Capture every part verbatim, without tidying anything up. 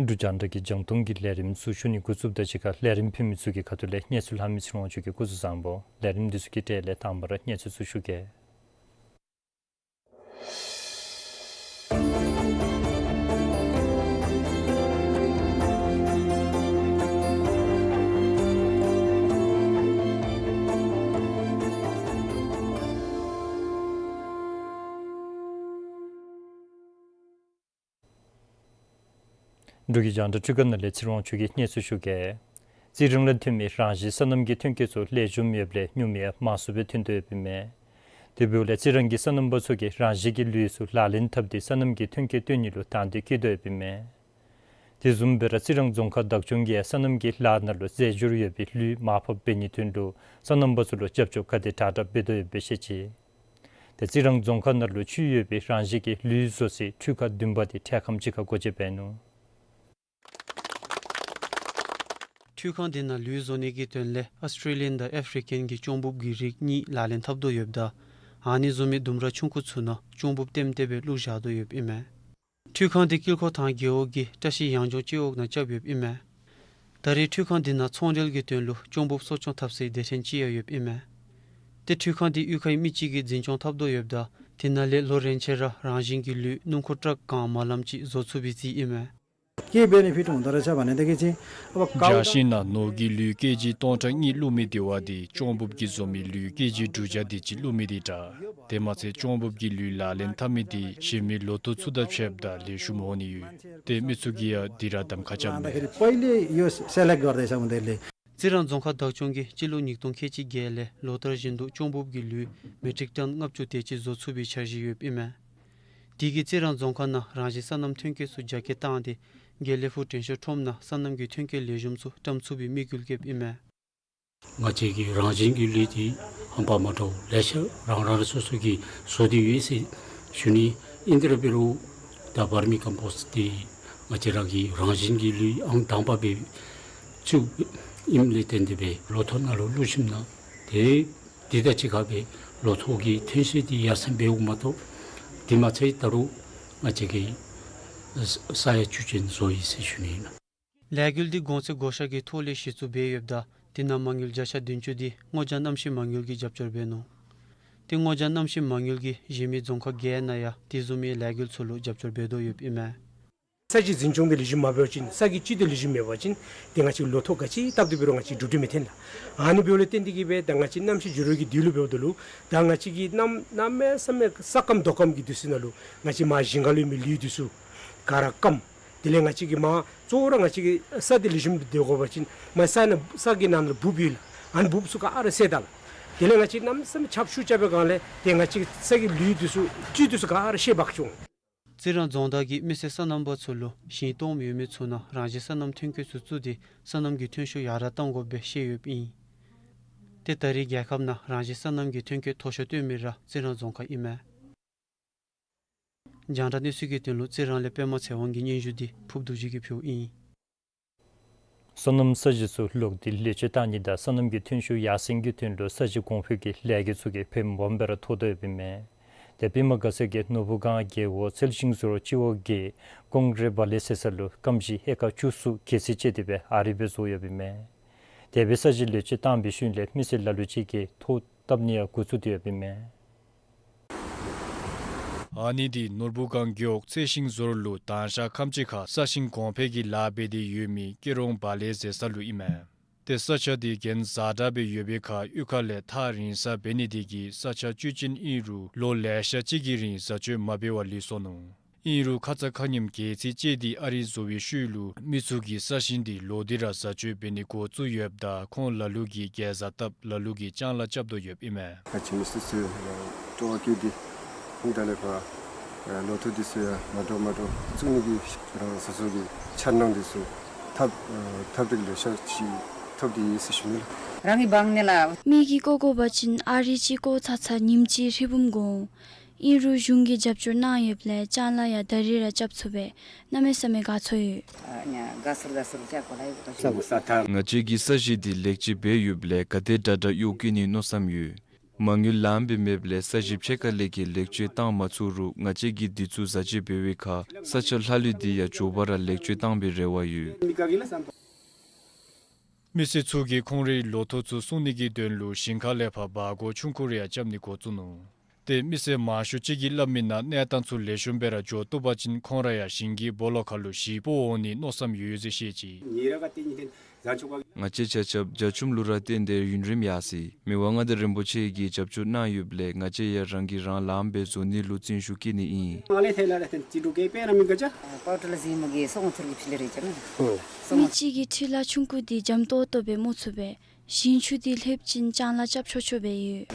འབྲུག་རྒྱང་བསྒྲགས་ཀྱི་རྒྱང་མཐོང་གི་ལས་རིམ་ཚུ་ཞུ་ནི་འགོ་བཙུགསཔ་དང་གཅིག་ཁར་ལས་རིམ་ཕུལ་མི་ཚུ་གི་ཁ་ཐུག་ལས་གནས་ཚུལ་ལྷག་མི་ཚེ་རིང་དབང་ཕྱུག་གིས་སྐུ་གཟུགས་བཟང་པོ། ལས་རིམ་འདི་ཚུ་གི་གྲས་ལས་དང་པ་ར་གནས་ཚུལ་ཚུ་ཞུ་གེ། འབྲུག་གི་རྒྱང་བསྒྲགས་འཕྲུལ་ཁང་ནང་ལས་ཚེ་རིང་དབང་ཕྱུག་གིས་གནས་ཚུལ་ཞུ་གེ། རྩི་རང་ལས་ཐོན་མི་རང་བཞིན་སོ་ནམ་གྱི་ཐོན་སྐྱེད་ཚུ་ལེགས་ཤོམ་ཡོདཔ་ལས་སྨྱུག་མི་ཡང་མང་སུ་སྦེ་ཐོན་དོ་ཡོདཔ་ཨིན་མས། དེ་འབདཝ་ལས་རྩི་རང་གི་སོ་ནམ་པ་ཚུ་གིས་རང་བཞིན་གྱི་ལུད་ཚུ་ལག་ལེན་འཐབ་སྟེ་སོ་ནམ་གྱི་ཐོན་སྐྱེད་བཏོན་ནི་ལུ་དང་འདོད་བསྐྱེད་དོ་ཡོདཔ་ཨིན་མས། དེ་བཟུམ་སྦེ་ར་རྩི་རང་རྫོང་ཁག་བདག་སྐྱོང་གིས་ཡང་སོ་ནམ་གྱི་ལཱ་ནང་ལུ་རྫས་སྦྱོར་ཡོད་པའི་ལུད་མར་ཕབ་འབད་ནིའི་དོན་ལུ་སོ་ནམ་པ་ཚུ་ལུ་རྒྱབ་སྐྱོར་ག་དེ་དྲག་དྲག་འབད་དོ་ཡོདཔ་སྦེ་བཤད་ཅི། ཏེ་རྩི་རང་རྫོང་ཁག་ནང་ལུ་ཚུད་ཡོད་པའི་རང་བཞིན་གྱི་ལུད་བཟོ་སའི་འཕྲུལ་ཁང་བདུན་པ་དེ་འཕྲལ་ཁམས་ཅིག་ཁར་སྒོ་འབྱེད་འབད་ནུག། འཕྲུལ་ཁང་དེ་ནང་ལུད་བཟོ་ནི་གི་དོན་ལས་ཨཱོས་ཊྲེ་ལི་ཡཱན་དང་ཨེཕ་རི་ཀན་གྱི་ཅོང་འབུབ་ཀྱི་རིགས་གཉིས་ལག་ལེན་འཐབ་དོ་ཡོདཔ་ད་ཨ་ནི་བཟོ་མི་ལྡུམ་ར་ཆུང་ཀུ་ཚུ་ནང་ཅོང་འབུབ་ལྟེམ་ལྟེ་སྦེ་བླུགས་བཞག་དོ་ཡོདཔ་ཨིན་མས། འཕྲུལ་ཁང་དེ་དཀྱིལ་འཁོར་ཐང་རྒེད་འོག་གི་བཀྲ་ཤིས་གཡང་ལྗོངས་སྤྱི་འོག་ནང་རྐྱབ་ཡོདཔ་ཨིན་མས། ད་རེས་འཕྲུལ་ཁང་དེ་ནང་ཚོང་འབྲེལ་གྱི་དོན་ལུ་ཅོང་འབུབ་གསོ་སྐྱོང་འཐབ་སའི་སྡེ་ཚན་ཅིག་ཡང་ཡོདཔ་ཨིན་མས། ཏེ་འཕྲུལ་ཁང་དེ་གཡུས་ཁའི་མི་ཅིག་གིས་འཛིན་སྐྱོང་འཐབ་དོ་ཡོདཔ་ད་དེ་ནང་ལས་ལོ་རེ་ཆད་ར་རང་བཞིན་གྱི་ལུད་སྣུམ་འཁོར་ཊཱག་གང་མ་ལམ་ཅིག་བཟོ་ཚུགས་པའི་རྩིས་ཨིན་མས། ཀྱི་བེ་ནི་ཕིཊ་འོང་ད་ར་ཆ་བ་ནི་དེ་གི་ཅིག་ཨ་བ་ཀའུ་རྒྱལ་སྤྱིའི་ནང་ནོར་གྱི་ལུད་ཀེ་ཇི་སྟོང་ཕྲག་གཉིས་བླུགས་མི་དེ་བ་དེ་ཅོང་འབུབ་ཀྱིས་བཟོ་མི་ལུད་ཀེ་ཇི་དྲུག་བརྒྱ་དེ་ཅིག་བླུགས་མི་དེ་དྲག། དེ་མ་ཚད་ཅོང་འབུབ་ཀྱི་ལུད་ལག་ལེན་འཐབ་མི་དེ་གཞན་མི་ལོ་ཐོག་ཚུ་དང་ཕྱདཔ་ད་ལེགས་ཤོམ་འོང་ནི་ཡོད། ཏེ་མི་ཚུ་གིས་ཡང་དེ་ར་གདམ་ཁ་རྐྱབ་མས། རྩི་རང་རྫོང་ཁག་བདག་སྐྱོང་གིས་སྤྱི་ལོ་ཉིས་སྟོང་ཁལ་གཅིག་བརྒྱད་ལས་ལོ་ལྟར་བཞིན་དུ་ཅོང་འབུབ་ཀྱི་ལུད་མེ་ཊིག་ཊོན་ལྔ་བཅུ་དེ་ཅིག་བཟོ་ཚུགས་པའི་འཆར་གཞི་ཡོདཔ་ཨིན་མས། དེ་གིས་རྩི་རང་རྫོང་ཁག་ནང་རང་བཞིན་སོ་ནམ་ཐོན་སྐྱེད་ཚུ་རྒྱ་སྐྱེད་བཏང་སྟེ་དགེ་ལེགས་ཕུག་དྲན་ཤོར་ཁྲོམ་ནང་སོ་ནམ་གྱི་ཐོན་སྐྱེད་ལེགས་ཤོམ་ཚུ་བཀྲམ་ཚུགས་པའི་དམིགས་ཡུལ་བསྐྱེདཔ་ཨིན་མས། ང་བཅས་ཀྱི་རང་བཞིན་གྱི་ལུད་འདི་ཧམ་པ་མ་འདྲཝ་ལེ་ཤ་རང་རང་སོ་སོ་གིས་བཟོ་སྟེ་ཡོད་ཟེར་ཞུ་ནི། ཨིན་ཏེ་ར་འབད་རུང་ད་བར་མི་ཀམ་པོསཊ་འདི་ང་བཅས་རང་གི་རང་བཞིན་གྱི་ལུད་ཨང་དང་པ་སྦེ་བཙུགསཔ་ཨིནམ་ལས་བརྟེན་ཏེ་སྦེ་ལོ་ཐོག་ནང་ལུ་བླུགས་ཞིནམ་ན་ཏེ་དེ་དང་གཅིག་ཁར་སྦེ་ལོ་ཐོག་གི་ཐོན་ཤུགས་འདི་ཡར་སེང་འབདཝ་མ་གཏོགས་དེ་མ་ཚད་ད་རུང་ང་བཅས་ཀྱིས་ས་ཡང་བཅུད་ཅན་བཟོ་ཡི་ཟེར་ཞུ་ནི་ཨིན། ལས་འགུལ་འདི་གོང་ཚད་བགོ་བཤའ་གི་ཐོག་ལས་གཞི་བཙུགས་འབད་ཡོདཔ་ད་དེ་ནང་མ་དངུལ་བརྒྱ་ཆ་བདུན་ཅུ་འདི་སྔོ་ལྗང་གནམ་གཤིས་མ་དངུལ་གྱིས་རྒྱབ་སྐྱོར་འབད་ནུག། ཏེ་སྔོ་ལྗང་གནམ་གཤིས་མ་དངུལ་གྱིས་གཞན་མི་རྫོང་ཁག་བརྒྱད་ནང་ཡང་དེ་བཟུམ་མའི་ལས་འགུལ་ཚུ་ལུ་རྒྱབ་སྐྱོར་འབད་དོ་ཡོདཔ་ཨིན་མས། ས་གི་འཛིན་སྐྱོང་འདི་ལེགས་ཤོམ་མ་འབད་བ་ཅིན་ས་གི་སྤྱི་འདི་ལེགས་ཤོམ་མེད་པ་ཅིན་ཏེ་ང་བཅས་ལོ་ཐོག་ག་ཅི་བཏབ་སྟེ་འབད་རུང་ང་བཅས་འགྲུབ་འགྲུབ་མི་ཐོན་ལགས། ཨ་ནི་འབདཝ་ལས་བརྟེན་ཏེ་གིས་སྦེ་ད་ང་བཅས་གནམ་གཤིས་འགྱུར་བའི་གི་དུས་ལུ་འབདཝ་ད་ལུ་ད་ང་བཅས་ཀྱི་གནམ་གནམ་མེད་ས་མེད་ས་སྐམ་རྡོ་སྐམ་གྱི་དུས་ཚོད་ནང་ལུ་ང་བཅས་མར་ཞིང་ཁར་ལུས་མི་ལུད་འདི་ཚུ་ག་ར་སྐམ། དེ་ལས་ང་བཅས་ཀྱིས་མར་གཙོ་བོ་ར་ང་བཅས་ཀྱི་ས་འདི་ལེགས་ཤོམ་སྦེ་སྡོད་དགོ་པ་ཅིན་མར་ས་ནང་ས་གི་ནང་ལུ་འབུབ་ཡོད་ལགས། ཨ་ནི་འབུབ་ཚུ་ག་ར་བསལ་ད་ལགས། དེ་ལས་ང་བཅས་གནམ་མེད་ས་མེད་ཆརཔ་ཤུགས་རྐྱབ་པའི་སྒང་ལས་ཏེ་ང་བཅས་ས་གི་ལུད་འདི་ཚུ་བཅུད་འདི་ཚུ་ག་ར་བཤལ་འབག་འོང་། རྩི་རང་རྫོང་བདག་གིས་མི་སེར་སོ་ནམ་པ་ཚུ་ལུ་ཞིང་སྟོངམ་ཡོད་མི་ཚུ་ནང་རང་བཞིན་སོ་ནམ་ཐོན་སྐྱེད་ཚུ་བཙུགས་ཏེ་སོ་ནམ་གྱི་ཐོན་ཤུགས་ཡར་དྲག་གཏང་དགོཔ་སྦེ་བཤད་ཡོདཔ་ཨིན། ཏེ་ད་རེས་རྒྱལ་ཁབ་ནང་རང་བཞིན་སོ་ནམ་གྱི་ཐོན་སྐྱེད་མཐོ་ཤོས་བཏོན་མི་ར་རྩི་རང་རྫོང་ཁག་ཨིན་མས། རྒྱང་བསྒྲགས་གནས་ཚུལ་གྱི་དོན་ལུ་རྩི་རང་ལས་པདྨ་ཚེ་དབང་གི་སྙན་ཞུ་འདི་ཕུརཔ་རྡོ་རྗེ་གིས་ཕུལཝ་ཨིན། སོ་ནམ་ས་གཞི་ཚུ་ལོག་སྟེ་ལེགས་བཅོས་གཏང་ནི་དང་སོ་ནམ་གྱི་ཐོན་ཤུགས་ཡར་སེང་གི་དོན་ལུ་ས་གཞི་གོང་འཕེལ་གྱི་ལས་འགུལ་ཚུ་གིས་ཕེབས་སྦོམ་སྦེ་ར་ཐོགས་དོ་ཡོདཔ་ཨིན་མས། ཏེ་པདྨ་དགའ་ཚལ་གྱི་ནོར་བུ་སྒང་རྒེད་འོག་ཚལ་ཤིང་ཟུར་སྤྱི་འོག་གི་ཀོང་རེ་བ་ལེ་ཟེར་ས་ལུ་སྐམ་ཞིང་ཧེ་ཀར་བཅུ་གསུམ་གྱེས་ཚད་ཅིག་དེ་སྦེ་ཨ་རི་སྦེ་བཟོ་ཡོདཔ་ཨིན་མས། དེ་སྦེ་ས་གཞི་ལེགས་བཅོས་གཏང་པའི་ཤུལ་ལས་མི་སེར་ལ་ལུ་ཅིག་གིས་ཐོག་བཏབ་ནི་ཡང་འགོ་བཙུགས་ཏེ་ཡོདཔ་ཨིན་མས། ཨ་ནི་འདི་ནོར་བུ་སྒང་རྒེད་འོག་ཚལ་ཤིང་ཟུར་ལུ་དང་ཞག་ཁམས་ཅིག་ཁར་ས་ཞིང་གོང་འཕེལ་གྱི་ལཱ་འབད་དེ་ཡོད་མི་ཀེ་རོང་བ་ལེ་ཟེར་ས་ལུ་ཨིན་མས། ཏེ་ས་ཆ་འདི་གྱེན་བཟའ་དྲག་སྦེ་ཡོད་པའི་ཁར་གཡུས་ཁ་ལས་ཐག་རིང་ས་འབད་ནི་དེ་གིས་ས་ཆ་བཅུད་ཅན་ཨིན་རུང་ལོ་ལེ་ཤ་ཅིག་གི་རིང་བཟའ་སྤྱོད་མ་འབད་བར་ལུས་སོ་ནུག། ཨིན་རུང་ཁ་ཙ་ཁ་ཉིནམ་གྱེས་ཚད་ཅིག་དེ་ཨ་རི་བཟོ་བའི་ཤུལ་ལུ་མི་ཚུ་གིས་ས་ཞིང་འདི་ལོག་སྟེ་ར་བཟའ་སྤྱོད་འབད་ནི་འགོ་བཙུགས་ཡོདཔ་ད་ཁོང་ལ་ལུ་གིས་གྱེན་བཟའ་བཏབ་ལ་ལུ་གིས་ལྕང་ལཱ་རྐྱབ་དོ་ཡོདཔ་ཨིན་མས། ཁ་ཆེ་མི་སེར་ཚུ་སྤྲོ་བ་བསྐྱེད་དེ་ཧིང་དང་ལས་ཕར་ལོ་ཐོག་འདི་ཚུ་ཡང་མ་འདྲཝ་མ་འདྲཝ་བཙུགས་ནི་གི་རང་སོ་སོ་གི་འཆར་སྣང་འདི་ཚུ་ཐབས་ཐབས་རིག་ལེ་ཤ་ཅིག་ཐོབ་སྟེ་ཡོད་ཟེར་ཞུ་ནི་ལགས། རང་གི་འབངས་ནང་ལས་མི་གིས་བཀོ་དགོ་པ་ཅིན་ཨ་རི་ཅིག་བཀོ་ཚར་ཚར་ཉིནམ་གཅིག་ཧྲིལ་བུམ་འགོར་འོང་། ཨིན་རུང་གཞུང་གིས་རྒྱབ་སྐྱོར་གནང་ཡོདཔ་ལས་ལྕང་ལཱ་ཡང་ད་རིས་ར་རྐྱབ་ཚུགས་པས་གནམ་མེད་ས་མེད་དགའ་ཚོར་ཡོད། ཨ་ནི་དགའ་ཚོར་དགའ་ཚོར་ཅིག་གོ་ལ་ཡོད་པ་ཞིག། ང་བཅས་ཀྱི་ས་གཞི་འདི་ལེགས་བཅོས་འབད་ཡོདཔ་ལས་ག་དེ་དྲག་དྲག་གཡོག་བཀོལ་ནིའི་མནོ་བསམ་ཡོད། མ་དངུལ་ལངམ་སྦེ་མེདཔ་ལས་ས་གཞི་ཕྱེད་ཀ་ལས་བརྒལ་ལེགས་བཅོས་གཏང་མ་ཚུགས་རུང་ང་བཅས་ཀྱིས་འདི་ཚུ་བཟའ་སྤྱོད་འབད་བའི་ཁར་ས་ཆ་ལྷག་ལུས་འདི་ཡང་མགྱོགས་པ་ར་ལེགས་བཅོས་གཏང་པའི་རེ་བ་ཡོད། མི་སེར་ཚུ་གིས་ཁོང་རའི་ལོ་ཐོག་ཚུ་སྲུང་ནི་གི་དོན་ལུ་ཞིང་ཁ་ལས་ཕར་སྦྲ་གུར་ཆུང་ཀུ་རེ་ཡང་རྐྱབ་ནི་འགོ་བཙུགས་ནུག། ཏེ་མི་སེར་མང་ཤོས་ཅིག་གིས་སླབ་མི་ནང་གནས་སྟངས་ཚུ་ལེགས་ཤོམ་སྦེ་ར་འགྱོ་བཏུབ་པ་ཅིན་ཁོང་ར་ཡང་ཞིང་གི་སྦོ་ལོགས་ཁར་ལུ་གཞིས་སྤོ་འོང་ནིའི་མནོ་བསམ་ཡོད་ཡོད་ཟེར་བཤད་ཅི། ང་བཅས་ཆ་ཁྱབ་རྒྱ་ཆུམ་ལུ་ར་བརྟེན་ཏེ་ཡུན་རིངམོ་ཡར་སོ་ཡི། མི་དབང་མངའ་བདག་རིན་པོ་ཆེ་གིས་རྒྱབ་སྐྱོར་གནང་ཡོདཔ་ལས་ང་བཅས་ཡང་རང་གིས་རང་ལངམ་སྦེ་བཟོ་ནི་ལུ་བརྩོན་ཤུགས་བསྐྱེད་ནི་ཨིན། མི་གཅིག་གིས་འཕྲུལ་ལཱ་ཆུང་ཀུ་འདི་འཇམ་ཏོང་ཏོ་སྦེ་སྨོ་ཚུགས་པས། ཞིང་ཆུ་འདི་ལྷོདཔ་ཅིན་ལྕང་ལཱ་རྐྱབ་ཆོག་ཆོག་སྦེ་ཡོད།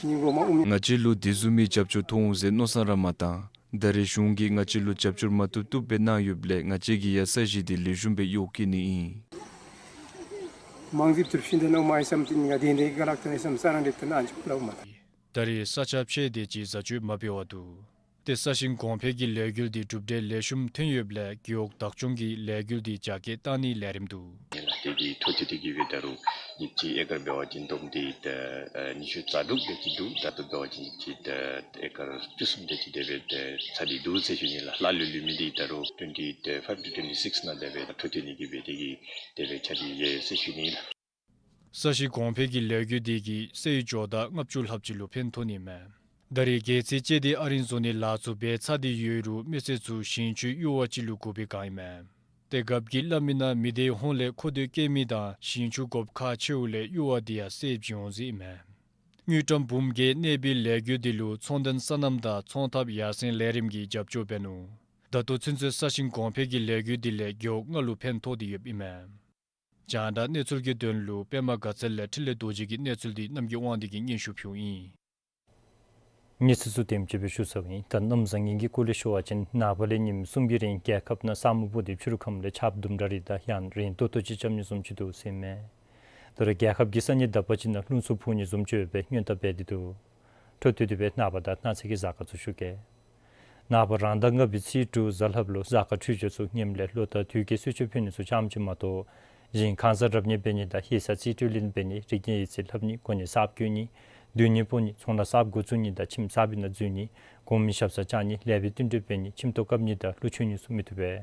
ང་བཅས་ལུ་དེ་བཟུམ་མའི་རྒྱབ་སྐྱོར་ཐོབ་འོང་ཟེར་མནོ་བསམ་ར་མ་བཏང་། ད་རེས་གཞུང་གིས་ང་བཅས་ལུ་རྒྱབ་སྐྱོར་མ་བཏུབ་བཏུབ་སྦེ་གནང་ཡོདཔ་ལས་ང་བཅས་ཀྱིས་ཡང་ས་གཞི་འདི་ལེགས་ཤོམ་སྦེ་གཡོག་བཀོལ་ནི་ཨིན། ད་རེས་ས་ཆ་ཕྱེད་དེ་ཅིག་བཟའ་སྤྱོད་མ་འབད་བར་འདུག། ཏེ་ས་ཞིང་གོང་འཕེལ་གྱི་ལས་འགུལ་འདི་གྲུབ་འབྲས་ལེགས་ཤོམ་ཐོན་ཡོདཔ་ལས་རྒེད་འོག་བདག་སྐྱོང་གིས་ལས་འགུལ་འདི་རྒྱ་སྐྱེད་གཏང་ནིའི་ལས་རིམ་འདུག། ཏེ་འདི་འཕྲོ་མཐུད་དེ་གིས་སྦེ་ད་རུང་ཨིན་ཅི་ཨེ་ཀར་འབད་བ་ཅིན་བསྡོམས་ཏེ་ད་ཨ་ཉི་ཤུ་རྩ་དྲུག་དེ་ཅིག་འདུག། ད་ལྟོ་འབད་བ་ཅིན་ཅིག་ད་ཨེ་ཀར་བཅུ་གསུམ་དེ་ཅིག་དེ་སྦེ་ད་ཚར་ཏེ་འདུག་ཟེར་ཞུ་ནི་ལགས། ལྷག་ལུས་ལུས་མི་འདི་ད་རུང་twenty five to twenty six ནང་དེ་སྦེ་འཕྲོ་མཐུད་ནི་གིས་སྦེ་དེ་གིས་དེ་སྦེ་ཆ་དེ་ཡོད་ཟེར་ཞུ་ནི་ལགས། ས་ཞིང་གོང་འཕེལ་གྱི་ལས་འགུལ་འདི་གིས་སའི་ཇོ་བདག་ལྔ་བཅུ་ལྷགཔ་ཅིག་ལུ་ཕན་ཐོགས་ནི་མས། ད་རེས་གྱེས་ཚད་བཅད་དེ་ཨ་རིང་བཟོ་ནིའི་ལཱ་ཚུ་འབད་ཚར་ཏེ་ཡོད་རུང་མི་སེར་ཚུ་ཞིང་ཆུའི་གཡུར་བ་ཅིག་ལུ་དགོ་པའི་བསྒང་ཨིན་མས། ཏེ་རྒཔོ་གིས་སླབ་མི་ནང་མི་སྡེའི་ཧོངས་ལས་མཁོ་འདོད་བསྐྱེད་མི་དང་ཞིང་ཆུ་དགོཔ་ཁག་ཆེཝ་ལས་གཡུར་བ་འདི་ཡང་སེལ་བྱིན་འོང་ཟེར་ཨིན་མས། དངུལ་ཀྲམ་འབུམ་བརྒྱད་གནས་པའི་ལས་འགུལ་འདི་ལུ་ཚོང་དོན་སོ་ནམ་དང་ཚོང་ཐབས་ཡར་སེང་ལས་རིམ་གྱིས་རྒྱབ་སྐྱོར་འབད་ནུག། ད་ལྟོ་ཚུན་ཚོད་ས་ཞིང་གོང་འཕེལ་གྱི་ལས་འགུལ་འདི་ལས་རྒེད་འོག་ལྔ་ལུ་ཕན་ཐོགས་ཏེ་ཡོདཔ་ཨིན་མས། རྒྱང་བསྒྲགས་གནས་ཚུལ་གྱི་དོན་ལུ་པདྨ་དགའ་ཚལ་ལས་འཕྲིན་ལས་རྡོ་རྗེ་གི་གནས་ཚུལ་འདི་རྣམ་རྒྱལ་དབང་འདུས་ཀྱིས་སྙན་ཞུ་ཕུལཝ་ཨིན། གནས་ཚུལ་ཚུ་དེམ་ཅིག་སྦེ་ཞུ་ཚརཝ་ཨིན། ད་གནམ་བཟང་ངན་གྱི་སྐོར་ལས་ཞུ་བ་ཅིན་ནངས་པ་ལས་ཉིནམ་གསུམ་གྱི་རིང་རྒྱལ་ཁབ་ནང་ས་སྨུག་སྤུབས་ཏེ་ཕྱི་རུ་ཁམས་ལས་ཆརཔ་དུམ་གྲ་རེ་དང་ཡང་རན་ཏོག་ཏོ་ཅིག་རྐྱབ་ནི་བཟུམ་ཅིག་འདུག་ཟེར་ཨིན་མས། ད་རུང་རྒྱལ་ཁབ་ཀྱི་ས་གནས་དག་པ་ཅིག་ནང་རླུང་འཚུབ་འཕུ་ནི་བཟུམ་ཅིག་ཡོད་པའི་སྔོན་བརྡ་འབད་དེ་འདུག། འཕྲོ་མཐུད་དེ་སྦེ་ནངས་པ་དང་གནངས་ཚེ་གི་གཟའ་སྐར་ཚུ་ཞུ་གེ། ནངས་པ་རང་ཟླ་ལྔ་པའི་ཚེས་དྲུག་གཟའ་ལྷགཔ་ལུ་གཟའ་སྐར་འཕྲོད་སྦྱོར་ཚུ་ངནམ་ལས་ལོ་བསྟར་དུས་ཀྱི་གསོལ་མཆོད་ཕུལ་ནི་ཚུ་རྐྱངམ་ཅིག་མ་གཏོགས་ཞིང་ཁང་གསར་རབ་གཉེར་འབད་ནི་དང་ཧི་ས་རྩིས་སྤྲོད་ལེན་འབད་ནི་རིག་གནས་ཡིག་རྩིས་ལྷབ་ནི་གོ་གནས་གསརཔ་བསྐོ་ནི་སྡོད་གནས་སྤོ་ནི་ཚོང་ལཱ་གསརཔ་འགོ་བཙུགས་ནི་དང་ཁྱིམ་གསར་པའི་ནང་འཛུལ་ནི་གོང་མའི་ཞབས་སར་བཅར་ནི་ལེགས་པའི་བསྟུན་གྲོས་འབད་ནི་ཁྱིམ་ཐོག་བཀབ་ནི་དང་གླུ་མཆོད་ནི་ཚུ་མི་བཏུབ་པས།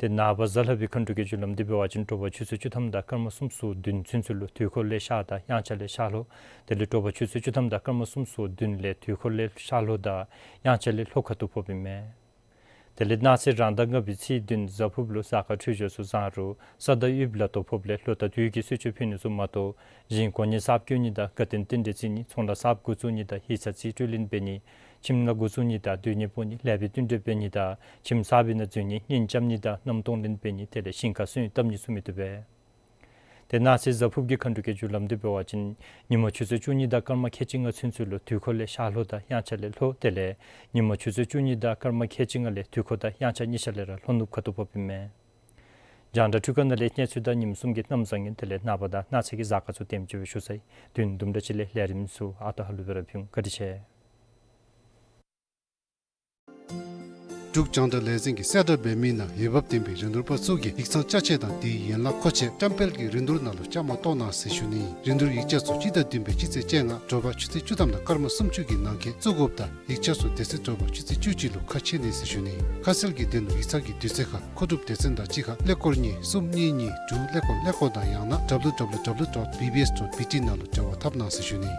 ཏེ་ནངས་པ་གཟའ་ལྷག་པའི་མཁའ་འགྲོ་གི་རྒྱུ་ལམ་འདི་འབད་བ་ཅིན་དྲོ་པ་ཆུ་ཚོད་བཅུ་ཐམ་དང་སྐར་མ་སུམ་ཅུ་སོ་བདུན་ཚུན་ཚོད་ལུ་དུས་འཁོར་ལས་ཤར་དང་དབྱངས་འཆར་ལས་ཤར་ལྷོ། དེ་ལས་དྲོ་པ་ཆུ་ཚོད་བཅུ་ཐམ་དང་སྐར་མ་སུམ་ཅུ་སོ་བདུན་ལས་དུས་འཁོར་ལས་ཤར་ལྷོ་དང་དབྱངས་འཆར་ལས་ལྷོ་ཁ་ཐུག་ཕོགཔ་ཨིན་མས། དེ་ལས་གནངས་ཚེ་རང་ཟླ་ལྔ་པའི་ཚེས་བདུན་གཟའ་ཕུརཔ་ལུ་གཟའ་སྐར་འཕྲོད་སྦྱོར་ཚུ་བཟང་རུང་ས་བདག་དབུལ་པོ་ལ་དོ་ཕོགཔ་ལས་ལོ་བསྟར་དུས་ཀྱི་གསོལ་མཆོད་ཕུལ་ནི་ཚུ་མ་གཏོགས་ཞིང་གོ་གནས་གསརཔ་བསྐོ་ནི་དང་དགའ་སྟོན་རྟེན་འབྲེལ་བརྩི་ནི་ཚོང་ལཱ་གསརཔ་འགོ་བཙུགས་ནི་དང་ཧི་ས་རྩིས་སྤྲོད་ལེན་འབད་ནི་ཁྱིམ་ནང་འགོ་བཙུགས་ནི་དང་སྡོད་གནས་སྤོ་ནི་ལེགས་པའི་བསྟུན་གྲོས་འབད་ནི་དང་ཁྱིམ་གསར་པའི་ནང་འཛུལ་ནི་གཉེན་རྐྱབ་ནི་དང་མནའམ་གཏོང་ལེན་འབད་ནི་དེ་ལས་ཞིང་ཁར་སོན་བཏབ་ནི་ཚུ་མི་བཏུབ་པས། ཏེ་གནངས་ཚེ་གཟའ་ཕུར་བུ་གི་མཁའ་འགྲོ་གི་རྒྱུ་ལམ་འདི་འབད་བ་ཅིན་ཉིན་མ་ཆུ་ཚོད་བཅུ་གཉིས་དང་སྐར་མ་ཁལ་གཅིག་ལྔ་ཚུན་ཚོད་ལུ་དུས་འཁོར་ལས་ཤར་ལྷོ་དང་དབྱངས་འཆར་ལས་ལྷོ། དེ་ལས་ཉིན་མ་ཆུ་ཚོད་བཅུ་གཉིས་དང་སྐར་མ་ཁལ་གཅིག་ལྔ་ལས་དུས་འཁོར་དང་དབྱངས་འཆར་གཉིས་ཆ་ལས་ར་ལྷོ་ནུབ་ཁ་ཐུག་འབབ་ཨིན་མས། རྒྱང་བསྒྲགས་འཕྲུལ་ཁང་ནང་ལས་གནས་ཚུལ་དང་ཉིནམ་གསུམ་གྱི་གནམ་བཟང་ངན་དེ་ལས་ནངས་པ་དང་གནངས་ཚེ་གི་གཟའ་སྐར་ཚུ་དེམ་ཅིག་སྦེ་ཞུ་ཚར་ཡི། དུས་ཡུན་དུམ་གྲ་ཅིག་ལས་ལས་རིམ་ཚུ་ཨ་རྟག་ཧ་ལུགས་སྦེ་ར་ཕུལ་འོང་། བཀའ་དྲིན་ཆེ། འབྲུག་རྒྱང་བསྒྲགས་ལས་འཛིན་གྱིས་གསལ་བསྒྲགས་འབད་མི་ནང་འོས་འབབ་ལྡན་པའི་རིན་བསྡུར་པ་ཚུ་གིས་ཡིག་ཚང་ཅ་ཆས་དང་དེའི་ཡན་ལག་མཁོ་ཆས་བཀྲམ་སྤེལ་གྱི་རིན་བསྡུར་ནང་ལུ་བཅའ་མར་གཏོགས་གནང་ཟེར་ཞུ་ནི། རིན་བསྡུར་ཡིག་ཆ་ཚུ་སྤྱི་ཟླ་བདུན་པའི་སྤྱི་ཚེས་བཅོ་ལྔ་དྲོ་པ་ཆུ་ཚོད་བཅུ་ཐམ་དང་སྐར་མ་སུམ་ཅུ་གི་ནང་འཁོད་བཙུགས་དགོཔ་དང་ཡིག་ཆ་ཚུ་དེ་ཚེ་དྲོ་པ་ཆུ་ཚོད་བཅུ་གཅིག་ལུ་ཁ་ཕྱེ་ནི་ཟེར་ཞུ་ནི། ཁ་གསལ་གྱི་དོན་ལུ་ཡིག་ཚང་གི་དུས་ཚོད་ཁར་མཁོ་སྒྲུབ་སྡེ་ཚན་དང་གཅིག་ཁར་ཀླད་ཀོར་གཉིས་གསུམ་གཉིས་གཉིས་དྲུག་ཀླད་ཀོར་ཀླད་ཀོར་དང་ཡང་ན་W W W dot B B S dot B T ནང་ལུ་འབྲེལ་བ་འཐབ་གནང་ཟེར་ཞུ་ནི།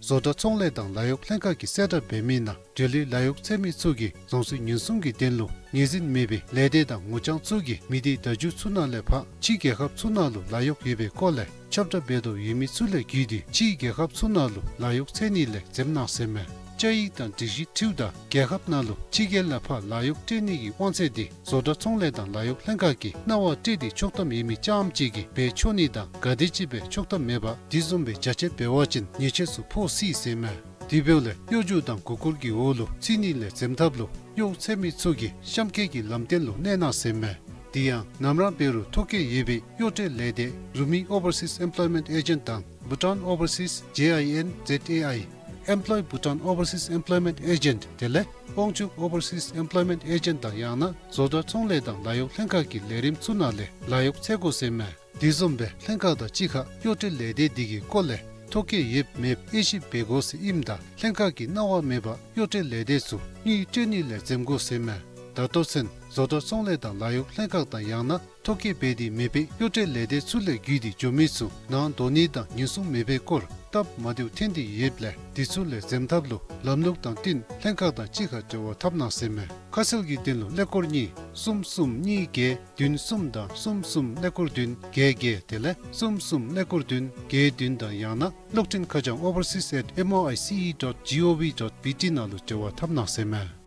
བཟོ་གྲྭ་ཚོང་ལས་དང་ལཱ་གཡོག་ལྷན་ཁག་གིས་གསལ་བསྒྲགས་འབད་མི་ནང་འབྲེལ་ཡོད་ལཱ་གཡོག་འཚོལ་མི་ཚུ་གིས་རྫོང་སྲིད་ཉེན་སྲུང་གི་དོན་ལུ་ངོས་འཛིན་མེད་པའི་ལས་སྡེ་དང་ངོ་རྐྱང་ཚུ་གིས་མི་སྡེ་བརྡ་བརྒྱུད་ཚུ་ནང་ལས་ཕར་ཕྱི་རྒྱལ་ཁབ་ཚུ་ནང་ལུ་ལཱ་གཡོག་ཡོད་པའི་སྐོར་ལས་ཁྱབ་བསྒྲགས་འབད་དོ་ཡོད་མི་ཚུ་ལས་བརྒྱུད་དེ་ཕྱི་རྒྱལ་ཁབ་ཚུ་ནང་ལུ་ལཱ་གཡོག་འཚོལ་ནི་ལས་འཛེམ་གནང་ཟེར་མས། བཅའ་ཡིག་དང་སྒྲིག་གཞི་འཁྲིལཝ་ད་རྒྱལ་ཁབ་ནང་ལུ་ཕྱི་རྒྱལ་ལས་ཕར་ལཱ་གཡོག་སྤྲོད་ནི་གི་དབང་ཚད་འདི་བཟོ་གྲྭ་ཚོང་ལས་དང་ལཱ་གཡོག་ལྷན་ཁག་གིས་གནང་བ་སྤྲོད་དེ་ཆོག་ཐམ་ཡོད་མི་རྐྱངམ་ཅིག་གིས་འབད་ཆོག་ནི་དང་ག་དེམ་ཅིག་འབད་ཆོག་ཐམ་མེད་པར་དེ་བཟུམ་སྦེ་བྱ་སྤྱོད་འབད་བ་ཅིན་ཉེས་ཆད་ཚུ་ཕོག་སྲིད་ཟེར་མས། དེ་འབདཝ་ལས་གཡོ་སྒྱུ་དང་མགུ་སྐོར་གྱི་འོག་ལུ་ཚུད་ནི་ལས་འཛེམ་ཐབས་ལུ་གཡོག་འཚོལ་མི་ཚུ་གིས་གཤམ་འཁོད་ཀྱི་ལམ་སྟོན་ལུ་གནས་གནང་ཟེར་མས། དེ་ཡང་ནམ་ར་འབད་རུང་ཐོ་བཀོད་ཡོད་པའི་གཡོག་སྤྲོད་ལས་སྡེ་རུ་མི་Overseas Employment Agent དང་བྷུ་ཊཱན་ཨོ་བར་སིས་ཇེ་ཨའི་ཨེན་ཛེད་ཨེ་ཨའི་Employ Bhutan Overseas Employment Agent དེ་ལས་དབང་ཕྱུག་ཨོ་བར་སིས་ཨེམ་པ་ལོའི་མེནཊ་ཨེ་ཇེནཊ་དང་ཡང་ན་བཟོ་གྲྭ་ཚོང་ལས་དང་ལཱ་གཡོག་ལྷན་ཁག་གི་ལས་རིམ་ཚུ་ནང་ལས་ལཱ་གཡོག་འཚོལ་དགོ་ཟེར་མས། དེ་བཟུམ་སྦེ་ལྷན་ཁག་དང་གཅིག་ཁར་གཡོག་སྤྲོད་ལས་སྡེ་འདི་གི་སྐོར་ལས་ཐོ་བཀོད་ཡོདཔ་མེདཔ་དབྱེ་ཞིབ་འབད་དགོ་ཟེར་ཨིནམ་ད་ལྷན་ཁག་གིས་གནང་བ་མེད་པར་གཡོག་སྤྲོད་ལས་སྡེ་ཚུ་དངུལ་སྤྲོད་ནི་ལས་འཛེམ་དགོ་ཟེར་མས། ད་ལྟོ་ཚུན་བཟོ་གྲྭ་ཚོང་ལས་དང་ལཱ་གཡོག་ལྷན་ཁག་དང་ཡང་ན་ཐོ་བཀོད་འབད་དེ་མེད་པའི་གཡོག་སྤྲོད་ལས་སྡེ་ཚུ་ལས་བརྒྱུད་དེ་འགྱོ་མི་ཚུ་ནང་འདོགས་ནི་དང་ཉེན་སྲུང་མེད་པའི་སྐོར་སྟབས་མ་བདེཝ་ཐོན་ཏེ་ཡོདཔ་ལས་དེ་ཚུ་ལས་འཛེམ་ཐབས་ལུ་ལམ་ལུགས་དང་བསྟུན་ལྷན་ཁག་དང་གཅིག་ཁར་འབྲེལ་བ་འཐབ་གནང་ཟེར་མས། ཁ་གསལ་གྱི་དོན་ལུ་ཀླད་ཀོར་གཉིས་གསུམ་གསུམ་གཉིས་བརྒྱད་བདུན་གསུམ་དང་གསུམ་གསུམ་ཀླད་ཀོར་བདུན་བརྒྱད་བརྒྱད་དེ་ལས་གསུམ་གསུམ་ཀླད་ཀོར་བདུན་བརྒྱད་བདུན་དང་ཡང་ན་གློག་འཕྲིན་ཁ་བྱང་overseas at M O I C E dot G O V dot B T ནང་ལུ་འབྲེལ་བ་འཐབ་གནང་ཟེར་མས།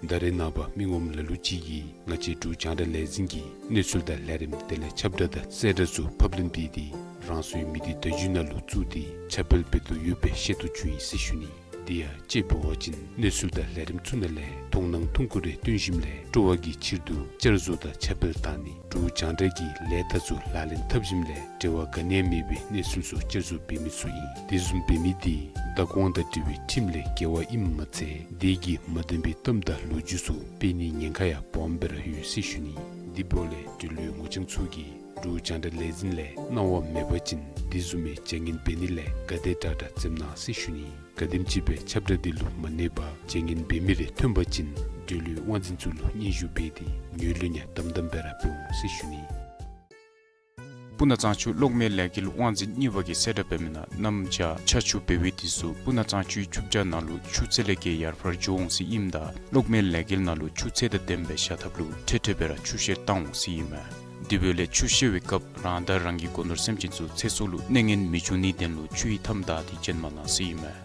ད་རེས་ནངས་པ་མི་ངོམ་ལ་ལུ་ཅིག་གིས་ང་བཅས་འབྲུག་རྒྱང་བསྒྲགས་ལས་འཛིན་གྱི་གནས་ཚུལ་དང་ལས་རིམ་དེ་ལས་ཁྱབ་བསྒྲགས་དང་གསལ་བསྒྲགས་ཚུ་ཕབ་ལེན་འབད་དེ་རང་སོའི་མི་སྡེ་བརྡ་བརྒྱུད་ནང་ལུ་བཙུགས་ཏེ་ཁྱབ་སྤེལ་འབད་དོ་ཡོདཔ་སྦེ་ཤེས་རྟོགས་བྱུང་ཡི་ཟེར་ཞུ་ནི། དེ་ཡང་དཔྱེ་འབད་བ་ཅིན་གནས་ཚུལ་དང་ལས་རིམ་ཚུ་ནང་ལས་མཐོང་སྣང་ཐུང་ཀུ་རེ་སྟོན་ཞིནམ་ལས་སྤྲོ་བ་གི་ཕྱིར་དུ་བསྐྱར་བཟོ་དང་ཁྱབ་སྤེལ་བཏང་ནི་འབྲུག་རྒྱང་བསྒྲགས་ཀྱི་ལས་རྟགས་ཚུ་ལག་ལེན་འཐབ་ཞིནམ་ལས་འབྲེལ་བ་ག་ནི་ཡང་མེད་པའི་གནས་ཚུལ་ཚུ་བསྐྱར་བཟོ་འབད་མི་ཚུ་ཨིན། དེ་བཟུམ་འབད་མི་དེ་བདག་དབང་དང་འབྲེལ་བའི་ཁྲིམས་ལས་འགལ་བ་ཨིནམ་མ་ཚད་དེ་གིས་མ་བདེན་པའི་གཏམ་དང་ལོ་རྒྱུས་ཚུ་སྤེལ་ནིའི་ཉེན་ཁ་ཡང་སྦོམ་སྦེ་ར་ཡོད་ཟེར་ཞུ་ནི། དེ་འབདཝ་ལས་འབྲེལ་ཡོད་ངོ་རྐྱང་ཚུ་གིས་འབྲུག་རྒྱང་བསྒྲགས་ལས་འཛིན་ལས་གནང་བ་མེད་པ་ཅིན་དེ་བཟུམ་མའི་བྱ་ངན་འབད་ནི་ལས་ག་དེ་དྲག་དྲག་འཛེམ་གནང་ཟེར་ཞུ་ནི། ག་དེམ་ཅིག་སྦེ་ཁྱབ་བསྒྲགས་འདི་ལུ་མ་གནས་པར་བྱ་ངན་འབད་མི་རེ་ཐོན་པ་ཅིན་འབྲེལ་ཡོད་དབང་འཛིན་ཚུ་ལུ་སྙན་ཞུ་འབད་དེ་ངོས་ལེན་ཡང་དམ་དམ་སྦེ་ར་འབད་འོང་ཟེར་ཞུ་ནི། སྤུ་ན་གཙང་ཆུ་གློག་མེ་ལས་འགུལ་དབང་འཛིན་གཉིས་པ་གིས་གསལ་བསྒྲགས་འབད་མི་ནང་གནམ་བྱཱར་ཆར་ཆུ་འབེལ་བའི་དུས་སུ་སྤུ་ན་གཙང་ཆུའི་ཆུ་བྱ་ནང་ལུ་ཆུ་ཚད་ལས་བརྒལ་ཡར་འཕར་འགྱོ་འོང་ཟེར་ཨིནམ་ད་གློག་མེ་ལས་འགུལ་ནང་ལུ་ཆུ་ཚད་དང་ལྡནམ་སྦེ་བཞག་ཐབས་ལུ་འཕྲལ་འཕྲལ་སྦེ་ར་ཆུ་བཤེར་བཏང་འོང་ཟེར་ཨིན་མས། དེ་འབདཝ་ལས་ཆུ་བཤེར་བའི་སྐབས་རང་དང་རང་གི་སྒོ་ནོར་སེམས་ཅན་ཚུ་ཚེ་སྲོག་ལུ་གནོད་ངན་མི་འབྱུང་ནིའི་དོན་ལུ་ཆུ་ཡི་མཐའམ་བདའ་སྟེ་བྱོན་མ་གནང་ཟེར་ཨིན་མས།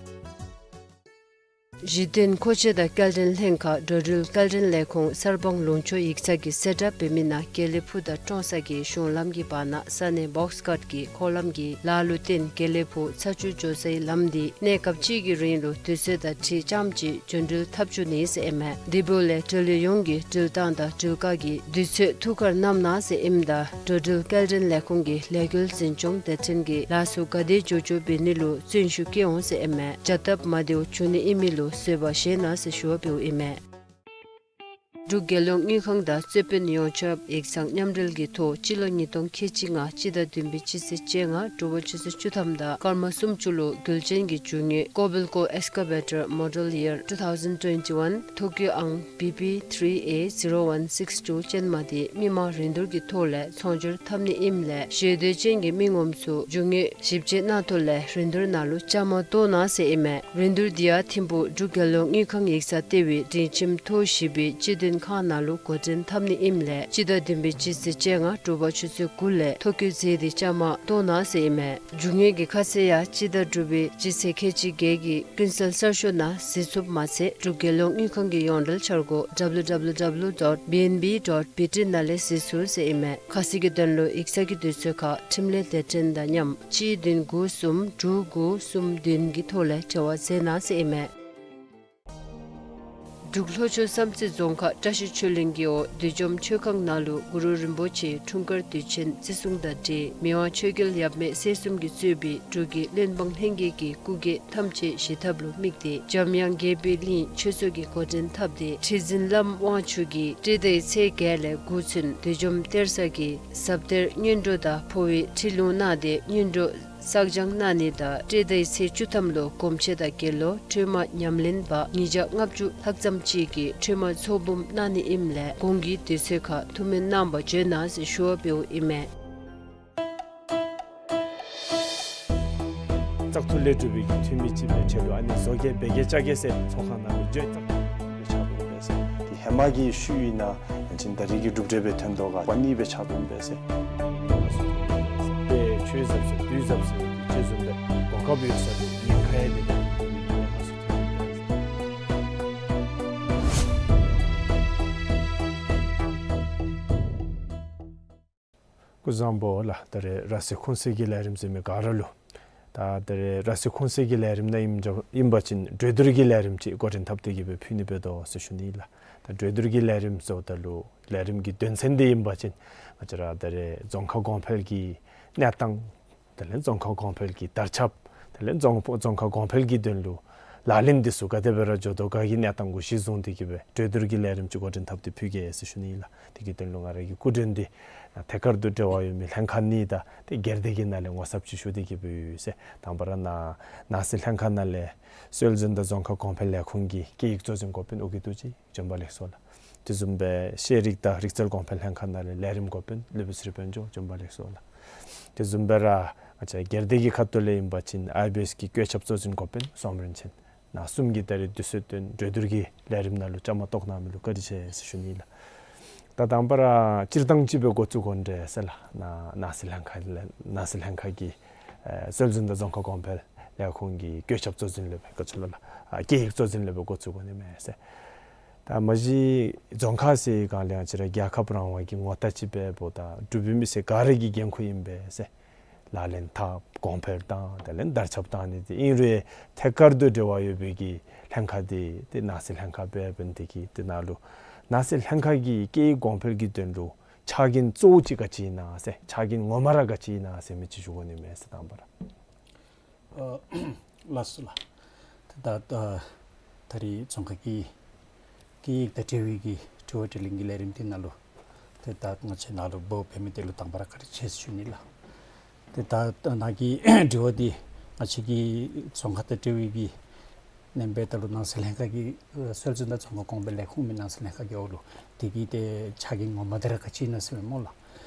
གཞི་རྟེན་མཁོ་ཆས་དང་སྐྱེལ་འདྲེན་ལྷན་ཁག་འགྲོ་འགྲུལ་སྐྱེལ་འདྲེན་ལས་ཁུངས་གསར་སྤང་ལུང་ཕྱོགས་ཡིག་ཚང་གིས་གསལ་བསྒྲགས་འབད་མི་ནང་དགེ་ལེགས་ཕུ་དང་ཀྲོང་གསར་གྱི་གཞུང་ལམ་གྱི་བར་ན་ས་གནས་བོགས་ཀཊ་ཀྱི་འཁོར་ལམ་གྱི་ལ་ལུ་བརྟེན་དགེ་ལེགས་ཕུ་ཚ་ཆུ་འགྱོ་སའི་ལམ་འདི་གནས་སྐབས་ཅིག་གི་རིང་ལུ་དུས་ཚོད་དང་འཁྲིལ་རྐྱངམ་ཅིག་འགྲོ་འགྲུལ་འཐབ་བཅུག་ནི་ཟེར་ཨིན་མས། དེ་འབདཝ་ལས་འགྲོ་ལུགས་ཡོངས་ཀྱིས་འགྲུལ་བཏང་དང་འགྲུལ་བཀག་གི་དུས་ཚོད་ཐུགས་ཁར་བསྣམ་གནང་ཟེར་ཨིནམ་ད་འགྲོ་འགྲུལ་སྐྱེལ་འདྲེན་ལས་ཁུངས་ཀྱི་ལས་འགུལ་འཛིན་སྐྱོང་སྡེ་ཚན་གྱིས་ལཱ་ཚུ་ག་དེ་མགྱོགས་མགྱོགས་འབད་ནི་ལུ་བརྩོན་ཤུགས་བསྐྱེད་འོང་ཟེར་ཨིན་མས། བྱ་སྟབས་མ་བདེཝ་འབྱུང་ནི་ཨིན་མི་ལུ་བཟོད་པ་བཞེས་གནང་ཟེར་ཞུ་བ་འབདཝ་ཨིན་མས། འབྲུག་རྒྱལ་ཡོངས་དངུལ་ཁང་དང་རྩོད་དཔོན་ཡོངས་ཁྱབ་ཡིག་ཚང་མཉམ་འབྲེལ་གྱི་ཐོག་སྤྱི་ལོ་ཉིས་སྟོང་ཁལ་གཅིག་ལྔ་སྤྱི་ཟླ་བདུན་པའི་སྤྱི་ཚེས་བཅོ་ལྔ་དྲོ་པ་ཆུ་ཚོད་བཅུ་ཐམ་དང་སྐར་མ་སུམ་ཅུ་ལུ་རྒྱུ་ཅན་གྱི་རྒྱུ་དངོས་Kobelco Excavator Model Year two thousand twenty-one ཐོ་བཀོད་ཨང་B P three A zero one six two ཅན་མ་དེ་མི་མང་རིན་བསྡུར་གྱི་ཐོག་ལས་ཚོང་སྒྱུར་འཐབ་ནི་ཨིནམ་ལས་ཞེ་འདོད་ཅན་གྱི་མི་ངོམ་ཚུ་རྒྱུ་དངོས་ཞིབ་དཔྱད་གནང་ཐོག་ལས་རིན་བསྡུར་ནང་ལུ་བཅའ་མར་གཏོགས་གནང་ཟེར་ཨིན་མས། རིན་བསྡུར་འདི་ཡང་ཐིམ་ཕུག་འབྲུག་རྒྱལ་ཡོངས་དངུལ་ཁང་ཡིག་ཚང་ལྟེ་བའི་སྒྲིང་ཁྱིམ་ཐོག་བཞི་པའི་སྤྱི་དོན་ ཁང་ནང་ལུ་འགོ་འདྲེན་འཐབ་ནི་ཨིནམ་ལས་སྤྱི་ཟླ་བདུན་པའི་སྤྱི་ཚེས་བཅོ་ལྔ་དྲོ་པ་ཆུ་ཚོད་དགུ་ལས་ཐོ་བཀོད་མཛད་དེ་བཅའ་མར་གཏོགས་གནང་ཟེར་ཨིན་མས། རྒྱུ་དངོས་ཀྱི་ཁ་གསལ་ཡང་སྤྱི་ཟླ་དྲུག་པའི་སྤྱི་ཚེས་ཁལ་གཅིག་བརྒྱད་ཀྱི་ཀུན་གསལ་གསར་ཤོག་ནང་གཟིགས་ཚུགསཔ་མ་ཚད་འབྲུག་རྒྱལ་ཡོངས་དངུལ་ཁང་གི་ཡོངས་འབྲེལ་འཆར་སྒོ་W W W dot B N B dot B T ནང་ལས་གཟིགས་ཚུགས་ཟེར་ཨིན་མས། ཁ་གསལ་གྱི་དོན་ལུ་ཡིག་ཚང་གི་དུས་ཚོད་ཁར་འཕྲིན་ལས་སྡེ་ཕྲན་དང་མཉམ་གཅིག་བདུན་དགུ་གསུམ་དྲུག་དགུ་གསུམ་བདུན་གྱི་ཐོག་ལས་འབྲེལ་བ་མཛད་གནང་ཟེར་ཨིན་མས། འབྲུག་ལྷོ་ཕྱོགས་བསམ་རྩེ་རྫོང་ཁག་བཀྲ་ཤིས་ཆོས་གླིང་གི་འོག་བདུད་འཇོམས་ཆོས་ཁང་ནང་ལུ་གུ་རུ་རིན་པོ་ཆེའི་འཁྲུངས་སྐར་དུས་ཆེན་བརྩི་སྲུང་དང་འབྲེལ་མི་དབང་ཆོས་རྒྱལ་ཡབ་མེས་སྲས་གསུམ་གྱིས་གཙོས་པའི་འབྲུག་གི་བློན་འབངས་ལྷན་རྒྱས་ཀྱི་སྐུ་སྒེར་ཐམས་ཅད་བཞེས་ཐབས་ལུ་དམིགས་ཏེ་འཇམ་དབྱངས་དགྱེས་པའི་གླིང་ཆོས་ཚོགས་ཀྱིས་འགོ་འདྲེན་འཐབ་སྟེ་ཁྲི་འཛིན་བླམ་དབང་ཕྱུག་གིས་སྤྲེལ་ཟླའི་ཚེས་བརྒྱད་ལས་འགོ་བཙུགས་བདུད་འཇོམས་གཏེར་གསར་གྱི་ཟབ་གཏེར་སྔོན་འགྲོ་དང་འཕོ་བའི་ཁྲིད་ལུང་གནང་སྟེ་སྔོན་འགྲོ་བསགས་སྦྱང་གནང་ནི་དང་སྤྲེལ་ཟླའི་ཚེས་བཅུ་ཐམ་ལུ་སྒོམ་ཆེན་དང་དགེ་སློང་ཁྲོས་མ་ཉམས་ལེན་པ་ཉིས་བརྒྱ་ལྔ་བཅུ་ལྷག་ཙམ་ཅིག་གིས་ཁྲོས་མ་ཚོགས་འབུམ་གནང་ནི་ཨིནམ་ལས་གོང་གི་དུས་ཚོད་ཁར་ཐུགས་སྨོན་གནང་བར་བྱོན་གནང་ཟེར་ཞུ་བ་འབདཝ་ཨིན་མས། བཙག་འཐུ་ལས་གྲུབ་པའི་འཐུས་མི་ཅིག་སྦེ་ཁྲལ་ལུ་ཨ་ནི་བཟོ་བཀོད་འབད་གེ་བཅའ་གེ་ཟེར་ཚོགས་ཁང་ནང་ལུ་བརྗོད་བཏང་སྦེ་ཆགས་འོང་པས་ཟེར། དེ་ཧེ་མ་གི་ཤུལ་ཨིན་ན་ཡང་ཅིན་ད་རེས་ཀྱི་གྲུབ་འབྲས་སྦེ་ཐོན་དོ་ག་པ་ནི་སྦེ་ཆགས་འོང་པས་ཟེར། དཔེ་ཆོས་ཟབ་ཟེར་དུས་ཟབ་ཟེར་གྱི་ཅིག་བཟུམ་སྦེ་གོ་སྐབས་ཡོད་ས་ལུ་ཉེན་ཁ་ཡང་མེད་པའི་ཉེན་ཁ་ཚུ་ཐོན་འོང་པས་ཟེར། སྐུ་གཟུགས་བཟང་པོ་ལགས། ད་རེས་ར་བསིལ་ཁུངས་གསལ་གྱི་ལས་རིམ་ཟེར་མི་ག་ར་ལུ། ད་ད་རེས་ར་བསིལ་ཁུངས་གསལ་གྱི་ལས་རིམ་ནང་ཨིནམ་འདྲཝ་ཨིན་པ་ཅིན་གྲོས་བསྡུར་གྱི་ལས་རིམ་ཅིག་འགོ་འདྲེན་འཐབ་སྟེ་གི་སྦེ་ཕུལ་ནི་འབད་དོ་ཟེར་ཞུ་ནི་ལགས། ད་གྲོས་བསྡུར་གྱི་ལས་རིམ་ཟེརཝ་ད་ལུ་ལས་རིམ་གྱི་དོན་ཚན་འདི་ཨིན་པ་ཅིན་ང་བཅས་ར་ད་རེས་རྫོང་ཁག་གོང་འཕེལ་གྱི་གནས་སྟངས། དེ་ལས་རྫོང་ཁག་གོང་འཕེལ་གྱི་དར་ཁྱབ། དེ་ལས་རྫོང་རྫོང་ཁག་གོང་འཕེལ་གྱི་དོན་ལུ་ལག་ལེན་འདི་ཚུ་ག་དེ་སྦེ་ར་འགྱོ་དོ་ག་གི་གནས་སྟངས་གུ་གཞི་བཟུང་སྟེ་གི་སྦེ་གྲོས་བསྡུར་གྱི་ལས་རིམ་ཅིག་འགོ་འདྲེན་འཐབ་སྟེ་ཕུལ་གེ་ཟེར་ཞུ་ནི་ལགས། དེ་གི་དོན་ལུ་ང་ར་གི་སྐུ་མགྲོན་འདི་ཐད་ཀར་དུ་འབྲེལ་བ་ཡོད་མི་ལྷན་ཁག་གཉིས་དང་ཏེ་སྒེར་སྡེ་གི་ནང་ལས་ངོ་ཚབ་ཅིག་ཞུ་སྟེ་གི་སྦེ་ཡོད་ཟེར། དང་པ་ར་ནཱ་ནང་སྲིད་ལྷན་ཁག་ནང་ལས་སྲོལ་འཛིན་དང་རྫོང་ཁག་གོང་འཕེལ་ལས་ཁུངས་ཀྱི་སྐད་ཡིག་གཙོ་འཛིན་འགོ་དཔོན་ཨོ་རྒྱན་རྡོ་རྗེ་བྱོན་པ་ལེགས་སོ་ལགས། དེ་བཟུམ་སྦེ་ཤེས་རིག་དང་རིག་རྩལ་གོང་འཕེལ་ལྷན་ཁག་ནང་ལས་ལས་རིམ་འགོ་དཔོན་ལུས་པ་ཚེ་རིང་དཔལ་འབྱོར་བྱོན་པ་ལེགས་སོ་ལགས། དེ་བཟུམ་སྦེ་ར་ང་བཅས་སྒེར་སྡེ་གི་ཁ་ཐུག་ལས་ཨིན་པ་ཅིན་ཨའི་བི་ཨེས་ཀྱི་བཀོད་ཁྱབ་གཙོ་འཛིན་འགོ་དཔོན་སོམ་རིན་ཆེན། ནཱ་གསུམ་གྱིས་ད་རེས་དུས་ཚོད་བཏོན་གྲོས་བསྡུར་གྱི་ལས་རིམ་ནང་ལུ་བཅའ་མར་གཏོགས་གནང་མི་ལུ་བཀའ་དྲིན་ཆེ་ཟེར་ཞུ་ནི་ལགས། ད་དང་པ་ར་སྤྱིར་བཏང་ཅིག་སྦེ་འགོ་བཙུགས་དགོ་འདྲས་ཟེར་ལགས། ནཱ་ནང་སྲིད་ལྷན་ཁག་ལས་ནང་སྲིད་ལྷན་ཁག་གི་ཨེ་སྲོལ་འཛིན་དང་རྫོང་ཁག་གོང་འཕེལ་ལས་ཁུངས་ཀྱི་བཀོད་ཁྱབ་གཙོ་འཛིན་ལས་སྦེ་ག་ཅི་ལོ་ལགས། ཨ་སྐད་ཡིག་གཙོ་འཛིན་ལས་སྦེ་འགོ་བཙུགས་དགོ་ནི་མས་ཟེར། ད་མ་གཞི་རྫོང་ཁག་ཟེར་བའི་སྒང་ལས་ང་བཅས་ར་རྒྱལ་ཁབ་རང་དབང་གི་ངོ་རྟགས་ཅིག་འབདཝ་ད་འབྲུག་པའི་མི་སེར་ག་ར་གི་འགན་ཁུར་ཨིན་པས་ཟེར། ལག་ལེན་འཐབ་གོང་འཕེལ་བཏང་དེ་ལས་དར་ཁྱབ་བཏང་ནི་འདི་ཨིན་རུང་ཐད་ཀར་དུ་འབྲེལ་བ་ཡོད་པའི་གི་ལྷན་ཁག་འདི་ཏེ་ནང་སྲིད་ལྷན་ཁག་འབད་འབདཝ་འདི་གིས་ཏེ་ནཱ་ལུ་ནང་སྲིད་ལྷན་ཁག་གིས་སྐད་ཡིག་གོང་འཕེལ་གྱི་དོན་ལུ་ཕྱག་འགན་གཙོ་བོ་ཅིག་ག་ཅི་ཨིན་ན་ཟེར་ཕྱག་འགན་ངོ་མ་ར་ག་ཅི་ཨིན་ན་ཟེར་མི་ཅིག་ཞུ་དགོ་ནི་མས་ཟེར། དང་པ་ར། ཨ་ལགས་སོ་ལགས། ད་ད་ད་རེས་རྫོང་ཁག་གི་སྐད་ཡིག་དང་འབྲེལ་བའི་གི་དྲི་བ་དྲིས་ལན་གྱི་ལས་རིམ་འདི་ནང་ལུ་ཏེ་ད་ང་བཅས་ནཱ་ལུ་འབོ་འབད་མི་འདི་ལུ་དང་པ་ར་བཀའ་དྲིན་ཆེ་ཟེར་ཞུ་ནི་ལགས། ཏེ་ད་ད་ནཱ་གི་དྲི་བ་འདི་ང་བཅས་ཀྱི་རྫོང་ཁག་དང་འབྲེལ་བའི་གི་ནང་འབདཝ་ད་ལུ་ནང་སྲིད་ལྷན་ཁག་གི་ཨ་སྲོལ་འཛིན་དང་རྫོང་ཁག་གོང་འཕེལ་ལས་ཁུངས་མི་ནང་སྲིད་ལྷན་ཁག་གི་འོག་ལུ་དེ་གི་ཏེ་ཕྱག་འགན་ངོ་མ་འདི་ར་ག་ཅི་ཨིན་ན་ཟེར་མས་སྨོ་ལགས།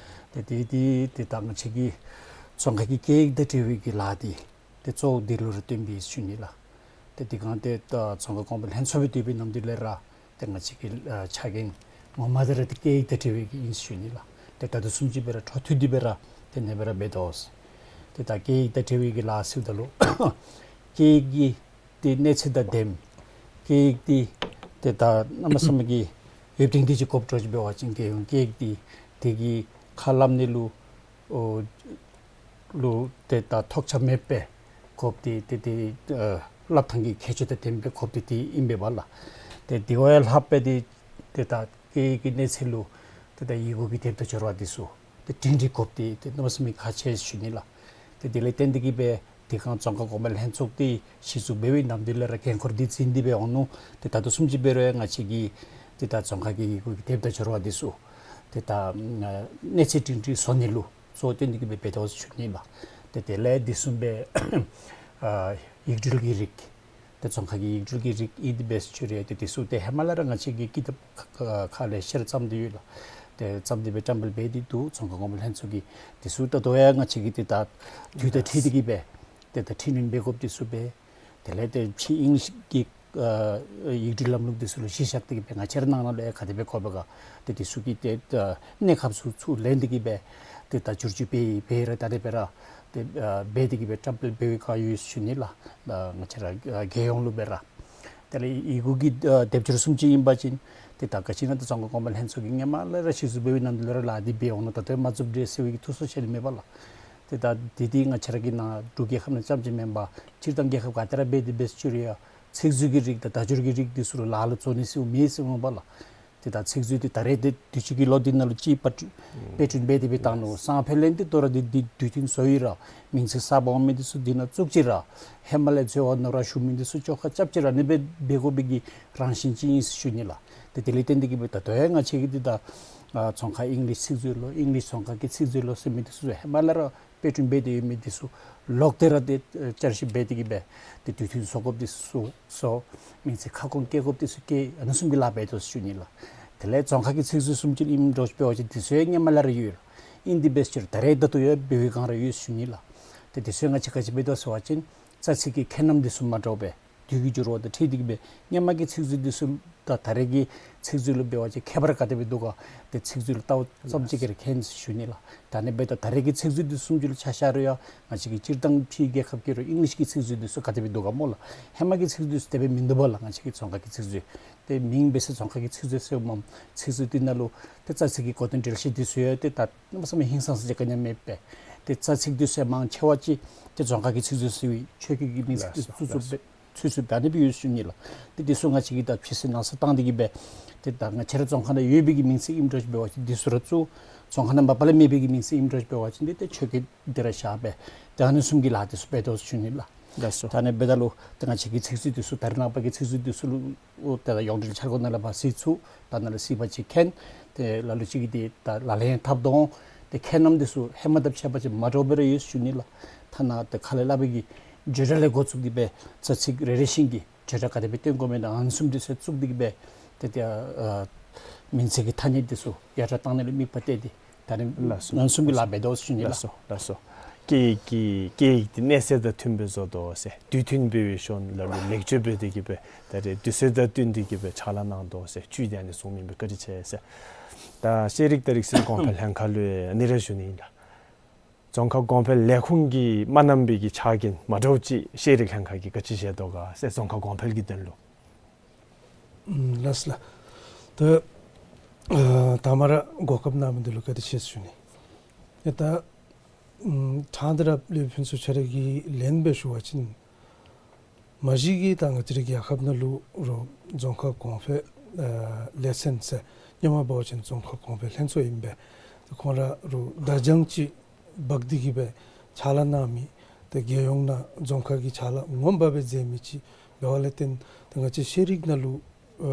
ཏེ་དེ་དེ་ཏེ་ད་ང་བཅས་ཀྱི་རྫོང་ཁག་གི་སྐད་ཡིག་དང་འབྲེལ་བའི་གི་ལཱ་འདི་ཏེ་གཙོ་བོ་འདི་ལུ་ར་བརྟེན་པས་ཞུ་ནི་ལགས། ཏེ་དེ་སྒང་ཏེ་ད་རྫོང་ཁག་གོང་འཕེལ་ལྷན་ཚོགས་སྦེ་སྡོད་པའི་ནམ་དུས་ལས་ར་ཏེ་ང་བཅས་ཀྱི་ཨ་ཕྱག་འགན་ངོ་མ་འདི་ར་ཏེ་སྐད་ཡིག་དང་འབྲེལ་བའི་གི་ཨིན་ཞུ་ནི་ལགས། ཏེ་ད་ལྟོ་བཟུམ་ཅིག་སྦེ་ར་འཕྲོ་མཐུད་དེ་སྦེ་ར་ཏེ་ཨ་ནེ་སྦེ་ར་འབད་དོ་ཟེར། ཏེ་ད་སྐད་ཡིག་དང་འབྲེལ་བའི་གི་ལཱ་ཟེརཝ་ད་ལུ་སྐད་ཡིག་གི་ཏེ་གནས་ཚད་དང་ལྡནམ་སྐད་ཡིག་འདི་ཏེ་ད་གནམ་མེད་ས་མེད་ཀྱི་ཡོདཔ་ཐེངས་ཐེངས་ཅིག་དགོཔ་འདྲཝ་ཅིག་འབད་བ་ཅིན་རྒྱལ་ཡོངས་སྐད་ཡིག་འདི་དེ་གི་ཁ་སླབ་ནི་ལུ་ཨོ་ལུ་ཏེ་ད་ཐོགས་ཆགས་མེདཔ་སྦེ་དགོཔ་འདི་ཏེ་ཏེ་ཨ་སླབ་ཐངས་ཀྱི་ཁྱད་ཆོས་དང་ལྡནམ་སྦེ་དགོཔ་འདི་ཏེ་ཨིན་པས་ལགས། ཏེ་དེ་བ་ཡང་ལྷགཔ་སྦེ་ཏེ་ཏེ་ད་སྐད་ཡིག་གི་གནས་ཚད་ལུ་ཏེ་ད་ཡི་གུ་གི་དེབ་དང་སྦྱོར་བ་འདི་ཚུ་ཏེ་སྒྲིང་སྒྲི་དགོཔ་འདི་ཏེ་གནམ་མེད་ས་མེད་ཁག་ཆེ་ཟེར་ཞུ་ནི་ལགས། ཏེ་དེ་ལས་བརྟེན་ཏེ་གི་སྦེ་དེ་སྒང་རྫོང་ཁག་གོང་འཕེལ་ལྷན་ཚོགས་འདི་གཞི་བཙུགས་འབད་བའི་ནམ་དུས་ལས་ར་འགན་ཁུར་འདི་བྱིན་ཏེ་སྦེ་འོང་ནུག། ཏེ་ད་ལྟོ་བཟུམ་ཅིག་འབད་རུང་ཡང་ང་བཅས་ཀྱི་ཏེ་ད་རྫོང་ཁག་གི་ཡི་གུ་གི་དེབ་དང་སྦྱོར་བ་འདི་ཚུ་ཏེ་ད་ཨ་གནས་ཚད་སྒྲིང་སྒྲི་བཟོ་ནི་ལུ་གཙོ་བོ་བཏོན་ཏེ་གི་སྦེ་འབད་དོ་ཟེར་ཞུ་ནི་ལགས། ཏེ་དེ་ལས་དེ་བཟུམ་སྦེ་ཨ་ཡིག་འབྲུ་གི་རིགས། ཏེ་རྫོང་ཁག་གི་ཡིག་འབྲུ་གི་རིགས་ཨིན་ཏེ་འབད་ཟེར་ཞུ་རུང་ཏེ་དེ་ཚུ་ཏེ་ཧེ་མ་ལས་ར་ང་བཅས་ཀྱིས་ཀི་དེབ་ཁ་ཁ་ཁ་ལེ་ཤ་ར་བརྩམས་ཏེ་ཡོད་ལགས། ཏེ་བརྩམས་ཏེ་སྦེ་བཀྲམ་སྤེལ་འབད་དེ་འདུག། རྫོང་ཁག་གོང་འཕེལ་ལྷན་ཚོགས་ཀྱིས་དེ་ཚུ་ད་ལྟོ་ཡང་ང་བཅས་ཀྱིས་ཏེ་ད་དུས་དང་འཁྲིལ་ཏེ་གི་སྦེ་ཏེ་ད་འཕྲི་སྣོན་འབད་དགོཔ་དེ་ཚུ་འབད། དེ་ལས་ཏེ་ཕྱི་ཨིང་ལིཤ་གི་ ཨ་ཡིག་འབྲུ་ལམ་ལུགས་འདི་ཚུ་ལུ་གཞི་བཞག་སྟེ་གི་སྦེ་ང་བཅས་ར་ནང་ན་ལུ་ཡང་ག་དེ་སྦེ་དགོ་པས་ག་ཏེ་འདི་ཚུ་གི་ཏེ་ཨ་གནས་སྐབས་ཚུ་ཚུར་ལེན་ཏེ་གི་སྦེ་ཏེ་ད་བསྒྱུར་བཅོས་འབད་འབད་ར་ད་རེས་འབད་ར་ཏེ་ཨ་འབད་དེ་གི་སྦེ་བཀྲམ་སྤེལ་འབད་བའི་བཀའ་ཡོད་ཞུ་ནི་ལགས། ད་ང་བཅས་ར་ཨ་རྒྱལ་ཡོངས་ལུ་འབད་ར། དེ་ལས་ཡི་གུ་གི་ཨ་སྡེབ་སྦྱོར་བཟུམ་ཅིག་ཨིན་པ་ཅིན་ཏེ་ད་ག་ཅི་ཨིན་ན་ད་རྫོང་ཁ་གོང་འཕེལ་ལྷན་ཚོགས་ཀྱིས་སྔོན་མ་ལས་ར་གཞི་བཙུགས་འབད་བའི་ནང་དུ་ལས་ར་ལཱ་འདི་འབད་འོང་ནུག། ད་ལྟོ་མ་བཙུགས་འདྲས་ཟེར་བའི་གི་ཐུགས་སུ་ཆེ་ནི་མེད་པ་ལགས། ཏེ་ད་འདི་འདི་ང་བཅས་ར་གི་ནཱ་འབྲུག་རྒྱལ་ཁབ་ནང་རྐྱངམ་ཅིག་མེན་པར་སྤྱིར་བཏང་རྒྱལ་ཁབ་ག་ཏེ་ར་འབད་དེ་འབད་ས་ཅིག་རུང་ཡང་ཚིག་མཛོད་ཀྱི་རིགས་དང་བརྡ་སྦྱོར་གྱི་རིགས་འདི་ཚུ་ལུ་ལཱ་ལུ་བརྩོན་ནི་ཟེར་མེད་ཟེར་འོང་པ་ལགས། ཏེ་ད་ཚིག་མཛོད་འདི་ད་རེས་ཏེ་དུས་ཅི་གི་ལོ་འདི་ནང་ལུ་ཅིག་པར་སྐྲུན་དཔེ་སྐྲུན་འབད་དེ་འབད་བཏང་ནུག། སང་ཕོད་ལས་ཏེ་དོ་རུང་འདི་འདི་དུས་མཐུན་བཟོ་ཡི་ར་མིང་ཚིག་གསརཔ་འོང་མི་འདི་ཚུ་འདི་ནང་བཙུགས་ཅི་ར་ཧེ་མ་ལས་འཚོལ་བ་ནོར་བ་ཞུགས་མི་འདི་ཚུ་བཅོ་ཁ་རྐྱབ་ཅི་ར་ཨ་ནི་སྦེ་འབད་དགོ་པའི་གི་རང་བཞིན་ཅིག་ཨིན་ཟེར་ཞུ་ནི་ལགས། ཏེ་དེ་ལས་བརྟེན་ཏེ་གི་སྦེ་ད་ལྟོ་ཡང་ང་བཅས་ཀྱིས་འདི་ད་ཨ་རྫོང་ཁ་ཨིང་ལིཤ་ཚིག་མཛོད་ལོ་ཨིང་ལིཤ་རྫོང་ཁ་གི་ཚིག་མཛོད་ལོ་ཟེར་མི་འདི་ཚུ་ཧེ་མ་ལས་ར་དཔེ་སྐྲུན་འབད་དེ་ཡོད་མི་འདི་ཚུ་ལོག་སྟེ་ར་ཏེ་ཨ་བསྐྱར་ཞིབ་འབད་དེ་གི་སྦེ་ཏེ་དུས་མཐུན་བཟོ་དགོཔ་འདི་ཚུ་བཟོ། མིང་ཚིག་ཁ་སྐོང་བཀལ་དགོཔ་འདི་ཚུ་བཀལ། ཨ་ནི་བཟུམ་གྱི་ལཱ་འབད་དོ་ཟེར་ཞུ་ནི་ལགས། དེ་ལས་རྫོང་ཁ་གི་ཚིག་མཛོད་བཟུམ་ཅིག་ཨིནམ་འདྲཝ་ཅིག་འབད་བ་ཅིན་འདི་ཚུ་ཡང་སྔོན་མ་ལས་ར་ཡོད་ལགས། ཨིན་ཏེ་འབད་ཟེར་ད་རེས་ད་ལྟོ་ཡང་འབད་བའི་སྒང་ར་ཡོད་ཟེར་ཞུ་ནི་ལགས། ཏེ་འདི་ཚུ་ཡང་ང་བཅས་ག་ཅི་འབད་དོ་ཟེར་བ་ཅིན་རྩ་ཚིག་གི་ཁྱད་རྣམ་འདི་ཚུ་མ་འདྲཝ་སྦེ་དུས་ཀྱི་འགྱུར་བ་དང་འཁྲིལ་ཏེ་གི་སྦེ་སྔོན་མ་གི་ཚིག་མཛོད་འདི་ཚུ་དང་ད་རེས་ཀྱི་ཚིག་མཛོད་ལུ་འབད་བ་ཅིན་ཁྱད་པར་ག་དེ་སྦེ་འདུག་ག། ཏེ་ཚིག་མཛོད་ལུ་ལྟཝ་ཙམ་ཅིག་གིས་ར་མཁྱེན་ཟེར་ཞུ་ནི་ལགས། ད་ཨ་ནི་སྦེ་ད་ད་རེས་ཀྱི་ཚིག་མཛོད་འདི་བཟུམ་ཅིག་ལུ་ཆ་བཞག་རུང་ཡང་ང་བཅས་ཀྱི་སྤྱིར་བཏང་ཕྱིའི་རྒྱལ་ཁབ་ཀྱི་རུང་ཨིང་ལིཤ་གི་ཚིག་མཛོད་འདི་ཚུ་ག་དེ་སྦེ་འདུག་ག་སྨོ་ལགས། ཧེ་མ་གི་ཚིག་མཛོད་འདི་ཚུ་དེ་སྦེ་མིན་འདུག་པ་ལགས། ང་བཅས་ཀྱི་རྫོང་ཁ་གི་ཚིག་མཛོད་ཏེ་མིང་འབད་ཟེར་རྫོང་ཁ་གི་ཚིག་མཛོད་ཟེརཝ་མས། ཚིག་མཛོད་འདི་ནང་ལུ་ཏེ་རྩ་ཚིག་གི་གོ་དོན་འགྲེལ་བཤད་འདི་ཚུ་ཡང་ཏེ་ད་གནམ་མེད་ས་མེད་ཧིང་སངས་ས་ཅིག་ག་ནི་ཡང་མེད་པས། ཏེ་རྩ་ཚིག་འདི་ཚུ་མང་ཆེ་བ་ཅིག་ཏེ་རྫོང་ཁ་གི་ཚིག་མཛོད་ཟེར་བའི་ཆོས་སྐད་ཀྱི་མིང་ཚིག་འདི་ཚུ་ཚུ་སྦེ་ཚུ་ཚུ་སྦེ་ཨ་ནི་སྦེ་ཡོད་ཟེར་ཞུ་ནི་ལགས། ཏེ་འདི་ཚུ་ང་བཅས་ཀྱིས་ད་ཕྱིས་སུ་ནང་སར་བཏང་སྟེ་གི་སྦེ་ཏེ་ད་ང་བཅས་ར་རྫོང་ཁ་ནང་ཡོད་པའི་གི་མིང་ཚིག་ཨིནམ་འདྲཝ་ཅིག་འབད་བ་ཅིན་འདི་ཚུ་ར་བཙུགས། རྫོང་ཁ་ནང་མ་པ་ལས་མེད་པའི་གི་མིང་ཚིག་ཨིནམ་འདྲཝ་ཅིག་འབད་བ་ཅིན་འདི་ཏེ་ཆོས་སྐད་འདི་ར་བཞག་སྦེ་ཏེ་ཨ་ནི་བཟུམ་གྱི་ལཱ་འདི་ཚུ་འབད་དོ་ཟེར་ཞུ་ནི་ལགས། ལགས་སོ། ད་ཨ་ནི་འབདཝ་ད་ལུ་ཏེ་ང་བཅས་ཀྱི་ཚིག་མཛོད་འདི་ཚུ་ད་རེས་ནངས་པ་གི་ཚིག་མཛོད་འདི་ཚུ་ལུ་ཨོ་ཏེ་ད་ཡོངས་འབྲེལ་འཆར་སྒོ་ནང་ལས་ཕར་གཟིགས་ཚུགས། ད་ནཱ་ལས་གཟིགས་པ་ཅིན་མཁྱེན། ཏེ་ལ་ལུ་ཅིག་གིས་ཏེ་ད་ལག་ལེན་འཐབ་དོ་འོང་། ཏེ་ཁྱད་རྣམ་འདི་ཚུ་ཧེ་མ་དང་ཕྱད་པ་ཅིན་མ་འདྲཝ་སྦེ་ར་ཡོད་ཟེར་ཞུ་ནི་ལགས། ཐ་ན་ཏེ་ཁ་ལས་སླབ་པའི་གི་བརྗོད་སྒྲ་ལས་འགོ་བཙུགས་ཏེ་སྦེ་རྩ་ཚིག་རེ་རེ་བཞིན་གྱི་བརྗོད་སྒྲ་ག་དེ་སྦེ་སྟོན་དགོ་མི་དང་ཨ་ནི་བཟུམ་འདི་ཚུ་བཙུགས་ཏེ་གི་སྦེ་ཏེ་ཏེ་ཨ་མིང་ཚིག་གི་ཐ་སྙད་འདི་ཚུ་ཡར་དྲག་བཏང་ནི་ལུ་དམིགས་པ་གཏད་དེ་ད་ཨ་ནི་ལགས་སོ། ཨ་ནི་བཟུམ་གྱི་ལཱ་འབད་དོ་ཟེར་ཞུ་ནི་ལགས། ལགས་སོ། ལགས་སོ། སྐད་ཡིག་གི་སྐད་ཡིག་འདི་གནས་ཚད་དང་མཐུནམ་སྦེ་བཟོ་དོ་ཟེར་དུས་མཐུན་འབད་བའི་ཤུལ་ལུ་ལེགས་བཅོས་འབད་དེ་གི་སྦེ་ད་རེས་དུས་ཚོད་དང་བསྟུན་ཏེ་གི་སྦེ་ཕྱག་ལཱ་གནང་དོ་ཟེར་བཅུད་དེ་ཨ་ནི་གསུངམ་ཨིན་པས། བཀའ་དྲིན་ཆེ་ཟེར། ད་ཤེས་རིག་དང་རིག་གཞུང་གོང་འཕེལ་ལྷན་ཁག་ལུ་ཡང་ཨ་ནི་ར་ཞུ་ནི་ཨིན་ལགས། རྫོང་ཁ་གོང་འཕེལ་ལས་ཁུངས་ཀྱིས་མ་གནང་པའི་གི་ཆ་རྐྱེན་མ་འདྲཝ་ཅིག་ཤེས་རིག་ལྷན་ཁག་གིས་ག་ཅི་བཞེས་དོ་ག་ཟེར་རྫོང་ཁ་གོང་འཕེལ་གྱི་དོན་ལུ། ཨམ་ལགས་སོ་ལགས། ད་ཨ་དང་པ་ར་གོ་སྐབས་གནང་མི་འདི་ལུ་བཀའ་དྲིན་ཆེ་ཟེར་ཞུ་ནི། ཨེ་ད་ཨམ་ཕྲང་སྟེ་ར་ལས་ཕུན་ཚོགས་ཁྱོད་ར་གིས་ལན་སྦེ་ཞུ་བ་ཅིན་མ་གཞི་གི་ད་ང་བཅས་རའི་རྒྱལ་ཁབ་ནང་ལུ་རུང་རྫོང་ཁ་གོང་འཕེལ་ཨ་ལས་ཚན་ཟེར་སྔོན་མ་འབད་བ་ཅིན་རྫོང་ཁ་གོང་འཕེལ་ལྷན་ཚོགས་ཨིན་པས། ཏེ་ཁོང་ར་རུང་བརྡ་བྱང་ཅིག་འབག་སྟེ་གི་སྦེ་ཕྱག་ལཱ་གནང་མི་ཏེ་རྒྱལ་ཡོངས་ནང་རྫོང་ཁ་གི་ཕྱག་ལཱ་ངོ་མ་སྦེ་མཛད་མི་ཅིག་འབདཝ་ལས་བརྟེན་ཏེ་ང་བཅས་ཤེས་རིག་ནང་ལུ་ཨ་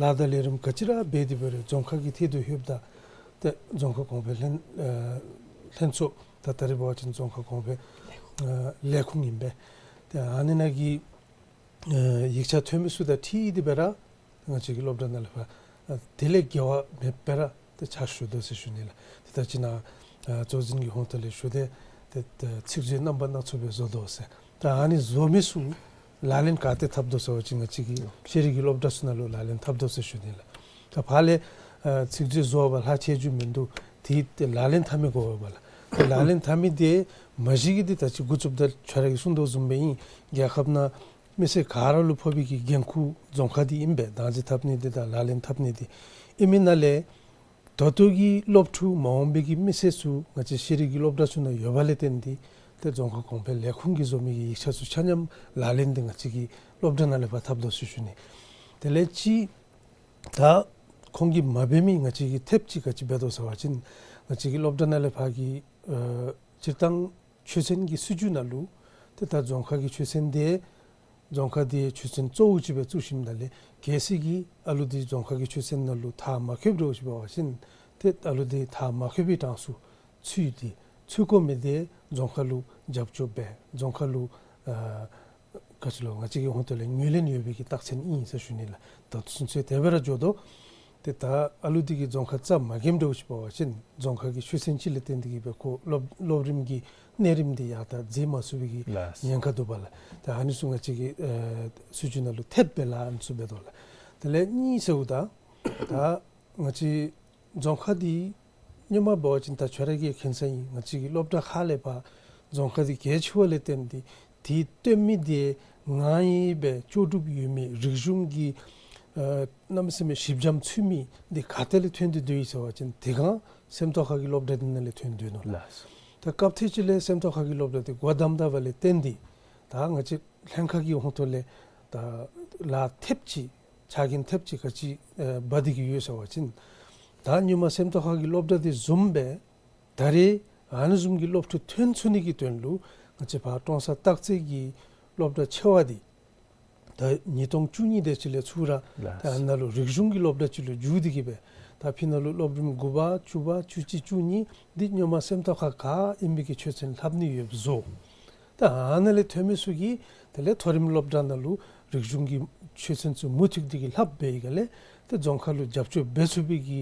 ལཱ་དང་ལས་རིམ་ག་ཅི་ར་འབད་དེ་འབད་རུང་རྫོང་ཁ་གི་ཐད་དུ་ལྷོདཔ་ད་ཏེ་རྫོང་ཁ་གོང་འཕེལ་ལྷན་ཨ་ལྷན་ཚོགས་ད་ད་རེས་འབད་བ་ཅིན་རྫོང་ཁ་གོང་འཕེལ་ཨ་ལས་ཁུངས་ཨིན་པས། ཏེ་ཨ་ནི་ནང་གི་ཨ་ཡིག་ཆ་ཐོན་མི་ཚུ་དང་འཁྲིལ་ཏེ་སྦེ་ར་ང་བཅས་ཀྱི་སློབ་གྲྭ་ནང་ལས་ཕར་ཨ་དེ་ལས་འགལ་བ་མེདཔ་སྦེ་ར་ཏེ་ཕྱག་ཞུ་དོ་ཟེར་ཞུ་ནི་ལགས། ཏེ་ད་ཅི་ནཱ་ཨ་གཙོ་འཛིན་གྱི་ཧོངས་ཐོག་ལས་ཞུ་སྟེ་ཏེ་ཏེ་ཚིག་མཛོད་རྣམ་པ་སྣ་ཚོགས་སྦེ་བཟོ་དོ་ཟེར། ད་ཨ་ནི་བཟོ་མི་ཚུ་ལག་ལེན་ག་ཏེ་འཐབ་དོ་ཟེར་བ་ཅིན་ང་བཅས་ཀྱི་ཤེས་རིག་གི་སློབ་གྲྭ་ཚུ་ནང་ལུ་ལག་ལེན་འཐབ་དོ་ཟེར་ཞུ་ནི་ལགས། ད་ཕར་ལས་ཨ་ཚིག་མཛོད་བཟོ་བ་ལྷག་ཆེ་རྒྱུ་མིན་འདུག། ཏེ་ཏེ་ལག་ལེན་འཐབ་མི་དགོ་པས་ལགས། ཏེ་ལག་ལེན་འཐབ་མི་འདི་མ་གཞི་གི་འདི་ད་ཅི་འགོ་བཙུགསཔ་ད་ཁྱོད་ར་གིས་གསུངས་དོ་བཟུམ་སྦེ་ཨིན། རྒྱལ་ཁབ་ནང་མི་སེར་ག་ར་ལུ་ཕོག་པའི་གི་འགན་ཁུར་རྫོང་ཁ་འདི་ཨིན་པས། བདག་འཛིན་འཐབ་ནི་འདི་དང་ལག་ལེན་འཐབ་ནི་འདི། ཨིན་མི་ནང་ལས་ད་ལྟོ་གི་སློབ་ཕྲུག་མ་འོངས་པའི་གི་མི་སེར་ཚུ་ང་བཅས་ཤེས་རིག་གི་སློབ་གྲྭ་ཚུ་ནང་ཡོད་པ་ལས་བརྟེན་ཏེ་ཏེ་རྫོང་ཁ་གོང་འཕེལ་ལས་ཁུངས་ཀྱིས་བཟོ་མི་གི་ཡིག་ཆ་ཚུ་ཆ་མཉམ་ལག་ལེན་འདི་ང་བཅས་ཀྱི་སློབ་གྲྭ་ནང་ལས་ཕར་འཐབ་དོ་ཟེར་ཞུ་ནི། དེ་ལས་ཅིག་ད་ཁོང་གིས་མ་འབད་མི་ང་བཅས་ཀྱིས་ཐེབས་ཅིག་ག་ཅི་འབད་དོ་ཟེར་བ་ཅིན་ང་བཅས་ཀྱི་སློབ་གྲྭ་ནང་ལས་ཕར་གྱི་ཨ་སྤྱིར་བཏང་ཆོས་ཚན་གྱི་སྲིད་བྱུས་ནང་ལུ་ཏེ་ད་རྫོང་ཁ་གི་ཆོས་ཚན་འདི་རྫོང་ཁ་འདི་ཆོས་ཚན་གཙོ་བོ་ཅིག་སྦེ་བཙུགས་ཞིནམ་ད་ལས་གལ་སྲིད་ཀྱི་ཨ་ལུ་འདི་རྫོང་ཁ་གི་ཆོས་ཚན་ནང་ལུ་མཐར་མ་འཁྱོལཝ་འདྲཝ་ཅིག་འབད་བ་ཅིན་ཏེ་ཨ་ལུ་འདི་མཐར་མ་འཁྱོལ་བའི་གྲངས་སུ་ཚུད་དེ་ཚུད་དགོ་མི་འདི་རྫོང་ཁ་ལུ་རྒྱབ་སྐྱོར་འབད་རྫོང་ཁ་ལུ་ཨ་ག་ཅི་ལོ་ང་བཅས་ཀྱི་ཧོངས་ཐོག་ལས་ངོས་ལེན་ཡོད་པའི་གི་རྟགས་མཚན་ཨིན་ཟེར་ཞུ་ནི་ལགས། ད་ཚུན་ཚོད་དེ་སྦེ་ར་འགྱོ་དོ། ཏེ་ད་ཨ་ལུ་འདི་གིས་རྫོང་ཁ་རྩ་མ་འགེངམ་འདྲཝ་ཅིག་འབད་བ་ཅིན་རྫོང་ཁ་གི་ཆོས་ཚན་ཅིག་ལས་བརྟེན་ཏེ་གིས་སྦེ་ཁོ་སློབ་སློབ་རིམ་གྱི་གནས་རིམ་འདི་ཡར་ད་འཛེགས་མ་ཚུགས་པའི་གི་ལགས། ཉེན་ཁ་འདུག་པ་ལགས། ད་ཨ་ནི་ཚུ་ང་བཅས་ཀྱི་ཨེ་སྲིད་བྱུས་ནང་ལུ་ཐེབས་སྦེ་ལཱ་ཨ་ནི་ཚུ་འབད་དོ་ལགས། དེ་ལས་གཉིས་ཟེརཝ་ད་ད་ང་བཅས་རྫོང་ཁ་འདི་སྔོན་མ་འབད་བ་ཅིན་ད་ཁྱོད་ར་གིས་མཁྱེན་ས་ཨིན། ང་བཅས་ཀྱི་སློབ་གྲྭ་ཁག་ལས་ཕར་རྫོང་ཁ་འདི་གལ་ཆེ་བ་ལས་བརྟེན་ཏེ་དེ་སྟོན་མི་དེ་ང་ཡི་སྦེ་ལྕོགས་གྲུབ་ཡོད་མི་རིག་གཞུང་གི་ཨ་གནམ་མེད་ས་མེད་ཞིབ་འཇམ་ཚུད་མི་འདི་ག་ཏེ་ལས་ཐོན་ཏེ་སྡོད་ཡི་ཟེར་བ་ཅིན་དེ་སྒང་སེམས་རྟོགས་ཁ་གི་སློབ་གྲྭ་འདི་ནང་ལས་ཐོན་སྡོད་ནུག་ལགས། ལགས། ད་སྐབས་ཐེངས་ཅིག་ལས་སེམས་རྟོགས་ཁ་གི་སློབ་གྲྭ་འདི་སྒོ་བསྡམས་ད་པ་ལས་བརྟེན་ཏེ་ད་ང་བཅས་ལྷན་ཁག་གི་ཧོང་ཐོག་ལས་ད་ལཱ་ཐེབས་ཅིག་ཕྱག་འགན་ཐེབས་ཅིག་ག་ཅི་ཨེ་འབག་སྟེ་གིས་ཡོད་ཟེར་བ་ཅིན་ད་སྔོན་མ་སེམས་རྟོགས་ཁ་གི་སློབ་གྲྭ་འདི་བཟུམ་སྦེ་ད་རེས་ཨ་ནི་བཟུམ་གྱི་སློབ་ཕྲུག་ཐོན་ཚུགས་ནི་གི་དོན་ལུ་ང་བཅས་ཕར་ཀྲོང་གསར་སྟག་རྩེ་གི་སློབ་གྲྭ་ཆེ་བ་འདི་ད་ཉིས་སྟོང་བཅུ་གཉིས་དེ་ཅིག་ལས་ཚུར་ར་ལགས། ད་ཨ་ནཱ་ལུ་རིག་གཞུང་གི་སློབ་གྲྭ་ཅིག་ལུ་བསྒྱུར་ཏེ་གིས་སྦེ་ད་ཕི་ནང་ལུ་སློབ་རིམ་དགུ་པ་བཅུ་པ་བཅུ་གཅིག་བཅུ་གཉིས་འདི་སྔོན་མ་སེམས་རྟོགས་ཁ་ག་ཨིན་པའི་གི་ཆོས་ཚན་ལྷབ་ནི་ཡོདཔ་བཟོ། ད་ཨ་ནཱ་ལས་ཐོན་མི་ཚུ་གིས་དེ་ལས་མཐོ་རིམ་སློབ་གྲྭ་ནང་ལུ་རིག་གཞུང་གི་ཆོས་ཚན་ཚུ་མུ་མཐུད་དེ་གིས་ལྷབ་འབད་ཡི་ག་ལས་ཏེ་རྫོང་ཁ་ལུ་རྒྱབ་སྐྱོར་འབད་ཚུགས་པའི་གི་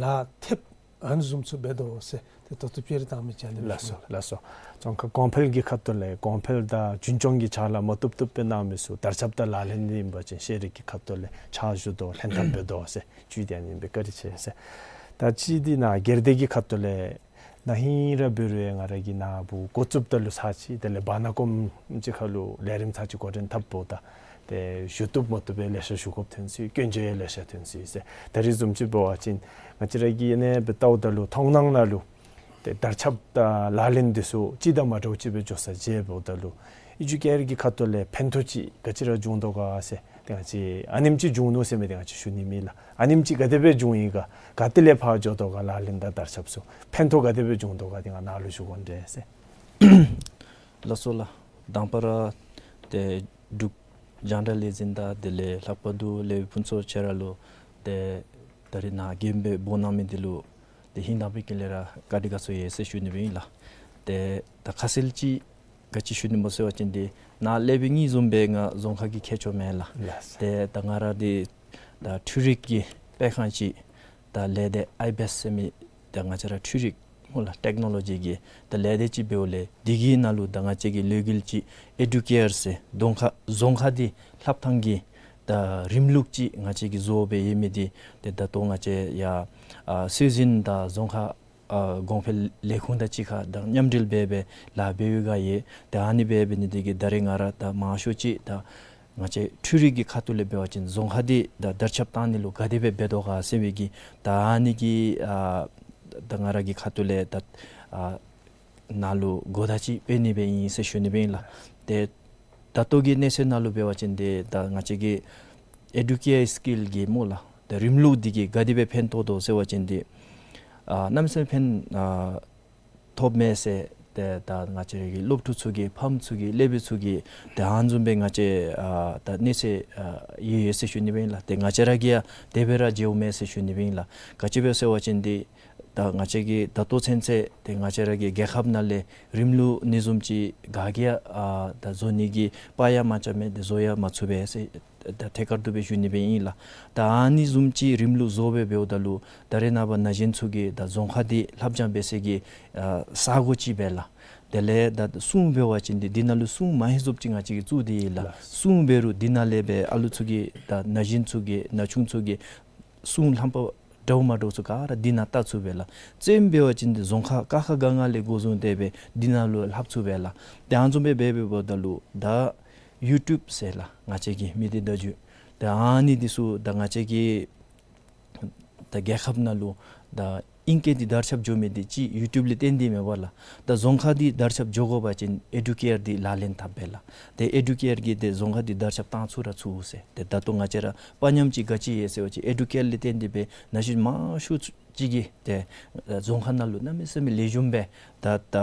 ལཱ་ཐེབས་ཨ་ནི་བཟུམ་ཚུ་འབད་དོ་ཟེར་ཏེ་ད་ལྟོ་དཔྱད་རིག་བཏང་མི་ཅིག་ཨ་ནི་ལགས་སོ། ལགས་སོ། རྫོང་ཁ་གོང་འཕེལ་གྱི་ཁ་ཐུག་ལས་གོང་འཕེལ་དང་རྒྱུན་སྐྱོང་གི་ཕྱག་ལཱ་མ་བཏུབ་བཏུབ་སྦེ་གནང་མི་ཚུ་དར་ཁྱབ་དང་ལག་ལེན་འདི་ཨིན་པ་ཅིན་ཤེས་རིག་གི་ཁ་ཐུག་ལས་ཕྱག་ཞུ་དོ་ལྷན་ཐབས་འབད་དོ་ཟེར་བཅུད་དེ་ཨ་ནི་ཨིན་པས། བཀའ་དྲིན་ཆེ་ཟེར། ད་ཅི་འདི་ནཱ་སྒེར་སྡེ་གི་ཁ་ཐུག་ལས་ན་ཧིང་ར་འབད་རུང་ང་ར་གིས་ནཱ་བུ་འགོ་བཙུགསཔ་ད་ལུ་ཚར་ཅིག་དེ་ལས་བར་ན་ཀོམ་ཅིག་ཁ་ལུ་ལས་རིམ་ཚར་ཅིག་འགོ་འདྲེན་འཐབ་འབདཝ་ད་ཏེ་ཞུ་བཏུབ་མ་བཏུབ་སྦེ་ལེ་ཤ་ཞུ་དགོཔ་ཐོན་སོ་ཡི། སྐྱོན་བརྗོད་ཡང་ལེ་ཤ་ཐོན་སོ་ཡི་ཟེར། ད་རིས་བཟུམ་ཅིག་འབད་བ་ཅིན་ང་བཅས་ར་གིས་ཨ་ནེ་སྦེ་བལྟཝ་ད་ལུ་མཐོང་སྣང་ནང་ལུ་ཏེ་དར་ཁྱབ་དང་ལག་ལེན་འདི་ཚུ་གཅིག་དང་མ་འདྲཝ་ཅིག་སྦེ་འགྱོ་ས་མཇལཝ་ད་ལུ་ཨེ་ཌུ་ཀེ་ཡར་གྱི་ཁ་ཐུག་ལས་ཕན་ཐོགས་ཅིག་ག་ཅི་ར་བྱུང་དོ་ག་ཟེར། ཏེ་ང་བཅས་ཨ་ནེམ་ཅིག་བྱུང་ནུག་ཟེར་མི་འདི་ང་བཅས་ཞུ་ནི་མེད་ལགས། ཨ་ནེམ་ཅིག་ག་དེ་སྦེ་བྱུང་ཡི་ག་ག་ཏེ་ལས་ཕར་འགྱོ་དོ་ག་ལག་ལེན་དང་དར་ཁྱབ་ཚུ་ཕན་ཐོགས་ག་དེ་སྦེ་བྱུང་དོ་ག་འདི་ང་ནཱ་ལུ་ཞུ་དགོ་འདྲས་ཟེར། ལགས་སོ་ལགས། དང་པ་ར་ཏེ་འབྲུག་རྒྱང་བསྒྲགས་ལས་འཛིན་དང་དེ་ལས་ལྷག་པར་དུ་ལས་ཕུན་ཚོགས་ཁྱོད་ར་ལུ་ཏེ་ད་རིས་ནཱ་རྒྱན་སྦེ་འབོ་གནང་མི་འདི་ལུ་ཏེ་ཧིང་དང་པའི་དཀྱིལ་ལས་ར་བཀའ་དྲིན་དགའ་ཚོར་ཡོད་ཟེར་ཞུ་ནི་སྦེ་ཨིན་ལགས། ཏེ་ད་ཁ་གསལ་ཅིག་ག་ཅི་ཞུ་ནི་སྨོ་ཟེར་བ་ཅིན་འདི་ནཱ་ལས་འབད་ནི་བཟུམ་སྦེ་ང་རྫོང་ཁ་གི་མཁས་མཆོག་མེན་ལགས། ལགས། ཏེ་ད་ང་ར་འདི་ད་འཕྲུལ་རིག་གི་སྤེལ་ཁང་ཅིག་ད་ལས་སྡེ་ཨའི་བེསཊ་ཟེར་མི་ད་ང་བཅས་ར་འཕྲུལ་རིག་སྨོ་ལགས་ཊེཀ་ནོ་ལོ་ཇི་གི་ད་ལས་སྡེ་ཅིག་འབདཝ་ལས་འདི་གི་ནང་ལུ་ད་ང་བཅས་ཀྱི་ལས་འགུལ་ཅིག་ཨེ་ཌུ་ཀེ་ཡར་ཟེར་རྫོང་ཁ་རྫོང་ཁ་འདི་ལྷབ་ཐངས་ཀྱི་ད་རིམ་ལུགས་ཅིག་ང་བཅས་ཀྱིས་བཟོ་སྦེ་ཡོད་མི་འདི་ཏེ་ད་ལྟོ་ང་བཅས་ཡར་ཨ་སྲོལ་འཛིན་དང་རྫོང་ཁ་ཨ་གོང་འཕེལ་ལས་ཁུངས་དང་གཅིག་ཁར་དང་མཉམ་འབྲེལ་འབད་སྦེ་ལཱ་འབད་བའི་སྒང་ཡོད། ཏེ་ཨ་ནི་འབད་འབད་ནི་འདི་གིས་ད་རེས་ང་ར་ད་མང་ཤོས་ཅིག་ད་ང་བཅས་འཕྲུལ་རིག་གི་ཁ་ཐུག་ལས་འབད་བ་ཅིན་རྫོང་ཁ་འདི་ད་དར་ཁྱབ་བཏང་ནི་ལུ་ག་དེ་སྦེ་འབད་དོ་ག་ཟེར་བའི་གི་ད་ཨ་ནི་གི་ཨ་ད་ང་ར་གི་ཁ་ཐུག་ལས་ད་ཨ་ནཱ་ལུ་གོ་བརྡ་ཅིག་སྤེལ་ནི་སྦེ་ཨིན་ཟེར་ཞུ་ནི་སྦེ་ཨིན་ལགས། ཏེ་ད་ལྟོ་གི་གནས་ཚུལ་ནང་ལུ་འབད་བ་ཅིན་འདི་ད་ང་བཅས་ཀྱི་ཨེ་ཌུ་ཀེ་ཡར་སི་ཀིལ་གྱི་སྨོ་ལགས། ད་རིམ་ལུགས་འདི་གིས་ག་དེ་སྦེ་ཕན་ཐོགས་དོ་ཟེར་བ་ཅིན་འདི་ཨ་གནམ་མེད་ས་མེད་ཕན་ཨ་ཐོགསཔ་མས་ཟེར་ཏེ་ད་ང་བཅས་ར་གི་སློབ་ཕྲུག་ཚུ་གིས་ཕམ་ཚུ་གིས་སློབ་དཔོན་ཚུ་གིས་ཏེ་ཨ་ནི་བཟུམ་སྦེ་ང་བཅས་ཨ་ད་གནས་ཚུལ་ཨ་ཡོད་ཡོད་ཟེར་ཞུ་ནི་སྦེ་ཨིན་ལགས། ཏེ་ང་བཅས་ར་གིས་ཡང་དེ་སྦེ་ར་མཇལཝ་མས་ཟེར་ཞུ་ནི་སྦེ་ཨིན་ལགས། ག་ཅི་སྦེ་ཟེར་བ་ཅིན་འདི་ད་ང་བཅས་ཀྱིས་ད་ལྟོ་ཚུན་ཚོད་ཏེ་ང་བཅས་ར་གི་རྒྱལ་ཁབ་ནང་ལས་རིམ་ལུགས་ཨ་ནི་བཟུམ་ཅིག་ག་གིས་ཡང་ཨ་ད་བཟོ་ནི་གི་དཔའ་ཡང་མ་རྐྱབ་མས། ཏེ་བཟོ་ཡང་མ་ཚུགས་པས་ཟེར་ད་ཐད་ཀར་དུ་སྦེ་ཞུ་ནི་སྦེ་ཨིན་ལགས། ད་ཨ་ནི་བཟུམ་ཅིག་རིམ་ལུགས་བཟོ་སྦེ་འབདཝ་ད་ལུ་ད་རེས་ནངས་པ་ན་གཞོན་ཚུ་གིས་ད་རྫོང་ཁ་འདི་ལྷབ་སྦྱང་འབད་སའི་གི་ཨ་ས་གོ་ཅིག་སྦེ་ལགས། དེ་ལས་ད་སྲུང་འབད་བ་ཅིན་འདི་འདི་ནང་ལུ་སྲུང་མ་ཧེ་ཟོབ་ཅིག་ང་བཅས་ཀྱིས་བཙུགས་ཏེ་ཡོད་ལགས། ལགས། སྲུང་འབད་རུང་འདི་ནང་ལས་སྦེ་ཨ་ལུ་ཚུ་གིས་ད་ན་གཞོན་ཚུ་གིས་ན་ཆུང་ཚུ་གིས་སྲུང་ལྷམ་པ་འདྲཝ་མ་འདྲཝ་ཚུ་ག་ར་འདི་ནང་བལྟ་ཚུགས་པས་ལགས། རྩེདམོ་འབད་བ་ཅིན་འདི་རྫོང་ཁ་ཀ་ཁ་ག་ང་ལས་འགོ་བཟུང་སྟེ་སྦེ་འདི་ནང་ལུ་ལྷབ་ཚུགས་པས་ལགས། ཏེ་ཨ་ནི་བཟུམ་སྦེ་འབད་འབདཝ་ད་ལུ་ད་ཡུ་ཊུབ་ཟེར་ལགས། ང་བཅས་ཀྱི་མི་སྡེ་བརྡ་བརྒྱུད་ད་ཨ་ནི་འདི་ཚུ་ད་ང་བཅས་ཀྱི་ད་རྒྱལ་ཁབ་ནང་ལུ་ད་ཨིང་སྐད་འདི་དར་ཁྱབ་འགྱོ་མི་འདི་ཅིག་ཡུ་ཊུབ་ལས་བརྟེན་ཏེ་མས་པ་ལགས། ད་རྫོང་ཁ་འདི་དར་ཁྱབ་འགྱོ་དགོ་པ་ཅིན་ཨེ་ཌུ་ཀེ་ཡར་འདི་ལག་ལེན་འཐབ་པས་ལགས། ཏེ་ཨེ་ཌུ་ཀེ་ཡར་གྱིས་ཏེ་རྫོང་ཁ་འདི་དར་ཁྱབ་བཏང་ཚུགས་ར་ཚུགས་ཟེར། ཏེ་ད་ལྟོ་ང་བཅས་ར་དཔའ་ཉམས་ཅིག་ག་ཅི་ཡོད་ཟེར་བ་ཅིན་ཨེ་ཌུ་ཀེ་ཡར་ལས་བརྟེན་ཏེ་སྦེ་ན་གཞོན་མང་ཤོས་ཅིག་གིས་ཏེ་རྫོང་ཁ་ནང་ལུ་གནམ་མེད་ས་མེད་ལེགས་ཤོམ་སྦེ་ད་ད་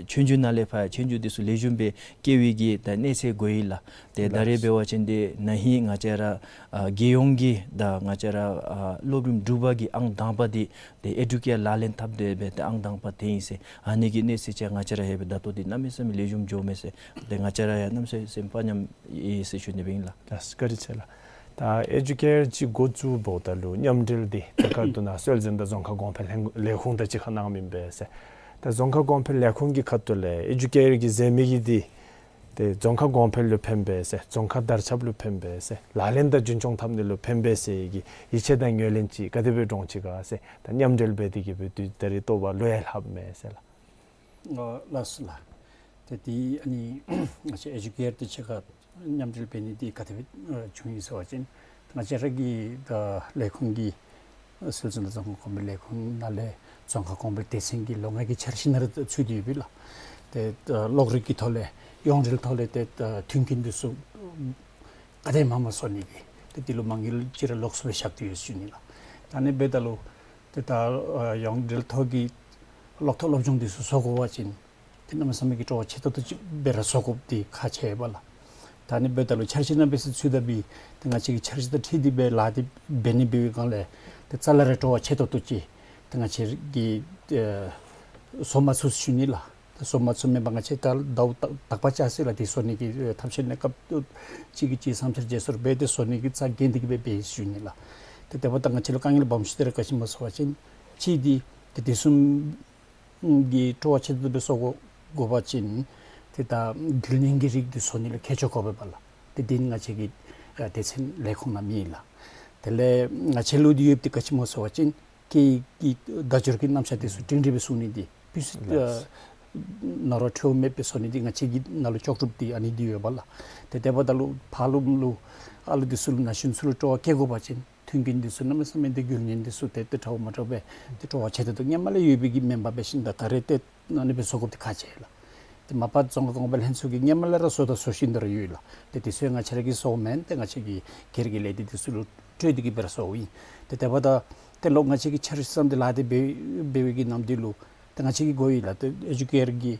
ཆོས་རྒྱུགས་ནང་ལས་ཕར་ཆོས་རྒྱུགས་འདི་ཚུ་ལེགས་ཤོམ་སྦེ་རྐྱབ་པའི་གི་ད་གནས་ཚད་དགོ་ཡི་ལགས། ཏེ་ད་རེས་འབད་བ་ཅིན་འདི་ན་ཧིང་ང་བཅས་ར་ཨ་རྒྱལ་ཡོངས་ཀྱི་ད་ང་བཅས་ར་ཨ་སློབ་རིམ་དྲུག་པ་གི་ཨང་དང་པ་འདི་ཏེ་ཨེ་ཌུ་ཀེ་ཡར་ལག་ལེན་འཐབ་སྟེ་སྦེ་ཏེ་ཨང་དང་པ་ཐོན་ཡི་ཟེར། ཨ་ནི་གི་གནས་ཚད་ཅིག་ང་བཅས་ར་ཧེ་སྦེ་ད་ལྟོ་འདི་གནམ་མེད་ས་མེད་ལེགས་ཤོམ་འགྱོཝ་མས་ཟེར། ཏེ་ང་བཅས་ར་ཡང་གནམ་མེད་ས་མེད་དཔའ་ཉམས་ཡོད་ཟེར་ཞུ་ནི་སྦེ་ཨིན་ལགས། ལགས་སོ། བཀའ་དྲིན་ཆེ་ལགས། ད་ཨེ་ཇུ་ཀེར་ཅིག་འགོ་བཙུགས་འབདཝ་ད་ལུ་མཉམ་འབྲེལ་འདི་ཐད་ཀར་དུ་ནཱ་སྲོལ་འཛིན་དང་རྫོང་ཁ་གོང་འཕེལ་ལྷན་ལས་ཁུངས་དང་གཅིག་ཁར་གནང་མི་ཨིན་པས་ཟེར། ད་རྫོང་ཁ་གོང་འཕེལ་ལས་ཁུངས་ཀྱི་ཁ་ཐུག་ལས་ཨེ་ཇུ་ཀེར་གྱིས་མཛད་མི་གི་འདི་ཏེ་རྫོང་ཁ་གོང་འཕེལ་ལུ་ཕན་པས་ཟེར། རྫོང་ཁ་དར་ཁྱབ་ལུ་ཕན་པས་ཟེར། ལག་ལེན་དང་རྒྱུན་སྐྱོང་འཐབ་ནི་ལུ་ཕན་པས་ཟེར་གྱི་ཡིད་ཆེས་དང་ངོས་ལེན་ཅིག་ག་དེ་སྦེ་འདྲོངས་ཅི་ག་ཟེར། ད་མཉམ་འབྲེལ་འབད་དེ་གི་སྦེ་དུས་ད་རེས་ལྟོ་བ་ལུ་ཡང་ལྷགཔ་མས་ཟེར་ལགས། ཨ་ལགས་སོ་ལགས། ཏེ་འདི་ཨ་ནི་ང་བཅས་ཨེ་ཇུ་ཀེར་དང་གཅིག་ཁར་མཉམ་འབྲེལ་འབད་ནི་འདི་ག་དེ་སྦེ་ཨ་བྱུང་ཡི་ཟེར་བ་ཅིན་ང་བཅས་ར་གི་ད་ལས་ཁུངས་ཀྱི་ཨ་སྲོལ་འཛིན་དང་རྫོང་ཁ་གོང་འཕེལ་ལས་ཁུངས་ནང་ལས་རྫོང་ཁ་གོང་འཕེལ་སྡེ་ཚན་གྱི་ལོ་ལྔ་གི་འཆར་གཞི་ནང་ར་ཚུད་དེ་ཡོད་པས་ལགས། ཏེ་ད་གློག་རིག་གི་ཐོག་ལས་ཡོངས་འབྲེལ་ཐོག་ལས་ཏེ་ད་མཐུན་རྐྱེན་འདི་ཚུ་ག་དེ་མང་མང་བཟོ་ནི་གི་ཏེ་འདི་ལུ་མ་དངུལ་ཅིག་ར་ལོགས་སུ་སྦེ་བཞག་སྟེ་ཡོད་ཟེར་ཞུ་ནི་ལགས། ད་ཨ་ནི་འབདཝ་ད་ལུ་ཏེ་ད་ཨ་ཡོངས་འབྲེལ་ཐོག་གི་གློག་ཐོག་སློབ་སྦྱོང་འདི་ཚུ་བཟོ་དགོ་པ་ཅིན་ཏེ་གནམ་མེད་ས་མེད་ཀྱི་སྤྲོ་བ་ཆེ་ཏོག་ཏོ་ཅིག་སྦེ་ར་བཟོ་དགོཔ་འདི་ཁག་ཆེ་བས་ལགས། ད་ཨ་ནི་འབདཝ་ད་ལུ་འཆར་གཞི་ནང་སྦེ་ཚུད་ཚུད་ད་འབད་ཏེ་ང་བཅས་ཀྱི་འཆར་གཞི་དང་འཁྲིལ་ཏེ་སྦེ་ལཱ་འདི་འབད་ནི་འབད་བའི་སྒང་ལས་ཏེ་རྩ་ལས་ར་སྤྲོ་བ་ཆེ་ཏོག་ཏོ་ཅིག་ཏེ་ང་བཅས་ཀྱིས་ཨེ་བཟོ་མ་ཚུགས་ཟེར་ཞུ་ནི་ལགས། ཏེ་བཟོ་མ་ཚུགསཔ་མེན་པར་ང་བཅས་ད་ཟླཝ་དག་པ་ཅིག་ཟེར་ལགས། ཏེ་བཟོ་ནི་གི་ཨེ་ཐབས་ཤེས་ནི་སྐབས་ཅིག་གི་ཅིག་བསམ་འཆར་བརྗེ་སོར་འབད་དེ་བཟོ་ནི་གི་རྩ་འགེངས་ཏེ་གི་སྦེ་འབད་ཡི་ཟེར་ཞུ་ནི་ལགས། ཏེ་དེ་འབདཝ་ད་ང་བཅས་ལུ་དཀའ་ངལ་སྦོམ་ཤོས་འདི་ར་ག་ཅི་སྨོ་ཟེར་བ་ཅིན་གཅིག་འདི་ཏེ་དེ་བཟུམ་གྱི་སྤྲོ་བ་ཆེ་ཏོག་ཏོ་སྦེ་བཟོ་དགོ་དགོ་པ་ཅིན་ཏེ་ད་རྒྱུན་ལྡན་གྱི་རིགས་འདི་བཟོ་ནི་ལུ་མཁས་མཆོག་དགོ་པས་ལགས། ཏེ་འདི་ནི་ང་བཅས་ཀྱི་ཨ་སྡེ་ཚན་ལས་ཁུངས་ནང་མེད་ལགས། དེ་ལས་ང་བཅས་ལུ་འདི་ཡོདཔ་འདི་ག་ཅི་སྨོ་ཟེར་བ་ཅིན་སྐད་ཡིག་གི་བརྡ་སྦྱོར་གྱི་རྣམ་གཞག་འདི་ཚུ་སྒྲིང་སྒྲི་སྦེ་བཟོ་ནི་འདི་ཕུལ་ལགས། ཨ་ནོར་བ་འཕྲོ་མེད་སྦེ་བཟོ་ནི་འདི་ང་བཅས་ཀྱི་ནང་ལུ་ལྕོགས་གྲུབ་འདི་ཨ་ནི་འདི་ཡོད་པས་ལགས། ཏེ་དེ་འབདཝ་ད་ལུ་ཕར་ལུ་ལུ་ཨ་ལུ་འདི་ཚུ་ལུ་ན་གཞོན་ཚུ་ལུ་སྤྲོ་བ་བསྐྱེད་དགོ་པ་ཅིན་མཐུན་རྐྱེན་འདི་ཚུ་གནམ་མེད་ས་མེད་འདི་རྒྱུན་ལྡན་འདི་ཚུ་ཏེ་ཏེ་འདྲཝ་མ་འདྲཝ་སྦེ་ཏེ་སྤྲོ་བ་ཆེ་ཏོག་ཏོ་སྔོན་མ་ལས་ཡོད་པའི་གི་མེན་པར་འབད་ཞིནམ་ད་ད་རེས་ཏེ་ཨ་ནི་སྦེ་བཟོ་དགོཔ་འདི་ཁག་ཆེ་ལགས། ཏེ་མ་པ་རྫོང་ཁ་གོང་འཕེལ་ལྷན་ཚོགས་ཀྱིས་སྔོན་མ་ལས་ར་བཟོ་དང་བཟོ་བཞིན་དུ་ར་ཡོད་ལགས། ཏེ་དེ་ཚུ་ཡང་ང་བཅས་ར་གིས་བཟོཝ་མེན། ཏེ་ང་བཅས་ཀྱི་སྒེར་གྱི་ལས་སྡེ་འདི་ཚུ་ལུ་སྤྲོད་དེ་གི་སྦེ་ར་བཟོཝ་ཨིན། ཏེ་དེ་འབདཝ་ད་ཏེ་ལོག་ང་བཅས་ཀྱིས་འཆར་གཞི་བརྩམས་ཏེ་ལཱ་འདི་འབད་འབད་བའི་གི་ནམ་དུས་ལུ་ཏེ་ང་བཅས་ཀྱིས་གོ་ཡི་ལགས། ཏེ་ཨེ་ཇུ་ཀེར་གྱིས་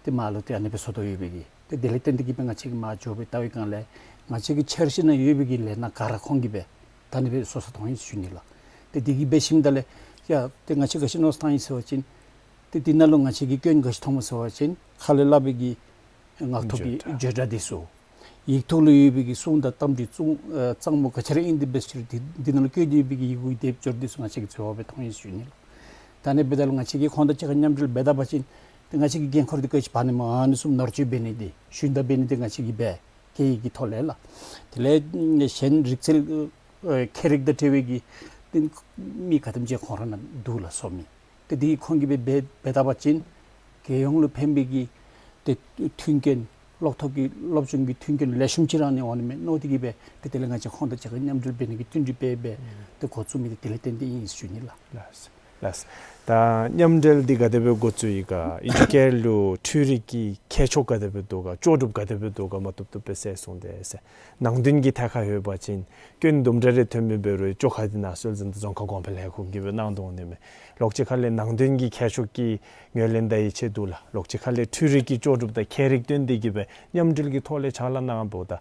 ཏེ་མར་ལུ་ཏེ་ཨ་ནི་སྦེ་བཟོ་དོ་ཡོད་པའི་གི། ཏེ་དེ་ལས་བརྟེན་ཏེ་གི་སྦེ་ང་བཅས་ཀྱིས་མར་འགྱོ་སྦེ་བལྟ་བའི་སྒང་ལས་ང་བཅས་ཀྱི་འཆར་གཞི་ནང་ཡོད་པའི་གི་ལས་སྣ་ག་ར་ཁོང་གིས་སྦེ་ད་ཨ་ནི་སྦེ་བཟོ་ས་མཐོང་ཡི་ཟེར་ཞུ་ནི་ལགས། ཏེ་དེ་གིས་འབད་ཞིནམ་ད་ལས་ཡ་ཏེ་ང་བཅས་ག་ཅི་མནོ་བསམ་བཏང་ཡི་ཟེར་བ་ཅིན་ཏེ་འདི་ནང་ལུ་ང་བཅས་ཀྱིས་སྐྱོན་ག་ཅི་མཐོངམ་སྨོ་ཟེར་བ་ཅིན་ཁ་ལས་སླབ་པའི་གི་ངག་ཐོག་གི་བརྗོད་བརྗོད་སྒྲ་འདི་ཚུ། ཡིག་ཐོག་ལུ་ཡོད་པའི་གི་གསུང་དང་གཏམ་གྱི་གཙང་ཨེ་གཙང་མ་ག་ཅི་ར་ཨིན་དེ་འབད་ཞིནམ་འདི་འདི་ནང་ལུ་བཀོད་དེ་ཡོད་པའི་གི་ཡི་གུ་སྡེབ་སྦྱོར་འདི་ཚུ་ང་བཅས་ཀྱིས་འཚོལ་བ་སྦེ་མཐོང་ཡི་ཟེར་ཞུ་ནི་ལགས། ད་ཨ་ནི་འབདཝ་ད་ལུ་ང་བཅས་ཀྱིས་ཁོང་དང་གཅིག་ཁར་མཉམ་འབྲེལ་འབད་ད་པ་ཅིན་ཏེ་ང་བཅས་ཀྱི་འགན་ཁུར་འདི་ག་ཅི་འབད་ནི་སྨོ། ཨ་ནི་བཟུམ་ནོར་བཅོས་འབད་ནི་འདི་ཞུན་དག་འབད་ནི་འདི་ང་བཅས་ཀྱིས་འབད་སྐད་ཡིག་གི་ཐོག་ལས་ལགས། དེ་ལས་གཞན་རིག་རྩལ་ཨེ་མཁས་རིག་དང་འབྲེལ་བའི་གི་ཏེ་མི་ག་དེམ་ཅིག་ཁོང་ར་ནང་འདུག་ལགས་བཟོ་མི། ཏེ་འདི་ཁོང་གིས་འབད་འབད་འབད་ད་པ་ཅིན་རྒྱལ་ཡོངས་ལུ་ཕན་པའི་གི་ཏེ་མཐུན་རྐྱེན་གློག་ཐོག་གི་སློབ་སྦྱོང་གི་མཐུན་རྐྱེན་ལེགས་ཤོམ་ཅིག་ར་ཨ་ནི་འོང་ནི་མས་མནོ་སྟེ་གི་སྦེ་ཏེ་དེ་ལས་ང་བཅས་ཁོང་དང་གཅིག་ཁར་མཉམ་འབྲེལ་འབད་ནི་གི་བསྟུན་གྲོས་འབད་འབད་ཨུམ་ཏེ་འགོ་བཙུགས་མི་འདི་དེ་ལས་བརྟེན་ཏེ་ཨིན་ཟེར་ཞུ་ནི་ལགས། ལགས། ལགས། ད་མཉམ་འབྲེལ་འདི་ག་དེ་སྦེ་འགོ་བཙུགས་ཡི་ག་ཨེ་ཇུ་ཀེར་ལུ་འཕྲུལ་རིག་གི་ཁྱད་ཆོས་ག་དེ་སྦེ་འདུག་ག་ལྕོགས་གྲུབ་ག་དེ་སྦེ་འདུག་ག་མ་བཏུབ་བཏུབ་སྦེ་གསལ་གསུངས་ཏེ་ཟེར། ནང་དོན་གྱི་ཐད་ཁར་ཡོད་པ་ཅིན་སྐྱོན་དུམ་གྲ་རེ་ཐོན་མི་འབད་རུང་བཅོ་ཁ་འདི་ནཱ་སྲོལ་འཛིན་དང་རྫོང་ཁ་གོང་འཕེལ་ལྷན་ཁག་གིས་སྦེ་གནང་དོ་འོང་ནི་མས། ལོག་ཅིག་ཁ་ལས་ནང་དོན་གྱི་ཁྱད་ཆོས་ཀྱི་ངོས་ལེན་དང་ཡིད་ཆེས་འདུག་ལགས། ལོག་ཅིག་ཁ་ལས་འཕྲུལ་རིག་གི་ལྕོགས་གྲུབ་དང་མཁས་རིག་བཏོན་ཏེ་གི་སྦེ་མཉམ་འབྲེལ་གྱི་ཐོག་ལས་ཕྱག་ལཱ་གནངམ་ད་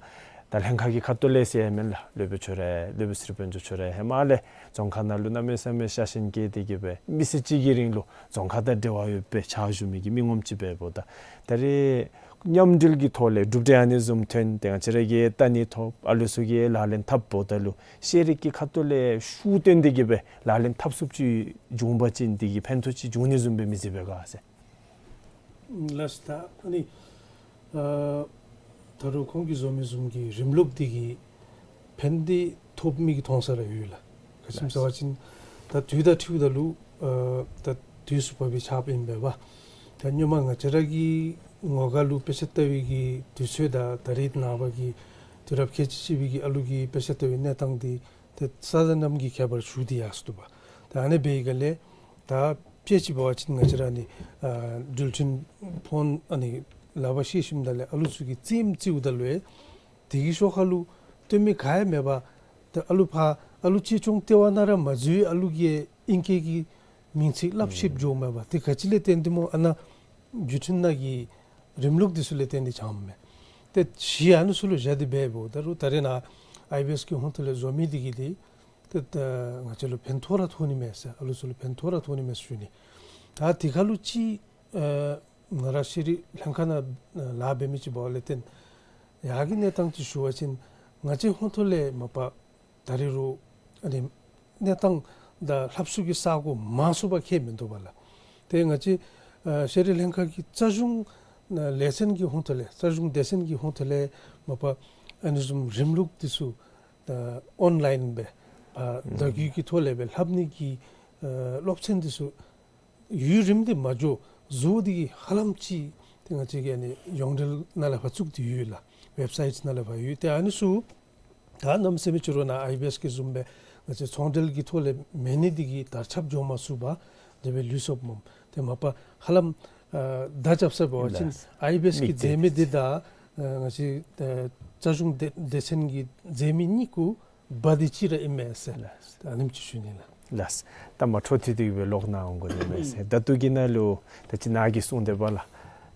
ད་ལྷན་ཁག་གི་ཁ་ཐུག་ལས་ཟེར་ཡང་མེན་ལགས། སློབ་དཔོན་ཁྱོད་ར་སློབ་དཔོན་ཚེ་རིང་དཔལ་འབྱོར་ཁྱོད་ར་ཧེ་མ་ལས་རྫོང་ཁ་ནང་ལུ་གནམ་མེད་ས་མེད་ཤ་ཞེན་བསྐྱེད་དེ་གི་སྦེ་མི་ཚེ་གཅིག་གི་རིང་ལུ་རྫོང་ཁ་དང་འབྲེལ་བ་ཡོད་པའི་ཕྱག་ཞུ་མི་གི་མི་ངོམ་ཅིག་འབདཝ་ད་ད་རེས་མཉམ་འབྲེལ་གྱི་ཐོག་ལས་གྲུབ་འབྲས་ཨ་ནི་བཟུམ་ཐོན་ཏེ་ང་བཅས་ར་གིས་བལྟ་ནི་ཐོབ། ཨ་ལུ་ཚུ་གིས་ལག་ལེན་འཐབ་འབདཝ་ད་ལུ་ཤེས་རིག་གི་ཁ་ཐུག་ལས་ཤུགས་བཏོན་ཏེ་གི་སྦེ་ལག་ལེན་འཐབ་ཚུགསཔ་ཅིག་བྱུང་པ་ཅིན་འདི་གིས་ཕན་ཐོགས་ཅིག་འབྱུང་ནི་བཟུམ་སྦེ་མི་གཟིགས་པས་ག་ཟེར། ལགས། ད་ཨ་ནི་ཨ་ད་རུང་ཁོང་གིས་བཟོ་མི་བཟུམ་གྱི་རིམ་ལུགས་འདི་གིས་ཕན་བདེ་ཐོབ་མི་གི་མཐོང་ས་ར་ཡོད་ལགས། ག་ཅི་སྨོ་ཟེར་བ་ཅིན་ད་དུས་དང་འཁྲིལཝ་ད་ལུ་ཨ་ད་དུས་སུ་བབས་པའི་ཆརཔ་ཨིན་པས་པ། ད་སྔོན་མ་ང་བཅས་ར་གི་ངོ་དགའ་ལུ་དཔེ་ཆ་ལྟ་བའི་གི་དུས་ཚོད་དང་ད་རེས་ནངས་པ་གི་དུས་རབས་ཁལ་གཅིག་གཅིག་པའི་གི་ཨ་ལུ་གི་དཔེ་ཆ་ལྟ་བའི་གནས་སྟངས་འདི་ཏེ་ས་དང་གནམ་གྱི་ཁྱད་པར་ཞུགས་ཏེ་ཡར་སོ་འདུག་པ། ད་ཨ་ནི་འབད་བའི་སྒང་ལས་ད་དཔེ་ཅིག་འབད་བ་ཅིན་ང་བཅས་ར་ཨ་ནི་ཨ་འགྲུལ་འཕྲིན་ཕོན་ཨ་ནི་ལག་པར་བཤེད་ཞིནམ་ད་ལས་ཨ་ལུ་ཚུ་གིས་རྩེདམོ་རྩེཝ་ད་ལུ་ཡང་དེ་གི་ཤོག་ཁ་ལུ་སྟོན་མི་ག་ཡང་མེད་པར་ད་ཨ་ལུ་ཕར་ཨ་ལུ་གཅེས་སྐྱོང་ལྟེ་བ་ནང་ར་མ་འཛུལ་བའི་ཨ་ལུ་གིས་ཨིང་སྐད་ཀྱི་མིང་ཚིག་སླབ་ཤེསཔ་འགྱོཝ་མས་པ། དེ་ག་ཅི་ལས་བརྟེན་ཏེ་སྨོ། ཨ་ནཱ་བརྒྱུད་འཕྲིན་ནང་གི་རིམ་ལུགས་འདི་ཚུ་ལས་བརྟེན་ཏེ་བྱུངམ་མས། ཏེ་གཞི་ཨ་ནི་ཚུ་ལུ་བཞག་སྟེ་འབདཝ་ད་རུང་ད་རེས་ནཱ་ཨའི་བི་ཨེས་གི་ཧོངས་ཐོག་ལས་བཟོ་མི་འདི་གིས་འདི་ཏེ་ད་ང་བཅས་ལུ་ཕན་ཐོགས་ར་ཐོགས་ནི་མས་ཟེར། ཨ་ལུ་ཚུ་ལུ་ཕན་ཐོགས་ར་ཐོགས་ནི་མས་ཟེར་ཞུ་ནི། ད་དེ་ཁར་ལུ་ཅིག་ཨ་ང་ར་ཤེས་རིག་ལྷན་ཁག་ནང་ལཱ་འབད་མི་ཅིག་འབདཝ་ལས་བརྟེན་ཡར་གྱི་གནས་སྟངས་ཅིག་ཞུ་བ་ཅིན་ང་བཅས་ཧོངས་ཐོག་ལས་མ་པ་ ད་རེས་རུང་ཨ་ནི་གནས་སྟངས་དང་ལྷབ་སུ་གི་ས་གོ་མང་སུ་བ་ཁེ་མི་འདུག་པ་ལགས། ཏེ་ང་བཅས་ཨ་ཤེས་རིག་ལྷན་ཁག་གི་རྩ་གཞུང་ལས་ཚན་གྱི་ཧོང་ཐོག་ལས་རྩ་གཞུང་སྡེ་ཚན་གྱི་ཧོང་ཐོག་ལས་མ་པ་ཨ་ནི་བཟུམ་རིམ་ལུགས་འདི་ཚུ་ད་ཨོན་ལཱའིན་སྦེ་ཨ་བརྡ་བརྒྱུད་ཀྱི་ཐོག་ལས་སྦེ་ལྷབ་ནི་གི་ཨ་སློབ་ཚན་འདི་ཚུ་ཡུན་རིངམོ་འདི་མ་འགྱོ་བཟོ་སྟེ་གི་ཧ་ལམ་ཅིག་ཏེ་ང་བཅས་ཀྱིས་ཨ་ནི་ཡོངས་འབྲེལ་ནང་ལས་ཕར་བཙུགས་ཏེ་ཡོད་ལགས། ཝེབ་སའིཊ་ནང་ལས་ཕར་ཡོད། ཏེ་ཨ་ནི་ཚུ་ད་གནམ་མེད་ས་མེད་ཅིག་རུང་ནཱ་ཨའི་བི་ཨེསི་གི་བཟུམ་སྦེ་ང་བཅས་ཚོང་འབྲེལ་གྱི་ཐོག་ལས་མེད་ནི་འདི་གིས་དར་ཁྱབ་འགྱོ་མ་ཚུགས་པར་དེ་སྦེ་ལུས་སོཔ་སྨོ། ཏེ་མ་པ་ཧ་ལམ་ཨ་བརྡ་རྐྱབ་ས་འབད་བ་ཅིན་ལགས། ཨའི་བི་ཨེསི་གི་མིག་མཛེས་མ་འདི་དང་ཨ་ང་བཅས་ཨ་རྩ་གཞུང་སྡེ་སྡེ་ཚན་གྱི་མཛེས་མ་གཉིས་ཀུ་འབའ་འདི་གཅིག་ར་ཨིན་མས་ཟེར། ལགས། ད་ཨ་ནེམ་ཅིག་ཞུ་ནི་ལགས། ལགས། ད་མ་འཕྲོ་མཐུད་དེ་གི་སྦེ་ལོག་ནཱ་འོང་དགོ་ནི་མས་ཟེར། ད་ལྟོ་གི་ནང་ལུ་ད་ཅི་ནཱ་གིས་གསུངས་དེ་འབདཝ་ལགས།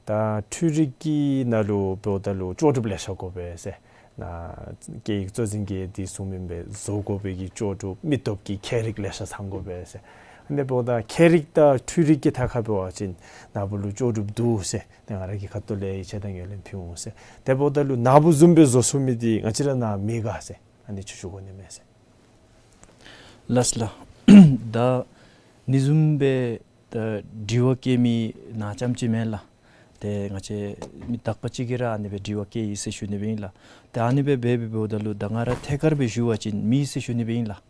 ད་འཕྲུལ་རིག་གི་ནང་ལུ་འབདཝ་ད་ལུ་ལྕོགས་གྲུབ་ལེ་ཤ་དགོ་པས་ཟེར། ནཱ་སྐད་ཡིག་གཙོ་འཛིན་གྱིས་འདི་གསུངས་མི་སྦེ་བཟོ་དགོ་པའི་གི་ལྕོགས་གྲུབ་མི་སྟོབས་ཀྱི་མཁས་རིག་ལེ་ཤ་ཚང་དགོ་པས་ཟེར། ཨ་ནི་འབདཝ་ད་མཁས་རིག་དང་འཕྲུལ་རིག་གི་ཐད་ཁར་འབད་བ་ཅིན་ནཱ་བུ་ལུ་ལྕོགས་གྲུབ་འདུག་ཟེར། ཏེ་ང་ར་གི་ཁ་ཐུག་ལས་ཡིད་ཆེས་དང་ངོས་ལེན་ཕུལ་འོང་ཟེར། དེ་འབདཝ་ད་ལུ་ནཱ་བུ་བཟུམ་སྦེ་བཟོ་ཚུགས་མི་འདི་ང་བཅས་ར་ནཱ་མེད་ག་ཟེར། ཨ་ནི་ཅིག་ཞུ་དགོ་ནི་མས་ཟེར། ལགས་ལགས། ད་ཨ་ནི་བཟུམ་སྦེ་ད་དྲི་བ་བཀོད་མི་ནཱ་རྐྱངམ་ཅིག་མེན་ལགས། ཏེ་ང་བཅས་མི་དག་པ་ཅིག་གིས་ར་ཨ་ནི་སྦེ་དྲི་བ་བཀོད་ཡི་ཟེར་ཞུ་ནི་སྦེ་ཨིན་ལགས། ཏེ་ཨ་ནི་སྦེ་འབད་འབདཝ་ད་ལུ་ད་ང་ར་ཐད་ཀར་སྦེ་ཞུ་བ་ཅིན་མེད་ཟེར་ཞུ་ནི་སྦེ་ཨིན་ལགས།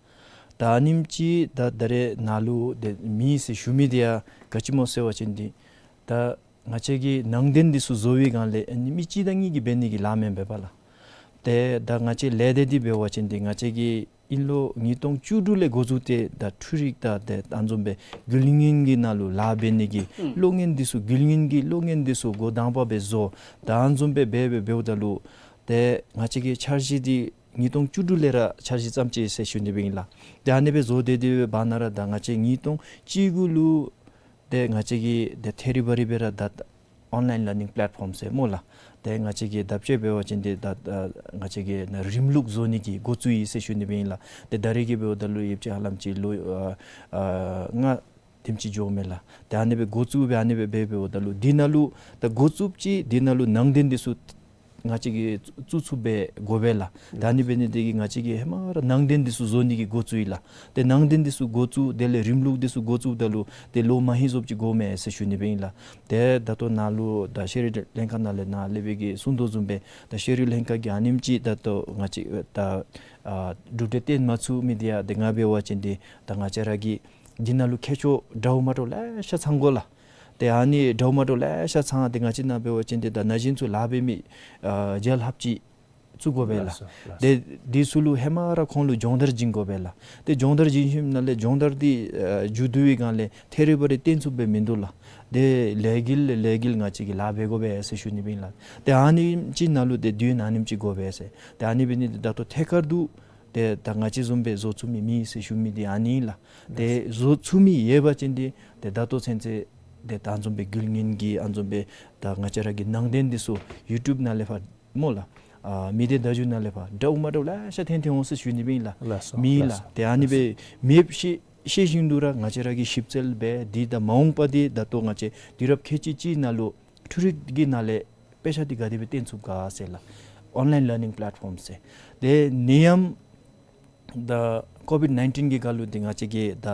ད་ཨ་ནེམ་ཅིག་ད་ད་རེས་ནཱ་ལུ་ཏེ་མེད་ཟེར་ཞུ་མི་འདི་ཡང་ག་ཅི་སྨོ་ཟེར་བ་ཅིན་འདི་ད་ང་བཅས་ཀྱིས་ནང་རྟེན་འདི་ཚུ་བཟོ་བའི་སྒང་ལས་ཨ་ནི་མི་གཅིག་དང་གཉིས་ཀྱིས་འབད་ནི་གི་ལཱ་མེན་པས་པ་ལགས། ཏེ་ད་ང་བཅས་ལས་སྡེ་འདི་འབད་བ་ཅིན་འདི་ང་བཅས་ཀྱིས་དབྱིན་ལོ་ཉིས་སྟོང་བཅུ་དྲུག་ལས་འགོ་བཙུགས་ཏེ་ད་འཕྲུལ་རིག་དང་ཏེ་ཨ་ནི་བཟུམ་སྦེ་རྒྱུན་ལྡན་གྱི་ནང་ལུ་ལཱ་འབད་ནི་གི་ཨུམ་གློག་བརྙན་འདི་ཚུ་རྒྱུན་ལྡན་གྱི་གློག་བརྙན་འདི་ཚུ་འགོ་དང་པ་སྦེ་བཟོ། ད་ཨ་ནི་བཟུམ་སྦེ་འབད་འབད་འབདཝ་ད་ལུ་ཏེ་ང་བཅས་ཀྱི་འཆར་གཞི་འདི་ཉིས་སྟོང་བཅུ་དྲུག་ལས་ར་འཆར་གཞི་བརྩམས་ཅི་ཟེར་ཞུ་ནི་སྦེ་ཨིན་ལགས། ཏེ་ཨ་ནི་སྦེ་བཟོ་སྡོད་སྡོད་པའི་བར་ན་ར་ད་ང་བཅས་ཉིས་སྟོང་བཅུ་དགུ་ལུ་ཏེ་ང་བཅས་ཀྱིས་ཏེ་ཐེ་རི་བ་རི་སྦེ་ར་ད་ཨོན་ལཱའིན་ལར་ནིང་པ་ལེཊ་ཕོརམ་ཟེར་སྨོ་ལགས། ཏེ་ང་བཅས་ཀྱིས་ད་ཅི་འབད་བ་ཅིན་ཏེ་ད་ཨ་ང་བཅས་ཀྱིས་ནཱ་རིམ་ལུགས་བཟོ་ནི་གི་འགོ་བཙུགས་ཡི་ཟེར་ཞུ་ནི་སྦེ་ཨིན་ལགས། ཏེ་ད་རེས་ཀྱི་འབདཝ་ད་ལུ་ཡོདཔ་ཅིག་ཧ་ལམ་ཅིག་ལོ་ཨ་ཨ་ལྔ་དེམ་ཅིག་འགྱོཝ་མས་ལགས། ཏེ་ཨ་ནི་སྦེ་འགོ་བཙུགས་སྦེ་ཨ་ནི་སྦེ་འབད་འབདཝ་ད་ལུ་འདི་ནང་ལུ་ད་འགོ་བཙུགསཔ་ཅིག་འདི་ནང་ལུ་ནང་རྟེན་འདི་ཚུ་ང་བཅས་ཀྱིས་བཙུགས་བཙུགསཔ་སྦེ་དགོ་པས་ལགས། ད་ཨ་ནི་འབད་ནི་འདི་གིས་ང་བཅས་ཀྱིས་ཧེ་མ་ར་ནང་རྟེན་འདི་ཚུ་བཟོ་ནི་གི་འགོ་བཙུགས་ཡི་ལགས། ཏེ་ནང་རྟེན་འདི་ཚུ་འགོ་བཙུགས་དེ་ལས་རིམ་ལུགས་འདི་ཚུ་འགོ་བཙུགསཔ་ད་ལུ་ཏེ་ལོ་མ་ཧེ་བཟོཝ་ཅིག་དགོ་མས་ཟེར་ཞུ་ནི་སྦེ་ཨིན་ལགས། ཏེ་ད་ལྟོ་ནཱ་ལུ་ད་ཤེས་རིག་ལྷན་ཁག་ནང་ལས་ནཱ་ལས་སྦེ་གིས་གསུང་དོ་བཟུམ་སྦེ་ད་ཤེས་རིག་ལྷན་ཁག་གིས་ཨ་ནེམ་ཅིག་ད་ལྟོ་ང་བཅས་ད་ཨ་གྲུབ་འབྲས་བཏོན་མ་ཚུགས་མི་འདི་ཡང་ཏེ་ང་འབད་བ་ཅིན་འདི་ད་ང་བཅས་ར་གི་འདི་ནང་ལུ་མཁས་མཆོག་འདྲཝ་མ་འདྲཝ་ལེ་ཤ་ཚང་དགོ་ལགས། ཏེ་ཨ་ནི་འདྲཝ་མ་འདྲཝ་ལེ་ཤ་ཚང་ཏེ་ང་བཅས་ནཱ་འབད་བ་ཅིན་ཏེ་ད་ན་གཞོན་ཚུ་ལཱ་འབད་མི་ཨ་རྒྱལ་ལྷབ་ཅིག་བཙུགས་དགོ་པས་ལགས། ལགས་སོ། ལགས་སོ། ཏེ་འདི་ཚུ་ལུ་ཧེ་མ་ར་ཁོང་ལུ་སྦྱོང་བརྡར་བྱིན་དགོ་པས་ལགས། ཏེ་སྦྱོང་བརྡར་བྱིན་ཞིནམ་ལས་སྦྱོང་བརྡར་འདི་ཨ་མཇུག་བསྡུ་བའི་སྒང་ལས་ཐེ་རི་བ་རི་བཏོན་ཚུགསཔ་སྦེ་མིན་འདུག་ལགས། ཏེ་ལས་འགུལ་ལས་ལས་འགུལ་ང་བཅས་ཀྱིས་ལཱ་འབད་དགོ་པས་ཟེར་ཞུ་ནི་སྦེ་ཨིན་ལགས། ཏེ་ཨ་ནེམ་ཅིག་ནང་ལུ་ཏེ་དུས་ཡུན་ཨ་ནེམ་ཅིག་དགོ་པས་ཟེར། ཏེ་ཨ་ནི་འབད་ནི་འདི་ད་ལྟོ་ཐད་ཀར་དུ་ཏེ་ད་ང་བཅས་བཟུམ་སྦེ་བཟོ་ཚུགས་མི་མེད་ཟེར་ཞུ་མི་འདི་ཨ་ནི་ཨིན་ལགས། ཏེ་བཟོ་ཚུགས་མི་ཡོད་པ་ཅིན་འདི་ཏེ་ད་ལྟོ་ཚུན་ཚོད་ཏེ་ད་ཨ་ནི་བཟུམ་སྦེ་རྒྱུན་ལྡན་གྱི་ཨ་ནི་བཟུམ་སྦེ་ད་ང་བཅས་ར་གི་ནང་རྟེན་འདི་ཚུ་ཡུ་ཊུབ་ནང་ལས་ཕར་སྨོ་ལགས། ཨ་མི་སྡེ་བརྡ་བརྒྱུད་ནང་ལས་ཕར་འདྲཝ་མ་འདྲཝ་ལེ་ཤ་ཐོན་ཐོན་འོང་ཟེར་ཞུ་ནི་སྦེ་ཨིན་ལགས། ལགས་སོ། མེད་ལགས། ལགས་སོ། ཏེ་ཨ་ནི་སྦེ་མེདཔ་ཤེས་ཤེས་བཞིན་དུ་ར་ང་བཅས་ར་གིས་ཞིབ་འཚོལ་འབད་འདི་ད་མ་འོངས་པ་འདི་ད་ལྟོ་ང་བཅས་དུས་རབས་ཁལ་གཅིག་གཅིག་ནང་ལུ་འཕྲུལ་རིག་གི་ནང་ལས་དཔེ་ཆ་འདི་ག་དེ་སྦེ་བཏོན་ཚུགས་ག་ཟེར་ལགས། ཨོན་ལཱའིན་ལར་ནིང་པ་ལེཊ་ཕོརམ་ཟེར། ཏེ་ནི་ཡམ་ད་ཀོ་བིཌ་ནའིན་ཊིན་གྱི་སྐབས་ལུ་འདི་ང་བཅས་ཀྱིས་ད་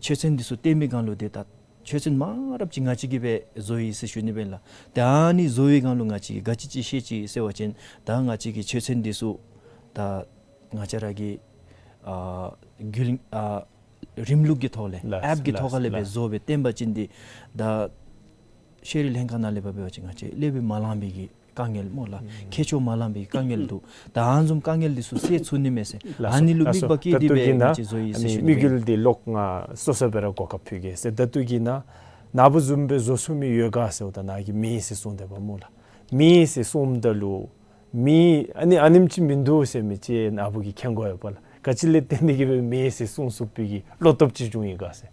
ཆོས་ཚན་འདི་ཚུ་བཏོན་པའི་སྒང་ལུ་འདི་ད་ཆོས་ཚན་མང་རབས་ཅིག་ང་བཅས་ཀྱིས་སྦེ་བཟོ་ཡི་ཟེར་ཞུ་ནི་སྦེ་ཨིན་ལགས། ཏེ་ཨ་ནི་བཟོ་བའི་སྒང་ལུ་ང་བཅས་ཀྱིས་ག་ཅི་ཅིག་ཤེས་ཅི་ཟེར་བ་ཅིན་ད་ང་བཅས་ཀྱི་ཆོས་ཚན་འདི་ཚུ་ད་ང་བཅས་ར་གི་ཨ་རྒྱུན་ཨ་རིམ་ལུགས་ཀྱི་ཐོག་ལས་ལགས། ཨེཔ་གི་ལགས། ཐོག་ཁ་ལས་སྦེ་ལགས། བཟོ་སྦེ་བཏོན་པ་ཅིན་འདི་ད་ཤེས་རིག་ལྷན་ཁག་ནང་ལས་ཕར་འབད་བ་ཅིན་ང་བཅས་ལས་སྦེ་མ་ལང་པའི་གི་དཀའ་ངལ་སྨོ་ལགས། ཨུམ་ཁྱད་ཆོས་མ་ལང་པའི་དཀའ་ངལ་འདུག། ད་ཨ་ནི་བཟུམ་དཀའ་ངལ་འདི་ཚུ་སེལ་ཚུགས་ནི་མས་ཟེར། ལགས་སོ། ཨ་ནི་ལུ་ལགས་སོ། དམིགས་པ་བསྐྱེད་དེ་སྦེ་ད་ལྟོ་གི་ནང་ང་བཅས་བཟོ་ཡི་ཟེར་ཨ་ནི་ཞུ་ནི་དམིགས་ཡུལ་འདི་ལོག་ང་སོ་སོ་སྦེ་ར་གོ་སྐབས་ཕུལ་གེ་ཟེར། ད་ལྟོ་གི་ནང་ནཱ་བུ་བཟུམ་སྦེ་བཟོ་ཚུགས་མི་ཡོད་ག་ཟེརཝ་ད་ནཱ་གིས་མེད་ཟེར་གསུངས་དེས་པ་སྨོ་ལགས། མེད་ཟེར་གསུངམ་ད་ལུ་མེད་ཨ་ནི་ཨ་ནེམ་ཅིག་མིན་འདུག་ཟེར་མི་ཅིག་ནཱ་བུ་གིས་མཁྱེན་དགོ་ཡོད་པ་ལགས། ག་ཅི་ལས་བརྟེན་ཏེ་གིས་སྦེ་མེད་ཟེར་གསུང་ཚུགས་པའི་གི་བློ་སྟོབས་ཅིག་བྱུང་ཡི་ག་ཟེར།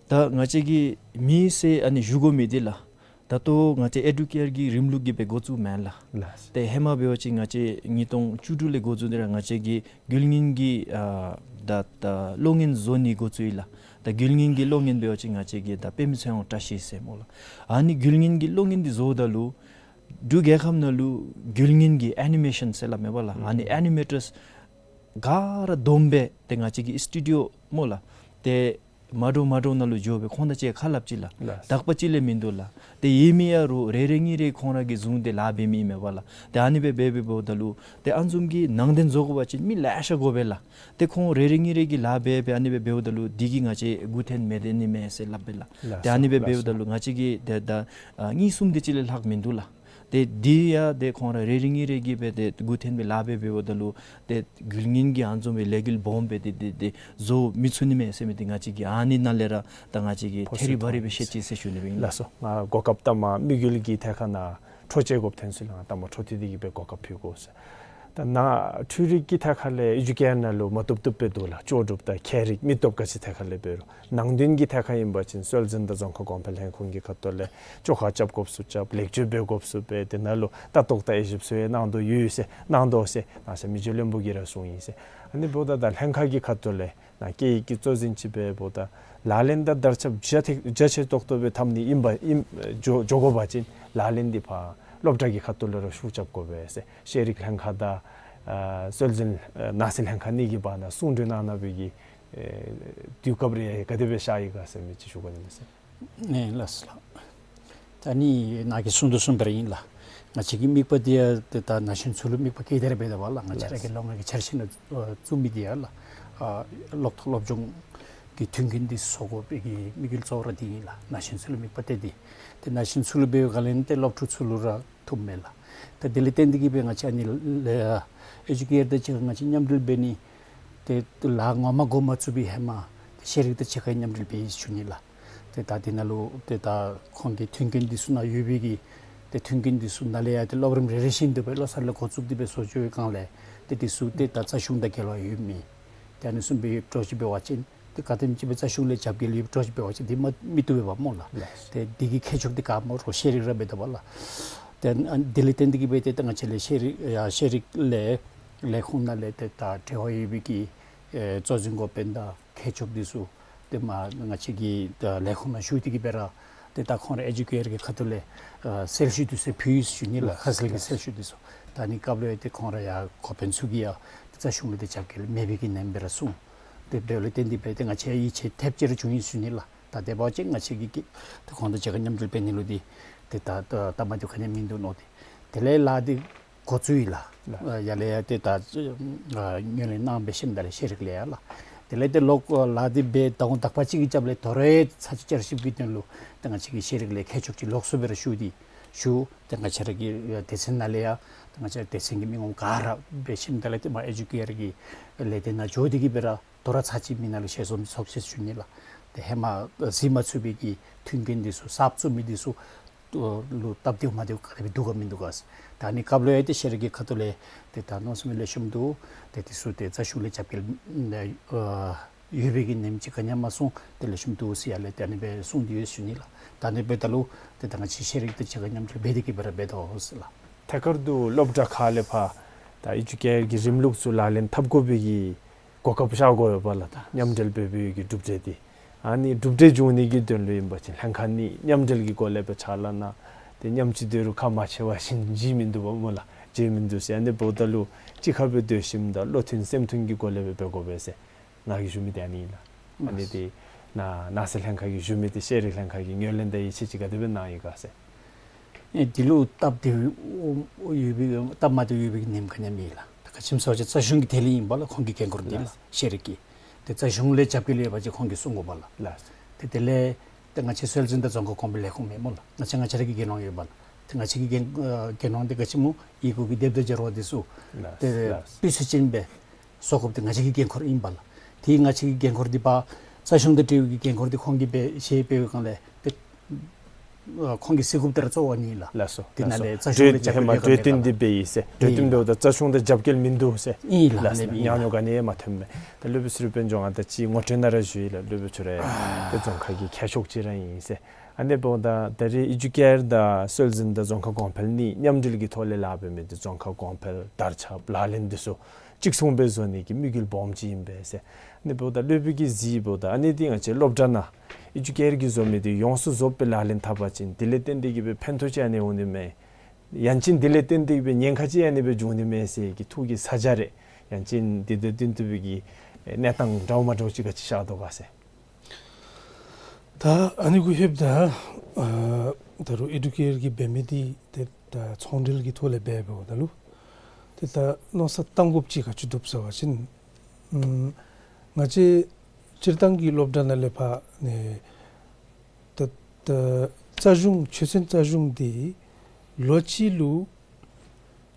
ད་ང་བཅས་ཀྱིས་མེད་ཟེར་ཨ་ནི་ཞུ་དགོ་མི་འདི་ལགས། ད་ལྟོ་ང་བཅས་ཨེ་ཌུ་ཀེར་གྱི་རིམ་ལུགས་ཀྱི་སྦེ་འགོ་བཙུགས་མེན་ལགས། ལགས། ཏེ་ཧེ་མ་འབད་བ་ཅིན་ང་བཅས་ཉིས་སྟོང་བཅུ་དྲུག་ལས་འགོ་བཙུགས་ཏེ་ར་ང་བཅས་ཀྱིས་རྒྱུན་ལྡན་གྱི་ཨ་ད་ད་གློག་བརྙན་བཟོ་ནི་འགོ་བཙུགས་ཡི་ལགས། ད་རྒྱུན་ལྡན་གྱི་གློག་བརྙན་འབད་བ་ཅིན་ང་བཅས་ཀྱིས་ད་དཔེ་མི་སྲིད་ཡང་བཀྲ་ཤིས་ཟེར་སྨོ་ལགས། ཨ་ནི་རྒྱུན་ལྡན་གྱི་གློག་བརྙན་འདི་བཟོཝ་ད་ལུ་འབྲུག་རྒྱལ་ཁབ་ནང་ལུ་རྒྱུན་ལྡན་གྱི་ཨེ་ནི་མེ་ཤཱན་ཟེར་སླབ་མས་པ་ལགས། ཨ་ནི་ཨེ་ནི་མེ་ཊརསི་ ག་ར་བསྡོམས་སྦེ་ཏེ་ང་བཅས་ཀྱི་སི་ཊུ་ཌི་ཡོ་སྨོ་ལགས། ཏེ་མ་འདྲཝ་མ་འདྲཝ་ནང་ལུ་འགྱོ་སྦེ་ཁོང་དང་གཅིག་ཁ་སླབ་ཅི་ལགས། ལགས། དག་པ་ཅིག་ལས་མིན་འདུག་ལགས། ཏེ་ཡོད་མི་ཡང་རུང་རེ་རེ་གཉིས་རེ་ཁོང་ར་གིས་བཟུང་སྟེ་ལཱ་འབད་མི་ཨིན་མས་པ་ལགས། ཏེ་ཨ་ནི་སྦེ་འབད་འབད་འབདཝ་ད་ལུ་ཏེ་ཨ་ནི་བཟུམ་གྱི་ནང་རྟེན་བཟོ་དགོ་པ་ཅིན་མི་ལེ་ཤ་དགོ་པས་ལགས། ཏེ་ཁོང་རེ་རེ་གཉིས་རེ་གིས་ལཱ་འབད་འབད་ཨ་ནི་སྦེ་འབདཝ་ད་ལུ་འདི་གིས་ང་བཅས་མགུ་འཐོམ་མི་འདི་ཨ་ནི་མས་ཟེར་སླབ་པས་ལགས། ལགས་སོ། ཏེ་ཨ་ནི་སྦེ་ལགས་སོ། འབདཝ་ད་ལུ་ང་བཅས་ཀྱིས་ཏེ་ད་ཨ་གཉིས་གསུམ་དེ་ཅིག་ལས་ལྷག་མིན་འདུག་ལགས། ཏེ་འདི་ཡང་ཏེ་ཁོང་ར་རེ་རེ་གཉིས་རེ་གིས་སྦེ་ཏེ་མགུ་འཐོམ་སྦེ་ལཱ་འབད་འབདཝ་ད་ལུ་ཏེ་འགུལ་ངན་གྱིས་ཨ་ནི་བཟུམ་སྦེ་ལས་འགུལ་སྦོམ་སྦེ་ཏེ་ཏེ་ཏེ་བཟོ་མི་ཚུགས་ནི་མས་ཟེར་མི་འདི་ང་བཅས་ཀྱིས་ཨ་ནི་ནང་ལས་ར་ད་ང་བཅས་ཀྱིས་ཐད་རི་བ་རི་སྦེ་ཤེས་ཅི་ཟེར་ཞུ་ནི་སྦེ་ཨིན། ལགས་སོ། ང་གོ་སྐབས་ད་མ་དམིགས་ཡུལ་གྱི་ཐད་ཁར་ནཱ་འཕྲོ་བཅད་དགོཔ་ཐོན་ཅི་ལགས། ང་ད་མ་འཕྲོ་མཐུད་དེ་གིས་སྦེ་གོ་སྐབས་ཕུལ་དགོ་ཟེར། ད་ནཱ་འཕྲུལ་རིག་གི་ཐད་ཁར་ལས་ཨེ་ཇུ་ཀེར་ནང་ལུ་མ་བཏུབ་བཏུབ་སྦེ་འདུག་ལགས། ལྕོགས་གྲུབ་དང་ཁྱད་རིག་མི་སྟོབས་ག་ཅི་ཐད་ཁར་ལས་འབད་རུང་ནང་དོན་གྱི་ཐད་ཁར་ཨིན་པ་ཅིན་སྲོལ་འཛིན་དང་རྫོང་ཁ་གོང་འཕེལ་ལྷན་ཁང་གི་ཁ་ཐུག་ལས་བཅོ་ཁ་རྐྱབ་དགོཔ་ཚུ་རྐྱབ། ལེགས་བཅོས་འབད་དགོཔ་ཚུ་འབད། དེ་ནང་ལུ་ལྟ་རྟོག་དང་དབྱེ་ཞིབ་ཚུ་ཡང་གནང་དོ་ཡོད་ཟེར་གནང་དོ་ཟེར་ནཱ་ས་མི་རྗེ་བློན་པོ་གིས་ར་གསུངས་ཡི་ཟེར། ཨ་ནི་འབདཝ་ད་ད་ལྷན་ཁག་གི་ཁ་ཐུག་ལས་ནཱ་སྐད་ཡིག་གི་གཙོ་འཛིན་ཅིག་འབདཝ་ད་ལག་ལེན་དང་དར་ཁྱབ་རྒྱ་ཐེ་རྒྱ་ཆེ་ཏོག་ཏོ་སྦེ་འཐབ་ནི་ཨིན་པ་ཨིན་འགྱོ་འགྱོ་དགོ་པ་ཅིན་ལག་ལེན་འདི་ཕར་སློབ་གྲྭ་གི་ཁ་ཐུག་ལས་ར་ཤུགས་རྐྱབ་དགོ་པས་ཟེར། ཤེས་རིག་ལྷན་ཁག་དང་ཨ་སྲོལ་འཛིན་ཨ་ནང་སྲིད་ལྷན་ཁག་གཉིས་ཀྱི་བར་ན་གསུང་གྲོས་གནང་གནང་བའི་གི་ཨེ་དུས་སྐབས་རེ་ག་དེ་སྦེ་ཤར་ཡི་ག་ཟེར་མི་ཅིག་ཞུ་དགོ་ནི་མས་ཟེར། ཨེ་ལགས་སོ་ལགས། ད་ནི་ནཱ་གིས་གསུང་དོ་བཟུམ་སྦེ་ར་ཨིན་ལགས། ང་བཅས་ཀྱི་དམིགས་པ་འདི་ཡང་ཏེ་ད་ན་གཞོན་ཚུ་ལུ་དམིགས་པ་བསྐྱེད་དེ་ར་འབད་དོ་བ་ལགས། ང་བཅས་ར་གི་ལགས། ལོ་ལྔ་གི་འཆར་གཞི་ནང་ཨ་བཙུགས་མི་འདི་ཡང་ལགས། ཨ་སློབ་གྲྭ་སློབ་སྦྱོང་གི་མཐུན་རྐྱེན་འདི་བཟོ་དགོ་པའི་གི་དམིགས་ཡུལ་གཙོ་བོ་ར་འདི་ཨིན་ལགས། ན་གཞོན་ཚུ་ལུ་དམིགས་པ་གཏད་དེ། ཏེ་ན་གཞོན་ཚུ་ལུ་འབདཝ་ག་ལས་ཏེ་སློབ་ཕྲུག་ཚུ་ལུ་ར་ཐུགཔ་མས་ལགས། ད་དེ་ལས་བརྟེན་ཏེ་གིས་སྦེ་ང་བཅས་ཨ་ནི་ལས་ཨེ་ཇུ་ཀེར་དང་གཅིག་ཁར་ང་བཅས་མཉམ་འབྲེལ་འབད་ནི་ཏེ་ལཱ་ངོ་མ་འགོ་མ་བཙུགས་པའི་ཧེ་མ་ཏེ་ཤེས་རིག་དང་གཅིག་ཁར་མཉམ་འབྲེལ་འབད་ཡི་ཞུ་ནི་ལགས། ཏེ་ད་འདི་ནང་ལུ་ཏེ་ད་ཁོང་གི་མཐུན་རྐྱེན་འདི་ཚུ་ནཱ་ཡོད་པའི་གི་ཏེ་མཐུན་རྐྱེན་འདི་ཚུ་ནཱ་ལས་ཡང་ཏེ་སློབ་རིམ་རེ་རེ་བཞིན་དུ་སྦེ་བློ་གསར་ལས་འགོ་བཙུགས་ཏེ་སྦེ་བཟོ་བཅོས་སྒང་ལས་ཏེ་འདི་ཚུ་ཏེ་ད་རྩ་གཞུང་དང་འགལ་བ་ཡོད་མི་ཏེ་ཨ་ནི་བཟུམ་སྦེ་ཡོདཔ་འདྲཝ་ཅིག་འབད་བ་ཅིན་ཏེ་ག་དེམ་ཅིག་སྦེ་རྩ་གཞུང་ལས་རྒྱབ་འགལ་ཡོདཔ་འདྲཝ་ཅིག་འབད་བ་ཅིན་འདི་མ་མི་བཏུབ་པས་པ་སྨོ་ལགས། ལགས། ཏེ་འདི་གི་ཁྱད་ཆོས་འདི་ག་སྨོ་རོགས་ཤེས་རིག་ར་འབད་དོ་བ་ལགས། ཏེ་ཨ་འདི་ལས་བརྟེན་ཏེ་གིས་སྦེ་ཏེ་ད་ང་བཅས་ལས་ཤེས་རིག་ཡ་ཤེས་རིག་ལས་ལས་ཁུངས་ནང་ལས་ཏེ་ད་འབྲེལ་བ་ཡོད་པའི་གི་ཨེ་གཙོ་འཛིན་འགོ་དཔོན་དང་མཁས་མཆོག་འདི་ཚུ་ཏེ་མ་ང་བཅས་ཀྱི་ད་ལས་ཁུངས་ནང་ཞུ་སྟེ་གིས་སྦེ་ར་ཏེ་ད་ཁོང་ར་ཨེ་ཇུ་ཀེར་གྱི་ཁ་ཐུག་ལས་ཨ་གསལ་ཞུ་འདི་ཚུ་ཕུལ་ཡི་ཞུ་ནི་ལགས། ལགས། ཁ་གསལ་གྱི་ལགས། གསལ་ཞུ་འདི་ཚུ། ད་ནི་སྐབས་ལུ་ཡང་ཏེ་ཁོང་ར་ཡང་འགོ་དཔོན་ཚུ་གིས་ཡང་ཏེ་རྩ་གཞུང་ལས་ཏེ་རྒྱབ་འགལ་མེད་པའི་གི་ནེམ་སྦེ་ར་གསུངས། ཏེ་འབདཝ་ལས་བརྟེན་ཏེ་སྦེ་ཏེ་ང་བཅས་ཡིད་ཆེས་ཐེབས་ཅིག་ར་བྱུང་ཡི་ཞུ་ནི་ལགས། ད་དེ་འབད་བ་ཅིན་ང་བཅས་ཀྱིས་ཀྱིས་ཏེ་ཁོང་དང་གཅིག་ཁར་མཉམ་འབྲེལ་འབད་ནི་ལུ་འདི་ཏེ་ད་ད་སྟབས་མ་བདེཝ་ག་ནི་ཡང་མིན་འདུག་མནོ་སྟེ། དེ་ལས་ལཱ་འདི་འགོ་བཙུགས་ཡི་ལགས། ལགས། ཨ་ཡར་ལས་ཡང་ཏེ་ད་ཨ་ངོས་ལེན་གནང་སྦེ་ཞིནམ་ད་ལས་ཤེས་རིག་ལས་ཡང་ལགས། དེ་ལས་ཏེ་ལོག་ལཱ་འདི་འབད་ཟླ་ངོ་དག་པ་ཅིག་གི་རྒྱབ་ལས་དོ་རུང་ཚར་གཅིག་བསྐྱར་ཞིབ་ཀྱི་དོན་ལུ་ཏེ་ང་བཅས་ཀྱི་ཤེས་རིག་ལས་མཁས་མཆོག་ཅིག་ལོགས་སུ་སྦེ་ར་ཞུ་སྟེ་ཞུ། ཏེ་ང་བཅས་ར་གི་སྡེ་ཚན་ནང་ལས་ཡང་ཏེ་ང་བཅས་སྡེ་ཚན་གྱི་མི་ངོམ་ག་ར་འབད་ཞིནམ་ད་ལས་ཏེ་མ་ཨེ་ཇུ་ཀེར་གྱི་ལས་སྡེ་ནང་འགྱོ་སྟེ་གིས་སྦེ་ར་དོ་རུང་ཚར་གཅིག་མི་ནང་ལུ་ཞལ་འཛོམས་ཚོགས་ཅི་ཞུ་ནི་ལགས། ཏེ་ཧེ་མ་གཟིགས་མ་ཚུགས་པའི་གི་མཐུན་རྐྱེན་འདི་ཚུ་གསརཔ་བཙུགས་མི་འདི་ཚུ་ལུ་སྟབས་བདེཝ་མ་བདེཝ་ག་དེ་སྦེ་འདུག་ག་མིན་འདུག་ག་ཟེར། ད་ནི་སྐབས་ལུ་ཡང་ཏེ་ཤེས་རིག་གི་ཁ་ཐུག་ལས་ཏེ་ད་མནོ་བསམ་ལེགས་ཤོམ་འདུག། ཏེ་འདི་ཚུ་ཏེ་རྩ་གཞུང་ལས་རྒྱབ་འགལ་ཨ་ཡོད་པའི་གི་ནེམ་ཅིག་ག་ནི་ཡང་མ་གསུངས། ཏེ་ལེགས་ཤོམ་འདུག་ཟེར་ཡར་ལས་ཏེ་ཨ་ནི་སྦེ་གསུངས་ཏེ་ཡོད་ཞུ་ནི་ལགས། ད་ཨ་ནི་འབདཝ་ད་ལུ་ཏེ་ད་ང་བཅས་ཤེས་རིག་དང་གཅིག་ཁར་མཉམ་འབྲེལ་འབད་དེ་གིས་སྦེ་ར་འབད་དོ་ཟེར་ལགས། ཐད་ཀར་དུ་སློབ་གྲྭ་ཁག་ལས་ཕར་ད་ཨེ་ཇུ་ཀེར་གྱི་རིམ་ལུགས་ཚུ་ལག་ལེན་འཐབ་དགོ་པའི་གི་གོ་སྐབས་ཤར་དགོ་པས་ལགས། ད་མཉམ་འབྲེལ་འབད་བའི་གི་གྲུབ་འབྲས་འདི་ཨ་ནི་གྲུབ་འབྲས་འབྱུང་ནི་གི་དོན་ལུ་ཨིན་པ་ཅིན་ལྷན་ཁག་གཉིས་མཉམ་འབྲེལ་གྱི་སྒོ་ལས་སྦེ་ཕྱག་ལཱ་གནང་། ཏེ་མཉམ་གཅིག་སྡོད་རུང་ཁ་མ་ཕྱེ་བ་བཞིན་བརྗེད་མིན་འདུག་པ་སྨོ་ལགས། བརྗེད་མིན་འདུག་ཟེར། ཨ་ནི་འབདཝ་ད་ལུ་གཅིག་ཁར་སྦེ་སྡོད་ཞིནམ་ད་བློ་མཐུན་སེམས་མཐུན་གྱི་སྒོ་ལས་སྦེ་འབད་དགོ་པས་ཟེར་ང་གིས་ཞུ་མི་འདི་ཨ་ནི་ཨིན་ལགས། ཨ་ནི་ཏེ་ནཱ་ནང་སྲིད་ལྷན་ཁག་གིས་ཞུ་མི་འདི་ཤེས་རིག་ལྷན་ཁག་གིས་ངོས་ལེན་དང་ཡིད་ཆེས་ཅིག་ག་དེ་སྦེ་གནང་ཡི་ག་ཟེར། ཨེ་འདི་ལུ་སྟབས་བདེཝ་ཡོད་པའི་སྟབས་མ་བདེཝ་ཡོད་པའི་གི་ནེམ་ག་ནི་ཡང་མེད་ལགས། ད་ག་ཅི་སྨོ་ཟེར་བ་ཅིན་རྩ་གཞུང་གི་ཐད་ལས་ཨིན་པ་ལགས། ཁོང་གི་འགན་ཁུར་འདི་ལགས། ལགས། ཤེས་རིག་གི། ཏེ་རྩ་གཞུང་ལས་རྒྱབ་འགལ་ཡོད་པ་ཅིན་ཁོང་གིས་གསུང་དགོ་པས་ལགས། ལགས། ཏེ་དེ་ལས་ཏེ་ང་བཅས་སྲོལ་འཛིན་དང་རྫོང་ཁ་གོང་འཕེལ་ལས་ཁུངས་མས་སྨོ་ལགས། ང་བཅས་ང་བཅས་ར་གི་འགན་དབང་ཡོད་པས་ལགས། ཏེ་ང་བཅས་ཀྱི་འགན་ཨ་འགན་དབང་འདི་ག་ཅི་སྨོ་ཡི་གུ་གི་དེབ་དང་སྦྱར་བ་འདི་ཚུ་ལགས། ཏེ་ལགས། སྤུས་ཚད་ཅན་སྦེ་བཟོ་དགོཔ་འདི་ང་བཅས་ཀྱི་འགན་ཁུར་ཨིན་པས་ལགས། ཏེ་ང་བཅས་ཀྱི་འགན་ཁུར་འདི་ཕར་རྩ་གཞུང་དང་འབྲེལ་བའི་གི་འགན་ཁུར་འདི་ཁོང་གིས་འབད་ཞེས་འབད་བའི་སྒང་ལས་ཏེ་ཨ་ཁོང་གིས་གཟིགས་དགོཔ་འདི་ར་གཙོ་བོ་ཨ་ནི་ལགས། ལགས་སོ། དེ་ནང་ལས་ལགས་སོ། རྩ་གཞུང་ལས་རྒྱབ་ཧེ་མ་འགལ་གྲོས་བཏོན་འདི་འབད་ཡི་ཟེར། གྲོས་བཏོན་ཨིན་འབདཝ་ད་རྩ་གཞུང་དང་རྒྱབ་འགལ་མིན་འདུག་ཟེར། ཨིན་ལགས། ལགས་སོ། ལགས་ཨིན་ཉག་ཉོག་ག་ནི་ཡང་མ་ཐོནམ་མས། ད་སློབ་དཔོན་ཚུ་ར་དཔལ་འབྱོར་ང་དང་གཅིག་ངོ་སྤྲོད་ནང་ར་ཞུ་ཡི་ལགས། སློབ་དཔོན་ཚུ་ར་ཏེ་རྫོང་ཁ་གི་མཁས་མཆོག་ཅིག་ར་ཨིན་ཟེར། ཨ་ནི་འབདཝ་ད་ད་རེས་ཨེ་ཇུ་ཀེར་དང་སྲོལ་འཛིན་དང་རྫོང་ཁ་གོང་འཕེལ་གཉིས་མཉམ་འབྲེལ་གྱི་ཐོག་ལས་ལཱ་འབད་མི་འདི་རྫོང་ཁ་གོང་འཕེལ་དར་ཁྱབ་ལག་ལེན་འདི་ཚུ་གཅིག་མཚུངས་སྦེ་བཟོ་ནི་གི་དམིགས་ཡུལ་སྦོམ་ཅིག་ཨིན་པས་ཟེར། ཨ་ནི་འབདཝ་ད་སློབ་དཔོན་གྱིས་གཟིགས་འབདཝ་ད་ཨ་ནི་འདི་ང་བཅས་སློབ་གྲྭ་ནང་ཨེ་ཇུ་ཀེར་གྱིས་བཟོ་མི་འདི་ཡོངས་སུ་རྫོགསཔ་སྦེ་ལག་ལེན་འཐབ་པ་ཅིན་དེ་ལས་བརྟེན་ཏེ་གིས་སྦེ་ཕན་ཐོགས་ཅིག་ཨ་ནི་འོང་ནི་མས། ཡང་ཅིན་དེ་ལས་བརྟེན་ཏེ་གིས་སྦེ་ཉེན་ཁ་ཅིག་ཨ་ནི་སྦེ་འབྱུང་ནི་མས་ཟེར་གྱི་ཐུགས་ཀྱི་ས་ཆ་རེ་ ཡང་ཅིན་དེ་དང་བསྟུན་ཏེ་སྦེ་གི་གནས་སྟངས་འདྲཝ་མ་འདྲཝ་ཅིག་ག་ཅི་ཤར་དོ་ག་ཟེར། ད་ཨ་ནི་གུ་ལྷོདཔ་ད་ཨ་ད་རུང་ཨེ་ཌུ་ཀེར་གྱིས་འབད་མི་འདི་ཏེ་ད་ཚོང་འབྲེལ་གྱི་ཐོག་ལས་འབད་འབདཝ་ད་ལུ་ཏེ་ད་མནོ་བསམ་བཏང་དགོཔ་ཅིག་ག་ཅི་འདུག་ཟེར་བ་ཅིན་ཨམ་ང་བཅས་སྤྱིར་བཏང་གི་སློབ་གྲྭ་ནང་ལས་ཕར་ནི་ད་ད་རྩ་གཞུང་ཆོས་ཚན་རྩ་གཞུང་འདི་ལོ་གཅིག་ལུ་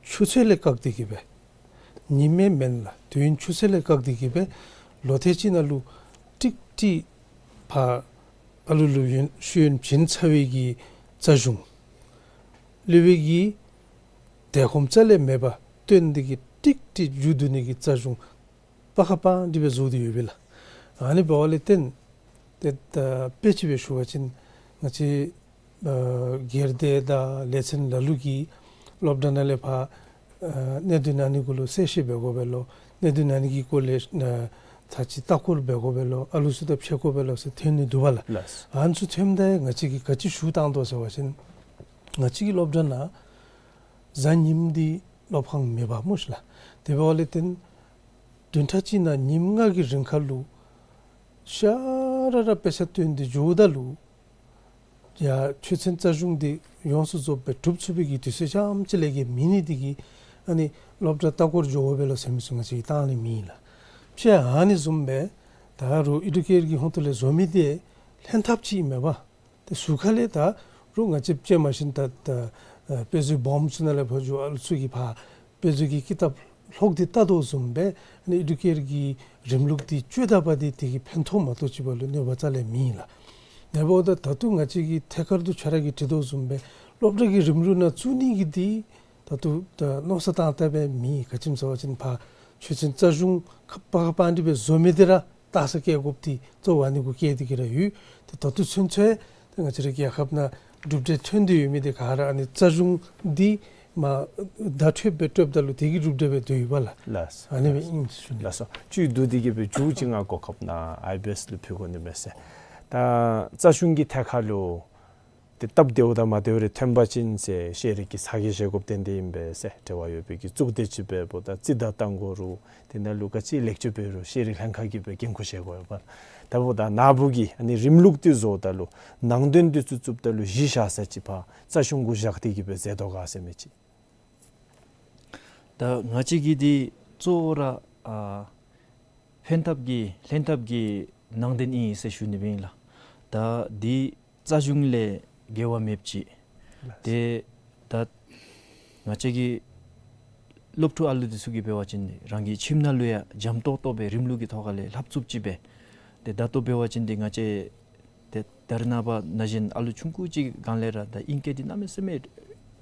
ཆུ་ཚོད་ལས་བཀག་སྟེ་གི་སྦེ་ཉིནམ་མེན་ལགས། དུས་ཡུན་ཆུ་ཚོད་ལས་བཀག་སྟེ་གི་སྦེ་ལོ་ཐེངས་གཅིག་ནང་ལུ་ཀྲིག་ཀྲི་ཕར་ཨ་ལུ་ལུ་ཡོན་ཤེས་ཡོན་བྱིན་ཚར་བའི་གི་རྩ་གཞུང་སློབ་དཔོན་གྱི་དལ་ཁོམ་རྩ་ལས་མེད་པར་བཏོན་ཏེ་གི་ཀྲིག་ཀྲི་མཇུག་བསྡུ་ནི་གི་རྩ་གཞུང་པ་ཁ་པ་འདི་སྦེ་བཟོ་སྟེ་ཡོད་པས་ལགས། ཨ་ནི་འབདཝ་ལས་བརྟེན་ཏེ་ད་དཔེ་ཅིག་སྦེ་ཞུ་བ་ཅིན་ང་བཅས་ཨ་སྒེར་སྡེ་དང་ལས་ཚན་ལ་ལུ་གིས་སློབ་གྲྭ་ནང་ལས་ཕར་ཨ་གནད་དོན་ཨ་ནི་གུ་ལུ་གསལ་བཤད་འབད་དགོ་པས་ལོ། གནད་དོན་ཨ་ནི་གི་སྐོར་ལས་ཨ་ཚར་གཅིག་ལྟ་སྐོར་འབད་དགོ་པས་ལོ། ཨ་ལུ་ཚུ་དང་ཕྱད་དགོ་པས་ལོ་ཟེར་ཐོན་ནི་འདུག་པ་ལགས། ལགས། ཨ་ནི་ཚུ་ཐོནམ་ད་ང་བཅས་ཀྱིས་ག་ཅི་ཞུ་བཏང་དོ་ཟེར་བ་ཅིན་ང་བཅས་ཀྱི་སློབ་གྲྭ་ནང་གཟའ་ཉིམ་འདི་སློབ་ཁང་མེད་པས་སྨོ་ཤིག་ལགས། དེ་འབདཝ་ལས་བརྟེན་བདུན་ཕྲག་གཅིག་ནང་ཉིནམ་ལྔ་གི་རིང་ཁར་ལུ་ཤ་ར་ར་དཔེ་ཆ་སྟོན་ཏེ་འགྱོཝ་ད་ལུ་ཡ་ཆོས་ཚན་རྩ་གཞུང་འདི་ཡོངས་སུ་རྫོགསཔ་སྦེ་གྲུབ་ཚུགས་པའི་གི་དུས་ཚོད་རྐྱངམ་ཅིག་ལས་བརྒལ་མེད་ནི་འདི་གིས་ཨ་ནི་སློབ་གྲྭ་ལྟ་སྐོར་འགྱོ་དགོ་པས་ལོ་ཟེར་མི་ཚུ་ང་བཅས་ཀྱིས་བཏང་ནི་མེད་ལགས། ཕྱེད་ཨ་ནི་བཟུམ་སྦེ་ད་རུང་ཨེ་ཌུ་ཀེར་གྱི་ཧོང་ཏོ་ལས་བཟོ་མི་འདི་ལྷན་ཐབས་ཅིག་མེན་པས། ཏེ་ཟུར་ཁ་ལས་ད་རུང་ང་བཅས་ཅིག་མ་གཞི་ད་ད་ཨ་དཔེ་མཛོད་སྦོམ་ཚུ་ནང་ལས་ཕར་འགྱོ་ཨ་ལུ་ཚུ་གིས་ཕར་དཔེ་མཛོད་ཀྱི་ཀི་ཏབ་ལྷོག་སྟེ་ལྟ་དོ་བཟུམ་སྦེ་ཨ་ནི་ཨེ་ཌུ་ཀེར་གྱི་རིམ་ལུགས་འདི་བཅོས་ད་པ་འདི་དེ་གིས་ཕན་ཐོགས་མ་གཏོགས་ཅིག་འབད་ལུ་གནོད་པ་རྩ་ལས་མེད་ལགས། དེ་འབདཝ་ད་ད་ལྟོ་ང་བཅས་ཀྱིས་ཐད་ཀར་དུ་ཁྱོད་ར་གིས་དྲི་དོ་བཟུམ་སྦེ་སློབ་གྲྭ་གི་རིམ་ལུགས་ནང་བཙུགས་ནི་གི་འདི་ད་ལྟོ་ད་མནོ་བསམ་བཏང་བཏངམ་མེད། ག་ཅི་སྨོ་ཟེར་བ་ཅིན་ཕར་ཆོས་ཚན་རྩ་གཞུང་ཁ་པ་ཁ་པ་འདི་སྦེ་བཟོ་མི་འདི་ར་ལྟ་ས་བཀལ་དགོཔ་འདི་གཙོ་བོ་ཨ་ནི་གུ་བཀལ་ཏེ་གི་ར་ཡོད། ཏེ་ད་ལྟོ་ཚུན་ཚོད་ཏེ་ང་བཅས་རའི་རྒྱལ་ཁབ་ནང་གྲུབ་འབྲས་ཐོན་ཏེ་ཡོད་མི་འདི་ག་ར་ཨ་ནི་རྩ་གཞུང་འདི་མ་བརྡ་སྤྲོད་སྦེ་སྤྲོདཔ་ད་ལུ་དེ་གིས་གྲུབ་འབྲས་སྦེ་སྡོད་ཡོདཔ་ལགས། ལགས། ཨ་ནི་སྦེ་ཨིན་ཟེར་ཞུ་ནི། ལགས་སོ། བཅུད་བསྡུ་སྟེ་གི་སྦེ་མཇུག་ཅིག་ང་གོ་སྐབས་གནང་ཨའི་བི་ཨེསི་ལུ་ཕུལ་དགོ་ནི་མས་ཟེར། ད་རྩ་གཞུང་གི་ཐད་ཁར་ལུ་ཏེ་སྟབས་བདེཝ་དང་མ་བདེཝ་རེ་ཐོན་པ་ཅིན་ཟེར་ཤེས་རིག་གི་ཚ་གྱང་བཞེས་དགོཔ་ཏན་ཏན་ཨིན་པས་ཟེར། འབྲེལ་བ་ཡོད་པའི་གི་གཙུག་སྡེ་ཅིག་འབདཝ་ད་རྩིས་དང་བཏང་དགོ་རུང་དེ་ནང་ལུ་ག་ཅི་ལེགས་བཅོས་འབད་རུང་ཤེས་རིག་ལྷན་ཁག་གིས་སྦེ་འགན་ཁུར་བཞེས་དགོ་ཡོདཔ། ད་འབདཝ་ད་ནཱ་བུ་གིས་ཨ་ནི་རིམ་ལུགས་འདི་བཟོཝ་ད་ལུ་ནང་དོན་འདི་ཚུ་བཙུགསཔ་ད་ལུ་གཞི་བཞག་ས་ཅིག་ཕར་རྩ་གཞུང་གུ་བཞག་སྟེ་གི་སྦེ་མཛད་དོ་ག་ཟེར་མི་ཅིག། ད་ང་བཅས་ཀྱི་འདི་གཙོ་བོ་ར་ཨ་ཕན་ཐབས་ཀྱི་ལྷན་ཐབས་ཀྱི་ནང་དོན་ཨིན་ཟེར་ཞུ་ནི་སྦེ་ཨིན་ལགས། ད་འདི་རྩ་གཞུང་ལས་འགལ་བ་མེདཔ་ཅིག། ཏེ་ད་ང་བཅས་ཀྱི་སློབ་ཕྲུག་ཨ་ལུ་འདི་ཚུ་གིས་འབད་བ་ཅིན་རང་གི་ཁྱིམ་ནང་ལུ་ཡང་འཇམ་ཏོག་ཏོ་སྦེ་རིམ་ལུགས་ཀྱི་ཐོག་ཁ་ལས་ལྷབ་ཚུགསཔ་ཅིག་སྦེ། ཏེ་ད་ལྟོ་འབད་བ་ཅིན་ཏེ་ང་བཅས་ཏེ་ད་རེས་ནངས་པ་ན་གཞོན་ཨ་ལུ་ཆུང་ཀུ་ཅིག་སྒང་ལས་ར་ད་ཨིང་སྐད་འདི་གནམ་མེད་ས་མེད་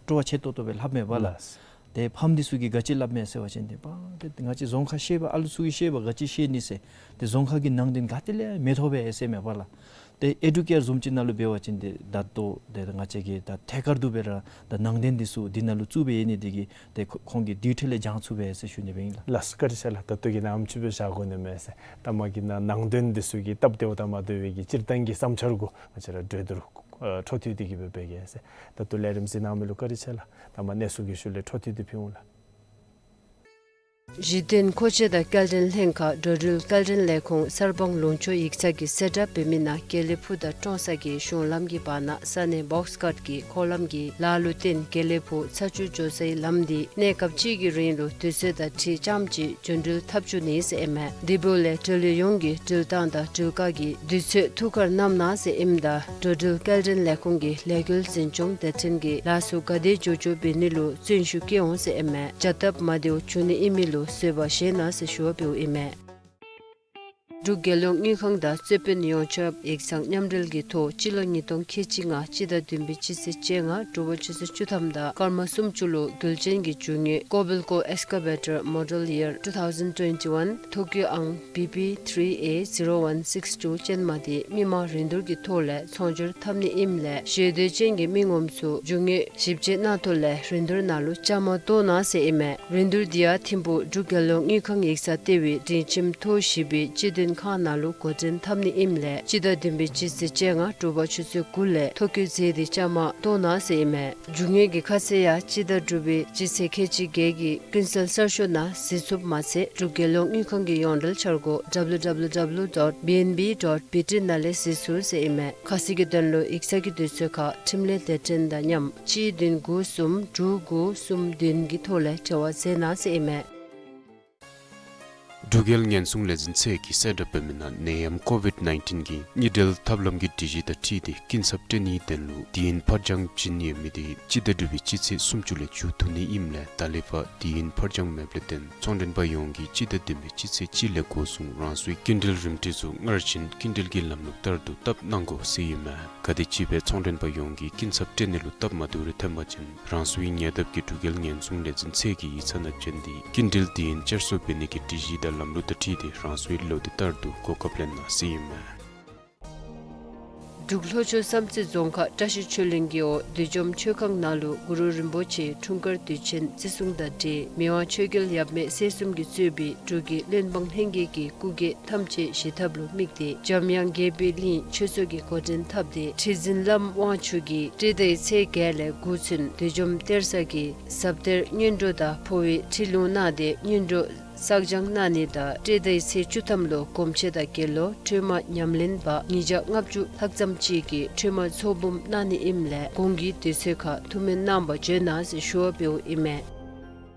སྤྲོ་བ་ཆེ་ཏོག་ཏོ་སྦེ་ལྷབ་མས་པ་ལགས། ལགས། ཏེ་ཕམ་འདི་ཚུ་གིས་ག་ཅི་སླབ་མས་ཟེར་བ་ཅིན་ཏེ་པ་ཏེ་ང་བཅས་རྫོང་ཁ་ཤེས་པ་ཨ་ལུ་ཚུ་གིས་ཤེས་པ་ག་ཅི་ཤེས་ནི་ཟེར། ཏེ་རྫོང་ཁ་གི་ནང་དོན་ག་ཏེ་ལས་མི་ཐོབ་པས་ཟེར་མས་པ་ལགས། ཏེ་ཨེ་ཌུ་ཀེར་བཟུམ་ཅིག་ནང་ལུ་འབད་བ་ཅིན་ཏེ་ད་ལྟོ་ཏེ་ང་བཅས་ཀྱིས་ད་ཐད་ཀར་དུ་སྦེ་ར་ད་ནང་དོན་འདི་ཚུ་འདི་ནང་ལུ་བཙུགས་སྦེ་ཡོད་ནི་འདི་གིས་ཏེ་ཁོ་ཁོང་གིས་དེ་འཕྲོ་ལས་སྦྱང་ཚུགས་པས་ཟེར་ཞུ་ནི་སྦེ་ཨིན་ལགས། ལགས་སོ། བཀའ་དྲིན་ཆེ་ལགས། ད་ལྟོ་གི་ནང་ཨ་ནེམ་ཅིག་སྦེ་བཞག་དགོ་ནི་མས་ཟེར། ད་མ་གི་ནང་ནང་དོན་འདི་ཚུ་གི་སྟབས་བདེཝ་དང་མ་བདེ་བའི་གི་སྤྱིར་བཏང་གི་བསམ་འཆར་གུ་ང་བཅས་ར་གྲོས་བསྡུར་ཨ་འཕྲོ་མཐུད་དེ་གི་སྦེ་འབད་གེ་ཟེར། ད་ལྟོ་ལས་རིམ་གཟིགས་གནང་མི་ལུ་བཀའ་དྲིན་ཆེ་ལགས། ད་མ་གནས་ཚུལ་གྱི་ཤུལ་ལས་འཕྲོ་མཐུད་དེ་ཕུལ་འོང་ལགས། གཞི་རྟེན་མཁོ་ཆས་དང་སྐྱེལ་འདྲེན་ལྷན་ཁག་འགྲོ་འགྲུལ་སྐྱེལ་འདྲེན་ལས་ཁུངས་གསར་སྤང་ལུང་ཕྱོགས་ཡིག་ཚང་གིས་གསལ་བསྒྲགས་འབད་མི་ནང་དགེ་ལེགས་ཕུ་དང་ཀྲོང་གསར་གྱི་གཞུང་ལམ་གྱི་བར་ན་ས་གནས་བོགས་ཀཊ་གི་འཁོར་ལམ་གྱི་ལཱ་ལུ་བརྟེན་དགེ་ལེགས་ཕུ་ཚ་ཆུ་འགྱོ་སའི་ལམ་འདི་གནས་སྐབས་ཅིག་གི་རིང་ལུ་དུས་ཚོད་དང་འཁྲིལ་རྐྱངམ་ཅིག་རྒྱུན་འགྲུལ་འཐབ་བཅུག་ནི་ཟེར་ཨིན་མས། དེ་འབདཝ་ལས་འགྲུལ་བ་ཡོངས་ཀྱིས་འགྲུལ་བཏང་དང་འགྲུལ་བཀག་གི་དུས་ཚོད་ཐུགས་ཁར་བསྣམ་གནང་ཟེར་ཨིནམ་ད་འགྲོ་འགྲུལ་སྐྱེལ་འདྲེན་ལས་ཁུངས་ཀྱི་ལས་འགུལ་འཛིན་སྐྱོང་སྡེ་ཚན་གྱིས་ལཱ་ཚུ་ག་དེ་མགྱོགས་མགྱོགས་འབད་ནི་ལུ་བརྩོན་ཤུགས་བསྐྱེད་འོང་ཟེར་ཨིན་མས། བྱ་སྟབས་མ་བདེཝ་བྱུང་ནི་ཨིན་མི་ལུ་བཟོད་པ་བཞེས་གནང་ཟེར་ཞུ་བ་འབདཝ་ཨིན་མས། འབྲུག་རྒྱལ་ཡོངས་དངུལ་ཁང་དང་རྩོད་དཔོན་ཡོངས་ཁྱབ་ཡིག་ཚང་མཉམ་འབྲེལ་གྱི་ཐོག་སྤྱི་ལོ་ཉིས་སྟོང་ཁལ་གཅིག་ལྔ་སྤྱི་ཟླ་བདུན་པའི་སྤྱི་ཚེས་བཅོ་ལྔ་དྲོ་པ་ཆུ་ཚོད་བཅུ་ཐམ་དང་སྐར་མ་སུམ་ཅུ་ལུ་རྒྱུད་ཆེན་གྱི་རྒྱུ་དངོས་ཀོ་བིལ་ཀོ་ཨེགསི་ཀ་བེ་ཊར་མོ་ཌེལ་ཡིར་ཊུ་ཐའུ་ཛེནཌ་ཊྭེན་ཊི་ཝཱན་ཐོ་ཀིའོ་ཨང་བི་པི་ཐིརི་ཨེ་ཛི་རོ་ཝཱན་སིགསི་ཊུ་ཅན་མ་འདི་མི་མང་རིན་བསྡུར་གྱི་ཐོག་ལས་ཚོང་སྒྱུར་འཐབ་ནི་ཨིནམ་ལས་ཞེ་འདོད་ཅན་གྱི་མི་ངོམ་ཚུ་རྒྱུ་དངོས་ཞིབ་དཔྱད་གནང་ཐོག་ལས་རིན་བསྡུར་ནང་ལུ་བཅའ་མར་གཏོགས་གནང་ཟེར་ཨིན་མས། རིན་བསྡུར་འདི་ཡང་ཐིམ་ཕུག་འབྲུག་རྒྱལ་ཡོངས་དངུལ་ཁང་ཡིག་ཚང་ལྟེ་བའི་སྒྲིང་ཁྱིམ་ཐོག་བཞི་པའི་སྤྱི་འཐུས་ ཁང་ནང་ལུ་འགོ་འདྲེན་འཐབ་ནི་ཨིནམ་ལས་སྤྱི་ཟླ་བདུན་པའི་སྤྱི་ཚེས་བཅོ་ལྔ་དྲོ་པ་ཆུ་ཚོད་དགུ་ལས་ཐོ་བཀོད་མཛད་དེ་བཅའ་མར་གཏོགས་གནང་ཟེར་ཨིན་མས། རྒྱུ་དངོས་ཀྱི་ཁ་གསལ་ཡང་སྤྱི་ཟླ་དྲུག་པའི་སྤྱི་ཚེས་ཁལ་གཅིག་བརྒྱད་ཀྱི་ཀུན་གསལ་གསར་ཤོག་ནང་གཟིགས་ཚུགསཔ་མ་ཚད་འབྲུག་རྒྱལ་ཡོངས་དངུལ་ཁང་གི་ཡོངས་འབྲེལ་འཆར་སྒོ་W W W dot B N B dot B T ནང་ལས་གཟིགས་ཚུགས་ཟེར་ཨིན་མས། ཁ་གསལ་གྱི་དོན་ལུ་ཡིག་ཚང་གི་དུས་ཚོད་ཁར་འཕྲིན་ལས་སྡེ་ཚན་དང་མཉམ་གཅིག་བདུན་དགུ་གསུམ་དྲུག་དགུ་གསུམ་བདུན་གྱི་ཐོག་ལས་འབྲེལ་བ་མཛད་གནང་ཟེར་ཨིན་མས། འབྲུག་རྒྱལ་ཉེན་སྲུང་ལས་འཛིན་ཚད་ཀྱིས་གསལ་བསྒྲགས་འབད་མི་ནང་ནད་ཡམས་ཀོ་བིཌ་ནའིན་ཊིན་གྱི་གཉིས་སྦྲེལ་ཐབས་ལམ་གྱི་སྒྲིག་གཞི་དང་འཁྲིལ་ཏེ་སྐྱིན་ཚབ་སྤྲོད་ནིའི་དོན་ལུ་དུས་ཡུན་ཕར་འགྱངས་བྱིན་ཡོད་མི་དེ་སྤྱི་ཟླ་དྲུག་པའི་སྤྱི་ཚེས་སུམ་ཅུ་ལས་མཇུག་བསྡུ་ནི་ཨིནམ་ལས་ད་ལས་ཕར་དུས་ཡུན་ཕར་འགྱངས་མེདཔ་ལས་བརྟེན་ཚོང་མགྲོན་པ་ཡོངས་ཀྱིས་སྤྱི་ཟླ་བདུན་པའི་སྤྱི་ཚེས་གཅིག་ལས་འགོ་བཟུང་རང་སོའི་སྐྱིན་འགྲུལ་རིམ་གྲོ་ཚུ་སྔར་བཞིན་སྐྱིན་འགྲུལ་གྱི་ལམ་ལུགས་ལྟར་དུ་བཏབ་གནང་དགོ་ཟེར་ཨིན་མས། ག་དེམ་ཅིག་སྦེ་ཚོང་མགྲོན་པ་ཡོངས་ཀྱིས་སྐྱིན་ཚབ་སྤྲོད་ནི་ལུ་སྟབས་མ་བདེཝ་རེ་ཐོན་པ་ཅིན་རང་སོའི་ཉེ་འདབས་ཀྱི་འབྲུག་རྒྱལ་ཉེན་སྲུང་ལས་འཛིན་ཚད་ཀྱི་ཡིག་ཚང་ནང་བྱོན་ཏེ་སྐྱིན་འགྲུལ་དུས་ཡུན་བསྐྱར་གསོ་འབད་ནི་གི་སྒྲིག་གཞི་དང་ལམ་ལུགས་དང་འཁྲིལ་ཏེ་རང་སོའི་ལོ་དེ་ལྟར་དུ་གོ་སྐབས་ལེན་གནང་ཟེར་ཨིན་མས། འབྲུག་ལྷོ་ཕྱོགས་བསམ་རྩེ་རྫོང་ཁག་བཀྲ་ཤིས་ཆོས་གླིང་རྒེད་འོག་བདུད་འཇོམས་ཆོས་ཁང་ནང་ལུ་གུ་རུ་རིན་པོ་ཆེའི་འཁྲུངས་སྐར་དུས་ཆེན་བརྩི་སྲུང་དང་འབྲེལ་མི་དབང་ཆོས་རྒྱལ་ཡབ་མེས་སྲས་གསུམ་གྱིས་གཙོས་པའི་འབྲུག་གི་བློན་འབངས་ལྷན་རྒྱས་ཀྱི་སྐུ་སྒེར་ཐམས་ཅད་བཞེས་ཐབས་ལུ་དམིགས་ཏེ་འཇམ་དབྱངས་དགྱེས་པའི་གླིང་ཆོས་ཚོགས་ཀྱིས་འགོ་འདྲེན་འཐབ་སྟེ་ཁྲི་འཛིན་བླམ་དབང་ཕྱུག་གིས་སྤྲེལ་ཟླའི་ཚེས་བརྒྱད་ལས་འགོ་བཙུགས་བདུད་འཇོམས་གཏེར་གསར་གྱི་ཟབ་གཏེར་སྔོན་འགྲོ་དང་འཕོ་བའི་ཁྲིད་ལུང་གནང་སྟེ་སྔོན་འགྲོ་བསགས་སྦྱང་གནང་ནི་དང་སྤྲེལ་ཟླའི་ཚེས་བཅུ་ཐམ་ལུ་སྒོམ་ཆེན་དང་དགེ་སློང་ཁྲོས་མ་ཉམས་ལེན་པ་ཉིས་བརྒྱ་ལྔ་བཅུ་ལྷག་ཙམ་ཅིག་གིས་ཁྲོས་མ་ཚོགས་འབུམ་གནང་ནི་ཨིནམ་ལས་གོང་གི་དུས་ཚོད་ཁར་ཐུགས་སྨོན་གནང་བར་བྱོན་གནང་ཟེར་ཞུ་བ་འབདཝ་ཨིན་མས།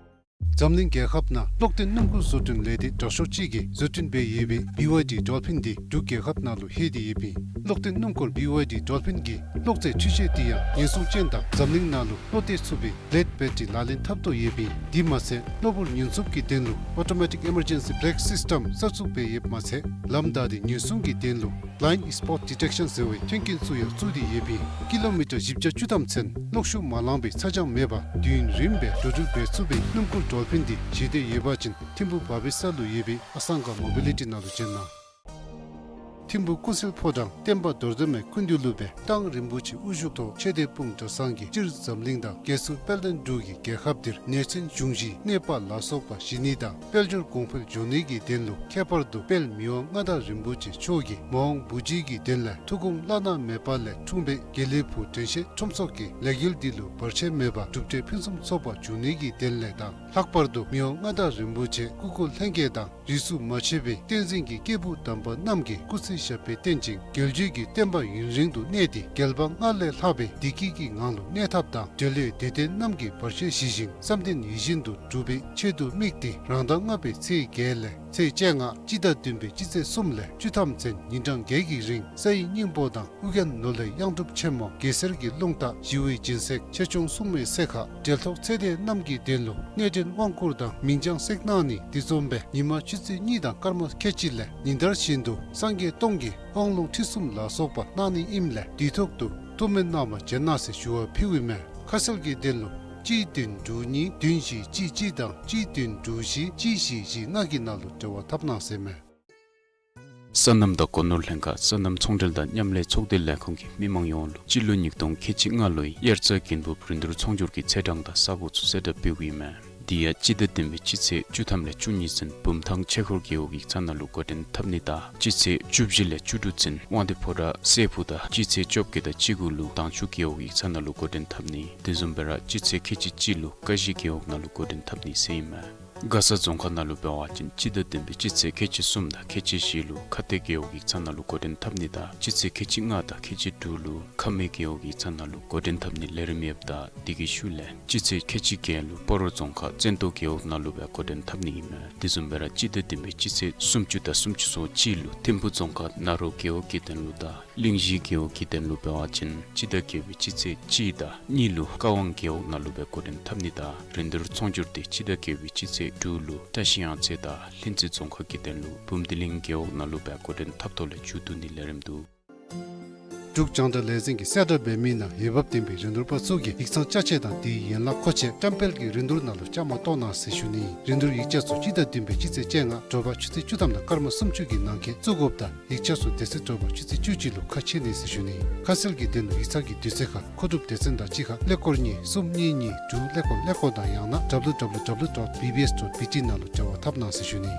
འཛམ་གླིང་རྒྱལ་ཁབ་ནང་གློག་ལྡན་སྣུམ་འཁོར་བཟོ་སྐྲུན་ལས་སྡེ་དྲག་ཤོས་ཅིག་གིས་བཟོ་སྐྲུན་འབད་ཡོད་པའི་བི་ཝའི་ཌི་ཌོལ་ཕིན་འདི་འབྲུག་རྒྱལ་ཁབ་ནང་ལུ་ལྷོད་དེ་ཡོདཔ་ཨིན། གློག་ལྡན་སྣུམ་འཁོར་བི་ཝའི་ཌི་ཌོལ་ཕིན་གྱིས་གློག་རྫས་འཕྲུལ་ཆས་འདི་ཡང་ཉེན་སྲུང་ཅན་དང་འཛམ་གླིང་ནང་ལུ་བློ་གཏད་ཚུགས་པའི་བི་ལེཌ་བེ་ཊི་རི་ལག་ལེན་འཐབ་དོ་ཡོདཔ་ཨིན། དེ་མ་ཚད་གློ་བུར་ཉེན་སྲུང་གི་དོན་ལུ་ཨོ་ཊོ་མེ་ཊིག་ཨི་མར་ཇེན་སི་བེ་རེཀ་སིསི་ཊམ་གསར་བཙུགས་འབད་ཡོདཔ་མ་ཚད་ལམ་བདའ་སྟེ་ཉེན་སྲུང་གི་དོན་ལུ་བི་ལའིནཌ་སི་པོཊ་ཌི་ཊེག་ཤཱན་ཟེར་བའི་མཐུན་རྐྱེན་ཚུ་ཡང་བཙུགས་ཏེ་ཡོདཔ་ཨིན། ཀི་ལོ་མི་ཊར་བཞི་བརྒྱ་བཅུ་ཐམ་ཚུན་གློག་ཤུགས་མ་ལངས་པའི་ཚ་གྱང་མེད་པར་དུས་ཡུན་རིངམོ་སྦེ་འགྲོ་འགྲུལ་འབད་ཚུགས་པའི་སྣུམ་འཁོར་ཌོལ་ཕིན་འདི་བཞེས་འདོད་ཡོད་པ་ཅིན་ཐིམ་ཕུ་བ་བི་ས་ལུ་ཡོད་པའི་ཨ་སང་ག་མོ་བི་ལི་ཊི་ནང་ལུ་བྱོན་གནང་། ཐིམ་ཕུ་ཀུན་གསལ་ཕོ་བྲང་བསྟན་པ་རྡོར་གདན་མའི་སྐུ་མདུན་ལུ་སྦེ་ཏང་རིན་པོ་ཆེ་དབུ་བཞུགས་ཐོག་ཆོས་སྡེ་སྤུངས་གྲྭ་ཚང་གིས་སྤྱིར་འཛམ་གླིང་དང་རྒྱལ་སྲུང་དཔལ་ལྡན་འབྲུག་གི་རྒྱལ་ཁབ་འདིར་ནད་མཚོན་འབྱུང་བཞིའི་གནོད་པ་ལ་སོགས་པ་ཞི་ནི་དང་དཔལ་འབྱོར་གོང་འཕེལ་འགྱོ་ནི་གི་དོན་ལུ་ཁྱད་པར་དུ་དཔལ་མི་དབང་མངའ་བདག་རིན་པོ་ཆེ་མཆོག་གིས་མ་འོངས་བུ་བརྒྱུད་ཀྱི་དོན་ལས་ཐུགས་དགོངས་བླ་ན་མེད་པ་ལས་འཁྲུངས་པའི་དགེ་ལེགས་ཕུག་དྲན་ཤེས་ཁྲོམ་ཚོགས་ཀྱི་ལས་འགུལ་འདི་ལུ་བར་ཆད་མེད་པར་གྲུབ་འབྲས་ཕུན་སུམ་ཚོགས་པ་འབྱུང་ནི་གི་དོན་ལས་དང་ལྷག་པར་དུ་མི་དབང་མངའ་བདག་རིན་པོ་ཆེ་སྐུ་འཁོར་ལྷན་རྒྱས་དང་རིས་སུ་མ་ཆད་པའི་བསྟན་འཛིན་གྱི་སྐྱེས་བུ་དམ་པ་རྣམས་ཀྱིས་སྐུ་ཚེ་ཞབས་པད་བརྟན་ཅིང་རྒྱལ་བརྒྱུད་ཀྱི་བསྟན་པ་ཡུན་རིང་དུ་གནས་ཏེ་རྒྱལ་བ་སྔར་ལས་ལྷག་པའི་བདེ་སྐྱིད་ཀྱི་ངང་ལུ་གནས་ཐབས་དང་འབྲེལ་ཡོད་སྡེ་ཚན་རྣམས་ཀྱིས་བར་ཆད་ཞི་ཞིང་བསམ་དོན་ཡིད་བཞིན་དུ་འགྲུབ་པའི་ཆེད་དུ་དམིགས་ཏེ་རང་ཟླ་ལྔ་པའི་ཚེས་བརྒྱད་ལས་ཚེས་བཅོ་ལྔ་སྤྱི་ཟླ་བདུན་པའི་སྤྱི་ཚེས་གསུམ་ལས་བཅུ་ཐམ་ཚུན་ཉིན་གྲངས་བརྒྱད་ཀྱི་རིང་ས་ཡི་སྙིང་པོ་དང་ཨོ་རྒྱན་ནོར་ལྷའི་གཡང་སྒྲུབ་ཆེན་མོ་གེ་སར་གྱི་རླུང་རྟ་ཞི་བའི་སྦྱིན་སྲེག་ཆེ་ཆུང་སྲུང་མའི་སྲེག་ཁ་འབྲེལ་ཐོགས་ཚེ་འདས་རྣམས་ཀྱི་དོན་ལུ་གནས་འདྲེན་དབང་བསྐུར་དང་མིང་བྱང་སྲེག་གནང་ནི་དེ་བཟུམ་སྦེ་ཉིན་མ་ཆུ་ཚོད་གཉིས་དང་སྐར་མ་ཁལ་གཅིག་ལས་ཉིན་ལྟར་བཞིན་དུ་སངས་རྒྱས་སྟོང་གི་དབང་ལུང་ཁྲིད་གསུམ་ལ་སོགས་པ་གནང་ནི་ཨིནམ་ལས་དུས་ཐོག་ཏུ་ཐུགས་སྨོན་གནང་བར་བྱོན་གནང་ཟེར་ཞུ་བ་ཕུལཝ་ཨིན་མས། ཁ་གསལ་གྱི་དོན་ལུ་གཅིག་བདུན་དྲུག་གཉིས་བདུན་བཞི་གཅིག་གཅིག་དང་གཅིག་བདུན་དྲུག་བཞི་གཅིག་བཞི་བཞི་ལྔ་གི་ནང་ལུ་འབྲེལ་བ་འཐབ་གནང་ཟེར་ཨིན་མས། སོ་ནམ་དང་སྒོ་ནོར་ལྷན་ཁག་སོ་ནམ་ཚོང་འབྲེལ་དང་མཉམ་ལས་ཚོགས་སྡེ་ལས་ཁུངས་ཀྱིས་མི་མང་ཡོངས་ལུ་སྤྱི་ལོ་ཉིས་སྟོང་ཁལ་གཅིག་ལྔ་ལོའི་དབྱར་རྩྭ་དགུན་འབུབ་རིན་བསྡུར་ཚོང་སྒྱུར་གྱི་ཚེས་གྲངས་དང་ས་སྒོ་ཚུ་གསལ་བསྒྲགས་འབདཝ་ཨིན་མས། དེ་ཡང་སྤྱི་ཟླ་བདུན་པའི་སྤྱི་ཚེས་བཅུ་ཐམ་ལས་བཅུ་གཉིས་ཚུན་བུམ་ཐང་ཆོས་འཁོར་རྒེད་འོག་ཡིག་ཚང་ནང་ལུ་འགོ་འདྲེན་འཐབ་ནི་དང་སྤྱི་ཚེས་བཅུ་བཞི་ལས་བཅུ་དྲུག་ཚུན་དབང་འདུས་ཕོ་བྲང་སྲས་ཕུག་དང་སྤྱི་ཚེས་བཅོ་བརྒྱད་དང་བཅུ་དགུ་ལུ་དྭངས་ཆུ་རྒེད་འོག་ཡིག་ཚང་ནང་ལུ་འགོ་འདྲེན་འཐབ་ནི་དེ་བཟུམ་སྦེ་ར་སྤྱི་ཚེས་ཁལ་གཅིག་གཅིག་ལུ་ཀ་གཞི་རྒེད་འོག་ནང་ལུ་འགོ་འདྲེན་འཐབ་ནི་ཟེར་ཨིན་མས། མགར་ས་རྫོང་ཁག་ནང་ལུ་འབད་བ་ཅིན་སྤྱི་ཟླ་བདུན་པའི་སྤྱི་ཚེས་ཁལ་གཅིག་གསུམ་དང་ཁལ་གཅིག་བཞི་ལུ་ཁ་གཏད་རྒེད་འོག་ཡིག་ཚང་ནང་ལུ་འགོ་འདྲེན་འཐབ་ནི་དང་སྤྱི་ཚེས་ཁལ་གཅིག་ལྔ་དང་ཁལ་གཅིག་དྲུག་ལུ་ཁ་སྨད་རྒེད་འོག་ཡིག་ཚང་ནང་ལུ་འགོ་འདྲེན་འཐབ་ནི་ལས་རིམ་ཡོདཔ་ད་དེ་གི་ཤུལ་ལས་སྤྱི་ཚེས་ཁལ་གཅིག་བརྒྱད་ལུ་སྤ་རོ་རྫོང་ཁག་བཙན་ཏོ་རྒེད་འོག་ནང་ལུ་སྦེ་འགོ་འདྲེན་འཐབ་ནི་ཨིན་མས། དེ་བཟུམ་སྦེ་ར་སྤྱི་ཟླ་བདུན་པའི་སྤྱི་ཚེས་སུམ་ཅུ་དང་སུམ་ཅུ་སོ་གཅིག་ལུ་ཐིམ་ཕུ་རྫོང་ཁག་ན་རོ་རྒེད་འོག་གི་དོན་ལུ་དང་གླིང་བཞི་རྒེད་འོག་གི་དོན་ལུ་འབད་བ་ཅིན་སྤྱི་ཟླ་བརྒྱད་པའི་སྤྱི་ཚེས་གཅིག་དང་གཉིས་ལུ་ཀ་ཝང་རྒེད་འོག་ནང་ལུ་སྦེ་འགོ་འདྲེན་འཐབ་ནི་དང་རིན་བསྡུར་ཚོང་སྒྱུར་དེ་སྤྱི་ཟླ་བརྒྱད་པའི་སྤྱི་ཚེས་དྲུག་ལུ་བཀྲ་ཤིས་གཡང་རྩེ་དང་ལྷུན་རྩེ་རྫོང་ཁག་གི་དོན་ལུ་བུམ་སྡེ་གླིང་རྒེད་འོག་ནང་ལུ་སྦེ་འགོ་འདྲེན་འཐབ་ཐོག་ལས་མཇུག་བསྡུ་ནི་ལས་རིམ་འདུག། འབྲུག་རྒྱང་བསྒྲགས་ལས་འཛིན་གྱིས་གསལ་བསྒྲགས་འབད་མི་ནང་འོས་འབབ་ལྡན་པའི་རིན་བསྡུར་པ་ཚུ་གིས་ཡིག་ཚང་ཅ་ཆས་དང་དེའི་ཡན་ལག་མཁོ་ཆས་བཀྲམ་སྤེལ་གྱི་རིན་བསྡུར་ནང་ལུ་བཅའ་མར་གཏོགས་གནང་ཟེར་ཞུ་ནི། རིན་བསྡུར་ཡིག་ཆ་ཚུ་སྤྱི་ཟླ་བདུན་པའི་སྤྱི་ཚེས་བཅོ་ལྔ་དྲོ་པ་ཆུ་ཚོད་བཅུ་ཐམ་དང་སྐར་མ་སུམ་ཅུ་གི་ནང་འཁོད་བཙུགས་དགོཔ་དང་ཡིག་ཆ་ཚུ་དེ་ཚེ་དྲོ་པ་ཆུ་ཚོད་བཅུ་གཅིག་ལུ་ཁ་ཕྱེ་ནི་ཟེར་ཞུ་ནི། ཁ་གསལ་གྱི་དོན་ལུ་ཡིག་ཚང་གི་དུས་ཚོད་ཁར་མཁོ་སྒྲུབ་སྡེ་ཚན་དང་གཅིག་ཁར་ཀླད་ཀོར་གཉིས་གསུམ་གཉིས་གཉིས་དྲུག་ཀླད་ཀོར་ཀླད་ཀོར་དང་ཡང་ན་W W W dot B B S dot B T ནང་ལུ་འབྲེལ་བ་འཐབ་གནང་ཟེར་ཞུ་ནི།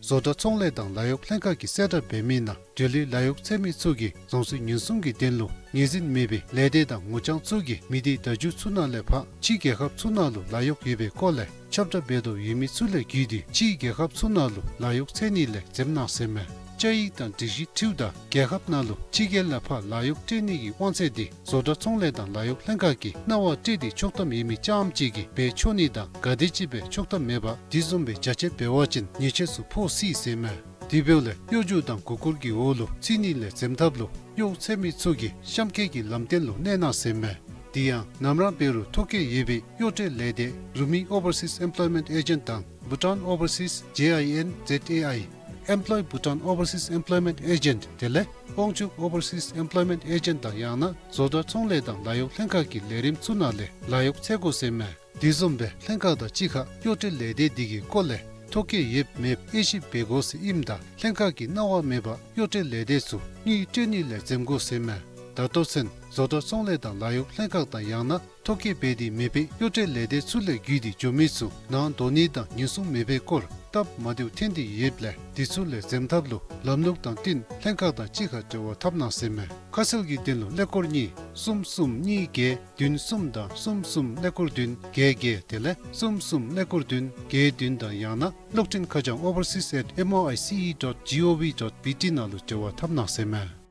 བཟོ་གྲྭ་ཚོང་ལས་དང་ལཱ་གཡོག་ལྷན་ཁག་གིས་གསལ་བསྒྲགས་འབད་མི་ནང་འབྲེལ་ཡོད་ལཱ་གཡོག་འཚོལ་མི་ཚུ་གིས་རྫོང་སྲིད་ཉེན་སྲུང་གི་དོན་ལུ་ངོས་འཛིན་མེད་པའི་ལས་སྡེ་དང་ངོ་རྐྱང་ཚུ་གིས་མི་སྡེ་བརྡ་བརྒྱུད་ཚུ་ནང་ལས་ཕར་ཕྱི་རྒྱལ་ཁབ་ཚུ་ནང་ལུ་ལཱ་གཡོག་ཡོད་པའི་སྐོར་ལས་ཁྱབ་བསྒྲགས་འབད་དོ་ཡོད་མི་ཚུ་ལས་བརྒྱུད་དེ་ཕྱི་རྒྱལ་ཁབ་ཚུ་ནང་ལུ་ལཱ་གཡོག་འཚོལ་ནི་ལས་འཛེམ་གནང་ཟེར་མས། བཅའ་ཡིག་དང་སྒྲིག་གཞི་འཁྲིལཝ་ད་རྒྱལ་ཁབ་ནང་ལུ་ཕྱི་རྒྱལ་ལས་ཕར་ལཱ་གཡོག་སྤྲོད་ནི་གི་དབང་ཚད་དེ་བཟོ་གྲྭ་ཚོང་ལས་དང་ལཱ་གཡོག་ལྷན་ཁག་གིས་གནང་བ་སྤྲོད་དེ་ཆོག་ཐམ་ཡོད་མི་རྐྱངམ་ཅིག་གིས་འབད་ཆོག་ནི་དང་ག་དེམ་ཅིག་སྦེ་ཆོག་ཐམ་མེད་པར་དེ་བཟུམ་སྦེ་རྒྱ་ཆེ་འབད་བ་ཅིན་ཉེས་ཆད་ཚུ་ཕོག་སྲིད་ཟེར་མས། དེ་འབདཝ་ལས་གཡོ་སྒྱུ་དང་མགུ་སྐོར་གྱི་འོག་ལུ་ཚུད་ནི་ལས་འཛེམ་ཐབས་ལུ་གཡོག་འཚོལ་མི་ཚུ་གིས་གཤམ་འཁོད་ཀྱི་ལམ་སྟོན་ལུ་གནས་གནང་ཟེར་མས། དེ་ཡང་ནམ་ར་འབད་རུང་ཐོ་བཀོད་ཡོད་པའི་གཡོག་སྤྲོད་ལས་སྡེ་རུ་མི་Overseas Employment Agent དང་Bhutan Overseas J I N Z A I Employ Bhutan Overseas Employment Agent དེ་ལས་དབང་ཕྱུག་Overseas Employment Agent དང་ཡང་ན་བཟོ་གྲྭ་ཚོང་ལས་དང་ལཱ་གཡོག་ལྷན་ཁག་གི་ལས་རིམ་ཚུ་ནང་ལས་ལཱ་གཡོག་འཚོལ་དགོ་ཟེར་མས། དེ་བཟུམ་སྦེ་ལྷན་ཁག་དང་གཅིག་ཁར་གཡོག་སྤྲོད་ལས་སྡེ་དེ་གི་སྐོར་ལས་ཐོ་བཀོད་ཡོདཔ་མེདཔ་དབྱེ་ཞིབ་འབད་དགོ་ཟེར་ཨིནམ་ད་ལྷན་ཁག་གིས་གནང་བ་མེད་པར་གཡོག་སྤྲོད་ལས་སྡེ་ཚུ་དངུལ་སྤྲོད་ནི་ལས་འཛེམ་དགོ་ཟེར་མས། ད་ལྟོ་ཚུན་བཟོ་གྲྭ་ཚོང་ལས་དང་ལཱ་གཡོག་ལྷན་ཁག་དང་ཡང་ན་ཐོ་བཀོད་འབད་དེ་མེད་པའི་གཡོག་སྤྲོད་ལས་སྡེ་ཚུ་ལས་བརྒྱུད་དེ་འགྱོ་མི་ཚུ་ནང་འདོགས་ནི་དང་ཉེན་སྲུང་མེད་པའི་སྐོར་སྟབས་མ་བདེཝ་ཐོན་ཏེ་ཡོདཔ་ལས་དེ་ཚུ་ལས་འཛེམ་ཐབས་ལུ་ལམ་ལུགས་དང་བསྟུན་ལྷན་ཁག་དང་གཅིག་ཁར་འབྲེལ་བ་འཐབ་གནང་ཟེར་མས། ཁ་གསལ་གྱི་དོན་ལུ་ཀླད་ཀོར་གཉིས་གསུམ་གསུམ་གཉིས་བརྒྱད་བདུན་གསུམ་དང་གསུམ་གསུམ་ཀླད་ཀོར་བདུན་བརྒྱད་བརྒྱད་དེ་ལས་གསུམ་གསུམ་ཀླད་ཀོར་བདུན་བརྒྱད་བདུན་དང་ཡང་ན་གློག་འཕྲིན་ཁ་བྱང་overseas at M O I C E dot G O V dot B T ནང་ལུ་འབྲེལ་བ་འཐབ་གནང་ཟེར་མས།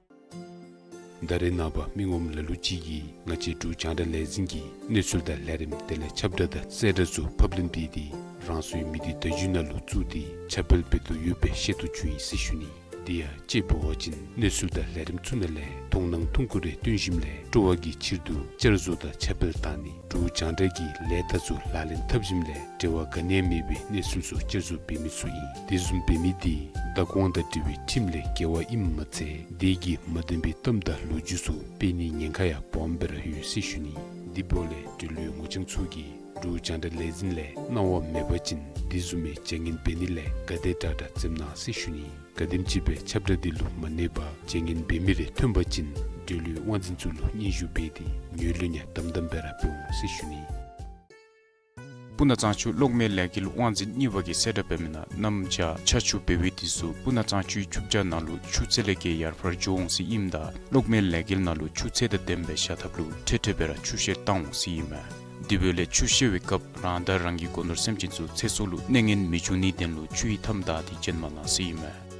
ད་རེས་ནངས་པ་མི་ངོམ་ལ་ལུ་ཅིག་གིས་ང་བཅས་འབྲུག་རྒྱང་བསྒྲགས་ལས་འཛིན་གྱི་གནས་ཚུལ་དང་ལས་རིམ་དེ་ལས་ཁྱབ་བསྒྲགས་དང་གསལ་བསྒྲགས་ཚུ་ཕབ་ལེན་འབད་དེ་རང་སོའི་མི་སྡེ་བརྡ་བརྒྱུད་ནང་ལུ་བཙུགས་ཏེ་ཁྱབ་སྤེལ་འབད་དོ་ཡོདཔ་སྦེ་ཤེས་རྟོགས་བྱུང་ཡི་ཟེར་ཞུ་ནི། དེ་ཡང་དཔྱེ་འབད་བ་ཅིན་གནས་ཚུལ་དང་ལས་རིམ་ཚུ་ནང་ལས་མཐོང་སྣང་མཐོང་གུ་རེ་སྟོན་ཞིནམ་ལས་སྤྲོ་བ་གི་ཕྱིར་དུ་བསྐྱར་བཟོ་དང་ཁྱབ་སྤེལ་བཏང་ནི། འབྲུག་རྒྱང་བསྒྲགས་ཀྱི་ལས་རྟགས་ཚུ་ལག་ལེན་འཐབ་ཞིནམ་ལས་འབྲེལ་བ་ག་ནི་ཡང་མེད་པའི་གནས་ཚུལ་ཚུ་བསྐྱར་བཟོ་འབད་མི་ཚུ་ཨིན། དེ་བཟུམ་འབད་མི་དེ་བདག་དབང་དང་འབྲེལ་བའི་ཁྲིམས་ལས་འགལ་བ་ཨིནམ་མ་ཚད་དེ་གིས་མ་བདེན་པའི་གཏམ་དང་ལོ་རྒྱུས་ཚུ་སྤེལ་ནིའི་ཉེན་ཁ་ཡང་སྦོམ་སྦེ་ར་ཡོད་ཟེར་ཞུ་ནི། དེ་འབདཝ་ལས་འབྲེལ་ཡོད་ངོ་རྐྱང་ཚུ་གིས་འབྲུག་རྒྱང་བསྒྲགས་ལས་འཛིན་ལས་གནང་བ་མེད་པ་ཅིན་དེ་བཟུམ་མའི་བྱ་ངན་འབད་ནི་ལས་ག་དེ་དྲག་དྲག་འཛེམ་གནང་ཟེར་ཞུ་ནི། ག་དེམ་ཅིག་སྦེ་ཁྱབ་བསྒྲགས་དེ་ལུ་མ་གནས་པར་བྱ་ངན་འབད་མི་རེ་ཐོན་པ་ཅིན་འབྲེལ་ཡོད་དབང་འཛིན་ཚུ་ལུ་སྙན་ཞུ་འབད་དེ་ངོས་ལེན་ཡང་དམ་དམ་སྦེ་ར་འབད་འོང་ཟེར་ཞུ་ནི། སྤུ་ན་གཙང་ཆུ་གློག་མེ་ལས་འགུལ་དབང་འཛིན་གཉིས་པ་གིས་གསལ་བསྒྲགས་འབད་མི་ནང་གནམ་བྱཱར་ཆར་ཆུ་འབེལ་བའི་དུས་སུ་སྤུ་ན་གཙང་ཆུའི་ཆུ་བྱ་ནང་ལུ་ཆུ་ཚད་ལས་བརྒལ་ཡར་འཕར་འགྱོ་འོང་ཟེར་ཨིནམ་ད་གློག་མེ་ལས་འགུལ་ནང་ལུ་ཆུ་ཚད་དང་ལྡནམ་སྦེ་བཞག་ཐབས་ལུ་འཕྲལ་འཕྲལ་སྦེ་ར་ཆུ་བཤལ་བཏང་འོང་ཟེར་ཨིན་མས། དེ་འབདཝ་ལས་ཆུ་བཤལ་བའི་སྐབས་རང་དང་རང་གི་སྒོ་ནོར་སེམས་ཅན་ཚུ་ཚེ་སྲོག་ལུ་གནོད་ངན་མི་འབྱུང་ནིའི་དོན་ལུ་ཆུ་ཡི་མཐའམ་བདའ་སྟེ་བྱོན་མ་གནང་ཟེར་ཨིན་མས།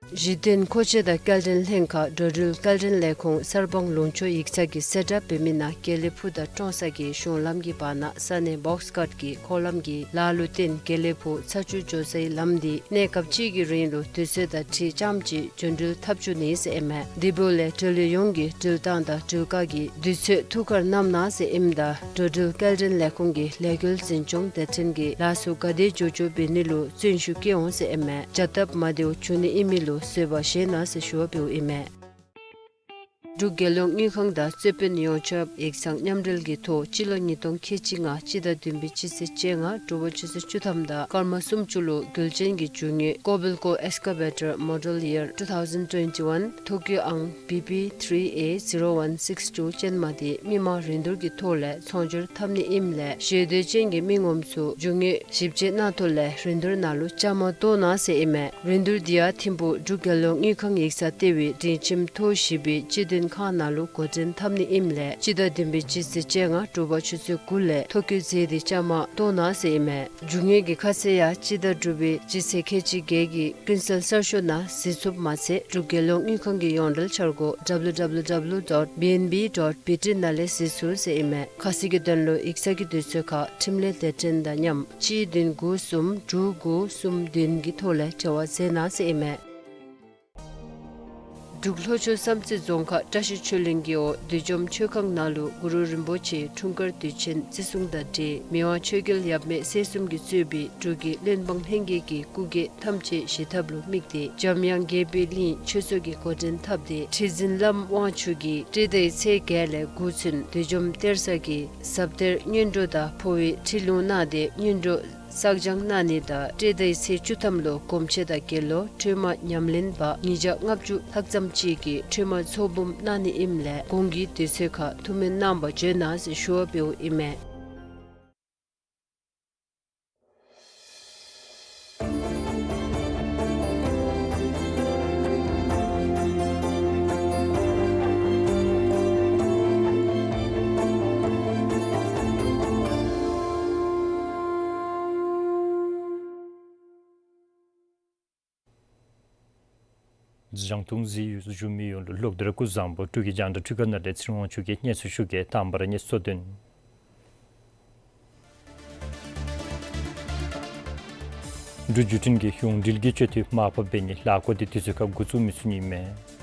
གཞི་རྟེན་མཁོ་ཆས་དང་སྐྱེལ་འདྲེན་ལྷན་ཁག་འགྲོ་འགྲུལ་སྐྱེལ་འདྲེན་ལས་ཁུངས་གསར་སྤང་ལུང་ཕྱོགས་ཡིག་ཚང་གིས་གསལ་བསྒྲགས་འབད་མི་ནང་དགེ་ལེགས་ཕུ་དང་ཀྲོང་གསར་གྱི་གཞུང་ལམ་གྱི་བར་ན་ས་གནས་བོགས་ཀཊ་ཀྱི་འཁོར་ལམ་གྱི་ལ་ལུ་བརྟེན་དགེ་ལེགས་ཕུ་ཚ་ཆུ་འགྱོ་སའི་ལམ་འདི་གནས་སྐབས་ཅིག་གི་རིང་ལུ་དུས་ཚོད་དང་འཁྲིལ་རྐྱངམ་ཅིག་འགྲོ་འགྲུལ་འཐབ་བཅུག་ནི་ཟེར་ཨིན་མས། དེ་འབདཝ་ལས་འགྲུལ་ལུ་ཡོངས་ཀྱིས་འགྲུལ་བཏང་དང་འགྲུལ་བཀག་གི་དུས་ཚོད་ཐུགས་ཁར་བསྣམ་གནང་ཟེར་ཨིནམ་ད་འགྲོ་འགྲུལ་སྐྱེལ་འདྲེན་ལས་ཁུངས་ཀྱི་ལས་འགུལ་འཛིན་སྐྱོང་སྡེ་ཚན་གྱིས་ལཱ་ཚུ་ག་དེ་མགྱོགས་མགྱོགས་འབད་ནི་ལུ་བརྩོན་ཤུགས་བསྐྱེད་འོང་ཟེར་ཨིན་མས། བྱ་སྟབས་མ་བདེཝ་འབྱུང་ནི་ཨིན་མི་ལུ་བཟོད་པ་བཞེས་གནང་ཟེར་ཞུ་བ་འབདཝ་ཨིན་མས། འབྲུག་རྒྱལ་ཡོངས་དངུལ་ཁང་དང་རྩོད་དཔོན་ཡོངས་ཁྱབ་ཡིག་ཚང་མཉམ་འབྲེལ་གྱི་ཐོག་སྤྱི་ལོ་ཉིས་སྟོང་ཁལ་གཅིག་ལྔ་སྤྱི་ཟླ་བདུན་པའི་སྤྱི་ཚེས་བཅོ་ལྔ་དྲོ་པ་ཆུ་ཚོད་བཅུ་ཐམ་དང་སྐར་མ་སུམ་ཅུ་ལུ་རྒྱུ་ཅན་གྱི་རྒྱུ་དངོས་ཀོ་བེལ་ཀོ་ཨེགསི་ཀ་བེ་ཊར་མོ་ཌེལ་ཡིར་ཊུ་ཐའུ་ཟེན་ཊུ་ཝེན་ཊི་ཝན་ཐོ་བཀོད་ཨང་བི་པི་ཐིརི་ཨེ་ཛི་རོ་ཝན་སིགསི་ཊུ་ཅན་མ་དེ་མི་མང་རིན་བསྡུར་གྱི་ཐོག་ལས་ཚོང་སྒྱུར་འཐབ་ནི་ཨིནམ་ལས་ཞེ་འདོད་ཅན་གྱི་མི་ངོམ་ཚུ་རྒྱུ་དངོས་ཞིབ་དཔྱད་གནང་ཐོག་ལས་རིན་བསྡུར་ནང་ལུ་བཅའ་མར་གཏོགས་གནང་ཟེར་ཨིན་མས། རིན་བསྡུར་འདི་ཡང་ཐིམ་ཕུག་འབྲུག་རྒྱལ་ཡོངས་དངུལ་ཁང་ཡིག་ཚང་ལྟེ་བའི་སྒྲིང་ཁྱིམ་ཐོག་བཞི་པའི་སྤྱི་དོན་ཁང་ནང་ལུ་འགོ་འདྲེན་འཐབ་ནི་ཨིནམ་ལས་སྤྱི་ཟླ་བདུན་པའི་སྤྱི་ཚེས་བཅོ་ལྔ་དྲོ་པ་ཆུ་ཚོད་དགུ་ལས་ཐོ་བཀོད་མཛད་དེ་བཅའ་མར་གཏོགས་གནང་ཟེར་ཨིན་མས། རྒྱུ་དངོས་ཀྱི་ཁ་གསལ་ཡང་སྤྱི་ཟླ་དྲུག་པའི་སྤྱི་ཚེས་ཁལ་གཅིག་བརྒྱད་ཀྱི་ཀུན་གསལ་གསར་ཤོག་ནང་གཟིགས་ཚུགསཔ་མ་ཚད་འབྲུག་རྒྱལ་ཡོངས་དངུལ་ཁང་གི་ཡོངས་འབྲེལ་འཆར་སྒོ་W W W dot B N B dot B T ནང་ལས་གཟིགས་ཚུགས་ཟེར་ཨིན་མས། ཁ་གསལ་གྱི་དོན་ལུ་ཡིག་ཚང་གི་དུས་ཚོད་ཁར་འཕྲིན་ལས་སྡེ་ཚན་དང་མཉམ་གཅིག་བདུན་དགུ་གསུམ་དྲུག་དགུ་གསུམ་བདུན་གྱི་ཐོག་ལས་འབྲེལ་བ་མཛད་གནང་ཟེར་ཨིན་མས། འབྲུག་ལྷོ་ཕྱོགས་བསམ་རྩེ་རྫོང་ཁག་བཀྲ་ཤིས་ཆོས་གླིང་གི་འོག་བདུད་འཇོམས་མཆོད་ཁང་ནང་ལུ་གུ་རུ་རིན་པོ་ཆེའི་འཁྲུངས་སྐར་དུས་ཆེན་བརྩི་སྲུང་དང་འབྲེལ་མི་དབང་ཆོས་རྒྱལ་ཡབ་མེས་སྲས་གསུམ་གྱིས་གཙོས་པའི་འབྲུག་གི་བློན་འབངས་ལྷན་རྒྱས་ཀྱི་སྐུ་སྐྱེ་ཐམས་ཅད་ཞི་ཐབས་ལུ་དམིགས་ཏེ་འཇམ་དབྱངས་རྒྱས་པའི་གླིང་ཆོས་ཚོགས་ཀྱིས་འགོ་འདྲེན་འཐབ་སྟེ་ཁྲི་འཛིན་བླམ་དབང་ཕྱུག་གིས་སྤྲེལ་ཟླའི་ཚེས་བརྒྱད་ལས་དགུ་ཚུན་བདུད་འཇོམས་གཏེར་གསར་གྱི་ཟབ་གཏེར་སྔོན་འགྲོ་དང་འཕོ་བའི་ཁྲིད་ལུང་གནང་སྟེ་སྔོན་འགྲོ་བསགས་སྦྱང་གནང་ནི་དང་སྤྲེལ་ཟླའི་ཚེས་བཅུ་ཐམ་ལུ་སྒོམ་ཆེན་དང་དགེ་སློང་ཁྲོས་མ་ཉམས་ལེན་པ་ཉིས་བརྒྱ་ལྔ་བཅུ་ལྷག་ཙམ་ཅིག་གིས་ཁྲོས་མ་ཚོགས་འབུམ་གནང་ནི་ཨིནམ་ལས་གོང་གི་དུས་ཚོད་ཁར་ཐུགས་སྨོན་གནང་བར་བྱོན་གནང་ཟེར་ཞུ་བ་འབདཝ་ཨིན་མས། རྒྱང་མཐོང་གཟིགས་བཞུགས་མི་ཡོངས་ལུ་ལོག་སྟེ་ར་སྐུ་གཟུགས་བཟང་པོ། འབྲུག་གི་རྒྱང་བསྒྲགས་འཕྲུལ་ཁང་ནང་ལས་ཚེ་རིང་དབང་ཕྱུག་གིས་སྙན་སེང་ཞུ་གེ། དང་པ་ར་གནས་ཚུལ་དོན། འབྲུག་བརྒྱུད་འཕྲིན་གྱིས་ཡོངས་འབྲེལ་གྱི་སྤྱོད་འཐུས་མར་ཕབ་འབད་ནིའི་ལས་འགུལ་འདི་དུས་ཚོད་ཁར་འགོ་བཙུགས་མི་ཚུགས་ནི་ཨིན་མས།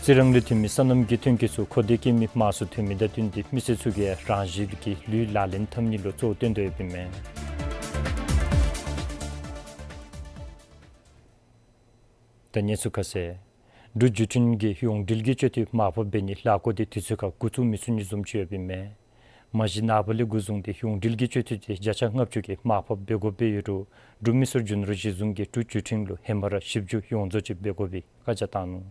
རྩི་རང་ལས་ཐོན་མི་སོ་ནམ་གྱི་ཐོན་སྐྱེད་ཚུ་མཁོ་འདོད་ཀྱི་མི་མང་སུ་ཐོན་མི་དང་བསྟུན་ཏེ་མི་སེར་ཚུ་གིས་རང་བཞིན་གྱི་ལུད་ལག་ལེན་འཐབ་ནི་ལུ་གཙོ་བོ་བཏོན་དོ་ཡོདཔ་ཨིན་མས། ད་གནས་ཚུལ་ཁ་གསལ། འབྲུག་བརྒྱུད་འཕྲིན་གྱིས་ཡོངས་འབྲེལ་གྱི་སྤྱོད་འཐུས་མར་ཕབ་འབད་ནིའི་ལས་འགུལ་འདི་དུས་ཚོད་ཁར་འགོ་བཙུགས་མི་ཚུགས་ནི་བཟུམ་ཅིག་ཡོདཔ་ཨིན་མས། མ་གཞི་ནངས་པ་ལས་འགོ་བཟུང་སྟེ་ཡོངས་འབྲེལ་གྱི་སྤྱོད་འཐུས་དེ་བརྒྱ་ཆ་ལྔ་བཅུ་གིས་མར་ཕབ་འབད་དགོཔ་སྦེ་ཡོད་རུང་འབྲུག་མི་སེར་རྒྱུ་ནོར་གཞི་བཟུང་གིས་འབྲུག་བརྒྱུད་འཕྲིན་ལུ་ཧེ་མ་ར་ཞིབ་འཇུག་ཡོངས་རྫོགས་ཅིག་འབད་དགོ་པའི་བཀའ་རྒྱ་བཏང་ནུག།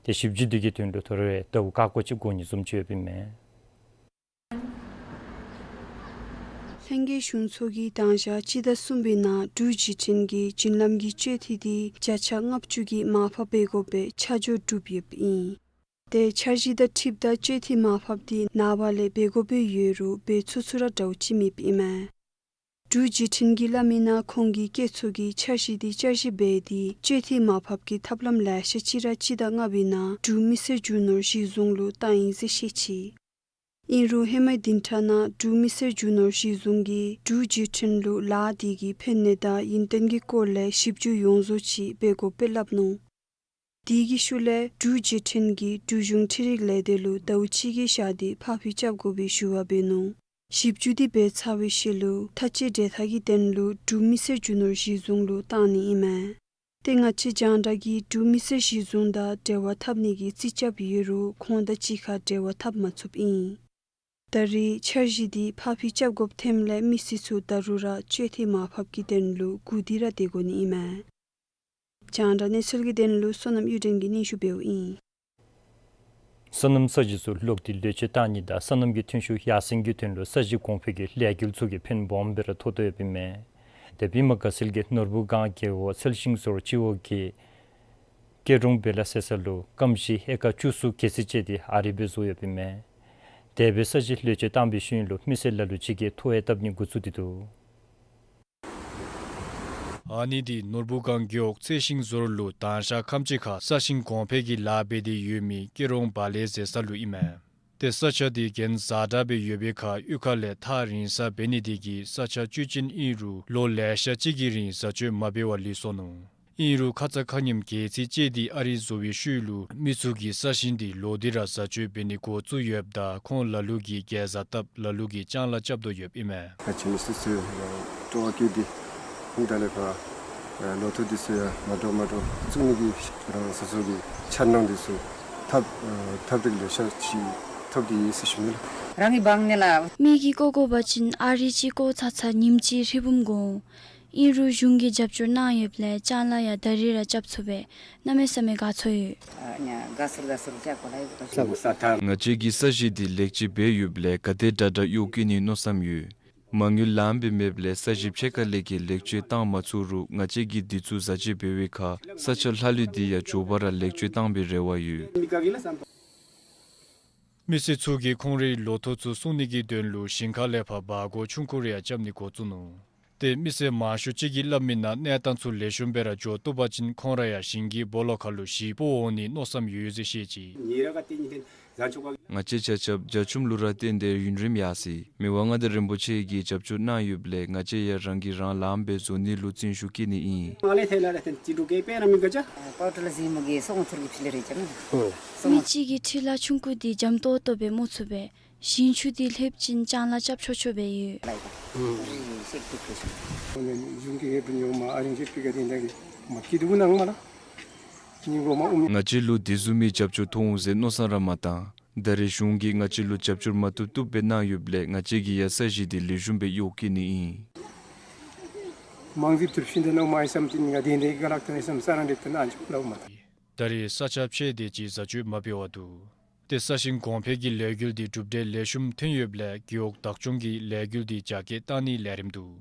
དེ་ཞིབ་འཇུག་འདི་གི་དོན་ལུ་ད་རུང་ཟླཝ་ཁ་སྐོར་ཅིག་འགོར་ནི་བཟུམ་ཅིག་ཡོདཔ་ཨིན་མས། ལྷན་རྒྱས་གཞུང་ཚོགས་ཀྱིས་དང་ཞག་སྤྱི་ཟླ་གསུམ་པའི་ནང་འབྲུག་བརྒྱུད་འཕྲིན་གྱི་བརྒྱུད་ལམ་གྱི་སྤྱོད་འཐུས་དེ་བརྒྱ་ཆ་ལྔ་བཅུ་གིས་མར་ཕབ་འབད་དགོ་པའི་ཆ་འཇོག་གྲུབ་ཡོདཔ་ཨིན། དེ་འཆར་གཞི་དང་འཁྲིལཝ་ད་སྤྱོད་འཐུས་མར་ཕབ་དེ་ནངས་པ་ལས་འབད་དགོཔ་ཡོད་རུང་འབད་ཚུགས་ཚུགས་ར་འདྲཝ་ཅིག་མེདཔ་ཨིན་མས། འབྲུག་བརྒྱུད་འཕྲིན་གྱིས་སླབ་མིའི་ནང་ཁོང་གི་སྐྱེད་ཚོ་གིས་འཆར་གཞི་དེ་བསྐྱར་ཞིབ་འབད་དེ་སྤྱོད་འཐུས་མར་ཕབ་ཀྱི་ཐབས་ལམ་ལེ་ཤ་ཅིག་ར་སྤྱི་ཟླ་ལྔ་པའི་ནང་འབྲུག་མི་སེར་རྒྱུ་ནོར་གཞི་བཟུང་ལུ་བཏང་ཡི་ཟེར་བཤད་ཅི། ཨིན་རུང་ཧེ་མའི་བདུན་ཕྲག་ནང་འབྲུག་མི་སེར་རྒྱུ་ནོར་གཞི་བཟུང་གིས་འབྲུག་བརྒྱུད་འཕྲིན་ལུ་ལཱ་དེ་གི་ཕན་གནོད་དང་ཡུན་བརྟན་གྱི་སྐོར་ལས་ཞིབ་འཇུག་ཡོངས་རྫོགས་ཅིག་འབད་དགོཔ་སྦེ་སླབ་ནུག། དེ་གི་ཤུལ་ལས་འབྲུག་བརྒྱུད་འཕྲིན་གྱིས་འབྲུག་གཞུང་འཕྲུལ་རིག་ལས་སྡེ་ལུ་ཟླཝ་གཅིག་གི་ཞག་དེ་ཕར་འགྱངས་རྐྱབ་དགོ་པའི་ཞུ་བ་འབད་ནུག། ཞིབ་འཇུག་དེ་འབད་ཚར་བའི་ཤུལ་ལུ་མཐའ་དཔྱད་འབྲེལ་ཐག་གི་དོན་ལུ་འབྲུག་མི་སེར་རྒྱུ་ནོར་གཞི་བཟུང་ལུ་བཏང་ནི་ཨིན་མས། དེ་ང་བཅས་རྒྱང་བསྒྲགས་ཀྱིས་འབྲུག་མི་སེར་གཞི་བཟུང་དང་འབྲེལ་བ་འཐབ་ནི་གི་རྩིས་རྐྱབ་ཡོད་རུང་ཁོང་དང་གཅིག་ཁར་འབྲེལ་བ་འཐབ་མ་ཚུགསཔ་ཨིན། ད་རེས་འཆར་གཞི་དེ་ཕར་འགྱངས་རྐྱབ་དགོཔ་ཐོནམ་ལས་མི་སེར་ཚུ་ད་རུང་ར་སྤྱོད་འཐུས་མར་ཕབ་ཀྱི་དོན་ལུ་སྒུག་སྟེ་ར་སྡོད་དགོ་ནི་ཨིན་མས། རྒྱང་བསྒྲགས་གནས་ཚུལ་གྱི་དོན་ལུ་བསོད་ནམས་གཡུ་སྒྲོན་གྱིས་སྙན་ཞུ་འབདཝ་ཨིན། སོ་ནམ་ས་གཞི་ཚུ་ལོག་སྟེ་ལེགས་བཅོས་བཏང་ནི་དང་སོ་ནམ་གྱི་ཐོན་ཤུགས་ཡར་སེང་གི་དོན་ལུ་ས་གཞི་གོང་འཕེལ་གྱི་ལས་འགུལ་ཚུ་གིས་ཕན་སྦོམ་སྦེ་ར་ཐོགས་དོ་ཡོདཔ་ཨིན་མས། དེ་བི་མ་དགའ་ཚལ་གྱི་ནོར་བུ་སྒང་རྒེད་འོག་ཚལ་ཤིང་ཟུར་སྤྱི་འོག་གི་སྐྱེ་གྲོང་བེ་ལ་ཟེར་ས་ལུ་སྐམ་ཞིང་ཨེ་ཀར་བཅུ་གསུམ་གྱ་ཚོད་ཅིག་དེ་ཨ་རིག་སྦེ་བཟོ་ཡོདཔ་ཨིན་མས། དེ་སྦེ་ས་གཞི་ལེགས་བཅོས་བཏང་བའི་ཤུལ་ལུ་མི་སེར་ལ་ལུ་ཅིག་གིས་ཐོ་ཡང་བཏབ་ནི་འགོ་བཙུགས་ཏེ་འདུག། ཨ་ནི་འདི་ནོར་བུ་སྒང་རྒེད་འོག་ཚལ་ཤིང་ཟུར་ལུ་དང་ཞག་ཁམས་ཅིག་ཁར་ས་ཞིང་གོང་འཕེལ་གྱི་ལཱ་འབད་དེ་ཡོད་མི་སྐྱེ་གྲོང་བ་ལེ་ཟེར་ས་ལུ་ཨིན་མས། ཏེ་ས་ཆ་འདི་གྱེན་བཟའ་དྲག་སྦེ་ཡོད་པའི་ཁར་གཡུས་ཁ་ལས་ཐག་རིང་ས་འབད་ནི་དེ་གིས་ས་ཆ་བཅུད་ཅན་ཨིན་རུང་ལོ་ལེ་ཤ་ཅིག་གི་རིང་བཟའ་སྤྱོད་མ་འབད་བར་ལུས་སོ་ནུག། ཨིན་རུང་ཁ་ཙ་ཁ་ཉིནམ་གྱལ་སྲིད་ཅིག་འདི་ཨ་རིག་བཟོ་བའི་ཤུལ་ལུ་མི་ཚུ་གིས་ས་ཞིང་འདི་ལོག་སྟེ་ར་བཟའ་སྤྱོད་འབད་ནི་འགོ་བཙུགས་ཡོདཔ་ད་ཁོང་ལ་ལུ་གིས་གྱལ་བཟའ་བཏབ་ལ་ལུ་གིས་ལྕང་ལཱ་རྐྱབ་དོ་ཡོདཔ་ཨིན་མས། ཁ་ཆེ་མི་སེར་ཚུ་སྤྲོ་བ་བསྐྱེད་དེ་ཨིན། ད་ལས་ཕར་ལོ་ཐོག་འདི་ཚུ་ཡང་མ་འདྲཝ་མ་འདྲཝ་བཙུགས་ནི་གི་རང་སོ་སོ་གི་འཆར་སྣང་འདི་ཚུ་ཐབས་ཐབས་རིག་ལེ་ཤ་ཅིག་ཐོབ་སྟེ་ཡོད་ཟེར་ཞུ་ནི་ལགས། རང་གི་འབངས་ནི་ལགས། མི་གིས་བརྐོ་དགོ་པ་ཅིན་ཨ་རིག་ཅིག་བརྐོ་ཚར་ཚར་ཉིནམ་གཅིག་ཧྲིལ་བུམ་འགོར་འོང་། ཨིན་རུང་གཞུང་གིས་རྒྱབ་སྐྱོར་གནང་ཡོདཔ་ལས་ལྕང་ལཱ་ཡང་ད་རིས་ར་རྐྱབ་ཚུགས་པས་གནམ་མེད་ས་མེད་དགའ་ཚོར་ཡོད། ཨ་ནི་དགའ་ཚོར་དགའ་ཚོར་ཅིག་གོ་ལ་ཡོད་གོ་ས་ས་ཐང་། ང་བཅས་ཀྱི་ས་གཞི་འདི་ལེགས་བཅོས་འབད་ཡོདཔ་ལས་ག་དེ་དྲག་དྲག་གཡོག་བཀོལ་ནི་མནོ་བསམ་ཡོད། མ་དངུལ་ལངམ་སྦེ་མེདཔ་ལས་ས་གཞི་ཕྱེད་ཀ་ལས་བརྒལ་ལེགས་བཅོས་བཏང་མ་ཚུགས་རུང་ང་བཅས་ཀྱིས་འདི་ཚུ་བཟའ་སྤྱོད་འབད་བའི་ཁར་ས་ཆ་ལྷག་ལུས་འདི་ཡང་མགྱོགས་པ་ར་ལེགས་བཅོས་བཏང་པའི་རེ་བ་ཡོད། མི་སེར་ཚུ་གིས་ཁོང་རའི་ལོ་ཐོག་ཚུ་སྲུང་ནི་གི་དོན་ལུ་ཞིང་ཁ་ལས་ཕར་སྦ་སྒོར་ཆུང་ཀུ་རེ་ཡང་རྐྱབ་ནི་འགོ་བཙུགས་ནུག། ཏེ་མི་སེར་མང་ཤོས་ཅིག་གིས་སླབ་མིའི་ནང་གནས་སྟངས་ཚུ་ལེགས་ཤོམ་སྦེ་ར་འགྱོ་བཏུབ་པ་ཅིན་ཁོང་ར་ཡང་ཞིང་གི་སྦོ་ལོགས་ཁར་ལུ་གཞིས་སྤོ་འོང་ནིའི་མནོ་བསམ་ཡོད་ཟེར་བཤད་ཅི། ང་བཅས་ཆ་ཁྱབ་རྒྱ་ཆུམ་ལུ་ར་བརྟེན་ཏེ་ཡུན་རིངམོ་ཡར་སོ་ཡི། མི་དབང་མངའ་བདག་རིན་པོ་ཆེ་གིས་རྒྱབ་སྐྱོར་གནང་ཡོདཔ་ལས་ང་བཅས་ཡང་རང་གིས་རང་ལངམ་སྦེ་བཟོ་ནི་ལུ་བརྩོན་ཤུགས་བསྐྱེད་ནི་ཨིན། མི་གཅིག་གི་ཁྲི་ལ་ཆུང་ཀུ་འདི་འཇམ་ཏོག་ཏོ་སྦེ་སྨོ་ཚུགས་པས། ཞིང་ཆུ་འདི་ལྷོདཔ་ཅིན་ལྕང་ལཱ་རྐྱབ་ཆོག་ཆོག་སྦེ་ཡོད། ང་བཅས་ལུ་དེ་བཟུམ་མའི་རྒྱབ་སྐྱོར་ཐོབ་འོང་ཟེར་མནོ་བསམ་ར་མ་བཏང་། ད་རེས་གཞུང་གིས་ང་བཅས་ལུ་རྒྱབ་སྐྱོར་མ་བཏུབ་བཏུབ་སྦེ་གནང་ཡོདཔ་ལས་ང་བཅས་ཀྱིས་ཡང་ས་གཞི་འདི་ལེགས་ཤོམ་སྦེ་གཡོག་བཀོལ་ནི་ཨིན། ད་རེས་ས་ཆ་ཕྱེད་དེ་ཅིག་བཟའ་སྤྱོད་མ་འབད་བར་འདུག། ཏེ་ས་ཞིང་གོང་འཕེལ་གྱི་ལས་འགུལ་འདི་གྲུབ་འབྲས་ལེགས་ཤོམ་ཐོན་ཡོདཔ་ལས་རྒེད་འོག་བདག་སྐྱོང་གིས་ལས་འགུལ་འདི་རྒྱ་སྐྱེད་གཏང་ནིའི་ལས་རིམ་འདུག།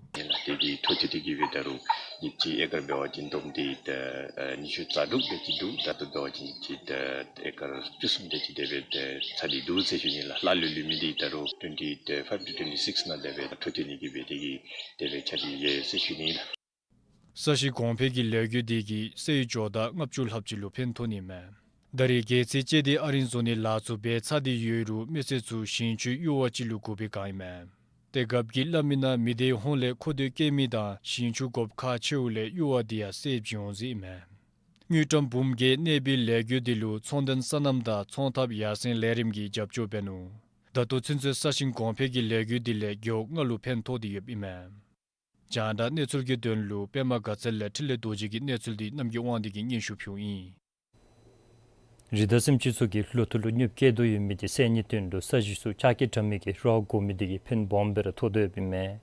ཏེ་འདི་འཕྲོ་མཐུད་དེ་གིས་སྦེ་ད་རུང་ཡིབ་ཅིག་ཨེ་ཀར་འབད་བ་ཅིན་བསྡོམས་ཏེ་ད་ཉི་ཤུ་རྩ་དྲུག་དེ་ཅིག་འདུག། ད་ལྟོ་འབད་བ་ཅིན་ཅིག་ད་ཨེ་ཀར་བཅུ་གསུམ་དེ་ཅིག་དེ་སྦེ་ད་ཚར་ཏེ་འདུག་ཟེར་ཞུ་ནི་ལགས། ལྷག་ལུས་ལུས་མི་འདི་ད་རུང་ཊུ་ཝེན་ཊི་ཕའིབ་ཊུ་ཊུ་ཝེན་ཊི་སིགསི་ནང་དེ་སྦེ་འཕྲོ་མཐུད་ནི་གི་སྦེ་དེ་གིས་དེ་སྦེ་ཆ་ཏེ་ཡོད་ཟེར་ཞུ་ནི་ལགས། ས་གཞི་གོང་འཕེལ་གྱི་ལས་འགུལ་འདི་གིས་སའི་ཇོ་བདག་ལྔ་བཅུ་ལྷགཔ་ཅིག་ལུ་ཕན་ཐོགས་ནི་མས། ད་རེས་རྒྱལ་རྩེ་ལྕེ་བདེ་ཨ་རིང་བཟོ་ནི་ལཱ་ཚུ་འབད་ཚར་ཏེ་ཡོད་རུང་མི་སེར་ཚུ་ཞིང་ཆུའི་གཡུར་བ་ཅིག་ལུ་དགོཔ་སྦེ་གང་ཡི་མས། དེ་སྐབས་ཀྱི་བླམ་མི་ནང་མི་སྡེའི་ཧོངས་ལས་མཁོ་འདོད་བསྐྱེད་མི་དང་ཞིང་ཆུ་དགོཔ་ཁག་ཆེཝ་ལས་གཡུར་བ་འདི་ཡང་སེལ་བྱིན་འོང་ཟེར་ཨིན་མས། དངུལ་ཀྲམ་འབུམ་བརྒྱད་གནས་སྤོའི་ལས་འགུལ་འདི་ལུ་ཚོང་དོན་སོ་ནམ་དང་ཚོང་ཐབས་ཡར་སེང་ལས་རིམ་གྱིས་རྒྱབ་སྐྱོར་འབད་ནུག། ད་ལྟོ་ཚུན་ཚོད་ས་ཞིང་གོང་འཕེལ་གྱི་ལས་འགུལ་འདི་ལས་རྒེད་འོག་ལྔ་ལུ་ཕན་ཐོགས་ཏེ་ཡོདཔ་ཨིན་མས། རྒྱང་བསྒྲགས་གནས་ཚུལ་གྱི་དོན་ལུ་པདྨ་དགའ་ཚལ་ལས་འཕྲིན་ལས་རྡོ་རྗེ་གི་གནས་ཚུལ་འདི་རྣམ་རྒྱལ་དབང་འདུས་ཀྱིས་སྙན་ཞུ་ཕུལཝ་ཨིན། རི་དྭགས་སེམས་ཅན་ཚུ་གིས་ལོ་ཐོག་ལུ་གནོདཔ་བཀལ་དོ་ཡོད་མི་འདི་སེལ་ནིའི་དོན་ལུ་ས་གཞི་ཚུ་ལྕགས་ཀྱི་དྲ་མིག་གིས་ར་བ་བསྒོར་མི་འདི་གིས་ཕན་སྦོམ་སྦེ་ར་ཐོགས་དོ་ཡོདཔ་ཨིན་མས།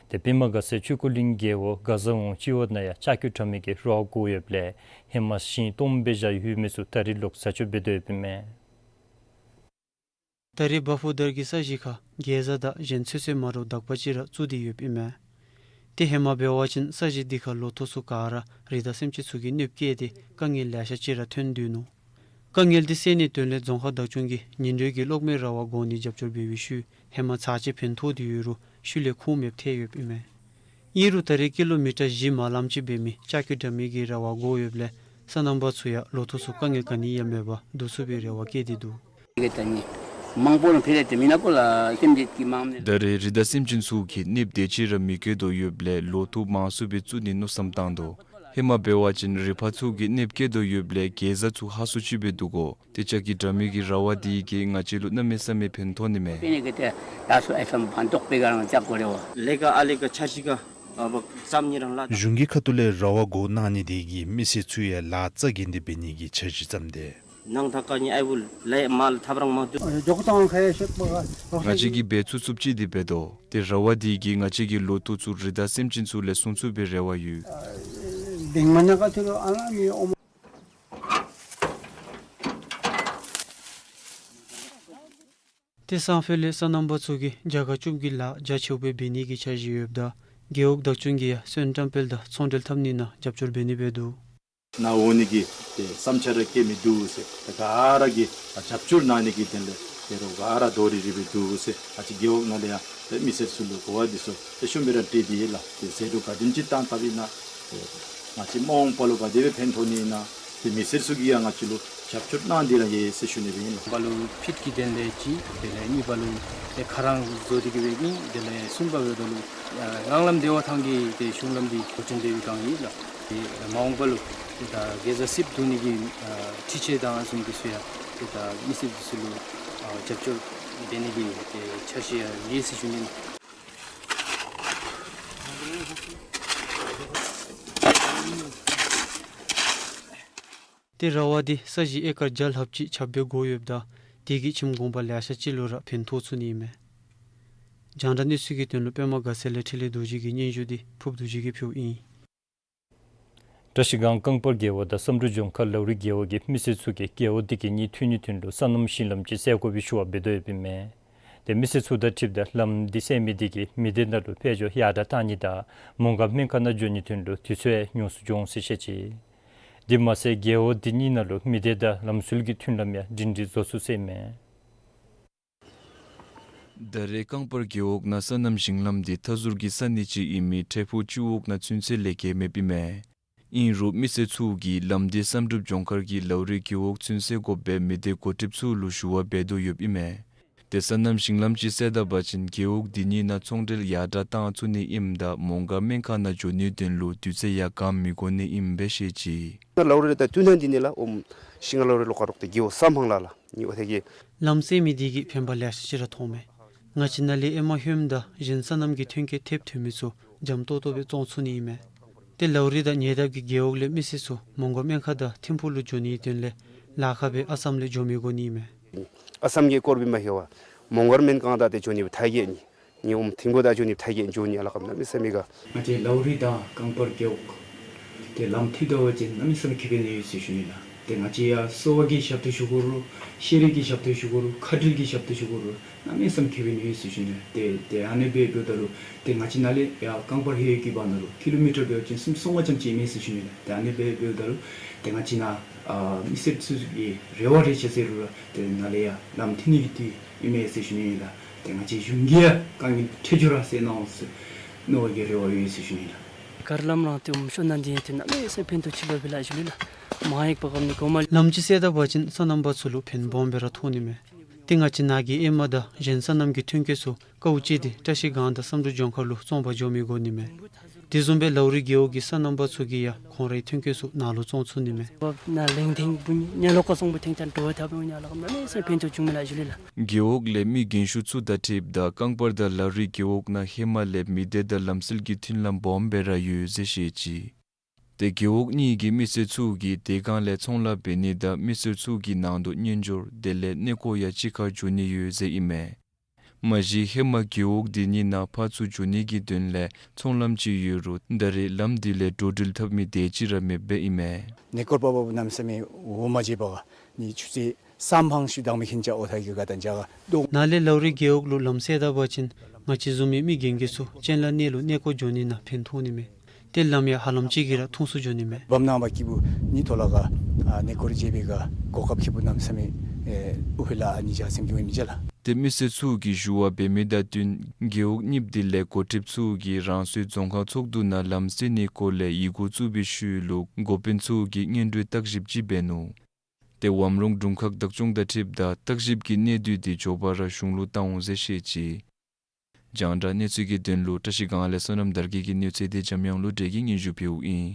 ཏེ་པདྨ་དགའ་ཚལ་ཆོས་འཁོར་གླིང་རྒེད་འོག་དགའ་བཟའ་འོང་སྤྱི་འོག་ནང་ཡང་ལྕགས་ཀྱི་དྲ་མིག་གིས་ར་བ་བསྒོར་ཡོདཔ་ལས་ཧེ་མ་ཞིང་སྟོངམ་སྦེ་བཞག་ཡོད་མི་ཚུ་ད་རིས་ལོག་བཟའ་སྤྱོད་འབད་དོ་ཡོདཔ་ཨིན་མས། ད་རེས་བ་ཕུ་དར་གྱི་ས་གཞི་ཁར་གེ་ཛ་དང་གཞན་ཚོད་ཚོད་མ་འདྲཝ་དག་པ་ཅིག་ར་བཙུགས་ཏེ་ཡོདཔ་ཨིན་མས། ཏེ་ཧེ་མ་འབད་བ་ཅིན་ས་གཞི་འདི་ཁར་ལོ་ཐོག་ཚུ་ག་ར་རི་དྭགས་སེམས་ཅན་ཚུ་གིས་གནོདཔ་བཀལ་ཏེ་དཀའ་ངལ་ལེ་ཤ་ཅིག་ར་ཐོན་དོ་ནུག། དཀའ་ངལ་འདི་སེལ་ནིའི་དོན་ལས་རྫོང་ཁག་བདག་སྐྱོང་གིས་ཉིན་དྲོད་ཀྱི་གློག་མེ་ར་བ་བསྒོར་ནི་རྒྱབ་སྐྱོར་འབད་བའི་ཤུལ་ཧེ་མ་ཚར་ཅིག་ཕན་ཐོགས་ཏེ་ཡོད་རུང་ཤུལ་ལས་ཁུངས་མེདཔ་ཐལ་ཡོདཔ་ཨིན་མས། ཨིན་རུང་ད་རེས་ཀི་ལོ་མི་ཊར་བཞི་མ་ལངམ་ཅིག་འབད་མི་ལྕགས་ཀྱི་དྲ་མིག་གིས་ར་བ་བསྒོར་ཡོདཔ་ལས་སོ་ནམ་པ་ཚུ་ཡང་ལོ་ཐོག་ཚུ་དཀའ་ངལ་ག་ནི་ཡང་མེད་པར་སྡོད་ཚུགས་པའི་རེ་བ་བསྐྱེད་དེ་འདུག། ད་རེས་རི་དྭགས་སེམས་ཅན་ཚུ་གིས་གནོདཔ་དེ་ཅིག་ར་མི་བཀལ་དོ་ཡོདཔ་ལས་ལོ་ཐོག་མང་སུ་སྦེ་བཙུགས་ནི་མནོ་བསམ་བཏང་དོ། ཧེ་མ་འབད་བ་ཅིན་རི་ཕག་ཚུ་གིས་གནོདཔ་བཀལ་དོ་ཡོདཔ་ལས་གེ་ཛ་ཚུ་ཧ་སུ་ཅིག་སྦེ་འདུག་གོ། ཏེ་ལྕགས་ཀྱི་དྲ་མིག་གི་ར་བ་འདི་གིས་ང་བཅས་ལུ་གནམ་མེད་ས་མེད་ཕན་ཐོགས་ནི་མས། གཞུང་གི་ཁ་ཐུག་ལས་ར་བ་བསྒོར་གནང་ནི་དེ་གིས་མི་སེར་ཚུ་ཡང་ལཱ་རྩ་འགེངས་ཏེ་འབད་ནི་གི་འཆར་གཞི་བརྩམས་ཏེ། ང་བཅས་ཀྱིས་འབད་ཚུགས་ཚུགསཔ་ཅིག་འདི་འབད་དོ། ཏེ་ར་བ་འདི་གིས་ང་བཅས་ཀྱི་ལོ་ཐོག་ཚུ་རི་དྭགས་སེམས་ཅན་ཚུ་ལས་སྲུང་ཚུགས་པའི་རེ་བ་ཡོད། ཏེ་སང་ཕོད་ལས་སོ་ནམ་པ་ཚུ་གིས་རྒྱ་གར་བཅུད་ཀྱི་ལཱ་རྒྱ་ཆེཝ་སྦེ་འབད་ནི་གི་འཆར་གཞི་ཡོདཔ་ད་རྒེད་འོག་བདག་སྐྱོང་གིས་ཡང་སོན་བཀྲམ་སྤེལ་དང་ཚོང་འབྲེལ་འཐབ་ནི་ནང་རྒྱབ་སྐྱོར་འབད་ནི་སྦེ་འདུག། ནཱ་འོང་ནི་གི་ཏེ་བསམ་འཆར་ར་བསྐྱེད་མི་འདུག་ཟེར། ཏེ་ག་ར་གིས་རྒྱབ་སྐྱོར་གནང་ནི་གི་དོན་ལས་ཏེ་རོགས་ག་ར་དོ་རི་རི་སྦེ་འདུག་ཟེར། ང་བཅས་རྒེད་འོག་ནང་ལས་ཡང་ཏེ་མི་སེར་ཚུ་ལུ་གོ་བ་འདི་ཚུ་ཏེ་ཤུམ་སྦེ་ར་སྤྲོད་དེ་ཡོད་ལགས། ཏེ་ཟད་འགྲོ་ག་དེམ་ཅིག་བཏང་བཏངམ་ཨིན་ན་ཏེ་ང་བཅས་མ་འོངས་པ་ལུ་ག་དེ་སྦེ་ཕན་ཐོགས་ནི་ཨིན་ན་ཏེ་མི་སེར་ཚུ་གིས་ཡང་ང་བཅས་ལུ་རྒྱབ་སྐྱོར་གནང་སྟེ་ར་ཡོད་ཟེར་ཞུ་ནི་སྦེ་ཨིན་ལགས། པ་ལུ་ཕིཊ་ཀྱི་དོན་ལས་ཅིག་དེ་ལས་གཉིས་པ་ལུ་ཏེ་ཁ་རང་བཟོ་སྟེ་གི་སྦེ་ཨིན། དེ་ལས་གསུམ་པ་འབདཝ་ད་ལུ་ཨ་ངང་ལམ་བདེ་བ་ཐང་གི་ཏེ་གཞུང་ལམ་འདི་འགོ་འདྲེན་འབད་བའི་བསྒང་ཨིན་ལགས། ཏེ་མ་འོངས་པ་ལུ་ཏེ་ད་གེ་ཛ་སིབ་བརྡུང་ནི་གི་ཨ་འཕྲུལ་ཆས་དང་བཟུམ་འདི་ཚུ་ཡང་ཏེ་ད་མི་སེར་འདི་ཚུ་ལུ་ཨ་རྒྱབ་སྐྱོར་འབད་ནི་གི་ཏེ་འཆར་གཞི་ཡང་ཡོད་ཟེར་ཞུ་ནི། ཏེ་ར་བ་འདི་ས་གཞི་ཨེ་ཀར་བརྒྱ་ལྷགཔ་ཅིག་ཁྱབ་སྦེ་བསྒོར་ཡོདཔ་ད་དེ་གིས་ཁྱིམ་གུང་པ་ལེ་ཤ་ཅིག་ལུ་ར་ཕན་ཐོགས་ཚུགས་ནི་ཨིན་མས། རྒྱང་བསྒྲགས་གནས་ཚུལ་གྱི་དོན་ལུ་པདྨ་དགའ་ཚལ་ལས་འཕྲིན་ལས་རྡོ་རྗེ་གི་སྙན་ཞུ་འདི་ཕུབ་རྡོ་རྗེ་གིས་ཕུལཝ་ཨིན། བཀྲ་ཤིས་སྒང་རྐང་སྤར་རྒེད་འོག་དང་བསམ་གྲུབ་ལྗོངས་མཁར་ལའུ་རི་རྒེད་འོག་གི་མི་སེར་ཚུ་གིས་རྒེད་འོག་དེ་གི་གཉིས་མཐུད་ནིའི་དོན་ལུ་སོ་ནམ་ཞིང་ལམ་ཅིག་སེལ་དགོ་པའི་ཞུ་བ་འབད་དོ་ཡོདཔ་ཨིན་མས། ཏེ་མི་སེར་ཚུ་དང་འཁྲིལཝ་ད་ལམ་འདི་སེལ་མི་དེ་གིས་མི་སྡེ་ནང་ལུ་དཔལ་འབྱོར་ཡར་དྲག་གཏང་ནི་དང་མོང་སྒར་སྨན་ཁང་ནང་འགྱོ་ནིའི་དོན་ལུ་དུས་ཚོད་ཉུང་སུ་འགྱོ་འོང་ཟེར་བཤད་ཅི། དེ་མ་ཚད་རྒེད་འོག་དེ་གཉིས་ནང་ལུ་མི་སྡེ་དང་ལམ་སྲོལ་གྱི་མཐུན་ལམ་ཡང་སྒྲིང་སྒྲིང་བཟོ་ཚུགས་ཟེར་ཨིན་མས། ད་རེས་རྐང་སྤར་རྒེད་འོག་ནང་སོ་ནམ་ཞིང་ལམ་འདི་མཐའ་ཟུར་གྱི་ས་གནས་ཅིག་ཨིན་མི་ཁྲེ་ཕུ་སྤྱི་འོག་ནང་ཚུན་ཚོད་ལས་བཀལ་མེདཔ་ཨིན་མས། ཨིན་རུང་མི་སེར་ཚུ་གིས་ལམ་འདི་བསམ་གྲུབ་ལྗོངས་མཁར་གྱི་ལའུ་རི་རྒེད་འོག་ཚུན་ཚོད་དགོཔ་སྦེ་མི་སྡེ་འགོ་ཁྲིདཔ་ཚུ་ལུ་ཞུ་བ་འབད་དོ་ཡོདཔ་ཨིན་མས། ཏེ་སོ་ནམ་ཞིང་ལམ་ཅིག་སེལ་ད་པ་ཅིན་རྒེད་འོག་འདི་གཉིས་ནང་ཚོང་འབྲེལ་ཡར་དྲག་གཏང་ཚུགས་ནི་ཨིནམ་ད་མོང་སྒར་སྨན་ཁང་ནང་འགྱོ་ནིའི་དོན་ལུ་དུས་ཚོད་ཡང་གང་མི་དགོ་ནི་ཨིནམ་སྦེ་བཤད་ཅི། ལའུ་རི་དང་མཐུད་ནི་འདི་ནི་ལགས་ཨོམ་ཤིང་ལའུ་རི་ལོགས་ཁར་རོགས་ཏེ་རྒེད་འོག་ས་མང་ལ་ལགས་ནི་འོ་ཐེ་གི། ལམ་སེལ་མི་དེ་གིས་ཕན་པ་ལེ་ཤ་ཅིག་ར་ཐོགས་མས། ང་བཅས་ནཱ་ལས་ཨེ་མ་ལྷོདམ་ད་གཞན་སོ་ནམ་གྱི་ཐོན་སྐྱེད་ཐེབས་ཐོན་མི་ཚུ་འཇམ་ཏོག་ཏོ་སྦེ་བཙོང་ཚུགས་ནི་ཨིན་མས། ཏེ་ལའུ་རི་དང་ཉེ་འདབས་ཀྱི་རྒེད་འོག་ལས་མི་སེར་ཚུ་མོང་སྒར་སྨན་ཁང་དང་ཐིམ་ཕུག་ལུ་འགྱོ་ནིའི་དོན་ལས་ལཱ་ཁག་སྦེ་ཨ་སམ་ལས་འགྱོ་མི་དགོ་ནི་ཨིན་མས། ཨ་སམ་གྱི་སྐོར་སྦེ་མ་ལྷོད་པར་མོང་སྒར་སྨན་ཁང་དང་ཏེ་འགྱོ་ནི་སྦེ་ཐ་གི་ནི། ནི་ཨོམ་ཐིམ་ཕུག་དང་འགྱོ་ནི་སྦེ་ཐ་གི་འགྱོ་ནི་ཨ་ལ་ཀམ་ན་མི་སེར་མི་ག། ང་བཅས་ལའུ་རི་དང་རྐང་སྤར་རྒེད་འོག་ཏེ་ལམ་མཐུད་ད་པ་ཅིན་གནམ་མེད་ས་མེད་ཁེ་ཕན་ཡོད་ཟེར་ཞུ་ནི་ལགས། ཏེ་ང་བཅས་ཡང་གསོ་བ་གི་ཞབས་ཏོག་ཞུ་དགོ་རུང་ཤེས་རིག་གི་ཞབས་ཏོག་ཞུ་དགོ་རུང་ཁ་བྲལ་གྱི་ཞབས་ཏོག་ཞུ་དགོ་རུང་གནམ་མེད་ས་མེད་ཁེ་ཕན་ཡོད་ཟེར་ཞུ་ནི་ལགས། ཏེ་ཏེ་ཨ་ནི་སྦེ་འབདཝ་ད་ལུ་ཏེ་ང་བཅས་ནཱ་ལས་ཡར་རྐང་སྤར་ལྷོད་ཀྱི་བར་ན་ལུ་ཀི་ལོ་མི་ཊར་འབད་བ་ཅིན་སུམ་སོ་ལྔ་ཙམ་ཅིག་ཨིན་མས་ཟེར་ཞུ་ནི་ལགས། ཏེ་ཨ་ནི་སྦེ་འབདཝ་ད་ལུ་ཏེ་ང་བཅས་ནཱ་ཨ་མི་སེར་ཚུ་གི་རེ་བ་རེ་ཆ་ཟེར་རུང་ར་ཏེ་ནཱ་ལས་ཡར་ལམ་མཐུད་ནི་གི་དུས་ཨིན་མས་ཟེར་ཞུ་ནི་ཨིན་ལགས། ཏེ་ང་བཅས་གཞུང་གིས་ཡང་དཀའ་ངལ་འཕྲལ་མགྱོགས་ར་སེལ་གནང་འོང་ཟེར་མནོ་བའི་རེ་བ་ཡོད་ཟེར་ཞུ་ནི་ཨིན་ལགས། གར་ལམ་རང་ཏེ་འོང་ཤོ་ན་འདི་ཡང་ཏེ་གནམ་མེད་ས་མེད་ཕན་ཐོགས་ཅིག་ལུ་འབད་ལགས་ཞུ་ལགས། མ་ཡེག་པ་གམ་ནི་གོ་མ། ལམ་ཅིག་བསལ་ད་པ་ཅིན་སོ་ནམ་པ་ཚུ་ལུ་ཕན་སྦོམ་སྦེ་ར་ཐོགས་ནི་མས། ཏེ་ང་བཅས་ནཱ་གི་ཨེ་མ་དང་གཞན་སོ་ནམ་གྱི་ཐོན་སྐྱེད་ཚུ་དཀའཝ་སྤྱད་དེ་བཀྲ་ཤིས་སྒང་དང་བསམ་གྲུབ་ལྗོངས་མཁར་ལུ་བཙོང་པར་འགྱོ་མི་དགོ་ནི་མས། དེ་བཟུམ་སྦེ་ལའུ་རི་རྒེད་འོག་གི་སོ་ནམ་པ་ཚུ་གིས་ཡང་ཁོང་རའི་ཐོན་སྐྱེད་ཚུ་ནཱ་ལུ་བཙོང་ཚུགས་ནི་མས། ནཱ་ལེང་ཐེངས་བུ་ཉལ་ལོག་ཀ་སོང་བུ་ཐེངས་ཅན་འགྲོ་བ་ཐབས་ཡོང་ཉལ་ལོག་གམ་ནི་སེ་ཕན་ཐོགས་བྱུང་མི་ལགས་ཞུ་ལགས། རྒེད་འོག་ལས་མི་རྒན་ཤོས་ཚུ་དང་འཁྲིལཝ་ད་རྐང་པར་དང་ལའུ་རི་རྒེད་འོག་ནང་ཧེ་མ་ལས་མི་སྡེ་དང་ལམ་སྲོལ་གྱི་མཐུན་ལམ་སྦོམ་སྦེ་ར་ཡོད་ཟེར་བཤད་ཅི། ཏེ་རྒེད་འོག་གཉིས་ཀྱི་མི་སེར་ཚུ་གིས་དེ་སྒང་ལས་ཚོང་ལཱ་འབད་ནི་དང་མི་སེར་ཚུ་གི་ནང་དོག་གཉེན་སྦྱོར་དེ་ལས་གནས་སྐོར་ཡང་གཅིག་ཁར་འགྱོ་ནི་ཡོད་ཟེར་ཨིན་མས། མ་གཞི་ཧེ་མ་རྒེད་འོག་དེ་གཉིས་ནང་ཕར་ཚུར་འགྱོ་ནི་གི་དོན་ལས་ཚོང་ལམ་ཅིག་ཡོད་རུང་ད་རེས་ལམ་དེ་ལས་འགྲོ་འགྲུལ་འཐབ་མི་དེ་ཅིག་ར་མེདཔ་སྦེ་ཨིན་མས། གནས་སྐོར་པ་པ་གནམ་མེད་ས་མེད་འོ་མ་བརྗེ་བ་ག་ནི་ཆུ་ཚོད་སམ་ཕང་ཤུ་དང་མི་ཁིན་ཅ་འོ་ཐ་གི་ག་དང་ཅ་ག་དོ། ནཱ་ལས་ལའུ་རི་རྒེད་འོག་ལུ་ལམ་བསལ་ད་པ་ཅིན་ང་བཅས་བཟུམ་མའི་མི་རྒན་རྒས་ཚུ་སྤྱན་ལ་གནས་ལུ་གནས་སྐོར་འགྱོ་ནི་ནང་ཕན་ཐོགས་ནི་མས། ཏེ་ལམ་ཡང་ཧ་ལམ་ཅིག་གིས་ར་ཐུང་སུ་འགྱོ་ནི་མས། བམ་ནང་པ་ཁེ་པུ་ནི་ཐོ་ལ་ག་ཨ་གནས་སྐོར་བརྗེ་བའི་ག་གོ་སྐབས་ཁེ་པུ་གནམ་མེད་ས་མེད་ཨེ་ཨུ་ཧི་ལ་ཨ་ནི་ཇ་སེམས་ཀྱི་འོ་མི་ཇ་ལགས། ཏེ་མི་སེར་ཚུ་གིས་ཞུ་བ་འབད་མི་དང་བསྟུན་རྒེད་འོག་གཉིསཔ་དེ་ལས་འགོ་ཁྲིདཔ་ཚུ་གིས་རང་སོའི་རྫོང་ཁག་ཚོགས་འདུ་ནང་ལམ་བསལ་ནི་སྐོར་ལས་ཡི་གུ་བཙུགས་པའི་ཤུལ་ལུ་འགོ་དཔོན་ཚུ་གིས་སྔོན་འགྲོའི་བརྟག་ཞིབ་ཅིག་འབད་ནུག། ཏེ་ཝམ་རོང་དྲུང་ཁག་བདག་སྐྱོང་དང་འཁྲིལཝ་ད་བརྟག་ཞིབ་ཀྱི་གནད་བསྡུས་དེ་མགྱོགས་པ་ར་གཞུང་ལུ་བཏང་འོང་ཟེར་བཤད་ཅི། རྒྱང་བསྒྲགས་གནས་ཚུལ་གྱི་དོན་ལུ་བཀྲ་ཤིས་སྒང་ལས་བསོད་ནམས་དར་རྒྱས་ཀྱི་གནས་ཚུལ་དེ་འཇམ་དབྱངས་བློ་གྲོས་ཀྱིས་སྙན་ཞུ་ཕུལཝ་ཨིན།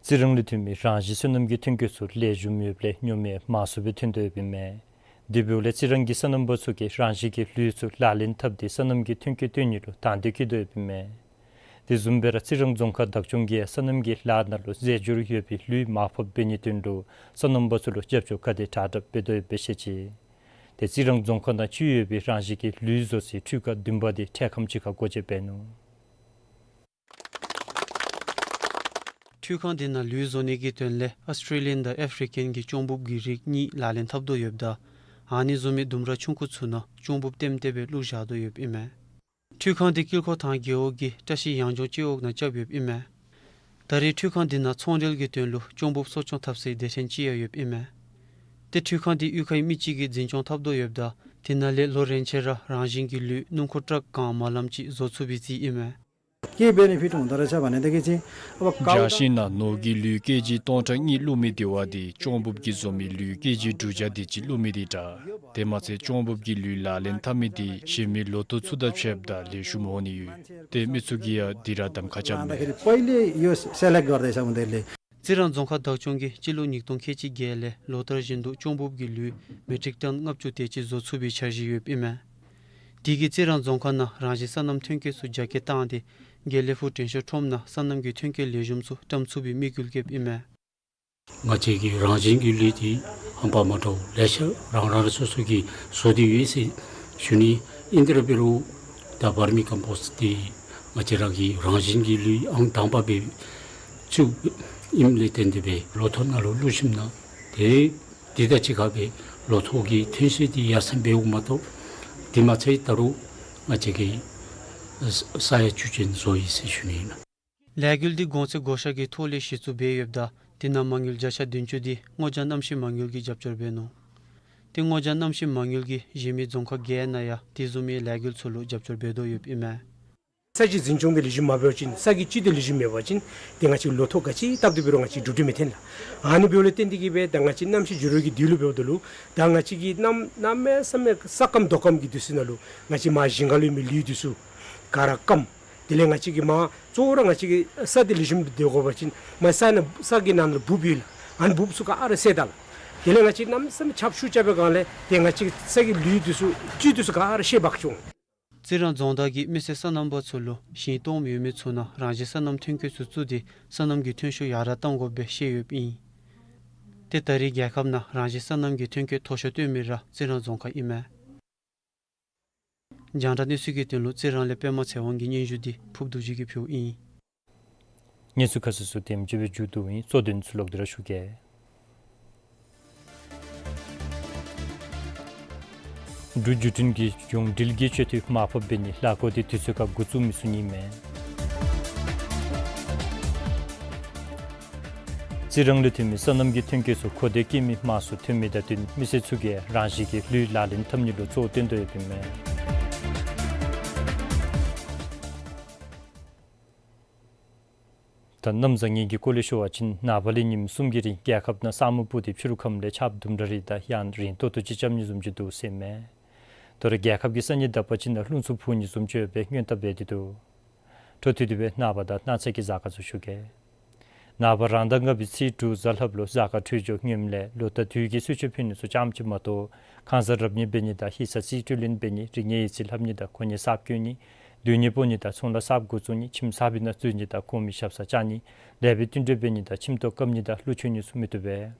རྩི་རང་ལས་ཐོན་མི་རང་བཞིན་སོ་ནམ་གྱི་ཐོན་སྐྱེད་ཚུ་ལེགས་ཤོམ་ཡོདཔ་ལས་སྨྱོ་མེད་མང་སུ་སྦེ་ཐོན་དོ་ཡོདཔ་ཨིན་མས། དེ་འབདཝ་ལས་རྩི་རང་གི་སོ་ནམ་པ་ཚུ་གིས་རང་བཞིན་གྱི་ལུད་ཚུ་ལག་ལེན་འཐབ་སྟེ་སོ་ནམ་གྱི་ཐོན་སྐྱེད་བཏོན་ནི་ལུ་དང་འདོད་བསྐྱེད་དོ་ཡོདཔ་ཨིན་མས། དེ་བཟུམ་སྦེ་ར་རྩི་རང་རྫོང་ཁག་བདག་སྐྱོང་གིས་སོ་ནམ་གྱི་ལཱ་ནང་ལུ་རྫས་སྦྱོར་ཡོད་པའི་ལུད་མར་ཕབ་འབད་ནིའི་དོན་ལུ་སོ་ནམ་པ་ཚུ་ལུ་རྒྱབ་སྐྱོར་ག་དེ་དྲག་དྲག་འབད་དོ་ཡོདཔ་སྦེ་བཤད་ཅི། ཏེ་རྩི་རང་རྫོང་ཁག་ནང་ཅིག་ཡོད་པའི་རང་བཞིན་གྱི་ལུད་བཟོ་སའི་འཕྲུལ་ཁང་བདུན་པ་དེ་འཕྲལ་ཁམས་ཅིག་ཁར་སྒོ་འབྱེད་འབད་ནུག། འཕྲུལ་ཁང་དེ་ནང་ལུད་བཟོ་ནི་གི་དོན་ལས་ཨཱོས་ཊྲེ་ལི་ཡཱན་དང་ཨེ་ཕི་རི་ཀཱན་གྱི་ཅོང་འབུབ་ཀྱི་རིགས་གཉིས་ལག་ལེན་འཐབ་དོ་ཡོདཔ་ད་ཨ་ནི་བཟུམ་མའི་ལྡུམ་ར་ཆུང་ཀུ་ཚུ་ནང་ཅོང་འབུབ་ལྟེམ་ལྟེ་སྦེ་བླུགས་བཞག་དོ་ཡོདཔ་ཨིན་མས། འཕྲུལ་ཁང་དེ་དཀྱིལ་འཁོར་ཐང་རྒེད་འོག་གི་བཀྲ་ཤིས་གཡང་ལྗོངས་སྤྱི་འོག་ནང་རྐྱབ་ཡོདཔ་ཨིན་མས། ད་རེས་འཕྲུལ་ཁང་དེ་ནང་ཚོང་འབྲེལ་གྱི་དོན་ལུ་ཅོང་འབུབ་གསོ་སྐྱོང་འཐབ་སའི་སྡེ་ཚན་ཅིག་ཡང་ཡོདཔ་ཨིན་མས། ཏེ་འཕྲུལ་ཁང་དེ་གཡུས་ཁའི་མི་ཅིག་གིས་འཛིན་སྐྱོང་འཐབ་དོ་ཡོདཔ་ད་དེ་ནང་ལས་ལོ་རེ་ཆད་ར་རང་བཞིན་གྱི་ལུད་སྣུམ་འཁོར་ཊཱག་གང་མ་ལམ་ཅིག་བཟོ་ཚུགས་པའི་རྩིས་ཨིན་མས། ཀྱེ་བེ་ནི་ཕིཊ་འོང་ད་ར་ཆ་བ་ནི་དེ་གི་ཅིག་ཨ་བ་ཀའུ་རྒྱགས་ཤིང་ན་ནོར་གྱི་ལུད་ཀེ་ཇི་སྟོང་ཕྲག་གཉིས་བླུགས་མི་དེ་བ་དེ་ཅོང་འབུབ་ཀྱིས་བཟོ་མི་ལུད་ཀེ་ཇི་དྲུག་བརྒྱ་དེ་ཅིག་བླུགས་མི་དེ་འདྲ། དེ་མ་ཚད་ཅོང་འབུབ་ཀྱི་ལུད་ལག་ལེན་འཐབ་མི་དེ་གཞན་མི་ལོ་ཐོག་ཚུ་དང་ཕྱདཔ་ད་ལེགས་ཤོམ་འོང་ནི་ཡོད། ཏེ་མི་ཚུ་གིས་ཡང་དེ་ར་གདམ་ཁ་རྐྱབ་མས། पहिले यो सेलेक्ट गर्दैछ उनीहरूले। རྩི་རང་རྫོང་ཁག་བདག་སྐྱོང་གིས་སྤྱི་ལོ་ཉིས་སྟོང་ཁལ་གཅིག་བརྒྱད་ལས་ལོ་ལྟར་བཞིན་དུ་ཅོང་འབུབ་ཀྱི་ལུད་མེ་ཊིག་ཊཱན་ལྔ་བཅུ་དེ་ཅིག་བཟོ་ཚུགས་པའི་འཆར་གཞི་ཡོདཔ་ཨིན་མས། དེ་གིས་རྩི་རང་རྫོང་ཁག་ནང་རང་བཞིན་སོ་ནམ་ཐོན་སྐྱེད་ཚུ་རྒྱ་སྐྱེད་བཏང་སྟེ་དགེ་ལེགས་ཕུག་དྲན་ཤོག་ཁྲོམ་ནང་སོ་ནམ་གྱི་ཐོན་སྐྱེད་ལེགས་ཤོམ་ཚུ་བཀྲམ་ཚུགས་པའི་དམིགས་ཡུལ་བསྐྱེདཔ་ཨིན་མས། ང་བཅས་ཀྱི་རང་བཞིན་གྱི་ལུད་འདི་ཧམ་པ་མ་འདྲཝ་ལེ་ཤ་རང་རང་སོ་སོ་གིས་བཟོ་སྟེ་ཡོད་ཟེར་ཞུ་ནི། ཨིན་ཏེ་ར་འབད་རུང་ད་བར་མི་ཀམ་པོསཊ་འདི་ང་བཅས་ར་གི་རང་བཞིན་གྱི་ལུད་ཨང་དང་པ་སྦེ་བཙུགསཔ་ཨིནམ་ལས་བརྟེན་ཏེ་སྦེ་ལོ་ཐོག་ནང་ལུ་བླུགས་ཞིནམ་ན་དེ་དེ་དང་གཅིག་ཁར་སྦེ་ལོ་ཐོག་གི་ཐོན་ཤུགས་འདི་ཡར་སེང་འབདཝ་མ་གཏོགས་དེ་མ་ཚད་ད་རུང་ང་བཅས་ཀྱིས་ས་ཡང་བཅུད་ཅན་བཟོ་ཡི་ཟེར་ཞུ་ནི་ཨིན། ལས་འགུལ་འདི་གོང་ཚད་བགོ་བཤའ་གི་ཐོག་ལས་གཞི་བཙུགས་འབད་ཡོདཔ་ད་དེ་ནང་མ་དངུལ་བརྒྱ་ཆ་བདུན་ཅུ་འདི་སྔོ་ལྗང་གནམ་གཤིས་མ་དངུལ་གྱིས་རྒྱབ་སྐྱོར་འབད་ནུག། ཏེ་སྔོ་ལྗང་གནམ་གཤིས་མ་དངུལ་གྱིས་གཞན་མི་རྫོང་ཁག་བརྒྱད་ནང་ཡང་དེ་བཟུམ་མའི་ལས་འགུལ་ཚུ་ལུ་རྒྱབ་སྐྱོར་འབད་དོ་ཡོདཔ་ཨིན་མས། ས་གི་འཛིན་སྐྱོང་འདི་ལེགས་ཤོམ་མ་འབད་བ་ཅིན་ས་གི་སྤྱི་འདི་ལེགས་ཤོམ་མེད་པ་ཅིན་ཏེ་ང་བཅས་ལོ་ཐོག་ག་ཅི་བཏབ་སྟེ་འབད་རུང་ང་བཅས་གྲུབ་འབྲས་མི་ཐོན་ལགས། ཨ་ནི་འབདཝ་ལས་བརྟེན་ཏེ་གིས་སྦེ་ད་ང་བཅས་གནམ་གཤིས་འགྱུར་བའི་གི་དུས་ལུ་འབདཝ་ད་ལུ་ད་ང་བཅས་ཀྱི་གནམ་གནམ་མེད་ས་མེད་ས་སྐམ་རྡོ་སྐམ་གྱི་དུས་ཚོད་ནང་ལུ་ང་བཅས་མར་ཞིང་ཁ་ལུ་མི་ལུད་འདི་ཚུ་ག་ར་སྐམ། དེ་ལས་ང་བཅས་ཀྱིས་མར་གཙོ་བོ་ར་ང་བཅས་ཀྱི་ས་འདི་ལེགས་ཤོམ་སྦེ་སྡོད་དགོ་པ་ཅིན་མར་ས་ནང་ས་གི་ནང་ལུ་འབུབ་ཡོད་ལགས། ཨ་ནི་འབུབ་ཚུ་ག་ར་བསལ་ད་ལགས། དེ་ལས་ང་བཅས་གནམ་མེད་ས་མེད་ཆརཔ་ཤུགས་རྐྱབ་པའི་སྒང་ལས་ཏེ་ང་བཅས་ས་གི་ལུད་འདི་ཚུ་བཅུད་འདི་ཚུ་ག་ར་ཤེད་འབག་འོང་། རྩི་རང་རྫོང་བདག་གིས་མི་སེར་སོ་ནམ་པ་ཚུ་ལུ་ཞིང་སྟོངམ་ཡོད་མི་ཚུ་ནང་རང་བཞིན་སོ་ནམ་ཐོན་སྐྱེད་ཚུ་བཙུགས་ཏེ་སོ་ནམ་གྱི་ཐོན་ཤུགས་ཡར་དྲག་གཏང་དགོཔ་སྦེ་བཤད་ཡོདཔ་ཨིན། ཏེ་ད་རེས་རྒྱལ་ཁབ་ནང་རང་བཞིན་སོ་ནམ་གྱི་ཐོན་སྐྱེད་མཐོ་ཤོས་བཏོན་མི་ར་རྩི་རང་རྫོང་ཁག་ཨིན་མས། རྒྱང་བསྒྲགས་གནས་ཚུལ་གྱི་དོན་ལུ་རྩི་རང་ལས་པདྨ་ཚེ་དབང་གི་སྙན་ཞུ་འདི་ཕུརབ་རྡོ་རྗེ་གིས་ཕུལཝ་ཨིན། གནས་ཚུལ་ཁ་གསལ་ཚུ་དེམ་ཅིག་སྦེ་མཇུག་བསྡུཝ་ཨིན། གཙོ་དོན་ཚུ་ལོག་སྟེ་ར་ཞུ་གེ། འབྲུག་བརྒྱུད་འཕྲིན་གྱིས་འབྱུང་འགྲུལ་གྱི་སྤྱོད་འཐུས་མར་ཕབ་འབད་ནི་གླ་འགོ་འདི་དུས་ཚོད་ཁར་འགོ་བཙུགས་མི་ཚུགས་ནི་མས། རྩི་རང་ལས་ཐོན་མི་སོ་ནམ་གྱི་ཐོན་སྐྱེད་ཚུ་མཁོ་འདོད་བསྐྱེད་མི་མང་སུ་ཐོན་མི་དང་བསྟུན་མི་སེར་ཚུ་གིས་རང་བཞིན་གྱི་ལུད་ལག་ལེན་འཐབ་ནི་ལུ་གཙོ་བོ་བཏོན་དོ་ཡོདཔ་ཨིན་མས། ད་གནམ་བཟང་ངན་གྱི་སྐོར་ལས་ཞུ་བ་ཅིན་ནངས་པ་ལས་ཉིནམ་གསུམ་གྱི་རིང་རྒྱལ་ཁབ་ནང་ས་སྨུག་སྤུབས་ཏེ་ཕྱི་རུ་ཁམས་ལས་ཆརཔ་དུམ་གྲ་རེ་དང་ཡང་རིང་ཏོག་ཏོ་ཅིག་རྐྱབ་ནི་བཟུམ་ཅིག་འདུག་ཟེར་མས། དོ་རུང་རྒྱལ་ཁབ་ཀྱི་ས་གནས་དག་པ་ཅིག་ནང་རླུང་འཚུབ་འཕུ་ནི་བཟུམ་ཅིག་ཡོད་པའི་སྔོན་བརྡ་འབད་དེ་འདུག། འཕྲོ་མཐུད་དེ་སྦེ་ནངས་པ་དང་གནངས་ཚེ་གི་གཟའ་སྐར་ཚུ་ཞུ་གེ། ནངས་པ་རང་ཟླ་ལྔ་པའི་ཚེས་དྲུག་གཟའ་ལྷགཔ་ལུ་གཟའ་སྐར་འཕྲོད་སྦྱོར་སྔོནམ་ལས་ལོ་ཟླ་དུས་ཀྱི་གསོལ་མཆོད་ཕུལ་ནི་ཚུ་ཙམ་ཅིག་མ་གཏོགས་ཁང་གསར་རབ་གཉེར་འབད་ནི་དང་ཧི་ས་རྩིས་སྤྲོད་ལེན་འབད་ནི་རིག་གནས་ཡིག་རྩིས་ལྷབ་ནི་དང་གོ་གནས་གསརཔ་བསྐོ་ནི་སྡོད་གནས་སྤོ་ནི་དང་ཚོང་ལཱ་གསརཔ་འགོ་བཙུགས་ནི་ཁྱིམ་གསར་པའི་ནང་འཛུལ་ནི་དང་གོང་མའི་ཞབས་སར་བཅར་ནི་ལེགས་པའི་བསྟུན་གྲོས་འབད་ནི་དང་ཁྱིམ་ཐོག་བཀབ་ནི་དང་ཀླུ་མཆོད་ནི་ཚུ་མི་བཏུབ་པས།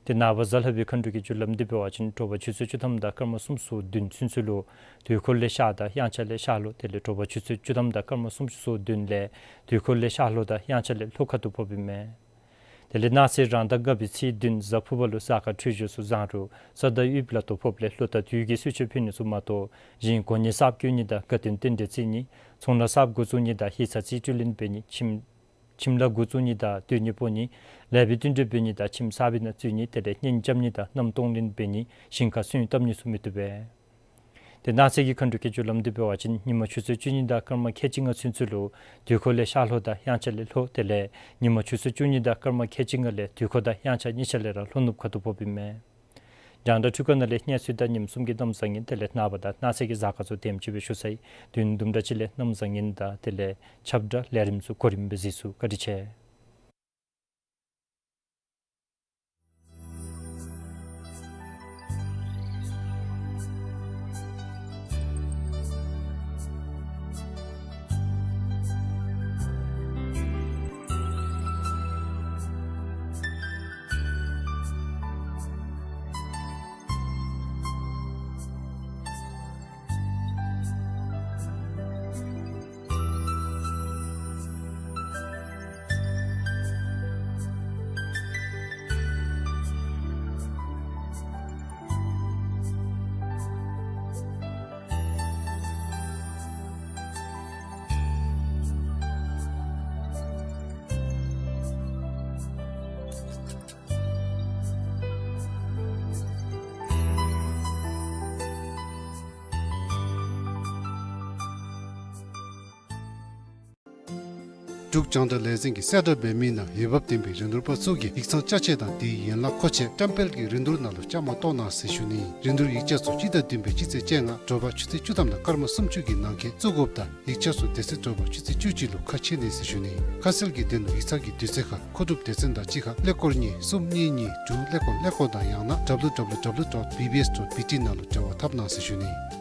ཏེ་ནངས་པ་གཟའ་ལྷག་པའི་མཁའ་འགྲོ་གི་རྒྱུ་ལམ་འདི་འབད་བ་ཅིན་དྲོ་པ་ཆུ་ཚོད་བཅུ་ཐམ་དང་སྐར་མ་སུམ་ཅུ་སོ་བདུན་ཚུན་ཚོད་ལུ་དུས་འཁོར་ལས་ཤར་དང་དབྱངས་འཆར་ལས་ཤར་ལྷོ། དེ་ལས་དྲོ་པ་ཆུ་ཚོད་བཅུ་ཐམ་དང་སྐར་མ་སུམ་ཅུ་སོ་བདུན་ལས་དུས་འཁོར་ལས་ཤར་ལྷོ་དང་དབྱངས་འཆར་ལས་ལྷོ་ཁ་ཐུག་ཕོགཔ་ཨིན་མས། དེ་ལས་གནངས་ཚེ་རང་ཟླ་ལྔ་པའི་ཚེས་བདུན་གཟའ་ཕུར་པ་ལུ་གཟའ་སྐར་འཕྲོད་སྦྱོར་ཚུ་བཟང་རུང་ས་བདག་དབུལ་པོ་ལ་དོ་ཕོགཔ་ལས་ལོ་ཟླ་དུས་ཀྱི་གསོལ་མཆོད་ཕུལ་ནི་ཚུ་མ་གཏོགས་གཞན་གོ་གནས་གསརཔ་བསྐོ་ནི་དང་དགའ་སྟོན་རྟེན་འབྲེལ་བརྩི་ནི་ཚོང་ལཱ་གསརཔ་འགོ་བཙུགས་ནི་དང་ཧི་ས་རྩིས་སྤྲོད་ལེན་འབད་ནི་ཁྱིམ་ཁྱིམ་ལཱ་འགོ་བཙུགས་ནི་དང་སྡོད་གནས་སྤོ་ནི་ལེགས་པའི་བསྟུན་གྲོས་འབད་ནི་དང་ཁྱིམ་གསར་པའི་ནང་འཛུལ་ནི་དེ་ལས་གཉེན་རྐྱབ་ནི་དང་མནའམ་གཏོང་ལེན་འབད་ནི་ཞིང་ཁ་སོན་བཏབ་ནི་ཚུ་མི་བཏུབ་པས། ཏེ་གནངས་ཚེ་གི་མཁའ་འགྲོ་གི་རྒྱུ་ལམ་འདི་འབད་བ་ཅིན་ཉིན་མ་ཆུ་ཚོད་བཅུ་གཉིས་དང་སྐར་མ་ཁལ་གཅིག་ལྔ་ཚུན་ཚོད་ལུ་དུས་འཁོར་ལས་ཤར་ལྷོ་དང་དབྱངས་འཆར་ལས་ལྷོ། དེ་ལས་ཉིན་མ་ཆུ་ཚོད་བཅུ་གཉིས་དང་སྐར་མ་ཁལ་གཅིག་ལྔ་ལས་དུས་འཁོར་དང་དབྱངས་འཆར་གཉིས་ཆ་ལས་ར་ལྷོ་ནུབ་ཁ་ཐུག་ཕོགཔ་ཨིན་མས། རྒྱང་བསྒྲགས་འཕྲུལ་ཁང་ནང་ལས་གནས་ཚུལ་དང་ཉིནམ་གསུམ་གྱི་གནམ་བཟང་ངན་དེ་ལས་ནངས་པ་དང་གནངས་ཚེ་གི་གཟའ་སྐར་ཚུ་དེམ་ཅིག་སྦེ་ཞུ་ཚར་ཡི། དུས་ཡུན་དུམ་གྲ་ཅིག་ལས་གནམ་བཟང་ངན་དང་དེ་ལས་ཁྱབ་བསྒྲགས་ལས་རིམ་ཚུ་གོ་རིམ་སྦེ་གཟིགས་ཚུགས། བཀའ་དྲིན་ཆེ། འབྲུག་རྒྱང་བསྒྲགས་ལས་འཛིན་གྱིས་གསལ་བསྒྲགས་འབད་མི་ནང་འོས་འབབ་ལྡན་པའི་རིན་བསྡུར་པ་ཚུ་གིས་ཡིག་ཚང་ཅ་ཆས་དང་དེའི་ཡན་ལག་མཁོ་ཆས་བཀྲམ་སྤེལ་གྱི་རིན་བསྡུར་ནང་ལུ་བཅའ་མར་གཏོགས་གནང་ཟེར་ཞུ་ནི། རིན་བསྡུར་ཡིག་ཆ་ཚུ་སྤྱི་ཟླ་བདུན་པའི་སྤྱི་ཚེས་བཅོ་ལྔ་དྲོ་པ་ཆུ་ཚོད་བཅུ་ཐམ་དང་སྐར་མ་སུམ་ཅུ་གི་ནང་འཁོད་བཙུགས་དགོཔ་དང་ཡིག་ཆ་ཚུ་དེ་ཚེ་དྲོ་པ་ཆུ་ཚོད་བཅུ་གཅིག་ལུ་ཁ་ཕྱེ་ནི་ཟེར་ཞུ་ནི། ཁ་གསལ་གྱི་དོན་ལུ་ཡིག་ཚང་གི་དུས་ཚོད་ཁར་མཁོ་སྒྲུབ་སྡེ་ཚན་དང་གཅིག་ཁར་ཀླད་ཀོར་གཉིས་གསུམ་གཉིས་གཉིས་དྲུག་ཀླད་ཀོར་ཀླད་ཀོར་དང་ཡང་ན་W W W dot B B S dot B T ནང་ལུ་འབྲེལ་བ་འཐབ་གནང་ཟེར་ཞུ་ནི།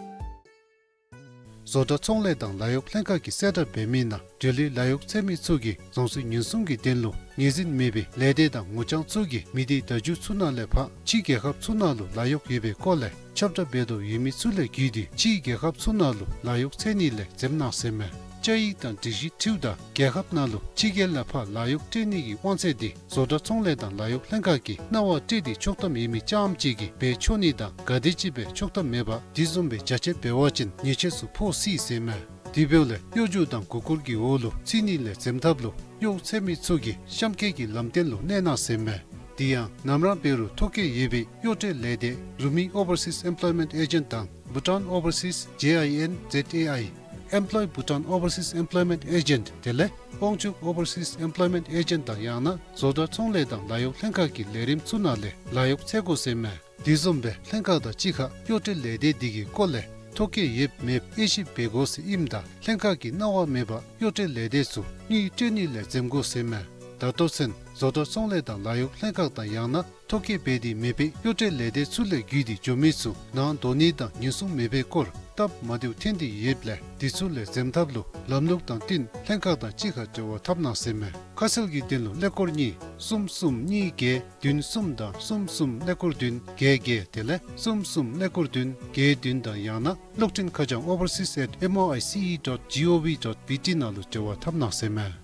བཟོ་གྲྭ་ཚོང་ལས་དང་ལཱ་གཡོག་ལྷན་ཁག་གིས་གསལ་བསྒྲགས་འབད་མི་ནང་འབྲེལ་ཡོད་ལཱ་གཡོག་འཚོལ་མི་ཚུ་གིས་རྫོང་སྲིད་ཉེན་སྲུང་གི་དོན་ལུ་ངོས་འཛིན་མེད་པའི་ལས་སྡེ་དང་ངོ་རྐྱང་ཚུ་གིས་མི་སྡེ་བརྡ་བརྒྱུད་ཚུ་ནང་ལས་ཕར་ཕྱིའི་རྒྱལ་ཁབ་ཚུ་ནང་ལུ་ལཱ་གཡོག་ཡོད་པའི་སྐོར་ལས་ཁྱབ་བསྒྲགས་འབད་དོ་ཡོད་མི་ཚུ་ལས་བརྒྱུད་དེ་ཕྱིའི་རྒྱལ་ཁབ་ཚུ་ནང་ལུ་ལཱ་གཡོག་འཚོལ་ནི་ལས་འཛེམ་གནང་ཟེར་མས། བཅའ་ཡིག་དང་སྒྲིག་གཞི་འཁྲིལཝ་ད་རྒྱལ་ཁབ་ནང་ལུ་ཕྱི་རྒྱལ་ལས་ཕར་ལཱ་གཡོག་སྤྲོད་ནི་གི་དབང་ཚད་དེ་བཟོ་གྲྭ་ཚོང་ལས་དང་ལཱ་གཡོག་ལྷན་ཁག་གིས་གནང་བ་སྤྲོད་དེ་ཆོག་ཐམ་ཡོད་མི་རྐྱངམ་ཅིག་གིས་འབད་ཆོག་ནི་དང་ག་དེམ་ཅིག་སྦེ་ཆོག་ཐམ་མེད་པར་དེ་བཟུམ་སྦེ་རྒྱ་ཆེ་འབད་བ་ཅིན་ཉེས་ཆད་ཚུ་ཕོག་སྲིད་ཟེར་མས། དེ་འབདཝ་ལས་གཡོ་སྒྱུ་དང་མགུ་སྐོར་གྱི་འོག་ལུ་ཚུད་ནི་ལས་འཛེམ་ཐབས་ལུ་གཡོག་འཚོལ་མི་ཚུ་གིས་གཤམ་འཁོད་ཀྱི་ལམ་སྟོན་ལུ་གནས་གནང་ཟེར་མས། དེ་ཡང་ནམ་ར་འབད་རུང་ཐོ་བཀོད་ཡོད་པའི་གཡོག་སྤྲོད་ལས་སྡེ་རུ་མི་Overseas Employment Agent དང་Bhutan Overseas J I N Z A I Employ Bhutan Overseas Employment Agent དེ་ལས་དབང་ཕྱུག་Overseas Employment Agent དང་ཡང་ན་བཟོ་གྲྭ་ཚོང་ལས་དང་ལཱ་གཡོག་ལྷན་ཁག་གི་ལས་རིམ་ཚུ་ནང་ལས་ལཱ་གཡོག་འཚོལ་དགོ་ཟེར་མས། དེ་བཟུམ་སྦེ་ལྷན་ཁག་དང་གཅིག་ཁར་གཡོག་སྤྲོད་ལས་སྡེ་དེ་གི་སྐོར་ལས་ཐོ་བཀོད་ཡོདཔ་མེདཔ་དབྱེ་ཞིབ་འབད་དགོ་ཟེར་ཨིནམ་ད་ལྷན་ཁག་གིས་གནང་བ་མེད་པར་གཡོག་སྤྲོད་ལས་སྡེ་ཚུ་དངུལ་སྤྲོད་ནི་ལས་འཛེམ་དགོ་ཟེར་མས། ད་ལྟོ་ཚུན་བཟོ་གྲྭ་ཚོང་ལས་དང་ལཱ་གཡོག་ལྷན་ཁག་དང་ཡང་ན་ཐོ་བཀོད་འབད་དེ་མེད་པའི་གཡོག་སྤྲོད་ལས་སྡེ་ཚུ་ལས་བརྒྱུད་དེ་འགྱོ་མི་ཚུ་ནང་འགྲོ་ནི་དང་ཉེན་སྲུང་མེད་པའི་སྐོར་སྟབས་མ་བདེཝ་ཐོན་ཏེ་ཡོདཔ་ལས་དེ་ཚུ་ལས་འཛེམ་ཐབས་ལུ་ལམ་ལུགས་དང་བསྟུན་ལྷན་ཁག་དང་གཅིག་ཁར་འབྲེལ་བ་འཐབ་གནང་ཟེར་མས། ཁ་གསལ་གྱི་དོན་ལུ་ཀླད་ཀོར་གཉིས་གསུམ་གསུམ་གཉིས་བརྒྱད་བདུན་གསུམ་དང་གསུམ་གསུམ་ཀླད་ཀོར་བདུན་བརྒྱད་བརྒྱད་དེ་ལས་གསུམ་གསུམ་ཀླད་ཀོར་བདུན་བརྒྱད་བདུན་དང་ཡང་ན་གློག་འཕྲིན་ཁ་བྱང་overseas at M O I C E dot G O V dot B T ནང་ལུ་འབྲེལ་བ་འཐབ་གནང་ཟེར་མས།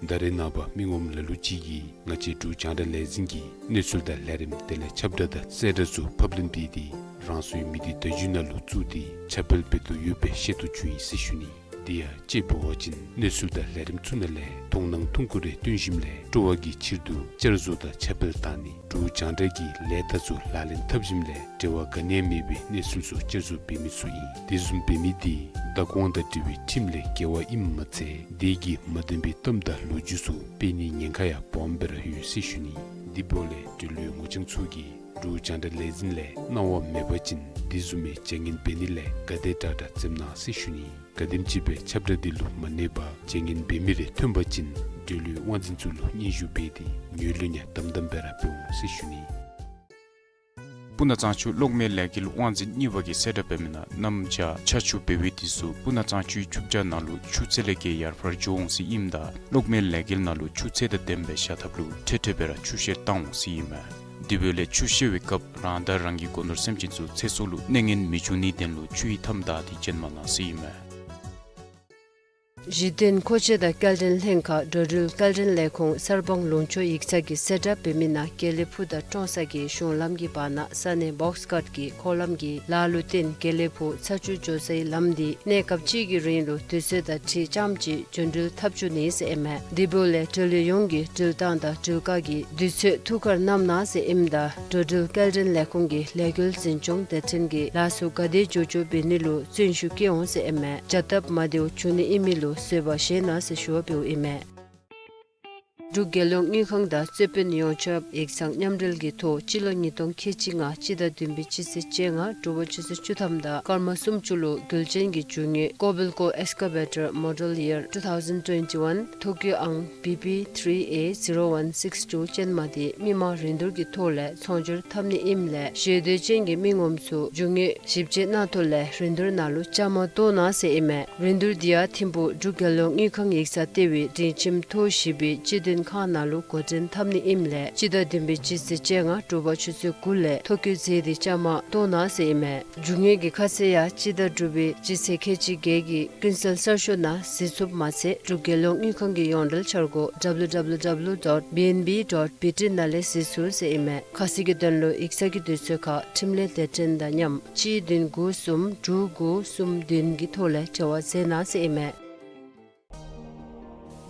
ད་རེས་ནངས་པ་མི་ངོམ་ལ་ལུ་ཅིག་གིས་ང་བཅས་འབྲུག་རྒྱང་བསྒྲགས་ལས་འཛིན་གྱི་གནས་ཚུལ་དང་ལས་རིམ་དེ་ལས་ཁྱབ་བསྒྲགས་དང་གསལ་བསྒྲགས་ཚུ་ཕབ་ལེན་འབད་དེ་རང་སོའི་མི་སྡེ་བརྡ་བརྒྱུད་ནང་ལུ་བཙུགས་ཏེ་ཁྱབ་སྤེལ་འབད་དོ་ཡོདཔ་སྦེ་ཤེས་རྟོགས་བྱུང་ཡི་ཟེར་ཞུ་ནི། དེ་ཡང་དཔྱེ་འབད་བ་ཅིན་གནས་ཚུལ་དང་ལས་རིམ་ཚུ་ནང་ལས་མཐོང་སྣང་ཐུང་ཀུ་རེ་བཏོན་ཞིནམ་ལས་སྤྲོ་བ་གི་ཕྱིར་དུ་བསྐྱར་བཟོ་དང་ཁྱབ་སྤེལ་བཏང་ནི་འབྲུག་རྒྱང་བསྒྲགས་ཀྱི་ལས་དང་ཚུ་ལག་ལེན་འཐབ་ཞིནམ་ལས་འབྲེལ་བ་ག་ནི་ཡང་མེད་པའི་གནས་ཚུལ་ཚུ་བསྐྱར་བཟོ་འབད་མི་ཚུ་ཨིན། དེ་བཟུམ་འབད་མི་དེ་བདག་དབང་དང་འབྲེལ་བའི་ཁྲིམས་ལས་འགལ་བ་ཨིནམ་མ་ཚད་དེ་གིས་མ་བདེན་པའི་གཏམ་དང་ལོ་རྒྱུས་ཚུ་སྤེལ་ནིའི་ཉེན་ཁ་ཡང་སྦོམ་སྦེ་ར་ཡོད་ཟེར་ཞུ་ནི། དེ་འབདཝ་ལས་འབྲེལ་ཡོད་ངོ་རྐྱང་ཚུ་གིས་འབྲུག་རྒྱང་བསྒྲགས་ལས་འཛིན་ལས་གནང་བ་མེད་པ་ཅིན་དེ་བཟུམ་མའི་བྱ་ངན་འབད་ནི་ལས་ག་དེ་དྲག་དྲག་འཛེམ་གནང་ཟེར་ཞུ་ནི། ག་དེམ་ཅིག་སྦེ་ཁྱབ་བསྒྲགས་དེ་ལུ་མ་གནས་པར་བྱ་ངན་འབད་མི་རེ་ཐོན་པ་ཅིན་འབྲེལ་ཡོད་དབང་འཛིན་ཚུ་ལུ་སྙན་ཞུ་འབད་དེ་ངོས་ལེན་ཡང་དམ་དམ་སྦེ་ར་འབད་འོང་ཟེར་ཞུ་ནི། སྤུ་ན་གཙང་ཆུ་གློག་མེ་ལས་འགུལ་དབང་འཛིན་གཉིས་པ་གིས་གསལ་བསྒྲགས་འབད་མི་ནང་གནམ་བྱཱར་ཆར་ཆུ་འབེལ་བའི་དུས་སུ་སྤུ་ན་གཙང་ཆུའི་ཆུ་བྱཱར་ནང་ལུ་ཆུ་ཚད་ལས་བརྒལ་ཡར་འཕར་འགྱོ་འོང་ཟེར་ཨིནམ་ད་གློག་མེ་ལས་འགུལ་ནང་ལུ་ཆུ་ཚད་དང་ལྡནམ་སྦེ་བཞག་ཐབས་ལུ་འཕྲལ་འཕྲལ་སྦེ་ར་ཆུ་བཤལ་བཏང་འོང་ཟེར་ཨིན་མས། དེ་འབདཝ་ལས་ཆུ་བཤལ་བའི་སྐབས་རང་དང་རང་གི་སྒོ་ནོར་སེམས་ཅན་ཚུ་ཚེ་སྲོག་ལུ་གནོད་ངན་མི་འབྱུང་ནིའི་དོན་ལུ་ཆུ་ཡི་མཐའམ་བདའ་སྟེ་བྱོན་མ་གནང་ཟེར་ཨིན་མས། གཞི་རྟེན་མཁོ་ཆས་དང་སྐྱེལ་འདྲེན་ལྷན་ཁག་འགྲོ་འགྲུལ་སྐྱེལ་འདྲེན་ལས་ཁུངས་གསར་སྤང་ལུང་ཕྱོགས་ཡིག་ཚང་གིས་གསལ་བསྒྲགས་འབད་མི་ནང་དགེ་ལེགས་ཕུ་དང་ཀྲོང་གསར་གྱི་གཞུང་ལམ་གྱི་བར་ན་ས་གནས་བོགས་ཀཊ་ཀྱི་འཁོར་ལམ་གྱི་ལཱ་ལུ་བརྟེན་དགེ་ལེགས་ཕུ་ཚ་ཆུ་འགྱོ་སའི་ལམ་འདི་གནས་སྐབས་གཅིག་གི་རིང་ལུ་དུས་ཚོད་དང་འཁྲིལ་རྐྱངམ་གཅིག་རྒྱུན་འགྲུལ་འཐབ་བཅུག་ནི་ཟེར་ཨིན་མས། དེ་འབདཝ་ལས་འགྲུལ་འཁོར་ཡོངས་ཀྱིས་འགྲུལ་བཏང་དང་འགྲུལ་བཀག་གི་དུས་ཚོད་ཐུགས་ཁར་བསྣམ་གནང་ཟེར་ཨིནམ་ད་འགྲོ་འགྲུལ་སྐྱེལ་འདྲེན་ལས་ཁུངས་ཀྱི་ལས་འགུལ་འཛིན་སྐྱོང་སྡེ་ཚན་གྱིས་ལཱ་ཚུ་ག་དེ་མགྱོགས་མགྱོགས་འབད་ནི་ལུ་བརྩོན་ཤུགས་བསྐྱེད་འོང་ཟེར་ཨིན་མས། བྱ་སྟབས་མ་བདེཝ་འབྱུང་ནི་ཨིན་མི་ལུ་བཟོད་པ་བཞེས་གནང་ཟེར་ཞུ་བ་འབདཝ་ཨིན་མས། འབྲུག་རྒྱལ་ཡོངས་དངུལ་ཁང་དང་རྩོད་དཔོན་ཡོངས་ཁྱབ་ཡིག་ཚང་མཉམ་འབྲེལ་གྱི་ཐོག་སྤྱི་ལོ་ཉིས་སྟོང་ཁལ་གཅིག་ལྔ་སྤྱི་ཟླ་བདུན་པའི་སྤྱི་ཚེས་བཅོ་ལྔ་དྲོ་པ་ཆུ་ཚོད་བཅུ་ཐམ་དང་སྐར་མ་སུམ་ཅུ་ལུ་རྒྱུན་ལས་ཀྱི་རྒྱུ་དངོས་Kobelco Excavator Model Year two thousand twenty-one ཐོ་བཀོད་ཨང་B P three A zero one six two ཅན་མ་དེ་མི་མང་རིན་བསྡུར་གྱི་ཐོག་ལས་ཚོང་སྒྱུར་འཐབ་ནི་ཨིནམ་ལས་ཞེ་འདོད་ཅན་གྱི་མི་ངོམ་ཚུ་རྒྱུ་དངོས་ཞིབ་དཔྱད་གནང་ཐོག་ལས་རིན་བསྡུར་ནང་ལུ་བཅའ་མར་གཏོགས་གནང་ཟེར་ཨིན་མས། རིན་བསྡུར་འདི་ཡང་ཐིམ་ཕུག་འབྲུག་རྒྱལ་ཡོངས་དངུལ་ཁང་ཡིག་ཚང་ལྟེ་བའི་སྒྲིང་ཁྱིམ་ཐོག་བཞི་པའི་སྤྱི་དོན་ཁང་ནང་ལུ་འགོ་འདྲེན་འཐབ་ནི་ཨིནམ་ལས་སྤྱི་ཟླ་བདུན་པའི་སྤྱི་ཚེས་བཅོ་ལྔ་དྲོ་པ་ཆུ་ཚོད་དགུ་ལས་ཐོ་བཀོད་མཛད་དེ་བཅའ་མར་གཏོགས་གནང་ཟེར་ཨིན་མས། རྒྱུ་དངོས་ཀྱི་ཁ་གསལ་ཡང་སྤྱི་ཟླ་དྲུག་པའི་སྤྱི་ཚེས་ཁལ་གཅིག་བརྒྱད་ཀྱི་ཀུན་གསལ་གསར་ཤོག་ནང་གཟིགས་ཚུགསཔ་མ་ཚད་འབྲུག་རྒྱལ་ཡོངས་དངུལ་ཁང་གི་ཡོངས་འབྲེལ་འཆར་སྒོ W W W dot B N B dot B T ནང་ལས་གཟིགས་ཚུགས་ཟེར་ཨིན་མས། ཁ་གསལ་གྱི་དོན་ལུ་ཡིག་ཚང་གི་དུས་ཚོད་ཁར་འཕྲིན་ལས་སྡེ་ཚན་དང་མཉམ་གཅིག་བདུན་དགུ་གསུམ་དྲུག་དགུ་གསུམ་བདུན་གྱི་ཐོག་ལས་འབྲེལ་བ་མཛད་གནང་ཟེར་ཨིན་མས།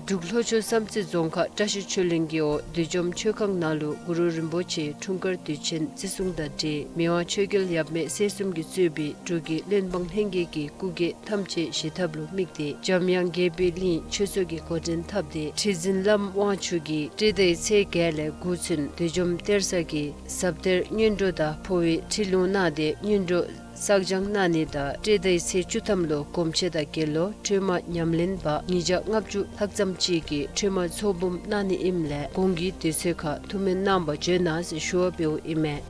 འབྲུག་ལྷོ་ཕྱོགས་བསམ་རྩེ་རྫོང་ཁག་བཀྲ་ཤིས་ཆོས་གླིང་གི་འོག་བདུད་འཇོམས་ཆོས་ཁང་ནང་ལུ་གུ་རུ་རིན་པོ་ཆེའི་འཁྲུངས་སྐར་དུས་ཆེན་བརྩི་སྲུང་དང་འབྲེལ་མི་དབང་ཆོས་རྒྱལ་ཡབ་མེས་སྲས་གསུམ་གྱིས་གཙོས་པའི་འབྲུག་གི་བློན་འབངས་ལྷན་རྒྱས་ཀྱི་སྐུ་སྒེར་ཐམས་ཅད་བཞེས་ཐབས་ལུ་དམིགས་ཏེ་འཇམ་དབྱངས་དགྱེས་པའི་གླིང་ཆོས་ཚོགས་ཀྱིས་འགོ་འདྲེན་འཐབ་སྟེ་ཁྲི་འཛིན་བླམ་དབང་ཕྱུག་གིས་སྤྲེལ་ཟླའི་ཚེས་བརྒྱད་ལས་དགུ་ཚུན་བདུད་འཇོམས་གཏེར་གསར་གྱི་ཟབ་གཏེར་སྔོན་འགྲོ་དང་འཕོ་བའི་ཁྲིད་ལུང་གནང་སྟེ་སྔོན་འགྲོ་བསགས་སྦྱང་གནང་ནི་དང་སྤྲེལ་ཟླའི་ཚེས་བཅུ་ཐམ་ལུ་སྒོམ་ཆེན་དང་དགེ་སློང་ཁྲོས་མ་ཉམས་ལེན་པ་ཉིས་བརྒྱ་ལྔ་བཅུ་ལྷག་ཙམ་ཅིག་གིས་ཁྲོས་མ་ཚོགས་འབུམ་གནང་ནི་ཨིནམ་ལས་གོང་གི་དུས་ཚོད་ཁར་ཐུགས་སྨོན་གནང་བར་བྱོན་གནང་ཟེར་ཞུ་བ་འབདཝ་ཨིན་མས།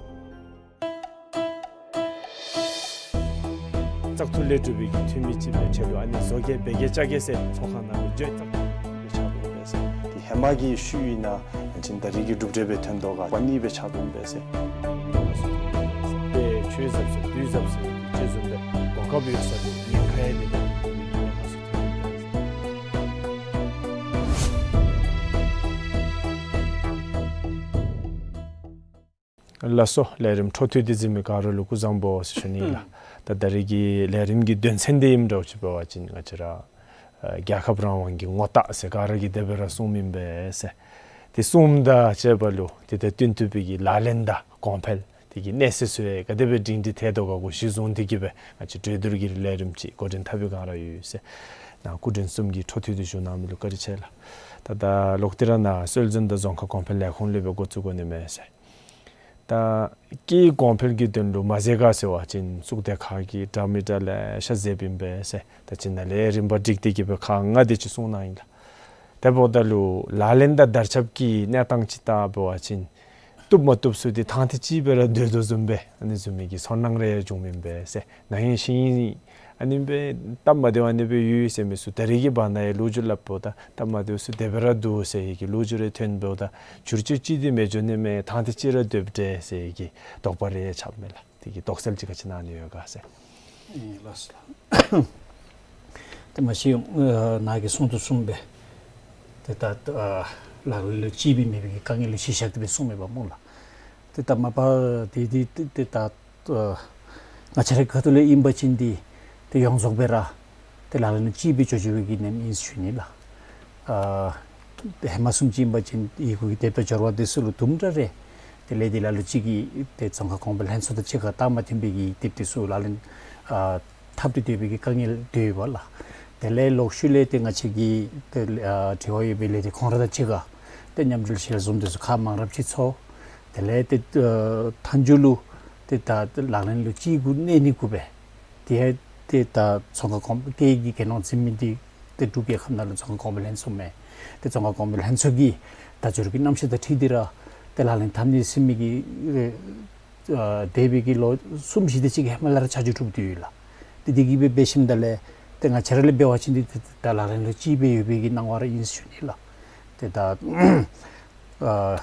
བཙག་འཐུ་ལས་གྲུབ་པའི་འཐུས་མི་ཅིག་སྦེ་ཆེད་དུ་ཨ་ནི་བཟོ་གེ་འབད་གེ་རྐྱབ་གེ་ཟེར་ཚོགས་ཁང་ནང་ལུ་བརྗོད་བཙག་འཐུ་ལས་ཆགས་འདུག་པས་ཟེར། དེ་ཧེ་མ་གི་ཤུལ་ཨིན་ན་ཅིན་ད་རིས་ཀྱི་གྲུབ་འབྲས་སྦེ་ཐོན་དོ་ག་པ་ནི་སྦེ་ཆགས་འདུག་པས་ཟེར། དཔེ་ཆོས་ཟབ་ཟེར་བདུད་ཟབ་ཟེར་ཅིག་བཟུམ་སྦེ་གོ་སྐབས་ཡོད་ས་དེ་ཉེན་ཁ་ཡང་དེ་ལས་ལགས་སོ། ལས་རིམ་འཕྲོ་མཐུད་དེ་གཟིགས་མི་ག་ར་ལུ་སྐུ་གཟུགས་བཟང་པོ་ཟེར་ཞུ་ནི་ལགས། ད་ད་རིས་ཀྱི་ལས་རིམ་གྱི་དོན་ཚན་དེ་ཨིནམ་འདྲཝ་ཅིག་འབད་བ་ཅིན་ང་བཅས་ར་ཨ་རྒྱལ་ཁབ་རང་དབང་གི་ངོ་རྟགས་ཟེར་ག་ར་གིས་དེ་སྦེ་ར་གསུངམ་ཨིན་པས་ཟེར། དེ་གསུངམ་དང་བཅས་པ་ལུ་དེ་དང་བསྟུན་ཐུབ་པའི་གི་ལག་ལེན་དང་གོང་འཕེལ་དེ་གི་གནས་ཚད་ཚུ་ཡང་ག་དེ་སྦེ་སྒྲིང་སྒྲི་ཐལ་དོ་ག་གུ་གཞི་བཟུང་སྟེ་གི་སྦེ་ང་བཅས་གྲོས་བསྡུར་གྱི་ལས་རིམ་ཅིག་འགོ་འདྲེན་འཐབ་པའི་སྒང་ར་ཡོད་ཟེར། ནཱ་སྐུ་མགྲོན་གསུམ་གྱིས་འཕྲོ་མཐུད་དེ་བཞུགས་གནང་མི་ལུ་བཀའ་དྲིན་ཆེ་ལགས། ད་ད་ལོག་སྟེ་ར་ནཱ་སྲོལ་འཛིན་དང་རྫོང་ཁ་གོང་འཕེལ་ལས་ཁུངས་ལས་སྦེ་འགོ་བཙུགས་དགོ་ནི་མས་ཟེར། ད་སྐྱེད་གོང་འཕེལ་གྱི་དོན་ལུ་མ་མཛད་ག་ཟེར་བ་ཅིན་གཙུག་སྡེ་ཁག་གིས་འདྲ་མི་འདྲ་ལེ་ཤ་མཛདཔ་ཨིན་པས་ཟེར། ད་ཅི་ནཱ་ལས་རིམ་པ་སྒྲིག་སྟེ་གི་སྦེ་ཁག་ལྔ་དེ་ཅིག་གསུངས་གནང་ཡི་ལགས། དེ་འབདཝ་ད་ལུ་ལག་ལེན་དང་དར་ཁྱབ་ཀྱི་གནས་སྟངས་ཅིག་བལྟ་བ་ཅིན་བཏུབ་མ་བཏུབ་ཚུ་དེ་ཐང་ཐི་ཅིག་སྦེ་ར་སྡོད་དོ་བཟུམ་སྦེ་ཨ་ནི་བཟུམ་མའི་གི་ཚོར་སྣང་རེ་ཡང་བྱུངམ་ཨིན་པས་ཟེར། ནཱ་ཧིང་ཤིང་ཨ་ནི་སྦེ་སྟབས་མ་བདེཝ་ཨ་ནི་སྦེ་ཡོད་ཟེར་མི་ཚུ་ད་རིས་ཀྱི་བར་ན་ཡང་ལོ་རྒྱུས་སླབ་འབདཝ་ད་སྟབས་མ་བདེཝ་ཚུ་དེ་སྦེ་ར་འདུག་ཟེར་བའི་གི་ལོ་རྒྱུས་རེ་ཐོན་འབདཝ་ད་བསྒྱུར་བཅོས་ཅིག་དེ་མི་འགྱོ་ནི་མས། ཐང་ཐི་ཅིག་ར་སྡོདཔ་འདྲས་ཟེར་བའི་གི་དོགས་པ་རེ་ཡང་ཆགསཔ་མས་ལགས། དེ་གི་དོགས་སེལ་ཅིག་ག་ཅི་གནང་ནི་ཡོད་ག་ཟེར། ཨེ་ལགས་སོ་ལགས། ཏེ་མ་གཞི་ཨ་ནཱ་གིས་གསུང་དོ་བཟུམ་སྦེ་ཏེ་ད་ཨ་ལག་ལེན་ལུ་བཅིག་པའི་མེད་པའི་གི་དཀའ་ངལ་ལུ་གཞི་བཞག་སྟེ་སྦེ་གསུངམ་མས་པ་སྨོ་ལགས། ཏེ་ད་མ་པ་ཏེ་ཏེ་ཏེ་ད་ཨ་ང་བཅས་རའི་ཁ་ཐུག་ལས་ཨིན་པ་ཅིན་འདི་ཏེ་ཡོངས་རྫོགས་སྦེ་ར་ ཏེ་ལག་ལེན་ལུ་ཅིག་སྦེ་འགྱོ་འགྱོ་བའི་གི་ནེམ་ཨིན་ཞུ་ནི་ལགས། ཨ་ཧེ་མ་བཟུམ་ཅིག་ཨིན་པ་ཅིན་ཡི་གུ་གི་དེབ་དང་སྦྱོར་བ་འདི་ཚུ་ལུ་དུམ་གྲ་རེ་དེ་ལས་འདི་ལ་ལུ་ཅིག་གིས་ཏེ་རྫོང་ཁ་གོང་འཕེལ་ལྷན་ཚོགས་དང་གཅིག་ཁར་རྟགས་མ་མཐུན་པའི་གི་དེབ་འདི་ཚུ་ལག་ལེན་ཨ་འཐབ་སྟེ་སྡོད་པའི་གི་དཀའ་ངལ་འདུག་པ་ལགས། དེ་ལས་ལོག་ཤུལ་ལས་ཏེ་ང་བཅས་ཀྱི་ཏེ་ཨ་དྲི་བ་ཡོད་པའི་ལས་སྡེ་ཁོང་ར་དང་གཅིག་ཁར་ཏེ་མཉམ་འབྲེལ་ཞལ་འཛོམས་འདི་ཚུ་ཁག་མང་རབས་ཅིག་ཚོགས། དེ་ལས་ཏེ་ཨ་མཐའ་མཇུག་ལུ་ཏེ་ད་ལག་ལེན་ལུ་ཅིག་གུ་གནས་ནི་གུ་སྦེ་ཏེ་ཏེ་ད་རྫོང་ཁ་གོང་སྐད་ཡིག་གི་གྱེན་ལོག་འཛིན་མི་འདི་ཏེ་འབྲུག་རྒྱལ་ཁབ་ནང་ལུ་རྫོང་ཁ་གོང་འཕེལ་ལྷན་ཚོགས་མས། ཏེ་རྫོང་ཁ་གོང་འཕེལ་ལྷན་ཚོགས་ཀྱིས་ད་འབྱོར་གྱི་རྣམ་གཞག་དང་འཁྲིལ་ཏེ་ར་ཏེ་ལག་ལེན་འཐབ་ནི་ཟེར་མི་གི་ཨ་འདས་པའི་གི་ལོ་གསུམ་བཞི་དེ་ཅིག་ཧེ་མ་ལས་ར་ཆ་འཇོག་གྲུབ་སྟེ་ཡོད་ལགས། ཏེ་དེ་གིས་སྦེ་འབད་ཞིནམ་ད་ལས་ཏེ་ང་བཅས་ར་ལས་འབད་བ་ཅིན་འདི་ཏེ་ད་ལག་ལེན་ལུ་ཅིག་སྦེ་ཡོད་པའི་གི་སྣང་བ་ར་ཨིན་ཞུ་ནི་ལགས། ཏེ་ད་ཨ་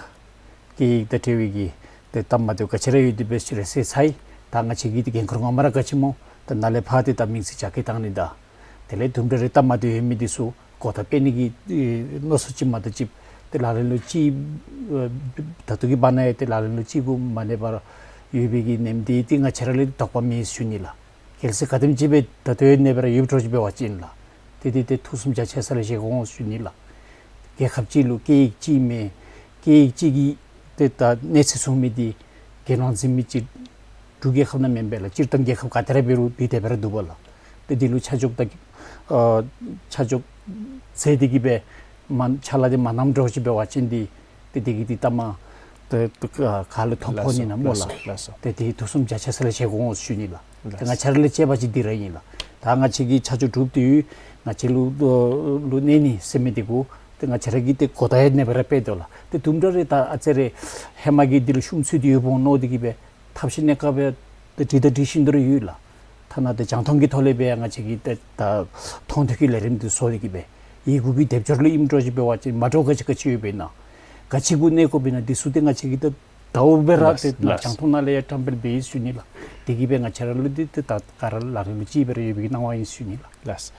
སྐད་ཡིག་དང་འབྲེལ་བའི་གི་ཏེ་སྟབས་མ་བདེཝ་ག་ཅི་ར་ཡོད་དེ་འབད་ཞིནམ་རེ་སེལ་ཚར་ཡི། ད་ང་བཅས་ཀྱི་ཏེ་འགན་ཁུར་ངོ་མ་ར་ག་ཅི་སྨོ། ད་ནཱ་ལས་ཕར་ཏེ་ད་མིང་ཚིག་རྒྱ་སྐྱེད་བཏང་ནི་དང་དེ་ལས་དུམ་གྲ་རེ་སྟབས་མ་བདེཝ་ཡོད་མི་འདི་ཚུ་གོ་བརྡ་སྤེལ་ནི་གི་ཨེ་མནོ་བསམ་ཅིག་མ་གཏོགས་ཅིག་ཏེ་ལག་ལེན་ལུ་ཅིག་ཨེ་ད་ལྟོ་གི་བར་ན་ཡང་ཏེ་ལག་ལེན་ལུ་ཅིག་གུ་མ་གནས་པར་ཡོད་པའི་གི་ནེམ་འདི་ཏེ་ང་བཅས་ར་ལས་དོགས་པ་མེད་ཞུ་ནི་ལགས། གལ་སྲིད་ག་དེམ་ཅིག་སྦེ་ད་ལྟོ་ཡང་གནས་པར་ཡོདཔ་འདྲཝ་ཅིག་འབད་བ་ཅིན་ལགས། ཏེ་ཏེ་ཏེ་ཐུགས་བསམ་རྒྱ་ཆེ་ས་ལས་བཞེས་དགོ་འོང་ཞུ་ནི་ལགས། རྒྱལ་ཁབ་ཅིག་ལུ་སྐད་ཡིག་གཅིག་མེན། སྐད་ཡིག་གཅིག་གི་ཏེ་ད་གནས་ཚད་བཟུང་མི་འདི་གྱེན་ལོག་འཛིན་མི་ཅིག་འབྲུག་རྒྱལ་ཁབ་ནང་མེན་པས་ལགས། སྤྱིར་བཏང་རྒྱལ་ཁབ་ག་ཏེ་ར་འབད་རུང་འདི་དེ་སྦེ་ར་འདུག་པ་ལགས། ཏེ་འདི་ལུ་ཆ་འཇོག་ད་ཨ་ཆ་འཇོག་མཛད་དེ་གིས་སྦེ་མ་ཕྱག་ལཱ་འདི་མ་གནངམ་འདྲཝ་ཅིག་འབད་བ་ཅིན་འདི་ཏེ་དེ་གིས་ཏེ་ད་མ་ཏེ་ཏེ་ག་ལུ་ཐོ་ཕོག་ནི་ན་སྨོ་ལགས། ལགས་སོ། ཏེ་དེ་ཐུགས་བསམ་རྒྱ་ཆེ་ས་ལས་བཞེས་དགོ་འོང་ཞུ་ནི་ལགས། ཏེ་ང་བཅས་ར་ལས་དཔྱད་པ་ཅིག་འདི་ར་ཨིན་ལགས། ད་ང་བཅས་ཀྱིས་ཆ་འཇོག་གྲུབ་སྟེ་ཡོད། ང་བཅས་ལུ་ལུ་གནས་ནི་ཟེར་མི་འདི་གུ་ཏེ་ང་བཅས་ར་གིས་ཏེ་གོ་བརྡ་ཡང་གནས་པ་ར་འབད་དོ་ལགས། ཏེ་དུམ་གྲ་རེ་ད་ཨ་ཙི་རེ་ཧེ་མ་གི་འདི་ལུ་ཤུམ་ཚུད་དེ་ཡོདཔ་འོང་མནོ་སྟེ་གིས་སྦེ་ཐབས་ཤེས་གནས་སྐབས་ཏེ་འདྲི་དང་འདྲི་བཞིན་དུ་ར་ཡོད་ལགས། ཐ་ན་ཏེ་རྒྱང་མཐོང་གི་ཐོག་ལས་སྦེ་ཡང་ང་བཅས་ཀྱིས་ཏེ་ད་མཐོང་ཐོས་ཀྱི་ལས་རིམ་འདི་བཟོ་སྟེ་གིས་སྦེ་ཡི་གུ་གི་སྡེབ་སྦྱོར་ལུ་ཨིནམ་འདྲཝ་ཅིག་འབད་བ་ཅིན་མ་འདྲཝ་ག་ཅི་ག་ཅི་ཡོདཔ་ཨིན་ན་ག་ཅི་གུ་གནས་དགོཔ་ཨིན་ན་འདི་ཚུ་ཏེ་ང་བཅས་ཀྱིས་ཏེ་ད་འོག་སྦེ་ར་ལགས་ཏེ་ལགས། རྒྱང་མཐོང་ནང་ལས་ཡང་བཀྲམ་སྤེལ་འབད་ཡི་ཞུ་ནི་ལགས། དེ་གིས་སྦེ་ང་བཅས་ར་ལུ་འདི་ཏེ་ད་ག་ར་ལག་ལེན་ལུ་ཅིག་སྦེ་ར་ཡོད་པའི་གི་སྣང་བ་ཨིན་ཞུ་ནི་ལགས། ལགས།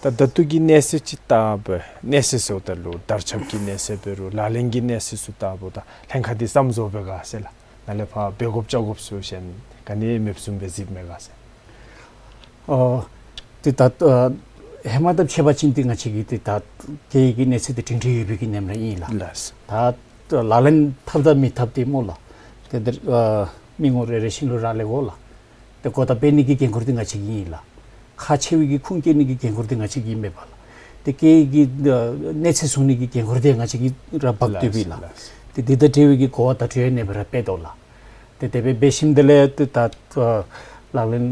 ད་ད་ལྟོ་གི་གནས་ཚད་ཅིག་ལྟ་བུ་གནས་ཚད་ཟེརཝ་ད་ལུ་དར་ཁྱབ་ཀྱི་གནས་ཚད་འབད་རུང་ལག་ལེན་གྱི་གནས་ཚད་ཚུ་ལྟ་བུ་ད་ལྷན་ཁག་འདི་བསམ་བཟོ་འབད་ག་ཟེར་ལགས། ནཱ་ལས་ཕར་འབད་དགོཔ་བཅའ་དགོཔ་ཚུ་གཞན་ག་ནི་མེདཔ་བཟུམ་སྦེ་གཟིགསཔ་མས་ག་ཟེར། ཨོ་ཏེ་ད་ཨ་ཧེ་མ་དང་ཕྱད་པ་ཅིན་ཏེ་ང་བཅས་ཀྱི་ཏེ་ད་སྐད་ཡིག་གི་གནས་ཚད་འདི་སྒྲིང་སྒྲི་ཡོད་པའི་གི་ནེམ་ར་ཨིན་ལགས། ལགས། ད་ལག་ལེན་འཐབ་དང་མི་འཐབ་འདི་སྨོ་ལགས། ཏེ་འདི་ཨ་མི་ངོམ་རེ་རེ་བཞིན་ལུ་རག་ལས་དགོ་ལགས། ཏེ་གོ་བརྡ་སྤེལ་ནི་གི་འགན་ཁུར་འདི་ང་བཅས་ཀྱི་ཨིན་ལགས། ཁག་ཆེ་བའི་གི་ཁུངས་སྐྱེལ་ནི་གི་འགན་ཁུར་འདི་ང་བཅས་ཀྱི་ཨིན་མས་པ་ལགས། ཏེ་སྐད་ཡིག་གི་ཨ་གནས་ཚད་བཟུང་ནི་གི་འགན་ཁུར་འདི་ང་བཅས་ཀྱིས་ར་འབག་སྡོདཔ་ཨིན་ལགས། ལགས། ཏེ་འདི་དང་འབྲེལ་བའི་གི་གོ་བ་བརྡ་སྤྲོད་ཡང་ཨ་ནེ་སྦེ་ར་སྤེལ་དོ་ལགས། ཏེ་དེ་སྦེ་འབད་ཞིནམ་དེ་ལས་ཏེ་ད་ཨ་ལག་ལེན་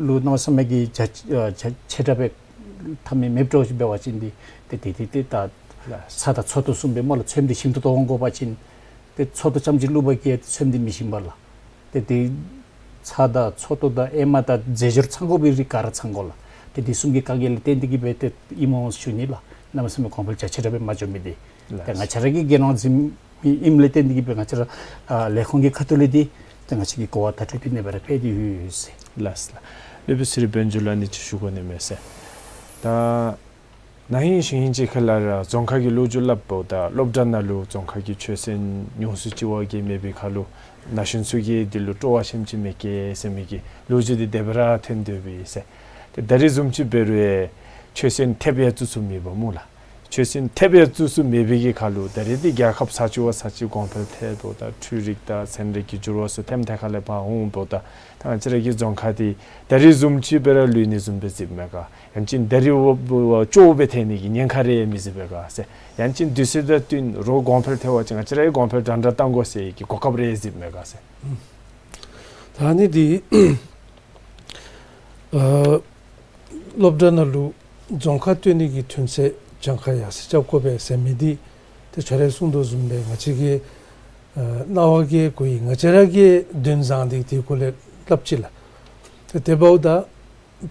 ལུ་གནམ་མེད་ས་མེད་ཀྱི་རྒྱ་ཨ་རྒྱ་ཆེ་དྲགས་སྦེ་འཐབ་མི་མེདཔ་འདྲཝ་ཅིག་འབད་བ་ཅིན་འདི་ཏེ་ཏེ་ཏེ་ཏེ་ད་ལགས། ཚྭ་དང་ཚོད་བསྡུ་བཟུམ་སྦེ་སྨོ་ལགས། ཚོདམ་འདི་ཞིམ་ཏོང་ཏོ་འོང་དགོ་པ་ཅིན་ཏེ་ཚོད་བསྡུ་ཙམ་ཅིག་བླུག་པ་གིས་ཡང་ཚོདམ་འདི་མི་ཞིམ་པས་ལགས། ཏེ་འདི་ཚྭ་དང་ཚོད་བསྡུ་དང་ཨེ་མ་དང་རྫས་སྦྱོར་ཚང་དགོ་པའི་རིགས་ག་ར་ཚང་དགོ་ལགས། ཏེ་འདི་བཟུམ་གྱི་དཀའ་ངལ་ལས་བརྟེན་ཏེ་གིས་སྦེ་ཏེ་ཨིནམ་འོང་ཞུ་ནི་ལགས། གནམ་མེད་ས་མེད་གོང་འཕེལ་རྒྱ་ཆེ་དྲགས་སྦེ་མ་འགྱོ་མི་འདི། ལགས། ཏེ་ང་བཅས་ར་གིས་འགན་ལོག་འཛིན་མི་ཨིནམ་ལས་བརྟེན་ཏེ་གིས་སྦེ་ང་བཅས་ར་ཨ་ལས་ཁུངས་ཀྱི་ཁ་ཐུག་ལས་འདི་ཏེ་ང་བཅས་ཀྱིས་གོ་བ་བརྡ་སྤྲོད་འདི་ཨ་ནེ་སྦེ་ར་སྤེལ་ཏེ་ཡོད་ཡོད་ཟེར། ལགས་ལགས། སློབ་དཔོན་ཚེ་རིང་དཔལ་འབྱོར་ལགས་ནི་ཅིག་ཞུ་དགོ་ནི་མས་ཟེར། ད་ན་ཧིང་གཞེས་ཧིང་ཅིག་ཁ་ལས་ར་རྫོང་ཁ་གི་ལོ་རྒྱུས་སླབ་འབདཝ་ད་སློབ་གྲྭ་ནང་ལུ་རྫོང་ཁ་གི་ཆོས་ཚན་ཉུང་སུ་ཅིག་བ་གིས་མེད་པའི་ཁར་ལུ་ན་གཞོན་ཚུ་གིས་འདི་ལུ་སྤྲོ་བ་ཆེམ་ཅིག་མེད་གེ་ཟེར་མི་གི་ལོ་རྒྱུས་འདི་དེ་སྦེ་ར་ཐོན་དོ་བས་ཟེར། ཏེ་ད་རིས་བཟུམ་ཅིག་འབད་རུང་ཡང་ཆོས་ཚན་ཐེབས་ཡང་བཙུགས་ས་མེད་པས་སྨོ་ལགས། ཆོས་ཚན་ཐེབས་ཡང་བཙུགས་ས་མེད་པའི་གི་ཁར་ལུ་ད་རིས་འདི་རྒྱལ་ཁབ་ས་ཅིག་བ་ས་ཅིག་གོང་འཕེལ་ཐལ་འབདཝ་ད་འཕྲུལ་རིག་དང་ཚན་རིག་གི་འགྱུར་བ་ཚུ་ཐེམ་ཐེ་ཁ་ལས་ཕར་འོང་འབདཝ་ད་ད་ང་བཅས་ར་གི་རྫོང་ཁ་འདི་ད་རིས་བཟུམ་ཅིག་སྦེ་ར་ལུས་ནི་བཟུམ་སྦེ་གཟིགསཔ་མས་ག། ཡང་ཅིན་ད་རིས་བ་བ་བ་སྐྱོ་བོ་སྦེ་ཐལ་ནི་གི་ཉེན་ཁ་རེ་མི་གཟིགས་པས་ག་ཟེར། ཡང་ཅིན་དུས་ཚོད་དང་བསྟུན་རོགས་གོང་འཕེལ་ཐལ་བ་ཅིན་ང་བཅས་ར་གིས་གོང་འཕེལ་འདྲན་འདྲ་གཏང་དགོ་ཟེར་གྱི་གོ་སྐབས་རེ་གཟིགསཔ་མས་ག་ཟེར། ད་ནི་འདི་ཨ་སློབ་གྲྭ་ནང་ལུ་རྫོང་ཁ་བཏོན་ནི་གི་ཐོན་ཚད་གྱངས་ཁ་ཡར་སེང་རྐྱབ་དགོ་པས་ཟེར་མི་འདི་ཏེ་ཁྱོད་ར་གིས་གསུངས་དོ་བཟུམ་སྦེ་ང་བཅས་ཀྱིས་ཨ་རྣ་བ་གིས་གོ་ཡི། ང་བཅས་ར་གིས་དོན་བཟང་འདི་དེ་གུ་ལས་སླབ་ཅི་ལགས། ཏེ་དེ་འབདཝ་ད་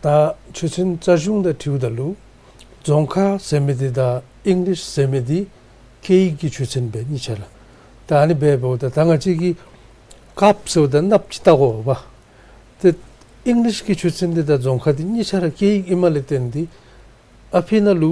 ད་ཆོས་ཚན་རྩ་གཞུང་དང་འཁྲིལཝ་ད་ལུ་རྫོང་ཁ་ཟེར་མི་འདི་དང་ཨིང་ལིཤ་ཟེར་མི་འདི་སྐད་ཡིག་གི་ཆོས་ཚན་སྦེ་གཉིས་ཆ་ར། ད་ཨ་ནི་སྦེ་འབདཝ་ད་ད་ང་བཅས་ཀྱིས་ཀཱཔ་ཟེརཝ་ད་གནགཔོ་ཅིག་བལྟ་དགོ་པས། ཏེ་ཨིང་ལིཤ་གི་ཆོས་ཚན་འདི་དང་རྫོང་ཁ་འདི་གཉིས་ཆ་ར་སྐད་ཡིག་ཨིནམ་ལས་བརྟེན་ཏེ་ཨ་ཕི་ནང་ལུ་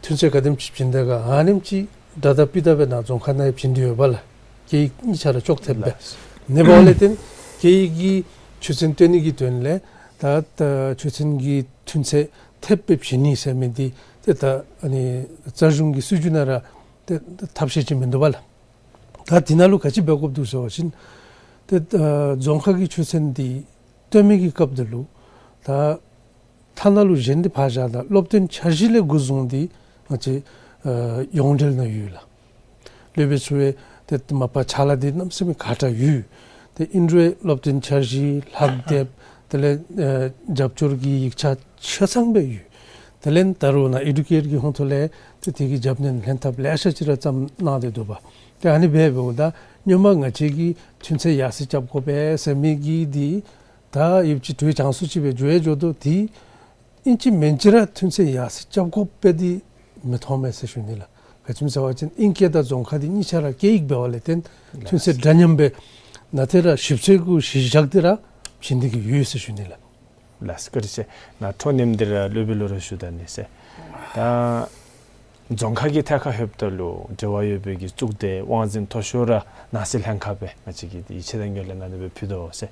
ཐོན་ཚད་ག་དེམ་ཅིག་བྱིན་ད་ག་ཨ་ནེམ་ཅིག་དྲག་དྲག་སྤུས་དག་སྦེ་ནཱ་རྫོང་ཁ་ནང་ཡང་བྱིན་ཏེ་ཡོད་པས་ལགས། སྐད་ཡིག་གཉིས་ཆ་ར་ཅོག་འཐདཔ་སྦེ། ཨ་ནི་འབདཝ་ལས་བརྟེན་སྐད་ཡིག་གི་ཆོས་ཚན་བཏོན་ནི་གི་དོན་ལས་ད་ད་ཆོས་ཚན་གྱི་ཐོན་ཚད་ ཐེབས་སྦེ་བྱིན་ནི་ཟེར་མི་འདི་ཏེ་ད་ཨ་ནི་རྩ་གཞུང་གི་སྲིད་བྱུས་ནང་ར་ཏེ་ཐབས་ཤེས་ཅིག་མིན་འདུག་པ་ལགས། ད་འདི་ནང་ལུ་ག་ཅི་འབད་དགོཔ་འདུག་ཟེར་བ་ཅིན་ཏེ་ཨ་རྫོང་ཁག་གི་ཆོས་ཚན་འདི་བཏོན་མི་གི་སྐབས་འདི་ལུ་ད་ཐ་ན་ལུ་གཞན་འདི་ཕར་བཞག་ད་སློབ་སྟོན་འཆར་གཞི་ལས་འགོ་བཟུང་སྟེ་ང་བཅས་ཨ་ཡོངས་འབྲེལ་ནང་ཡོད་ལགས། སློབ་དཔོན་ཚུ་ཡང་ཏེ་མ་པ་ཕྱག་ལཱ་འདི་གནམ་མེད་ས་མེད་ཁག་དྲགས་ཡོད། ཏེ་ཨིན་རུང་སློབ་སྟོན་འཆར་གཞི་ལྷག་དེབ་དེ་ལས་ཨ་རྒྱབ་སྐྱོར་གྱི་ཡིག་ཆ་ཆ་ཚང་སྦེ་ཡོད། དེ་ལས་ད་རུང་ནཱ་ཨེ་ཌུ་ཀེཊ་གི་ཧོང་ཐོག་ལས་ཏེ་དེ་གི་རྒྱབ་སྣོན་ལྷན་ཐབས་ལེ་ཤ་ཅིག་ར་བརྩམས་གནང་སྟེ་འདུག་པ། ཏེ་ཨ་ནི་སྦེ་འབདཝ་ད་སྔོན་མ་ང་བཅས་ཀྱིས་ཐོན་ཚད་ཡར་སེང་རྐྱབ་དགོ་པས་ཟེར་མི་གི་འདི་ད་ཡུདཔ་ཅིག་དུས་ཅང་སུ་ཅིག་སྦེ་འགྱོ་ཡང་འགྱོ་དོ། ཏེ་ཨིན་ཅི་མིན་ཅི་ར་ཐོན་ཚད་ཡར་སེང་རྐྱབ་དགོ་པས་འདི་མི་མཐོང་མས་ཟེར་ཞུ་ནི་ལགས། ག་ཅི་སྨོ་ཟེར་བ་ཅིན་ཨིང་སྐད་དང་རྫོང་ཁ་འདི་གཉིས་ཆ་ར་སྐད་ཡིག་འབད་བ་ལས་བརྟེན་ཐོན་ཚད་འདྲ་མཉམ་སྦེ་ནང་ཏེ་ར་ཞིབ་འཚོལ་གུ་གཞི་བཞག་སྟེ་ར་བྱིན་ཏེ་གི་ཡོད་ཟེར་ཞུ་ནི་ལགས། ལགས་སོ། བཀའ་དྲིན་ཆེ། ནཱ་འཕྲོ་མཉམ་འདི་ར་སློབ་དཔོན་ལུ་ར་ཞུ་ད་ནི་ཟེར། ད་རྫོང་ཁག་གི་ཐད་ཁར་ལྷོདཔ་ད་ལུ་འབྲེལ་བ་ཡོད་པའི་གི་གཙུག་སྡེ་དབང་འཛིན་མཐོ་ཤོས་ར་ནང་སྲིད་ལྷན་ཁག་སྦེ་ང་བཅས་ཀྱིས་ཡིད་ཆེས་དང་ངོས་ལེན་གནང་སྦེ་ཕུལ་དོ་ཟེར།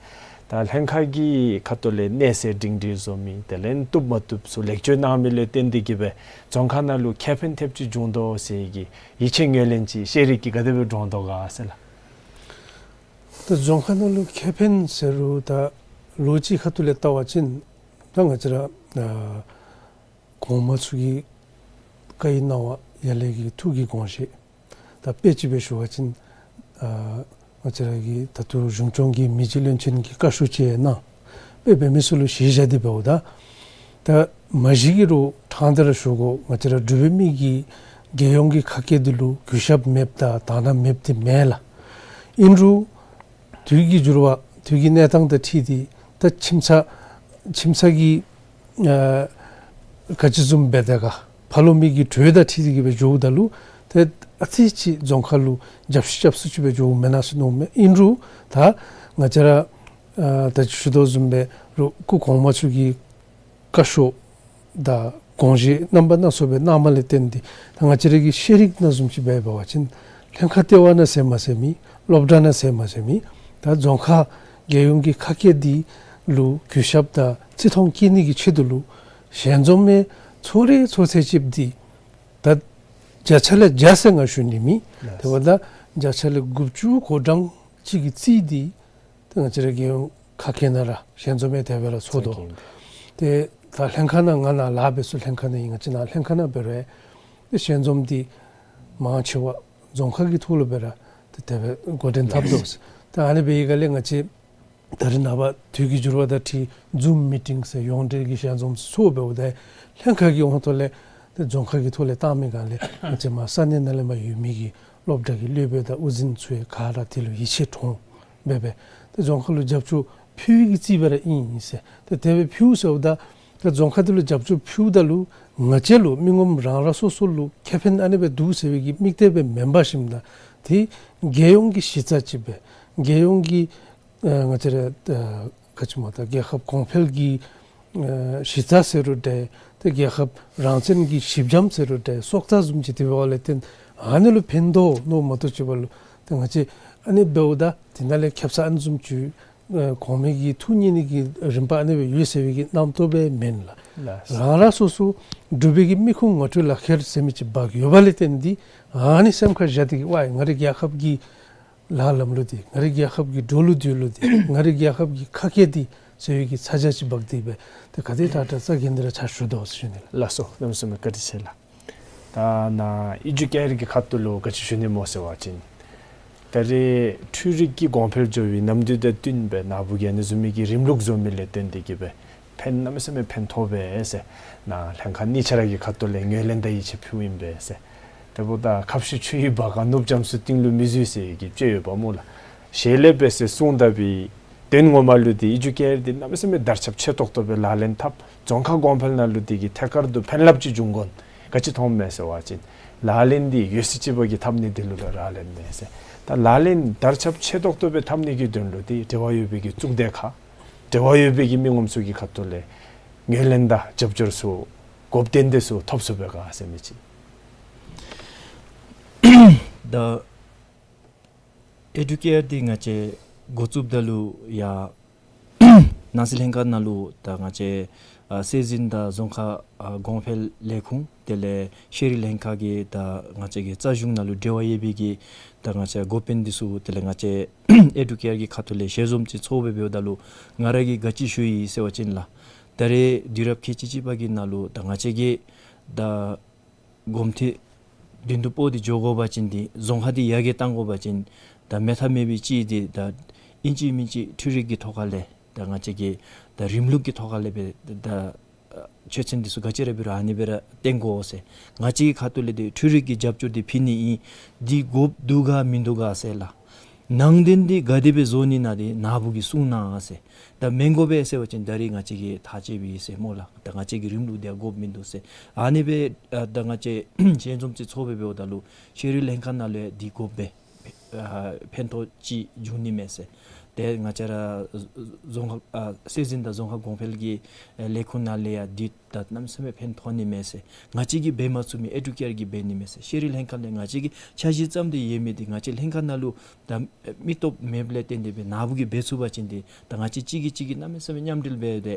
ད་ལྷན་ཁག་གི་ཁ་ཐུག་ལས་གནས་ཚད་སྒྲིང་སྒྲིང་བཟོ་མི་དེ་ལས་བཏུབ་མ་བཏུབ་ཚུ་ལེགས་བཅོས་གནང་མི་ལུ་བརྟེན་ཏེ་གི་སྦེ་རྫོང་ཁག་ནང་ལུ་ཁེ་ཕན་ཐེབས་ཅིག་བྱུང་དོ་ཟེར་གྱི་ཡིད་ཆེས་ངོས་ལེན་ཅིག་ཤེས་རིག་གིས་ག་དེ་སྦེ་འདྲོངས་དོ་ག་ཟེར་ལགས། ད་རྫོང་ཁག་ནང་ལུ་ཁེ་ཕན་ཟེར་རུང་ད་ལོ་གཅིག་ཁ་ཐུག་ལས་བལྟ་བ་ཅིན་ད་ང་བཅས་ར་ཨ་གོང་མ་ཚུ་གིས་བཀའ་ཡིག་གནང་བ་ཡར་ལས་ཀྱི་ཐུགས་ཀྱི་དགོངས་བཞེད། ད་དཔེ་ཅིག་སྦེ་ཞུ་བ་ཅིན་ཨ་ང་བཅས་ར་གི་ད་ལྟོ་གཞུང་སྐྱོང་གི་མི་རྗེ་བློན་ཆེན་གྱི་བཀའ་ཤོག་ཅིག་ཡང་གནང་། དཔེ་འབད་མི་ཚུ་ལུ་གཞི་བཞག་སྟེ་འབདཝ་ད་ད་མ་གཞི་གི་རུང་དྲང་སྟེ་ར་ཞུ་དགོ། ང་བཅས་ར་འབྲུག་པའི་མི་གིས་རྒྱལ་ཡོངས་ཀྱི་ཁ་སྐད་འདི་ལུ་གུས་ཞབས་མེདཔ་དང་དག་སྣང་མེདཔ་འདི་མེན་ལགས། ཨིན་རུང་དུས་ཀྱི་འགྱུར་བ་དུས་ཀྱི་གནས་སྟངས་དང་འཁྲིལ་ཏེ་ད་ཁྱིམ་ཚང་ཁྱིམ་ཚང་གི་ཨ་ག་ཅི་བཟུམ་སྦེ་ད་ག་ཕ་ལོ་མི་གི་གྲོས་དང་འཁྲིལ་ཏེ་གི་སྦེ་འགྱོཝ་ད་ལུ་ཏེ་ཨ་ཙི་ཅིག་རྫོང་ཁག་ལུ་རྒྱབ་ཤུགས་རྐྱབ་ས་ཅིག་སྦེ་འགྱོཝ་མེན་ན་ཟེར་མནོཝ་མས། ཨིན་རུང་ད་ང་བཅས་ར་ཨ་ད་ཅི་ཞུ་དོ་བཟུམ་སྦེ་རུང་སྐུ་གོང་མ་ཚུ་གི་བཀའ་ཤོག་དང་དགོངས་བཞེད་རྣམ་པ་སྣ་ཚོགས་སྦེ་གནངམ་ལས་བརྟེན་ཏེ་ད་ང་བཅས་ར་གི་ཤེས་རིག་ནང་བཟུམ་ཅིག་སྦེ་འབད་བ་ཅིན་ལྷན་ཁག་ལྟེ་བ་ནང་ཟེར་མ་ཟེར་མི་སློབ་གྲྭ་ནང་ཟེར་མ་ཟེར་མི་ད་རྫོང་ཁག་རྒྱལ་ཡོངས་ཀྱི་ཁ་སྐད་འདི་ལུ་གུས་ཞབས་དང་བརྩི་མཐོང་བསྐྱེད་ནི་གི་ཆེད་དུ་ལུ་ཞལ་འཛོམས་མི་ཚོགས་རེ་ཚོགས་ཚད་ཅིག་འདི་ད་བརྒྱ་ཆ་ལས་བརྒྱ་ཟེར་ང་ཞུ་ནི་མེད། དེ་འབདཝ་ད་བརྒྱ་ཆ་ལས་དགུ་བཅུ་གོ་གྲངས་ཅིག་གིས་རྩིས་ཏེ་ད་ང་བཅས་ར་རྒྱལ་ཡོངས་ཁ་སྐད་ནང་ར་ཞལ་འཛོམས་ཡང་དེ་སྦེ་ར་ཚོགས་དོ། ཏེ་ད་ལྷན་ཁག་ནང་ང་ནཱ་ལཱ་འབད་ས་ལྷན་ཁག་ནང་ཨིན། ང་བཅས་ནཱ་ལྷན་ཁག་ནང་འབད་རུང་ཏེ་ཞལ་འཛོམས་འདི་མང་ཆེ་བ་རྫོང་ཁག་གི་ཐོག་ལུ་སྦེ་ར་ཏེ་དེ་སྦེ་འགོ་འདྲེན་འཐབ་དོ། ད་ཨ་ནི་སྦེ་ཡི་ག་ལས་ང་བཅས་ད་རེས་ནངས་པ་དུས་ཀྱི་འགྱུར་བ་དང་འཁྲིལ་ཛུམ་མི་ཊིང་ཟེར་ཡོངས་འབྲེལ་གྱི་ཞལ་འཛོམས་ཚུ་འབདཝ་ད་ལྷན་ཁག་གི་ཧོང་ཐོག་ལས་ཏེ་རྫོང་ཁག་གི་ཐོག་ལས་བཏང་མི་སྒང་ལས་ང་བཅས་མར་ས་གནས་ནང་ལས་མར་ཡོད་མི་གི་སློབ་གྲྭ་གི་སློབ་དཔོན་དང་དབུ་འཛིན་ཚུ་ཡང་ག་ར་དེ་ལུ་ཡིད་ཆེས་འདྲོངས་འབད་སྦེ་ཏེ་རྫོང་ཁག་ལུ་རྒྱབ་སྐྱོར་ཕུལ་བའི་གི་རྩིས་སྦེ་ར་ཨིན་ཟེར། ཏེ་དེ་སྦེ་ཕུལ་ཟེརཝ་ད་ཏེ་རྫོང་ཁག་དེ་ལུ་རྒྱབ་སྐྱོར་ཕུལཝ་ད་ལུ་ང་བཅས་ལུ་མི་ངོམ་རང་རང་སོ་སོ་ལུ་ཁེ་ཕན་ཨ་ནི་སྦེ་འདུག་ཟེར་བའི་གི་དམིགས་གཏད་སྦེ་མེན་པར་ཞིནམ་ད་ཏེ་རྒྱལ་ཡོངས་ཀྱི་གཞི་རྩ་ཅིག་སྦེ་རྒྱལ་ཡོངས་ཀྱི་ཨ་ང་བཅས་ར་ཨ་ག་ཅི་སྨོ་ད་རྒྱལ་ཁབ་གོང་འཕེལ་གྱི་ཨ་གཞི་རྩ་ཟེར་རུང་འདྲ་ཏེ་རྒྱལ་ཁབ་རང་བཙན་གྱི་གཞི་འགྱམ་ཟེར་རུང་འདྲ་སྲོག་རྩ་བཟུམ་ཅིག་དེ་འབདཝ་ལས་བརྟེན་ཨ་ནི་ལུ་ཕན་ཐོགས་མནོ་མ་གཏོགས་ཅིག་འབདཝ་ལུ་ཏེ་ང་བཅས་ཨ་ནི་འབདཝ་ད་དེ་ནང་ལས་ཁེབ་ས་ཨ་ནི་བཟུམ་ཅིག་ཨ་གོང་མའི་གི་ཐུགས་མཉེས་ནི་གི་རིམ་པ་ཨ་ནི་སྦེ་ཡོད་ཟེར་བའི་གི་རྣམ་རྟོག་སྦེ་མེན་ལགས། ལགས། རང་རང་སོ་སོ་འབྲུག་པའི་གི་མི་ཁུངས་ངོ་སྤྲོད་ལག་ཁྱེར་ཟེར་མི་ཅིག་འབག་ཡོད་པ་ལས་བརྟེན་ཏེ་ཨ་ནི་སེམས་ཁར་བཞག་སྟེ་གི་ཝའི་ང་རའི་རྒྱལ་ཁབ་ཀྱི་ལཱ་ལམ་ལུགས་འདི་ང་རའི་རྒྱལ་ཁབ་ཀྱི་འགྲོ་ལུགས་སྡོད་ལུགས་འདི་ང་རའི་རྒྱལ་ཁབ་ཀྱི་ཁ་སྐད་འདི་ཟེར་བའི་གི་ཚ་གྱང་ཅིག་འབག་སྟེ་སྦེ་ཏེ་ག་དེ་དྲག་དྲག་རྩ་འགེངས་ཏེ་ར་ཕྱག་ཞུ་དོ་ཟེར་ཞུ་ནི་ལགས། ལགས་སོ། གནམ་མེད་ས་མེད་བཀའ་དྲིན་ཆེ་ལགས། ད་ནཱ་ཨེ་ཌུ་ཀེར་གྱི་ཁ་ཐུག་ལུ་ག་ཅི་ཞུ་ནི་སྨོ་ཟེར་བ་ཅིན་ད་རེས་འཕྲུལ་རིག་གི་གོང་འཕེལ་འགྱོ་བའི་ནམ་དུས་དང་བསྟུན་སྦེ་ནཱ་བུ་གིས་ཨ་ནི་བཟུམ་མའི་གི་རིམ་ལུགས་བཟོ་མི་ལས་བརྟེན་ཏེ་གི་སྦེ་ཕན་གནམ་མེད་ས་མེད་ཕན་ཐོགས་པས་ཟེར་ནཱ་ལྷན་ཁག་གཉིས་ཆ་ར་གི་ཁ་ཐུག་ལས་ངོས་ལེན་དང་ཡིད་ཆེས་ཕུལཝ་ཨིན་པས་ཟེར། དེ་འབདཝ་ད་ཁ་བཤད་ཆུ་ཡི་བ་ག་ནུབ་རྒྱ་མཚོའི་གཏིང་ལུ་མི་འཛུལ་ཟེར་གྱི་དཔྱེ་ཡོདཔ་སྨོ་ལགས། ཞལ་ལས་འབད་ཟེར་གསུངས་ད་པའི་དོན་ངོ་མ་ལུ་འདི་ཨེ་ཌུ་ཀེར་འདི་གནམ་མེད་ས་མེད་དར་ཁྱབ་ཆེ་ཏོག་ཏོ་སྦེ་ལག་ལེན་འཐབ། རྫོང་ཁག་གོང་འཕེལ་ནང་ལུ་འདི་གིས་ཐད་ཀར་དུ་ཕན་རླབས་ཅིག་འབྱུང་དགོ་ན་ག་ཅི་མཐོངམ་མས་ཟེར་བ་ཅིན་ལག་ལེན་འདི་ཡོད་ཚད་ཅིག་འབད་གི་འཐབ་ནི་འདི་ལུ་ལག་ལེན་མས་ཟེར། ད་ལག་ལེན་དར་ཁྱབ་ཆེ་ཏོག་ཏོ་སྦེ་འཐབ་ནི་གི་དོན་ལུ་འདི་འབྲེལ་བ་ཡོད་པའི་གི་གཙུག་སྡེ་ཁག་འབྲེལ་བ་ཡོད་པའི་གི་མི་ངོམ་ཚུ་གི་ཁ་ཐུག་ལས་ངོས་ལེན་དང་རྒྱབ་སྐྱོར་ཚུ་གོ་བདེ་འདི་ཚུ་ཐོབ་ཚུགས་པས་ག་ཟེར་མི་ཅིག། ད་ཨེ་ཌུ་ཀེར་འདི་ང་བཅས་འགོ་བཙུགསཔ་ད་ལུ་ཡང་ནང་སྲིད་ལྷན་ཁག་ནང་ལུ་ད་ང་བཅས་ ཨ་སྲོལ་འཛིན་དང་རྫོང་ཁ་ཨ་གོང་འཕེལ་ལས་ཁུངས་དེ་ལས་ཤེས་རིག་ལྷན་ཁག་གི་ད་ང་བཅས་ཀྱི་རྩ་གཞུང་ནང་ལུ་འབྲེལ་བ་ཡོད་པའི་གི་ད་ང་བཅས་འགོ་དཔོན་འདི་ཚུ་དེ་ལས་ང་བཅས་ཨེ་ཌུ་ཀེ་ཡར་གྱི་ཁ་ཐུག་ལས་ཞལ་འཛོམས་ཅིག་ཚོགས་སྦེ་འབདཝ་ད་ལུ་ང་ར་གིས་ག་ཅི་ཞུ་ཡི་ཟེར་བ་ཅིན་ལགས། ད་རེས་དུས་རབས་ཁལ་གཅིག་གཅིག་པ་གི་ནང་ལུ་ད་ང་བཅས་ཀྱི་ད་གོམས་འདྲིས་མདུན་དུ་སྤོ་སྟེ་འགྱོ་དགོ་པ་ཅིན་འདི་རྫོང་ཁ་འདི་ཡར་རྒྱས་གཏང་དགོ་པ་ཅིན་ད་མེད་ཐབས་མེད་པའི་ཅིག་འདི་ད་ཨིན་ཅི་མིན་ཅི་འཕྲུལ་རིག་གི་ཐོག་ཁ་ལས་ད་ང་བཅས་ཀྱི་ད་རིམ་ལུགས་ཀྱི་ཐོག་ཁ་ལས་སྦེ་ད་ཆོས་ཚན་འདི་ཚུ་ག་ཅི་ར་འབད་རུང་ཨ་ནི་སྦེ་ར་བཏོན་དགོ་ཟེར། ང་བཅས་ཀྱི་ཁ་ཐུག་ལས་འདི་འཕྲུལ་རིག་གི་རྒྱབ་སྐྱོར་འདི་ཕུལ་ནི་ཨིན། འདི་དགོཔ་འདུག་ག་མིན་འདུག་ག་ཟེར་ལགས། ནང་དོན་འདི་ག་དེ་སྦེ་བཟོ་ནི་ན་འདི་ནཱ་བུ་གིས་གསུང་གནང་ཟེར། ད་མི་དགོ་པས་ཟེར་བ་ཅིན་ད་རེས་ང་བཅས་ཀྱིས་ཐག་བཅད་པས་ཟེར་སྨོ་ལགས། ད་ང་བཅས་ཀྱི་རིམ་ལུགས་འདི་ཡང་དགོཔ་མིན་འདུག་ཟེར། ཨ་ནི་སྦེ་ཨ་ད་ང་བཅས་ཞལ་འཛོམས་ཅིག་ཚོགས་སྦེ་འབདཝ་ད་ལུ་ཤེས་རིག་ལྷན་ཁག་ནང་ལུ་ཡང་འདི་དགོཔ་སྦེ་ཨ་ཕན་ཐོགས་ཅིག་འབྱུང་ནི་མས་ཟེར། ཏེ་ང་བཅས་ར་རྫོང་ཁ་ཨ་སྲོལ་འཛིན་དང་རྫོང་ཁ་གོང་འཕེལ་གྱི་ཨ་ལས་ཁུངས་ནང་ལས་ཡང་འདི་ད་གནམ་མེད་ས་མེད་ཕན་ཐོགས་ནི་མས་ཟེར། ང་བཅས་ཀྱིས་འབད་མ་ཚུགས་མི་ཨེ་ཌུ་ཀེ་ཡར་གྱིས་འབད་ནི་མས་ཟེར། ཤེས་རིག་ལྷན་ཁག་ལས་ང་བཅས་ཀྱིས་འཆར་གཞི་བརྩམས་ཏེ་ཡོད་མི་འདི་ང་བཅས་ལྷན་ཁག་ནང་ལུ་ད་མི་སྟོབས་མེདཔ་ལས་བརྟེན་ཏེ་སྦེ་ནཱ་བུ་གིས་འབད་ཚུགས་པ་ཅིན་འདི་ད་ང་བཅས་གཅིག་གིས་གཅིག་གིས་གནམ་མེད་ས་མེད་མཉམ་འབྲེལ་འབད་དེ་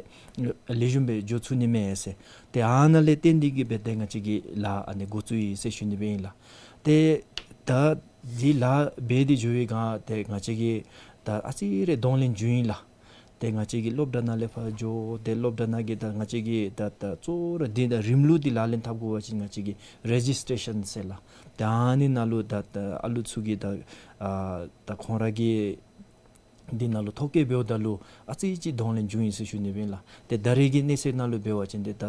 ལེགས་ཤོམ་སྦེ་འགྱོ་ཚུགས་ནི་མས་ཟེར། ཏེ་ཨ་ནཱ་ལས་བརྟེན་ཏེ་གིས་སྦེ་ཏེ་ང་བཅས་ཀྱིས་ལཱ་ཨ་ནི་འགོ་བཙུགས་ཡི་ཟེར་ཞུ་ནི་སྦེ་ཨིན་ལགས། ཏེ་ད་འདི་ལཱ་འབད་དེ་འགྱོ་བའི་སྒང་ཏེ་ང་བཅས་ཀྱིས་ད་ཨ་ཙི་རེ་གདོང་ལེན་འབྱུང་ཡི་ལགས། ཏེ་ང་བཅས་ཀྱིས་སློབ་གྲྭ་ནང་ལས་ཕར་འགྱོ་སྟེ་སློབ་གྲྭ་ནང་གི་ད་ང་བཅས་ཀྱིས་ད་ད་གཙོ་བོ་ར་འདི་ད་རིམ་ལུགས་འདི་ལག་ལེན་འཐབ་དགོ་པ་ཅིན་ང་བཅས་ཀྱིས་རེ་ཇིས་ཊེ་ཤཱན་ཟེར་ལགས། ད་ཨ་ནི་ནང་ལུ་ད་ད་ཨ་ལུ་ཚུ་གིས་ད་ཨ་ད་ཁོང་ར་གི་འདི་ནང་ལུ་ཐོ་བཀོད་འབདཝ་ད་ལུ་ཨ་ཙི་ཅིག་གདོང་ལེན་འབྱུང་ཡི་ཟེར་ཞུ་ནི་སྦེ་ཨིན་ལགས། ཏེ་ད་རེས་ཀྱི་གནས་ཚད་ནང་ལུ་འབད་བ་ཅིན་ཏེ་ད་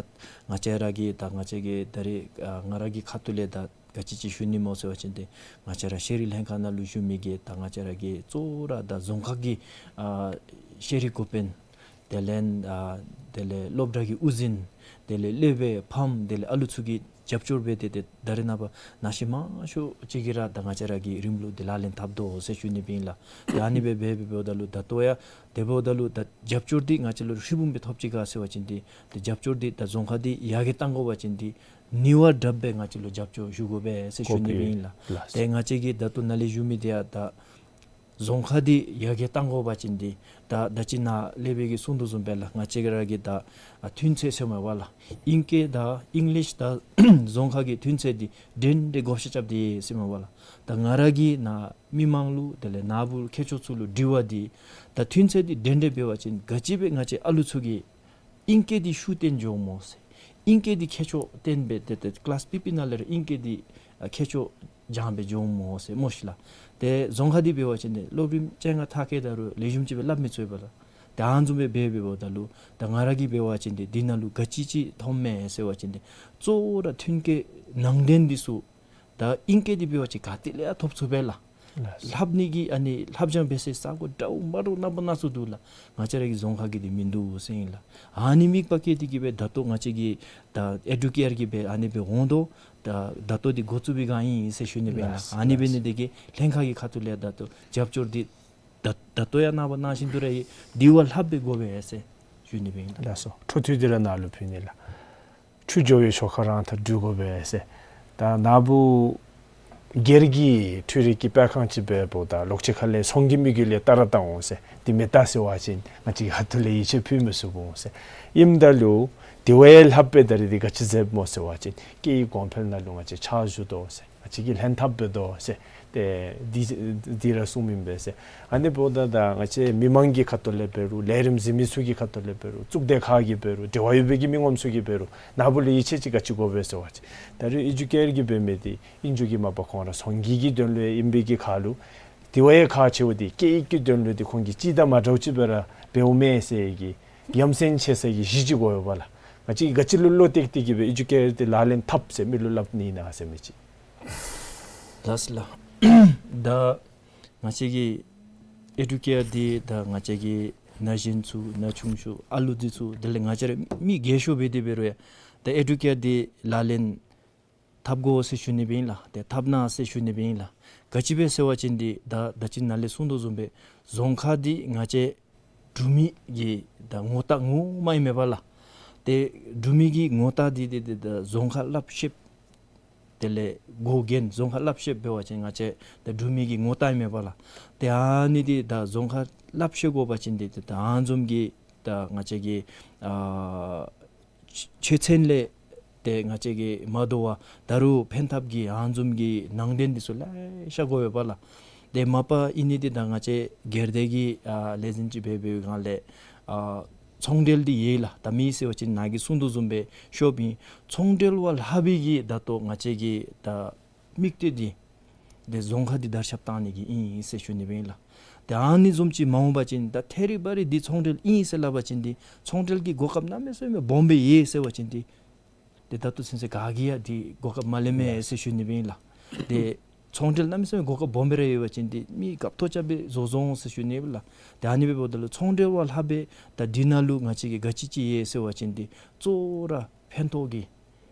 ང་བཅས་ར་གི་ད་ང་བཅས་ཀྱི་ད་རེས་ཨ་ང་ར་གི་ཁ་ཐུག་ལས་ད་ག་ཅི་ཅིག་ཞུ་ནི་སྨོ་ཟེར་བ་ཅིན་ཏེ་ང་བཅས་ར་ཤེས་རིག་ལྷན་ཁག་ནང་ལུ་བཞུགས་མི་གི་ད་ང་བཅས་ར་གི་གཙོ་བོ་ར་ད་རྫོང་ཁག་གི་ཨ་ཤེས་རིག་འགོ་དཔོན་དེ་ལས་ཨ་དེ་ལས་སློབ་གྲྭ་གི་དབུ་འཛིན་དེ་ལས་སློབ་དཔོན་ཕམ་དེ་ལས་ཨ་ལུ་ཚུ་གི་རྒྱབ་སྐྱོར་འབད་དེ་ཏེ་ད་རེས་ནངས་པ་ན་གཞོན་མང་ཤོས་ཅིག་གིས་ར་ད་ང་བཅས་ར་གི་རིམ་ལུགས་འདི་ལག་ལེན་འཐབ་དོ་ཟེར་ཞུ་ནི་སྦེ་ཨིན་ལགས། ཏེ་ཨ་ནི་སྦེ་འབད་འབདཝ་ད་ལུ་ད་ལྟོ་ཡང་དེ་འབདཝ་ད་ལུ་ད་རྒྱབ་སྐྱོར་འདི་ང་བཅས་ལུ་ཧྲིལ་བུམ་སྦེ་ཐོབ་ཅི་ག་ཟེར་བ་ཅིན་འདི་ཏེ་རྒྱབ་སྐྱོར་འདི་ད་རྫོང་ཁག་འདི་ཡར་རྒྱས་གཏང་དགོ་པ་ཅིན་འདི་ནུས་པ་དྲགཔ་སྦེ་ང་བཅས་ལུ་རྒྱབ་སྐྱོར་ཞུ་དགོ་པས་ཟེར་ཞུ་ནི་སྦེ་ཨིན་ལགས། ཏེ་ང་བཅས་ཀྱིས་ད་ལྟོ་ནཱ་ལས་ཞུ་མི་འདི་ཡང་ད་རྫོང་ཁག་འདི་ཡར་རྒྱས་གཏང་དགོ་པ་ཅིན་འདི་ད་ད་ཅི་ནཱ་ལས་སྦེ་གིས་གསུང་དོ་བཟུམ་སྦེ་ལགས། ང་བཅས་ར་གི་ད་ཨ་ཐོན་ཚད་ཟེར་མས་པ་ལགས། ཨིང་སྐད་དང་ཨིང་ལིཤ་དང་རྫོང་ཁ་གི་ཐོན་ཚད་འདི་འགྲན་ཏེ་བགོ་བཤའ་རྐྱབ་སྟེ་ཟེར་མས་པ་ལགས། ད་ང་ར་གིས་ནཱ་མི་མང་ལུ་དེ་ལས་ནཱ་བུ་མཁས་མཆོག་ཚུ་ལུ་དྲི་བ་འདི་ད་ཐོན་ཚད་འདི་འགྲན་ཏེ་འབད་བ་ཅིན་ག་ཅི་སྦེ་ང་བཅས་ཨ་ལུ་ཚུ་གིས་ཨིང་སྐད་འདི་ཤུགས་བཏོན་འགྱོཝ་སྨོ་ཟེར། ཨིང་སྐད་འདི་མཁས་མཆོག་བཏོན་སྦེ་ཏེ་ཏེ་ཀི་ལཱསི་ཕི་ཕི་ནང་ལས་ར་ཨིང་སྐད་འདི་ཨ་མཁས་མཆོག་སྦྱང་སྦེ་འགྱོཝ་སྨོ་ཟེར་སྨོ་ཤི་ལགས། ཏེ་རྫོང་ཁ་འདི་འབད་བ་ཅིན་ཏེ་སློབ་རིམ་བཅོ་ལྔ་མཐར་འཁྱོལ་ད་རུང་ལེགས་ཤོམ་ཅིག་སྦེ་སླབ་མི་ཚུགས་པས་ལགས། ཏེ་ཨ་ནི་བཟུམ་སྦེ་འབད་འབདཝ་ད་ལུ་ད་ང་ར་གིས་འབད་བ་ཅིན་ཏེ་འདི་ནང་ལུ་ག་ཅི་ཅིག་མཐོངམ་མས་ཟེར་བ་ཅིན་ཏེ་གཙོ་བོ་ར་ཐོན་སྐྱེད་ནང་དོན་འདི་ཚུ་ད་ཨིང་སྐད་འདི་འབད་བ་ཅིན་ག་ཏེ་ལས་ཡང་ཐོབ་ཚུགས་པས་ལགས། ལགས་སོ། ལྷབ་ནི་གི་ཨ་ནི་ལྷབ་སྦྱང་འབད་སའི་ས་གོ་འདྲཝ་མ་འདྲཝ་རྣམ་པ་སྣ་ཚོགས་འདུག་ལགས། ང་བཅས་ར་གི་རྫོང་ཁ་གི་འདི་མིན་འདུག་ཟེར་ཨིན་ལགས། ཨ་ནི་དམིགས་པ་བསྐྱེད་དེ་གིས་སྦེ་ད་ལྟོ་ང་བཅས་ཀྱིས་ད་ཨེ་ཌུ་ཀེ་ཡར་གྱིས་སྦེ་ཨ་ནི་སྦེ་འོང་དོ། ད་ད་ལྟོ་འདི་འགོ་བཙུགས་པའི་སྒང་ཨིན་ཟེར་ཞུ་ནི་སྦེ་ཨིན་ལགས། ལགས་སོ། ཨ་ནི་འབད་ནི་དེ་གིས་ལྷན་ཁག་གི་ཁ་ཐུག་ལས་ད་ལྟོ་རྒྱབ་སྐྱོར་འདི་ད་ད་ལྟོ་ཡང་ནངས་པ་ནང་བཞིན་དུ་ར་ཡི་དེ་བ་ལྷགཔ་སྦེ་དགོ་པས་ཟེར་ཞུ་ནི་སྦེ་ཨིན་ལགས། ལགས་སོ། འཕྲོ་མཐུད་དེ་ར་ནཱ་ལུ་ཕུལ་ནི་ལགས། ཆུ་འགྱོ་བའི་ཆོ་ག་རང་དང་འགྲུལ་དགོ་པས་ཟེར། ད་ནཱ་བུ་སྒེར་གྱི་འཕྲུལ་རིག་གི་དཔེ་ཁང་ཅིག་འབདཝ་ད་ལོག་ཅི་ཁ་ལས་ཚོང་གི་དམིགས་ཡུལ་ལས་ལྟ་ར་བཏང་འོང་ཟེར། དེ་མེན་ད་ཟེར་བ་ཅིན་ང་བཅས་ཧ་ཐུ་ལས་ཡིད་ཆེས་ཕུལ་མི་ཚུགས་འོང་ཟེར། ཨིནམ་ད་ལུ་དེ་བ་ཡང་ལྷགཔ་སྦེ་ད་རེས་འདི་ག་ཅི་མཛདཔ་སྨོ་ཟེར་བ་ཅིན་སྐད་ཡིག་གོང་འཕེལ་ནང་ལུ་ང་བཅས་ཕྱག་ཞུ་དོ་ཟེར། ང་བཅས་ཀྱིས་ལྷན་ཐབས་འབད་དོ་ཟེར། ཏེ་འདི་འདི་ར་གསུངམ་ཨིན་པས་ཟེར། ཨ་ནི་འབདཝ་ད་ད་ང་བཅས་མི་མང་གི་ཁ་ཐུག་ལས་འབད་རུང་ལས་རིམ་གཟིགས་མི་ཚུ་གི་ཁ་ཐུག་ལས་འབད་རུང་གཙུག་སྡེ་ཁག་གིས་འབད་རུང་འབྲེལ་བ་ཡོད་པའི་གི་མི་ངོམ་ཚུ་གིས་འབད་རུང་ནཱ་བུ་ལུ་ཡིད་ཆེས་ཅིག་ག་ཅི་དགོ་པས་ཟེར་བ་ཅིན་ད་རེས་ཨེ་ཌུ་ཀེ་ཡར་གྱིས་འབད་མི་འདི་ཨིན་རུང་གི་མ་པ་ཁོང་ར་ཚོང་གི་གི་དོན་ལུ་ཨིན་པའི་གི་ཁར་ལུ་དེ་བ་ཡང་ཁག་ཆེཝ་འདི་སྐད་ཡིག་གི་དོན་ལུ་འདི་ཁོང་གིས་ཅིག་དང་མ་འདྲཝ་ཅིག་སྦེ་ར་འབདཝ་མས་ཟེར་གི་ཡ་མཚན་ཆེ་ས་གི་གཞི་ཅིག་དགོ་པས་ལགས། ང་བཅས་ག་ཅི་ལུ་བློ་གཏད་དེ་གིས་སྦེ་ཨེ་ཌུ་ཀེ་ཡར་འདི་ལག་ལེན་འཐབ་ཟེར་མི་ལུ་སླབ་ནི་ཨིན་ན་ཟེར་མི་ཅིག། ལགས་སོ་ལགས། ད་ང་བཅས་ཀྱི་ཨེ་ཌུ་ཀེ་ཡར་འདི་ད་ང་བཅས་ཀྱི་ན་གཞོན་ཚུ་ན་ཆུང་ཤོས་ཨ་ལུ་འདི་ཚུ་དེ་ལས་ང་བཅས་ར་མི་རྒས་ཤོས་འབད་དེ་འབད་རུང་ཡང་ད་ཨེ་ཌུ་ཀེ་ཡར་འདི་ལག་ལེན་འཐབ་དགོ་ཟེར་ཞུ་ནི་སྦེ་ཨིན་ལགས། ཏེ་འཐབ་གནང་ཟེར་ཞུ་ནི་སྦེ་ཨིན་ལགས། ག་ཅི་སྦེ་ཟེར་བ་ཅིན་འདི་ད་ད་ཅི་ནཱ་ལས་གསུངས་དོ་བཟུམ་སྦེ་རྫོང་ཁ་འདི་ང་བཅས་འབྲུག་མི་གི་ད་ངོ་རྟགས་ངོ་མ་ཨིན་མས་པ་ལགས། ཏེ་འབྲུག་མི་གི་ངོ་རྟགས་འདི་ཏེ་ཏེ་ད་རྫོང་ཁ་ལྷབ་ཤེསཔ་དེ་ལས་འགོ་འདྲེན་རྫོང་ཁ་ལྷབ་ཤེསཔ་འབད་བ་ཅིན་ང་བཅས་ད་འབྲུག་མི་གི་ངོ་རྟགས་ཨིན་མས་པ་ལགས། ཏེ་ཨ་ནི་འདི་ད་རྫོང་ཁ་ལྷབ་ཤེས་དགོ་པ་ཅིན་འདི་ཏེ་ད་ཨ་ནི་བཟུམ་གྱི་ད་ང་བཅས་ཀྱི་ཨ་ ཆོས་ཚན་ལས་ཏེ་ང་བཅས་ཀྱིས་མ་དོ་བར་ད་རུང་ཕན་ཐབས་ཀྱི་ཨ་ནི་བཟུམ་གྱི་ནང་དོན་འདི་ཚུ་ལེ་ཤ་དགོ་པས་ལགས། ཏེ་མ་པ་ཨིན་ནི་འདི་ད་ང་བཅས་སྒེར་སྡེ་གི་ཨ་ལས་འཛིན་ཅིག་འབད་བའི་སྒང་ལས་ཨ་ཚོང་འབྲེལ་འདི་ཡོད་ལགས། ད་མེད་ཟེར་བ་ཅིན་ནཱ་གིས་གསུང་དོ་བཟུམ་སྦེ་ཤོབ་ཨིན། ཚོང་འབྲེལ་བ་ལྷག་པའི་གི་ད་ལྟོ་ང་བཅས་ཀྱི་ད་དམིགས་གཏད་འདི་ཏེ་རྫོང་ཁག་འདི་དར་ཁྱབ་བཏང་ནི་གི་ཨིན་ཟེར་ཞུ་ནི་སྦེ་ཨིན་ལགས། ཏེ་ཨ་ནི་བཟུམ་ཅིག་མ་འོང་པ་ཅིན་ད་ཐད་རི་བ་རི་འདི་ཚོང་འབྲེལ་ཨིན་ཟེར་སླབ་པ་ཅིན་འདི་ཚོང་འབྲེལ་གྱི་གོ་སྐབས་གནམ་མེད་ས་མེད་སྦོམ་སྦེ་ཡོད་ཟེར་བ་ཅིན་འདི་ཏེ་ད་ལྟོ་ཚུན་ཚོད་ག་གིས་ཡང་འདི་གོ་སྐབས་མ་ལེན་མས་ཟེར་ཞུ་ནི་སྦེ་ཨིན་ལགས། ཏེ་ཚོང་འབྲེལ་གནམ་མེད་ས་མེད་གོ་སྐབས་སྦོམ་སྦེ་ར་ཡོད་པ་ཅིན་འདི་མི་སྐབས་ཐོག་རྐྱབ་སྦེ་བཟོ་བཟོ་འོང་ཟེར་ཞུ་ནི་སྦེ་ལགས། ཏེ་ཨ་ནི་འབདཝ་ད་ལུ་ཚོང་འབྲེལ་བ་ལྷག་པའི་ད་འདི་ནང་ལུ་ང་བཅས་ཀྱི་ག་ཅི་ཅིག་ཡོད་ཟེར་བ་ཅིན་འདི་གཙོ་བོ་ར་ཕན་ཐོགས་ཀྱི་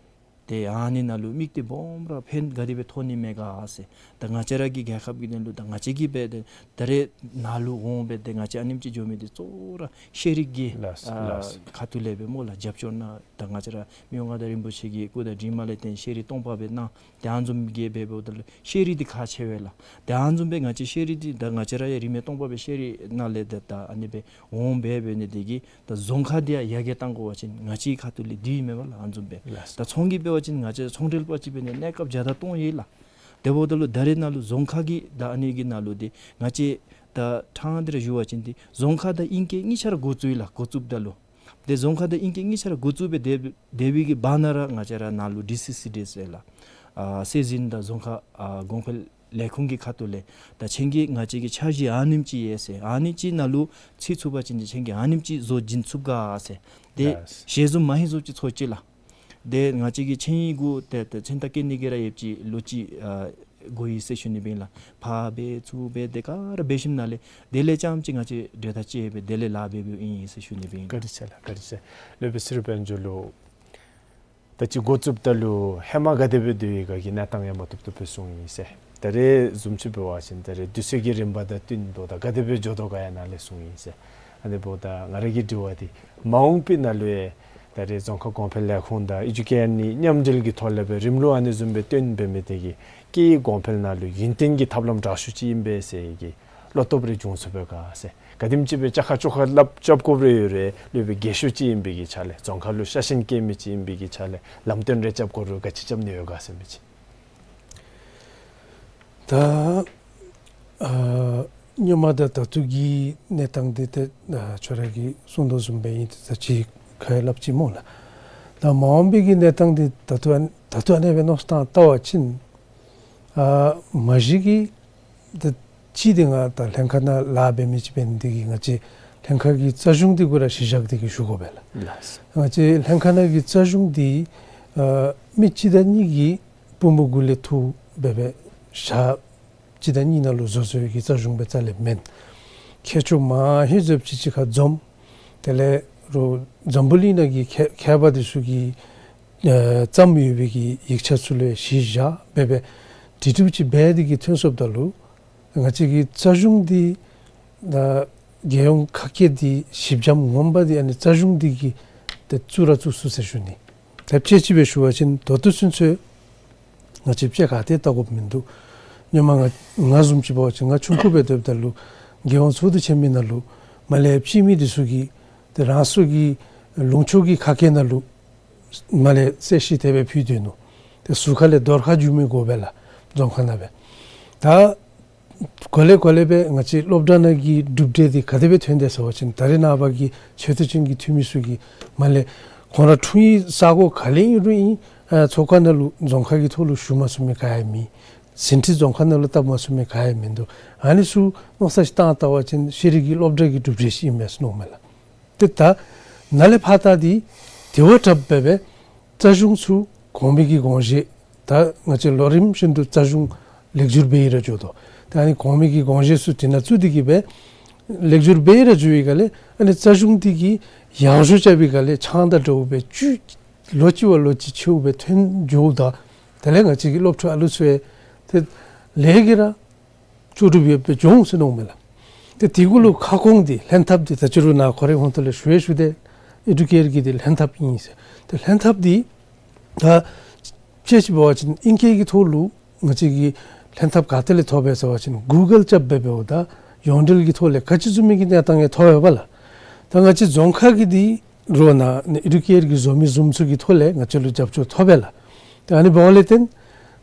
ཏེ་ཨ་ནི་ནང་ལུ་དམིགས་གཏད་སྦོམ་ར་ཕན་ག་དེ་སྦེ་ཐོགས་ནི་མས་ག་ཟེར། ད་ང་བཅས་ར་གི་རྒྱལ་ཁབ་ཀྱི་དོན་ལུ་ད་ང་བཅས་ཀྱིས་འབད་དེ་ད་རེས་ནཱ་ལུ་འོང་སྦེ་ཏེ་ང་བཅས་ཨ་ནེམ་ཅིག་འགྱོ་མི་འདི་གཙོ་བོ་ར་ཤེས་རིག་གི་ལགས་ཨ་ལགས། ཁ་ཐུག་ལས་སྦེ་སྨོ་ལགས། རྒྱབ་སྐྱོར་གནང་། ད་ང་བཅས་ར་མི་དབང་མངའ་བདག་རིན་པོ་ཆེ་གི་སྐུ་དང་གྲིབ་མ་ལས་བརྟེན་ཤེས་རིག་སྟོང་པ་སྦེ་གནང་། ཏེ་ཨ་ནི་བཟུམ་གྱི་འབད་འབདཝ་ད་ལུ་ཤེས་རིག་འདི་ཁག་ཆེ་བས་ལགས། ཏེ་ཨ་ནི་བཟུམ་སྦེ་ང་བཅས་ཤེས་རིག་འདི་ད་ང་བཅས་ར་ཡང་རིན་མེད་སྟོང་པ་སྦེ་ཤེས་རིག་ནང་ལས་ཏེ་ད་ཨ་ནི་སྦེ་འོང་འབད་འབད་ནི་འདི་གིས་ད་རྫོང་ཁག་འདི་ཡང་ཡར་རྒྱས་གཏང་དགོ་པ་ཅིན་ང་བཅས་ཁ་ཐུག་ལས་འདི་ཨིན་མས་པ་ལགས། ཨ་ནི་བཟུམ་སྦེ་ལགས། ད་ཚོང་གི་འབད་བ་ཅིན་ང་བཅས་ཚོང་འབྲེལ་པ་ཅིག་འབད་ནི་གནས་སྐབས་བརྒྱ་དང་སྟོང་ཡོད་ལགས། དེ་འབདཝ་ད་ལུ་ད་རེས་ནང་ལུ་རྫོང་ཁག་གི་ད་ཨ་ནི་གི་ནང་ལུ་འདི་ང་བཅས་ད་ཕྲང་སྟེ་ར་ཞུ་བ་ཅིན་འདི་རྫོང་ཁག་དང་ཨིང་སྐད་གཉིས་ཆ་ར་འགོ་བཙུགས་ཡི་ལགས། འགོ་བཙུགསཔ་ད་ལུ་ཏེ་རྫོང་ཁག་དང་ཨིང་སྐད་གཉིས་ཆ་ར་འགོ་བཙུགས་སྦེ་སྡོད་སྡོད་པའི་གི་བར་ན་ར་ང་བཅས་ར་ནཱ་ལུ་ཌི་སི་སི་ཌི་ཨེསི་ཟེར་ལགས། ཨ་སྲོལ་འཛིན་དང་རྫོང་ཁ་ཨ་གོང་འཕེལ་ལས་ཁུངས་ཀྱི་ཁ་ཐུག་ལས་ད་ཁྱེད་ཀྱིས་ང་བཅས་ཀྱི་འཆར་གཞི་ཨ་ནེམ་ཅིག་ཡོད་ཟེར། ཨ་ནི་ཅིག་ནང་ལུ་ཚུད་ཚུགས་པ་ཅིན་ཏེ་ཁྱེད་ཀྱིས་ཨ་ནེམ་ཅིག་བཟོ་བྱིན་ཚུགས་ག་ཟེར། ཏེ་ལགས། ཞལ་འཛོམས་མ་ཧེ་བཟུམ་ཅིག་ཚོགས་ཅི་ལགས། ཏེ་ང་བཅས་ཀྱི་ཆིངས་ཡིག་གུ་ཏེ་ཏེ་མཚན་རྟགས་བཀོད་ནི་གི་ར་ཡོདཔ་ཅིག་ལོ་གཅིག་ཨ་འགོར་ཡི་ཟེར་ཞུ་ནི་སྦེ་ཨིན་ལགས། ཕར་འབད་ཚུར་འབད་དེ་ག་ར་འབད་ཞིནམ་ལས་དེ་ལས་རྐྱངམ་ཅིག་ང་བཅས་གྲོས་ཐག་བཅད་སྦེ་དེ་ལས་ལཱ་འབད་འབདཝ་ཨིན་ཟེར་ཞུ་ནི་སྦེ་ཨིན་ལགས། བཀའ་དྲིན་ཆེ་ལགས། བཀའ་དྲིན་ཆེ། སློབ་དཔོན་ཚེ་རིང་དཔལ་འབྱོར་ལུ་ད་ཅི་འགོ་བཙུགསཔ་ད་ལུ་ཧེ་མ་ག་དེ་སྦེ་སྡོད་ཡི་ག་གི་གནས་སྟངས་ཡང་མ་བཏུབ་བཏུབ་སྦེ་གསུངས་ཡི་ཟེར། ད་རེས་བཟུམ་ཅིག་འབད་བ་ཅིན་ད་རེས་དུས་ཚོད་ཀྱི་རིམ་པ་དང་བསྟུན་དོ་ད་ག་དེ་སྦེ་འགྱོ་དོ་ག་ཡང་ནཱ་ལས་གསུངས་ཡི་ཟེར། ཨ་ནི་འབདཝ་ད་ང་ར་གི་དྲི་བ་འདི་མ་འོངས་པའི་ནང་ལུ་ཡང་ད་རེས་རྫོང་ཁ་གོང་འཕེལ་ལས་ཁུངས་དང་ཨེ་ཌུ་ཀེ་ཤཱན་གཉིས་མཉམ་འབྲེལ་གྱི་ཐོག་ལས་སྦེ་རིམ་ལུགས་ཨ་ནི་བཟུམ་སྦེ་སྟོན་འབད་མི་དེ་གིས་སྐད་ཡིག་གོང་འཕེལ་ནང་ལུ་ཡུན་བརྟན་གྱི་ཐབས་ལམ་དྲག་ཤོས་ཅིག་ཨིན་པས་ཟེར་གྱི་བློ་སྟོབས་རེ་བྱུང་ཚུགས་པས་ག་ཟེར། ག་དེམ་ཅིག་སྦེ་བཅའ་ཁ་བཅོ་ཁ་སླབ་རྐྱབ་དགོཔ་རེ་ཡོད་རུང་ལུ་སྦེ་རྒས་ཤོས་ཅིག་ཨིན་པའི་གི་ཆ་ལས་རྫོང་ཁ་ལུ་ཤ་ཞེན་བསྐྱེད་མི་ཅིག་ཨིན་པའི་གི་ཆ་ལས་ལམ་སྟོན་རེ་རྐྱབ་དགོ་རུང་ག་ཅི་རྐྱབ་ནི་ཡོད་ག་ཟེར་མི་ཅིག། ད་ཨ་སྔོན་མ་དང་ད་ལྟོ་གི་གནས་སྟངས་འདི་ཏེ་ཨ་ཁྱོད་ར་གིས་གསུངས་དོ་བཟུམ་སྦེ་ཨིན། ཏེ་ད་ཅི་ཁ་ཡང་སླབ་ཅི་སྨོ་ལགས། ད་མ་འོངས་པའི་གི་གནས་སྟངས་འདི་ད་ལྟོ་ཨ་ད་ལྟོ་ཨ་ནེ་སྦེ་མནོ་བསམ་བཏང་བལྟ་བ་ཅིན་ཨ་མ་གཞི་གི་ད་ཅི་འདི་ང་ད་ལྷན་ཁག་ནང་ལཱ་འབད་མི་ཅིག་འབད་ནི་འདི་གིས་ང་བཅས་ལྷན་ཁག་གི་རྩ་གཞུང་འདི་གུ་ར་གཞི་བཞག་སྟེ་གི་ཞུ་དགོ་པས་ལགས། ལགས། ང་བཅས་ལྷན་ཁག་ནང་གི་རྩ་གཞུང་འདི་ཨ་མི་གཅིག་དང་གཉིས་ཀྱིས་པུས་མོ་གུ་ལས་འཐུ་འབད་སྦེ་ཞག་གཅིག་དང་གཉིས་ནང་ལུ་བཟོ་བཟོ་བའི་གི་རྩ་གཞུང་སྦེ་རྩ་ལས་མེན། མཁས་མཆོག་མང་ཧེང་ཟེརཝ་ཅིག་གཅིག་ཁར་འཛོམས། དེ་ལས་རོགས་འཛམ་བུ་གླིང་ནང་གི་མཁས་མཁས་པ་འདི་ཚུ་གིས་ཨེ་བརྩམས་ཡོད་པའི་གི་ཡིག་ཆ་ཚུ་ལུ་གཞི་བཞག་འབད་སྦེ་དེ་འདྲཝ་ཅིག་འབད་དེ་གི་ཐོན་སོངམ་ད་ལུ་ང་བཅས་ཀྱི་རྩ་གཞུང་འདི་ད་རྒྱལ་ཡོངས་ཁ་སྐད་འདི་ཞིབ་འཇམ་ངོ་མ་འདི་ཨ་ནི་རྩ་གཞུང་འདི་གིས་ཏེ་བཙུགས་ར་བཙུགས་ཚུགས་ཟེར་ཞུ་ནི། ད་དཔྱེ་ཅིག་སྦེ་ཞུ་བ་ཅིན་ད་ལྟོ་ཚུན་ཚོད་ང་བཅས་དཔྱེ་ག་ཏེ་བལྟ་དགོཔ་མིན་འདུག། སྔོན་མ་ང་ང་བཟུམ་ཅིག་འབད་བ་ཅིན་ང་ཆུང་ཀུ་སྦེ་སྡོདཔ་ད་ལུ་རྒྱལ་ཡོངས་ཚོགས་འདུ་ཆེན་མོའི་ནང་ལུ་མར་ལས་སྤྱི་མི་འདི་ཚུ་གིས་ཏེ་རང་སོ་གི་ལུང་ཕྱོགས་ཀྱི་ཁ་སྐད་ནང་ལུ་མར་ལས་གསལ་བཤད་དེ་སྦེ་ཕུལ་སྡོད་ནུག། ཏེ་ཟུར་ཁ་ལས་རྡོར་ཁ་བསྒྱུར་མི་དགོ་པས་ལགས། རྫོང་ཁ་ནང་སྦེ་ད་གོ་ལེ་གོ་ལེ་སྦེ་ང་བཅས་སློབ་གྲྭ་ནང་གི་གྲུབ་འབྲས་འདི་ག་དེ་སྦེ་ཐོན་དེས་ཟེར་བ་ཅིན་ད་རེས་ནངས་པ་གི་ཆེ་བསྟོད་ཅན་གྱི་འཐུས་མི་ཚུ་གིས་མར་ལས་ཁོང་ར་འཁྲུངས་ཡུལ་ས་གོ་ག་ལས་ཨིན་རུང་ཨིན་ཨ་ཚོགས་ཁང་ནང་ལུ་རྫོང་ཁ་གི་ཐོག་ལུ་ཞུ་མ་ཚུགས་མི་ག་ཡང་མེད། ཟིན་བྲིས་རྫོང་ཁ་ནང་ལུ་བཏབ་མ་ཚུགས་མི་ག་ཡང་མིན་འདུག། ཨ་ནི་ཚུ་མནོ་བསམ་ཅིག་བཏང་བལྟ་བ་ཅིན་ཤེས་རིག་གི་སློབ་གྲྭ་གི་གྲུབ་འབྲས་ཅིག་ཨིན་མས་ཟེར་མནོཝ་མས་ལགས། ཏེ་ད་ནཱ་ལས་ཕར་ད་འདི་དེ་བ་དྲགཔ་སྦེ་སྦེ་རྩ་གཞུང་ཚུ་གོང་མའི་གི་དགོངས་བཞེད་ད་ང་བཅས་ལོ་རིམ་བཞིན་དུ་རྩ་གཞུང་ལེགས་བསྒྱུར་འབད་ཡི་ར་འགྱོ་དོ། ད་ཨ་ནི་གོང་མའི་གི་དགོངས་བཞེད་ཚུ་དེ་ནང་བཙུགས་ཏེ་གི་སྦེ་ལེགས་བསྒྱུར་འབད་ཡི་ར་འགྱོ་བའི་སྒང་ལས་ཨ་ནི་རྩ་གཞུང་འདི་གིས་ཡང་བཟོ་རྐྱབ་པའི་སྒང་ལས་ཆང་དང་འདྲཝ་སྦེ་ཅུང་ལོ་གཅིག་བ་ལོ་གཅིག་ཆེཝ་སྦེ་ཐོན་འགྱོཝ་ད་དེ་ལས་ང་བཅས་ཀྱི་སློབ་ཕྲུག་ཨ་ལུ་ཚུ་ཡང་ཏེ་ལས་ཀྱི་ར་ལྕོགས་གྲུབ་ཡོདཔ་སྦེ་འགྱོ་འོང་ཟེར་མནོཝ་མས་ལགས། ཏེ་དེ་གུ་ལུ་ཁ་སྐོང་འདི་ལྷན་ཐབས་འདི་ད་ཅི་རུང་ནཱ་ཁོ་རའི་ཧོང་ཏོ་ལས་ཞུ་ཡང་ཞུ་སྟེ་ཨེ་ཌུ་ཀེཊ་ཀྱི་འདི་ལྷན་ཐབས་ཨིན་ཟེར། ཏེ་ལྷན་ཐབས་འདི་ད་དཔྱེ་ཅིག་འབད་བ་ཅིན་ཨིང་སྐད་ཀྱི་ཐོག་ལུ་ང་བཅས་ཀྱིས་ལྷན་ཐབས་ག་ཏེ་ལས་ཐོབ་པས་ཟེར་བ་ཅིན་གུ་གཱལ་རྐྱབ་འབད་འབདཝ་ད་ཡོངས་འབྲེལ་གྱི་ཐོག་ལས་ག་ཅི་བཟུམ་མའི་གི་གནས་སྟངས་ཡང་ཐོབ་ཡོད་པས་ལགས། ད་ང་བཅས་རྫོང་ཁ་གི་འདི་ རོགས་ནཱ་ཨེ་ཌུ་ཀེཊ་གི་བཟོ་མི་བཟུམ་ཚུ་གི་ཐོག་ལས་ང་བཅས་ལུ་རྒྱབ་སྐྱོར་ཐོབ་པས་ལགས། ཏེ་ཨ་ནི་འབདཝ་ལས་བརྟེན་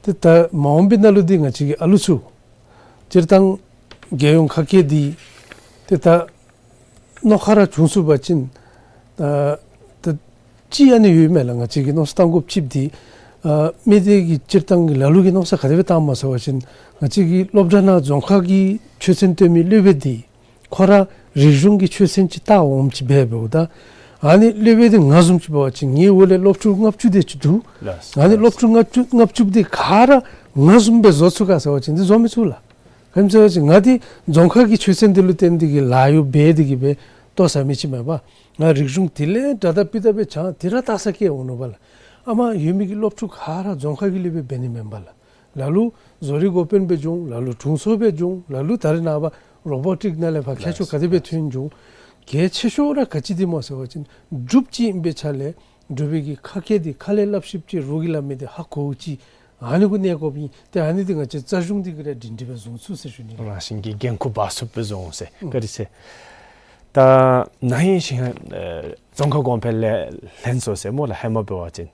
ཏེ་ད་མ་འོངས་པའི་ནང་ལུ་འདི་ང་བཅས་ཀྱི་ཨ་ལུ་ཚུ་སྤྱིར་བཏང་རྒྱལ་ཡོངས་ཁ་སྐད་འདི་ཏེ་ད་རྣོ་ཁ་ར་བྱུང་ཚུགས་པ་ཅིན་ད་ད་ཅིག་ཨ་ནི་ཡོད་མས་ལགས། ང་བཅས་ཀྱིས་མནོ་བསམ་བཏང་དགོཔ་ཅིག་འདི་ཨ་མི་སྡེ་གི་སྤྱིར་བཏང་གི་ལ་ལུ་གིས་མནོ་བསམ་ག་དེ་སྦེ་བཏངམ་སྨོ་ཟེར་བ་ཅིན་ང་བཅས་ཀྱི་སློབ་གྲྭ་ནང་རྫོང་ཁ་གི་ཆོས་ཚན་སྟོན་མི་སློབ་དཔོན་འདི་ཁོ་ར་རིག་གཞུང་གི་ཆོས་ཚན་ཅིག་བལྟ་འོངམ་ཅིག་འབད་འབདཝ་ད་ཨ་ནི་སློབ་དཔོན་འདི་ང་བཟུམ་ཅིག་འབད་བ་ཅིན་ངེའི་འོག་ལས་སློབ་ཕྲུག་ལྔ་བཅུ་དེ་ཅིག་འདུག། ལགས། ཨ་ནི་ལགས། སློབ་ཕྲུག་ལྔ་བཅུ་ལྔ་བཅུ་འདི་ག་ར་ང་བཟུམ་སྦེ་བཟོ་ཚུགས་ག་ཟེར་བ་ཅིན་འདི་བཟོ་མི་ཚུགས་ལགས། ག་ཅི་སྨོ་ཟེར་བ་ཅིན་ང་འདི་རྫོང་ཁ་གི་ཆོས་ཚན་འདི་ལུ་བརྟེན་ཏེ་གིས་ལཱ་གཡོག་འབད་དེ་གིས་སྦེ་ལྟོ་ཟ་མི་ཅིག་མེན་པས། ང་རིག་གཞུང་དེ་ལས་དྲག་དྲག་སྤུས་དག་སྦེ་སྦྱང་དེ་ར་ལྟ་ས་སྐྱེལ་འོང་ནུག་པ་ལགས། ཨ་མ་ཡོད་མི་གི་སློབ་ཕྲུག་ག་ར་རྫོང་ཁ་གི་སློབ་དཔོན་འབད་ནི་མེན་པ་ལགས། ལ་ལུ་བཟོ་རིག་འགོ་དཔོན་སྦེ་བྱུང་། ལ་ལུ་དྲུང་འཚོ་སྦེ་བྱུང་། ལ་ལུ་ད་རེས་ནངས་པ་རོ་བོ་ཊིཀ་ནང་ལས་ཕར་མཁས་མཆོག་ག་དེ་སྦེ་ཐོན་བྱུང་། གལ་ཆེ་ཤོས་ར་ག་ཅི་འདི་སྨོ་ཟེར་བ་ཅིན་འབྲུགཔ་ཅིག་ཨིན་པའི་ཆ་ལས་འབྲུག་པའི་གི་ཁ་སྐད་འདི་ཁ་ལས་སླབ་ཤེསཔ་ཅིག་རོགས་ཀྱིས་སླབ་མི་འདི་ཧ་གོཝ་ཅིག་ཨ་ནི་གུ་གནས་དགོཔ་ཨིན། ཏེ་ཨ་ནི་འདི་ང་བཅས་རྩ་གཞུང་འདི་གིས་ར་སྒྲིང་སྒྲི་སྦེ་བཟུང་ཚུགས་ཟེར་ཞུ་ནི་ལགས། རང་བཞིན་གྱིས་འགན་ཁུར་འབག་ཚུགསཔ་སྦེ་བཟུང་ཟེར། ཨུམ། བཀའ་དྲིན་ཆེ། ད་ན་ཧིང་ཞིན་ཨེ་རྫོང་ཁ་གོང་འཕེལ་ལས་ལྷན་ཚོགས་ཟེར་སྨོ་ལགས། ཧེ་མ་འབད་བ་ཅིན་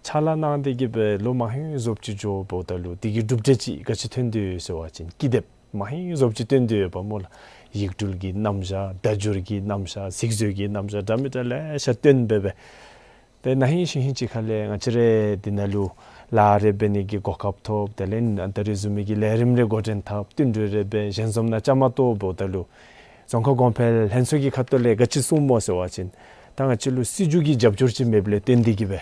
ཕྱག་ལཱ་གནང་སྟེ་གིས་སྦེ་ལོ་མ་ཧིང་རྫོགསཔ་ཅིག་འགྱོ་འབདཝ་ད་ལུ་དེ་གི་གྲུབ་འབྲས་ཅིག་ག་ཅི་ཐོན་དོ་ཡོད་ཟེར་བ་ཅིན་ཀི་དེབ་མ་ཧིང་རྫོགསཔ་ཅིག་བཏོན་ཏེ་ཡོདཔ་སྨོ་ལགས། ཡིག་འབྲུ་གི་རྣམ་གཞག། བརྡ་བསྒྱུར་གྱི་རྣམ་གཞག། གཟིགས་བཟོ་གི་རྣམ་གཞག། འདྲ་མི་འདྲ་ལེ་ཤ་བཏོན་སྦེ་སྦེ། ཏེ་ན་ཧིང་ཞིན་ཧིང་ཅིག་ཁ་ལས་ང་བཅས་ར་འདི་ནང་ལུ་ལཱ་རེ་འབད་ནི་གི་གོ་སྐབས་ཐོབ། དེ་ལས་ད་རིས་བཟུམ་མའི་གི་ལས་རིམ་རེ་འགོ་འདྲེན་འཐབ། བསྟུན་གྲོས་རེ་འབད། ཞལ་འཛོམས་ནང་བཅའ་མར་གཏོགས་འབདཝ་ད་ལུ་རྫོང་ཁ་གོང་འཕེལ་ལྷན་ཚོགས་ཀྱི་ཁ་ཐུག་ལས་ག་ཅི་གསུངམ་སྨོ་ཟེར་བ་ཅིན་ད་ང་བཅས་ལུ་སྲིད་བྱུས་ཀྱི་རྒྱབ་སྐྱོར་ཅིག་མེདཔ་ལས་བརྟེན་ཏེ་གིས་སྦེ་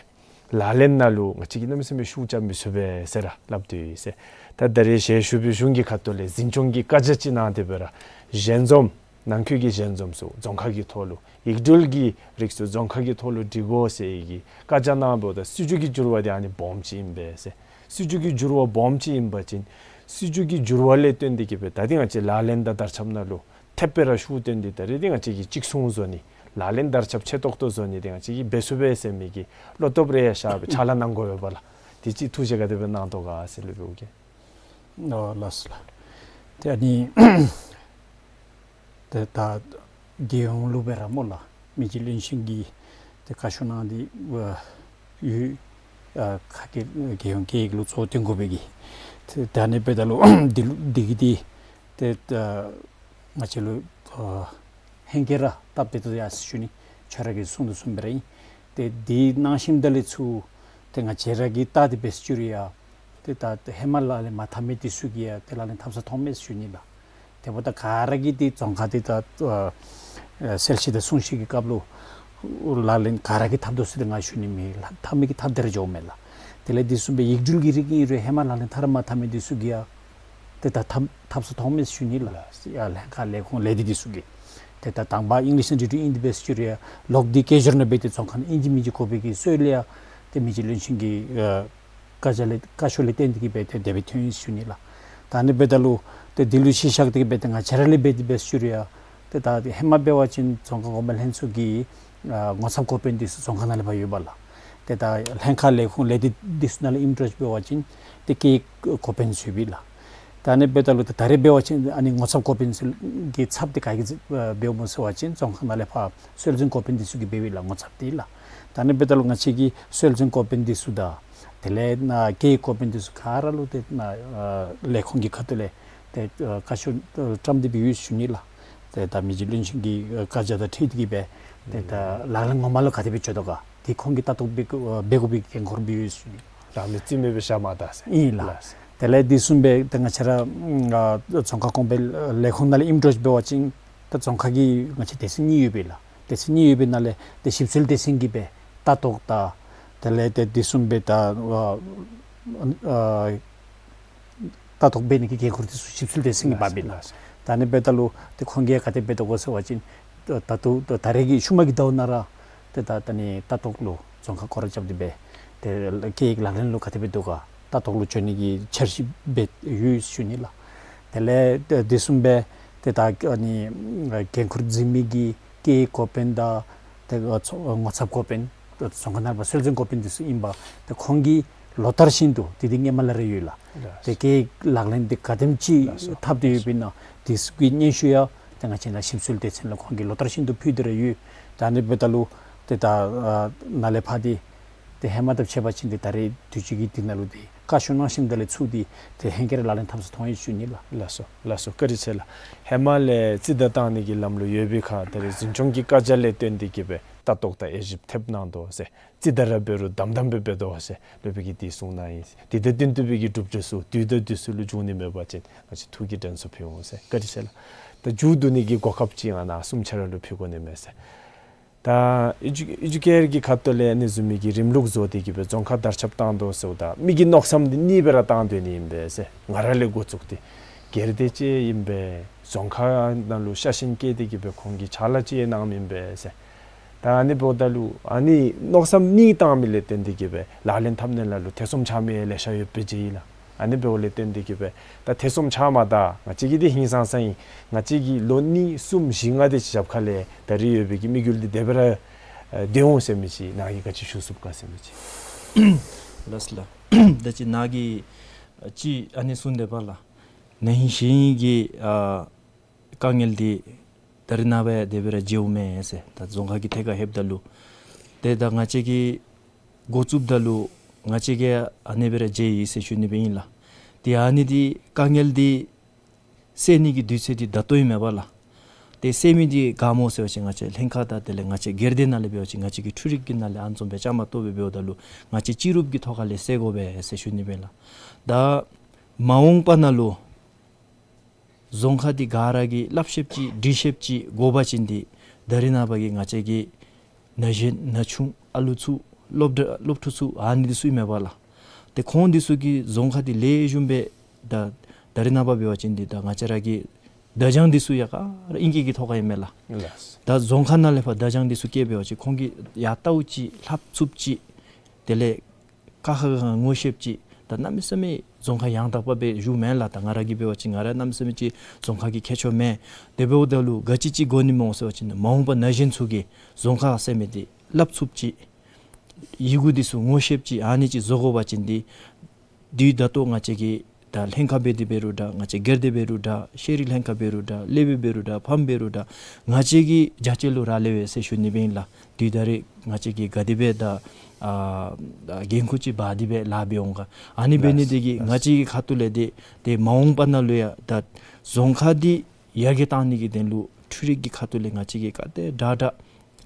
ལག་ལེན་ནང་ལུ་ང་བཅས་ཀྱིས་གནམ་མེད་ས་མེད་ཤུགས་རྐྱབ་མི་ཚུགས་པས་ཟེར་ར་སླབ་སྟེ་ཡོད་ཟེར། ད་ད་རེས་ཞལ་བཞུགས་པའི་གཞུང་གི་ཁ་ཐུག་ལས་འཛིན་སྐྱོང་གི་བཀའ་རྒྱ་ཅིག་གནང་སྟེ་སྦེ་ར་ཞལ་འཛོམས་ནང་འཁོད་ཀྱི་ཞལ་འཛོམས་ཚུ་རྫོང་ཁ་གི་ཐོག་ལུ། ཡིག་འབྲུ་གི་རིགས་ཚུ་རྫོང་ཁ་གི་ཐོག་ལུ་སྒྲིག་དགོ་ཟེར་གྱི་བཀའ་རྒྱ་གནང་འབདཝ་ད་སྲིད་བྱུས་ཀྱི་འགྱུར་བ་འདི་ཨ་ནི་སྦོམ་ཅིག་ཨིན་པས་ཟེར། སྲིད་བྱུས་ཀྱི་འགྱུར་བ་སྦོམ་ཅིག་ཨིན་པ་ཅིན་སྲིད་བྱུས་ཀྱི་འགྱུར་བ་ལས་བརྟེན་ཏེ་གིས་སྦེ་ད་འདི་ང་བཅས་ལག་ལེན་དང་དར་ཁྱབ་ནང་ལུ་ཐེབས་སྦེ་ར་ཤུགས་བཏོན་ཏེ་ད་རེས་འདི་ང་བཅས་ཀྱིས་གཅིག་མཚུངས་བཟོ་ནི་ལག་ལེན་དར་ཁྱབ་ཆེ་ཏོག་ཏོ་བཟོ་ནི་འདི་ང་བཅས་ཀྱིས་འབད་ཚུགས་པས་ཟེར་མི་གི་བློ་སྟོབས་རེ་ཡང་བཞག་སྦེ་ཕྱག་ལཱ་གནང་དགོ་པས་ལགས། དེ་ཅིག་ཐུགས་བཞེད་ག་དེ་སྦེ་གནང་དོ་ག་ཟེར་ལུ་འབོཝ་གི། ཨོ་ལགས་སོ་ལགས། ཏེ་ཨ་ནི་ཏེ་ད་རྒྱལ་ཡོངས་ལུ་སྦེ་ར་སྨོ་ལགས། མི་རྗེ་བློན་ཆེན་གྱིས་ཏེ་བཀའ་ཤོག་གནང་སྟེ་ཡོད། ཨ་ཁ་སྐད་རྒྱལ་ཡོངས་སྐད་ཡིག་ལུ་གཙོ་བོ་བཏོན་དགོ་པའི་གི། ཏེ་ད་ཨ་ནི་འབདཝ་ད་ལུ་འདི་ལུ་འདི་གི་འདི་ཏེ་ཨ་ང་བཅས་ལུ་ཨ་ཧེང་སྐལ་ར་སྟབས་བདེ་ཏོག་ཏོ་ཡར་སོ་ཞུ་ནི། ཁྱོད་ར་གིས་གསུང་དོ་བཟུམ་སྦེ་ར་ཨིན། ཏེ་འདི་གནང་ཞིནམ་ད་ལས་ཚུར་ཏེ་ང་བཅས་ར་གིས་བལྟ་སྟེ་འབད་ཞུ་རུང་ཡང་ཏེ་ད་ཧེ་མ་ལག་ལེན་མ་འཐབ་མི་འདི་ཚུ་གིས་ཡང་ཏེ་ལག་ལེན་འཐབ་ས་མཐོངམ་མས་ཞུ་ནི་ལགས། དེ་འབདཝ་ད་ག་ར་གིས་ཏེ་རྫོང་ཁ་འདི་ད་ཨ་གསལ་བཤད་དང་གསུང་བཤད་ཀྱི་སྐབས་ལུ་ལག་ལེན་ག་ར་གིས་འཐབ་དོ་ཟེར་ཏེ་ང་ཞུ་ནི་མེད་ལགས། འཐབ་མི་གིས་འཐབ་སྟེ་ར་འགྱོཝ་མས་ལགས། དེ་ལས་འདི་བཟུམ་སྦེ་ཡིག་འབྲུ་གི་རིགས་ཨིན་རུང་ཧེ་མ་ལག་ལེན་འཐབ་ར་མ་འཐབ་མི་འདི་ཚུ་གིས་ཡང་ཏེ་ད་འཐབ་འཐབ་ས་མཐོངམ་མས་ཞུ་ནི་ལགས། ཡར་ལྷན་ཁག་ལས་ཁུངས་ལས་སྡེ་འདི་ཚུ་གིས། ཏེ་ད་དང་པ་ཨིང་ལིཤ་ནང་འབྲི་འགྲོ་ཨིན་ཏེ་འབད་ཞུ་རུང་ཡང་ལོག་སྟེ་སྐད་སྦྱོར་ནང་འབད་དེ་རྫོང་ཁ་ནང་ཨིན་ཅི་མིན་ཅི་གོ་བའི་གི་སྲོལ་ལས་ཡང་ཏེ་མི་རྗེ་བློན་ཆེན་གྱི་ཨ་བཀའ་རྒྱ་ལས་བཀའ་ཤོག་ལས་བརྟེན་ཏེ་གིས་སྦེ་ཏེ་དེ་སྦེ་ཐོན་ཡི་ཞུ་ནི་ལགས། ད་ཨ་ནི་འབདཝ་ད་ལུ་ཏེ་འདི་ལུ་གཞི་བཞག་སྟེ་གིས་སྦེ་ཏེ་ང་བཅས་ར་ལས་འབད་དེ་འབད་ཞུ་རུང་ཡང་ཏེ་ད་ཧེ་མ་འབད་བ་ཅིན་རྫོང་ཁ་གོང་འཕེལ་ལྷན་ཚོགས་ཀྱི་ཨ་ངོ་ཚབ་འགོ་དཔོན་འདི་ཚུ་རྫོང་ཁ་ནང་ལས་ཕར་ཡོད་པས་ལགས། ཏེ་ད་ལྷན་ཁག་ལས་ཁུངས་ལས་སྡེ་འདི་ཚུ་ནང་ལས་ཨིནམ་འདྲཝ་ཅིག་འབད་བ་ཅིན་ཏེ་སྐད་ཡིག་འགོ་དཔོན་ཚུ་ཡོད་པས་ལགས། ད་ཨ་ནི་འབདཝ་ད་ལུ་ད་ད་རེས་འབད་བ་ཅིན་ཨ་ནི་ངོ་ཚབ་འགོ་དཔོན་ཚུ་གི་ཚབ་འདི་ག་གིས་འབད་འབདཝ་སྨོ་ཟེར་བ་ཅིན་རྫོང་ཁ་ནང་ལས་ཕར་སྲོལ་འཛིན་འགོ་དཔོན་འདི་ཚུ་གིས་འབདཝ་ཨིན་ལགས་ངོ་ཚབ་འདི་ལགས། ད་ཨ་ནི་འབདཝ་ད་ལུ་ང་བཅས་ཀྱིས་སྲོལ་འཛིན་འགོ་དཔོན་འདི་ཚུ་དང་དེ་ལས་ནཱ་སྐད་ཡིག་འགོ་དཔོན་འདི་ཚུ་ག་ར་ལུ་ཏེ་ནཱ་ཨ་ལས་ཁུངས་ཀྱི་ཁ་ཐུག་ལས་ཏེ་ཨ་བཀའ་ཤོག་ཨ་བཀྲམ་སྟེ་སྦེ་ཡོད་ཞུ་ནི་ལགས། ཏེ་ད་མི་རྗེ་བློན་ཆེན་གྱི་ཨ་བཀའ་རྒྱ་དང་འཁྲིལ་ཏེ་གིས་སྦེ་ཏེ་ད་ལག་ལེན་ངོ་མ་ལུ་ག་དེ་སྦེ་འགྱོ་དོ་ག་འདི་ཁོང་གིས་ལྟ་རྟོག་འབད་དགོ་འབད་དགོ་པའི་འགན་ཁུར་སྦེ་ཡོད་ཞུ་ནི། རང་ལུ་རྩིས་མེད་སྦེ་བཞག་མ་ད་ཟེར། ཨིན་ལགས། ལགས། དེ་ལས་འདི་བཟུམ་སྦེ་ཏེ་ང་བཅས་ར་ཨ་རྫོང་ཁ་གོང་འཕེལ་ལས་ཁུངས་ནང་ལས་ཨིནམ་འདྲཝ་ཅིག་འབད་བ་ཅིན་ད་རྫོང་ཁ་གི་ང་བཅས་སྡེ་ཚན་གཉིས་ཡོད་པས་ལགས། སྡེ་ཚན་གཉིས་ཡོད་པའི་ནང་ལས་ཏེ་ཞིབ་འཚོལ་སྡེ་ཚན་གྱིས་སྦེ་ལྟ་རྟོག་དང་དེ་ལས་ཏེ་འདི་བཟུམ་སྦེ་ད་ཨ་ཨ་ལྟ་རྟོག་འབད་ནི་གི་འགན་ཁུར་འདི་ཚུ་ཞིབ་འཚོལ་སྡེ་ཚན་གྱིས་འབག་པས་ལགས། ལགས། ད་ཨ་ནི་འབདཝ་ད་ལུ་ཏེ་ཁོང་གིས་ག་དེ་འབད་དོ་ག་ཟེར་བ་ཅིན་ད་ད་ལྟོ་ད་ད་རེས་ཀྱི་ཤུལ་མ་གི་ཟླཝ་ནང་ར་ཏེ་ད་ད་ཨ་ནི་ལྟ་རྟོག་ལུ་རྫོང་ཁ་སྐོར་ར་རྐྱབ་སྟེ་སྦེ་ཏེ་སྐད་ཡིག་ལག་ལེན་ལུ་ག་དེ་འབད་དོ་ག་ལྟ་རྟོག་ལུ་འགྱོ་ནི་གི་འཆར་གཞི་འབད་ཡོད་ཞུ་ནི་ལགས། དེ་ལས་ཏེ་འདི་བཟུམ་སྦེ་ཏེ་ད་ཨ་ནི་འགན་ཁུར་འཛིན་མི་གི་སྐད་ཡིག་འགོ་དཔོན་དང་ཏེ་ཨ་ཚོ་ངོ་ཚབ་འགོ་དཔོན་ཏེ་རྫོང་ཁ་ནང་ཕར་སྲོལ་འཛིན་འགོ་དཔོན་འདི་ཚུ་ཨིན་པས། ཏེ་ཁོང་གིས་ལོ་ལྟར་བཞིན་དུ་དེ་འདི་སྔོན་མ་ལས་ར་ཡོད་ལགས། ལགས། ཏེ་སྐད་ཡིག་ལག་ལེན་འདི་ག་དེམ་ཅིག་ལགས་སོ། འཐབ་སྟེ་ཡོདཔ་ཨིན་ན་འདི་ཚུ་གི་སྙན་ཞུ་ཡང་ཏེ་ང་བཅས་ནཱ་ཞིབ་འཚོལ་སྡེ་ཚན་ལུ་ཁོང་གིས་ལོ་ལྟར་བཞིན་དུ་ཕུལ་ཏེ་ར་ཡོད། ད་ཨ་ནི་འབདཝ་ད་ལུ་ ཏེ་ད་ཨ་ནཱ་ལས་ཕར་འདི་ཏེ་ཧེ་མ་དང་ཕྱད་པ་ཅིན་འདི་ད་རེས་དུས་ཅི་གི་འདི་ནང་ལུ་འདི་བཀའ་ཤོག་གནང་ཞིནམ་ད་ལས་ཚུར་འདི་ཏེ་ཧེང་སྐལ་ར་ལག་ལེན་འཐབ་ས་མཐོང་ཡི་ཞུ་ནི་ལགས། ལགས་སོ་ལགས་སོ། བཀའ་དྲིན་ཆེ་ལགས། ཧེ་མ་ལས་རྩིས་བརྡ་བཏང་ནི་གི་ལམ་ལུགས་ཡོད་པའི་ཁར་ད་རེས་འཛིན་སྐྱོང་གི་བཀའ་རྒྱ་ལས་བརྟེན་ཏེ་གི་སྦེ་ལྟ་རྟོག་དང་དབྱེ་ཞིབ་ཐེབས་གནང་དོ་ཟེར། རྩིས་བརྡ་ར་འབད་རུང་དམ་དམ་སྦེ་འབད་དོ་ཟེར་སློབ་དཔོན་གྱིས་འདི་གསུངས་གནང་ཡི། འདི་དང་བསྟུན་ཏེ་སྦེ་གི་གྲུབ་འབྲས་ཚུ་དུས་དང་དུས་སུ་ལུ་འབྱུང་ནི་མེད་པ་ཅིན་ང་བཅས་ཐུགས་ཀྱིས་དྲན་གསོ་ཕུལ་འོང་ཟེར། བཀའ་དྲིན་ཆེ་ལགས། ད་མཇུག་བསྡུ་ནི་གི་གོ་སྐབས་ཅིག་ང་ནཱ་གསུམ་ཆ་ར་ལུ་ཕུལ་དགོ་ནི་མས་ཟེར། ད་ཨི་ཇུ་ཨི་ཇུ་ཀེར་གྱི་ཁ་ཐུག་ལས་ཨ་ནི་བཟུམ་མའི་གི་རིམ་ལུགས་བཟོ་སྟེ་གི་སྦེ་རྫོང་ཁ་དར་ཁྱབ་བཏང་དོ་ཟེརཝ་ད་མི་གི་མནོ་བསམ་འདི་གཉིས་སྦེ་ར་བཏང་སྡོད་ནི་ཨིན་པས་ཟེར། ང་ར་ལས་འགོ་བཙུགས་ཏེ་སྒེར་སྡེ་ཅིག་ཨིན་པས། རྫོང་ཁ་ནང་ལུ་ཤ་ཞེན་བསྐྱེད་དེ་གི་སྦེ་ཁོང་གིས་ཕྱག་ལཱ་ཅིག་གནངམ་ཨིན་པས་ཟེར། ད་ཨ་ནི་འབདཝ་ད་ལུ་ཨ་ནི་མནོ་བསམ་གཉིས་བཏང་མི་ལས་བརྟེན་ཏེ་གི་སྦེ་ལག་ལེན་འཐབ་ནི་ལ་ལུ་ཐེ་ཚོམ་ཆགས་མི་ལེ་ཤ་ཡོདཔ་སྦེ་མཇལ་ཡི་ལགས། ཨ་ནི་འབདཝ་ལས་བརྟེན་ཏེ་གི་སྦེ་ད་ཐེ་ཚོམ་ཆགས་མ་ད། ང་བཅས་ཀྱི་འདི་ཧིང་སངས་ས་ཨིན། ང་བཅས་ཀྱིས་ལོ་གཉིས་གསུམ་བཞི་ལྔ་དེ་ཅིག་རྒྱབ་ཁ་ལས་ད་རེས་ཡོད་པའི་གི་དམིགས་ཡུལ་འདི་དེ་སྦེ་ར་ཨ་སྡོད་འོང་ཟེར་མི་ཅིག་ནཱ་གིས་ག་ཅི་ཞུ་ཚུགས་ག་ཟེར་མི་ཅིག། ལགས་ལགས། ད་ཅི་ནཱ་གིས་ཨ་ཅི་ཨ་ནི་གསུངས་དེས་པ་ལགས། ན་ཧིང་གཞེས་ཧིང་གི་ཨ་དཀའ་ངལ་འདི་ད་རེས་ནངས་པ་ཡང་དེ་སྦེ་ར་མཇལཝ་མས་ཟེར། ད་རྫོང་ཁ་གི་ཐད་ཁར་ལྷོདཔ་ད་ལུ་ཏེ་ད་ང་བཅས་ཀྱིས་འགོ་བཙུགསཔ་ད་ལུ་ང་བཅས་ཀྱིས་ཨ་ནི་སྦེ་ར་མཇལ་ཡི་ཟེར་ཞུ་ནི་སྦེ་ཨིན་ལགས། ཏེ་ཨ་ནི་འདི་དཀའ་ངལ་འདི་སེལ་ནི་གི་དུས་ཚོད་འདི་ད་ལྟོ་ཨིན་མས་པ་ལགས། ཏེ་སེལ་མི་འདི་ག་སྨོ་ཟེར་བ་ཅིན་ང་བཅས་ལྷན་ཁག་དང་དེ་ལས་ང་བཅས་སྒེར་སྡེ་ནང་ལས་འབད་བ་ཅིན་ང་བཅས་ཀྱི་འཕྲུལ་རིག་གི་ནང་ལས་ཨ་ནི་བཟུམ་སྦེ་བཅའ་མར་གཏོགས་སྦེ་འབདཝ་ད་ལུ་ང་བཅས་སྤྱི་རུབ་ཀྱི་ཐོག་ཁ་ལས་སེལ་དགོ་པས་ཟེར་ཞུ་ནི་སྦེ་ལགས། ད་མ་འོངས་པ་ནང་ལུ་རྫོང་ཁ་འདི་ག་ར་གིས་སླབ་ཤེསཔ་ཅིག་འདྲི་ཤེསཔ་ཅིག་དགོ་པ་ཅིན་འདི་ད་རེས་ནངས་པ་གི་ང་བཅས་ཀྱི་ན་གཞོན་ན་ཆུང་ཨ་ལུ་ཚུ་སློབ་གྲྭ་སློབ་ཕྲུག་ཚུ་ཨ་ནི་འདི་ཚུ་ཨིན་མས་པ་ལགས། ཏེ་ཁོང་འདི་ཚུ་གིས་རྫོང་ཁ་འདི་ལེགས་ཤོམ་སྦེ་ད་ད་རེས་ནངས་པ་འབད་བ་ཅིན་འདི་ད་ང་བཅས་ར་གི་བརྡ་བྱང་འདི་ཚུ་ཡང་ག་ར་ཨིང་སྐད་ཀྱི་ཐོག་ཁར་ཨིན་མས་ལགས། ལགས། ད་རྫོང་ཁ་ནང་ལས་ཕར་བརྡ་བྱང་འདི་ཚུ་བཀལ་འབད་བ་ཅིན་ཁོང་གིས་ཡར་བལྟཝ་ཅིག་ལྷབ་ཚུགསཔ་ཅིག་དེ་ལས་ཀ་ཁ་ག་ངོ་ཤེསཔ་ཅིག་ད་གནམ་མེད་ས་མེད་རྫོང་ཁ་ཡང་དག་པ་སྦེ་བཞུགས་མེན་ལགས། ད་ང་ར་གིས་འབད་བ་ཅིན་ང་ར་གནམ་མེད་ས་མེད་ཅིག་རྫོང་ཁ་གི་མཁས་མཆོག་མེན། དེ་འབདཝ་ད་ལུ་ག་ཅི་ཅིག་དགོ་ནི་སྨོ་ཟེར་བ་ཅིན་མ་འོངས་པ་ན་གཞོན་ཚུ་གིས་རྫོང་ཁ་ཟེར་མི་འདི་སླབ་ཚུགསཔ་ཅིག་ཡི་གུ་འདི་ཚུ་ངོ་ཤེསཔ་ཅིག་ཨ་ནི་ཅིག་བཟོ་དགོ་པ་ཅིན་འདི་དུས་ད་ལྟོ་ང་བཅས་ཀྱི་ད་ལྷན་ཁག་འབད་དེ་འབད་རུང་འདྲ། ང་བཅས་སྒེར་སྡེ་འབད་རུང་འདྲ། ཤེས་རིག་ལྷན་ཁག་འབད་རུང་འདྲ། སློབ་དཔོན་འབད་རུང་འདྲ། ཕམ་འབད་རུང་འདྲ། ང་བཅས་ཀྱི་རྒྱ་ཆེ་ལུ་རག་ལས་པས་ཟེར་ཞུ་ནི་སྦེ་ཨིན་ལགས། དུས་ད་རེས་ང་བཅས་ཀྱིས་ག་དེ་སྦེ་ད་ཨ་འགན་ཁུར་ཅིག་འབག་སྟེ་སྦེ་ལཱ་འབད་འོང་ག། ཨ་ནི་འབད་ནི་དེ་གིས་ང་བཅས་ཀྱི་ཁ་ཐུག་ལས་འདི་ཏེ་མ་འོངས་པ་ནང་ལུ་ཡང་ད་རྫོང་ཁ་འདི་ཡར་རྒྱས་གཏང་ནི་གི་དོན་ལུ་འཕྲུལ་རིག་གི་ཁ་ཐུག་ལས་ང་བཅས་ཀྱིས་ག་དེ་དྲག་དྲག་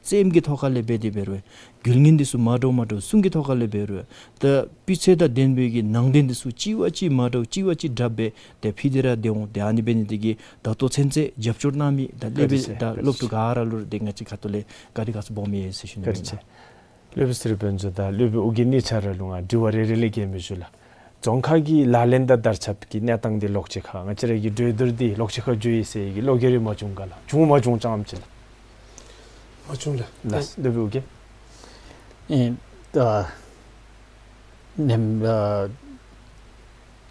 རྩེདམོ་གི་ཐོག་ཁ་ལས་འབད་དེ་འབད་རུང་རྒྱུ་ངན་འདི་ཚུ་མ་འདྲཝ་མ་འདྲཝ་སྲུང་གི་ཐོག་ཁ་ལས་འབད་རུང་ད་སྤུས་ཚད་དང་ལྡན་པའི་གི་ནང་དོན་འདི་ཚུ་གཅིག་བ་གཅིག་མ་འདྲཝ་གཅིག་བ་གཅིག་དྲག་སྦེ་ཏེ་ཕུལ་ཏེ་ར་སྡོད་འོང་། ཏེ་ཨ་ནི་འབད་ནི་དེ་གིས་ད་ལྟོ་ཚུན་ཚོད་རྒྱབ་སྐྱོར་གནང་མི་ད་སློབ་དཔོན་ད་སློབ་ཕྲུག་ག་ར་ལུ་ཏེ་ང་བཅས་ཁ་ཐུག་ལས་བཀའ་དྲིན་དགའ་ཚོར་སྦོམ་ཡོད་ཟེར་ཞུ་ནི་ཨིན་ལགས། སློབ་དཔོན་ཚེ་རིང་དཔལ་འབྱོར་དང་སློབ་དཔོན་ཨོ་རྒྱན་གཉིས་ཆ་ར་ལུ་ང་དྲི་བ་རེ་རེ་ལས་བཀོད་མི་ཞུ་ལགས། རྫོང་ཁ་གི་ལག་ལེན་དང་དར་ཁྱབ་ཀྱི་གནས་སྟངས་འདི་ལོགས་ཅིག་ཁར་ང་བཅས་ར་གི་གྲོས་བསྡུར་འདི་ལོགས་ཅིག་ཁར་འགྱོ་ཡི་ཟེར་གྱི་བློ་འགྱོད་རེ་མ་བྱུང་ག་ལགས། བྱུང་མ་བྱུང་ཙམ་ཅིག་ལགས། མ་བྱུང་ལགས། ལགས་སློབ་དཔོན་ཨོ་རྒྱན། ཨེ་ད་ནེམ་ཨ་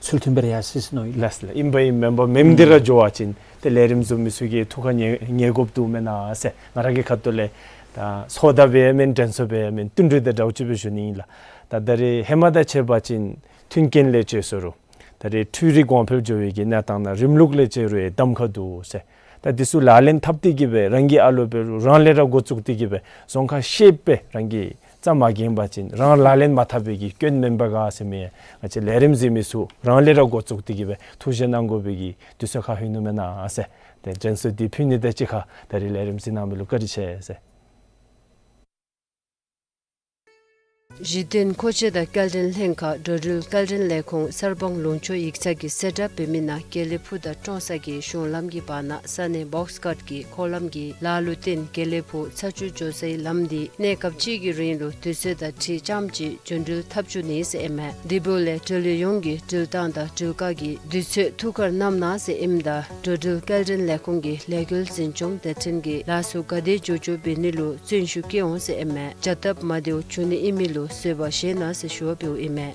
ཚུལ་མཐུན་པར་ཡ་སི་སི་ནོ་ཡི། ལགས་ལགས། ཨིན་པ་ཨིན་མེན་པ་མེནམ་འདི་ར་འགྱོ་བ་ཅིན་ཏེ་ལས་རིམ་བཟོ་མི་ཚུ་གི་ཐུགས་ཁར་ཉན་ཉན་དགོཔ་འདུག་མེན་ན་ཟེར་ང་ར་གི་ཁ་ཐུག་ལས་ད་ཚོད་ལྟ་འབད་ཡང་མེན་དྲན་གསོ་འབད་ཡང་མེན་བསྟུན་གྲོས་དང་འདྲཝ་ཅིག་སྦེ་ཞུ་ནི་ཨིན་ལགས། ད་ད་རེས་ཧེ་མ་དང་ཕྱད་པ་ཅིན་མཐུན་རྐྱེན་ལས་བཅད་སོ་རུང་ད་རེས་འཕྲུལ་རིག་གོང་འཕེལ་འགྱོ་བའི་གི་གནས་སྟངས་ནང་རིམ་ལུགས་ལས་བཅད་རུང་ཡང་གདམ་ཁ་འདུག་ཟེར། ད་འདི་ཚུ་ལག་ལེན་འཐབ་སྟེ་གི་སྦེ་རང་གི་ཨ་ལོ་འབད་རུང་རང་ལས་ར་འགོ་བཙུགས་ཏེ་གི་སྦེ་རྫོང་ཁ་ཤེསཔ་སྦེ་རང་གིས་རྩ་མ་འགེངས་པ་ཅིན་རང་ལག་ལེན་མ་འཐབ་པའི་གི་སྐྱོན་མེན་པ་ག་ཟེར་མི་ང་བཅས་ལས་རིམ་གཟིགས་མི་ཚུ་རང་ལས་ར་འགོ་བཙུགས་ཏེ་གི་སྦེ་ཐུགས་བཞེས་གནང་དགོ་པའི་གི་དུས་ཚོད་ཁར་ལྷོད་ནུག་མེན་ན་ཟེར། ཏེ་དྲན་གསོ་འདི་ཕུལ་ནི་དང་གཅིག་ཁར་ད་རེས་ལས་རིམ་གཟིགས་གནང་མི་ལུ་བཀའ་དྲིན་ཆེ་ཟེར། གཞི་རྟེན་མཁོ་ཆས་དང་སྐྱེལ་འདྲེན་ལྷན་ཁག་འགྲོ་འགྲུལ་སྐྱེལ་འདྲེན་ལས་ཁུངས་གསར་སྤང་ལུང་ཕྱོགས་ཡིག་ཚང་གིས་གསལ་བསྒྲགས་འབད་མི་ནང་དགེ་ལེགས་ཕུག་དང་ཀྲོང་གསར་གྱི་གཞུང་ལམ་གྱི་བར་ན་ས་གནས་བོགས་ཀཊ་ཀྱི་འཁོར་ལམ་གྱི་ལཱ་ལུ་བརྟེན་དགེ་ལེགས་ཕུག་ཚ་ཆུ་འགྱོ་སའི་ལམ་འདི་གནས་སྐབས་ཅིག་གི་རིང་ལུ་དུས་ཚོད་དང་འཁྲིལ་རྐྱངམ་ཅིག་རྒྱུན་འགྲུལ་འཐབ་བཅུག་ནི་ཟེར་ཨིན་མས། དེ་འབདཝ་ལས་འགྲུལ་བའི་ཡོངས་ཀྱི་འགྲུལ་ཐངས་དང་འགྲུལ་བཀག་གི་དུས་ཚོད་ཐུགས་ཁར་བསྣམ་གནང་ཟེར་ཨིནམ་ད་འགྲོ་འགྲུལ་སྐྱེལ་འདྲེན་ལས་ཁུངས་ཀྱི་ལས་འགུལ་འཛིན་སྐྱོང་སྡེ་ཚན་གྱིས་ལཱ་ཚུ་ག་དེ་མགྱོགས་མགྱོགས་འབད་ནི་ལུ་བརྩོན་ཤུགས་བསྐྱེད་འོང་ཟེར་ཨིན་མས། བྱ་སྟབས་མ་བདེཝ་བྱུང་ནི་ཨིན་མི་ལུ་བཟོད་པ་བཞེས་གནང་ཟེར་ཞུ་བ་འབདཝ་ཨིན་མས།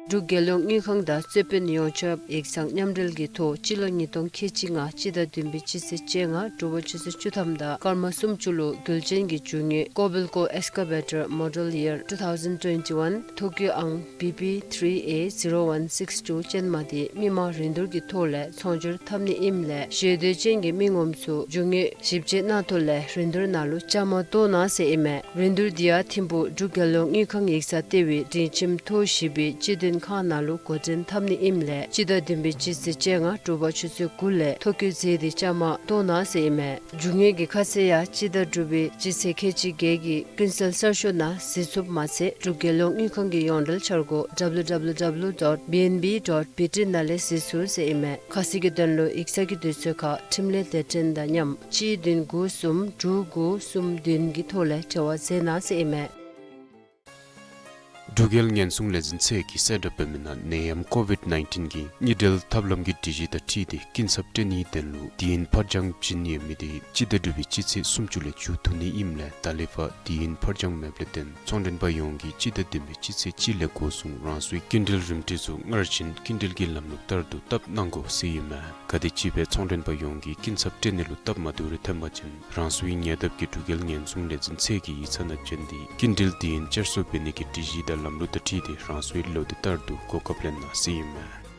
འབྲུག་རྒྱལ་ཡོངས་དངུལ་ཁང་དང་རྩོད་དཔོན་ཡོངས་ཁྱབ་ཡིག་ཚང་མཉམ་འབྲེལ་གྱི་ཐོག་སྤྱི་ལོ་ཉིས་སྟོང་ཁལ་གཅིག་ལྔ་སྤྱི་ཟླ་བདུན་པའི་སྤྱི་ཚེས་བཅོ་ལྔ་དྲོ་པ་ཆུ་ཚོད་བཅུ་ཐམ་དང་སྐར་མ་སུམ་ཅུ་ལུ་རྒྱུན་ལས་ཀྱི་རྒྱུ་དངོས་ཀོ་བེལ་ཀོ་ཨེགས་ཀ་བེ་ཊར་མོ་ཌེལ་ཡར་ཊུ་ཐའུ་ཟེན་ཊུ་ཝེན་ཊི་ཝན་ཐོ་ཀིའོ་ཨང་བི་པི་ཐིརི་ཨེ་ཛི་རོ་ཝན་སིགསི་ཊུ་ཅན་མ་དེ་མི་མང་རིན་བསྡུར་གྱི་ཐོག་ལས་ཚོང་སྒྱུར་འཐབ་ནི་ཨིནམ་ལས་ཞེ་འདོད་ཅན་གྱི་མི་ངོམ་ཚུ་རྒྱུ་དངོས་ཞིབ་དཔྱད་གནང་ཐོག་ལས་རིན་བསྡུར་ནང་ལུ་བཅའ་མར་གཏོགས་གནང་ཟེར་ཨིན་མས། རིན་བསྡུར་འདི་ཡང་ཐིམ་ཕུག་འབྲུག་རྒྱལ་ཡོངས་དངུལ་ཁང་ཡིག་ཚང་ལྟེ་བའི་སྒྲིང་ཁྱིམ་ཐོ་བཞི་པའི་སྤྱི་དོན་ཁང་ནང་ལུ་འགོ་འདྲེན་འཐབ་ནི་ཨིནམ་ལས་སྤྱི་ཟླ་བདུན་པའི་སྤྱི་ཚེས་བཅོ་ལྔ་དྲོ་པ་ཆུ་ཚོད་དགུ་ལས་ཐོ་བཀོད་མཛད་དེ་བཅའ་མར་གཏོགས་གནང་ཟེར་ཨིན་མས། རྒྱུ་དངོས་ཀྱི་ཁ་གསལ་ཡང་སྤྱི་ཟླ་དྲུག་པའི་སྤྱི་ཚེས་ཁལ་གཅིག་བརྒྱད་ཀྱི་ཀུན་གསལ་གསར་ཤོག་ནང་གཟིགས་ཚུགསཔ་མ་ཚད་འབྲུག་རྒྱལ་ཡོངས་དངུལ་ཁང་གི་ཡོངས་འབྲེལ་འཆར་སྒོ་ཌབ་ལུ་ཌབ་ལུ་ཌབ་ལུ་ཌོཊ་བི་ཨེན་བི་ཌོཊ་བི་ཊི་ནང་ལས་གཟིགས་ཚུགས་ཟེར་ཨིན་མས། ཁ་གསལ་གྱི་དོན་ལུ་ཡིག་ཚང་གི་དུས་ཚོད་ཁར་འཕྲིན་ལས་སྡེ་ཕྲན་དང་མཉམ་གཅིག་བདུན་དགུ་གསུམ་དྲུག་དགུ་གསུམ་བདུན་གྱི་ཐོག་ལས་འབྲེལ་བ་མཛད་གནང་ཟེར་ཨིན་མས། འབྲུག་རྒྱལ་ཉེན་སྲུང་ལས་འཛིན་ཚད་ཀྱིས་གསལ་བསྒྲགས་འབད་མི་ནང་ནད་ཡམས་ཀོ་བིཌ་ནའིན་ཊིན་གྱི་གཉིས་འབྲེལ་ཐབས་ལམ་གྱི་སྒྲིག་གཞི་དང་འཁྲིལ་ཏེ་སྐྱིན་ཚབ་སྤྲོད་ནིའི་དོན་ལུ་དུས་ཡུན་ཕར་འགྱངས་བྱིན་ནི་ཡོད་མི་དེ་སྤྱི་ཟླ་དྲུག་པའི་སྤྱི་ཚེས་སུམ་ཅུ་ལས་མཇུག་བསྡུ་ནི་ཨིནམ་ལས་ད་ལས་ཕར་དུས་ཡུན་ཕར་འགྱངས་མེདཔ་ལས་བརྟེན་ཚོང་མགྲོན་པ་ཡོངས་ཀྱིས་སྤྱི་ཟླ་བདུན་པའི་སྤྱི་ཚེས་གཅིག་ལས་འགོ་བཟུང་རང་སོའི་སྐྱིན་འགྲུལ་རིན་བསྡུར་ཚུ་སྔར་བཞིན་སྐྱིན་འགྲུལ་གྱི་ལམ་ལུགས་ལྟར་དུ་བཏབ་གནང་དགོ་ཟེར་ཨིན་མས། ག་དེམ་ཅིག་སྦེ་ཚོང་མགྲོན་པ་ཡོངས་ཀྱིས་སྐྱིན་ཚབ་སྤྲོད་ནི་ལུ་སྟབས་མ་བདེཝ་རེ་ཐོན་པ་ཅིན་རང་སོའི་ཉེ་འདབས་ཀྱི་འབྲུག་རྒྱལ་ཉེན་སྲུང་ལས་འཛིན་ཚད་ཀྱི་ཡིག་ཚང་ནང་བྱོན་ཏེ་སྐྱིན་འགྲུལ་དུས་ཡུན་བསྐྱར་གསོ་འབད་ནི་གི་སྒྲིག་གཞི་དང་ལམ་ལུགས་དང་འཁྲིལ་ཏེ་རང་སོའི་ལོ་དུས་ལྟར་དུ་གོ་སྐབས་ལེན་གནང་ཟེར་ཨིན་མས།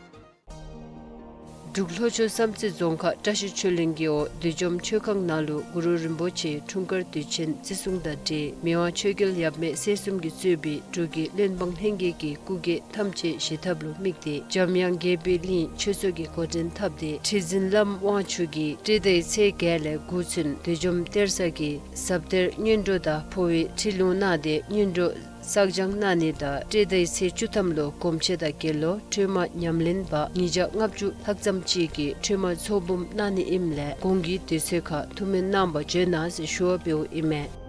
འབྲུག་ལྷོ་ཕྱོགས་བསམ་རྩེ་རྫོང་ཁག་བཀྲ་ཤིས་ཆོས་གླིང་རྒེད་འོག་བདུད་འཇོམས་ཆོས་ཁང་ནང་ལུ་གུ་རུ་རིན་པོ་ཆེའི་འཁྲུངས་སྐར་དུས་ཆེན་བརྩི་སྲུང་དང་འབྲེལ་མི་དབང་ཆོས་རྒྱལ་ཡབ་མེས་སྲས་གསུམ་གྱིས་གཙོས་པའི་འབྲུག་གི་བློན་འབངས་ལྷན་རྒྱས་ཀྱི་སྐུ་སྒེར་ཐམས་ཅད་བཞེས་ཐབས་ལུ་དམིགས་ཏེ་འཇམ་དབྱངས་དགྱེས་པའི་གླིང་ཆོས་ཚོགས་ཀྱིས་འགོ་འདྲེན་འཐབ་སྟེ་ཁྲི་འཛིན་བླམ་དབང་ཕྱུག་གིས་སྤྲེལ་ཟླའི་ཚེས་བརྒྱད་ལས་དགུ་ཚུན་བདུད་འཇོམས་གཏེར་གསར་གྱི་ཟབ་གཏེར་སྔོན་འགྲོ་དང་འཕོ་བའི་ཁྲིད་ལུང་གནང་སྟེ་སྔོན་འགྲོ་བསགས་སྦྱང་གནང་ནི་དང་སྤྲེལ་ཟླའི་ཚེས་བཅུ་ཐམ་ལུ་སྒོམ་ཆེན་དང་དགེ་སློང་ཁྲོས་མ་ཉམས་ལེན་པ་ཉིས་བརྒྱ་ལྔ་བཅུ་ལྷག་ཙམ་ཅིག་གིས་ཁྲོས་མ་ཚོགས་འབུམ་གནང་ནི་ཨིནམ་ལས་གོང་གི་དུས་ཚོད་ཁར་ཐུགས་སྨོན་གནང་བར་བྱོན་གནང་ཟེར་ཞུ་བ་འབདཝ་ཨིན་མས།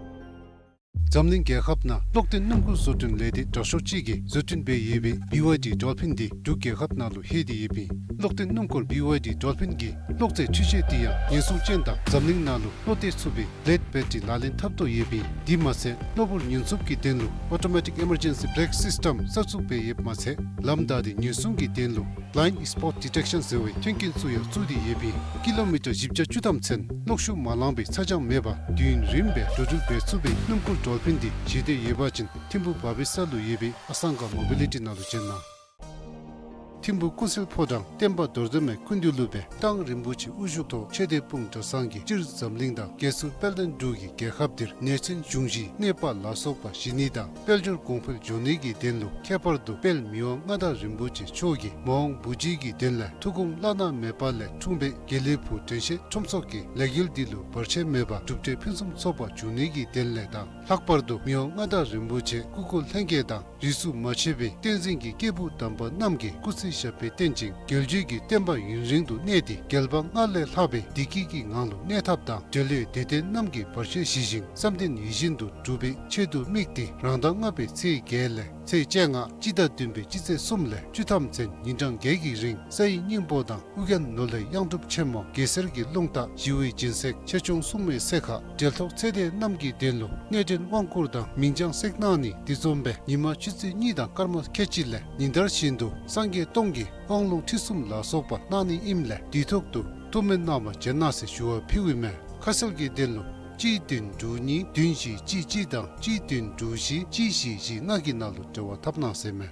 འཛམ་གླིང་རྒྱལ་ཁབ་ནང་གློག་ལྡན་སྣུམ་འཁོར་བཟོ་སྐྲུན་ལས་སྡེ་དྲག་ཤོས་ཅིག་གིས་བཟོ་སྐྲུན་འབད་ཡོད་པའི་བི་ཝའི་ཌི་ཌོལ་ཕིན་འདི་འབྲུག་རྒྱལ་ཁབ་ནང་ལུ་ལྷོད་དེ་ཡོདཔ་ཨིན། གློག་ལྡན་སྣུམ་འཁོར་བི་ཝའི་ཌི་ཌོལ་ཕིན་གྱིས་གློག་རྫས་འཕྲུལ་ཆས་འདི་ཡང་ཉེན་སྲུང་ཅན་དང་འཛམ་གླིང་ནང་ལུ་བློ་གཏད་ཚུགས་པའི་ལེཌ་བེ་ཊི་རི་ལག་ལེན་འཐབ་དོ་ཡོདཔ་ཨིན། དེ་མ་ཚད་གློ་བུར་ཉེན་སྲུང་གི་དོན་ལུ་ཨོ་ཊོ་མེ་ཊིག་ཨི་མར་ཇེན་སི་བེ་རེཀ་སིསི་ཊམ་གསར་བཙུགས་འབད་ཡོདཔ་མ་ཚད་ལམ་བདའ་སྟེ་ཉེན་སྲུང་གི་དོན་ལུ་བླའིནཌ་སི་པོཊ་ཌི་ཊེཀ་ཤཱན་ཟེར་བའི་མཐུན་རྐྱེན་ཚུ་ཡང་བཙུགས་ཏེ་ཡོདཔ་ཨིན། ཀི་ལོ་མི་ཊར་བཞི་བརྒྱ་བཅུ་ཐམ་ཚུན་གློག་ཤུགས་མ་ལང་པའི་ཚ་གྱང་མེད་པར་དུས་ཡུན་རིངམོ་སྦེ་འགྲོ་འགྲུལ་འབད་ཚུགས་པའི་སྣུམ་འཁོར་ཌོལ་ཕིན་འདི་བཞེས་འདོད་ཡོད་པ་ཅིན་ཐིམ་ཕུག་བ་བི་སར་ལུ་ཡོད་པའི་ཨ་སང་ག་མོ་བི་ལི་ཊི་ནང་ལུ་བྱོན་གནང་། ཐིམ་ཕུག་ཀུན་གསལ་ཕོ་བྲང་བསྟན་པ་རྡོར་གདན་མའི་སྐུ་མདུན་ལུ་སྦེ་ཏང་རིན་པོ་ཆེ་དབུ་བཞུགས་ཐོག་ཆོས་སྡེ་དཔུང་གྲྭ་ཚང་གིས་སྤྱིར་འཛམ་གླིང་དང་རྒྱལ་སྲུང་དཔལ་ལྡན་འབྲུག་གི་རྒྱལ་ཁབ་འདིར་ནད་མཚོན་འབྱུང་བཞིའི་གནས་པ་ལ་སོགས་པ་ཞི་ནི་དང་དཔལ་འབྱོར་གོང་འཕེལ་འགྱོ་ནི་གི་དོན་ལུ་ཁྱད་པར་དུ་དཔལ་མི་དབང་མངའ་བདག་རིན་པོ་ཆེ་མཆོག་གིས་མ་འོངས་བུ་རྒྱུད་ཀྱི་དོན་ལས་ཐུགས་དགོངས་བླ་ན་མེད་པ་ལས་འཁྲུངས་པའི་དགེ་ལེགས་ཕུག་དྲན་ཤེས་ཁྲོམ་ཚོགས་ཀྱི་ལས་འགུལ་འདི་ལུ་བར་ཆད་མེད་པར་གྲུབ་འབྲས་ཕུན་སུམ་ཚོགས་པ་འབྱུང་ནི་གི་དོན་ལས་དང་ལྷག་པར་དུ་མི་དབང་མངའ་བདག་རིན་པོ་ཆེ་སྐུ་འཁོར་ལྷན་རྒྱས་དང་རིས་སུ་མ་ཆད་པའི་བསྟན་འཛིན་གྱི་སྐྱེས་བུ་དམ་པ་རྣམས་ཀྱིས་སྐུ་ཚེ་ཞབས་པད་བརྟན་ཅིང་རྒྱལ་བརྒྱུད་ཀྱི་བསྟན་པ་ཡུན་རིང་དུ་གནས་ཏེ་རྒྱལ་བ་སྔར་ལས་ལྷག་པའི་བདེ་སྐྱིད་ཀྱི་ངང་ལུ་གནས་ཐབས་དང་འབྲེལ་ཡོད་དད་ལྡན་རྣམས་ཀྱིས་བར་ཆད་ཞི་ཞིང་བསམ་དོན་ཡིད་བཞིན་དུ་འགྲུབ་པའི་ཆེད་དུ་དམིགས་ཏེ་རང་ཟླ་ལྔ་པའི་ཚེས་བརྒྱད་ལས་ཚེས་བཅོ་ལྔ་སྤྱི་ཟླ་བདུན་པའི་སྤྱི་ཚེས་གསུམ་ལས་བཅུ་ཐམ་ཚུན་ཉིན་གྲངས་བརྒྱད་ཀྱི་རིང་སའི་སྙིང་པོ་དང་ཨོ་རྒྱན་ནོར་ལྷའི་གཡང་སྒྲུབ་ཆེན་མོ་གེ་སར་གྱི་རླུང་རྟ་ཞི་བའི་སྦྱིན་སྲེག་ཆེ་ཆུང་སྲུང་མའི་སྲེག་ཁ་འབྲེལ་ཐོགས་ཚེ་འདས་རྣམས་ཀྱི་དོན་ལུ་གནས་འདྲེན་དབང་བསྐུར་དང་མིང་བྱང་སྲེག་གནང་ནི་དེ་བཟུམ་སྦེ་ཉི་མ་ཆུ་ཚོད་གཉིས་དང་སྐར་མ་ཁལ་གཅིག་ལས་ཉིན་ལྟར་བཞིན་དུ་སངས་རྒྱས་སྟོང་གི་དབང་ལུང་ཁྲིད་གསུམ་ལ་སོགས་པ་གནང་ནི་ཨིནམ་ལས་དུས་ཐོག་ཏུ་ཐུགས་སྨོན་གནང་བར་བྱོན་གནང་ཟེར་ཞུ་བ་ཕུལཝ་ཨིན་མས། ཁ་གསལ་གྱི་དོན་ལུ་གཅིག་བདུན་དྲུག་གཉིས་བདུན་བཞི་གཅིག་གཅིག་དང་གཅིག་བདུན་དྲུག་བཞི་གཅིག་བཞི་བཞི་ལྔ་གི་ནང་ལུ་འབྲེལ་བ་འཐབ་གནང་ཟེར་མས།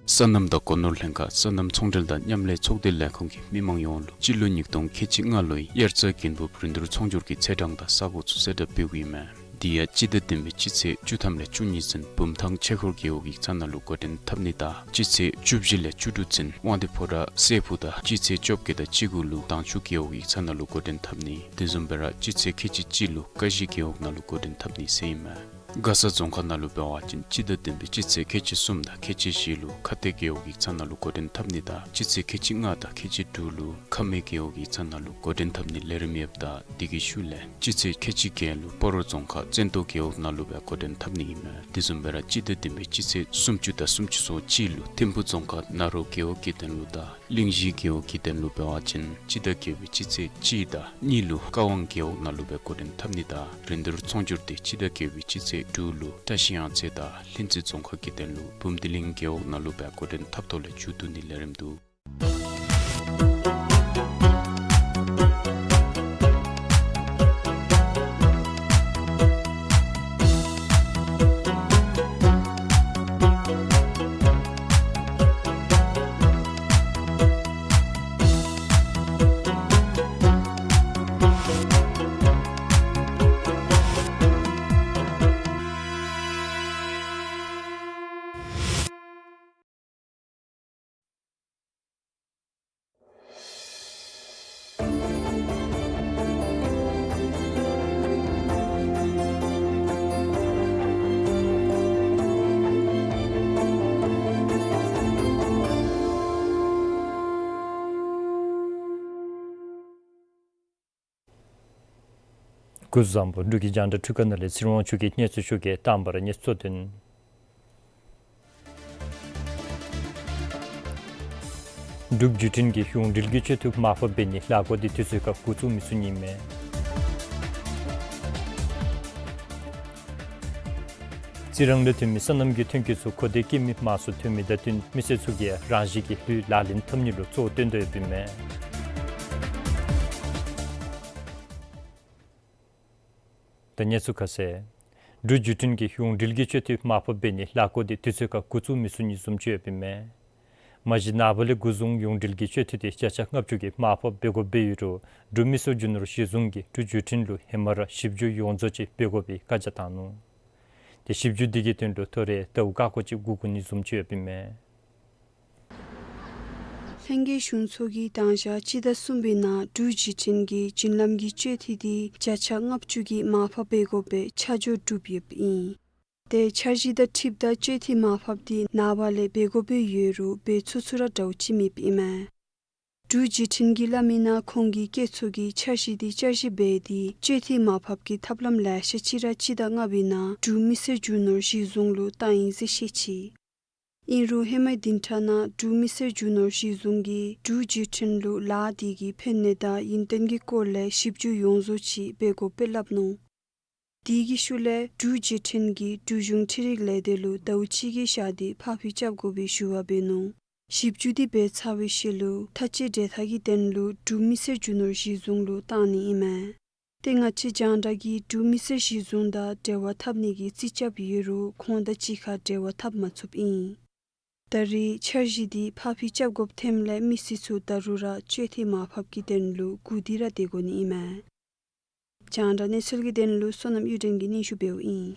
སོ་ནམ་དང་སྒོ་ནོར་ལྷན་ཁག་སོ་ནམ་ཚོང་འབྲེལ་དང་མཉམ་ལས་ཚོགས་སྡེ་ལས་ཁུངས་ཀྱིས་མི་མང་ཡོངས་ལུ་སྤྱི་ལོ་ཉིས་སྟོང་ཁལ་གཅིག་ལྔ་ལོའི་དབྱར་རྩྭ་དགུན་འབུབ་རིན་བསྡུར་ཚོང་སྒྱུར་གྱི་ཚེས་གྲངས་དང་ས་གོ་ཚུ་གསལ་བསྒྲགས་འབདཝ་ཨིན་མས། དེ་ཡང་སྤྱི་ཟླ་བདུན་པའི་སྤྱི་ཚེས་བཅུ་ཐམ་ལས་བཅུ་གཉིས་ཚུན་བུམ་ཐང་ཆོས་འཁོར་རྒེད་འོག་ཡིག་ཚང་ནང་ལུ་འགོ་འདྲེན་འཐབ་ནི་དང་སྤྱི་ཚེས་བཅུ་བཞི་ལས་བཅུ་དྲུག་ཚུན་དབང་འདུས་ཕོ་བྲང་སྲས་ཕུག་དང་སྤྱི་ཚེས་བཅོ་བརྒྱད་དང་བཅུ་དགུ་ལུ་དྭངས་ཆུ་རྒེད་འོག་ཡིག་ཚང་ནང་ལུ་འགོ་འདྲེན་འཐབ་ནི་དེ་བཟུམ་སྦེ་ར་སྤྱི་ཚེས་ཁལ་གཅིག་གཅིག་ལུ་ཀ་གཞི་རྒེད་འོག་ནང་ལུ་འགོ་འདྲེན་འཐབ་ནི་ཟེར་ཨིན་མས། མགར་ས་རྫོང་ཁག་ནང་ལུ་འབད་བ་ཅིན་སྤྱི་ཟླ་བདུན་པའི་སྤྱི་ཚེས་ཁལ་གཅིག་གསུམ་དང་ཁལ་གཅིག་བཞི་ལུ་ཁ་གཏད་རྒེད་འོག་ཡིག་ཚང་ནང་ལུ་འགོ་འདྲེན་འཐབ་ནི་དང་སྤྱི་ཚེས་ཁལ་གཅིག་ལྔ་དང་ཁལ་གཅིག་དྲུག་ལུ་ཁ་སྨད་རྒེད་འོག་ཡིག་ཚང་ནང་ལུ་འགོ་འདྲེན་འཐབ་ནི་ལས་རིམ་ཡོདཔ་ད་དེ་གི་ཤུལ་ལས་སྤྱི་ཚེས་ཁལ་གཅིག་བརྒྱད་ལུ་སྤ་རོ་རྫོང་ཁག་བཙན་ཏོ་རྒེད་འོག་ནང་ལུ་སྦེ་འགོ་འདྲེན་འཐབ་ནི་ཨིན་མས། དེ་བཟུམ་སྦེ་ར་སྤྱི་ཟླ་བདུན་པའི་སྤྱི་ཚེས་སུམ་ཅུ་དང་སུམ་ཅུ་སོ་གཅིག་ལུ་ཐིམ་ཕུག་རྫོང་ཁག་ནཱ་རོ་རྒེད་འོག་གི་དོན་ལུ་དང་གླིང་བཞི་རྒེད་འོག་གི་དོན་ལུ་འབད་བ་ཅིན་སྤྱི་ཟླ་བརྒྱད་པའི་སྤྱི་ཚེས་གཅིག་དང་གཉིས་ལུ་ཀ་ཝང་རྒེད་འོག་ནང་ལུ་སྦེ་འགོ་འདྲེན་འཐབ་ནི་དང་རིན་བསྡུར་ཚོང་སྒྱུར་དེ་སྤྱི་ཟླ་བརྒྱད་པའི་སྤྱི་ཚེས་ འབྲུག་ལུ་བཀྲ་ཤིས་གཡང་རྩེ་དང་ལྷུན་རྩེ་རྫོང་ཁག་གི་དོན་ལུ་བུམ་སྡེ་གླིང་རྒེད་འོག་ནང་ལུ་འབད་འགོ་འདྲེན་འཐབ་ཐོག་ལས་མཇུག་བསྡུ་ནི་ལས་རིམ་འདུག། སྐུ་གཟུགས་བཟང་པོ། འབྲུག་གི་རྒྱང་བསྒྲགས་འཕྲུལ་ཁང་ནང་ལས་ཚེ་རིང་དབང་ཕྱུག་གིས་གནས་ཚུལ་ཞུ་གེ། དང་པ་ར་གནས་ཚུལ་དོན། འབྲུག་བརྒྱུད་འཕྲིན་གྱིས་གཞུང་འབྲེལ་གྱི་སྤྱོད་འཐུས་མར་ཕབ་འབད་ནི་ལས་འགུལ་འདི་དུས་ཚོད་ཁར་འགོ་བཙུགས་མི་ཚུགས་ནི་མས། རྩི་རང་ལས་ཐོན་མི་སོ་ནམ་གྱི་ཐོན་སྐྱེད་ཚུ་མཁོ་འདོད་བསྐྱེད་མི་མང་སུ་ཐོན་མི་དང་བསྟུན་མི་སེར་ཚུ་གིས་རང་བཞིན་གྱི་ལུད་ལག་ལེན་འཐབ་ནི་ལུ་གཙོ་བོ་བཏོན་དོ་ཡོདཔ་ཨིན་མས། ད་གནས་ཚུལ་ཁ་གསལ། འབྲུག་བརྒྱུད་འཕྲིན་གྱིས་གཞུང་འབྲེལ་གྱི་སྤྱོད་འཐུས་མར་ཕབ་འབད་ནི་ལས་འགུལ་འདི་དུས་ཚོད་ཁར་འགོ་བཙུགས་མི་ཚུགས་ནི་བཟུམ་ཅིག་ཡོདཔ་ཨིན་མས། མ་གཞི་ནངས་པ་ལས་འགོ་བཟུང་གཞུང་འབྲེལ་གྱི་སྤྱོད་འཐུས་འདི་བརྒྱ་ཆ་ལྔ་བཅུ་གིས་མར་ཕབ་འབད་དགོཔ་འབད་ཡོད་རུང་འབྲུག་མི་སེར་རྒྱུ་ནོར་གཞི་བཟུང་གིས་འབྲུག་བརྒྱུད་འཕྲིན་ལུ་ཧེ་མ་ར་ཞིབ་འཇུག་ཡོངས་རྫོགས་ཅིག་འབད་དགོ་པའི་བཀའ་རྒྱ་བཏང་ནུག། ཏེ་ཞིབ་འཇུག་འདི་གི་དོན་ལུ་ཐོ་རེ་ཟླཝ་ཁ་ཁོ་ཅིག་འགོར་དགོ་ནི་བཟུམ་ཅིག་ཡོདཔ་ཨིན་མས། ལྷན་རྒྱས་གཞུང་ཚོགས་ཀྱིས་དང་ཞག་སྤྱི་ཟླ་གསུམ་པའི་ནང་འབྲུག་བརྒྱུད་འཕྲིན་གྱི་བརྒྱུད་ལམ་གྱི་སྤྱོད་འཐུས་འདི་བརྒྱ་ཆ་ལྔ་བཅུ་གིས་མར་ཕབ་འབད་དགོ་པའི་ཆ་འཇོག་གྲུབ་ཡོདཔ་ཨིན། ཏེ་འཆར་གཞི་དང་འཁྲིལཝ་ད་སྤྱོད་འཐུས་མར་ཕབ་འདི་ནངས་པ་ལས་འབད་དགོཔ་སྦེ་ཡོད་རུང་འབད་ཚུགས་ཚུགས་ར་འདྲཝ་ཅིག་མེདཔ་ཨིན་མས། འབྲུག་བརྒྱུད་འཕྲིན་གྱིས་སླབ་མིའི་ནང་ཁོང་གི་སྐྱེད་ཚོར་གྱི་འཆར་གཞི་འདི་བསྐྱར་ཞིབ་འབད་དེ་སྤྱོད་འཐུས་མར་ཕབ་ཀྱི་ཐབས་ལམ་ལེ་ཤ་ཅིག་ར་སྤྱི་ཟླ་ལྔ་པའི་ནང་འབྲུག་མི་སེར་རྒྱུ་ནོར་གཞི་བཟུང་ལུ་བཏང་ཡི་ཟེར་བཤད་ཅི། ཨིན་རུང་ཧེ་མའི་བདུན་ཕྲག་ནང་འབྲུག་མི་སེར་རྒྱུ་ནོར་གཞི་བཟུང་གིས་འབྲུག་བརྒྱུད་འཕྲིན་ལུ་ལཱ་འདི་གི་ཕན་གནོད་དང་ཡུན་བརྟན་གྱི་སྐོར་ལས་ཞིབ་འཇུག་ཡོངས་རྫོགས་ཅིག་འབད་དགོཔ་སྦེ་སླབ་ནུག། དེ་གི་ཤུལ་ལས་འབྲུག་བརྒྱུད་འཕྲིན་གྱིས་འབྲུག་གཞུང་འཕྲུལ་རིག་ལས་སྡེ་ལུ་ཟླཝ་གཅིག་གི་ཞག་འདི་ཕར་འགྱངས་རྐྱབ་དགོ་པའི་ཞུ་བ་འབད་ནུག། ཞིབ་འཇུག་འདི་འབད་ཚར་བའི་ཤུལ་ལུ་ཐག་གཅད་འབྲེལ་ཐག་གི་དོན་ལུ་འབྲུག་མི་སེར་རྒྱུ་ནོར་གཞི་བཟུང་ལུ་བཏང་ནི་ཨིན་མས། ཏེ་ང་བཅས་རྒྱང་བསྒྲགས་ཀྱིས་འབྲུག་མི་སེར་གཞི་བཟུང་དང་འབྲེལ་བ་འཐབ་ནི་གི་རྩིས་རྐྱབ་ཡོད་རུང་ཁོང་དང་གཅིག་ཁར་འབྲེལ་བ་འཐབ་མ་ཚུགསཔ་ཨིན། ད་རེས་འཆར་གཞི་འདི་ཕར་འགྱངས་རྐྱབ་དགོཔ་ཐོནམ་ལས་མི་སེར་ཚུ་ད་རུང་ར་སྤྱོད་འཐུས་མར་ཕབ་ཀྱི་དོན་ལུ་སྒུག་སྟེ་ར་སྡོད་དགོ་ནི་ཨིན་མས། རྒྱང་བསྒྲགས་གནས་ཚུལ་གྱི་དོན་ལུ་བསོད་ནམས་གཡུ་སྒྲོན་གྱིས་སྙན་ཞུ་འབདཝ་ཨིན།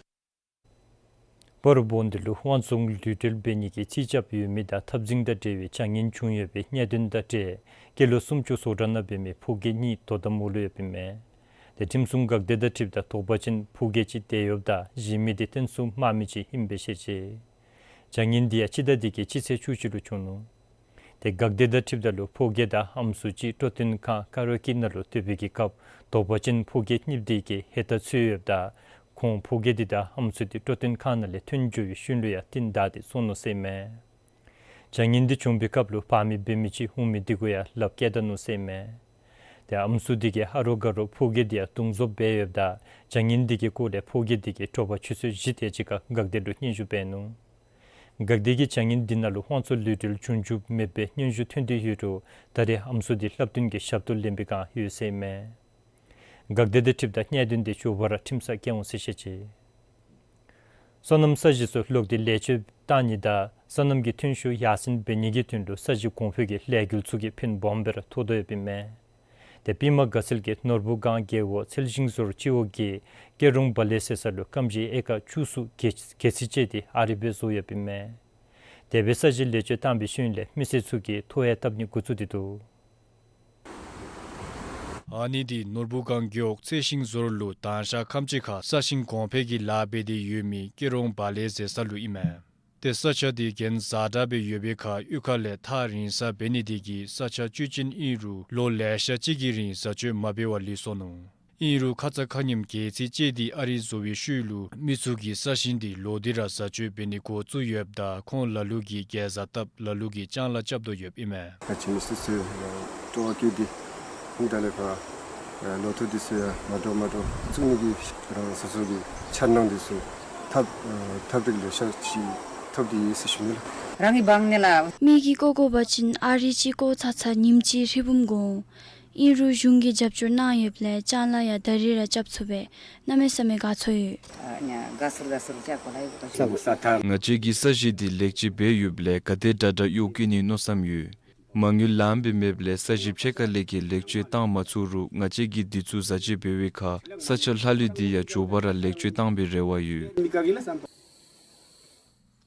བར་བོད་འདི་ལུ་དབང་བཙོང་ལུས་འབྲེལ་འབད་ནི་གི་རྩིས་རྐྱབ་ཡོད་མི་དང་འཐབ་འཛིང་དང་འབྲེལ་བའི་བྱ་ངན་བྱུང་ཡོད་པའི་གནད་དོན་དང་འབྲེལ་སྐྱེས་ལོ་སུམ་ཅུ་སོ་གྲངས་ནང་འབད་མི་ཕོ་སྐྱེས་གཉིས་དོ་དམ་འོག་ལུ་ཡོདཔ་ཨིན་མས། ཏེ་ཁྲིམས་སྲུང་འགག་སྡེ་དང་འཁྲིལཝ་ད་དོགས་པ་ཅན་ཕོ་སྐྱེས་ཅིག་བསྡད་ཡོདཔ་ད་གཞན་མི་འདི་བསྟེན་སྲུང་མ་མི་ཅིག་ཨིནམ་སྦེ་བཤད་ཅི། བྱ་ངན་འདི་ཡང་སྤྱི་ཟླ་འདི་གི་སྤྱི་ཚེས་བཅུ་གཅིག་ལུ་བྱུང་ནུག། ཏེ་འགག་སྡེ་དང་འཁྲིལཝ་ད་ལུ་ཕོ་སྐྱེས་དང་ཨམ་སྲུ་ཅིག་སྤྲོ་སྟོན་ཁང་ཀ་ར་ཨོ་ཀེ་ནང་ལུ་སྡོད་པའི་གི་སྐབས་དོགས་པ་ཅན་ཕོ་སྐྱེས་གཉིས་འདི་གིས་ཧེ་ཏ་འཚོལ་ཡོདཔ་ད་ཁོང་ཕོ་སྐྱེས་འདི་དང་ཨམ་སྲུ་འདི་སྤྲོ་སྟོན་ཁང་ནང་ལས་ཐོན་འགྱོ་བའི་ཤུལ་ལུ་ཡང་རྟིང་བདའ་སྟེ་བཙོང་ནུག་ཟེར་ཨིན་མས། བྱ་ངན་འདི་བྱུང་པའི་སྐབས་ལུ་བར་མི་འབད་མི་ཅིག་འོང་མི་འདི་གུ་ཡང་ལགཔ་བཀལ་ད་ནུག་ཟེར་ཨིན་མས། ཏེ་ཨམ་སྲུ་འདི་གིས་ཧ་རོ་ག་རོ་ཕོ་སྐྱེས་འདི་ཡང་རྡུང་བཟོ་འབད་ཡོདཔ་ད་བྱ་ངན་འདི་གི་སྐོར་ལས་ཕོ་སྐྱེས་འདི་གིས་དྲོ་པ་ཆུ་ཚོད་བཞི་དེ་ཅིག་ཁར་འགག་སྡེ་ལུ་སྙན་ཞུ་འབད་ནུག། འགག་སྡེ་གིས་བྱ་ངན་འདི་ནང་ལུ་དབང་བཙོང་ལུས་འབྲེལ་བྱུང་བྱུངམ་མེད་པའི་སྙན་ཞུ་ཐོན་ཏེ་ཡོད་རུང་ད་རེས་ཨམ་སྲུ་འདི་ལྷག་དོན་གྱི་ཞབས་ཏོག་ལེན་པའི་བསྒང་ཡོད་ཟེར་ཨིན་མས། འགག་སྡེ་དང་འཁྲིལཝ་ད་གནད་དོན་འདི་མགྱོགས་པ་ར་ཁྲིམས་སར་བཀལ་འོང་ཟེར་བཤད་ཅི། སོ་ནམ་ས་གཞི་ཚུ་ལོག་སྟེ་ལེགས་བཅོས་བཏང་ནི་དང་སོ་ནམ་གྱི་ཐོན་ཤུགས་ཡར་སེང་འབད་ནི་གི་དོན་ལུ་ས་གཞི་གོང་འཕེལ་གྱི་ལས་འགུལ་ཚུ་གིས་ཕན་སྦོམ་སྦེ་ར་ཐོགས་དོ་ཡོདཔ་ཨིན་མས། ཏེ་པདྨ་དགའ་ཚལ་གྱི་ནོར་བུ་སྒང་རྒེད་འོག་ཚལ་ཤིང་ཟུར་སྤྱི་འོག་གི་ཀེ་རོང་བ་ལེ་ཟེར་ས་ལུ་སྐམ་ཞིང་ཨེ་ཀར་བཅུ་གསུམ་གྱེས་གྱེས་ཚད་ཅིག་འདི་ཨ་རི་སྦེ་བཟོ་ཡོདཔ་ཨིན་མས། དེ་སྦེ་ས་གཞི་ལེགས་བཅོས་བཏང་པའི་ཤུལ་ལས་མི་སེར་ཚུ་གིས་ཐོ་ཡང་བཏབ་ནི་འགོ་བཙུགས་ཏེ་འདུག། ཨ་ནི་འདི་ནོར་བུ་སྒང་རྒེད་འོག་ཚལ་ཤིང་ཟུར་ལུ་དང་ཞག་ཁམས་ཅིག་ཁར་ས་ཞིང་གོང་འཕེལ་གྱི་ལཱ་འབད་དེ་ཡོད་མི་ཀེ་རོང་བ་ལེ་ཟེར་ས་ལུ་ཨིན་མས། ཏེ་ས་ཆ་འདི་གྱེན་བཟའ་དྲགས་སྦེ་ཡོད་པའི་ཁར་གཡུས་ཁ་ལས་ཐག་རིང་ས་འབད་ནི་དེ་གིས་ས་ཆ་བཅུད་ཅན་ཨིན་རུང་ལོ་ལེ་ཤ་ཅིག་གི་རིང་བཟའ་སྤྱོད་མ་འབད་བར་ལུས་སོ་ནུག། ཨིན་རུང་ཁ་ཙ་ཁ་ཉིནམ་གྱེས་ཚད་ཅིག་འདི་ཨ་རི་བཟོ་བའི་ཤུལ་ལུ་མི་ཚུ་གིས་ས་ཞིང་འདི་ལོག་སྟེ་ར་བཟའ་སྤྱོད་འབད་ནི་འགོ་བཙུགས་ཡོདཔ་ད་ཁོང་ལ་ལུ་གིས་གྱེས་བཟའ་བཏབ་ལ་ལུ་གིས་ལྕང་ལཱ་རྐྱབ་དོ་ཡོདཔ་ཨིན་མས། ཁ་ཆེ་མི་སེར་ཚུ་ཡང་སྤྲོ་བ་སྐྱེས་ཏེ་ཨིན། ད་ལས་ཕར་ལོ་ཐོག་འདི་ཚུ་ཡང་མ་འདྲཝ་མ་འདྲཝ་བཙུགས་ནི་གི་རང་སོ་སོ་གི་འཆར་སྣང་འདི་ཚུ་ ཐབས་ཨ་ཐབས་རིག་ལེ་ཤ་ཅིག་ཐོབ་སྟེ་ཡོད་ཟེར་ཞུ་ནི་ལགས། རང་གི་འབངས་ནི་ལགས། མི་གིས་བཀོ་དགོ་པ་ཅིན་ཨ་རི་ཅིག་བཀོ་ཚར་ཚར་ཉིནམ་གཅིག་ཧྲིལ་བུམ་འགོར་འོང་། ཨིན་རུང་གཞུང་གིས་རྒྱབ་སྐྱོར་གནང་ཡོདཔ་ལས་ཅ་ལ་ཡང་ད་རིས་ར་རྐྱབ་ཚུགས་པས་གནམ་མེད་ས་མེད་དགའ་ཚོར་ཡོད། ཨ་ནི་དགའ་ཚོར་དགའ་ཚོར་ཅིག་གོ་ལ་ཡོད་པ་ཞིག། ང་བཅས་ཀྱིས་ས་གཞི་འདི་ལེགས་བཅོས་འབད་ཡོདཔ་ལས་ག་དེ་དྲག་དྲག་གཡོག་བཀོལ་ནིའི་མནོ་བསམ་ཡོད། མ་དངུལ་ལངམ་སྦེ་མེདཔ་ལས་ས་གཞི་ཕྱེད་ཀ་ལས་བརྒལ་ལེགས་བཅོས་བཏང་མ་ཚུགས་རུང་ང་བཅས་ཀྱིས་འདི་ཚུ་བཟའ་བཅའ་འབད་བའི་ཁར་ས་ཆ་ལྷག་ལུས་འདི་ཡང་མགྱོགས་པ་ར་ལེགས་བཅོས་བཏང་པའི་རེ་བ་ཡོད།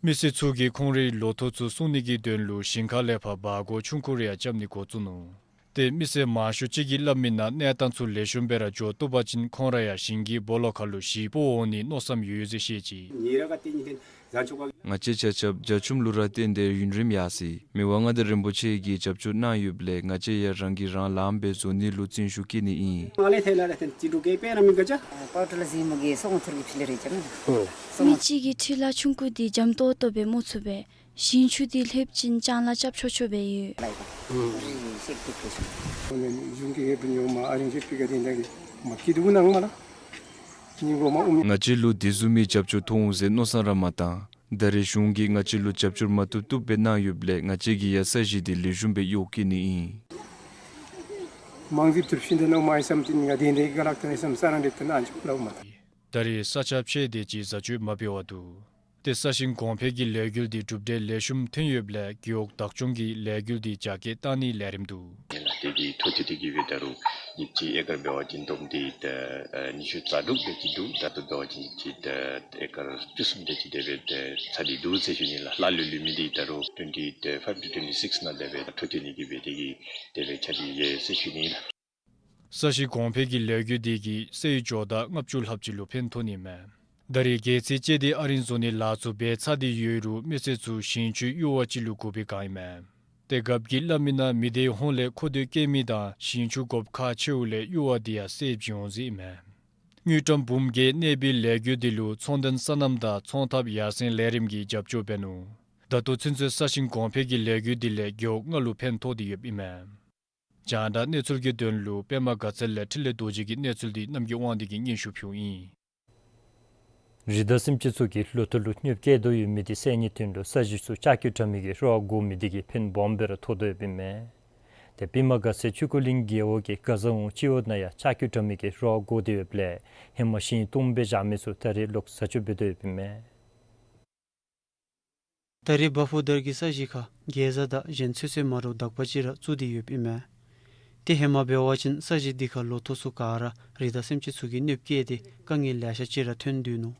མི་སེར་ཚུ་གིས་ཁོང་རའི་ལོ་ཐོག་ཚུ་སྲུང་ནི་གི་དོན་ལུ་ཞིང་ཁ་ལས་ཕར་སྦ་སྒོར་ཆུང་ཀུ་རེ་ཡང་རྐྱབ་ནི་འགོ་བཙུགས་ནུག། ཏེ་མི་སེར་མང་ཤོས་ཅིག་གིས་སླབ་མི་ནང་གནས་སྟངས་ཚུ་ལེགས་ཤོམ་སྦེ་ར་འགྱོ་བཏུབ་པ་ཅིན་ཁོང་ར་ཡང་ཞིང་གི་སྦོ་ལོགས་ཁར་ལུ་གཞིས་སྤོ་འོང་ནིའི་མནོ་བསམ་ཡོད་ཟེར་བཤད་ཅི། ང་བཅས་ཆ་ཁྱབ་རྒྱ་ཁྱུང་ལུ་ར་བརྟེན་ཏེ་ཡུན་རིངམོ་ཡར་སོ་ཡི། མི་དབང་མངའ་བདག་རིན་པོ་ཆེ་གིས་རྒྱབ་སྐྱོར་གནང་ཡོདཔ་ལས་ང་བཅས་ཡང་རང་གིས་རང་ལངམ་སྦེ་བཟོ་ནི་ལུ་བརྩོན་ཤུགས་བསྐྱེད་ནི་ཨིན། མི་གཅིག་གིས་ཁྲི་ལ་ཆུང་ཀུ་འདི་འཇམ་ཏོང་ཏོ་སྦེ་སྨོ་ཚུགས་པས། ཞིང་ཆུ་འདི་ལྷོདཔ་ཅིན་ཅ་ལ་རྐྱབ་ཆོག་ཆོག་སྦེ་ཡོད། ང་བཅས་ལུ་དེ་བཟུམ་མའི་རྒྱབ་སྐྱོར་ཐོབ་འོང་ཟེར་མནོ་བསམ་ར་མ་བཏང་། ད་རེས་གཞུང་གིས་ང་བཅས་ལུ་རྒྱབ་སྐྱོར་མ་བཏུབ་བཏུབ་སྦེ་གནང་ཡོདཔ་ལས་ང་བཅས་ཀྱིས་ཡང་ས་གཞི་འདི་ལེགས་ཤོམ་སྦེ་གཡོག་བཀོལ་ནི་ཨིན། ད་རེས་ས་ཆ་ཕྱེད་དེ་ཅིག་བཟའ་སྤྱོད་མ་འབད་བར་འདུག། ཏེ་ས་ཞིང་གོང་འཕེལ་གྱི་ལས་འགུལ་འདི་གྲུབ་འབྲས་ལེགས་ཤོམ་ཐོན་ཡོདཔ་ལས་རྒེད་འོག་བདག་སྐྱོང་གིས་ལས་འགུལ་འདི་རྒྱ་སྐྱེད་གཏང་ནིའི་ལས་རིམ་འདུག། ཏེ་འདི་འཐུ་སྟེ་གི་སྦེ་ད་རུང་ཉིནམ་གཅིག་ཨེ་ཀར་འབད་བ་ཅིན་བསྡོམས་ཏེ་ད་ཨ་ཉི་ཤུ་རྩ་དྲུག་དེ་ཅིག་འདུག། ད་ལྟོ་འབད་བ་ཅིན་ཅིག་ད་ཨེ་ཀར་བཅུ་གསུམ་དེ་ཅིག་དེ་སྦེ་ད་ཚར་ཏེ་འདུག་ཟེར་ཞུ་ནི་ལགས། ལྷག་ལུས་ལུས་མི་འདི་ད་རུང་ཊུ་ཝེན་ཊི་ཕའིབ་ཊུ་ཊུ་ཝེན་ཊི་སིགསི་ནང་དེ་སྦེ་འཐུ་སྟེ་ནི་གི་སྦེ་དེ་གིས་དེ་སྦེ་ཆ་ཅིག་ཡོད་ཟེར་ཞུ་ནི་ལགས། ས་ཞིང་གོང་འཕེལ་གྱི་ལས་འགུལ་འདི་གིས་སའི་ཇོ་བདག་ལྔ་བཅུ་ལྷགཔ་ཅིག་ལུ་ཕན་ཐོགས་ནི་མས། ད་རེས་རྒྱལ་རྩེ་བཅས་ཏེ་ཨ་རིང་བཟོ་ནིའི་ལཱ་ཚུ་འབད་ཚར་ཏེ་ཡོད་རུང་མི་སེར་ཚུ་ཞིང་ཆུའི་གཡུར་བ་ཅིག་ལུ་དགོ་པའི་བསྒང་ཨིན་མས། ཏེ་རྒཔོ་གིས་སླབ་མི་ནང་མི་སྡེའི་ཧོངས་ལས་མཁོ་འདོད་བསྐྱེད་མི་དང་ཞིང་ཆུ་དགོཔ་ཁག་ཆེཝ་ལས་གཡུར་བ་འདི་ཡང་སེལ་བྱིན་འོང་ཟེར་ཨིན་མས། དངུལ་ཀྲམ་འབུམ་བརྒྱད་གནས་པའི་ལས་འགུལ་འདི་ལུ་ཚོང་དོན་སོ་ནམ་དང་ཚོང་ཐབས་ཡར་སེང་ལས་རིམ་གྱིས་རྒྱབ་སྐྱོར་འབད་ནུག། ད་ལྟོ་ཚུན་ཚོད་ས་ཞིང་གོང་འཕེལ་གྱི་ལས་འགུལ་འདི་ལས་རྒེད་འོག་ལྔ་ལུ་ཕན་ཐོགས་ཏེ་ཡོདཔ་ཨིན་མས། རྒྱང་བསྒྲགས་གནས་ཚུལ་གྱི་དོན་ལུ་པདྨ་དགའ་ཚལ་ལས་འཕྲིན་ལས་རྡོ་རྗེ་གི་གནས་ཚུལ་འདི་རྣམ་རྒྱལ་དབང་འདུས་ཀྱིས་སྙན་ཞུ་ཕུལཝ་ཨིན། རི་དྭགས་སེམས་ཅན་ཚུ་གིས་ལོ་ཐོག་ལུ་གནོདཔ་བཀལ་དོ་ཡོད་མི་འདི་སེལ་ནིའི་དོན་ལུ་ས་གཞི་ཚུ་ལྕགས་ཀྱི་དྲ་མིག་གིས་ར་བ་བསྒོར་མི་འདི་གིས་ཕན་སྦོམ་སྦེ་ར་ཐོགས་དོ་ཡོདཔ་ཨིན་མས། ཏེ་པདྨ་དགའ་ཚལ་ཆོས་འཁོར་གླིང་རྒེད་འོག་གི་ག་ཟ་འོང་སྤྱི་འོག་ནང་ཡང་ལྕགས་ཀྱི་དྲ་མིག་གིས་ར་བ་བསྒོར་ཏེ་ཡོདཔ་ལས་ཧེ་མ་ཞིང་སྟོངམ་སྦེ་བཞག་མི་ཚུ་ད་རེས་ལོག་བཟའ་སྤྱོད་འབད་དོ་ཡོདཔ་ཨིན་མས། ད་རེས་བ་ཕུ་དར་གྱི་ས་གཞི་ཁར་གེ་ཛ་དང་གཞན་ཚོད་བསྲེ་མ་འདྲཝ་དག་པ་ཅིག་ར་བཙུགས་ཏེ་ཡོདཔ་ཨིན་མས། ཏེ་ཧེ་མ་འབད་བ་ཅིན་ས་གཞི་འདི་ཁར་ལོ་ཐོག་ཚུ་ག་ར་རི་དྭགས་སེམས་ཅན་ཚུ་གིས་གནོདཔ་བཀལ་ཏེ་དཀའ་ངལ་ལེ་ཤ་ཅིག་ར་ཐོན་དོ་ནུག།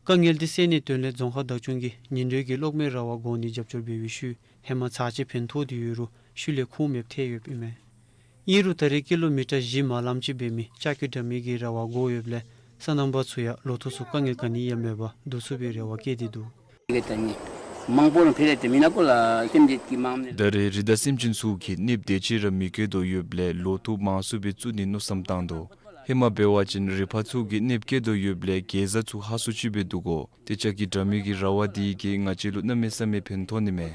དཀའ་ངལ་འདི་སེལ་ནིའི་དོན་ལས་རྫོང་ཁག་བདག་སྐྱོང་གིས་ཉིན་རེ་གི་གློག་མེ་ར་བ་བསྒོར་ནིའི་རྒྱབ་སྐྱོར་འབད་བའི་ཤུལ་ཧེ་མ་ཚར་ཅིག་ཕན་ཐོགས་ཏེ་ཡོད་རུང་ཤུལ་ལས་ཁུངས་མེདཔ་ཐལ་ཡོདཔ་ཨིན་མས། ཨིན་རུང་ད་རེས་ཀི་ལོ་མི་ཊར་བཞི་མ་ལངམ་ཅིག་འབད་མི་ལྕགས་ཀྱི་དྲ་མིག་གིས་ར་བ་བསྒོར་ཡོདཔ་ལས་སོ་ནམ་པ་ཚུ་ཡང་ལོ་ཐོག་ཚུ་དཀའ་ངལ་ག་ནི་ཡང་མེད་པར་བསྡུ་ཚུགས་པའི་རེ་བ་བསྐྱེད་དེ་འདུག། ད་རེས་རི་དྭགས་སེམས་ཅན་ཚུ་གིས་གནོདཔ་དེ་ཅིག་ར་མི་བཀལ་དོ་ཡོདཔ་ལས་ལོ་ཐོག་མང་སུ་སྦེ་བཙུགས་ནིའི་མནོ་བསམ་བཏང་དོ། ཧེ་མ་འབད་བ་ཅིན་རི་ཕག་ཚུ་གིས་གནོདཔ་བཀལ་དོ་ཡོདཔ་ལས་གེ་ཛ་ཚུ་ཧ་སུ་ཅིག་སྦེ་འདུག་གོ། ཏེ་ལྕགས་ཀྱི་དྲ་མིག་གི་ར་བ་འདི་གིས་ང་བཅས་ལུ་གནམ་མེད་ས་མེད་ཕན་ཐོགས་ནི་མས།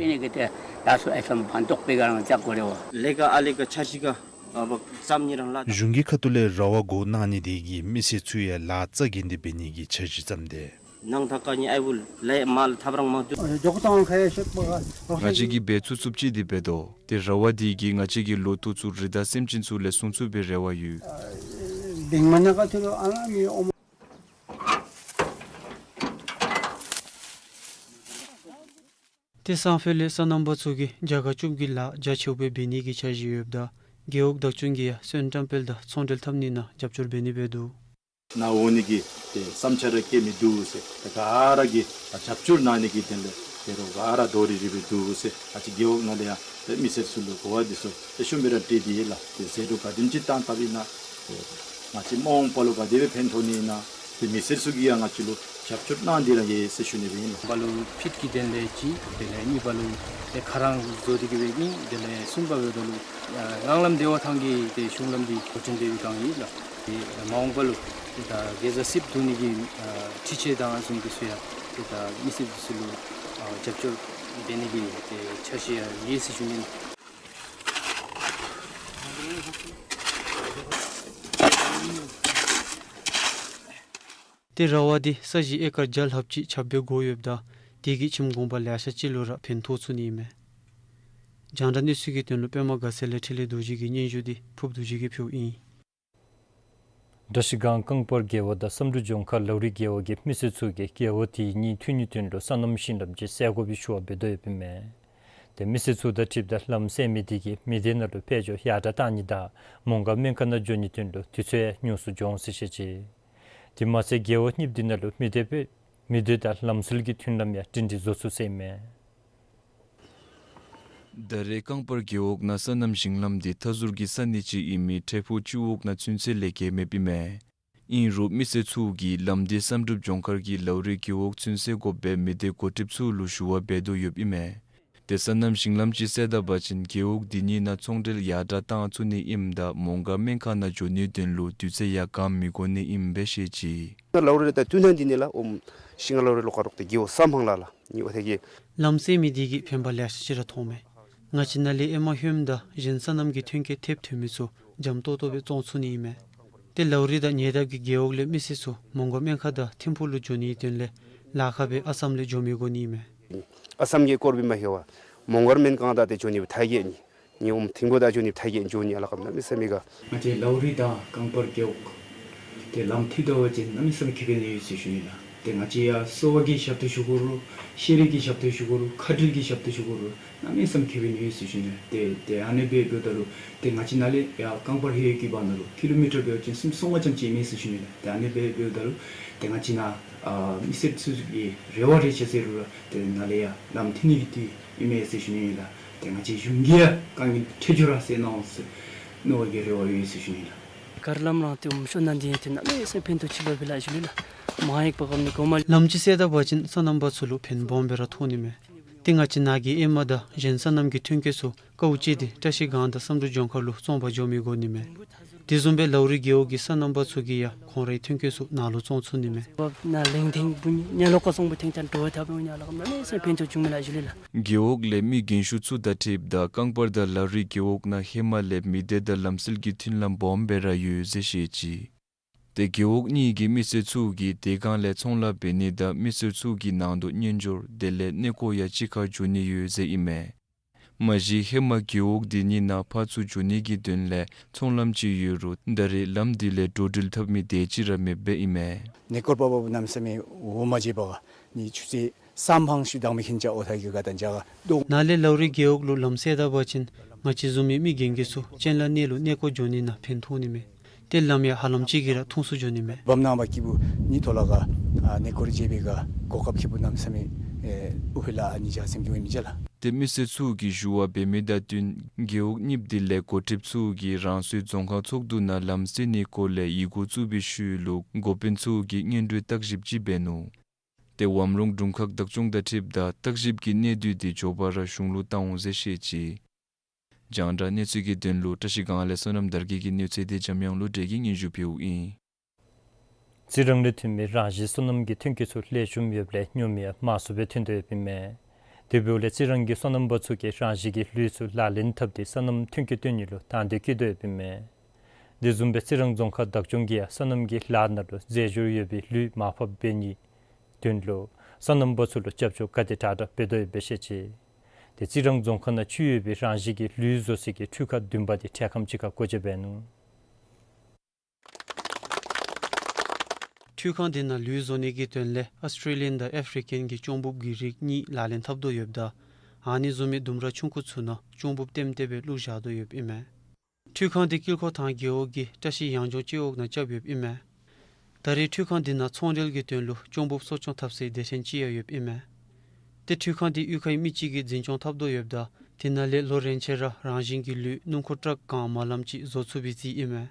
གཞུང་གི་ཁ་ཐུག་ལས་ར་བ་བཙུགས་ནི་འདི་གིས་མི་སེར་ཚུ་ཡང་ལཱ་རྩ་འགེངས་ཏེ་འབད་ནི་གི་འཆར་གཞི་བརྩམས་ཏེ། ང་བཅས་ཀྱིས་འབད་ཚུགས་ཚུགསཔ་ཅིག་འདི་འབད་དོ། ཏེ་ར་བ་འདི་གིས་ང་བཅས་ཀྱི་ལོ་ཐོག་ཚུ་རི་དྭགས་སེམས་ཅན་ཚུ་ལས་སྲུང་ཚུགས་པའི་རེ་བ་ཡོད། ཏེ་སང་ཕོད་ལས་སོ་ནམ་པ་ཚུ་གིས་རྒྱ་གར་བཅུད་ཀྱི་ལཱ་རྒྱ་ཆེཝ་སྦེ་འབད་ནི་གི་འཆར་གཞི་ཡོདཔ་ད་རྒེད་འོག་བདག་སྐྱོང་གིས་ཡང་སོན་བཀྲམ་སྤེལ་དང་ཚོང་འབྲེལ་འཐབ་ནི་ནང་རྒྱབ་སྐྱོར་འབད་ནི་སྦེ་འདུག། ནཱ་འོང་ནི་གི་ཏེ་བསམ་འཆར་ར་བསྐྱེད་མི་འདུག་ཟེར། ད་ག་ར་གིས་རྒྱབ་སྐྱོར་གནང་ནི་གི་དོན་ལས་ཏེ་རོགས་ག་ར་དོ་རི་རི་སྦེ་འདུག་ཟེར། ཨ་ཙི་རྒེད་འོག་ནང་ལས་ཡང་ཏེ་མི་སེར་ཚུ་ལུ་གོ་བ་འདི་ཚུ་ཏེ་ཤུལ་མ་ར་སྤྲོད་དེ་ཡོད་ལགས། ཏེ་ཟད་འགྲོ་ག་དེམ་ཅིག་བཏང་བཏངམ་ཨིན་ན་ཏེ་ང་བཅས་མ་འོངས་པ་ལུ་ག་དེ་སྦེ་ཕན་ཐོགས་ནི་ཨིན་ན་ཏེ་མི་སེར་ཚུ་གིས་ཡང་ང་བཅས་ལུ་རྒྱབ་སྐྱོར་གནང་སྟེ་ར་ཡོད་ཟེར་ཞུ་ནི་སྦེ་ཨིན་ལགས། པ་ལུ་ཕིཊ་ཀྱི་དོན་ལས་གཅིག། དེ་ལས་གཉིས་པ་ལུ་ཏེ་ཁ་རང་བཟོ་སྟེ་གི་སྦེ་གཉིས། དེ་ལས་གསུམ་པ་འབདཝ་ད་ལུ་ཨ་ངང་ལམ་བདེ་བ་ཐང་གི་ཏེ་གཞུང་ལམ་འདི་འགོ་འདྲེན་འབད་བའི་བསྒང་ཨིན་ལགས། ཏེ་མ་འོངས་པ་ལུ་ཏེ་ད་གེ་ཛ་སིབ་བསྡུ་ནི་གི་ཨ་འཕྲུལ་ཆས་དང་བཟུམ་འདི་ཚུ་ཡང་ཏེ་ད་མི་སེར་འདི་ཚུ་ལུ་ཨ་རྒྱབ་སྐྱོར་འབད་ནི་གི་ཏེ་འཆར་གཞི་ཡང་ཡོད་ཟེར་ཞུ་ནི། ཏེ་ར་བ་འདི་ས་གཞི་ཨེ་ཀར་བརྒྱ་ལྷགཔ་ཅིག་ཆགས་པའི་སྒོ་ཡོདཔ་ད་དེ་གིས་ཁྱིམ་གུང་པ་ལེ་ཤ་ཅིག་ལུ་ར་ཕན་ཐོགས་ཚུགས་ནི་ཨིན་མས། རྒྱང་བསྒྲགས་གནས་ཚུལ་གྱི་དོན་ལུ་པདྨ་དགའ་ཚལ་ལས་འཕྲིན་ལས་རྡོ་རྗེ་གི་སྙན་ཞུ་འདི་ཕུབ་རྡོ་རྗེ་གིས་ཕུལཝ་ཨིན། བཀྲ་ཤིས་སྒང་རྐང་པར་རྒེད་འོག་དང་བསམ་འགྲུབ་ལྗོངས་མཁར་ལའུ་རི་རྒེད་འོག་གི་མི་སེར་ཚུ་གིས་རྒེད་འོག་དེ་གཉིས་མཐུད་ནིའི་དོན་ལུ་སོ་ནམ་ཞིང་ལམ་ཅིག་སེལ་དགོ་པའི་ཞུ་བ་འབད་དོ་ཡོདཔ་ཨིན་མས། ཏེ་མི་སེར་ཚུ་དང་འཁྲིལཝ་ད་ལམ་སེལ་མི་དེ་གིས་མི་སྡེ་ནང་ལུ་དཔལ་འབྱོར་ཡར་དྲག་གཏང་ནི་དང་མོང་སྒར་སྨན་ཁང་ནང་འགྱོ་ནིའི་དོན་ལུ་དུས་ཚོད་ཉུང་སུ་འགྱོ་འོང་ཟེར་བཤད་ཅི། དེ་མ་ཚད་རྒེད་འོག་གཉིས་འདི་ནང་ལུ་མི་སྡེ་སྦེ་མི་སྡེ་དང་ལམ་སྲོལ་གྱི་མཐུན་ལམ་ཡང་སྒྲིང་སྒྲི་བཟོ་ཚུགས་ཟེར་ཨིན་མས། ད་རེས་རྐང་པར་རྒེད་འོག་ནང་སོ་ནམ་ཞིང་ལམ་འདི་མཐའ་ཟུར་གྱི་ས་གནས་ཅིག་ཨིན་མི་ཁྲེ་ཕུ་སྤྱི་འོག་ནང་ཚུན་ཚོད་ལས་བཀལ་མེདཔ་ཨིན་མས། ཨིན་རུང་མི་སེར་ཚུ་གིས་ལམ་འདི་བསམ་འགྲུབ་ལྗོངས་མཁར་གྱི་ལའུ་རི་རྒེད་འོག་ཚུན་ཚོད་དགོཔ་སྦེ་མི་སྡེ་འགོ་ཁྲིདཔ་ཚུ་ལུ་ཞུ་བ་འབད་དོ་ཡོདཔ་ཨིན་མས། ཏེ་སོ་ནམ་ཞིང་ལམ་ཅིག་སེལ་ད་པ་ཅིན་རྒེད་འོག་འདི་གཉིས་ནང་ཚོང་འབྲེལ་ཡར་དྲག་གཏང་ཚུགས་ནི་ཨིནམ་ད་མོང་སྒར་སྨན་ཁང་ནང་འགྱོ་ནིའི་དོན་ལུ་དུས་ཚོད་ཡང་འགངམ་མི་དགོ་ནི་ཨིནམ་སྦེ་བཤད་ཅི། ད་ལའུ་རི་དང་མཐུད་ནི་འདི་ནི་ལགས་ཨོམ་ཤིང་ལའུ་རི་ལུ་ཁ་རོག་ཏེ་རྒེད་འོག་ས་མང་ལགས་ལགས་ནི་འོ་ཐད་ཀྱི། ལམ་སེལ་མི་དེ་གིས་ཕན་པ་ལེ་ཤ་ཅིག་ར་མཐོངམ་མས། ང་བཅས་ནཱ་ལས་ཨེ་མ་ལྷོདཔ་ད་གཞན་སོ་ནམ་གྱི་ཐོན་སྐྱེད་ཐེབས་ཐོན་མི་ཚུ་འཇམ་ཏོང་ཏོ་སྦེ་བཙོང་ཚུགས་ནི་ཨིན་མས། ཏེ་ལའུ་རི་དང་ཉེ་འདབས་ཀྱི་རྒེད་འོག་ལས་མི་སེར་ཚུ་མོང་སྒར་སྨན་ཁང་དང་ཐིམ་ཕུག་ལུ་འགྱོ་ནིའི་དོན་ལས་ལཱ་ཁག་སྦེ་ཨ་སམ་ལས་འགྱོ་མི་དགོ་ནི་ཨིན་མས། ཨ་སམ་གྱི་སྐོར་སྦེ་མ་ལྷོད་པར་མོང་སྒར་སྨན་ཁང་དང་ཏེ་འགྱོ་ནི་སྦེ་ཐག་བཅད་ནི། ཉི་འོང་ཐིང་པོ་དང་འགྱོ་ནི་ཐག་བཅད་འགྱོ་ནི་ཨ་ལ་ཀམ་གནམ་མེད་ས་མེད་ག། ང་བཅས་ལའུ་རི་དང་རྐང་པར་རྒེད་འོག་ཏེ་ལམ་མཐུད་དོ་བ་ཅིན་གནམ་མེད་ས་མེད་ཁེ་ཕན་ཡོད་ཟེར་ཞུ་ནི་ལགས། ཏེ་ང་བཅས་ཡར་གསོ་བ་གི་ཞབས་ཏོག་ཞུ་དགོ་རུང་ཤེས་རིག་གི་ཞབས་ཏོག་ཞུ་དགོ་རུང་ཁ་བྲལ་གྱི་ཞབས་ཏོག་ཞུ་དགོ་རུང་གནམ་མེད་ས་མེད་ཁེ་ཕན་ཡོད་ཟེར་ཞུ་ནི་ལགས། ཏེ་ཏེ་ཨ་ནི་སྦེ་འབདཝ་ད་ལུ་ཏེ་ང་བཅས་ནཱ་ལས་ཡར་རྐང་པར་ལྷོད་ཀྱི་བར་ན་ལུ་ཀི་ལོ་མི་ཊར་འབད་བ་ཅིན་སུམ་ཅུ་སོ་ལྔ་ཙམ་ཅིག་ཨིན་མས་ཟེར་ཞུ་ནི་ལགས། ཏེ་ཨ་ནི་སྦེ་འབདཝ་ད་ལུ་ཏེ་ང་བཅས་ནཱ་ཨ་མི་སེར་ཚུ་གི་རེ་བ་རེ་ཆེ་ཟེར་རུང་ར་ཏེ་ནཱ་ལས་ཡར་ལམ་མཐུད་ནི་འདི་ཨིན་མས་ཟེར་ཞུ་ནི་ཨིན་ལགས། ཏེ་ང་བཅས་གཞུང་གིས་ཡང་དཀའ་ངལ་འཕྲད་འགྱུར་ར་སེལ་གནང་འོང་ཟེར་མནོ་བའི་རེ་བ་ཡོད་ཟེར་ཞུ་ནི་ལགས། གར་ལམ་རང་ཏེ་འོང་ཤོ་ནང་འདི་ཏེ་གནམ་མེད་ས་མེད་ཕན་ཐོགས་ཅིག་ལུ་སྦེ་ལགས་ཞུ་ནི་ལགས། མ་ཡེག་པ་གམ་ནི་གོ་མ་ལམ་ཅིག་སེལ་ད་པ་ཅིན་སོ་ནམ་པ་ཚུ་ལུ་ཕན་སྦོམ་སྦེ་ར་ཐོགས་ནི་མས། ཏེ་ང་བཅས་ནཱ་གི་ཨེ་མ་དང་གཞན་སོ་ནམ་གྱི་ཐོན་སྐྱེད་ཚུ་དཀའཝ་སྤྱད་དེ་བཀྲ་ཤིས་སྒང་དང་བསམ་འགྲུབ་ལྗོངས་མཁར་ལུ་བཙོང་པར་འགྱོ་མི་དགོ་ནི་མས། དེ་བཟུམ་སྦེ་ལའུ་རི་རྒེད་འོག་གི་སོ་ནམ་པ་ཚུ་གིས་ཡང་ཁོང་རའི་ཐོན་སྐྱེད་ཚུ་ནཱ་ལུ་བཙོང་ཚུགས་ནི་མས། ནཱ་ལེན་ཐེངས་བུ་ཉལ་ལོག་ཀ་སོང་བུ་ཐེངས་ཐང་འགྲོ་བ་ཐབས་ཡོང་ཉལ་ལོག་ཀ་གནམ་མེད་ས་མེད་ཕན་ཐོགས་བྱུང་མས་ལགས་ཞུ་ལགས། རྒེད་འོག་ལས་མི་རྒན་ཤོས་ཚུ་དང་འཁྲིལཝ་ད་རྐང་པར་དང་ལའུ་རི་རྒེད་འོག་ནང་ཧེ་མ་ལས་མི་སྡེ་དང་ལམ་སྲོལ་གྱི་མཐུན་ལམ་སྦོམ་སྦེ་ར་ཡོད་ཟེར་བཤད་ཅི། ཏེ་རྒེད་འོག་གཉིས་ཀྱི་མི་སེར་ཚུ་གིས་དེ་སྒང་ལས་ཚོང་ལཱ་འབད་ནི་དང་མི་སེར་ཚུ་གི་ནང་དོག་གཉེན་སྦྱོར་དེ་ལས་གནས་སྐོར་ཡང་གཅིག་ཁར་འགྱོ་ནི་ཡོད་ཟེར་ཨིན་མས། མ་གཞི་ཧེ་མ་རྒེད་འོག་འདི་གཉིས་ནང་ཕར་ཚུར་འགྱོ་ནི་གི་དོན་ལས་ཚོང་ལམ་ཅིག་ཡོད་རུང་ད་རེས་ལམ་འདི་ལས་འགྲོ་འགྲུལ་འཐབ་མི་དེ་ཅིག་ར་མེདཔ་ཨིན་མས། གནས་སྐོར་པ་པ་གནམ་མེད་ས་མེད་འོང་མ་བྱེད་པ་ག་ནི་ཆུ་ཚོད་སམ་ཕང་ཤུལ་དང་མི་ཁྱིམ་ཅིག་འོ་ཐ་གི་ག་དང་ཅ་ག་དོ། ནཱ་ལས་ལའུ་རི་རྒེད་འོག་ལུ་ལམ་སེལ་ད་པ་ཅིན་ང་བཅས་བཟུམ་མའི་མི་རྒན་རྒས་ཚུ་ཅན་ལ་གནས་ལུ་གནས་སྐོར་འགྱོ་ནི་ནང་ཕན་ཐོགས་ནི་མས། ཏེ་ལམ་ཡང་ཧ་ལམ་ཅིག་གིས་ར་ཐུང་སུ་འགྱོ་ནི་མས། བམ་ནང་པ་སྐྱིད་པོ་ནི་ཐོག་ལས་ག་ཨ་གནས་སྐོར་བྱེད་པའི་ག་གོ་སྐབས་ཁེ་པོ་གནམ་མེད་ས་མེད་ཨེ་ཨུ་ཕི་ལ་ཨ་ནི་ཅ་སེམས་ཀྱི་འོང་མི་ཅ་ལགས། ཏེ་མི་སེར་ཚུ་གིས་ཞུ་བ་འབད་མི་དང་བསྟུན་རྒེད་འོག་གཉིས་འདི་ལས་འགོ་ཁྲིདཔ་ཚུ་གིས་རང་སོའི་རྫོང་ཁག་ཚོགས་འདུ་ནང་ལམ་སེལ་ནིའི་སྐོར་ལས་ཡི་གུ་བཙུགས་པའི་ཤུལ་ལུ་འགོ་དཔོན་ཚུ་གིས་སྔོན་འགྲོའི་བརྟག་ཞིབ་ཅིག་འབད་ནུག། ཏེ་ཝམ་རོང་དྲུང་ཁག་བདག་སྐྱོང་དང་འཁྲིལཝ་ད་བརྟག་ཞིབ་ཀྱི་གནད་བསྡུས་དེ་མགྱོགས་པ་ར་གཞུང་ལུ་བཏང་འོང་ཟེར་བཤད་ཅི། རྒྱང་བསྒྲགས་གནས་ཚུལ་གྱི་དོན་ལུ་བཀྲ་ཤིས་སྒང་ལས་བསོད་ནམས་དར་རྒྱས་ཀྱི་གནས་ཚུལ་དེ་འཇམ་དབྱངས་བློ་གྲོས་ཀྱིས་སྙན་ཞུ་ཕུལཝ་ཨིན། རྩི་རང་ལས་ཐོན་མི་རང་བཞིན་སོ་ནམ་གྱི་ཐོན་སྐྱེད་ཚུ་ལེགས་ཤོམ་ཡོདཔ་ལས་ཉོ་མི་ཡང་མང་སུ་སྦེ་ཐོན་དོ་ཡོདཔ་ཨིན་མས། དེ་འབདཝ་ལས་རྩི་རང་གི་སོ་ནམ་པ་ཚུ་གིས་རང་བཞིན་གྱི་ལུད་ཚུ་ལག་ལེན་འཐབ་སྟེ་སོ་ནམ་ཐོན་སྐྱེད་བཏོན་ནི་ལུ་དང་འདོད་བསྐྱེད་དོ་ཡོདཔ་ཨིན་མས། དེ་བཟུམ་སྦེ་རྩི་རང་རྫོང་ཁག་བདག་སྐྱོང་གིས་ཡང་སོ་ནམ་གྱི་ལཱ་ནང་ལུ་རྫས་སྦྱོར་ཡོད་པའི་ལུད་མར་ཕབ་འབད་ནིའི་དོན་ལུ་སོ་ནམ་པ་ཚུ་ལུ་རྒྱབ་སྐྱོར་ག་དེ་དྲག་དྲག་འབད་དོ་ཡོདཔ་སྦེ་བཤད་ཅི། ཏེ་རྩི་རང་རྫོང་ཁག་ནང་ཚུད་ཡོད་པའི་རང་བཞིན་གྱི་ལུད་བཟོ་སའི་འཕྲུལ་ཁང་བདུན་པ་དེ་འཕྲལ་ཁམས་ཅིག་ཁར་སྒོ་འབྱེད་འབད་ནུག། འཕྲུལ་ཁང་དེ་ནང་ལུད་བཟོ་ནི་གི་དོན་ལས་ཨཱོས་ཊྲེ་ལི་ཡཱན་དང་ཨེཕ་རི་ཀཱན་གྱི་ཅོང་འབུབ་ཀྱི་རིགས་གཉིས་ལག་ལེན་འཐབ་དོ་ཡོདཔ་ད་ཨ་ནི་བཟོ་མི་ལྡུམ་ར་ཆུང་ཀུ་ཚུ་ནང་ཅོང་འབུབ་ལྟེམ་ལྟེ་སྦེ་བླུགས་བཞག་དོ་ཡོདཔ་ཨིན་མས། འཕྲུལ་ཁང་དེ་དཀྱིལ་འཁོར་ཐང་རྒེད་འོག་གི་བཀྲ་ཤིས་གཡང་ལྗོངས་སྤྱི་འོག་ནང་རྐྱབ་ཡོདཔ་ཨིན་མས། ད་རེས་འཕྲུལ་ཁང་དེ་ནང་ཚོང་འབྲེལ་གྱི་དོན་ལུ་ཅོང་འབུབ་གསོ་སྐྱོང་འཐབ་སའི་སྡེ་ཚན་ཅིག་ཡང་ཡོདཔ་ཨིན་མས། ཏེ་འཕྲུལ་ཁང་དེ་གཡུས་ཁའི་མི་གཅིག་གིས་འཛིན་སྐྱོང་འཐབ་དོ་ཡོདཔ་ད་དེ་ནང་ལས་ལོ་རེ་ཆད་ར་རང་བཞིན་གྱི་ལུད་སྣུམ་འཁོར་ཊཱག་གང་མ་ལམ་ཅིག་བཟོ་ཚུགས་པའི་རྩིས་ཨིན་མས།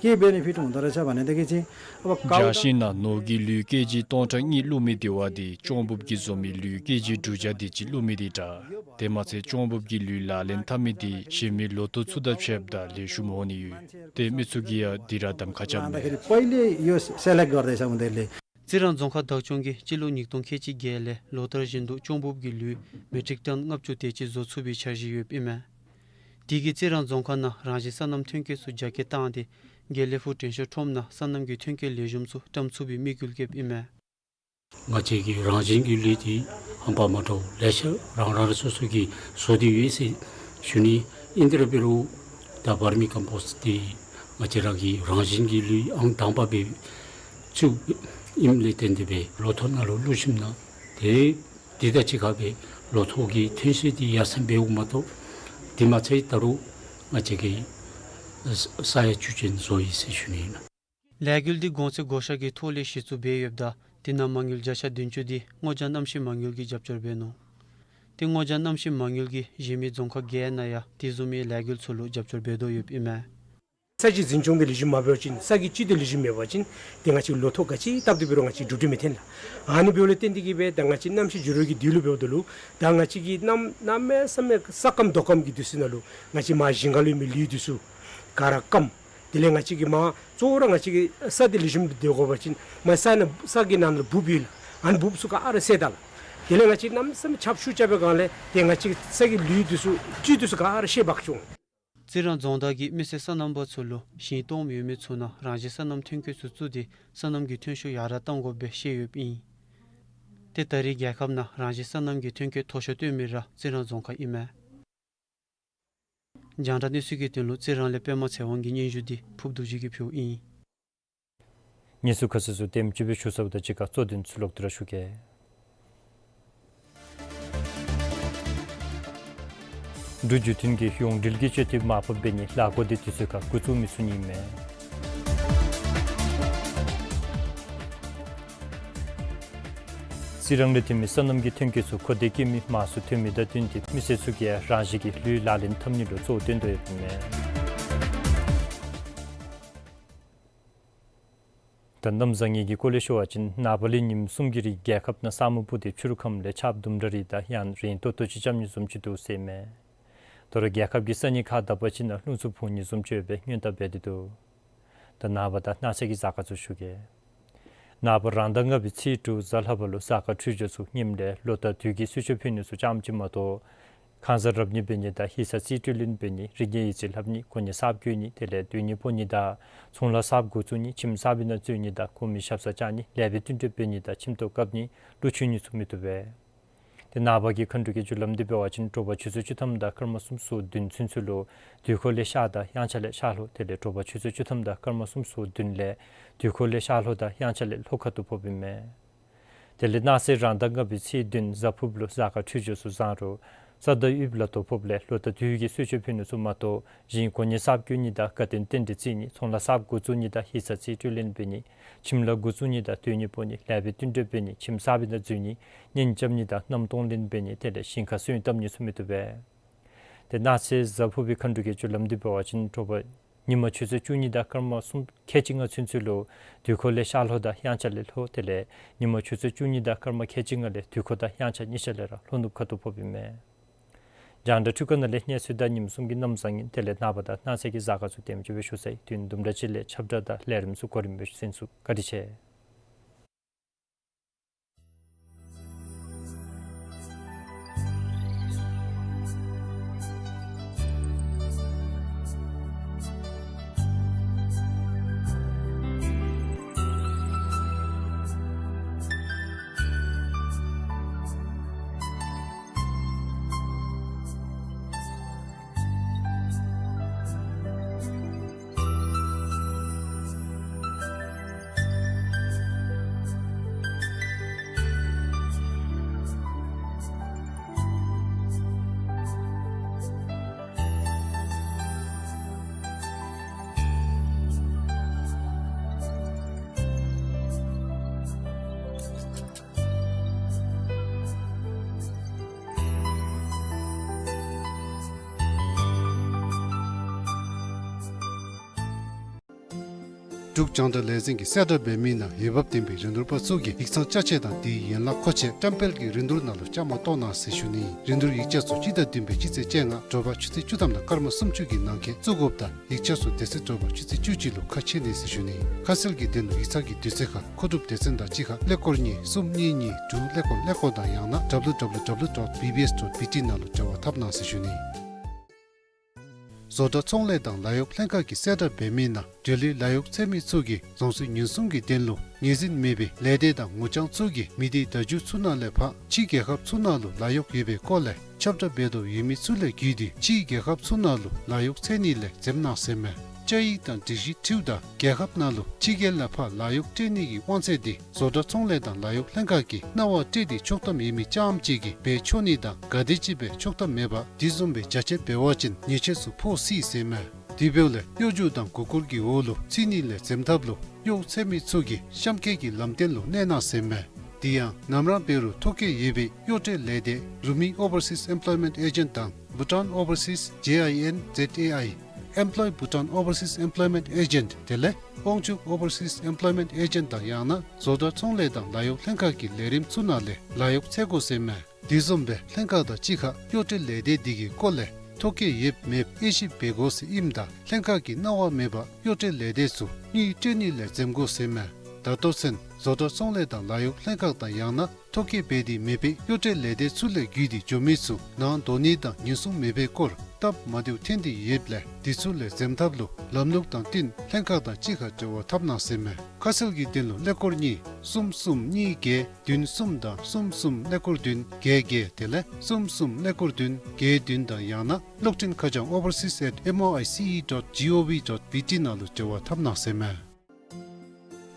ཀེ་བེ་ནི་ཕི་ཊི་འོང་ད་ར་ཆ་བ་ནི་ད་གི་ཅི། ཨ་བ་ཀའུ་རྒྱང་ཤིང་ནང་ནོར་གྱི་ལུད་ཀེ་ཇི་སྟོང་ཕྲག་གཉིས་བླུགས་མི་དེ་བ་དེ་ཅོང་འབུབ་ཀྱིས་བཟོ་མི་ལུད་ཀེ་ཇི་དྲུག་བརྒྱ་དེ་ཅིག་བླུགས་མི་དེ་དྲག། དེ་མ་ཚད་ཅོང་འབུབ་ཀྱི་ལུད་ལག་ལེན་འཐབ་མི་དེ་གཞན་མི་ལོ་ཐོག་ཚུ་དང་ཕྱདཔ་ད་ལེགས་ཤོམ་འོང་ནི་ཡོད། ཏེ་མི་ཚུ་གིས་ཡང་དེ་ར་གདམ་ཁ་རྐྱབ་མས། རྩི་རང་རྫོང་ཁག་བདག་སྐྱོང་གིས་སྤྱི་ལོ་ཉིས་སྟོང་ཁལ་གཅིག་བརྒྱད་ལས་ལོ་ལྟར་བཞིན་དུ་ཅོང་འབུབ་ཀྱི་ལུད་མེ་ཊིག་ཊཱན་ལྔ་བཅུ་དེ་ཅིག་བཟོ་ཚུགས་པའི་འཆར་གཞི་ཡོདཔ་ཨིན་མས། དེ་གིས་རྩི་རང་རྫོང་ཁག་ནང་རང་བཞིན་སོ་ནམ་ཐོན་སྐྱེད་ཚུ་རྒྱ་སྐྱེད་བཏང་སྟེ་དགེ་ལེགས་ཕུག་དྲན་ཤེས་ཁྲོམ་ནང་སོ་ནམ་གྱི་ཐོན་སྐྱེད་ལེགས་ཤོམ་ཚུ་བཀྲམ་ཚུགས་པའི་དམིགས་ཡུལ་བསྐྱེདཔ་ཨིན་མས། ང་བཅས་ཀྱི་རང་བཞིན་གྱི་ལུད་འདི་ཧམ་པ་མ་འདྲཝ་ལེ་ཤ་རང་རང་སོ་སོ་གིས་བཟོ་སྟེ་ཡོད་ཟེར་ཞུ་ནི། ཨིན་ཏེ་ར་འབད་རུང་ད་བར་མི་ཀམ་པོསཊ་འདི་ང་བཅས་རང་གི་རང་བཞིན་གྱི་ལུད་ཨང་དང་པ་སྦེ་བཙུགསཔ་ཨིནམ་ལས་བརྟེན་ཏེ་སྦེ་ལོ་ཐོག་ནང་ལུ་བླུགས་ཞིནམ་ན་ཏེ་དེ་དང་གཅིག་ཁར་སྦེ་ལོ་ཐོག་གི་ཐོན་ཚད་འདི་ཡར་སེང་འབདཝ་མ་གཏོགས་དེ་མ་ཚད་ད་རུང་ང་བཅས་ཀྱིས་ས་ཡང་བཅུད་ཅན་བཟོ་ཡི་ཟེར་ཞུ་ནི་ཨིན། ལས་འགུལ་འདི་གོང་ཚད་བགོ་བཤའ་གི་ཐོག་ལས་གཞི་བཙུགས་འབད་ཡོདཔ་ད་དེ་ནང་མ་དངུལ་བརྒྱ་ཆ་བདུན་ཅུ་འདི་སྔོ་ལྗང་གནམ་གཤིས་མ་དངུལ་གྱིས་རྒྱབ་སྐྱོར་འབད་ནུག། ཏེ་སྔོ་ལྗང་གནམ་གཤིས་མ་དངུལ་གྱིས་གཞན་མི་རྫོང་ཁག་བརྒྱད་ནང་ཡང་དེ་བཟུམ་མའི་ལས་འགུལ་ཚུ་ལུ་རྒྱབ་སྐྱོར་འབད་དོ་ཡོདཔ་ཨིན་མས། ས་གི་འཛིན་སྐྱོང་འདི་ལེགས་ཤོམ་མ་འབད་བ་ཅིན་ས་གི་སྤྱི་འདི་ལེགས་ཤོམ་མེད་པ་ཅིན་ཏེ་ང་བཅས་ལོ་ཐོག་ག་ཅི་བཏབ་སྟེ་འབད་རུང་ང་བཅས་འགྲུབ་འགྲུབ་མི་ཐོན་ལགས། ཨ་ནི་འབདཝ་ལས་བརྟེན་ཏེ་གིས་སྦེ་ད་ང་བཅས་གནམ་གཤིས་འགྱུར་བའི་གི་དུས་ལུ་འབདཝ་ད་ལུ་ད་ང་བཅས་ཀྱི་གནམ་གནམ་མེད་ས་མེད་ས་སྐམ་རྡོ་སྐམ་གྱི་དུས་ཚོད་ནང་ལུ་ང་བཅས་མར་ཞིང་ཁར་ལུ་མི་ལུད་འདི་ཚུ་ག་ར་སྐམ། དེ་ལས་ང་བཅས་ཀྱིས་མར་གཙོ་བོ་ར་ང་བཅས་ཀྱི་ས་འདི་ལེགས་ཤོམ་སྦེ་སྡོད་དགོ་པ་ཅིན་མར་ས་ནང་ས་གི་ནང་ལུ་འབུཔ་ཡོད་ལགས། ཨ་ནི་འབུཔ་ཚུ་ག་ར་བསད་ད་ལགས། དེ་ལས་ང་བཅས་གནམ་མེད་ས་མེད་ཆརཔ་ཤུགས་རྐྱབ་པའི་སྒང་ལས་ཏེ་ང་བཅས་ས་གི་ལུད་འདི་ཚུ་བཅུད་འདི་ཚུ་ག་ར་བཤལ་འབག་བྱུང་། རྩི་རང་རྫོང་བདག་གིས་མི་སེར་སོ་ནམ་པ་ཚུ་ལུ་ཞིང་སྟོངམ་ཡོད་མི་ཚུ་ནང་རང་བཞིན་སོ་ནམ་ཐོན་སྐྱེད་ཚུ་བཙུགས་ཏེ་སོ་ནམ་གྱི་ཐོན་ཤུགས་ཡར་དྲག་གཏང་དགོཔ་སྦེ་བཤད་ཡོདཔ་ཨིན། ཏེ་ད་རེས་རྒྱལ་ཁབ་ནང་རང་བཞིན་སོ་ནམ་གྱི་ཐོན་སྐྱེད་མཐོ་ཤོས་སྟོན་མི་ར་རྩི་རང་རྫོང་ཁག་ཨིན་མས། རྒྱང་བསྒྲགས་གནས་ཚུལ་གྱི་དོན་ལུ་རྩི་རང་ལས་པདྨ་ཚེ་དབང་གི་སྙན་ཞུ་འདི་ཕུརབ་རྡོ་རྗེ་གིས་ཕུལཝ་ཨིན། གནས་ཚུལ་ཁ་གསལ་ཚུ་དེམ་ཅིག་སྦེ་ཞུ་ཚརཝ་དང་གཅིག་ཁར་གཙོ་དོན་ཚུ་ལོག་སྟེ་ར་ཞུ་གེ། འབྲུག་བརྒྱུད་འཐེན་གྱིས་ཡོངས་འབྲེལ་གྱི་སྤྱོད་དེབ་མར་ཕབ་འབད་ནི་ལཱ་འགོ་འདི་དུས་ཚོད་ཁར་འགོ་བཙུགས་མི་ཚུགས་ནི་མས། རྩི་རང་ལས་ཐོན་མི་སོ་ནམ་གྱི་ཐོན་སྐྱེད་ཚུ་མཁོ་འདོད་བསྐྱེད་མི་མང་སུ་ཐོན་མི་དང་བསྟུན་ཏེ་མི་སེར་ཚུ་གིས་རང་བཞིན་གྱི་ལུད་ལག་ལེན་འཐབ་ནི་ལུ་གཙོ་བོ་བཏོན་དོ་ཡོདཔ་ཨིན་མས། ད་གནམ་བཟང་ངན་གྱི་སྐོར་ལས་ཞུ་བ་ཅིན་ནངས་པ་ལས་ཉིནམ་གསུམ་གྱི་རིང་རྒྱལ་ཁབ་ནང་ས་སྨུག་སྤུབས་ཏེ་ཕྱི་རུ་ཁམས་ལས་ཆརཔ་དུམ་གྲ་རེ་དང་ཡང་རན་ཏོག་ཏོ་ཅིག་རྐྱབ་ནི་བཟུམ་ཅིག་འདུག་ཟེར་མས། དོ་རུང་རྒྱལ་ཁབ་ཀྱི་ས་གནས་ཁག་དག་པ་ཅིག་ནང་རླུང་འཚུབ་འཕུ་ནི་བཟུམ་ཅིག་ཡོད་པའི་སྔོན་བརྡ་འབད་དེ་འདུག། ད་ནངས་པ་དང་གནངས་ཚེ་གི་གཟའ་སྐར་ཚུ་ཞུ་གེ། ནངས་པ་རང་ཟླ་ལྔ་པའི་ཚེས་དྲུག་གཟའ་ལྷག་པ་ལུ་གཟའ་སྐར་འཕྲོད་སྦྱོར་ཚུ་ངནམ་ལས་ལོ་དང་དུས་ཀྱི་གསོལ་མཆོད་ཕུལ་ནི་ཚུ་ཙམ་ཅིག་མ་གཏོགས་ཁང་གཟར་རབ་གནས་འབད་ནི་དང་ཡིག་ཚང་རྩིས་སྤྲོད་ལེན་འབད་ནི་རིག་གནས་ཡིག་རྩིས་ལྷབ་ནི་གོ་གནས་གསརཔ་བསྐོ་ནི་དེ་ལས་སྡོད་གནས་སྤོ་ནི་དང་ཚོང་ལཱ་གསརཔ་འགོ་བཙུགས་ནི་ཁྱིམ་གསར་པའི་ནང་འཛུལ་ནི་དང་གོང་མའི་ཞབས་སར་བཅར་ནི་ལེགས་པའི་བསྟུན་གྲོས་འབད་ནི་དང་ཁྱིམ་ཐོག་བཀབ་ནི་གླུ་མཆོད་ནི་ཚུ་མི་བཏུབ་པས། ཏེ་ནངས་པ་གི་མཁའ་འགྲོ་གི་རྒྱུ་ལམ་འདི་འབད་བ་ཅིན་དྲོ་པ་ཆུ་ཚོད་བཅུ་ཐམ་དང་སྐར་མ་སུམ་ཅུ་སོ་བདུན་ཚུན་ཚོད་ལུ་དུས་འཁོར་ལས་ཤར་དང་དབྱངས་འཆར་ལས་ཤར་ལྷོ་དེ་ལས་དྲོ་པ་ཆུ་ཚོད་བཅུ་ཐམ་དང་སྐར་མ་སུམ་ཅུ་སོ་བདུན་ལས་དུས་འཁོར་ལས་ཤར་ལྷོ་དང་དབྱངས་འཆར་ལས་ལྷོ་ཁ་ཐུག་ཕོགཔ་ཨིན་མས། དེ་ལས་གནངས་ཚེ་རང་ཟླ་ལྔ་པའི་ཚེས་བདུན་གཟའ་ཕུརཔ་ལུ་གཟའ་སྐར་འཕྲོད་སྦྱོར་ཚུ་བཟང་རུང་ས་དང་དབུས་ལ་དོ་ཕོགཔ་ལས་ལོ་དང་དུས་ཀྱི་གསོལ་མཆོད་ཕུལ་ནི་ཚུ་མ་གཏོགས་གཞན་གོ་གནས་གསརཔ་བསྐོ་ནི་དང་དགའ་སྟོན་རྟེན་འབྲེལ་བརྩི་ནི་ཚོང་ལཱ་གསརཔ་འགོ་བཙུགས་ནི་དང་ཡིག་ཚང་རྩིས་སྤྲོད་ལེན་འབད་ནི་ཁྱིམ་ལཱ་འགོ་བཙུགས་ནི་དང་སྡོད་གནས་སྤོ་ནི་ལེགས་པའི་བསྟུན་གྲོས་འབད་ནི་ཁྱིམ་གསར་པའི་ནང་འཛུལ་ནི་གཉེན་རྐྱབ་ནི་དང་མནའམ་གཏོང་ལེན་འབད་ནི་དེ་ལས་ཞིང་ཁར་སོན་བཏབ་ནི་ཚུ་མི་བཏུབ་པས། ཏེ་གནངས་ཚེ་གཟའ་ཕུར་པའི་མཁའ་འགྲོ་གི་རྒྱུ་ལམ་འདི་འབད་བ་ཅིན་དྲོ་པ་ཉིན་མ་ཆུ་ཚོད་བཅུ་གཉིས་དང་སྐར་མ་གསུམ་ཁལ་གཅིག་ལྔ་ཚུན་ཚོད་ལུ་དུས་འཁོར་ལས་ཤར་ལྷོ་དང་དབྱངས་འཆར་ལས་ལྷོ་དེ་ལས་ཉིན་མ་ཆུ་ཚོད་བཅུ་གཉིས་དང་སྐར་མ་ཁལ་གཅིག་ལྔ་ལས་དུས་འཁོར་དང་དབྱངས་འཆར་གཉིས་ཆ་ལས་ར་ལྷོ་ནུབ་ཁ་ཐུག་ཕོགཔ་ཨིན་མས། རྒྱང་བསྒྲགས་འཕྲུལ་ཁང་ནང་ལས་གནས་ཚུལ་དང་ཉིནམ་གསུམ་གྱི་གནམ་བཟང་ངན་དེ་ལས་ནངས་པ་དང་གནངས་ཚེ་གི་གཟའ་སྐར་ཚུ་དེམ་ཅིག་སྦེ་ཞུ་ཚར་ཡི། དུས་ཡུན་དུམ་གྲ་ཅིག་ལས་ཁྱབ་བསྒྲགས་དང་ལས་རིམ་ཚུ་གོ་རིམ་སྦེ་ཞུ་ཚར་ཡི་ཟེར་ཞུ། བཀའ་དྲིན་ཆེ། འབྲུག་རྒྱང་བསྒྲགས་ལས་འཛིན་གྱིས་གསལ་བསྒྲགས་འབད་མི་ནང་འོས་འབབ་ལྡན་པའི་རིན་བསྡུར་པ་ཚུ་གིས་ཡིག་ཚང་ཅ་ཆས་དང་དེའི་ཡན་ལག་མཁོ་ཆས་བཀྲམ་སྤེལ་གྱི་རིན་བསྡུར་ནང་ལུ་བཅའ་མར་གཏོགས་གནང་ཟེར་ཞུ་ནི། རིན་བསྡུར་ཡིག་ཆ་ཚུ་སྤྱི་ཟླ་བདུན་པའི་སྤྱི་ཚེས་བཅོ་ལྔ་དྲོ་པ་ཆུ་ཚོད་བཅུ་ཐམ་དང་སྐར་མ་སུམ་ཅུ་གི་ནང་འཁོད་བཙུགས་དགོཔ་དང་ཡིག་ཆ་ཚུ་དེ་ཚེ་དྲོ་པ་ཆུ་ཚོད་བཅུ་གཅིག་ལུ་ཁ་ཕྱེ་ནི་ཟེར་ཞུ་ནི། ཁ་གསལ་གྱི་དོན་ལུ་ཡིག་ཚང་གི་དུས་ཚོད་ཁར་མཁོ་སྒྲུབ་སྡེ་ཚན་དང་གཅིག་ཁར་ཀླད་ཀོར་གཉིས་གསུམ་གཉིས་གཉིས་དྲུག་ཀླད་ཀོར་ཀླད་ཀོར་དང་ཡང་ན་W W W dot B B S dot B T ནང་ལུ་འབྲེལ་བ་འཐབ་གནང་ཟེར་ཞུ་ནི། བཟོ་གྲྭ་ཚོང་ལས་དང་ལཱ་གཡོག་ལྷན་ཁག་གིས་གསལ་བསྒྲགས་འབད་མི་ནང་འབྲེལ་ཡོད་ལཱ་གཡོག་འཚོལ་མི་ཚུ་གིས་རྫོང་སྲིད་ཉེན་སྲུང་གི་དོན་ལུ་ངོས་འཛིན་མེད་པའི་ལས་སྡེ་དང་ངོ་རྐྱང་ཚུ་གིས་མི་སྡེ་བརྡ་བརྒྱུད་ཚུ་ནང་ལས་ཕར་ཕྱི་རྒྱལ་ཁབ་ཚུ་ནང་ལུ་ལཱ་གཡོག་ཡོད་པའི་སྐོར་ལས་ཁྱབ་བསྒྲགས་འབད་དོ་ཡོད་མི་ཚུ་ལས་བརྒྱུད་དེ་ཕྱི་རྒྱལ་ཁབ་ཚུ་ནང་ལུ་ལཱ་གཡོག་འཚོལ་ནི་ལས་འཛེམ་གནང་ཟེར་མས། བཅའ་ཡིག་དང་སྒྲིག་གཞི་འཁྲིལཝ་ད་རྒྱལ་ཁབ་ནང་ལུ་ཕྱི་རྒྱལ་ལས་ཕར་ལཱ་གཡོག་སྤྲོད་ནི་གི་དབང་ཚད་འདི་བཟོ་གྲྭ་ཚོང་ལས་དང་ལཱ་གཡོག་ལྷན་ཁག་གིས་གནང་བ་སྤྲོད་དེ་ཆོག་ཐམ་ཡོད་མི་རྐྱངམ་ཅིག་གིས་འབད་ཆོག་ནི་དང་ག་དེམ་ཅིག་སྦེ་ཆོག་ཐམ་མེད་པར་དེ་བཟུམ་སྦེ་བྱ་སྤྱོད་འབད་བ་ཅིན་ཉེས་ཆད་ཚུ་ཕོག་སྲིད་ཟེར་མས། དེ་འབདཝ་ལས་གཡོ་སྒྱུ་དང་མགུ་སྐོར་གྱི་འོག་ལུ་ཚུད་ནི་ལས་འཛེམ་ཐབས་ལུ་གཡོག་འཚོལ་མི་ཚུ་གིས་གཤམ་འཁོད་ཀྱི་ལམ་སྟོན་ལུ་གནས་གནང་ཟེར་མས། དེ་ཡང་ནམ་ར་འབད་རུང་ཐོ་བཀོད་ཡོད་པའི་གཡོག་སྤྲོད་ལས་སྡེ་རུ་མི་Overseas Employment Agent དང་Bhutan Overseas J I N Z A I, Employ Bhutan Overseas Employment Agent དེ་ལས་དབང་ཕྱུག་Overseas Employment Agent དང་ཡང་ན་བཟོ་གྲྭ་ཚོང་ལས་དང་ལཱ་གཡོག་ལྷན་ཁག་གི་ལས་རིམ་ཚུ་ནང་ལས་ལཱ་གཡོག་འཚོལ་དགོ་ཟེར་མས། དེ་བཟུམ་སྦེ་ལྷན་ཁག་དང་གཅིག་ཁར་གཡོག་སྤྲོད་ལས་སྡེ་འདི་གི་སྐོར་ལས་ཐོ་བཀོད་ཡོདཔ་མེདཔ་དབྱེ་ཞིབ་འབད་དགོ་ཟེར་ཨིནམ་ད་ལྷན་ཁག་གིས་གནང་བ་མེད་པར་གཡོག་སྤྲོད་ལས་སྡེ་ཚུ་དངུལ་སྤྲོད་ནི་ལས་འཛེམ་དགོ་ཟེར་མས། ད་ལྟོ་ཚུན་བཟོ་གྲྭ་ཚོང་ལས་དང་ལཱ་གཡོག་ལྷན་ཁག་དང་ཡང་ན་ཐོ་བཀོད་འབད་དེ་མེད་པའི་གཡོག་སྤྲོད་ལས་སྡེ་ཚུ་ལས་བརྒྱུད་དེ་འགྱོ་མི་ཚུ་ནང་འགྲོ་ནི་དང་ཉེན་སྲུང་མེད་པའི་སྐོར་སྟབས་མ་བདེཝ་ཐོན་ཏེ་ཡོདཔ་ལས་དེ་ཚུ་ལས་འཛེམ་ཐབས་ལུ་ལམ་ལུགས་དང་བསྟུན་ལྷན་ཁག་དང་གཅིག་ཁར་འབྲེལ་བ་འཐབ་གནང་ཟེར་མས། ཁ་གསལ་གྱི་དོན་ལུ་ཀླད་ཀོར་གཉིས་གསུམ་གསུམ་གཉིས་བརྒྱད་བདུན་གསུམ་དང་གསུམ་གསུམ་ཀླད་ཀོར་བདུན་བརྒྱད་བརྒྱད་དེ་ལས་གསུམ་གསུམ་ཀླད་ཀོར་བདུན་བརྒྱད་བདུན་དང་ཡང་ན་གློག་འཕྲིན་ཁ་བྱང་overseas at M O I C E dot G O V dot B T ནང་ལུ་འབྲེལ་བ་འཐབ་གནང་ཟེར་མས།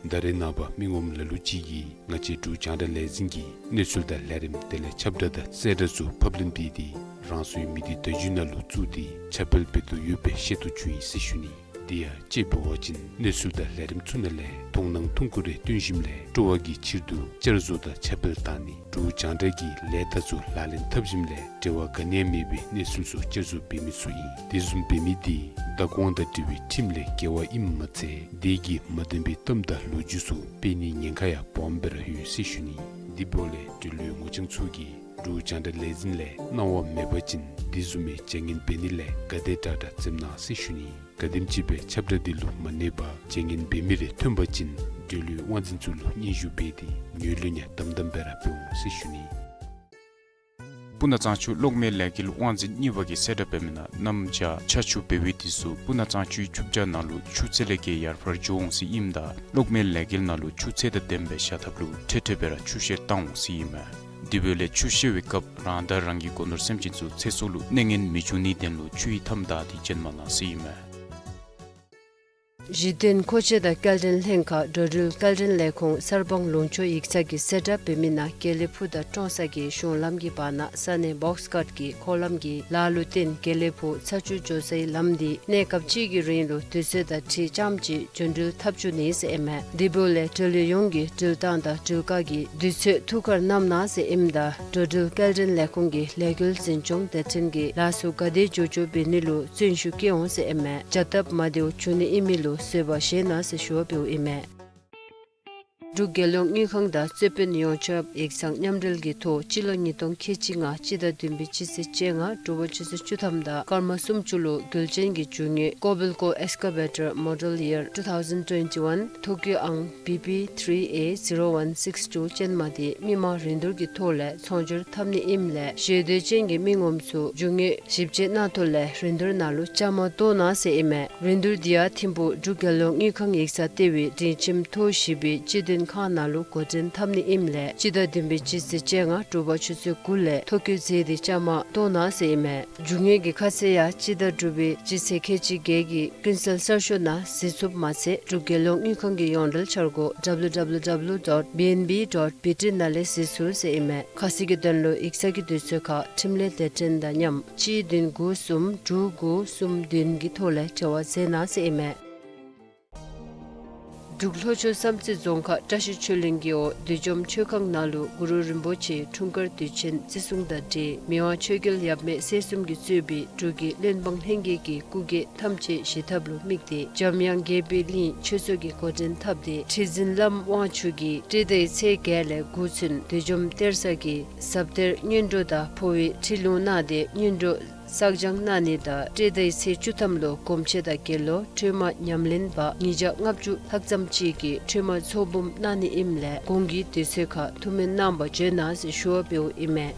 ད་རེས་ནངས་པ་མི་ངོམ་ལ་ལུ་ཅིག་གིས་ང་བཅས་འབྲུག་རྒྱང་བསྒྲགས་ལས་འཛིན་གྱི་གནས་ཚུལ་དང་ལས་རིམ་དེ་ལས་ཁྱབ་བསྒྲགས་དང་གསལ་བསྒྲགས་ཚུ་ཕབ་ལེན་འབད་དེ་རང་སོའི་མི་སྡེ་བརྡ་བརྒྱུད་ནང་ལུ་བཙུགས་ཏེ་ཁྱབ་སྤེལ་འབད་དོ་ཡོདཔ་སྦེ་ཤེས་རྟོགས་བྱུང་ཡི་ཟེར་ཞུ་ནི། དེ་ཡང་དཔྱེ་འབད་བ་ཅིན་གནས་ཚུལ་དང་ལས་རིམ་ཚུ་ནང་ལས་མཐོང་སྣང་ཐུང་ཀུ་རེ་བཏོན་ཞིནམ་ལས་སྤྲོ་བ་གི་ཕྱིར་དུ་བསྐྱར་བཟོ་དང་ཁྱབ་སྤེལ་བཏང་ནི། འབྲུག་རྒྱང་བསྒྲགས་ཀྱི་ལས་རྟགས་ཚུ་ལག་ལེན་འཐབ་ཞིནམ་ལས་འབྲེལ་བ་ག་ནི་ཡང་མེད་པའི་གནས་ཚུལ་ཚུ་བསྐྱར་བཟོ་འབད་མི་ཚུ་ཨིན། དེ་བཟུམ་འབད་མི་དེ་བདག་དབང་དང་འབྲེལ་བའི་ཁྲིམས་ལས་འགལ་བ་ཨིནམ་མ་ཚད་དེ་གིས་མ་བདེན་པའི་གཏམ་དང་ལོ་རྒྱུས་ཚུ་སྤེལ་ནིའི་ཉེན་ཁ་ཡང་སྦོམ་སྦེ་ར་ཡོད་ཟེར་ཞུ་ནི། དེ་འབདཝ་ལས་འབྲེལ་ཡོད་ངོ་རྐྱང་ཚུ་གིས་འབྲུག་རྒྱང་བསྒྲགས་ལས་འཛིན་ལས་གནང་བ་མེད་པ་ཅིན་དེ་བཟུམ་མའི་བྱ་ངན་འབད་ནི་ལས་ག་དེ་དྲག་དྲག་འཛེམ་གནང་ཟེར་ཞུ་ནི། ག་དེམ་ཅིག་སྦེ་ཁྱབ་བསྒྲགས་འདི་ལུ་མ་གནས་པར་བྱ་ངན་འབད་མི་རེ་ཐོན་པ་ཅིན་འབྲེལ་ཡོད་དབང་འཛིན་ཚུ་ལུ་སྙན་ཞུ་འབད་དེ་ངོས་ལེན་ཡང་དམ་དམ་སྦེ་ར་འབད་འོང་ཟེར་ཞུ་ནི། སྤུ་ན་གཙང་ཆུ་གློག་མེ་ལས་འགུལ་དབང་འཛིན་གཉིས་པ་གིས་གསལ་བསྒྲགས་འབད་མི་ནང་གནམ་བྱཱར་ཆར་ཆུ་འབེལ་བའི་དུས་སུ་སྤུ་ན་གཙང་ཆུའི་ཆུ་བྱ་ནང་ལུ་ཆུ་ཚད་ལས་བརྒལ་ཡར་འཕར་འགྱོ་འོང་ཟེར་ཨིནམ་ད་གློག་མེ་ལས་འགུལ་ནང་ལུ་ཆུ་ཚད་དང་ལྡནམ་སྦེ་བཞག་ཐབས་ལུ་འཕྲལ་འཕྲལ་སྦེ་ར་ཆུ་བཤེར་བཏང་འོང་ཟེར་ཨིན་མས། དེ་འབདཝ་ལས་ཆུ་བཤེར་བའི་སྐབས་རང་དང་རང་གི་སྒོ་ནོར་སེམས་ཅན་ཚུ་ཚེ་སྲོག་ལུ་གནོད་ངན་མི་འབྱུང་ནིའི་དོན་ལུ་ཆུ་ཡི་མཐའམ་བདའ་སྟེ་བྱོན་མ་གནང་ཟེར་ཨིན་མས། གཞི་རྟེན་མཁོ་ཆས་དང་སྐྱེལ་འདྲེན་ལྷན་ཁག་འགྲོ་འགྲུལ་སྐྱེལ་འདྲེན་ལས་ཁུངས་གསར་སྤང་ལུང་ཕྱོགས་ཡིག་ཚང་གིས་གསལ་བསྒྲགས་འབད་མི་ནང་དགེ་ལེགས་ཕུ་དང་ཀྲོང་གསར་གྱི་གཞུང་ལམ་གྱི་བར་ན་ས་གནས་བོགས་ཀཊ་ཀྱི་འཁོར་ལམ་གྱི་ལ་ལུ་བརྟེན་དགེ་ལེགས་ཕུ་ཚ་ཆུ་འགྱོ་སའི་ལམ་འདི་གནས་སྐབས་ཅིག་གི་རིང་ལུ་དུས་ཚོད་དང་འཁྲིལ་རྐྱངམ་ཅིག་འགྲོ་འགྲུལ་འཐབ་བཅུག་ནི་ཟེར་ཨིན་མས། དེ་འབདཝ་ལས་འགྲུལ་ཡོང་གི་འགྲུལ་བཏང་དང་འགྲུལ་བཀག་གི་དུས་ཚོད་ཐུགས་ཁར་བསྣམ་གནང་ཟེར་ཨིནམ་ད་འགྲོ་འགྲུལ་སྐྱེལ་འདྲེན་ལས་ཁུངས་ཀྱི་ལས་འགུལ་འཛིན་སྐྱོང་སྡེ་ཚན་གྱིས་ལཱ་ཚུ་ག་དེ་མགྱོགས་མགྱོགས་འབད་ནི་ལུ་བརྩོན་ཤུགས་བསྐྱེད་འོང་ཟེར་ཨིན་མས། བྱ་སྟབས་མ་བདེཝ་འབྱུང་ནི་ཨིན་མི་ལུ་བཟོད་པ་བཞེས་གནང་ཟེར་ཞུ་བ་འབདཝ་ཨིན་མས། འབྲུག་རྒྱལ་ཡོངས་དངུལ་ཁང་དང་རྩོད་དཔོན་ཡོངས་ཁྱབ་ཡིག་ཚང་མཉམ་འབྲེལ་གྱི་ཐོག་སྤྱི་ལོ་ཉིས་སྟོང་ཁལ་གཅིག་ལྔ་སྤྱི་ཟླ་བདུན་པའི་སྤྱི་ཚེས་བཅོ་ལྔ་དྲོ་པ་ཆུ་ཚོད་བཅུ་ཐམ་དང་སྐར་མ་སུམ་ཅུ་ལུ་རྒྱུ་ཅན་གྱི་རྒྱུ་དངོས་Kobelco Excavator Model Year two thousand twenty-one ཐོ་བཀོད་ཨང་B P three A zero one six two ཅན་མ་དེ་མི་མང་རིན་བསྡུར་གྱི་ཐོག་ལས་ཚོང་སྒྱུར་འཐབ་ནི་ཨིནམ་ལས་ཞེ་འདོད་ཅན་གྱི་མི་ངོམ་ཚུ་རྒྱུ་དངོས་ཞིབ་དཔྱད་གནང་ཐོག་ལས་རིན་བསྡུར་ནང་ལུ་བཅའ་མར་གཏོགས་གནང་ཟེར་ཨིན་མས། རིན་བསྡུར་འདི་ཡང་ཐིམ་ཕུག་འབྲུག་རྒྱལ་ཡོངས་དངུལ་ཁང་ཡིག་ཚང་ལྟེ་བའི་སྒྲིང་ཁྱིམ་ཐོག་བཞི་པའི་སྤྱི་དོན་ཁང་ནང་ལུ་འགོ་འདྲེན་འཐབ་ནི་ཨིནམ་ལས་སྤྱི་ཟླ་བདུན་པའི་སྤྱི་ཚེས་བཅོ་ལྔ་དྲོ་པ་ཆུ་ཚོད་དགུ་ལས་ཐོ་བཀོད་མཛད་དེ་བཅའ་མར་གཏོགས་གནང་ཟེར་ཨིན་མས། རྒྱུ་དངོས་ཀྱི་ཁ་གསལ་ཡང་སྤྱི་ཟླ་དྲུག་པའི་སྤྱི་ཚེས་ཁལ་གཅིག་བརྒྱད་ཀྱི་ཀུན་གསལ་གསར་ཤོག་ནང་གཟིགས་ཚུགསཔ་མ་ཚད་འབྲུག་རྒྱལ་ཡོངས་དངུལ་ཁང་གི་ཡོངས་འབྲེལ་འཆར་སྒོ་W W W dot B N B dot B T ནང་ལས་གཟིགས་ཚུགས་ཟེར་ཨིན་མས། ཁ་གསལ་གྱི་དོན་ལུ་ཡིག་ཚང་གི་དུས་ཚོད་ཁར་འཕྲིན་ལས་སྡེ་ཚན་དང་མཉམ་གཅིག་བདུན་དགུ་གསུམ་དྲུག་དགུ་གསུམ་བདུན་གྱི་ཐོག་ལས་འབྲེལ་བ་མཛད་གནང་ཟེར་ཨིན་མས། འབྲུག་ལྷོ་ཕྱོགས་བསམ་རྩེ་རྫོང་ཁག་བཀྲ་ཤིས་ཆོས་གླིང་གི་འོག་བདུད་འཇོམས་མཆོད་ཁང་ནང་ལུ་གུ་རུ་རིན་པོ་ཆེའི་འཁྲུངས་སྐར་དུས་ཆེན་བརྩི་སྲུང་དང་འབྲེལ་མི་དབང་ཆོས་རྒྱལ་ཡབ་མེས་སྲས་གསུམ་གྱིས་གཙོས་པའི་འབྲུག་གི་བློན་འབངས་ལྷན་རྒྱས་ཀྱི་སྐུ་སྒེར་ཐམས་ཅད་བཞེས་ཐབས་ལུ་དམིགས་ཏེ་འཇམ་དབྱངས་དགྱེས་པའི་གླིང་ཆོས་ཚོགས་ཀྱི་འགོ་འདྲེན་འཐབ་སྟེ་ཁྲི་འཛིན་བླམ་དབང་ཕྱུག་གིས་སྤྲེལ་ཟླའི་ཚེས་བརྒྱད་ལས་དགུ་ཚུན་བདུད་འཇོམས་གཏེར་གསར་གྱི་ཟབ་གཏེར་སྔོན་འགྲོ་དང་འཕོ་བའི་ཁྲིད་ལུང་གནང་སྟེ་སྔོན་འགྲོ་བསགས་སྦྱང་གནང་ནི་དང་སྤྲེལ་ཟླའི་ཚེས་བཅུ་ཐམ་ལུ་སྒོམ་ཆེན་དང་དགེ་སློང་ཁྲོས་མ་ཉམས་ལེན་པ་ཉིས་བརྒྱ་ལྔ་བཅུ་ལྷག་ཙམ་ཅིག་གིས་ཁྲོས་མ་ཚོགས་འབུམ་གནང་ནི་ཨིནམ་ལས་གོང་གི་དུས་ཚོད་ཁར་ཐུགས་སྨོན་གནང་བར་བྱོན་གནང་ཟེར་ཞུ་བ་འབདཝ་ཨིན་མས།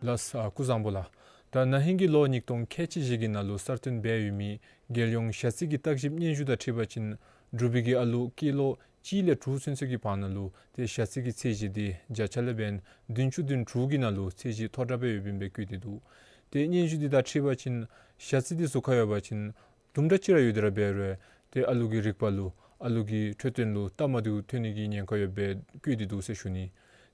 ལགས་སོ། སྐུ་གཟུགས་བཟང་པོ་ལགས། ད་ན་ཧིང་གི་ལོ་ཉིས་སྟོང་ཁལ་གཅིག་བཞི་གི་ནང་ལུ་གསར་བཏོན་འབད་ཡོད་མི་རྒྱལ་ཡོངས་ཞ་རྩི་གི་བརྟག་ཞིབ་སྙན་ཞུ་དང་འཁྲིལ་བ་ཅིན་འབྲུག་པའི་གི་ཨ་ལུ་སྐྱེས་ལོ་གཅིག་ལས་དྲུག་ཚུན་ཚོད་ཀྱི་བར་ན་ལུ་ཏེ་ཞ་རྩི་གི་ཚད་གཞི་འདི་བརྒྱ་ཆ་ལས་འབདན་བདུན་ཅུ་དོན་དྲུག་གི་ནང་ལུ་ཚད་གཞི་མཐོ་དྲགས་སྦེ་ཡོདཔ་ཨིན་པའི་བཀོད་དེ་འདུག། ཏེ་སྙན་ཞུ་འདི་དང་འཁྲིལ་བ་ཅིན་ཞ་རྩི་འདི་ཟུར་ཁར་ཡོད་པ་ཅིན་དུམ་གྲ་ཅིག་ར་ཡོད་དེ་ར་འབད་རུང་ཏེ་ཨ་ལུ་གི་རིག་པ་ལུ་ཨ་ལུ་གི་འཕྲོད་བསྟེན་ལུ་སྟབས་མ་བདེཝ་ཐོན་ནི་གི་ཉེན་ཁ་ཡོདཔ་སྦེ་བཀོད་དེ་འདུག་ཟེར་ཞུ་ནི།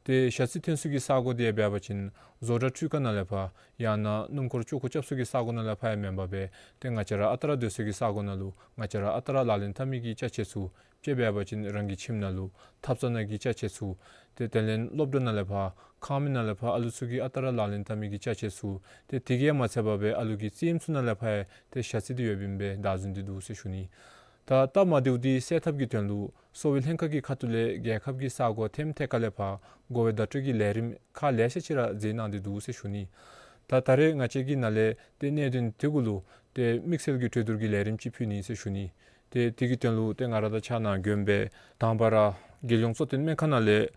ཏེ་ཞ་རྩི་ཐོན་ས་གི་ས་གོ་འདི་འབད་བ་ཅིན་བཟོ་གྲྭ་འཕྲུལ་ཁང་ནང་ལས་ཕར་ཡང་ན་སྣུམ་འཁོར་ཅོག་ཀོ་རྐྱབ་ས་གི་ས་གོ་ནང་ལས་ཕར་ཡང་མེན་པར་སྦེ་ཏེ་ང་བཅས་ར་ཨ་རྟག་ར་སྡོད་ས་གི་ས་གོ་ནང་ལུ་ང་བཅས་ར་ཨ་རྟག་ར་ལག་ལེན་འཐབ་མི་གི་ཅ་ཆས་ཚུ་དཔྱེ་འབད་བ་ཅིན་རང་གི་ཁྱིམ་ནང་ལུ་ཐབ་ཚང་ནང་གི་ཅ་ཆས་ཚུ་ཏེ་དེ་ལས་སློབ་གྲྭ་ནང་ལས་ཕར་ཁང་མིག་ནང་ལས་ཕར་ཨ་ལུ་ཚུ་གིས་ཨ་རྟག་ར་ལག་ལེན་འཐབ་མི་གི་ཅ་ཆས་ཚུ་ཏེ་དེ་གིས་ཡང་མ་ཚད་པར་སྦེ་ཨ་ལུ་གི་རྩེདམོ་ཚུ་ནང་ལས་ཕར་ཡང་ཏེ་ཞ་རྩི་འདི་ཡོདཔ་ཨིན་པས་བདའ་ཟུན་ཏེ་འདུག་ཟེར་ཞུ་ནི། ད་སྟབས་མ་བདེཝ་འདི་སེལ་ཐབས་ཀྱི་དོན་ལུ་གསོ་བའི་ལྷན་ཁག་གི་ཁ་ཐུག་ལས་རྒྱལ་ཁབ་ཀྱི་ས་གོ་ཐེམ་ཐད་ཁར་ལས་ཕར་འགོ་བའི་བརྡ་སྤྲོད་ཀྱི་ལས་རིམ་ཁག་ལེ་ཤ་ཅིག་ར་མཛད་གནང་སྟེ་འདུག་ཟེར་ཞུ་ནི། ད་ད་རེས་ང་བཅས་ཀྱིས་ནཱ་ལས་ཏེ་གནད་དོན་དེ་གུ་ལུ་ཏེ་དམིགས་བསལ་གྱི་གྲོས་བསྡུར་གྱི་ལས་རིམ་ཅིག་ཕུལ་ནི་ཟེར་ཞུ་ནི། ཏེ་དེ་གི་དོན་ལུ་ཏེ་ང་ར་དང་ཕྱག་ནང་འགོ་དཔོན་སྦེ་དང་པ་ར་རྒྱལ་ཡོངས་གཙོ་བསྟེན་སྨན་ཁང་ནང་ལས་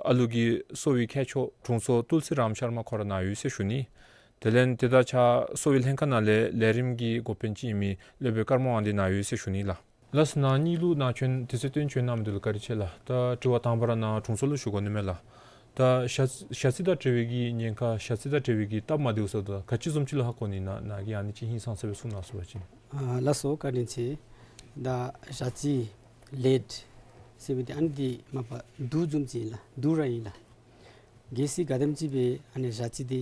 ཨ་ལུ་གི་གསོ་བའི་མཁས་མཆོག་དྲུང་འཚོ་ཏུལ་སི་རམ་ཤར་མ་ཁོ་ར་ནཱ་ཡོད་ཟེར་ཞུ་ནི། དེ་ལས་ཏེ་ད་ཆ་གསོ་བའི་ལྷན་ཁག་ནང་ལས་ལས་རིམ་གྱི་འགོ་དཔོན་ཅིག་ཨིན་མི་སློབ་དཔོན་ཀརྨ་དབང་འདུས་ནཱ་ཡོད་ཟེར་ཞུ་ནི་ལགས། ལགས་སོ། ནཱ་གཉིས་ལུ་ནཱ་བྱོན་དུས་ཚོད་བཏོན་བྱོན་གནང་མི་འདི་ལུ་བཀའ་དྲིན་ཆེ་ལགས། ད་དྲི་བ་དང་པ་ར་ནཱ་དྲུང་འཚོ་ལུ་ཞུ་དགོ་ནི་མས་ལགས། ད་ཞ་ཞ་རྩི་དང་འབྲེལ་བའི་གི་ཉེན་ཁ་ཞ་རྩི་དང་འབྲེལ་བའི་གི་སྟབས་མ་བདེཝ་ཟེརཝ་ད་ག་ཅི་བཟུམ་ཅིག་ལུ་ཧ་གོ་ནི་ནཱ་ནཱ་གིས་ཨ་ནི་ཅིག་ཧིང་སངས་ས་སྦེ་གསུང་གནང་ཚུགས་པ་ཅིན། ཨ་ལགས་སོ། བཀའ་དྲིན་ཆེ། ད་ཞ་རྩི་ལེཌ་ཟེར་མི་འདི་ཨ་ནི་འདི་མ་པ་དུག་བཟུམ་ཅིག་ཨིན་ལགས། དུག་ར་ཨིན་ལགས། གལ་སྲིད་ག་དེམ་ཅིག་སྦེ་ཨ་ནི་ཞ་རྩི་འདི་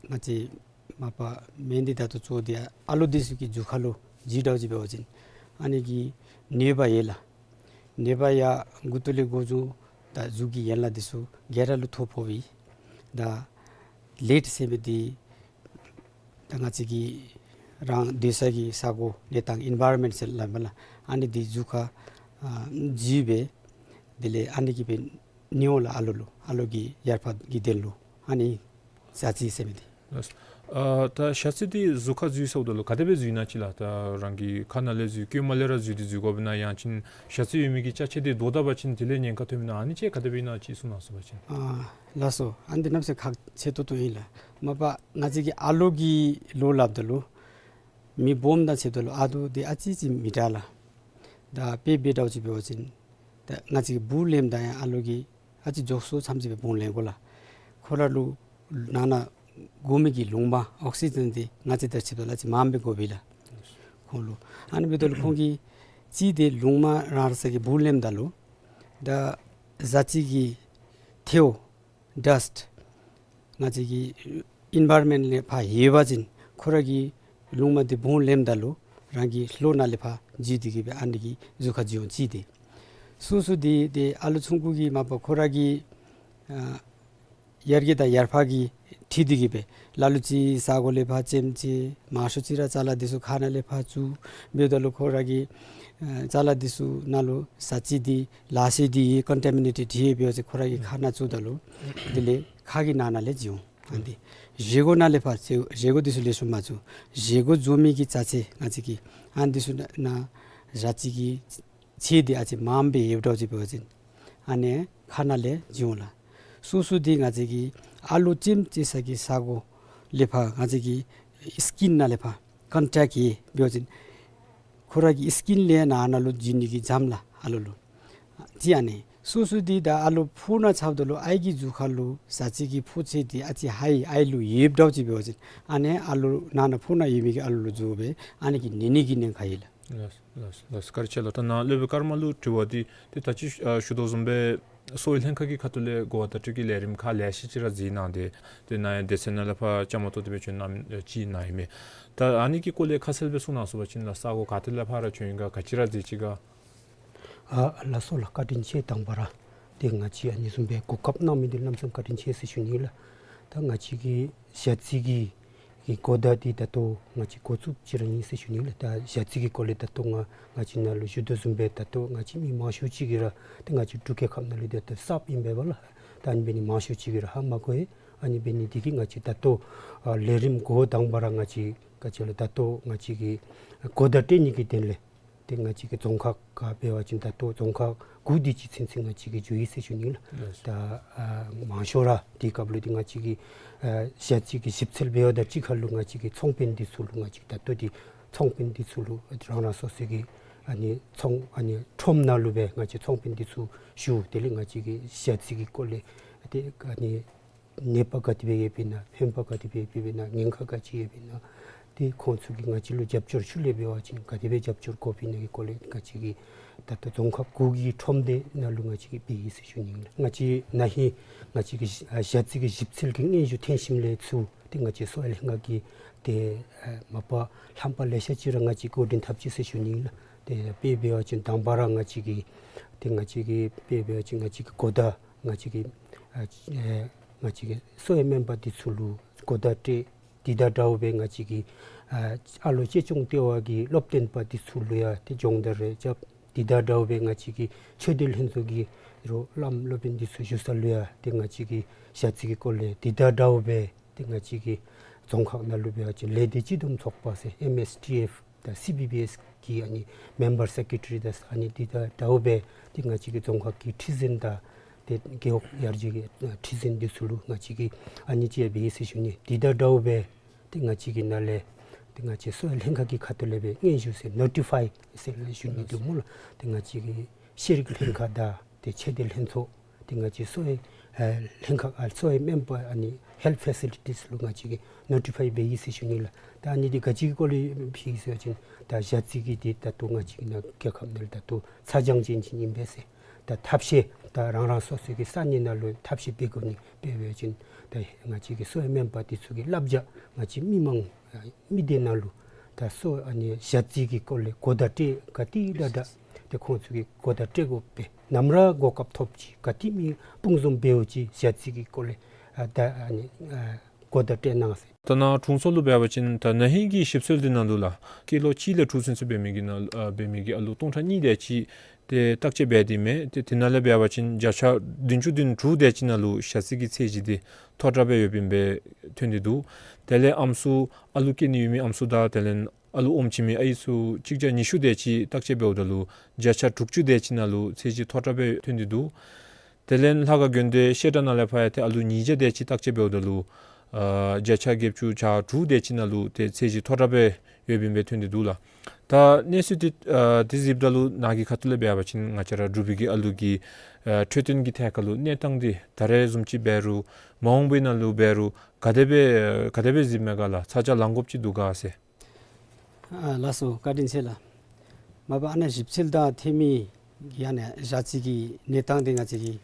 ང་བཅས་མ་པ་མེན་འདི་ད་ལྟོ་གཙོ་བོ་འདི་ཨ་ལོ་འདི་ཚུ་གི་རྒྱུ་ཁ་ལུ་འཇུ་འདྲཝ་ཅིག་འབད་བ་ཅིན་ཨ་ནི་གི་ནད་པ་ཡོད་ལགས། ནད་པ་ཡང་མགུ་ཏོ་ལས་འགོ་བཟུང་ད་གཟུགས་ཀྱི་ཡན་ལག་འདི་ཚུ་ག་ར་ལུ་ཐོ་ཕོགཔ་ཨིན། ད་ལེཌ་ཟེར་མི་འདི་ད་ང་བཅས་ཀྱི་རང་སྡོད་ས་གི་ས་གོ་གནས་སྟངས་ཨིན་ཝའི་རོན་མེནཊ་ཟེར་སླབ་མས་ལགས། ཨ་ནི་འདི་གཟུགས་ཁར་ཨ་འཇུ་སྦེ་དེ་ལས་ཨ་ནི་གིས་སྦེ་ནི་འོང་ལགས། ཨ་ལོ་ལུ་ཨ་ལོ་གི་ཡར་ཕར་གི་དོན་ལུ་ཨ་ནི་ཞ་རྩི་ཟེར་མི་འདི། ལགས། ཨ་ད་ཞ་རྩི་འདི་གཟུགས་ཁར་འཛུལ་སོངམ་ད་ལུ་ག་དེ་སྦེ་འཛུལ་ནི་ཅིག་ལགས། ད་རང་གི་ཁ་ནང་ལས་འཛུལ་རྐངམ་མ་ལས་ར་འཛུལ་ཏེ་འཛུལ་དགོཔ་ཨིན་ན་ཡང་ཅིན་ཞ་རྩི་ཡོད་མི་གི་ཅ་ཆས་འདི་བཟློག་ད་པ་ཅིན་དེ་ལས་ཉེན་ཁ་ཐོནམ་ཨིན་ན་ཨ་ནི་ཅིག་ག་དེ་སྦེ་ཨིན་ན་ཅིག་གསུང་གནང་ཚུགས་པ་ཅིན། ཨ་ལགས་སོ། ཨ་ནི་འདི་གནམ་མེད་ས་མེད་ཁག་ཆེ་ཏོག་ཏོ་ཨིན་ལགས། མ་པ་ང་བཅས་ཀྱི་ཨ་ལོ་གི་ལོ་སླབ་ད་ལུ་མི་སྦོམ་དང་ཕྱདཔ་ད་ལུ་ཨ་དོ་འདི་ཨ་ཙི་ཅིག་མི་དྲག་ལགས། ད་དཔེ་འབད་འདྲཝ་ཅིག་འབད་བ་ཅིན་ད་ང་བཅས་ཀྱི་བུ་ལེནམ་ད་ཡང་ཨ་ལོ་གིས་ཨ་ཙི་མགྱོགས་སུ་ཙམ་ཅིག་སྦེ་བུང་ལེན་དགོ་ལགས། ཁོ་ར་ལུ་ནང་ན་དགོ་མི་གི་རླུང་མ་ཨོག་སི་ཇེན་འདི་ང་བཅས་དང་ཕྱདཔ་ད་ལུ་ཨ་ཙི་མངམ་སྦེ་དགོ་པས་ལགས་ཁོང་ལུ། ཨ་ནི་འབདཝ་ད་ལུ་ཁོང་གིས་གཅིག་འདི་རླུང་མ་རང་རང་སོ་གི་བུང་ལེནམ་ད་ལུ་ད་ཞ་རྩི་གི་ཐལཝ་ཌསཊ་ང་བཅས་ཀྱི་ཨིན་ཝའི་རོན་མེནཊ་ལས་ཕར་ཡོད་པ་ཅིན་ཁོ་ར་གིས་རླུང་མ་འདི་བུང་ལེནམ་ད་ལུ་རང་གི་ལོགས་ནང་ལས་ཕར་འཛུལ་ཏེ་གི་སྦེ་ཨ་ནི་གིས་གཟུགས་ཁར་འཛུལ་འོང་། གཅིག་འདི། སོ་སོ་འདི་ཏེ་ཨ་ལོ་ཆུང་ཀུ་གི་མ་པ་ཁོ་ར་གི་ཨ་ཡར་རྒྱས་དང་ཡར་འཕར་གྱིས་འཁྲིལ་ཏེ་གི་སྦེ་ལ་ལུ་ཅིག་ས་གོ་ལས་ཕར་ལྕེམ་ཅིག་མང་ཤོས་ཅིག་ར་ཅ་ལ་འདི་ཚུ་ཁ་ནང་ལས་ཕར་བཙུགས། འབདཝ་ད་ལུ་ཁོ་ར་གི་ཨ་ཅ་ལ་འདི་ཚུ་ནང་ལུ་ཞ་རྩི་འདི་ལག་ཤེས་འདི་ཀོན་ཊ་མི་ནེ་ཊེཌ་ཡོད་པའི་ཅིག་ཁོ་ར་གི་ཁ་ནང་བཙུགས་ད་ལུ་དེ་ལས་ཁ་གི་ནང་ན་ལས་འཛུལ་འོང་། ཨ་ནི་འདི་བཞེས་སྒོ་ནང་ལས་ཕར་བཞེས་སྒོ་འདི་ཚུ་ལེགས་ཤོམ་མ་བཙུགས། བཞེས་སྒོ་བཙུགས་མི་གི་ཅ་ཆས་ང་བཅས་ཀྱི་ཨ་ནི་འདི་ཚུ་ནང་ན་ཞ་རྩི་གི་ཚད་འདི་ཨ་ཙི་མངམ་སྦེ་ཡོདཔ་འདྲཝ་ཅིག་འབད་བ་ཅིན་ཨ་ནི་ཁ་ནང་ལས་འཛུལ་འོང་ལགས། སོ་སོ་འདི་ང་བཅས་ཀྱི་ཨ་ལོ་ལྕེམ་ཅིག་ས་གི་ས་གོ་ལས་ཕར་ང་བཅས་ཀྱི་སི་ཀིན་ནང་ལས་ཕར་ཀོན་ཊེཀཊ་ཡོད་འབད་བ་ཅིན་ཁོ་ར་གི་སི་ཀིན་ལས་ནང་ན་ལུ་འཛུལ་ནི་གི་འཇམ་ལགས་ཨ་ལོ་ལུ། ཅིག་ཨ་ནི་སོ་སོ་འདི་ད་ཨ་ལོ་ཕོཝ་ནང་ཆགསཔ་ད་ལུ་ཨའི་གི་གཟུགས་ཁ་ལུ་ཞ་རྩི་གི་ཕོཝ་ཚད་འདི་ཨ་ཙི་ཧའི་ཨའི་ལུ་ཡོདཔ་འདྲཝ་ཅིག་འབད་བ་ཅིན་ཨ་ནི་ཨ་ལོ་ནང་ན་ཕོཝ་ནང་ཡོད་མི་གི་ཨ་ལོ་ལུ་འཛུལ་སྦེ་ཨ་ནི་གིས་ནད་ནི་གི་ཉེན་ཁ་ཡོད་ལགས། ལགས་ལགས་ལགས། བཀའ་དྲིན་ཆེ་ལགས། ད་ནཱ་སློབ་དཔོན་ཀརྨ་ལུ་དྲི་བ་འདི་ཏེ་ད་ཅི་ཞུ་དོ་བཟུམ་སྦེ་གསོ་བའི་ལྷན་ཁག་གི་ཁ་ཐུག་ལས་གོ་བ་བརྡ་སྤྲོད་ཀྱི་ལས་རིམ་ཁག་ལེ་ཤ་ཅིག་ར་མཛད་གནང་སྟེ་ཏེ་ནཱ་ཡང་སྡེ་ཚན་ནང་ལས་ཕར་བཅའ་མར་གཏོགས་ཏེ་སྦེ་བྱོན་གནང་མི་ཅིག་ནཱ་ཨིན་མས། ད་ཨ་ནི་གི་སྐོར་ལས་ཁ་གསལ་སྦེ་གསུང་གནང་ཚུགས་པ་ཅིན་ལགས་ས་གོ་ག་ཏེ་ལས་ཕར་ར་བྱོན་ཡི་ག་ག་ཅི་ར་མཛད་ཅི་ག། ཨ་ལགས་སོ་ལགས། བཀའ་དྲིན་ཆེ། དང་པ་ར་ཏེ་ང་བཅས་ཨ་ནི་བཟུམ་སྦེ་གོ་སྐབས་གནང་མི་འདི་གནམ་མེད་ས་མེད་བཀའ་དྲིན་ཆེ་ཟེར་ཞུ་ནི་ལགས། ད་ང་བཅས་ཀྱི་ཞ་རྩི་གི་གི་གོ་བརྡ་འདི་ད་ལྟོ་ང་བཅས་འགོ་བཙུགསཔ་ཅིག་ར་ཨིན་ཟེར་ཞུ་ནི་ལགས། ད་ཞ་རྩི་གི་སྐོར་ལས་ད་ལྟོ་ང་ང་བཅས་ནཱ་ལུ་ཞུ་དོ་བཟུམ་སྦེ་ད་ལྟོ་ང་བཅས་མི་མང་ཤོས་ཅིག་གིས་ར་ཏེ་ང་བཅས་འབྲུག་རྒྱལ་ཁབ་ནང་ལུ་ད་ལྟོ་གསརཔ་ཨིན་པས་ལགས། ད་ཨ་ནི་འབད་ནི་མང་ཤོས་ཅིག་གིས་ར་ཧ་མ་གོ་ཡི། ཨ་ནི་འབད་ནི་འདི་གིས་ང་བཅས་ད་ལྟོ་ཨ་ལས་རིམ་འགོ་དང་པ་ར་ང་བཅས་ག་ཅི་ལོ་ད་ལྟོ་ང་བཅས་ཀྱི་གོ་བརྡ་སྤྲོད་ནི་གི་དོན་ལས་ ཏེ་ང་བཅས་ཀྱི་རྫོང་ཁག་ཁར་འབད་བ་ཅིན་ད་ལྟོ་རྫོང་ཁག་དགུ་དེ་ཅིག་ཚུན་ཚོད་ང་བཅས་ཀྱིས་འགྱོ་ཡི་ཟེར་ཞུ་ནི་ལགས། ལགས་སོ། ད་ཨ་མང་ཤོས་ར་དེའི་སྐབས་ལུ་ཏེ་ང་བཅས་ཀྱི་ཨ་ཞ་རྩི་གི་ཞིབ་འཚོལ་འབད་བ་དང་གཅིག་ཁར་ལུ་ང་བཅས་ཀྱི་ཚོང་དཔོན་འདི་ཚུ་ལུ་ང་བཅས་ད་ལྟོ་ཏེ་ཚོང་དཔོན་འདི་ཚུ་ལུ་རང་རང་སོ་སོ་གི་ཨ་ནི་ཚོང་ཨ་ནི་ཁྲོམ་ནང་ལུ་སྦེ་ང་བཅས་ཚོང་དཔོན་འདི་ཚུ་ཞུ། དེ་ལས་ང་བཅས་ཀྱིས་ཞ་རྩི་གི་སྐོར་ལས་ཏེ་ཨ་ནི་ནད་པ་ག་དེ་སྦེ་ཡོདཔ་ཨིན་ན་ཕན་པ་ག་དེ་སྦེ་ཡོདཔ་ཨིན་ན་ཉེན་ཁ་ག་ཅི་ཡོདཔ་ཨིན་ན་ཏེ་ཁོང་ཚུ་གིས་ང་བཅས་ལུ་རྒྱབ་སྐྱོར་ཤུལ་ལས་འབད་བ་ཅིན་ག་དེ་སྦེ་རྒྱབ་སྐྱོར་དགོཔ་ཨིན་ན་གི་སྐོར་ལས་ང་བཅས་ཀྱིས་ད་ལྟོ་རྫོང་ཁག་དགུ་གི་ཁྲོམ་སྡེ་ནང་ལུ་ང་བཅས་ཀྱིས་འབད་ཡི་ཟེར་ཞུ་ནི་ལགས། ང་བཅས་ན་ཧིང་ང་བཅས་ཀྱི་ཞ་རྩི་གི་ཞིབ་འཚོལ་གྱི་སྙན་ཞུ་ཐོན་ཞིནམ་ལས་ཚུར་ཏེ་ང་བཅས་གསོ་བའི་ལྷན་ཁག་གིས་ཏེ་ཨ་མ་པ་ལྷམ་པ་ལེ་ཤ་ཅིག་ར་ང་བཅས་འགོ་འདྲེན་འཐབ་ཅི་ཟེར་ཞུ་ནི་ལགས། ཏེ་དཔེ་འབད་བ་ཅིན་དང་པ་ར་ང་བཅས་ཀྱིས་ཏེ་ང་བཅས་ཀྱིས་དཔེ་འབད་བ་ཅིན་ང་བཅས་ཀྱི་གོ་བརྡ་ང་བཅས་ཀྱི་ཨ་ཨེ་ང་བཅས་ཀྱི་གསོ་བའི་སྨན་པ་འདི་ཚུ་ལུ་གོ་བརྡ་སྤྲོད། དེ་དང་འདྲཝ་སྦེ་ང་བཅས་ཀྱི་ཨ་ཨ་ལོ་གཅེས་སྐྱོང་ལྟེ་བ་གི་སློབ་སྟོན་པ་འདི་ཚུ་ལུ་ཡང་ཏེ་སྦྱོང་བརྡར་རེ་རྐྱབ། དེ་དང་འདྲཝ་སྦེ་ང་བཅས་ཀྱི་ཆོས་སྡེ་ལྷན་ཚོགས་ཀྱི་རོགས་བླམ་སློབ་དཔོན་འདི་ཚུ་བཞུགས་ས་ལུ་ཡང་ཏེ་ང་བཅས་ཀྱིས་ཞ་རྩི་གི་སྐོར་ལས་དེ་དང་འདྲཝ་སྦེ་ཏེ་ང་བཅས་ཀྱི་རྫོང་ཁག་ནང་ལུ་འབད་བ་ཅིན་ལས་སྡེ་སྤྱི་བསྡོམས་ཚོགས་པ་ཟེར་ཨེམ་ཨེས་ཊི་ཨེཕ་དང་སི་བི་བི་ཨེསི་གི་ཨ་ནི་མེམ་བར་སེཀ་རེ་ཊ་རི་དང་ཨ་ནི་དེ་དང་འདྲཝ་སྦེ་ཏེ་ང་བཅས་ཀྱི་རྫོང་ཁག་གི་ཁྲི་འཛིན་དང་ཏེ་རྒེད་འོག་ཡར་རྒྱས་ཀྱི་ཨ་ཁྲི་འཛིན་འདི་ཚུ་ལུ་ང་བཅས་ཀྱིས་ཨ་ནི་ཅིག་འབད་ཡི་ཟེར་ཞུ་ནི། དེ་དང་འདྲཝ་སྦེ་ཏེ་ང་བཅས་ཀྱི་ནང་ལས་ཏེ་ང་བཅས་གསོ་བའི་ལྷན་ཁག་གི་ཁ་ཐུག་ལས་སྦེ་སྙན་ཞུ་ཟེར་ནོ་ཊི་ཕའི་ཟེར་ཞུ་ནི་འདུག་སྨོ་ལགས། ཏེ་ང་བཅས་ཀྱི་ཤེས་རིག་ལྷན་ཁག་དང་ཏེ་ཆོས་སྡེ་ལྷན་ཚོགས་ཏེ་ང་བཅས་གསོ་བའི་ཨ་ལྷན་ཁག་ཨ་གསོ་བའི་སྨན་པ་ཨ་ནི་ཧེལཐ་ཕེ་སི་ལི་ཊིས་ལུ་ང་བཅས་ཀྱིས་ནོ་ཊི་ཕའི་འབད་ཡི་ཟེར་ཞུ་ནི་ལགས། ད་ཨ་ནི་འདི་ག་ཅི་གི་སྐོར་ལས་ཕུལ་ཡི་ཟེར་བ་ཅིན་ད་ཞ་རྩི་གི་འདི་ད་ལྟོ་ང་བཅས་ཀྱི་ནང་རྒྱལ་ཁབ་ནང་ལུ་ད་ལྟོ་ཚ་གྱང་ཅན་ཅིག་ཨིན་པས་ཟེར། ད་ཐབས་ཤེས་ད་རང་རང་སོ་སོ་གི་ས་གནས་ནང་ལུ་ཐབས་ཤེས་འབད་དགོ་ནི། དཔེ་འབད་བ་ཅིན་ད་ང་བཅས་ཀྱི་གསོ་བའི་སྨན་པ་འདི་ཚུ་གི་བསླབ་བྱ་ང་བཅས་མི་མང་མི་སྡེ་ནང་ལུ་ད་གསོ་ཨ་ནི་ཞ་རྩི་གི་སྐོར་ལས་གོ་བརྡ་སྤྲོད་ག་ཏེ་དྲག་དྲག་ཏེ་ཁོང་ཚུ་གིས་གོ་བརྡ་སྤྲོད་དགོ་པས། ནམ་ར་གོ་སྐབས་ཐོབ་ཅི་ག་ཏེ་མི་དཔུང་འཛོམས་འབདཝ་ཅིག་ཞ་རྩི་གི་སྐོར་ལས་ཨ་ད་ཨ་ནི་ཨ་གོ་བརྡ་སྤྲོད་གནང་ཟེར། ད་ནཱ་དྲུང་འཚོ་ལུ་འབད་བ་ཅིན་ད་ན་ཧིང་གི་ཞིབ་འཚོལ་འདི་ནང་ལུ་ལགས་སྐྱེས་ལོ་གཅིག་ལས་དྲུག་ཚུན་ཚོད་འབད་མི་གི་ནང་ཨ་འབད་མི་གི་ཨ་ལུ་སྟོང་ཕྲག་གཉིས་དེ་ཅིག་ཏེ་བརྟག་དཔྱད་འབད་དེ་མས། ཏེ་དེ་ནང་ལས་འབད་བ་ཅིན་བརྒྱ་ཆ་བདུན་ཅུ་དོན་དྲུག་དེ་ཅིག་ནང་ལུ་ཞ་རྩི་གི་ཚད་གཞི་འདི་མཐོ་དྲགས་སྦེ་ཡོདཔ་ཨིན་པས་ཐོན་ཏེ་འདུག། དེ་ལས་ཨམ་སྲུ་ཨ་ལུ་སྐྱེ་ནི་ཡོད་མི་ཨམ་སྲུ་དང་དེ་ལས་ཨ་ལུ་ཨོམ་བྱིན་མི་ཨའི་ཚུ་གཅིག་བརྒྱ་ཉི་ཤུ་དེ་ཅིག་བརྟག་དཔྱད་འབདཝ་ད་ལུ་བརྒྱ་ཆ་དྲུག་ཅུ་དེ་ཅིག་ནང་ལུ་ཚད་གཞི་མཐོ་དྲགས་སྦེ་ཐོན་ཏེ་འདུག། དེ་ལས་ལྷ་ཁང་དགོན་སྡེ་བཤད་གྲྭ་ནང་ལས་ཕར་ཡང་ཏེ་ཨ་ལུ་ཉིས་བརྒྱ་དེ་ཅིག་བརྟག་དཔྱད་འབདཝ་ད་ལུ་ཨ་བརྒྱ་ཆ་བརྒྱད་ཅུ་གྱ་དྲུག་དེ་ཅིག་ནང་ལུ་ཏེ་ཚད་གཞི་མཐོ་དྲགས་སྦེ་ཡོདཔ་ཨིན་པས་ཐོན་ཏེ་འདུག་ལགས། ད་གནས་ཚུལ་འདི་ཨ་འདི་གཟིགསཔ་ད་ལུ་ནཱ་གི་ཁ་ཐུག་ལས་འབད་བ་ཅིན་ང་བཅས་ར་འབྲུག་པའི་གི་ཨ་ལུ་གི་ཨ་འཕྲོད་བསྟེན་གྱི་ཐད་ཁར་ལུ་གནས་སྟངས་འདི་ད་རེས་བཟུམ་ཅིག་འབད་རུང་མ་འོངས་པའི་ནང་ལུ་འབད་རུང་ག་དེ་སྦེ་ག་དེ་སྦེ་གཟིགསཔ་མས་ག་ལགས། ཚ་གྱང་ལང་དགོཔ་ཅིག་འདུག་ག་ཟེར། ཨ་ལགས་སོ། བཀའ་དྲིན་ཆེ་ལགས། མ་པ་ཨ་ནཱ་ཞིབ་འཚོལ་དང་འཐེན་མི་གི་ཨ་ནཱ་ཞ་རྩི་གི་གནས་སྟངས་འདི་ང་བཅས་ཀྱིས་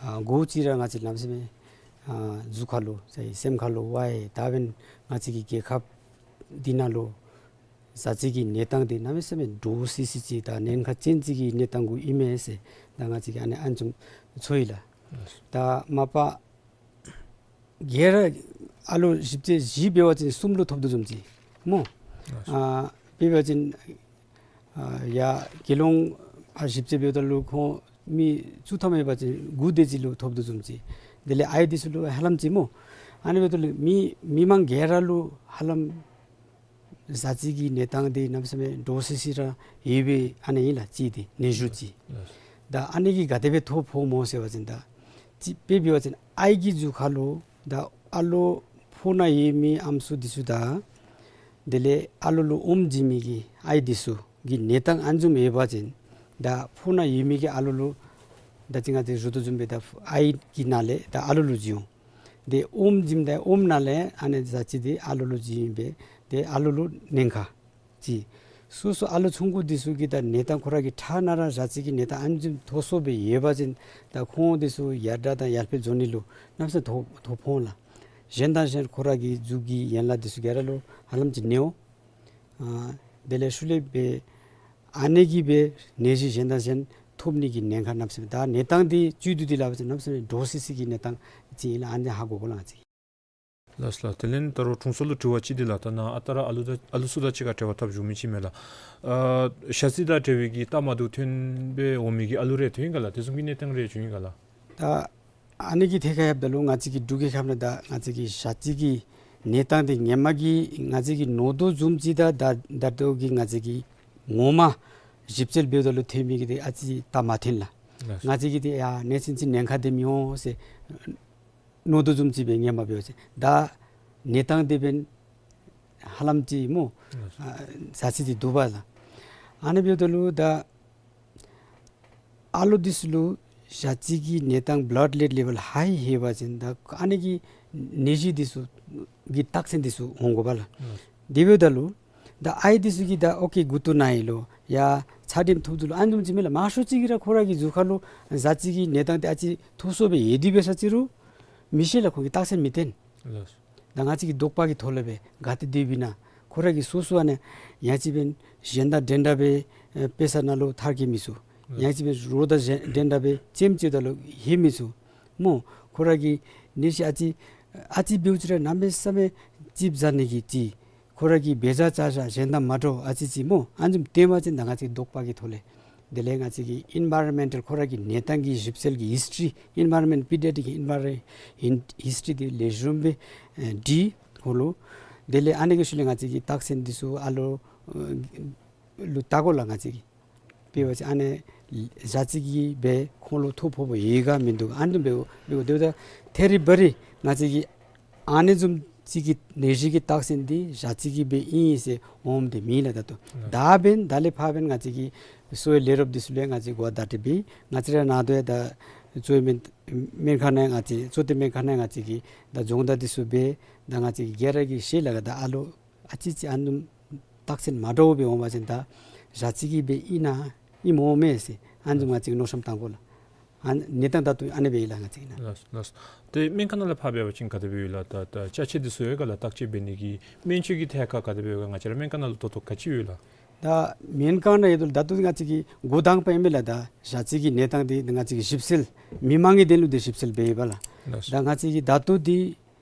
ཨ་གོ་ཅི་ར་ང་བཅས་གནམ་མེད་ས་མེད་ཨ་གཟུགས་ཁར་ལུ་ཟེར་སེམས་ཁར་ལུ་ཝའི་ད་འབདན་ང་བཅས་ཀྱི་རྒྱལ་ཁབ་འདི་ནང་ལུ་ཞ་རྩི་གི་གནས་སྟངས་འདི་གནམ་མེད་ས་མེད་འདྲོག་སི་སི་ཅིག་དང་ཉེན་ཁ་ཅན་ཅིག་གི་གནས་སྟངས་གུ་ཨིན་མས་ཟེར་ད་ང་བཅས་ཀྱིས་ཨ་ནཱ་ཨ་ནི་བཟུམ་ཚོར་ཡི་ལགས། ད་མ་པ་ག་ར་ཨ་ལོ་ཞིབ་དཔྱད་བཞི་འབད་བ་ཅིན་གསུམ་ལུ་ཐོབ་དོ་བཟུམ་ཅིག་སྨོ། ཨ་དཔེ་འབད་བ་ཅིན་ཨ་ཡར་དགེ་སློང་ཨ་ཞིབ་དཔྱད་འབདཝ་ད་ལུ་ཁོང་མི་བཅུ་ཐམ་ཡོད་པ་ཅིན་དགུ་དེ་ཅིག་ལུ་ཐོབ་དོ་བཟུམ་ཅིག། དེ་ལས་ཨའི་འདི་ཚུ་ལུ་ཧ་ལམ་ཅིག་སྨོ། ཨ་ནི་འབདཝ་ད་ལུ་མི་མི་མང་ག་ར་ལུ་ཧ་ལམ་ཞ་རྩི་གི་གནས་སྟངས་འདི་གནམ་མེད་ས་མེད་འདྲོག་སི་སི་ར་ཡོད་པའི་ཨ་ནི་ཨིན་ལགས་ཅིག་འདི་ནད་གཞི་ཅིག། ད་ཨ་ནི་གིས་ག་དེ་སྦེ་ཐོ་ཕོགཔ་སྨོ་ཟེར་བ་ཅིན་ད་ཅིག་དཔེ་འབད་བ་ཅིན་ཨའི་གི་གཟུགས་ཁར་ལུ་ད་ཨ་ལོ་ཕོཝ་ནང་ཡོད་མི་ཨམ་སྲུ་འདི་ཚུ་དང་དེ་ལས་ཨ་ལོ་ལུ་ཨོམ་བྱིན་མི་གི་ཨའི་འདི་ཚུ་གི་གནས་སྟངས་ཨ་ནི་བཟུམ་ཡོད་པ་ཅིན་ད་ཕོཝ་ནང་ཡོད་མི་གི་ཨ་ལོ་ལུ་ད་ཅི་ང་བཅས་ཞུ་དོ་བཟུམ་སྦེ་ད་ཨའི་གི་ནང་ལས་ད་ཨ་ལོ་ལུ་བྱིན་འོང་། དེ་ཨོམ་བྱིནམ་ད་ཨོམ་ནང་ལས་ཨ་ནི་ཞ་རྩི་འདི་ཨ་ལོ་ལུ་བྱིན་པས། དེ་ཨ་ལོ་ལུ་ཉེན་ཁ་ཅིག། སོ་སོ་ཨ་ལོ་ཆུང་ཀུ་འདི་ཚུ་གི་ད་གནས་སྟངས་ཁོ་ར་གི་ཁྲག་ནང་ར་ཞ་རྩི་གི་གནས་སྟངས་ཨ་ནི་བཟུམ་མཐོ་སུ་སྦེ་ཡོད་པ་ཅིན་ད་ཁོང་འདི་ཚུ་ཡར་དྲག་དང་ཡར་འཕེལ་འགྱོ་ནི་ལུ་གནམ་མེད་ས་མེད་ཐོ་ཐོ་ཕོག་འོང་ལགས། གཞན་དང་གཞན་ཁོ་ར་གི་གཟུགས་ཀྱི་ཡན་ལག་འདི་ཚུ་ག་ར་ལུ་ཧ་ལམ་ཅིག་གནོད་འོང་། ཨ་དེ་ལས་ཤུལ་ལས་འབད་ཨ་ནི་གིས་འབད་ནད་གཞི་གཞན་དང་གཞན་ཐོབ་ནི་གི་ཉེན་ཁ་གནམ་མེད་ས་མེད། ད་གནས་སྟངས་འདི་བཅུད་བསྡུ་སྟེ་སླབ་པ་ཅིན་གནམ་མེད་ས་མེད་འདྲོག་སི་སི་གི་གནས་སྟངས་ཅིག་ཨིན་ལགས། ཨ་ནི་ཧ་གོ་དགོ་ལགས་ང་བཅས་ཀྱིས། ལགས་སོ་ལགས། དེ་ལས་ད་རུང་དྲུང་འཚོ་ལུ་དྲི་བ་ཅིག་འདི་ལགས། ད་ནཱ་ཨ་རྟག་ར་ཨ་ལུ་དང་ཨ་ལུ་ཚུ་དང་གཅིག་ཁར་འབྲེལ་བ་འཐབ་བཞུགས་མི་ཅིག་མས་ལགས། ཨ་ཞ་རྩི་དང་འབྲེལ་བའི་གི་སྟབས་མ་བདེཝ་ཐོན་སྦེ་འོང་མི་གི་ཨ་ལུ་རེ་ཐོན་ཡི་ག་ལགས། དེ་བཟུམ་གྱི་གནས་སྟངས་རེ་བྱུང་ཡི་ག་ལགས། ད་ཨ་ནི་གི་ཐད་ཁར་ཡང་འབད་རུང་ང་བཅས་ཀྱི་འབྲུག་གི་ཁམས་ནང་ད་ང་བཅས་ཀྱི་ཞ་རྩི་གི་གནས་སྟངས་འདི་ཧེ་མ་གི་ང་བཅས་ཀྱིས་མནོ་དོ་བཟུམ་ཅིག་དང་ད་ད་ལྟོ་གི་ང་བཅས་ཀྱིས་ངོ་མ་ ཞིབ་འཚོལ་འབདཝ་ད་ལུ་ཐོན་མི་གི་འདི་ཨ་ཙི་ད་མ་ཐོན་ལགས། ལགས། ང་བཅས་ཀྱིས་འདི་ཡ་གནས་ཚུལ་ཅིག་ཉེན་ཁ་འདི་མི་འོང་ཟེར་མནོ་དོ་བཟུམ་ཅིག་སྦེ་ངེས་མ་འབད་བ་ཅིན་ད་གནས་སྟངས་འདི་འབདན་ཧ་ལམ་ཅིག་སྨོ། ལགས། ཨ་ཟ་ཅིག་འདི་འདུག་པ་ལགས། ཨ་ནི་འབདཝ་ད་ལུ་ད་ཨ་ལོ་འདི་ཚུ་ལུ་ཞ་རྩི་གི་གནས་སྟངས་blood lead level high ཧེ་བ་ཅིན་ད་ཨ་ནི་གི་ནད་གཞི་འདི་ཚུ་གི་རྟགས་མཚན་འདི་ཚུ་འོང་དགོ་པ་ལགས། ལགས། དེ་འབདཝ་ད་ལུ་ད་ཨའི་འདི་ཚུ་གིས་ད་ཨོ་ཀེ་མགུ་ཏོ་ན་ཡི་ལོ་ཡ་ཚད་དེམ་ཐོབ་དོ་ལོ་ཨ་ནི་བཟུམ་ཅིག་མས་ལགས། མང་ཤོས་ཅིག་གིས་ར་ཁོ་ར་གི་གཟུགས་ཁ་ལུ་ཞ་རྩི་གི་གནས་སྟངས་འདི་ཨ་ཙི་ཐུག་སོང་སྦེ་ཡོད་དེ་འབད་ས་ཅིག་རུང་མི་ཤེས་ལགས། ཁོང་གིས་རྟགས་མཚན་མི་སྟོན། ལགས། ད་ང་བཅས་ཀྱིས་དོགས་པ་གི་ཐོག་ལས་སྦེ་ག་ཏེ་སྡོདཔ་ཨིན་ན། ཁོ་ར་གིས་སོ་སོ་ཨ་ནི་ཡང་ཅིན་འབདན་གཞན་དང་འདྲན་འདྲ་སྦེ་ཨེ་དཔེ་ས་ནང་ལུ་ཐར་གེ་མི་ཚུགས། ཡང་ཅིན་འབདན་རོགས་དང་གཞན་འདྲན་འདྲ་སྦེ་ལྕེམ་ཅིག་ད་ལུ་ལྷོད་མི་ཚུགས་སྨོ། ཁོ་ར་གི་ནད་གཞི་ཨ་ཙི་ཨ་ཙི་འབདཝ་ཅིག་ར་གནམ་མེད་ས་མེད་ལྕིགཔ་ཟ་ནི་གི་ཅིག་ཁོ་ར་གི་འབད་བཞག་བཅའ་བཞག་གཞན་དང་མ་འདྲཝ་ཨ་ཙི་ཅིག་སྨོ། ཨ་ནི་བཟུམ་སྟོན་པ་ཅིན་ད་ང་བཅས་དོགས་པ་གི་ཐོག་ལས་དེ་ལས་ང་བཅས་ཀྱིས་environmental ཁོ་ར་གི་གནས་སྟངས་ཀྱི་ཞིབ་འཚོལ་གྱི་ཧིསི་ཊི་རི་environment pediatric environment ཧིསི་ཊི་རི་དེ་ལེགས་ཤོམ་སྦེ་ཨེ་འབྲི། ཁོ་ལུ་དེ་ལས་ཨ་ནི་གི་ཤུལ་ལས་ང་བཅས་ཀྱིས་རྟགས་མཚན་འདི་ཚུ་ཨ་ལོ་ཨེ་ལུ་བལྟ་དགོ་ལགས། ང་བཅས་ཀྱིས་དཔེ་འབད་བ་ཅིན་ཨ་ནི་ཞ་རྩི་གིས་སྦེ་ཁོང་ལུ་ཐོ་ཕོག་པ་ཡོད་ག་མིན་འདུག། ཨ་ནི་བཟུམ་འབདཝ་འབདཝ་ད་ལུ་ད་ཐེ་རི་བ་རི་ང་བཅས་ཀྱིས་ཨ་ནི་བཟུམ་ཅིག་གི་ནད་གཞི་གི་རྟགས་མཚན་འདི་ཞ་རྩི་གི་སྦེ་ཨིན་ཟེར་འོངམ་འདི་མེད་ལགས། ད་ལྟོ་ད་འབདན་ད་ལས་ཕར་འབདན་ང་བཅས་ཀྱིས་གསོ་བའི་ལས་རོགསཔ་འདི་ཚུ་ལུ་ཡང་ང་བཅས་གོ་བརྡ་སྤྲོད་འབད། ང་བཅས་ར་ནང་དོ་ཡང་ད་གཙོ་བོ་སྨན་སྨན་ཁང་ནང་ང་བཅས་གཙོ་བསྟེན་སྨན་ཁང་ནང་ང་བཅས་ཀྱིས་ད་སྦྱོང་བརྡར་འདི་ཚུ་འབད། ད་ང་བཅས་ཀྱིས་ག་ར་གིས་ཤེས་ལགས། ད་ཨ་ལོ་ཨ་ཙི་ཅིག་ཨ་ནི་བཟུམ་རྟགས་མཚན་མ་འདྲཝ་སྦེ་འོང་བ་ཅིན་ད་ཞ་རྩི་གི་སྦེ་ཨིན་ན་ཨིནམ་འོང་མས་ཟེར་ཨ་ནི་བཟུམ་ང་བཅས་ཀྱིས་མནོ་བསམ་བཏང་དགོ་ལགས། ཨ་ནི་གནས་སྟངས་ད་ལྟོ་ཨ་ནི་སྦེ་ཨིན་ལགས། ང་བཅས་ཀྱི་ནང་ལགས་ལགས། ཏེ་སྨན་ཁང་ནང་ལས་ཕར་འབད་བ་ཅིན་ག་དེ་སྦེ་ཡོད་ལགས། ད་ད་ཅ་ཆས་འདི་ཚུ་ཡོད་ག་ལགས། བརྟག་དཔྱད་འབད་ནི་གི་སྨན་བཅོས་ཀྱི་ཐད་ཁར་ག་དེ་སྦེ་ཡོད་ག། ང་བཅས་ར་སྨན་ཁང་ནང་ལུ་ད་ལྟོ་ག་ཅི་ཡོད་ལགས། ད་སྨན་ཁང་ནང་ཡོད་དོ་ལགས། ད་ལྟོ་ང་བཅས་ཀྱིས་འགོ་དང་པ་ཨིན་མས་ལགས། ད་ཞ་རྩི་གི་གནས་སྟངས་འདི་ང་བཅས་ཀྱིས་ཞིབ་འཚོལ་མི་མང་གི་དོན་ལུ་འདི་ཞིབ་འཚོལ་འབད་ཡི་པ་ལགས། ལགས། ད་ང་བཅས་ཀྱིས་ད་ལྟོ་འདི་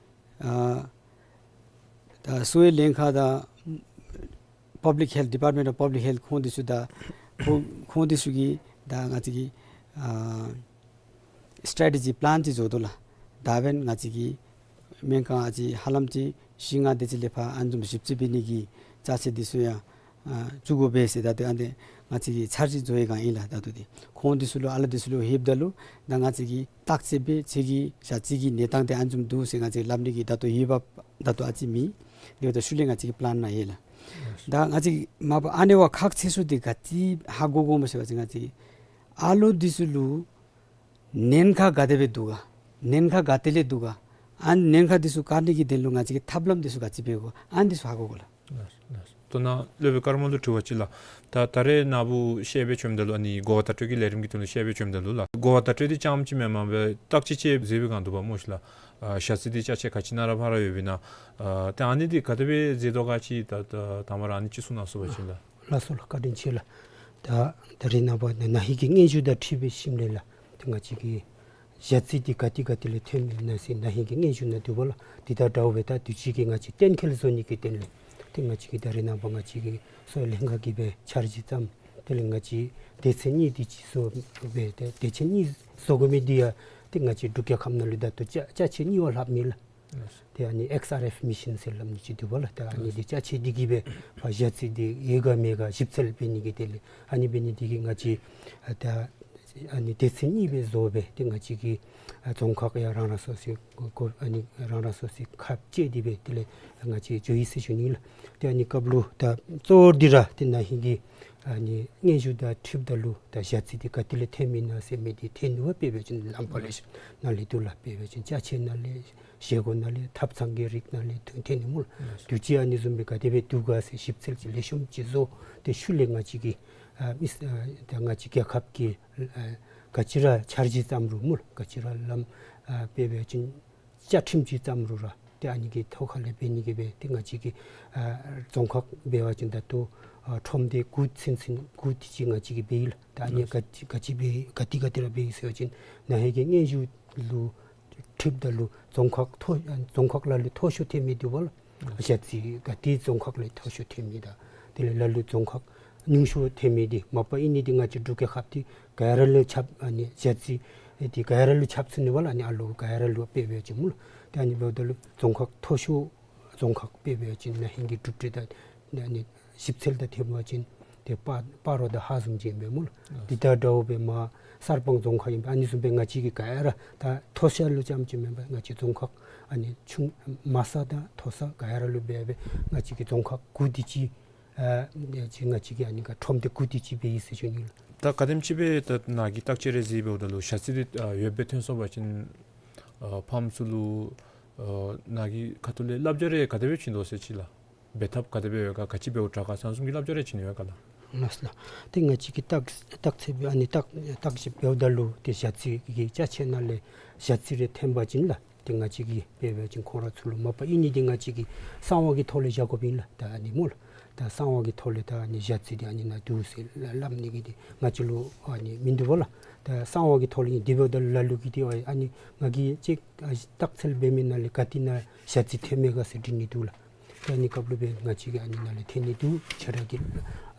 ཨ་ད་གསོ་བའི་ལྷན་ཁག་དང་Public Health, Department of Public Health ཁོང་འདི་ཚུ་དང་ཁོང་ཁོང་འདི་ཚུ་གིས་ད་ང་བཅས་ཀྱི་ཨ་སི་ཊེ་ཊེ་ཇི་པི་ལཱན་ཅིག་བཟོ་དོ་ལགས། ད་འབདན་ང་བཅས་ཀྱི་སྨན་ཁང་ཨ་ཙི་ཧ་ལམ་ཅིག་བཞི་ལྔ་དེ་ཅིག་ལས་ཕར་ཨ་ནི་བཟུམ་ཞིབ་འཚོལ་འབད་ནི་གི་ཅ་ཆས་འདི་ཚུ་ཡང་ཨ་བཙུགས་དགོ་པས་ཟེར་ད་ཏེ་ཨ་ནི་ང་བཅས་ཀྱིས་འཆར་གཞི་བཟོ་བའི་སྒང་ཨིན་ལགས། ད་ལྟོ་འདི་ཁོང་འདི་ཚུ་ལུ་ཨ་ལོ་འདི་ཚུ་ལུ་ལྷོདཔ་ད་ལུ་ད་ང་བཅས་ཀྱིས་བརྟག་དཔྱད་འབད་ཁྱོད་ཀྱི་ཞ་རྩི་གི་གནས་སྟངས་འདི་ཨ་ནི་བཟུམ་འདུག་ཟེར་ང་བཅས་ལམ་ནི་གི་ད་ལྟོ་ཡོདཔ་ད་ལྟོ་ཨ་ཙི་མེད། དེ་འབདཝ་ད་ཤུལ་ལས་ང་བཅས་ཀྱི་པི་ལཱན་ནང་ཡོད་ལགས། ད་ང་བཅས་མ་པ་ཨ་ནི་བ་ཁག་ཆེ་ཤོས་འདི་ག་ཅི་ཧ་གོ་དགོཔ་སྨོ་ཟེར་བ་ཅིན་ང་བཅས་ཨ་ལོ་འདི་ཚུ་ལུ་ཉེན་ཁ་ག་དེ་སྦེ་འདུག་ག། ཉེན་ཁ་ག་ཏེ་ལས་འདུག་ག། ཨ་ཉེན་ཁ་འདི་ཚུ་བཀག་ནི་གི་དོན་ལུ་ང་བཅས་ཀྱིས་ཐབས་ལམ་འདི་ཚུ་ག་ཅི་འབད་དགོ། ཨ་ནི་འདི་ཚུ་ཧ་གོ་དགོ་ལགས། ལགས་ལགས། དོ་ན་སློབ་དཔོན་ཀརྨ་ལུ་དྲི་བ་ཅིག་ལགས། ད་ད་རེས་ནཱ་བུ་བཤད་སྦེ་བྱོནམ་ད་ལུ་ཨ་ནི་གོ་བ་བརྡ་སྤྲོད་ཀྱི་ལས་རིམ་གྱི་དོན་ལུ་བཤད་སྦེ་བྱོནམ་ད་ལུ་ལགས། གོ་བ་བརྡ་སྤྲོད་འདི་རྐྱངམ་ཅིག་མེན་པར་སྦེ་བརྟག་དཔྱད་ཅིག་མཛད་པའི་སྒང་འདུག་པ་སྨོ་ཤིག་ལགས། ཨ་ཞ་རྩི་འདི་ཅ་ཆས་ག་ཅི་ནང་ར་ཕར་ར་ཡོདཔ་ཨིན་ན། ཨ་ཏེ་ཨ་ནི་འདི་ག་དེ་སྦེ་མཛད་དོ་ག་ཅིག་ད་ད་དང་པ་ར་ཨ་ནི་ཅིག་གསུང་གནང་ཟེར་བ་ཅིན་ལགས། ལགས་སོ་ལགས། བཀའ་དྲིན་ཆེ་ལགས། ད་ད་རེས་ནངས་པ་ན་ཧིང་གི་སྙན་ཞུ་དང་འཁྲིལ་བའི་ཞིནམ་ལས་ལགས། ཏེ་ང་བཅས་ཀྱི་ཞ་རྩི་འདི་ག་ཏེ་ག་ཏེ་ལས་ཐོནམ་ཨིན་ན་ཟེར་ན་ཧིང་གི་སྙན་ཞུ་ནང་འདུག་པ་ལགས། འདི་དང་འདྲཝ་སྦེ་ད་དུས་ཅི་གི་ང་བཅས་གཏན་འཁེལ་བཟོ་ནི་གི་དོན་ལས་ཏེ་ང་བཅས་ཀྱིས་ད་རེས་ནངས་པ་ང་བཅས་ཀྱི་གསོ་བའི་ལྷན་ཁག་གིས་སྦེ་འཆར་གཞི་བརྩམས། དེ་ལས་ང་བཅས་སྡེ་ཚན་གཉིས་འདི་ཅིག་བཟོ་སྦེ་ཏེ་སྡེ་ཚན་གཉིས་བཟོ་དགོ་མི་འདི་ཡང་ཏེ་ང་བཅས་འབྲུག་རྒྱལ་ཁབ་ནང་ལུ་ད་ལྟོ་ཅ་ཅ་ཆས་གཉིས་པ་ལྷགཔ་མས་ལགས། ཏེ་ཨ་ནི་ཨེགསི་ཨར་ཨེཕ་མི་ཤིན་ཟེར་སླབ་ནི་ཅིག་འདུག་པ་ལགས། ཏེ་ཨ་ནི་འདི་ཅ་ཆས་འདི་གིས་སྦེ་ཕར་ཞ་རྩི་འདི་ཡོད་ག་མེད་ག་ཞིབ་འཚོལ་འབད་ནི་གི་དོན་ལས་ཨ་ནི་འབད་ནི་འདི་གིས་ང་བཅས་ཨ་ད་ཨ་ནི་སྡེ་ཚན་གཉིས་སྦེ་བཟོ་སྦེ་ཏེ་ང་བཅས་ཀྱི་ཨ་རྫོང་ཁག་ཡང་རང་རང་སོ་སོའི་གོ་གོ་ཨ་ནི་རང་རང་སོ་སོའི་ཁ་བཅད་དེ་སྦེ་དེ་ལས་ང་བཅས་འགྱོ་ཡི་ཟེར་ཞུ་ནི་ལགས། ཏེ་ཨ་ནི་སྐབས་ལུ་ད་གཙོ་བོ་འདི་ར་ཏེ་ན་ཧིང་གི་ཨ་ནི་སྙན་ཞུ་དང་འཁྲིལཝ་ད་ལུ་ད་ཞ་རྩི་འདི་ག་ཏེ་ལས་ཐོནམ་ཨིན་ན་ཟེར་མི་འདི་ཐོན་ནུག་པ། དཔེ་འབད་བ་ཅིན་ལམ་པ་ལས་ནཱ་ལས་འདུག་ལགས། དཔེ་འབད་བ་ཅིན་ཅ་ཆས་ནང་ལས་བཞེས་སྒོ་ནང་ལས་ཐབ་ཚང་གི་རིགས་ནང་ལས་ཐོན་ཐོན་ནི་སྨོ་ལགས། དུས་ཅི་ཨ་ནི་བཟུམ་སྦེ་ག་དེ་སྦེ་འདུག་ག་ཟེར་ཞིབ་འཚོལ་ཅིག་ལེགས་ཤོམ་ཅིག་བཟོ། ཏེ་ཤུལ་ལས་ང་བཅས་ཀྱི་ཨ་མི་ཨ་ད་ང་བཅས་རྒྱལ་ཁབ་ཀྱི་ཨ་ག་ཅི་ར་འཆར་གཞི་བརྩམ་རུང་སྨོ་ལགས། ག་ཅི་ར་ལམ་ཨ་དཔེ་འབད་བ་ཅིན་བཅའ་ཁྲིམས་ཅིག་བརྩམ་རུང་ར་ཏེ་ཨ་ནི་གི་ཐོག་ཁ་ལས་འབད་ནི་གི་སྦེ་ཏེ་ང་བཅས་ཀྱི་ཨ་རྫོང་ཁག་འབད་བ་ཅིན་ད་ལྟོ་ཨ་ཁྲོམ་སྡེ་དགུ་ཚུན་ཚོད་དགུ་དེ་ཅིག་ང་བཅས་ཀྱིས་འབད་ཡི་ལགས། ད་ཨ་ནི་ག་ཅི་ག་ཅི་འབད་ག་ཏེ་ག་ཏེ་ར་འབད་ཡི་ཟེར་བ་ཅིན་ན་ཧིང་གི་སྙན་ཞུ་ལུ་འཁྲིལཝ་ད་ལུ་རྫོང་ཁག་མཐོ་རྫོང་ཁག་ལ་ལུ་མཐོ་ཤོས་ཐོན་མི་འདུག་པ་ལགས། ཞ་རྩི་ག་ཏེ་རྫོང་ཁག་ལས་མཐོ་ཤོས་ཐོན་མི་དང་དེ་ལས་ལ་ལུ་རྫོང་ཁག་ཉུང་ཤོས་ཐོན་མི་འདི་མ་པ་ཨིན་ནི་འདི་ང་བཅས་འབྲུག་རྒྱལ་ཁབ་འདི་ག་ར་ལུ་ཁྱབ་ཨ་ནི་ཞ་རྩི་འདི་ག་ར་ལུ་ཁྱབ་ཚུགས་ནི་པ་ལགས། ཨ་ནི་ཨ་ལོ་ག་ར་ལུ་དཔེ་འབད་བ་ཅིན་སྨོ་ལགས། ཏེ་ཨ་ནི་འབདཝ་ད་ལུ་རྫོང་ཁག་མཐོ་ཤོས་རྫོང་ཁག་དཔེ་འབད་བ་ཅིན་ན་ཧིང་གི་གྲུབ་འབྲས་དང་ཨ་ནི་ཞིབ་འཚོལ་དང་འཁྲིལ་བ་ཅིན་ ཏེ་སྤ་སྤ་རོ་དང་ཧཱ་བཟུམ་ཅིག་ཨིན་པས་སྨོ་ལགས། འདི་དང་འདྲཝ་སྦེ་མར་གསར་སྤང་རྫོང་ཁག་ཨིན་པས། ཨ་ནི་བཟུམ་སྦེ་ང་བཅས་ཀྱི་ག་ར་ད་མཐོ་ས་ལུ་རྐྱངམ་ཅིག་མེན་པར་ང་བཅས་རྫོང་ཁག་ཨ་ནི་ཆུང་དམའ་ས་དང་མཐོ་ས་ག་ར་ལུ་སྦེ་སྦེ་ང་བཅས་ཀྱི་རྫོང་ཁག་དགུ་དེ་ཅིག་ཨ་ཅིག་ང་བཅས་ཀྱིས་ཨ་ནི་ག་ཁྲོམ་སྡེ་དགུ་དེ་ཅིག་སྦེ་ཡོད་ཟེར་ཞུ་ནི་ལགས། ད་ག་དེམ་ཅིག་སྦེ་ད་ནཱ་གིས་བརྟག་དཔྱད་རེ་གཟིགས་འབདཝ་ད་ལུ་ཞ་རྩི་འདི་ཨ་ཡོདཔ་སྦེ་ཐོན་སོང་པ་ཅིན་ཨ་ཕམ་ཚུ་ལུ་ཨ་ནཱ་གི་ཁ་ཐུག་ལས་བསླབ་བྱ་རེ་ག་དེ་སྦེ་བྱིན་དོ་ཟེར་ཅིག་ལགས། འབད་ཐབས་ག་དེ་སྦེ་ཡོད་ག་ག་ཅི་འབདཝ་དྲག་ག་ཟེར་བཟུམ་གྱི་བསླབ་བྱ་རེ་བྱིན་ཡོད་ག་ལགས། ལགས་ལགས། ཏེ་ང་བཅས་ཀྱིས་བརྟག་བརྟག་དཔྱད་ཨ་ནི་བརྟག་བརྟག་དཔྱད་འབདཝ་ད་ལུ་ཏེ་ཞ་རྩི་གི་ཅ་ཆས་ནང་ལས་ཞ་རྩི་རེ་ཐོན་པ་ཅིན་ལགས། ཏེ་ང་བཅས་ཀྱིས་དཔེ་འབད་བ་ཅིན་ཁོང་ར་ཚུ་ལུ་མ་པ་ཨིན་ནི་འདི་ང་བཅས་ཀྱིས་གསང་བ་གི་ཐོག་ལས་བཞག་དགོཔ་ཨིན་ལགས། ད་ཨ་ནི་སྨོ་ལགས། ད་གསང་བ་གི་ཐོག་ལས་ད་ཨ་ནི་ཞ་རྩི་འདི་ཨ་ནི་ནང་འདུག་ཟེར་སླབ་ནི་གི་འདི་ང་བཅས་ལུ་ཨ་ནི་མིན་འདུག་པ་ལགས། ད་གསང་བ་གི་ཐོག་ལས་ཨིན། དེ་འབདཝ་ད་ལ་ལུ་གིས་འདི་ཨ་ནི་ང་གིས་ཅིག་ཨ་བརྟག་དཔྱད་འབད་མི་ནང་ལས་ག་ཏེ་ནང་ཞ་རྩི་ཐོན་མས་ག་ཟེར་འདྲི་ནི་འདུག་ལགས། ད་ཨ་ནི་སྐབས་ལུ་སྦེ་ང་བཅས་ཀྱིས་ཨ་ནི་ནང་ལས་ཐོན་ནི་འདུག། ཁྱེད་ར་གིས་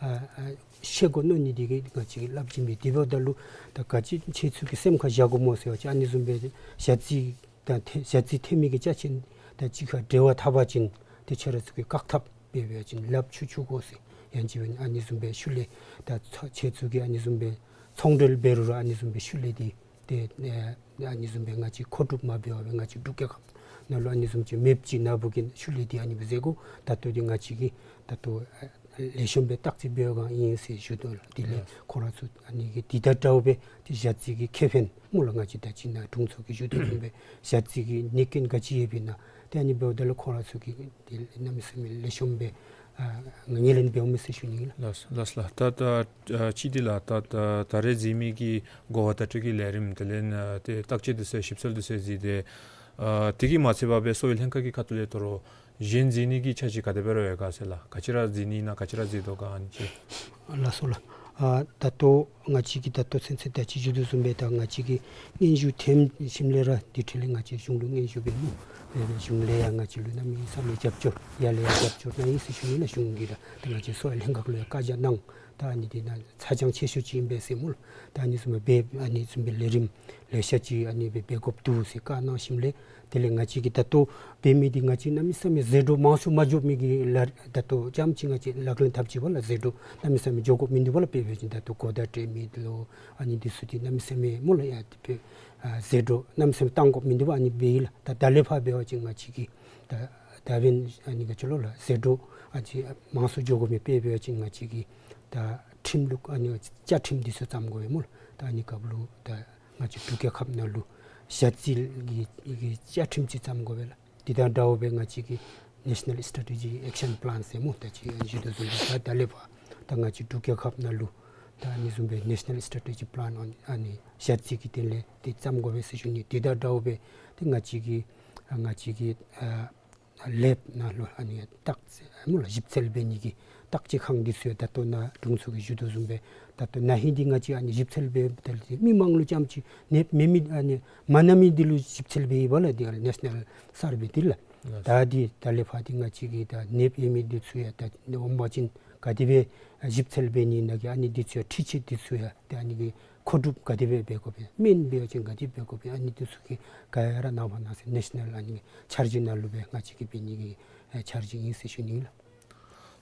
ཨ་ཨ་ཤེས་དགོ་མནོ་ནི་འདི་གིས་ང་བཅས་ཀྱིས་སླབ་བྱིན་པས། དེ་འབདཝ་ད་ལུ་ད་ག་ཅི་ཁྱེད་ཚུ་གིས་སེམས་ཁར་བཞག་དགོ་སྨོ་ཟེར་བ་ཅིན་ཨ་ནི་བཟུམ་སྦེ་ཞ་རྩི་དང་ཐོན་ཞ་རྩི་ཐོན་མི་གི་ཅ་ཆས་དང་གཅིག་ཁར་འབྲེལ་བ་འཐབ་པ་ཅིན་ཏེ་ཁྱེད་ར་ཚུ་གིས་བཀག་ཐབས་འབད་བ་ཅིན་ལགཔ་འཁྱུ་འཁྱུ་དགོ་ཟེར། ཡང་ཅིན་ཨ་ནི་བཟུམ་སྦེ་ཤུལ་ལས་ད་ཚོ་ཁྱེད་ཚུ་གིས་ཨ་ནི་བཟུམ་སྦེ་ཚོང་འབྲེལ་འབད་རུང་ར་ཨ་ནི་བཟུམ་སྦེ་ཤུལ་ལས་འདི་ཏེ་ཨ་ཨ་ནི་བཟུམ་སྦེ་ང་བཅས་མཁོ་སྒྲུབ་མ་འབད་བར་སྦེ་ང་བཅས་འབྲུག་རྒྱལ་ཁབ་ནང་ལུ་ཨ་ནི་བཟུམ་ཅིག་མེདཔ་ཅིག་ནང་འབད་བ་ཅིན་ཤུལ་ལས་འདི་ཨ་ནི་སྦེ་ཟེར་དགོ། ད་ལྟོ་འདི་ང་བཅས་ཀྱིས་ད་ལྟོ་ཨ་ལེགས་ཤོམ་སྦེ་བརྟག་དཔྱད་འབད་བའི་སྒང་ཨིན་ཟེར་ཞུ་དོ་ལགས། དེ་ལས་ཡ་ཁོང་ར་ཚུ་ཨ་ནི་གི་འདི་དང་འདྲཝ་སྦེ་ཏེ་ཞ་རྩི་གི་ཁེ་ཕན་སྨོ་ལགས། ང་བཅས་ད་ཅི་ནཱ་དྲུང་འཚོ་གིས་ཞུ་དོ་བཟུམ་སྦེ་ཞ་རྩི་གི་གནོད་སྐྱོན་ག་ཅི་ཡོདཔ་ཨིན་ན་ཏེ་ཨ་ནི་འབདཝ་ད་ལུ་ཁོང་ར་ཚུ་གིས་ཏེ་གནམ་མེད་ས་མེད་ལེགས་ཤོམ་སྦེ་ཨ་ངོས་ལེན་འབདཝ་མས་ཟེར་ཞུ་ནི་ལགས། ལགས་ལགས་ལགས། ད་ད་ཨ་ཅིག་འདི་ལགས་ད་ད་ད་རེས་མཛད་མི་གི་གོ་བ་བརྡ་སྤྲོད་ཀྱི་ལས་རིམ་དེ་ལས་ཨ་ཏེ་བརྟག་དཔྱད་འདི་ཚུ་ཞིབ་འཚོལ་འདི་ཚུ་མཛད་དེ་ཨ་དེ་གིས་མ་ཚད་པར་སྦེ་གསོ་བའི་ལྷན་ཁག་གི་ཁ་ཐུག་ལས་དོ་རུང་གཞན་མཛད་ནི་གི་འཆར་གཞི་ག་དེ་སྦེ་ར་ཡོད་ག་ཟེར་ལགས། ག་ཅི་ར་མཛད་ནི་ཨིན་ན་ག་ཅི་ར་མཛད་དོ་ག་ཨ་ནི་ཅིག། ལགས་སོ་ལགས། ཨ་ད་ལྟོ་ང་བཅས་ཀྱིས་ད་ལྟོ་ཚུན་ཚོད་ད་ཅི་ཞུ་དོ་བཟུམ་སྦེ་ད་ང་བཅས་ཀྱིས་སྙན་ཞུ་ཐོན་ཞིནམ་ལས་ར་དེ་འཕྲོ་ལས་ང་བཅས་གཞུང་ལུ་སྙན་ཞུ་འབད་ནུག། འབད་བའི་གཞུང་ལས་ཡང་ང་བཅས་ལུ་གནམ་མེད་ས་མེད་རྒྱབ་སྐྱོར་ཡར་ལས་ཡར་རྒྱབ་སྐྱོར་གནང་ཡི་ཟེར་ཞུ་ནི་ལགས། གཞུང་གིས་ར་ད་ང་བཅས་གསོ་བའི་ལྷན་ཁག་ལུ་ཡང་བཀའ་རྒྱ་གནང་། ད་ཨ་ནི་འདི་ནང་ཚ་གྱང་ཆེ་ཤོས་ཅིག་ཨིན་པས་ཟེར་སྨོ་ལགས། ད་ཨ་ནི་བཟུམ་སྦེ་ཨ་ནི་བཟུམ་སྦེ་ལས་རིམ་ལེ་ཤ་ཅིག་ཨ་ནི་སྦེ་འབད་དགོཔ་འདུག་ཟེར་བཀའ་གནང་ཞིནམ་ལས་དེ་ལས་ང་བཅས་ཀྱིས་ད་ལྟོ་འབད་མི་འདི་ང་བཅས་གནམ་མེད་ས་མེད་ཟད་འགྲོ་མང་སུ་མ་འགྱོ་མི་གི་ལཱ་ད་ལྟོ་རྐྱངམ་ཅིག་ང་བཅས་ལག་ལེན་འཐབ་ཅི་པ་ལགས། ཟད་འགྲོ་གནམ་མེད་ས་མེད་འགྱོ་དགོཔ་མིན་འདུག་པ་ལགས། དཔེ་འབད་བ་ཅིན་ད་ལྟོ་གོ་བརྡ་སྤྲོད་མི་ལུ་ཨ་ནི་འདི་ཚུ་འདི་གནམ་མེད་ས་མེད་སྨོ་ལགས། ཡ་དེ་སྦེ་ཨ་ཟད་འགྲོ་གནམ་མེད་ས་མེད་བཏང་དགོཔ་མིན་འདུག་པ། ཨ་ནི་སྦེ་ཨིན་ལགས། ད་ད་ལས་ཕར་འབད་བ་ཅིན་ང་བཅས་ཀྱིས་ད་ད་འབདན་ཨ་ནི་ག་ཅི་ལོ་ལགས། ཟད་འགྲོ་ཨ་ཙི་མང་སུ་འགྱོ་དགོ་མི་དཔེ་འབད་བ་ཅིན་ང་བཅས་ཀྱིས་ད་ཁྲིམས་ལུགས་ཨ་ནི་བཅའ་ཁྲིམས་འདི་ཚུ་བརྩམ་དགོ་པས་སྨོ་ལགས། ད་ཨ་ནི་སྐབས་ལུ་ད་ང་བཅས་འབྲུག་རྒྱལ་ཁབ་ནང་ལུ་ཞ་རྩི་གི་གི་བཅའ་ཁྲིམས་ཅིག་བརྩམ་དགོ་པས་ལགས། དེ་དང་འདྲཝ་སྦེ་ང་བཅས་ཀྱིས་National Strategy Action Plan ཟེར་སྨོ། ད་ཅི་ཞུ་དོ་བཟུམ་སྦེ་ད་ད་ལས་ཕར་ད་ང་བཅས་འབྲུག་རྒྱལ་ཁབ་ནང་ལུ་ད་ཨ་ནི་བཟུམ་སྦེ་National Strategy Plan on ཨ་ནི་ཞ་རྩི་གི་དོན་ལས་དེ་བརྩམ་དགོ་པས་ཟེར་ཞུ་ནི། དེ་དང་འདྲཝ་སྦེ་ཏེ་ང་བཅས་ཀྱིས་ཨ་ང་བཅས་ཀྱིས་ཨ་ལེབ་ནང་ལུ་ཨ་ནི་བརྟག་དཔྱད་སྨོ་ལགས་ཞིབ་འཚོལ་འབད་ནི་གི་བརྟག་དཔྱད་ཁང་འདི་ཚུ་ཡང་ད་ལྟོ་ནཱ་དྲུང་འཚོ་གིས་ཞུ་དོ་བཟུམ་སྦེ་ད་ལྟོ་ན་ཧིང་འདི་ང་བཅས་ཨ་ནི་ཞིབ་འཚོལ་འབད་འབདཝ་ད་ལུ་མི་མང་ལུ་རྐྱངམ་ཅིག་ནདཔ་མེད་མི་ཨ་ནི་མ་ན་མི་འདི་ལུ་ཞིབ་འཚོལ་འབད་ཡི་པ་ལགས། འདི་ཨ་ནི་National Survey འདི་ལགས། ད་འདི་ད་ལས་ཕར་འདི་ང་བཅས་ཀྱིས་ད་ནདཔ་ཡོད་མི་འདི་ཚུ་ཡང་ད་འོང་པ་ཅིན་ག་དེ་སྦེ་ཞིབ་འཚོལ་འབད་ནི་ནང་གི་ཨ་ནི་འདི་ཚུ་ཡང་འཕྲུལ་ཆས་འདི་ཚུ་ཡང་ད་ཨ་ནི་གི་མཁོ་སྒྲུབ་ག་དེ་སྦེ་འབད་དགོ་པས། སྨན་འབད་བ་ཅིན་ག་དེ་འབད་དགོ་པས། ཨ་ནི་འདི་ཚུ་གི་ག་ར་གནང་བ་གནང་ཟེར་National ཨ་ནི་འཆར་གཞི་ནང་ལུ་སྦེ་ང་བཅས་ཀྱིས་འབད་ནི་གི་ཨེ་འཆར་གཞི་ཨིན་ཟེར་ཞུ་ནི་ལགས།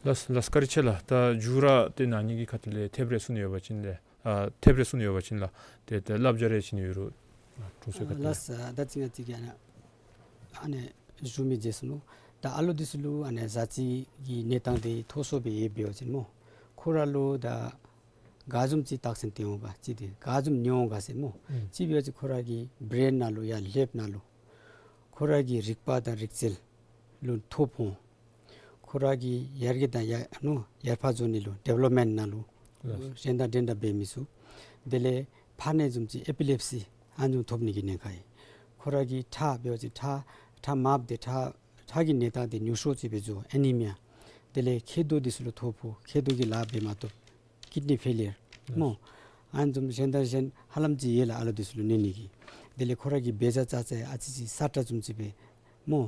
ལགས་ལགས་བཀའ་དྲིན་ཆེ་ལགས། ད་མཇུག་ར་ཏེ་ན་ཧིང་གི་ཁ་ཐུག་ལས་ཐེབས་རེ་གསུང་ནི་ཡོད་པ་ཅིན་ལགས། ཨ་ཐེབས་རེ་གསུང་ནི་ཡོད་པ་ཅིན་ལགས། ཏེ་ཏེ་བསླབ་བྱ་རེ་བྱིན་ནི་ཡོད་རུང་དྲུང་འཚོ་གིས་ལགས། ད་ཅི་ང་བཅས་ཀྱིས་ཨ་ནི་ཨ་ནི་ཞུ་མི་བརྗེད་སོ་ནུག། ད་ཨ་ལོ་འདི་ཚུ་ལུ་ཨ་ནི་ཞ་རྩི་གི་གནས་སྟངས་འདི་མཐོ་སུ་སྦེ་ཡོདཔ་འབད་བ་ཅིན་སྨོ། ཁོང་ར་ལུ་ད་ག་བཟུམ་ཅིག་རྟགས་མཚན་སྟོན་འོང་ག་ཅིག་འདི་ག་བཟུམ་ཉོ་འོང་ག་ཟེར་སྨོ། ཨུམ། ཅིག་འབད་བ་ཅིན་ཁོང་ར་གི་བྲེན་ནང་ལུ་ཡར་ལེབ་ནང་ལུ་ཁོང་ར་གི་རིག་པ་དང་རིག་རྩལ་ལུ་ཐོ་ཕོག། ཁོང་ར་གི་ཡར་རྒྱས་དང་ཡར་ནུ་ཡར་འཕར་འགྱོ་ནི་ལུ་ཌི་ཝེ་ལོབ་མེནཊ་ནང་ལུ་ལགས། གཞན་དང་འདྲན་འདྲ་འབད་མི་ཚུ། དེ་ལས་ཕར་ནི་བཟུམ་ཅིག་ཨེ་པི་ལེབ་སི་ཨ་ནི་བཟུམ་ཐོབ་ནི་གི་ཉེན་ཁ་ཡོད། ཁོང་ར་གི་ཁྲག་འབད་བ་ཅིན་ཁྲག་ཁྲག་མངམ་འདི་ཁྲག་ཁྲག་གི་གནས་སྟངས་འདི་ཉུང་ཤོས་ཅིག་སྦེ་འགྱོ། ཨེ་ནི་མི་ཡ། དེ་ལས་མཁལ་རྡོག་འདི་ཚུ་ལུ་ཐོ་ཕོག། མཁལ་རྡོག་གི་ལཱ་འབད་མ་ཐོབ། ཀིཌ་ནི་ཕེ་ལི་ཡར་སྨོ། ཨ་ནི་བཟུམ་གཞན་དང་གཞན་ཧ་ལམ་ཅིག་ཡོད་ལགས། ཨ་ལོ་འདི་ཚུ་ལུ་གནོད་ནི་གི། དེ་ལས་ཁོང་ར་གི་འབད་བཞག་རྩ་ཚད་ཨ་ཙི་ཅིག་སྲ་ཀྲག་བཟུམ་ཅིག་སྦེ་སྨོ།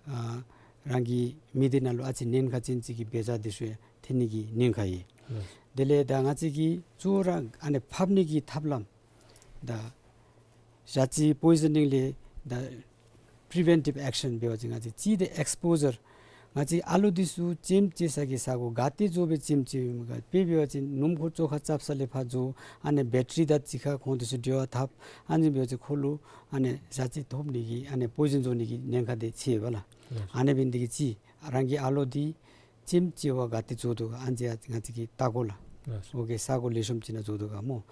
ཨ་རང་གི་མི་སྡེ་ནང་ལུ་ཨ་ཙི་ཉེན་ཁ་ཅན་ཅིག་གི་འབད་བཞག་འདི་ཚུ་ཡང་ཐོན་ནི་གི་ཉེན་ཁ་ཡོད། དེ་ལས་ད་ང་བཅས་ཀྱིས་གཙོ་བོ་ར་ཨ་ནི་ཕབ་ནི་གི་ཐབས་ལམ་ད་ཞ་རྩི་པོའི་ཛ་ནིང་ལས་ད་པི་རི་ཝེན་ཊིབ་ཨེག་ཤན་འབད་བ་ཅིན་ང་བཅས་ཅིག་འདི་ཨེགས་པོ་ཟར་ ང་བཅས་ཨ་ལོ་འདི་ཚུ་ལྕེམ་རྐྱབ་ས་གི་ས་གོ་ག་ཏེ་འཛོལ་སྦེ་ལྕེམ་རྐྱབ་ཨིནམ་ག་དཔེ་འབད་བ་ཅིན་སྣུམ་འཁོར་བཅོ་ཁ་རྐྱབ་ས་ལས་ཕར་འཛོལ། ཨ་ནི་བེ་ཊ་རི་དང་གཅིག་ཁར་ཁོང་འདི་ཚུ་འབྲེལ་བ་འཐབ། ཨ་ནི་འབད་བ་ཅིན་ཁོ་ལུ་ཨ་ནི་ཞ་རྩི་ཐོབ་ནི་གི་ཨ་ནི་པོའི་ཛན་བཟོ་ནི་གི་ཉེན་ཁ་འདི་ཆེ་བས་ལགས། ཨ་ནི་འབད་ནི་འདི་གིས་ཅིག་རང་གི་ཨ་ལོ་འདི་ལྕེམ་རྐྱབ་པར་ག་ཏེ་འཛོལ་དོ་ག་ཨ་ནི་ང་བཅས་ཀྱིས་བལྟ་དགོ་ལགས། ཨོ་གི་ས་གོ་ལེགས་ཤོམ་ཅིག་ནང་འཛོལ་དོ་ག་སྨོ།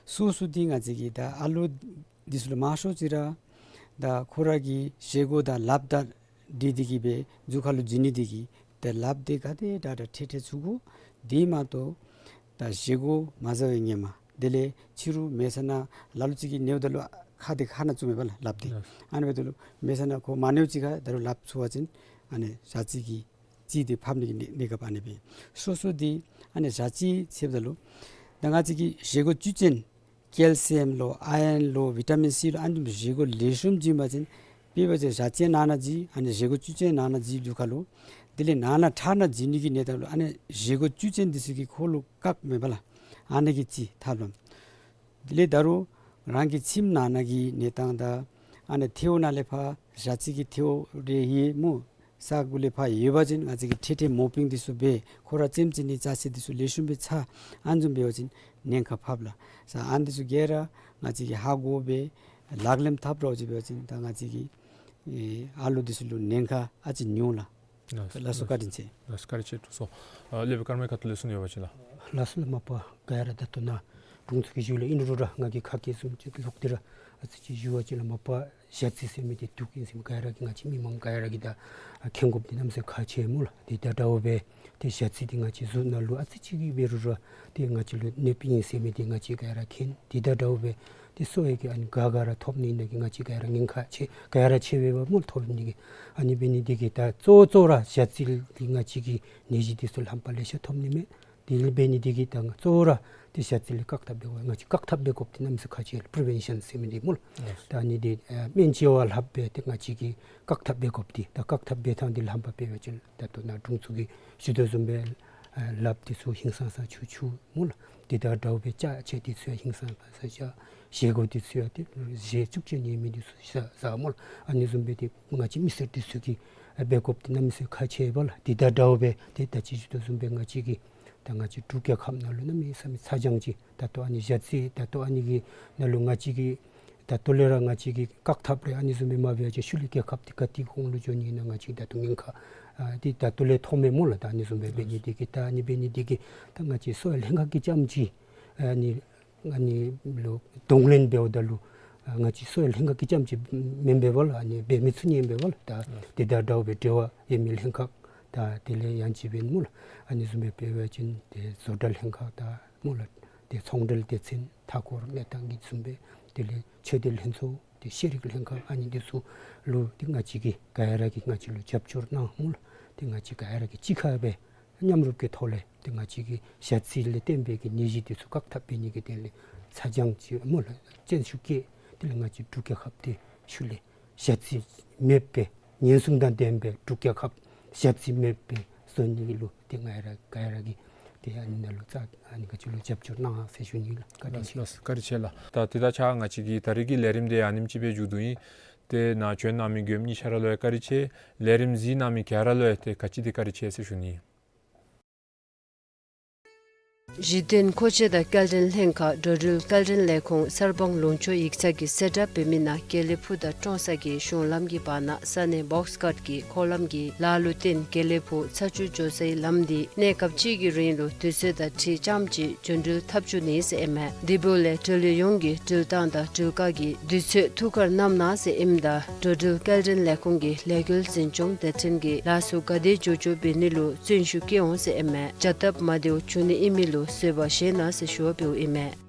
སོ་སོ་འདི་ང་བཅས་ཀྱིས་ད་ཨ་ལོ་འདི་ཚུ་ལུ་མང་ཤོས་ཅིག་ར་ད་ཁོ་ར་གི་བཞེས་སྒོ་དང་ལགཔ་དང་འདི་འདི་གིས་སྦེ་གཟུགས་ཁར་ལུ་འཛུལ་ནི་འདི་གིས་ཏེ་ལགཔ་འདི་ག་དེ་དྲག་དྲག་འཕྲལ་འཕྲལ་འཚུ་དགོ། དེ་མ་གཏོགས་ད་བཞེས་སྒོ་མ་བཟའ་བའི་ཧེ་མ་དེ་ལས་ཕྱི་རུ་མལ་ས་ནང་ལ་ལུ་ཅིག་གིས་ཉལཝ་ད་ལུ་ཁ་འདི་ཁ་ནང་བཙུགས་མས་པ་ལགས་ལགཔ་འདི། ཨ་ནི་འབདཝ་ད་ལུ་མལ་ས་ནང་ཁོ་མ་ཉལཝ་ཅིག་ཁར་ད་རུང་ལགཔ་འཚུ་བ་ཅིན་ཨ་ནི་ཞ་རྩི་གི་རྩི་འདི་ཕབ་ནི་གི་གནས་གནས་སྐབས་ཨ་ནི་སྦེ། སོ་སོ་འདི་ཨ་ནི་ཞ་རྩི་ཟེརཝ་ད་ལུ་ད་ང་བཅས་ཀྱི་བཞེས་སྒོ་བཅུད་ཅན་ཀེལ་སི་ཡམ་ལོ་ཨའི་རན་ལོ་བི་ཊ་མིན་སི་ལོ་ཨ་ནི་བཞེས་སྒོ་ལེགས་ཤོམ་བྱིན་པ་ཅིན་དཔེ་འབད་བ་ཅིན་ཞ་རྩི་ནང་ན་འཛུལ། ཨ་ནི་བཞེས་སྒོ་བཅུད་ཅན་ནང་ན་འཛུལ་དུས་ཁར་ལུ་དེ་ལས་ནང་ན་ཁྲག་ནང་འཛུལ་ནི་གི་གནས་སྟངས་ལུ་ཨ་ནི་བཞེས་སྒོ་བཅུད་ཅན་འདི་ཚུ་གིས་ཁོ་ལུ་བཀག་མས་པ་ལགས། ཨ་ནི་གི་རྩི་ཐབས་ལམ། དེ་ལས་ད་རུང་རང་གི་ཁྱིམ་ནང་ན་གི་གནས་སྟངས་དང་ཨ་ནི་ཐལཝ་ནང་ལས་ཕར་ཞ་རྩི་གི་ཐལཝ་རེ་ཡོད་སྨོ། ས་གོ་ལས་ཕར་ཡོད་པ་ཅིན་ང་བཅས་ཀྱིས་འཕྲལ་འཕྲལ་མོ་པིང་འདི་ཚུ་འབད་ཁོ་ར་ལྕེམ་རྐྱབ་ནི་ཅ་ཆས་འདི་ཚུ་ལེགས་ཤོམ་སྦེ་ཚ། ཨ་ནི་བཟུམ་འབད་བ་ཅིན་ཉེན་ཁ་ཕབ་ལགས། ས་ཨ་ནི་འདི་ཚུ་ག་ར་ང་བཅས་ཀྱིས་ཧ་གོ་སྦེ་ལག་ལེན་འཐབ་རོགས་ཅིག་འབད་བ་ཅིན་ད་ང་བཅས་ཀྱི་ཨེ་ཨ་ལོ་འདི་ཚུ་ལུ་ཉེན་ཁ་ཨ་ཙི་ཉུང་ལགས། ལགས་སོ། བཀའ་དྲིན་ཆེ། ལགས་སོ། བཀའ་དྲིན་ཆེ། ཐུགས་སོ། ཨ་སློབ་དཔོན་ཀརྨ་ཁ་ཐུག་ལས་གསུང་ཡོད་པ་ཅིན་ལགས། ལགས་སོ་ལགས། མ་པ་ག་ར་ད་ལྟོ་ནཱ་དྲུང་འཚོ་གིས་ཞུ་ལས་ཨིན་རུང་ར་ང་གིས་ཁ་སྐད་བཟུམ་ཅིག་ལོག་སྟེ་ར་ཨ་ཙི་ཅིག་ཞུ་བ་ཅིན་ལགས། མ་པ་ཞ་རྩི་ཟེར་མི་འདི་དུག་ཨིན་ཟེར་མི་ག་ར་གིས་ང་བཅས་མི་མང་ག་ར་གིས་ད་ཨ་མཁྱེན་དགོཔ་འདི་གནམ་མེད་ས་མེད་ཁག་ཆེ་སྨོ་ལགས། དེ་དང་འདྲཝ་སྦེ་ཏེ་ཞ་རྩི་འདི་ང་བཅས་གཟུགས་ནང་ལུ་ཨ་ཙི་ཅིག་གིས་འབད་རུང་ར་ཏེ་ང་བཅས་ལུ་གནོདཔ་ཨིན་ཟེར་མི་འདི་ང་བཅས་ག་ར་མཁྱེན། དེ་དང་འདྲཝ་སྦེ་ཏེ་གསོ་བའི་གི་ཨ་ནི་ག་ག་ར་ཐོབ་ནི་ནང་གི་ང་བཅས་ག་ར་ཉེན་ཁ་ཆེ་ག་ར་ཆེ་བས་པ་སྨོ་ཐོབ་ནི་གི། ཨ་ནི་འབད་ནི་འདི་གིས་ད་གཙོ་བོ་གཙོ་བོ་ར་ཞ་རྩི་འདི་ང་བཅས་ཀྱིས་ནད་གཞི་འདི་ཚུ་རྣམ་པ་ལེ་ཤ་ཐོབ་ནི་མས། དེ་ལས་འབད་ནི་འདི་གིས་ད་གཙོ་བོ་ར་ཏེ་ཞ་རྩི་ལས་བཀག་ཐབས་འབད་དགོ། ང་བཅས་བཀག་ཐབས་འབད་དགོཔ་འདི་གནམ་མེད་ས་མེད་ཁག་ཆེ་ལགས། པི་རི་ཝེན་ཤཱན་ཟེར་མི་འདི་སྨོ་ལགས། ད་ཨ་ནི་འདི་ཨ་སྨན་བཅོས་པ་ལྷགཔ་སྦེ་ཏེ་ང་བཅས་ཀྱིས་བཀག་ཐབས་འབད་དགོཔ་འདི་ད་བཀག་ཐབས་འབད་ཐངས་འདི་ལྷམ་པ་འབད་བ་ཅིན་ད་ལྟོ་ནཱ་དྲུང་འཚོ་གིས་ཞུ་དོ་བཟུམ་སྦེ་ཨ་ལགཔ་འདི་ཚུ་ཧིང་སངས་ས་ཆུ་ཆུ་སྨོ་ལགས། དེ་དང་འདྲཝ་སྦེ་ཅ་ཆས་འདི་ཚུ་ཡང་ཧིང་སངས་ས་ཆ། བཞེས་སྒོ་འདི་ཚུ་ཡང་ཏེ་བཞེས་བཅུག་ཅིག་ཉན་མི་འདི་ཚུ་ཟ་ཟ་སྨོ་ལགས། ཨ་ནི་བཟུམ་སྦེ་ཏེ་ང་བཅས་མི་སེར་འདི་ཚུ་གིས་ཨ་འབད་དགོཔ་འདི་གནམ་མེད་ས་མེད་ཁག་ཆེ་བས་ལགས། དེ་དང་འདྲཝ་སྦེ་ཏེ་ད་ཅི་ཞུ་དོ་བཟུམ་སྦེ་ང་བཅས་ཀྱི་ད་ང་བཅས་འབྲུག་རྒྱལ་ཁབ་ནང་ལུ་གནམ་མེད་ས་མེད་ཚ་གྱང་ཅིག་ད་ལྟོ་ཨ་ནི་ཞ་རྩི་ད་ལྟོ་ཨ་ནི་གི་ནང་ལུ་ང་བཅས་ཀྱིས་ད་ལྟོ་ལས་ར་ང་བཅས་ཀྱིས་བཀག་ཐབས་རེ་ཨ་ནི་བཟུམ་སྦེ་མ་འབད་བ་ཅིན་ཤུལ་ལས་རྒྱལ་ཁབ་འདི་ག་ཏེ་གོང་ལུ་འགྱོ་ནི་ཨིན་ན་ང་བཅས་ད་ལྟོ་ཉེན་ཁ་ཨ་འདི་ད་ལྟོ་ལས་མཐོངམ་མས་སྨོ་ལགས། ད་ཨ་ནི་བཟུམ་སྦེ་འབད་ནི་འདི་གིས་ད་ཨ་ནི་འབད་ནི་འདི་གིས་ད་ང་བཅས་གསོ་བའི་ལྷན་ཁག་གིས་རྐྱངམ་ཅིག་ཨ་ནི་ཨ་ནི་ལུ་གདོང་ལེན་འབདཝ་ད་ལུ་ཨ་ང་བཅས་གསོ་བའི་ལྷན་ཁག་གིས་རྐྱངམ་ཅིག་མེན་པས་པ་ལགས། ཨ་ནི་འབད་མི་ཚུགས་ནི་ཨིན་པས་པ་ལགས། ད་དེ་དང་འདྲཝ་སྦེ་འབྲེལ་བ་ཡོད་མི་ལྷན་ཁག་ད་དེ་ལས་ཡང་ཅིན་འབདན་སྨོ་ལགས། ཨ་ནི་བཟུམ་སྦེ་འབད་བ་ཅིན་ཏེ་བཟོ་གྲྭ་ལྷན་ཁག་ད་སྨོ་ལགས། ཏེ་ཚོང་འབྲེལ་སྡེ་ཚན་མཐའ་འཁོར་གནས་སྟངས་ཀྱི་བཟུམ་སྦེ་དེ་ལས་ཆོས་སྡེ་ལྷན་ཚོགས་ཏེ་ཤེས་རིག་ལྷན་ཁག་ཨ་ནི་འདི་ཚུ་ལུ་ཏེ་ང་བཅས་ཀྱིས་ག་ར་གིས་ང་བཅས་ལུ་རྒྱབ་སྐྱོར་གནང་སྨོ་ལགས། ཏེ་ང་བཅས་ག་ར་གིས་གཅིག་ཁར་སྦེ་མཉམ་རུབ་ཀྱི་ཐོག་ལས་ཏེ་ང་བཅས་ཀྱི་ཞ་རྩི་ལས་བརྟེན་པའི་གི་ནད་གཞི་འདི་ཚུ་བཀག་ཐབས་འབད་ནི་གི་དོན་ལས་ཚ་གྱང་ཅིག་སྨོ་ལགས་སེམས་ཤུགས་བསྐྱེད། དེ་ལས་ང་བཅས་འབྲུག་རྒྱལ་ཁབ་འདི་ཤུལ་ལས་ཞ་རྩི་མེདཔ་སྦེ་ཉེན་སྲུང་དང་ལྡན་པའི་འབྲུག་རྒྱལ་ཁབ་ཞ་རྩི་མེདཔ་སྦེ་བཟོ་ནི་ལུ་ཏེ་ང་ར་ག་ར་གིས་ཏེ་ཨ་ནི་ནང་ལུ་རྩ་ཨ་ནི་ག་ཅི་ལུ་རྒྱབ་སྐྱོར་གནང་ཟེར་ཞུ་ནི་ལགས། བཀའ་དྲིན་ཆེ། ལགས་སོ། བཀའ་དྲིན་ཆེ་ལགས། ད་དེ་དང་གཅིག་ཁར་ང་བཅས་ཀྱི་ད་རིས་ཀྱི་ལས་རིམ་འདི་ཨ་ནེམ་ཅིག་སྦེ་མཇུག་བསྡུ་ཡི། ཏེ་ནཱ་བྱོན་གནང་མི་མགྱོནམ་གཉིས་ཆ་ར་ལུ་ཡང་བཀའ་དྲིན་ཆེ། ལས་རིམ་གཟིགས་གནང་མི་ག་ར་ལུ་ཡང་ཏེ་ག་ཅི་དེ་བཀའ་དྲིན་ཆེ་ཟེར་ཞུ་ནི། གཞི་རྟེན་མཁོ་ཆས་དང་སྐྱེལ་འདྲེན་ལྷན་ཁག་འགྲོ་འགྲུལ་སྐྱེལ་འདྲེན་ལས་ཁུངས་གསར་སྤང་ལུང་ཕྱོགས་ཡིག་ཚང་གིས་གསལ་བསྒྲགས་འབད་མི་ནང་དགེ་ལེགས་ཕུག་དང་ཀྲོང་གསར་གྱི་གཞུང་ལམ་གྱི་བར་ན་ས་གནས་བོགས་ཀཊ་ཀྱི་འཁོར་ལམ་གྱི་ལཱ་ལུ་བརྟེན་དགེ་ལེགས་ཕུག་ཚ་ཆུ་འགྱོ་སའི་ལམ་འདི་གནས་སྐབས་ཅིག་གི་རིང་ལུ་དུས་ཚོད་དང་འཁྲིལ་རྐྱངམ་ཅིག་འགྲོ་འགྲུལ་འཐབ་བཅུག་ནི་ཟེར་ཨིན་མས། དེ་འབདཝ་ལས་འགྲོ་ལུགས་ཡོངས་ཀྱིས་འགྲུལ་བཏང་དང་འགྲུལ་བཀག་གི་དུས་ཚོད་ཐུགས་ཁར་བསྣམ་གནང་ཟེར་ཨིནམ་ད་འགྲོ་འགྲུལ་སྐྱེལ་འདྲེན་ལས་ཁུངས་ཀྱི་ལས་འགུལ་འཛིན་སྐྱོང་སྡེ་ཚན་གྱིས་ལཱ་ཚུ་ག་དེ་མགྱོགས་མགྱོགས་འབད་ནི་ལུ་བརྩོན་ཤུགས་བསྐྱེད་འོང་ཟེར་ཨིན་མས། བྱ་སྟབས་མ་བདེཝ་བྱུང་ནི་ཨིན་མི་ལུ་བཟོད་པ་བཞེས་གནང་ཟེར་ཞུ་བ་འབདཝ་ཨིན་མས།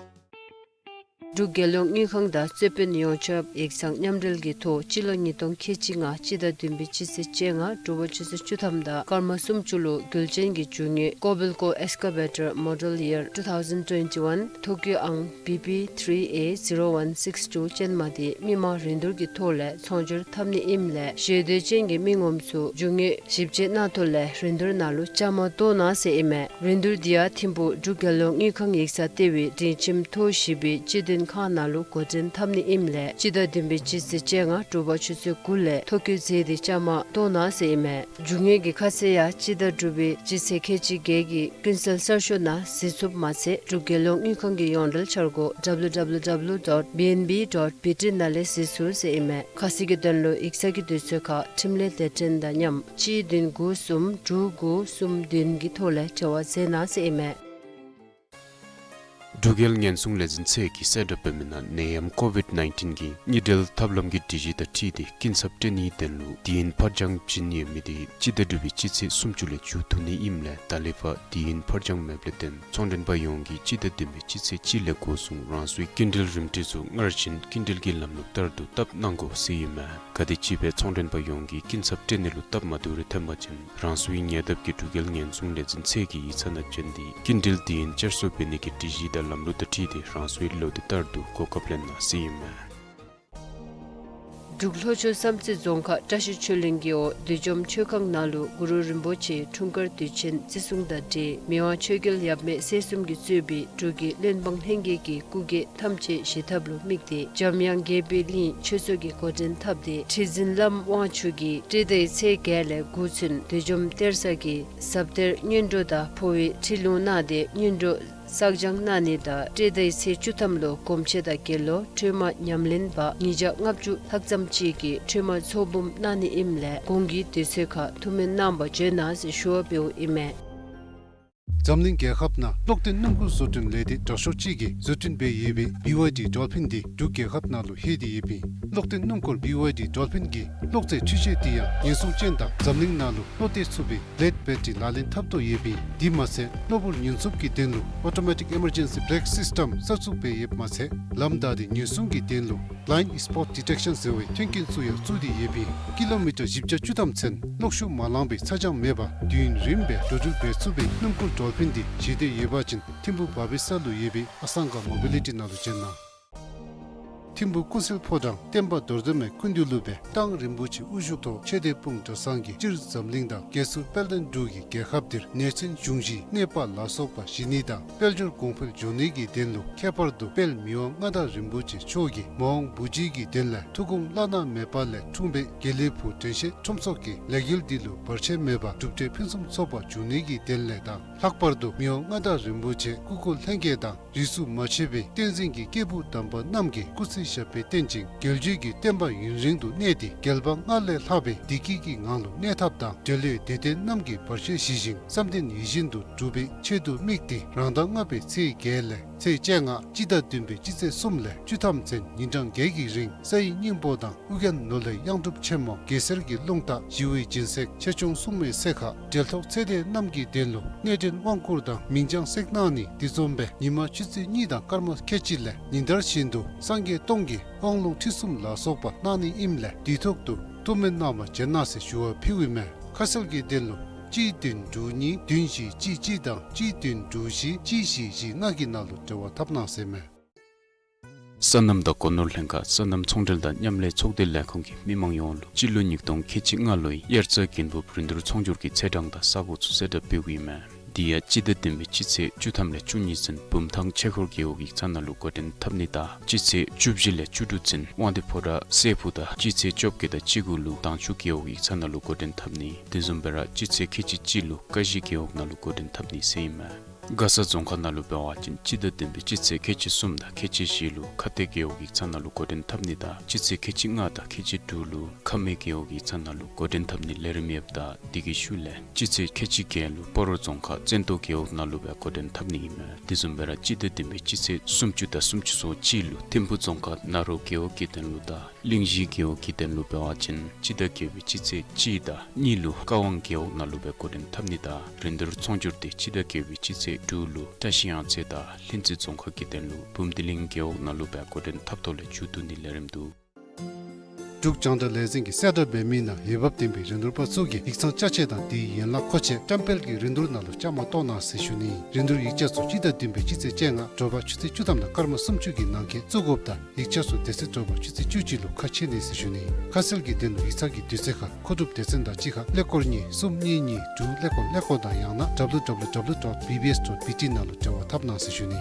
འབྲུག་རྒྱལ་ཡོངས་དངུལ་ཁང་དང་རྩོད་དཔོན་ཡོངས་ཁྱབ་ཡིག་ཚང་མཉམ་འབྲེལ་གྱི་ཐོག་སྤྱི་ལོ་ཉིས་སྟོང་ཁལ་གཅིག་ལྔ་སྤྱི་ཟླ་བདུན་པའི་སྤྱི་ཚེས་བཅོ་ལྔ་དྲོ་པ་ཆུ་ཚོད་བཅུ་ཐམ་དང་སྐར་མ་སུམ་ཅུ་ལུ་རྒྱུན་ལྗན་གྱི་རྒྱུ་དངོས་Kobelco Excavator Model Year two thousand twenty-one ཐོ་བཀོད་ཨང་བི་བི་three A zero one six two ཅན་མ་འདི་མི་མང་རིན་བསྡུར་གྱི་ཐོག་ལས་ཚོང་སྒྱུར་འཐབ་ནི་ཨིནམ་ལས་ཞེ་འདོད་ཅན་གྱི་མི་ངོམ་ཚུ་རྒྱུ་དངོས་ཞིབ་དཔྱད་གནང་ཐོག་ལས་རིན་བསྡུར་ནང་ལུ་བཅའ་མར་གཏོགས་གནང་ཟེར་ཨིན་མས། རིན་བསྡུར་འདི་ཡང་ཐིམ་ཕུག་འབྲུག་རྒྱལ་ཡོངས་དངུལ་ཁང་ཡིག་ཚང་ལྟེ་བའི་སྒྲིང་ཁྱིམ་ཐོག་བཞི་པའི་སྤྱི་མདུན་ ཁང་ནང་ལུ་འགོ་འདྲེན་འཐབ་ནི་ཨིནམ་ལས་སྤྱི་ཟླ་བདུན་པའི་སྤྱི་ཚེས་བཅོ་ལྔ་དྲོ་པ་ཆུ་ཚོད་དགུ་ལས་ཐོ་བཀོད་མཛད་དེ་བཅའ་མར་གཏོགས་གནང་ཟེར་ཨིན་མས། རྒྱུ་དངོས་ཀྱི་ཁ་གསལ་ཡང་སྤྱི་ཟླ་དྲུག་པའི་སྤྱི་ཚེས་ཁལ་གཅིག་བརྒྱད་ཀྱི་ཀུན་གསལ་གསར་ཤོག་ནང་གཟིགས་ཚུགསཔ་མ་ཚད་འབྲུག་རྒྱལ་ཡོངས་དངུལ་ཁང་གི་ཡོངས་འབྲེལ་འཆར་སྒོ་W W W dot B N B dot B T ནང་ལས་གཟིགས་ཚུགས་ཟེར་ཨིན་མས། ཁ་གསལ་གྱི་དོན་ལུ་ཡིག་ཚང་གི་དུས་ཚོད་ཁར་འཕྲིན་ལས་སྡེ་ཚན་དང་མཉམ་གཅིག་བདུན་དགུ་གསུམ་དྲུག་དགུ་གསུམ་བདུན་གྱི་ཐོག་ལས་འབྲེལ་བ་མཛད་གནང་ཟེར་ཨིན་མས། འབྲུག་རྒྱལ་ཉེན་སྲུང་ལས་འཛིན་ཚད་ཀྱིས་གསལ་བསྒྲགས་འབད་མི་ནང་ནད་ཡམས་ཀོ་བིཌ་ནའིན་ཊིན་གྱི་གཉིས་འབྲེལ་ཐབས་ལམ་གྱི་སྒྲིག་གཞི་དང་འཁྲིལ་ཏེ་སྐྱིན་ཚབ་སྤྲོད་ནིའི་དོན་ལུ་དུས་ཡུན་ཕར་འགྱངས་བྱིན་ཡོད་མི་དེ་སྤྱི་ཟླ་དྲུག་པའི་སྤྱི་ཚེས་སུམ་ཅུ་ལས་མཇུག་བསྡུ་ནི་ཨིནམ་ལས་ད་ལས་ཕར་དུས་ཡུན་ཕར་འགྱངས་མེདཔ་ལས་བརྟེན་ཚོང་མགྲོན་པ་ཡོངས་ཀྱིས་སྤྱི་ཟླ་བདུན་པའི་སྤྱི་ཚེས་གཅིག་ལས་འགོ་བཟུང་རང་སོའི་སྐྱིན་འགྲུལ་རིན་བྲིས་ཚུ་སྔར་བཞིན་སྐྱིན་འགྲུལ་གྱི་ལམ་ལུགས་ལྟར་དུ་བཏབ་གནང་དགོ་ཟེར་ཨིན་མས། ག་དེམ་ཅིག་སྦེ་ཚོང་མགྲོན་པ་ཡོངས་ཀྱིས་སྐྱིན་ཚབ་སྤྲོད་ནི་ལུ་སྟབས་མ་བདེཝ་རེ་ཐོན་པ་ཅིན་རང་སོའི་ཉེ་འདབས་ཀྱི་འབྲུག་རྒྱལ་ཉེན་སྲུང་ལས་འཛིན་ཚད་ཀྱི་ཡིག་ཚང་ནང་བྱོན་ཏེ་སྐྱིན་འགྲུལ་དུས་ཡུན་བསྐྱར་གསོ་འབད་ནི་གི་སྒྲིག་གཞི་དང་ལམ་ལུགས་དང་འཁྲིལ་ཏེ་རང་སོའི་ལོ་དུས་ལྟར་དུ་གོ་སྐབས་ལེན་གནང་ཟེར་ཨིན་མས། འབྲུག་ལྷོ་ཕྱོགས་བསམ་རྩེ་རྫོང་ཁག་བཀྲ་ཤིས་ཆོས་གླིང་གི་འོག་བདུད་འཇོམས་མཆོད་ཁང་ནང་ལུ་གུ་རུ་རིན་པོ་ཆེའི་འཁྲུངས་སྐར་དུས་ཆེན་བརྩི་སྲུང་དང་འབྲེལ་མི་དབང་ཆོས་རྒྱལ་ཡབ་མེས་སྲས་གསུམ་གྱིས་གཙོས་པའི་འབྲུག་གི་བློན་འབངས་ལྷན་རྒྱས་ཀྱི་སྐུ་སྒེར་ཐམས་ཅད་བཞེས་ཐབས་ལུ་དམིགས་ཏེ་འཇམ་དབྱངས་དགྱེས་པའི་གླིང་ཆོས་ཚོགས་ཀྱིས་འགོ་འདྲེན་འཐབ་སྟེ་ཁྲི་འཛིན་བླམ་དབང་ཕྱུག་གིས་སྤྲེལ་ཟླའི་ཚེས་བརྒྱད་ལས་དགུ་ཚུན་བདུད་འཇོམས་གཏེར་གསར་གྱི་ཟབ་གཏེར་སྔོན་འགྲོ་དང་འཕོ་བའི་ཁྲིད་ལུང་གནང་སྟེ་སྔོན་འགྲོ་བསགས་སྦྱང་གནང་ནི་དང་སྤྲེལ་ཟླའི་ཚེས་བཅུ་ཐམ་ལུ་སྒོམ་ཆེན་དང་དགེ་སློང་ཁྲོས་མ་ཉམས་ལེན་པ་ཉིས་བརྒྱ་ལྔ་བཅུ་ལྷག་ཙམ་ཅིག་གིས་ཁྲོས་མ་ཚོགས་འབུམ་གནང་ནི་ཨིནམ་ལས་གོང་གི་དུས་ཚོད་ཁར་ཐུགས་སྨོན་གནང་བར་བྱོན་གནང་ཟེར་ཞུ་བ་འབདཝ་ཨིན་མས། འཛམ་གླིང་རྒྱལ་ཁབ་ནང་གློག་ལྡན་སྣུམ་འཁོར་བཟོ་སྐྲུན་ལས་སྡེ་དྲག་ཤོས་ཅིག་གིས་བཟོ་སྐྲུན་འབད་ཡོད་པའི་བི་ཝའི་ཌི་ཌོལ་ཕིན་འདི་འབྲུག་རྒྱལ་ཁབ་ནང་ལུ་ལྷོད་དེ་ཡོདཔ་ཨིན། གློག་ལྡན་སྣུམ་འཁོར་བི་ཝའི་ཌི་ཌོལ་ཕིན་གྱིས་གློག་རྫས་འཕྲུལ་ཆས་འདི་ཡང་ཉེན་སྲུང་ཅན་དང་འཛམ་གླིང་ནང་ལུ་བློ་གཏད་ཚུགས་པའི་བི་ལེཌ་བེ་ཊི་རི་ལག་ལེན་འཐབ་དོ་ཡོདཔ་ཨིན། དེ་མ་ཚད་གློ་བུར་ཉེན་སྲུང་གི་དོན་ལུ་ཨོ་ཊོ་མེ་ཊིག་ཨི་མར་ཇེན་སི་བི་རེག་སིསི་ཊམ་གསར་བཙུགས་འབད་ཡོདཔ་མ་ཚད་ལམ་བདའ་སྟེ་ཉེན་སྲུང་གི་དོན་ལུ་བི་ལའིནཌ་སི་པོཊ་ཌི་ཊེག་ཤཱན་ཟེར་བའི་མཐུན་རྐྱེན་ཚུ་ཡང་བཙུགས་ཏེ་ཡོདཔ་ཨིན། ཀི་ལོ་མི་ཊར་བཞི་བརྒྱ་བཅུ་ཐམ་ཚུན་གློག་ཤུགས་མ་ལང་པའི་ཚ་གྱང་མེད་པར་དུས་ཡུན་རིངམོ་སྦེ་འགྲོ་འགྲུལ་འབད་ཚུགས་པའི་སྣུམ་འཁོར་ཌོལ་ཕིན་འདི་བཞེས་འདོད་ཡོད་པ་ཅིན་ཐིམ་ཕུ་བ་བི་ས་ལུ་ཡོད་པའི་ཨ་སང་ག་མོ་བི་ལི་ཊི་ནང་ལུ་བྱོན་གནང་། ཐིམ་ཕུ་ཀུན་གསལ་ཕོ་བྲང་བསྟན་པ་རྡོར་གདན་མའི་སྐུ་མདུན་ལུ་སྦེ་ཏང་རིན་པོ་ཆེ་དབུ་བཞུགས་ཐོག་ཆོས་སྡེ་དཔུང་གྲྭ་ཚང་གིས་སྤྱིར་འཛམ་གླིང་དང་རྒྱལ་སྲུང་དཔལ་ལྡན་འབྲུག་གི་རྒྱལ་ཁབ་འདིར་ནད་མཚོན་འབྱུང་བཞིའི་གནོད་པ་ལ་སོགས་པ་ཞི་ནི་དང་དཔལ་འབྱོར་གོང་འཕེལ་འགྱོ་ནི་གི་དོན་ལུ་ཁྱད་པར་དུ་དཔལ་མི་དབང་མངའ་བདག་རིན་པོ་ཆེ་མཆོག་གིས་མ་འོངས་བུ་བརྒྱུད་ཀྱི་དོན་ལས་ཐུགས་དགོངས་བླ་ན་མེད་པ་ལས་འཁྲུངས་པའི་དགེ་ལེགས་ཕུག་དྲན་ཤེས་ཁྲོམ་ཚོགས་ཀྱི་ལས་འགུལ་འདི་ལུ་བར་ཆད་མེད་པར་གྲུབ་འབྲས་ཕུན་སུམ་ཚོགས་པ་འབྱུང་ནི་གི་དོན་ལས་དང་ལྷག་པར་དུ་མི་དབང་མངའ་བདག་རིན་པོ་ཆེ་སྐུ་འཁོར་ལྷན་རྒྱས་དང་རིས་སུ་མ་ཆད་པའི་བསྟན་འཛིན་གྱི་སྐྱེས་བུ་དམ་པ་རྣམས་ཀྱི་སྐུ་ཚེ་ཞབས་པད་བརྟན་ཅིང་རྒྱལ་བརྒྱུད་ཀྱི་བསྟན་པ་ཡུན་རིང་དུ་གནས་ཏེ་རྒྱལ་བ་སྔར་ལས་ལྷག་པའི་བདེ་སྐྱིད་ཀྱི་ངང་ལུ་གནས་ཐབས་དང་འབྲེལ་ཡོད་སྡེ་ཚན་རྣམས་ཀྱིས་བར་ཆད་ཞི་ཞིང་བསམ་དོན་ཡིད་བཞིན་དུ་འགྲུབ་པའི་ཆེད་དུ་དམིགས་ཏེ་རང་ཟླ་ལྔ་པའི་ཚེས་བརྒྱད་ལས་ཚེས་བཅོ་ལྔ་སྤྱི་ཟླ་བདུན་པའི་སྤྱི་ཚེས་གསུམ་ལས་བཅུ་ཐམ་ཚུན་ཉིན་གྲངས་བརྒྱད་ཀྱི་རིང་ས་ཡི་སྙིང་པོ་དང་ཨོ་རྒྱན་ནོར་ལྷའི་གཡང་སྒྲུབ་ཆེན་མོ་གེ་སར་གྱི་རླུང་རྟ་ཞི་བའི་སྦྱིན་སྲེག་ཆེ་ཆུང་སྲུང་མའི་སྲེག་ཁ་འབྲེལ་ཐོགས་ཚེ་འདས་རྣམས་ཀྱི་དོན་ལུ་གནས་འདྲེན་དབང་བསྐུར་དང་མིང་བྱང་སྲེག་གནང་ནི་འདི་བཟུམ་སྦེ་ཉིན་མ་ཆུ་ཚོད་གཉིས་དང་སྐར་མ་ཁལ་གཅིག་ལས་ཉིན་ལྟར་བཞིན་དུ་སངས་རྒྱས་སྟོང་གི་དབང་ལུང་ཁྲིད་གསུམ་ལ་སོགས་པ་གནང་ནི་ཨིནམ་ལས་དུས་ཐོག་ཏུ་ཐུགས་སྨོན་གནང་བར་བྱོན་གནང་ཟེར་ཞུ་བ་ཕུལཝ་ཨིན་མས། ཁ་གསལ་གྱི་དོན་ལུ་གཅིག་བདུན་དྲུག་གཉིས་བདུན་བཞི་གཅིག་གཅིག་དང་གཅིག་བདུན་དྲུག་བཞི་གཅིག་བཞི་བཞི་ལྔ་གི་ནང་ལུ་འབྲེལ་བ་འཐབ་གནང་ཟེར་ཨིན་མས། སོ་ནམ་དང་སྒོ་ནོར་ལྷན་ཁག་སོ་ནམ་ཚོང་འབྲེལ་དང་མཉམ་ལས་ཚོགས་སྡེ་ལས་ཁུངས་ཀྱིས་མི་མང་ཡོངས་ལུ་སྤྱི་ལོ་ཉིས་སྟོང་ཁལ་གཅིག་ལྔ་ལོའི་དབྱར་རྩྭ་དགུན་འབུབ་རིན་བསྡུར་ཚོང་སྒྱུར་གྱི་ཚེས་གྲངས་དང་ས་སྒོ་ཚུ་གསལ་བསྒྲགས་འབདཝ་ཨིན་མས། དེ་ཡང་སྤྱི་ཟླ་བདུན་པའི་སྤྱི་ཚེས་བཅུ་ཐམ་ལས་བཅུ་གཉིས་ཚུན་བུམ་ཐང་ཆོས་འཁོར་རྒེད་འོག་ཡིག་ཚང་ནང་ལུ་འགོ་འདྲེན་འཐབ་ནི་དང་སྤྱི་ཚེས་བཅུ་བཞི་ལས་བཅུ་དྲུག་ཚུན་དབང་འདུས་ཕོ་བྲང་སྲས་ཕུག་དང་སྤྱི་ཚེས་བཅོ་བརྒྱད་དང་བཅུ་དགུ་ལུ་དྭངས་ཆུ་རྒེད་འོག་ཡིག་ཚང་ནང་ལུ་འགོ་འདྲེན་འཐབ་ནི་དེ་བཟུམ་སྦེ་ར་སྤྱི་ཚེས་ཁལ་གཅིག་གཅིག་ལུ་ཀ་གཞི་རྒེད་འོག་ནང་ལུ་འགོ་འདྲེན་འཐབ་ནི་ཟེར་ཨིན་མས། མགར་ས་རྫོང་ཁག་ནང་ལུ་འབད་བ་ཅིན་སྤྱི་ཟླ་བདུན་པའི་སྤྱི་ཚེས་ཁལ་གཅིག་གསུམ་དང་ཁལ་གཅིག་བཞི་ལུ་ཁ་གཏད་རྒེད་འོག་ཡིག་ཚང་ནང་ལུ་འགོ་འདྲེན་འཐབ་ནི་དང་སྤྱི་ཚེས་ཁལ་གཅིག་ལྔ་དང་ཁལ་གཅིག་དྲུག་ལུ་ཁ་སྨད་རྒེད་འོག་ཡིག་ཚང་ནང་ལུ་འགོ་འདྲེན་འཐབ་ནི་ལས་རིམ་ཡོདཔ་ད་དེ་གི་ཤུལ་ལས་སྤྱི་ཚེས་ཁལ་གཅིག་བརྒྱད་ལུ་སྤ་རོ་རྫོང་ཁག་བཙན་ཏོ་རྒེད་འོག་ནང་ལུ་སྦེ་འགོ་འདྲེན་འཐབ་ནི་ཨིན་མས། དེ་བཟུམ་སྦེ་ར་སྤྱི་ཟླ་བདུན་པའི་སྤྱི་ཚེས་སུམ་ཅུ་དང་སུམ་ཅུ་སོ་གཅིག་ལུ་ཐིམ་ཕུ་རྫོང་ཁག་ན་རོ་རྒེད་འོག་གི་དོན་ལུ་དང་གླིང་བཞི་རྒེད་འོག་གི་དོན་ལུ་འབད་བ་ཅིན་སྤྱི་ཟླ་བརྒྱད་པའི་སྤྱི་ཚེས་གཅིག་དང་གཉིས་ལུ་ཀ་ཝང་རྒེད་འོག་ནང་ལུ་སྦེ་འགོ་འདྲེན་འཐབ་ནི་དང་རིན་བསྡུར་ཚོང་སྒྱུར་དེ་སྤྱི་ཟླ་བརྒྱད་པའི་སྤྱི་ཚེས་དྲུག་ལུ་བཀྲ་ཤིས་གཡང་རྩེ་དང་ལྷུན་རྩེ་རྫོང་ཁག་གི་དོན་ལུ་བུམ་སྡེ་གླིང་རྒེད་འོག་ནང་ལུ་སྦེ་འགོ་འདྲེན་འཐབ་ཐོག་ལས་མཇུག་བསྡུ་ནི་ལས་རིམ་འདུག། འབྲུག་རྒྱང་བསྒྲགས་ལས་འཛིན་གྱིས་གསལ་བསྒྲགས་འབད་མི་ནང་འོས་འབབ་ལྡན་པའི་རིན་བསྡུར་པ་ཚུ་གིས་ཡིག་ཚང་ཅ་ཆས་དང་དེའི་ཡན་ལག་མཁོ་ཆས་བཀྲམ་སྤེལ་གྱི་རིན་བསྡུར་ནང་ལུ་བཅའ་མར་གཏོགས་གནང་ཟེར་ཞུ་ནི། རིན་བསྡུར་ཡིག་ཆ་ཚུ་སྤྱི་ཟླ་བདུན་པའི་སྤྱི་ཚེས་བཅོ་ལྔ་དྲོ་པ་ཆུ་ཚོད་བཅུ་ཐམ་དང་སྐར་མ་སུམ་ཅུ་གི་ནང་འཁོད་བཙུགས་དགོཔ་དང་ཡིག་ཆ་ཚུ་དེ་ཚེ་དྲོ་པ་ཆུ་ཚོད་བཅུ་གཅིག་ལུ་ཁ་ཕྱེ་ནི་ཟེར་ཞུ་ནི། ཁ་གསལ་གྱི་དོན་ལུ་ཡིག་ཚང་གི་དུས་ཚོད་ཁར་མཁོ་སྒྲུབ་སྡེ་ཚན་དང་གཅིག་ཁར་ཀླད་ཀོར་གཉིས་གསུམ་གཉིས་གཉིས་དྲུག་ཀླད་ཀོར་ཀླད་ཀོར་དང་ཡང་ན་W W W dot B B S dot B T ནང་ལུ་འབྲེལ་བ་འཐབ་གནང་ཟེར་ཞུ་ནི།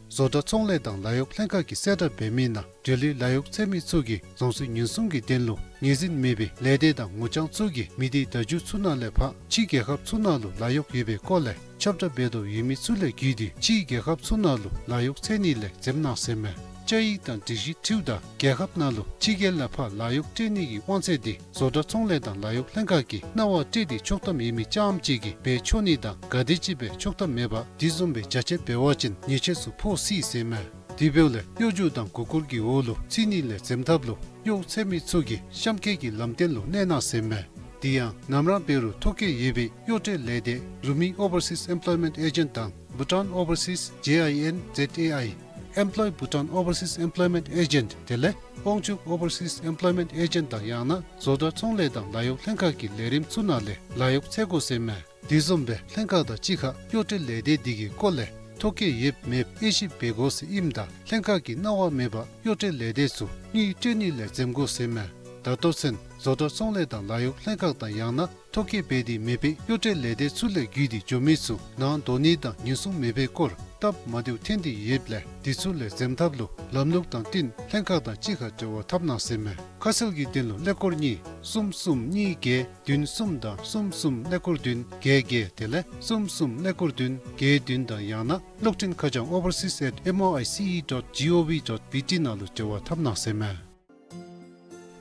བཟོ་གྲྭ་ཚོང་ལས་དང་ལཱ་གཡོག་ལྷན་ཁག་གིས་གསལ་བསྒྲགས་འབད་མི་ནང་འབྲེལ་ཡོད་ལཱ་གཡོག་འཚོལ་མི་ཚུ་གིས་རྫོང་སྲིད་ཉེན་སྲུང་གི་དོན་ལུ་ངོས་འཛིན་མེད་པའི་ལས་སྡེ་དང་ངོ་རྐྱང་ཚུ་གིས་མི་སྡེ་བརྡ་བརྒྱུད་ཚུ་ནང་ལས་ཕར་ཕྱི་རྒྱལ་ཁབ་ཚུ་ནང་ལུ་ལཱ་གཡོག་ཡོད་པའི་སྐོར་ལས་ཁྱབ་བསྒྲགས་འབད་དོ་ཡོད་མི་ཚུ་ལས་བརྒྱུད་དེ་ཕྱི་རྒྱལ་ཁབ་ཚུ་ནང་ལུ་ལཱ་གཡོག་འཚོལ་ནི་ལས་འཛེམ་གནང་ཟེར་མས། བཅའ་ཡིག་དང་སྒྲིག་གཞི་འཁྲིལཝ་ད་རྒྱལ་ཁབ་ནང་ལུ་ཕྱི་རྒྱལ་ལས་ཕར་ལཱ་གཡོག་སྤྲོད་ནི་གི་དབང་ཚད་དེ་བཟོ་གྲྭ་ཚོང་ལས་དང་ལཱ་གཡོག་ལྷན་ཁག་གིས་གནང་བ་སྤྲོད་དེ་ཆོག་ཐམ་ཡོད་མི་རྐྱངམ་ཅིག་གིས་འབད་ཆོག་ནི་དང་ག་དེམ་ཅིག་སྦེ་ཆོག་ཐམ་མེད་པར་དེ་བཟུམ་སྦེ་བྱ་སྤྱོད་འབད་བ་ཅིན་ཉེས་ཆད་ཚུ་ཕོག་སྲིད་ཟེར་མས། དེ་འབདཝ་ལས་གཡོ་སྒྱུ་དང་མགུ་སྐོར་གྱི་འོག་ལུ་ཚུད་ནི་ལས་འཛེམ་ཐབས་ལུ་གཡོག་འཚོལ་མི་ཚུ་གིས་གཤམ་འཁོད་ཀྱི་ལམ་སྟོན་ལུ་གནས་གནང་ཟེར་མས། དེ་ཡང་ནམ་ར་འབད་རུང་ཐོ་བཀོད་ཡོད་པའི་གཡོག་སྤྲོད་ལས་སྡེ་རུ་མི་Overseas Employment Agent དང་Bhutan Overseas J I N Z A I, Employ Bhutan Overseas Employment Agent དེ་ལས་དབང་ཕྱུག་Overseas Employment Agent དང་ཡང་ན་བཟོ་གྲྭ་ཚོང་ལས་དང་ལཱ་གཡོག་ལྷན་ཁག་གི་ལས་རིམ་ཚུ་ནང་ལས་ལཱ་གཡོག་འཚོལ་དགོ་ཟེར་མས། དེ་བཟུམ་སྦེ་ལྷན་ཁག་དང་གཅིག་ཁར་གཡོག་སྤྲོད་ལས་སྡེ་དེ་གི་སྐོར་ལས་ཐོ་བཀོད་ཡོདཔ་མེདཔ་དབྱེ་ཞིབ་འབད་དགོ་ཟེར་ཨིནམ་ད་ལྷན་ཁག་གིས་གནང་བ་མེད་པར་གཡོག་སྤྲོད་ལས་སྡེ་ཚུ་དངུལ་སྤྲོད་ནི་ལས་འཛེམ་དགོ་ཟེར་མས། ད་ལྟོ་ཚུན་བཟོ་གྲྭ་ཚོང་ལས་དང་ལཱ་གཡོག་ལྷན་ཁག་དང་ཡང་ན་ཐོ་བཀོད་འབད་དེ་མེད་པའི་གཡོག་སྤྲོད་ལས་སྡེ་ཚུ་ལས་བརྒྱུད་དེ་འགྱོ་མི་ཚུ་ནང་འདོགས་ནི་དང་ཉེན་སྲུང་མེད་པའི་སྐོར་སྟབས་མ་བདེཝ་ཐོན་ཏེ་ཡོདཔ་ལས་དེ་ཚུ་ལས་འཛེམ་ཐབས་ལུ་ལམ་ལུགས་དང་བསྟུན་ལྷན་ཁག་དང་གཅིག་ཁར་འབྲེལ་བ་འཐབ་གནང་ཟེར་མས། ཁ་གསལ་གྱི་དོན་ལུ་ཀླད་ཀོར་གཉིས་གསུམ་གསུམ་གཉིས་བརྒྱད་བདུན་གསུམ་དང་གསུམ་གསུམ་ཀླད་ཀོར་བདུན་བརྒྱད་བརྒྱད་དེ་ལས་གསུམ་གསུམ་ཀླད་ཀོར་བདུན་བརྒྱད་བདུན་དང་ཡང་ན་གློག་འཕྲིན་ཁ་བྱང་overseas at M O I C E dot G O V dot B T ནང་ལུ་འབྲེལ་བ་འཐབ་གནང་ཟེར་མས།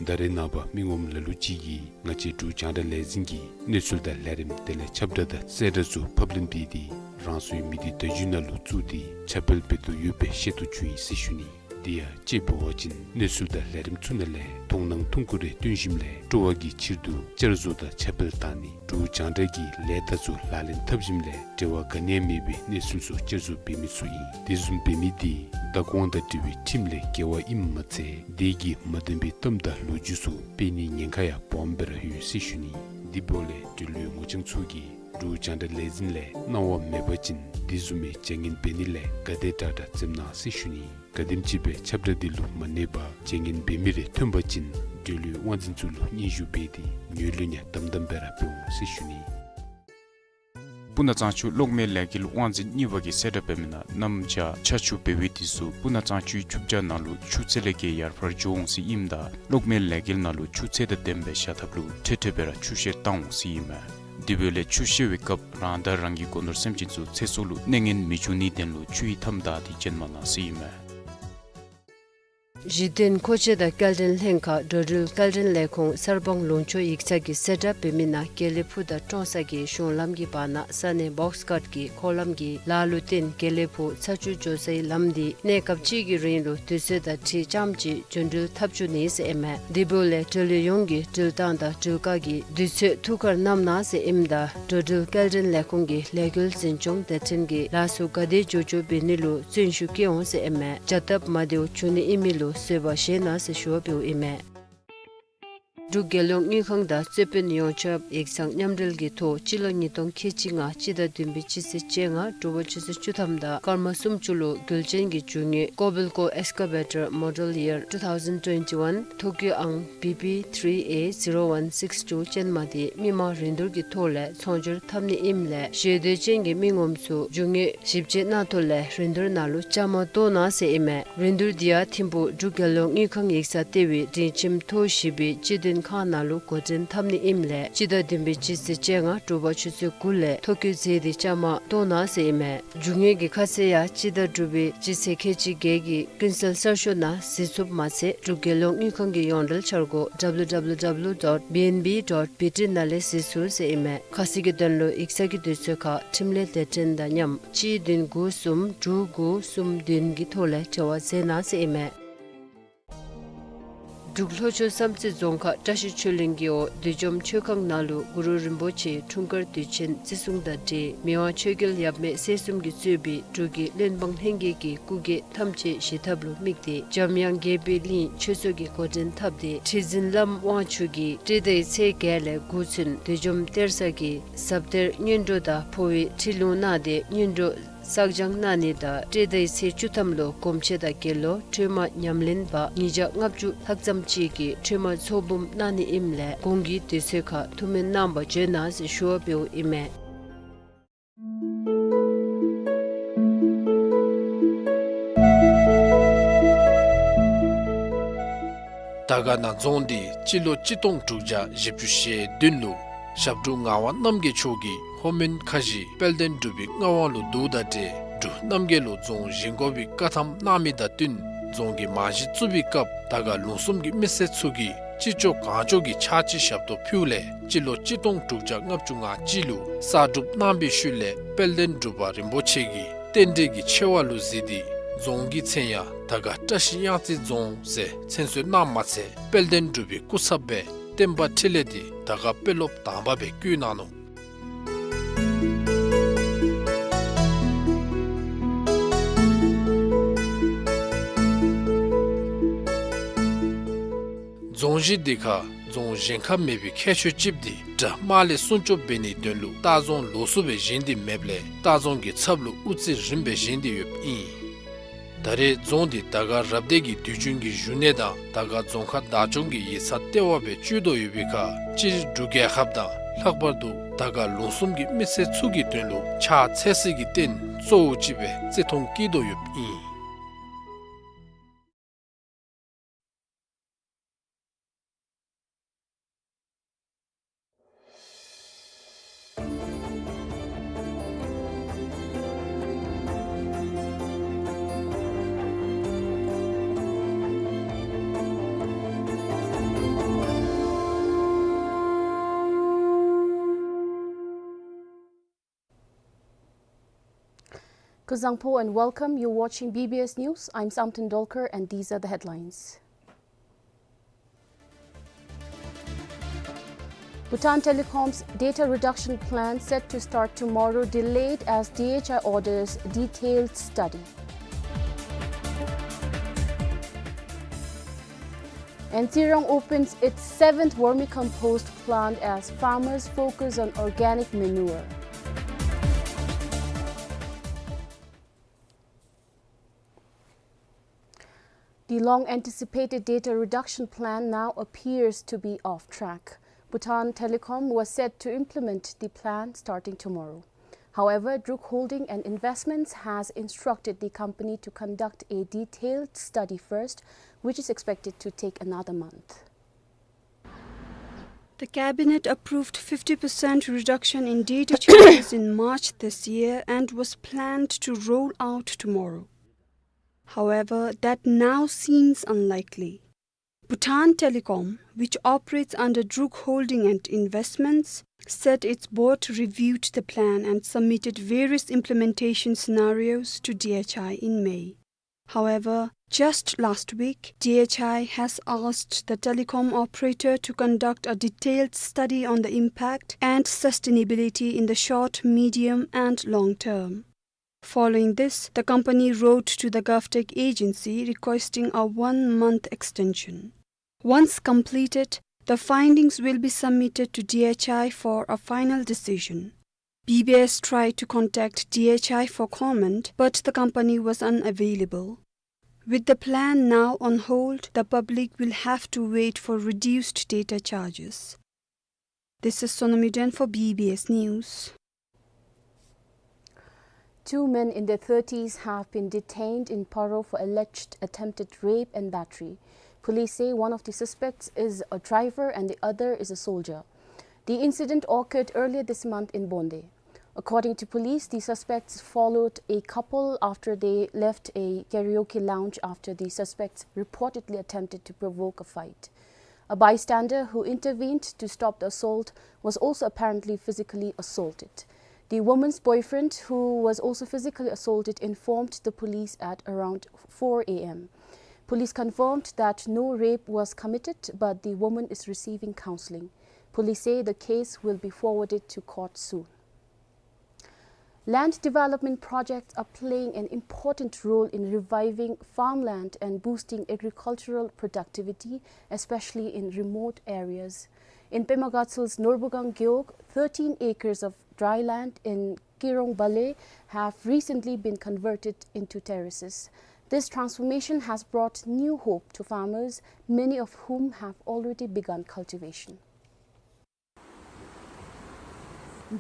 ད་རེས་ནངས་པ་མི་ངོམ་ལ་ལུ་ཅིག་གིས་ང་བཅས་འབྲུག་རྒྱང་བསྒྲགས་ལས་འཛིན་གྱི་གནས་ཚུལ་དང་ལས་རིམ་དེ་ལས་ཁྱབ་བསྒྲགས་དང་གསལ་བསྒྲགས་ཚུ་ཕབ་ལེན་འབད་དེ་རང་སོའི་མི་སྡེ་བརྡ་བརྒྱུད་ནང་ལུ་བཙུགས་ཏེ་ཁྱབ་སྤེལ་འབད་དོ་ཡོདཔ་སྦེ་ཤེས་རྟོགས་བྱུང་ཡི་ཟེར་ཞུ་ནི། དེ་ཡང་དཔྱེ་འབད་བ་ཅིན་གནས་ཚུལ་དང་ལས་རིམ་ཚུ་ནང་ལས་མཐོང་སྣང་ཐུང་ཀུ་རེ་བཏོན་ཞིནམ་ལས་སྤྲོ་བ་གི་ཕྱིར་དུ་བསྐྱར་བཟོ་དང་ཁྱབ་སྤེལ་བཏང་ནི། འབྲུག་རྒྱང་བསྒྲགས་ཀྱི་ལས་རྟགས་ཚུ་ལག་ལེན་འཐབ་ཞིནམ་ལས་འབྲེལ་བ་ག་ནི་ཡང་མེད་པའི་གནས་ཚུལ་ཚུ་བསྐྱར་བཟོ་འབད་མི་ཚུ་ཨིན། དེ་བཟུམ་འབད་མི་དེ་བདག་དབང་དང་འབྲེལ་བའི་ཁྲིམས་ལས་འགལ་བ་ཨིནམ་མ་ཚད་དེ་གིས་མ་བདེན་པའི་གཏམ་དང་ལོ་རྒྱུས་ཚུ་སྤེལ་ནིའི་ཉེན་ཁ་ཡང་སྦོམ་སྦེ་ར་ཡོད་ཟེར་ཞུ་ནི། དེ་འབདཝ་ལས་འབྲེལ་ཡོད་ངོ་རྐྱང་ཚུ་གིས་འབྲུག་རྒྱང་བསྒྲགས་ལས་འཛིན་ལས་གནང་བ་མེད་པ་ཅིན་དེ་བཟུམ་མའི་བྱ་ངན་འབད་ནི་ལས་ག་དེ་དྲག་དྲག་འཛེམ་གནང་ཟེར་ཞུ་ནི། ག་དེམ་ཅིག་སྦེ་ཁྱབ་བསྒྲགས་དེ་ལུ་མ་གནས་པར་བྱ་ངན་འབད་མི་རེ་ཐོན་པ་ཅིན་འབྲེལ་ཡོད་དབང་འཛིན་ཚུ་ལུ་སྙན་ཞུ་འབད་དེ་ངོས་ལེན་ཡང་དམ་དམ་སྦེ་ར་འབད་འོང་ཟེར་ཞུ་ནི། སྤུ་ན་གཙང་ཆུ་གློག་མེ་ལས་འགུལ་དབང་འཛིན་གཉིས་པ་གིས་གསལ་བསྒྲགས་འབད་མི་ནང་གནམ་བྱཱར་ཆར་ཆུ་འབེལ་བའི་དུས་སུ་སྤུ་ན་གཙང་ཆུའི་ཆུ་བྱ་ནང་ལུ་ཆུ་ཚད་ལས་བརྒལ་ཡར་འཕར་འགྱོ་འོང་ཟེར་ཨིནམ་ད་གློག་མེ་ལས་འགུལ་ནང་ལུ་ཆུ་ཚད་དང་ལྡནམ་སྦེ་བཞག་ཐབས་ལུ་འཕྲལ་འཕྲལ་སྦེ་ར་ཆུ་བཤེར་བཏང་འོང་ཟེར་ཨིན་མས། དེ་འབདཝ་ལས་ཆུ་བཤེར་བའི་སྐབས་རང་དང་རང་གི་སྒོ་ནོར་སེམས་ཅན་ཚུ་ཚེ་སྲོག་ལུ་གནོད་ངན་མི་འབྱུང་ནིའི་དོན་ལུ་ཆུ་ཡི་མཐའམ་བདའ་སྟེ་བྱོན་མ་གནང་ཟེར་ཨིན་མས། གཞི་རྟེན་མཁོ་ཆས་དང་སྐྱེལ་འདྲེན་ལྷན་ཁག་འགྲོ་འགྲུལ་སྐྱེལ་འདྲེན་ལས་ཁུངས་གསར་སྤང་ལུང་ཕྱོགས་ཡིག་ཚང་གིས་གསལ་བསྒྲགས་འབད་མི་ནང་དགེ་ལེགས་ཕུ་དང་ཀྲོང་གསར་གྱི་གཞུང་ལམ་གྱི་བར་ན་ས་གནས་བོགས་ཀཊ་ཀྱི་འཁོར་ལམ་གྱི་ལ་ལུ་བརྟེན་དགེ་ལེགས་ཕུ་ཚ་ཆུ་འགྱོ་སའི་ལམ་འདི་གནས་སྐབས་ཅིག་གི་རིང་ལུ་དུས་ཚོད་དང་འཁྲིལ་རྐྱངམ་ཅིག་འགྲོ་འགྲུལ་འཐབ་བཅུག་ནི་ཟེར་ཨིན་མས། དེ་འབདཝ་ལས་འགྲོ་ལུགས་ཡོངས་ཀྱིས་འགྲུལ་བཏང་དང་འགྲུལ་བཀག་གི་དུས་ཚོད་ཐུགས་ཁར་བསྣམ་གནང་ཟེར་ཨིནམ་ད་འགྲོ་འགྲུལ་སྐྱེལ་འདྲེན་ལས་ཁུངས་ཀྱི་ལས་འགུལ་འཛིན་སྐྱོང་སྡེ་ཚན་གྱིས་ལཱ་ཚུ་ག་དེ་མགྱོགས་མགྱོགས་འབད་ནི་ལུ་བརྩོན་ཤུགས་བསྐྱེད་འོང་ཟེར་ཨིན་མས། བྱ་སྟབས་མ་བདེཝ་འབྱུང་ནི་ཨིན་མི་ལུ་བཟོད་པ་བཞེས་གནང་ཟེར་ཞུ་བ་འབདཝ་ཨིན་མས། འབྲུག་རྒྱལ་ཡོངས་དངུལ་ཁང་དང་རྩོད་དཔོན་ཡོངས་ཁྱབ་ཡིག་ཚང་མཉམ་འབྲེལ་གྱི་ཐོག་སྤྱི་ལོ་ཉིས་སྟོང་ཁལ་གཅིག་ལྔ་སྤྱི་ཟླ་བདུན་པའི་སྤྱི་ཚེས་བཅོ་ལྔ་དྲོ་པ་ཆུ་ཚོད་བཅུ་ཐམ་དང་སྐར་མ་སུམ་ཅུ་ལུ་རྒྱུ་ཅན་གྱི་རྒྱུ་དངོས་Kobelco Excavator Model Year two thousand twenty-one ཐོ་བཀོད་ཨང་B P three A zero one six two ཅན་མ་དེ་མི་མང་རིན་བསྡུར་གྱི་ཐོག་ལས་ཚོང་སྒྱུར་འཐབ་ནི་ཨིནམ་ལས་ཞེ་འདོད་ཅན་གྱི་མི་ངོམ་ཚུ་རྒྱུ་དངོས་ཞིབ་དཔྱད་གནང་ཐོག་ལས་རིན་བསྡུར་ནང་ལུ་བཅའ་མར་གཏོགས་གནང་ཟེར་ཨིན་མས། རིན་བསྡུར་འདི་ཡང་ཐིམ་ཕུག་འབྲུག་རྒྱལ་ཡོངས་དངུལ་ཁང་ཡིག་ཚང་ལྟེ་བའི་སྒྲིང་ཁྱིམ་ཐོག་བཞི་པའི་སྤྱི་དོན་ཁང་ནང་ལུ་འགོ་འདྲེན་འཐབ་ནི་ཨིནམ་ལས་སྤྱི་ཟླ་བདུན་པའི་སྤྱི་ཚེས་བཅོ་ལྔ་དྲོ་པ་ཆུ་ཚོད་དགུ་ལས་ཐོ་བཀོད་མཛད་དེ་བཅའ་མར་གཏོགས་གནང་ཟེར་ཨིན་མས། རྒྱུ་དངོས་ཀྱི་ཁ་གསལ་ཡང་སྤྱི་ཟླ་དྲུག་པའི་སྤྱི་ཚེས་ཁལ་གཅིག་བརྒྱད་ཀྱི་ཀུན་གསལ་གསར་ཤོག་ནང་གཟིགས་ཚུགསཔ་མ་ཚད་འབྲུག་རྒྱལ་ཡོངས་དངུལ་ཁང་གི་ཡོངས་འབྲེལ་འཆར་སྒོ་W W W dot B N B dot B T ནང་ལས་གཟིགས་ཚུགས་ཟེར་ཨིན་མས། ཁ་གསལ་གྱི་དོན་ལུ་ཡིག་ཚང་གི་དུས་ཚོད་ཁར་འཕྲིན་ལས་སྡེ་ཚན་དང་མཉམ་གཅིག་བདུན་དགུ་གསུམ་དྲུག་དགུ་གསུམ་བདུན་གྱི་ཐོག་ལས་འབྲེལ་བ་མཛད་གནང་ཟེར་ཨིན་མས། འབྲུག་ལྷོ་ཕྱོགས་བསམ་རྩེ་རྫོང་ཁག་བཀྲ་ཤིས་ཆོས་གླིང་གི་འོག་བདུད་འཇོམས་ཆོས་ཁང་ནང་ལུ་གུ་རུ་རིན་པོ་ཆེའི་འཁྲུངས་སྐར་དུས་ཆེན་བརྩི་སྲུང་དང་འབྲེལ་མི་དབང་ཆོས་རྒྱལ་ཡབ་མེས་སྲས་གསུམ་གྱིས་གཙོས་པའི་འབྲུག་གི་བློན་འབངས་ལྷན་རྒྱས་ཀྱི་སྐུ་སྐྱེ་ཐམས་ཅད་ཞི་ཐབས་ལུ་དམིགས་ཏེ་འཇམ་དབྱངས་རྒྱས་པའི་གླིང་ཆོས་ཚོགས་ཀྱིས་འགོ་འདྲེན་འཐབ་སྟེ་ཁྲི་འཛིན་བླམ་དབང་ཕྱུག་གིས་སྤྲེལ་ཟླའི་ཚེས་བརྒྱད་ལས་དགུ་ཚུན་བདུད་འཇོམས་གཏེར་གསར་གྱི་ཟབ་གཏེར་སྔོན་འགྲོ་དང་འཕོ་བའི་ཁྲིད་ལུང་གནང་སྟེ་སྔོན་འགྲོ་བསགས་སྦྱང་གནང་ནི་དང་སྤྲེལ་ཟླའི་ཚེས་བཅུ་ཐམ་ལུ་སྒོམ་ཆེན་དང་དགེ་སློང་ཁྲོས་མ་ཉམས་ལེན་པ་ཉིས་བརྒྱ་ལྔ་བཅུ་ལྷག་ཙམ་ཅིག་གིས་ཁྲོས་མ་ཚོགས་འབུམ་གནང་ནི་ཨིནམ་ལས་གོང་གི་དུས་ཚོད་ཁར་ཐུགས་སྨོན་གནང་བར་བྱོན་གནང་ཟེར་ཞུ་བ་འབདཝ་ཨིན་མས། དར་དཀར་ན་རྫོང་འདི་སྤྱི་ལོ་གཅིག་སྟོང་དྲུག་བརྒྱ་བཞི་བཅུ་ཞེ་བདུན་ལུ་ཞབས་དྲུང་ངག་དབང་རྣམ་རྒྱལ་མཆོག་གིས་ལྷོ་མོན་ཁ་བཞི་དཔལ་ལྡན་འབྲུག་པའི་མངའ་དབང་ལུ་བསྡུཝ་དང་འབྲེལ་འབྲུག་རྣམ་རྒྱལ་ལུ་རྫོང་བཞེངས་དགོ་པའི་བཀའ་ཐམ་གནང་མི་དང་བསྟུན་རྫོང་གི་རྨང་གཞི་བཙུགས་པའི་སྐབས་དར་དཀར་ལུང་གསུམ་གྱི་མི་སེར་ཚུ་གིས་ཅི་ལྕོགས་གང་ལྕོགས་ཀྱི་ཕྱག་ཕྱི་ཞབས་ཏོག་ཕུལཝ་ལས་སྤྱི་ལོ་གཅིག་སྟོང་དྲུག་བརྒྱ་ལྔ་བཅུ་ང་གཅིག་ལུ་གསར་སྒྲུབ་གནང་བའི་ཤུལ་ལས་དཔལ་ལྡན་འབྲུག་པ་རིན་པོ་ཆེ་གིས་རྟེན་འབྲེལ་གྱི་ཆེ་བ་ལུ་གཟིགས་ཏེ་རྫོང་གི་མཚན་ཡང་དར་དཀར་བཀྲ་ཤིས་གཡང་རྩེ་རྫོང་ཟེར་མཚན་གསོལ་གནངམ་མ་ཚད་དཔལ་ལྡན་འབྲུག་པའི་སྐུ་ཚབ་སྦེ་བསྟན་པ་འཕྲིན་ལས་འདི་དར་དཀར་དཔོན་སློབ་དང་པ་སྦེ་བསྐོ་གནང་ནུག། རྫོང་གཞི་འདི་ཁར་རྫོང་བཞེངས་ཁར་མེད་པའི་ཁྱད་ཆོས་ཅིག་འདི་དགྲ་དམག་ལས་སྲུང་སྐྱོབ་འབད་ནིའི་དོན་ལུ་ལྟ་རྫོང་ལོགས་སུ་སྦེ་བཞེངས་ཏེ་མེདཔ་ལས་ལྟ་རྫོང་གི་ཚབ་ལུ་དབུ་རྩེ་རིངམ་སྦེ་བཞེངས་ཏེ་ཡོདཔ་ཨིན། ད་རེས་རྫོང་འདི་དར་དཀར་རབ་སྡེ་གི་དུས་རྒྱུན་གྱི་བཞུགས་གནས་དང་དར་དཀར་རྫོང་ཁག་བདག་སྐྱོང་གི་ཡིག་ཚང་ལྟེ་བ་སྦེ་སྤྱོད་དོ་ཡོད་པའི་ཁར་སྤྱིར་འབྲུག་རྒྱལ་ཁབ་དང་ལྷག་པར་དུ་དར་དཀར་ལུང་གསུམ་གྱི་མི་སེར་ཚུ་གི་དོན་ལུ་ཕྱག་འཚལ་སའི་རྟེན་གཙོ་བོ་ཅིག་སྦེ་བརྩི་མཐོང་བསྐྱེད་དོ་ཡོདཔ་ཨིན། Kuzuzangpo and welcome. You're watching B B S News. I'm Samten Dolkar and these are the headlines. Bhutan Telecom's data reduction plan set to start tomorrow delayed as D H I orders detailed study. And Tsirong opens its seventh vermicompost plant as farmers focus on organic manure. The long-anticipated data reduction plan now appears to be off track. Bhutan Telecom was set to implement the plan starting tomorrow. However, Druk Holding and Investments has instructed the company to conduct a detailed study first, which is expected to take another month. The cabinet approved fifty percent reduction in data charges in March this year and was planned to roll out tomorrow. However, that now seems unlikely. Bhutan Telecom, which operates under Druk Holding and Investments, said its board reviewed the plan and submitted various implementation scenarios to D H I in May. However, just last week, D H I has asked the telecom operator to conduct a detailed study on the impact and sustainability in the short, medium, and long term. Following this, the company wrote to the GovTech agency requesting a one-month extension. Once completed, the findings will be submitted to D H I for a final decision. B B S tried to contact D H I for comment, but the company was unavailable. With the plan now on hold, the public will have to wait for reduced data charges. This is Sonam Yuden for B B S News. Two men in their thirties have been detained in Paro for alleged attempted rape and battery. Police say one of the suspects is a driver and the other is a soldier. The incident occurred earlier this month in Bonde. According to police, the suspects followed a couple after they left a karaoke lounge after the suspects reportedly attempted to provoke a fight. A bystander who intervened to stop the assault was also apparently physically assaulted. The woman's boyfriend, who was also physically assaulted, informed the police at around four A M. Police confirmed that no rape was committed, but the woman is receiving counseling. Police say the case will be forwarded to court soon. Land development projects are playing an important role in reviving farmland and boosting agricultural productivity, especially in remote areas. In Pema Gatsel's Norbugang Gewog, thirteen acres of dry land in Kerong Bale have recently been converted into terraces. This transformation has brought new hope to farmers, many of whom have already begun cultivation.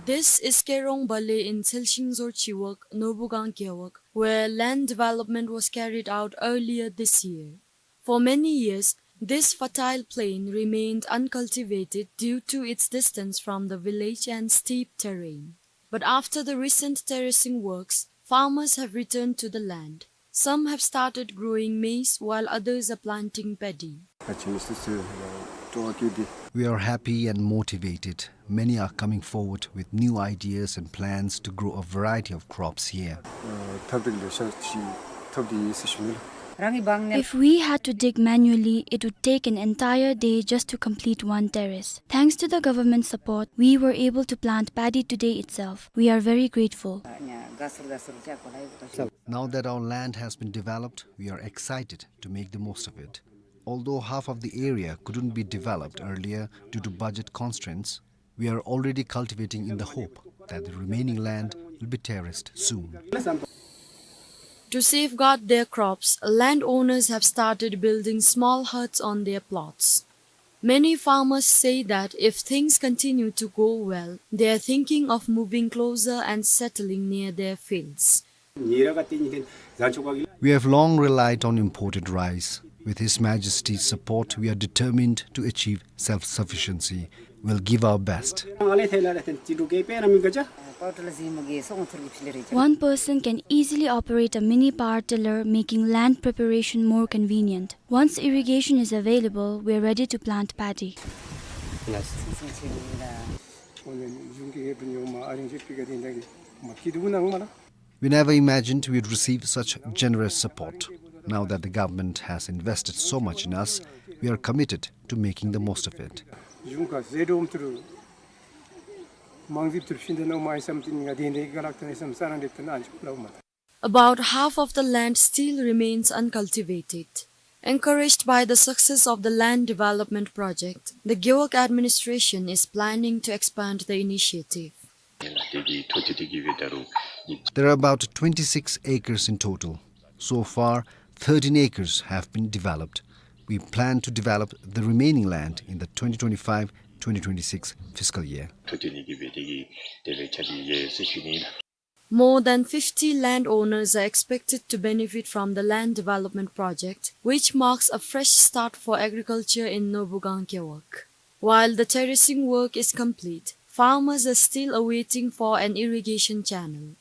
This is Kerong Bale in Tselshingzor Chiwog, Norbugang Gewog, where land development was carried out earlier this year. For many years, This fertile plain remained uncultivated due to its distance from the village and steep terrain. But after the recent terracing works, farmers have returned to the land. Some have started growing maize while others are planting paddy. We are happy and motivated. Many are coming forward with new ideas and plans to grow a variety of crops here. If we had to dig manually, it would take an entire day just to complete one terrace. Thanks to the government support, we were able to plant paddy today itself. We are very grateful. Now that our land has been developed, we are excited to make the most of it. Although half of the area couldn't be developed earlier due to budget constraints, we are already cultivating in the hope that the remaining land will be terraced soon. To safeguard their crops, landowners have started building small huts on their plots. Many farmers say that if things continue to go well, they are thinking of moving closer and settling near their fields. We have long relied on imported rice. With His Majesty's support, we are determined to achieve self-sufficiency. We'll give our best. One person can easily operate a mini power tiller, making land preparation more convenient. Once irrigation is available, we are ready to plant paddy. We never imagined we'd receive such generous support. Now that the government has invested so much in us, we are committed to making the most of it. About half of the land still remains uncultivated. Encouraged by the success of the land development project, the Gewog administration is planning to expand the initiative. There are about twenty-six acres in total. So far, thirteen acres have been developed. We plan to develop the remaining land in the twenty twenty-five twenty twenty-six fiscal year. More than fifty landowners are expected to benefit from the land development project, which marks a fresh start for agriculture in Nobugang Gewog. While the terracing work is complete, farmers are still awaiting for an irrigation channel.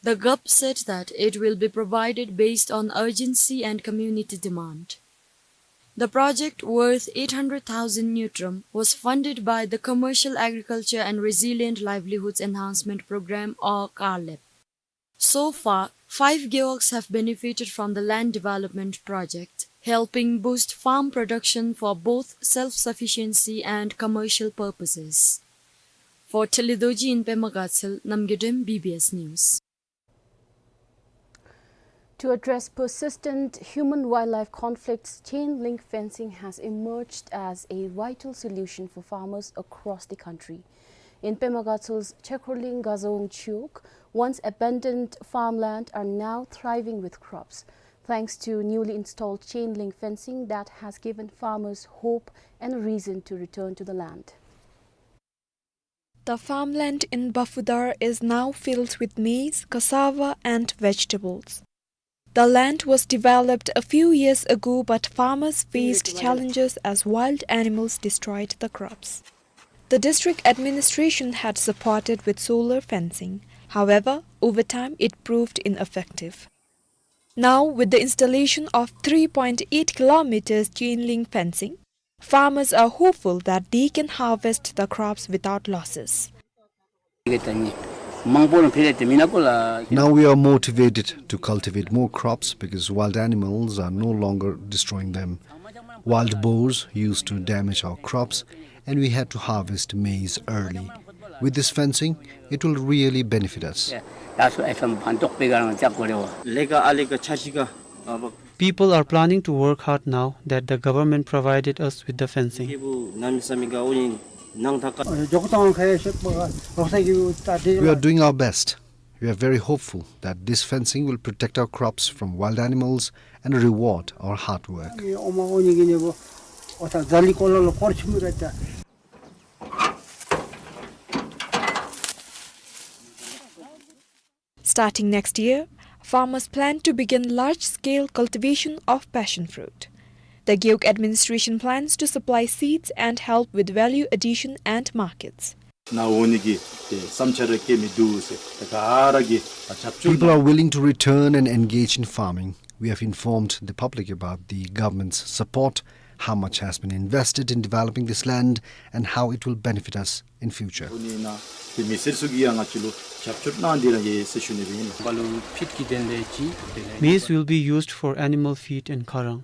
The G O P said that it will be provided based on urgency and community demand. The project, worth eight hundred thousand ngultrum, was funded by the Commercial Agriculture and Resilient Livelihoods Enhancement Program, or CARLEP. So far, five gewogs have benefited from the land development project, helping boost farm production for both self-sufficiency and commercial purposes. For Theludorji in Pema Gatshel, Namgay Dem, B B S News. To address persistent human-wildlife conflicts, chain-link fencing has emerged as a vital solution for farmers across the country. In Pema Gatshel's Chekhorling Gazawong Chiwog, once abandoned farmland are now thriving with crops, thanks to newly installed chain-link fencing that has given farmers hope and a reason to return to the land. The farmland in Bafudar is now filled with maize, cassava, and vegetables. The land was developed a few years ago, but farmers faced challenges as wild animals destroyed the crops. The district administration had supported with solar fencing. However, over time it proved ineffective. Now, with the installation of three point eight kilometers chain link fencing, farmers are hopeful that they can harvest the crops without losses. Now we are motivated to cultivate more crops because wild animals are no longer destroying them. Wild boars used to damage our crops, and we had to harvest maize early. With this fencing, it will really benefit us. People are planning to work hard now that the government provided us with the fencing. We are doing our best. We are very hopeful that this fencing will protect our crops from wild animals and reward our hard work. Starting next year, farmers plan to begin large-scale cultivation of passion fruit. The Gewog administration plans to supply seeds and help with value addition and markets. ནཱ་འོང་ནི་གི་ཏེ་བསམ་འཆར་ར་བསྐྱེད་མི་འདུག་ཟེར། ད་ག་ར་གིས་ཨ་རྒྱབ་སྐྱོར་People are གནང་། Willing to return and engage in farming. We have informed the public about the government's support, how much has been invested in developing this land, and how it will benefit us in future. འོ་ནི་ནཱ་ཏེ་མི་སེར་ཚུ་གིས་ཡང་ང་བཅས་ལུ་རྒྱབ་སྐྱོར་གནང་སྟེ་ར་ཡོད་ཟེར་ཞུ་ནི་སྦེ་ཨིན། Maize will be used for animal feed and karang.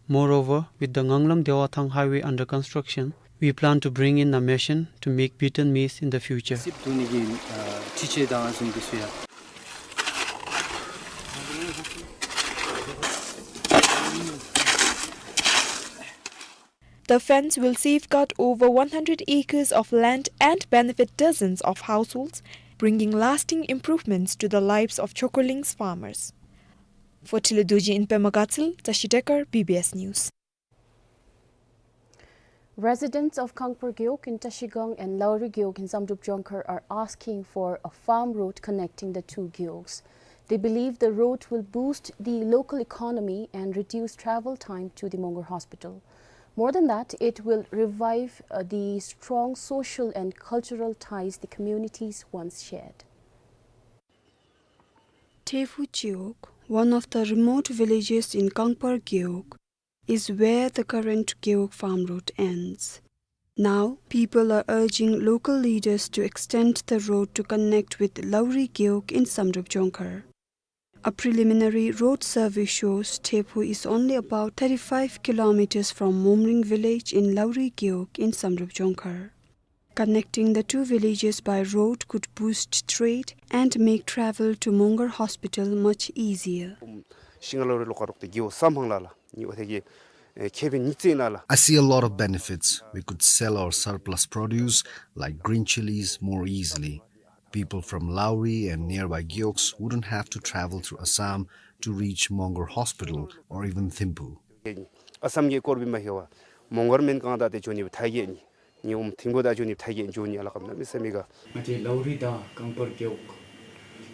Moreover, with the Nganglam Dewathang Highway under construction, we plan to bring in a machine to make beaten maize in the future. སིབ་བརྡུང་ནི་གི་ཨ་འཕྲུལ་ཆས་དང་གསུམ་འདི་ཚུ་ཡང་། The fence will safeguard over one hundred acres of land and benefit dozens of households, bringing lasting improvements to the lives of Chokruling's farmers. For Thilo Dorji in Pema Gatshel, Tashi Dekar, B B S News. Residents of Kangpar Gewog in Trashigang and Lauri Gewog in Samdrup Jongkhar are asking for a farm road connecting the two gewogs. They believe the road will boost the local economy and reduce travel time to the Mongar Hospital. More than that, it will revive, uh, the strong social and cultural ties the communities once shared. Thephu Chiwog, one of the remote villages in Kangpar Gewog, is where the current Gewog farm road ends. Now, people are urging local leaders to extend the road to connect with Lauri Gewog in Samdrup Jongkhar. A preliminary road survey shows Thephu is only about thirty-five kilometers from Momring village in Lauri Gewog in Samdrup Jongkhar. Connecting the two villages by road could boost trade and make travel to Mongar Hospital much easier. ཤིང་ལ་རི་ལོ་ཀ་རོག་ཏེ་གི་འོ་སམ་ཧང་ལ་ལ་ནི་འོ་ཐེ་གི་ཨེ་ཁེ་བེ་ཉི་ཙེ་ན་ལ། I see a lot of benefits. We could sell our surplus produce like green chilies more easily. People from Lauri and nearby gewogs wouldn't have to travel through Assam to reach Mongar Hospital or even Thimphu. ཨ་སམ་གི་སྐོར་བི་མ་ཧེ་བ་མོང་གར་མེན་གང་ད་ཏེ་ཅོ་ནི་བི་ཐ་གེ་ནི། ཉི་འོམ་ཐིང་པོ་ད་ཅོ་ནི་བི་ཐ་གེ་ནི་ཅོ་ནི་ཨ་ལ་ཀམ་ན་མི་སམ་མི་ག། ང་བཅས་ལའུ་རི་དང་ཀང་པར་གེ་འོག་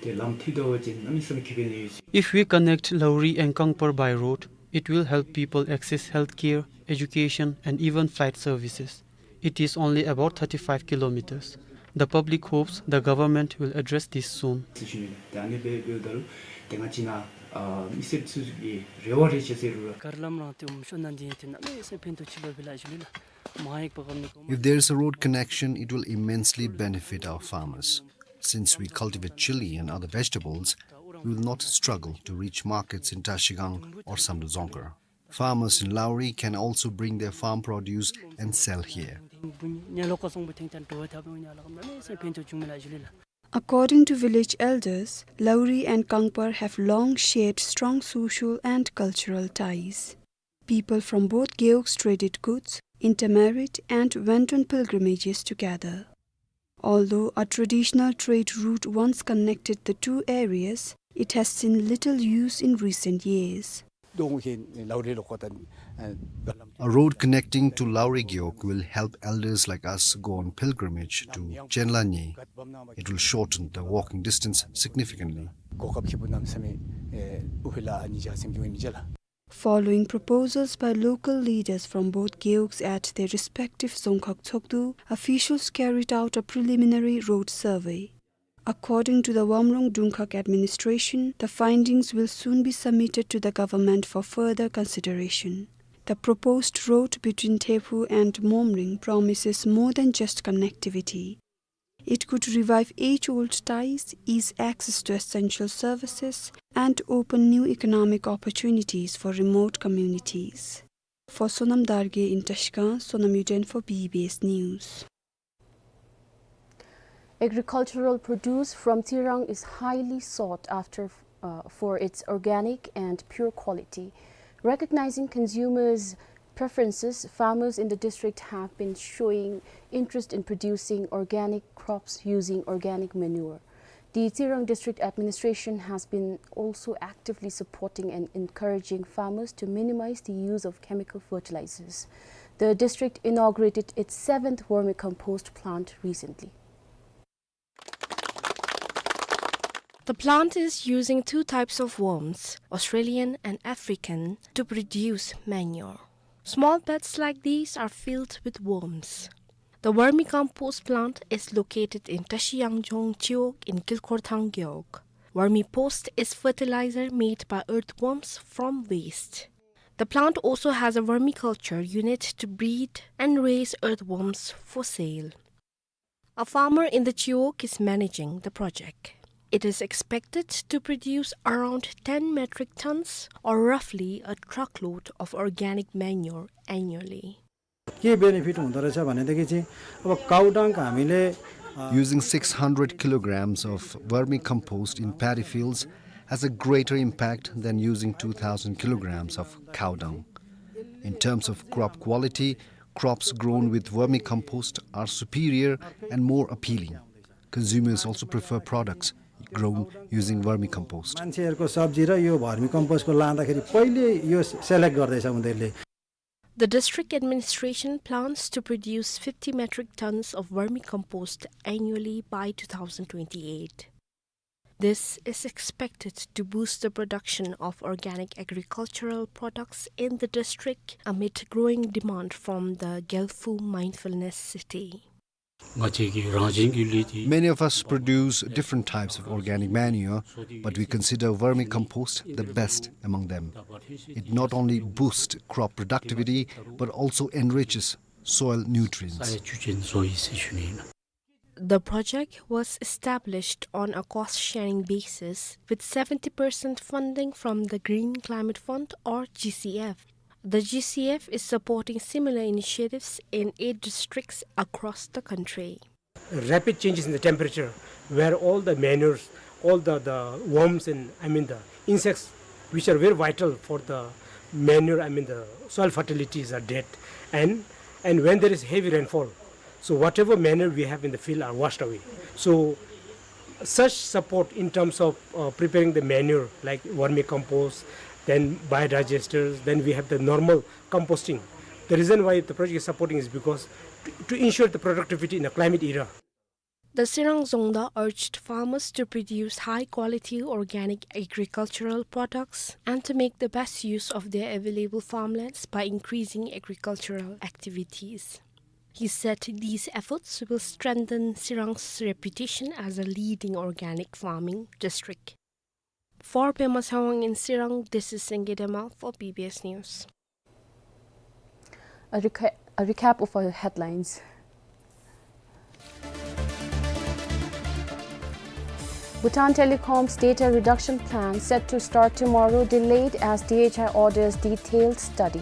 ཏེ་ལམ་ཐིག་དོ་བ་ཅིན་གནམ་མེད་ས་མེད་ཁེ་ཕན་ཡོད། If we connect Lauri and Kangpar by road, it will help people access healthcare, education, and even flight services. It is only about thirty-five kilometers. The public hopes the government will address this soon. ཟེར་ཞུ་ནི། ད་ཨ་ནི་སྦེ་འབདཝ་ད་ལུ་ཏེ་ང་བཅས་ནཱ་ཨ་མི་སེར་ཚུ་གི་རེ་བ་རེ་ཆེ་ཟེར་རུང་ར། གར་ལམ་རང་ཏེ་འོམ་ཤོ་ན་འདི་ཏེ་གནམ་མེད་ས་མེད་ཕན་ཐོགས་ཆེ་ལོ་སྦེ་ལགས་ཞུ་ནི་ལགས། མ་ཡེག་པ་གམ་ནི་གོ་མ། If there is a road connection, it will immensely benefit our farmers. Since we cultivate chili and other vegetables, we will not struggle to reach markets in Trashigang or Samdrup Jongkhar. Farmers in Lauri can also bring their farm produce and sell here. According to village elders, Lauri and Kangpar have long shared strong social and cultural ties. People from both gewogs traded goods, intermarried, and went on pilgrimages together. Although a traditional trade route once connected the two areas, it has seen little use in recent years. A road connecting to Lauri Gewog will help elders like us go on pilgrimage to Chenlanye. It will shorten the walking distance significantly. Following proposals by local leaders from both gewogs at their respective Dzongkhag Tshogdu, officials carried out a preliminary road survey. According to the Wamrong Dungkhag administration, the findings will soon be submitted to the government for further consideration. The proposed road between Thephu and Momring promises more than just connectivity. It could revive age-old ties, ease access to essential services, and open new economic opportunities for remote communities. For Sonam Dargay in Trashigang, Sonam Yuden for B B S News. Agricultural produce from Tsirang is highly sought after, uh, for its organic and pure quality. Recognizing consumers' preferences, farmers in the district have been showing interest in producing organic crops using organic manure. The Tsirang District Administration has been also actively supporting and encouraging farmers to minimize the use of chemical fertilizers. The district inaugurated its seventh vermicompost plant recently. The plant is using two types of worms, Australian and African, to produce manure. Small beds like these are filled with worms. The vermicompost plant is located in Tashi Yangjong Chiwog in Kilkhorthang Gewog. Vermicompost is fertilizer made by earthworms from waste. The plant also has a vermiculture unit to breed and raise earthworms for sale. A farmer in the Chiwog is managing the project. It is expected to produce around ten metric tons, or roughly a truckload of organic manure annually. के benefit हुँदो रहेछ भनेदेखि चाहिँ अब cow dung हामीले, अ, Using six hundred kilograms of vermicompost in paddy fields has a greater impact than using two thousand kilograms of cow dung. In terms of crop quality, crops grown with vermicompost are superior and more appealing. Consumers also prefer products grown using vermicompost. मान्छेहरूको सब्जी र यो vermicompost को लाँदाखेरि पहिले यो select गर्दैछ उनीहरूले। The district administration plans to produce fifty metric tons of vermicompost annually by two thousand twenty-eight. This is expected to boost the production of organic agricultural products in the district amid growing demand from the Gelfu Mindfulness City. Many of us produce different types of organic manure, but we consider vermicompost the best among them. It not only boosts crop productivity, but also enriches soil nutrients. The project was established on a cost-sharing basis with seventy percent funding from the Green Climate Fund, or G C F. The G C F is supporting similar initiatives in eight districts across the country. Rapid changes in the temperature, where all the manures, all the, the worms and, I mean, the insects, which are very vital for the manure, I mean, the soil fertilities are dead. And, and when there is heavy rainfall, so whatever manure we have in the field are washed away. So such support in terms of, uh, preparing the manure, like vermicompost, then biodigesters, then we have the normal composting. The reason why the project is supporting is because to, to ensure the productivity in a climate era. The Sirang Dzongda urged farmers to produce high-quality organic agricultural products and to make the best use of their available farmlands by increasing agricultural activities. He said these efforts will strengthen Sirang's reputation as a leading organic farming district. For Pema Tshewang in Sirang, this is Senge Dema for B B S News. A reca-, a recap of our headlines. Bhutan Telecom's data reduction plan set to start tomorrow, delayed as D H I orders detailed study.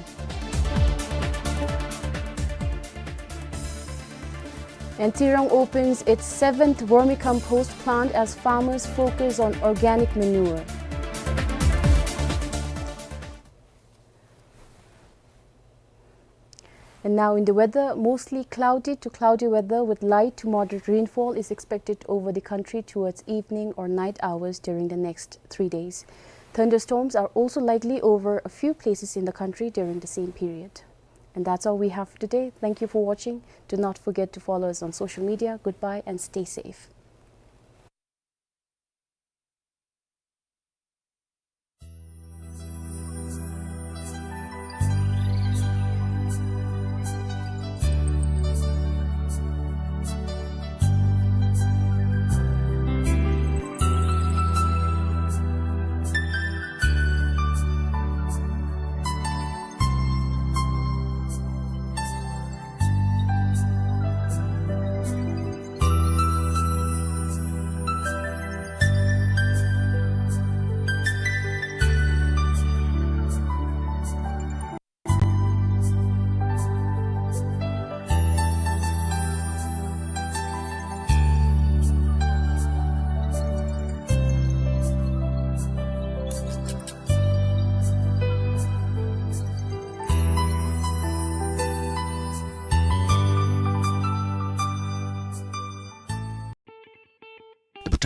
And Tsirang opens its seventh vermicompost plant as farmers focus on organic manure. And now in the weather, mostly cloudy to cloudy weather with light to moderate rainfall is expected over the country towards evening or night hours during the next three days. Thunderstorms are also likely over a few places in the country during the same period. And that's all we have for today. Thank you for watching. Do not forget to follow us on social media. Goodbye and stay safe.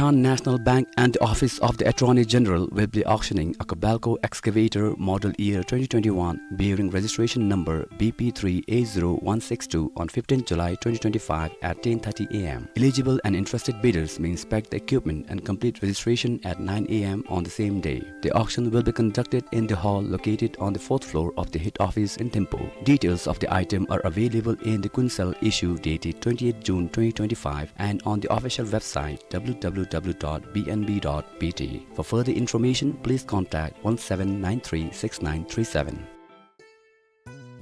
Bhutan National Bank and the Office of the Attorney General will be auctioning a Kobelco excavator model year twenty twenty-one bearing registration number B P three A zero one six two on fifteenth July twenty twenty-five at ten thirty A M. Eligible and interested bidders may inspect the equipment and complete registration at nine A M on the same day. The auction will be conducted in the hall located on the fourth floor of the head office in Thimphu. Details of the item are available in the Kuensel issue dated twenty-eighth June twenty twenty-five and on the official website W W W dot B N B dot B T. For further information, please contact one seven nine three six nine three seven.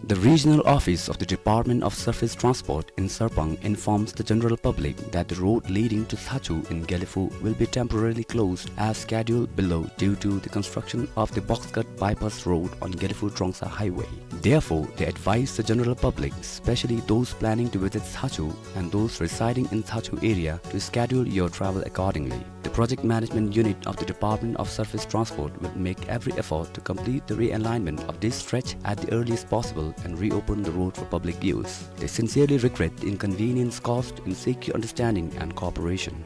The regional office of the Department of Surface Transport in Sarpang informs the general public that the road leading to Tsatsu in Gelephu will be temporarily closed as scheduled below due to the construction of the Boxcut bypass road on Gelephu Trongsa Highway. Therefore, they advise the general public, especially those planning to visit Tsatsu and those residing in Tsatsu area, to schedule your travel accordingly. The project management unit of the Department of Surface Transport will make every effort to complete the realignment of this stretch at the earliest possible and reopen the road for public use. They sincerely regret the inconvenience caused and seek your understanding and cooperation.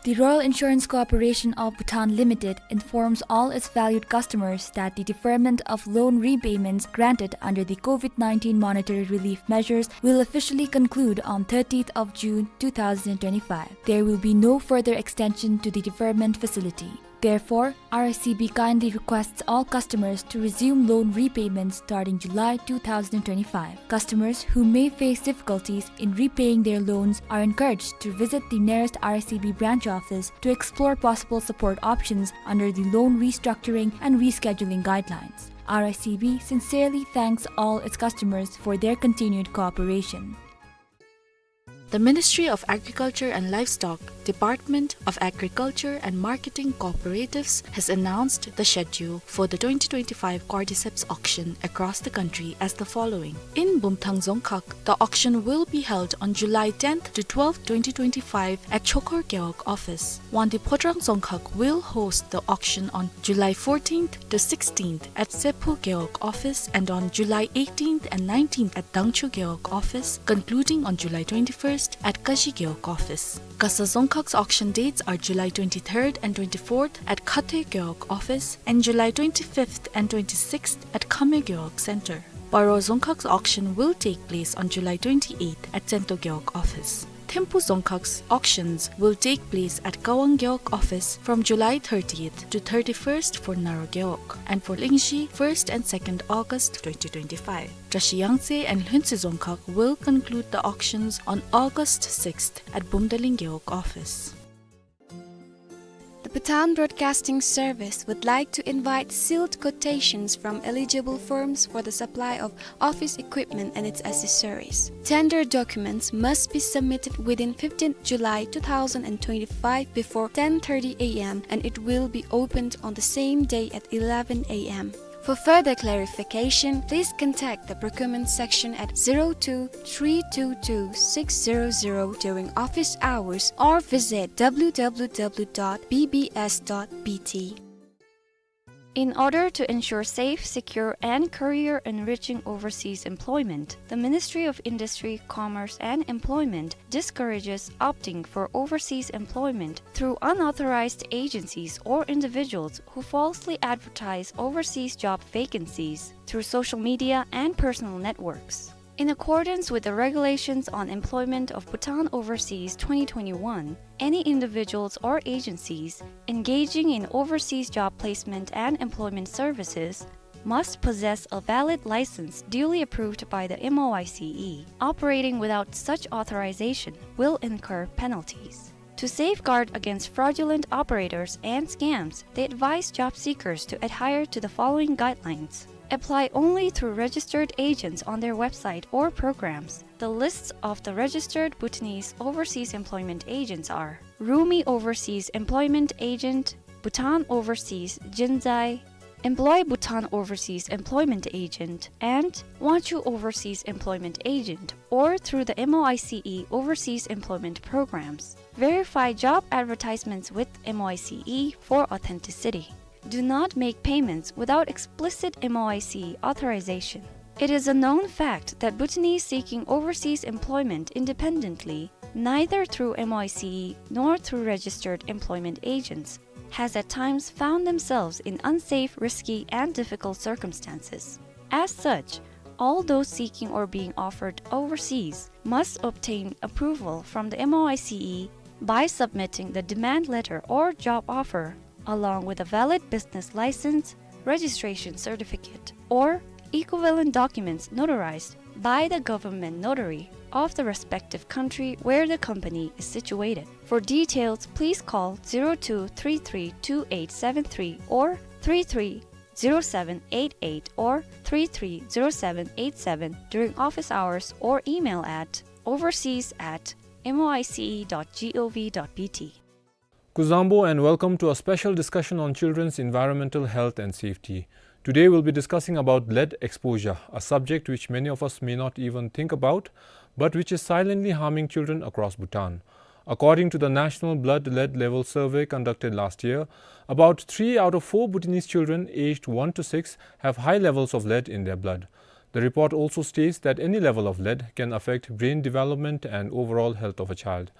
The Royal Insurance Corporation of Bhutan Limited informs all its valued customers that the deferment of loan repayments granted under the COVID nineteen monetary relief measures will officially conclude on thirtieth of June two thousand twenty-five. There will be no further extension to the deferment facility. Therefore, R I C B kindly requests all customers to resume loan repayments starting July two thousand twenty-five. Customers who may face difficulties in repaying their loans are encouraged to visit the nearest R I C B branch office to explore possible support options under the Loan Restructuring and Rescheduling Guidelines. R I C B sincerely thanks all its customers for their continued cooperation. The Ministry of Agriculture and Livestock, Department of Agriculture and Marketing Cooperatives has announced the schedule for the twenty twenty-five cordyceps auction across the country as the following. In Bumthang Dzongkhag, the auction will be held on July tenth to twelfth, twenty twenty-five at Chokhor Gewog office. Wangdue Phodrang Dzongkhag will host the auction on July fourteenth to sixteenth at Sephu Gewog office and on July eighteenth and nineteenth at Dangchu Gewog office, concluding on July twenty-first at Kashi Gewog office. Gasa Dzongkhag's auction dates are July twenty-third and twenty-fourth at Khathoe Gewog office and July twenty-fifth and twenty-sixth at Khameo Gewog Center. Paro Dzongkhag's auction will take place on July twenty-eighth at Tsento Gewog office. Thimphu Dzongkhag's auctions will take place at Kawang Gewog office from July thirtieth to thirty-first for Naro Gewog, and for Lingzhi, first and second August twenty twenty-five. Drashi Yangtse and Lhuentse Dzongkhag will conclude the auctions on August sixth at Bumdaling Gewog office. The Bhutan Broadcasting Service would like to invite sealed quotations from eligible firms for the supply of office equipment and its accessories. Tender documents must be submitted within fifteenth July two thousand twenty-five before ten thirty A M, and it will be opened on the same day at eleven A M. For further clarification, please contact the procurement section at zero two three two two six zero zero during office hours or visit W W W dot B B S dot B T. In order to ensure safe, secure, and career-enriching overseas employment, the Ministry of Industry, Commerce, and Employment discourages opting for overseas employment through unauthorized agencies or individuals who falsely advertise overseas job vacancies through social media and personal networks. In accordance with the Regulations on Employment of Bhutan Overseas twenty twenty-one, any individuals or agencies engaging in overseas job placement and employment services must possess a valid license duly approved by the M O I C E. Operating without such authorization will incur penalties. To safeguard against fraudulent operators and scams, they advise job seekers to adhere to the following guidelines. Apply only through registered agents on their website or programs. The lists of the registered Bhutanese overseas employment agents are Rumi Overseas Employment Agent, Bhutan Overseas Jinzai, Employ Bhutan Overseas Employment Agent, and Wangchu Overseas Employment Agent, or through the M O I C E overseas employment programs. Verify job advertisements with M O I C E for authenticity. Do not make payments without explicit M O I C E authorization. It is a known fact that Bhutanese seeking overseas employment independently neither through M O I C E nor through registered employment agents, has at times found themselves in unsafe, risky, and difficult circumstances. As such, all those seeking or being offered overseas must obtain approval from the M O I C E by submitting the demand letter or job offer, along with a valid business license, registration certificate, or equivalent documents notarized by the government notary of the respective country where the company is situated. For details, please call zero two three three two eight seven three or three three zero seven eight eight or three three zero seven eight seven during office hours or email at overseas at M O I C E dot G O V dot B T. Kuzuzangpo and welcome to a special discussion on children's environmental health and safety. Today we'll be discussing about lead exposure, a subject which many of us may not even think about, but which is silently harming children across Bhutan. According to the National Blood Lead Level Survey conducted last year, about three out of four Bhutanese children aged one to six have high levels of lead in their blood. The report also states that any level of lead can affect brain development and overall health of a child.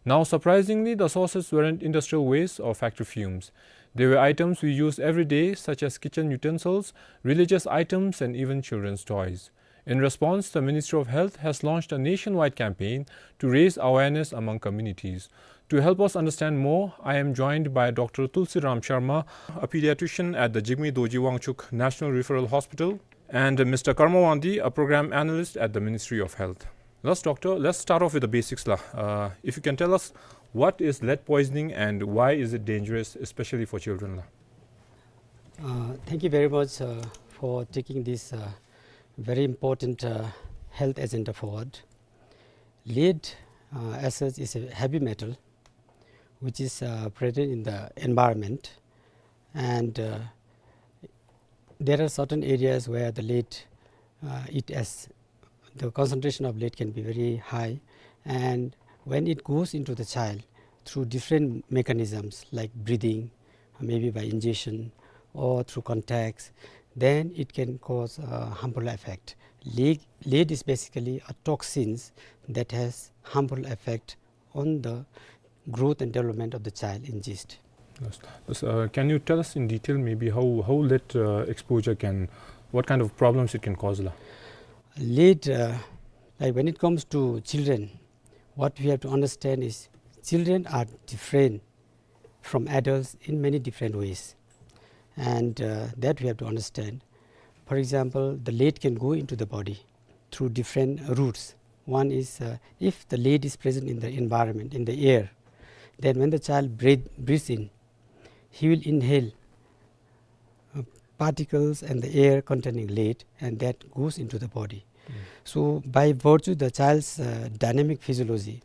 Now, surprisingly, the sources weren't industrial waste or factory fumes. They were items we use every day, such as kitchen utensils, religious items, and even children's toys. In response, the Ministry of Health has launched a nationwide campaign to raise awareness among communities. To help us understand more, I am joined by Doctor Tulsiram Sharma, a pediatrician at the Jigme Dorji Wangchuck National Referral Hospital, and Mister Karma Wangdi, a program analyst at the Ministry of Health. Let's, doctor, let's start off with the basics la. Uh, if you can tell us, what is lead poisoning and why is it dangerous, especially for children la? Uh, thank you very much, uh, for taking this, uh, very important, uh, health agenda forward. Lead, uh, as such, is a heavy metal which is, uh, present in the environment, and, uh, there are certain areas where the lead, uh, it has, the concentration of lead can be very high, and when it goes into the child through different mechanisms like breathing, maybe by ingestion or through contacts, then it can cause a harmful effect. Lead, lead is basically a toxins that has harmful effect on the growth and development of the child in gist. Yes. Yes, uh, can you tell us in detail maybe how, how lead, uh, exposure can, what kind of problems it can cause la? Lead, uh, like, when it comes to children, what we have to understand is children are different from adults in many different ways, and, uh, that we have to understand. For example, the lead can go into the body through different routes. One is, uh, if the lead is present in the environment, in the air, then when the child breathe, breathes in, he will inhale, uh, particles and the air containing lead, and that goes into the body. Mm. So by virtue the child's, uh, dynamic physiology,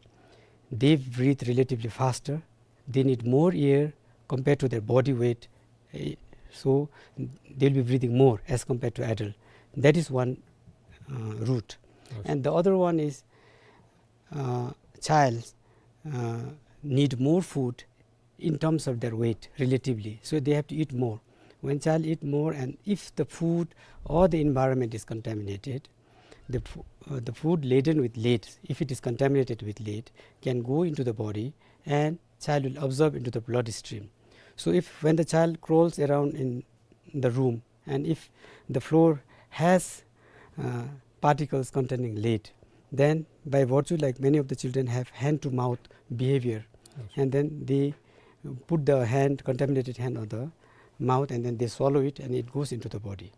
they breathe relatively faster, they need more air compared to their body weight, eh, so they'll be breathing more as compared to adult. That is one, uh, route. Yes. And the other one is, uh, child, uh, need more food in terms of their weight relatively. So they have to eat more. When child eat more, and if the food or the environment is contaminated, the fo-, uh, the food laden with lead, if it is contaminated with lead, can go into the body and child will absorb into the bloodstream. So if, when the child crawls around in the room, and if the floor has, uh, particles containing lead, then by virtue, like, many of the children have hand to mouth behavior, yes, and then they put the hand, contaminated hand on the mouth, and then they swallow it and it goes into the body.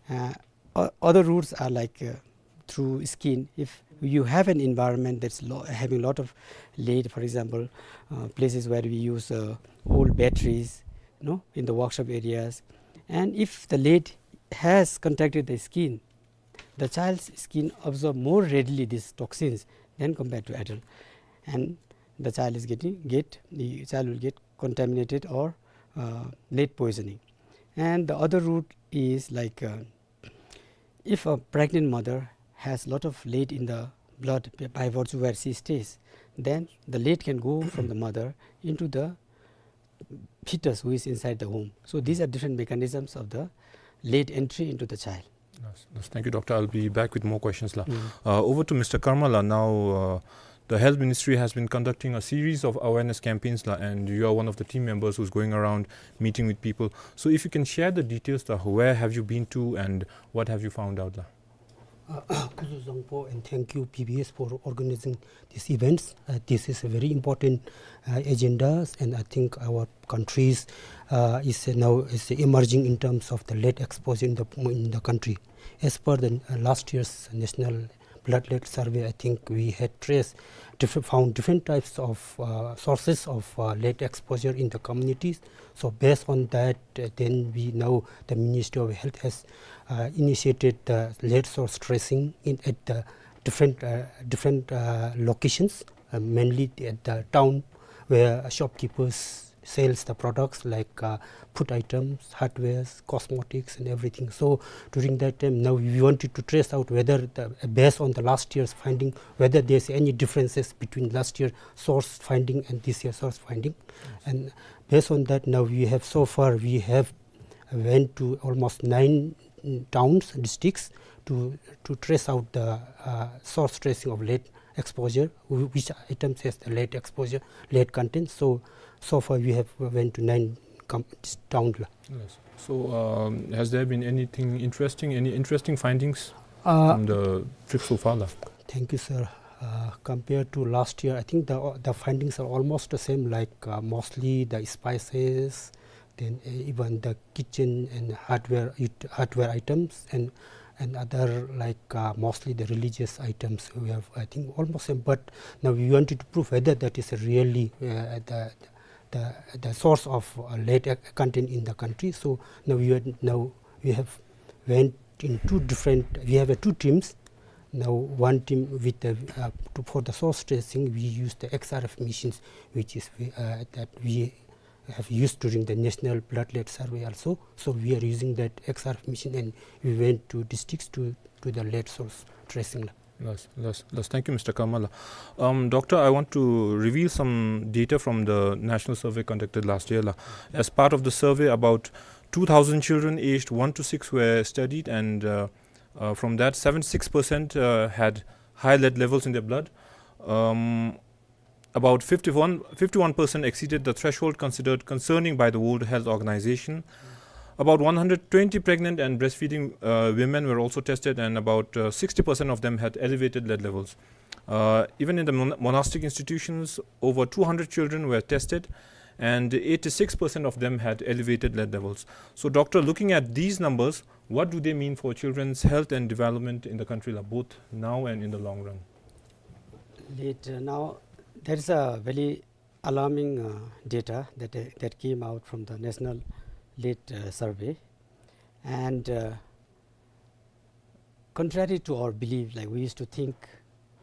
Uh, o-, other routes are like, uh, through skin. If you have an environment that's lo-, having lot of lead, for example, uh, places where we use, uh, old batteries, you know, in the workshop areas, and if the lead has contacted the skin, the child's skin absorb more readily these toxins than compared to adult, and the child is getting, get, the child will get contaminated or, uh, lead poisoning. And the other route is like, uh, if a pregnant mother has lot of lead in the blood b-, by virtue where she stays, then the lead can go from the mother into the fetus who is inside the womb. So these are different mechanisms of the lead entry into the child. Yes, yes. Thank you, doctor. I'll be back with more questions la. Mm. Uh, over to Mister Karma la now. Uh, The Health Ministry has been conducting a series of awareness campaigns, la, and you are one of the team members who's going around meeting with people. So if you can share the details, la, where have you been to and what have you found out, la? Uh, Kuzuzangpo, and thank you, P B S, for organizing these events. Uh, this is a very important, uh, agendas, and I think our countries, uh, is now is emerging in terms of the lead exposure in the, in the country. As per the, uh, last year's national blood lead survey, I think we had traced, different, found different types of, uh, sources of, uh, lead exposure in the communities. So based on that, uh, then we know the Ministry of Health has, uh, initiated the lead source tracing in, at the different, uh, different, uh, locations, uh, mainly at the town where shopkeepers sells the products like, uh, food items, hardwares, cosmetics and everything. So during that time, now we wanted to trace out whether the, based on the last year's finding, whether there's any differences between last year source finding and this year source finding. And based on that, now we have, so far we have went to almost nine, mm, towns, districts to, to trace out the, uh, source tracing of lead exposure, wh-, which items has the lead exposure, lead content. So, so far we have went to nine com-, town, la. Yes. So, um, has there been anything interesting, any interesting findings, uh, from the trip so far, la? Thank you, sir. Uh, compared to last year, I think the, the findings are almost the same, like, uh, mostly the spices, then, uh, even the kitchen and hardware, it-, hardware items, and, and other, like, uh, mostly the religious items. We have, I think, almost same. But now we wanted to prove whether that is really, uh, the, the, the source of, uh, lead, uh, content in the country. So now we are, now we have went in two different, we have, uh, two teams. Now one team with the, uh, to, for the source tracing, we use the X R F machines, which is, uh, that we have used during the National Blood Lead Survey also. So we are using that X R F machine, and we went to districts to do the lead source tracing. Yes, yes, yes. Thank you, Mister Kamala. Um, Doctor, I want to reveal some data from the national survey conducted last year, la. As part of the survey, about two thousand children aged one to six were studied, and, uh, uh, from that, seventy-six percent, uh, had high lead levels in their blood. Um, about fifty-one, fifty-one percent exceeded the threshold considered concerning by the World Health Organization. About one hundred twenty pregnant and breastfeeding, uh, women were also tested, and about, uh, sixty percent of them had elevated lead levels. Uh, even in the mon-, monastic institutions, over two hundred children were tested, and eighty-six percent of them had elevated lead levels. So, Doctor, looking at these numbers, what do they mean for children's health and development in the country, la, both now and in the long run? Lead, uh, now, there is a very alarming, uh, data that, uh, that came out from the National Lead, uh, Survey. And, uh, contrary to our belief, like, we used to think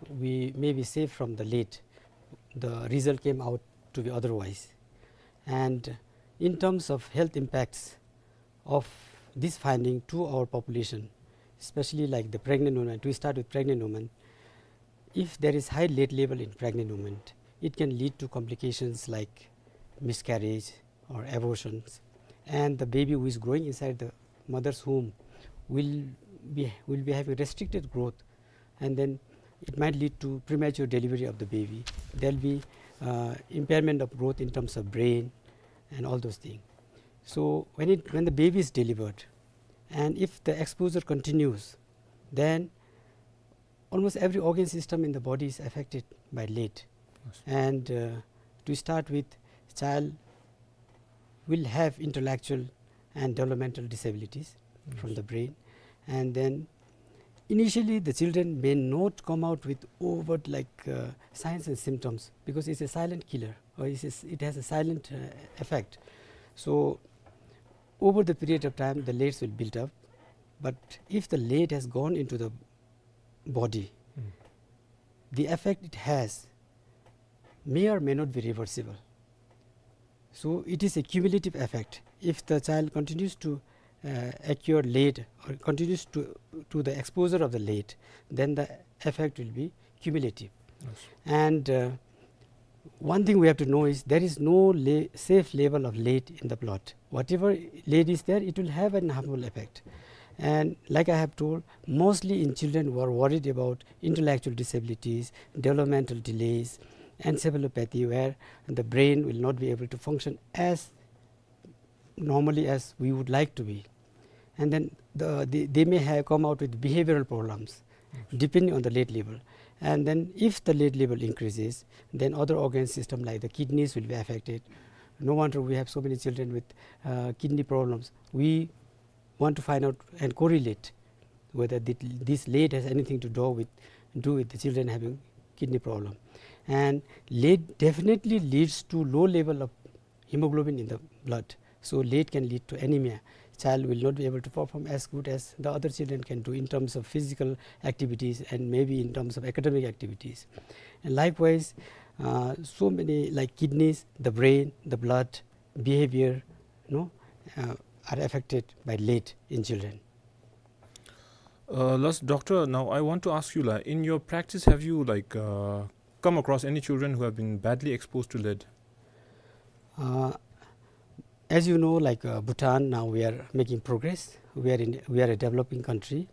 we may be safe from the lead, the result came out to be otherwise. And in terms of health impacts of this finding to our population, especially, like, the pregnant women, we start with pregnant women, if there is high lead level in pregnant women, it can lead to complications like miscarriage or abortions, and the baby who is growing inside the mother's womb will be, will be having restricted growth, and then it might lead to premature delivery of the baby. There'll be, uh, impairment of growth in terms of brain and all those things. So when it, when the baby is delivered, and if the exposure continues, then almost every organ system in the body is affected by lead. Yes. And, uh, to start with, child will have intellectual and developmental disabilities from the brain. And then initially the children may not come out with overt, like, uh, signs and symptoms, because it's a silent killer, or it's a s-, it has a silent, uh, effect. So over the period of time, the leads will build up. But if the lead has gone into the body, the effect it has may or may not be reversible. So it is a cumulative effect. If the child continues to, uh, accrue lead or continues to, to the exposure of the lead, then the effect will be cumulative. Yes. And, uh, one thing we have to know is there is no le-, safe level of lead in the blood. Whatever lead is there, it will have an harmful effect. And like I have told, mostly in children who are worried about intellectual disabilities, developmental delays, encephalopathy, where the brain will not be able to function as normally as we would like to be. And then the, the, they may have come out with behavioral problems depending on the lead level. And then if the lead level increases, then other organ system like the kidneys will be affected. No wonder we have so many children with, uh, kidney problems. We want to find out and correlate whether thi-, this lead has anything to do with, do with the children having kidney problem. And lead definitely leads to low level of hemoglobin in the blood. So lead can lead to anemia. Child will not be able to perform as good as the other children can do in terms of physical activities and maybe in terms of academic activities. And likewise, uh, so many, like, kidneys, the brain, the blood, behavior, no, uh, are affected by lead in children. Uh, last, doctor, now I want to ask you, like, in your practice, have you, like, uh, come across any children who have been badly exposed to lead? Uh, as you know, like, uh, Bhutan, now we are making progress. We are in, we are a developing country,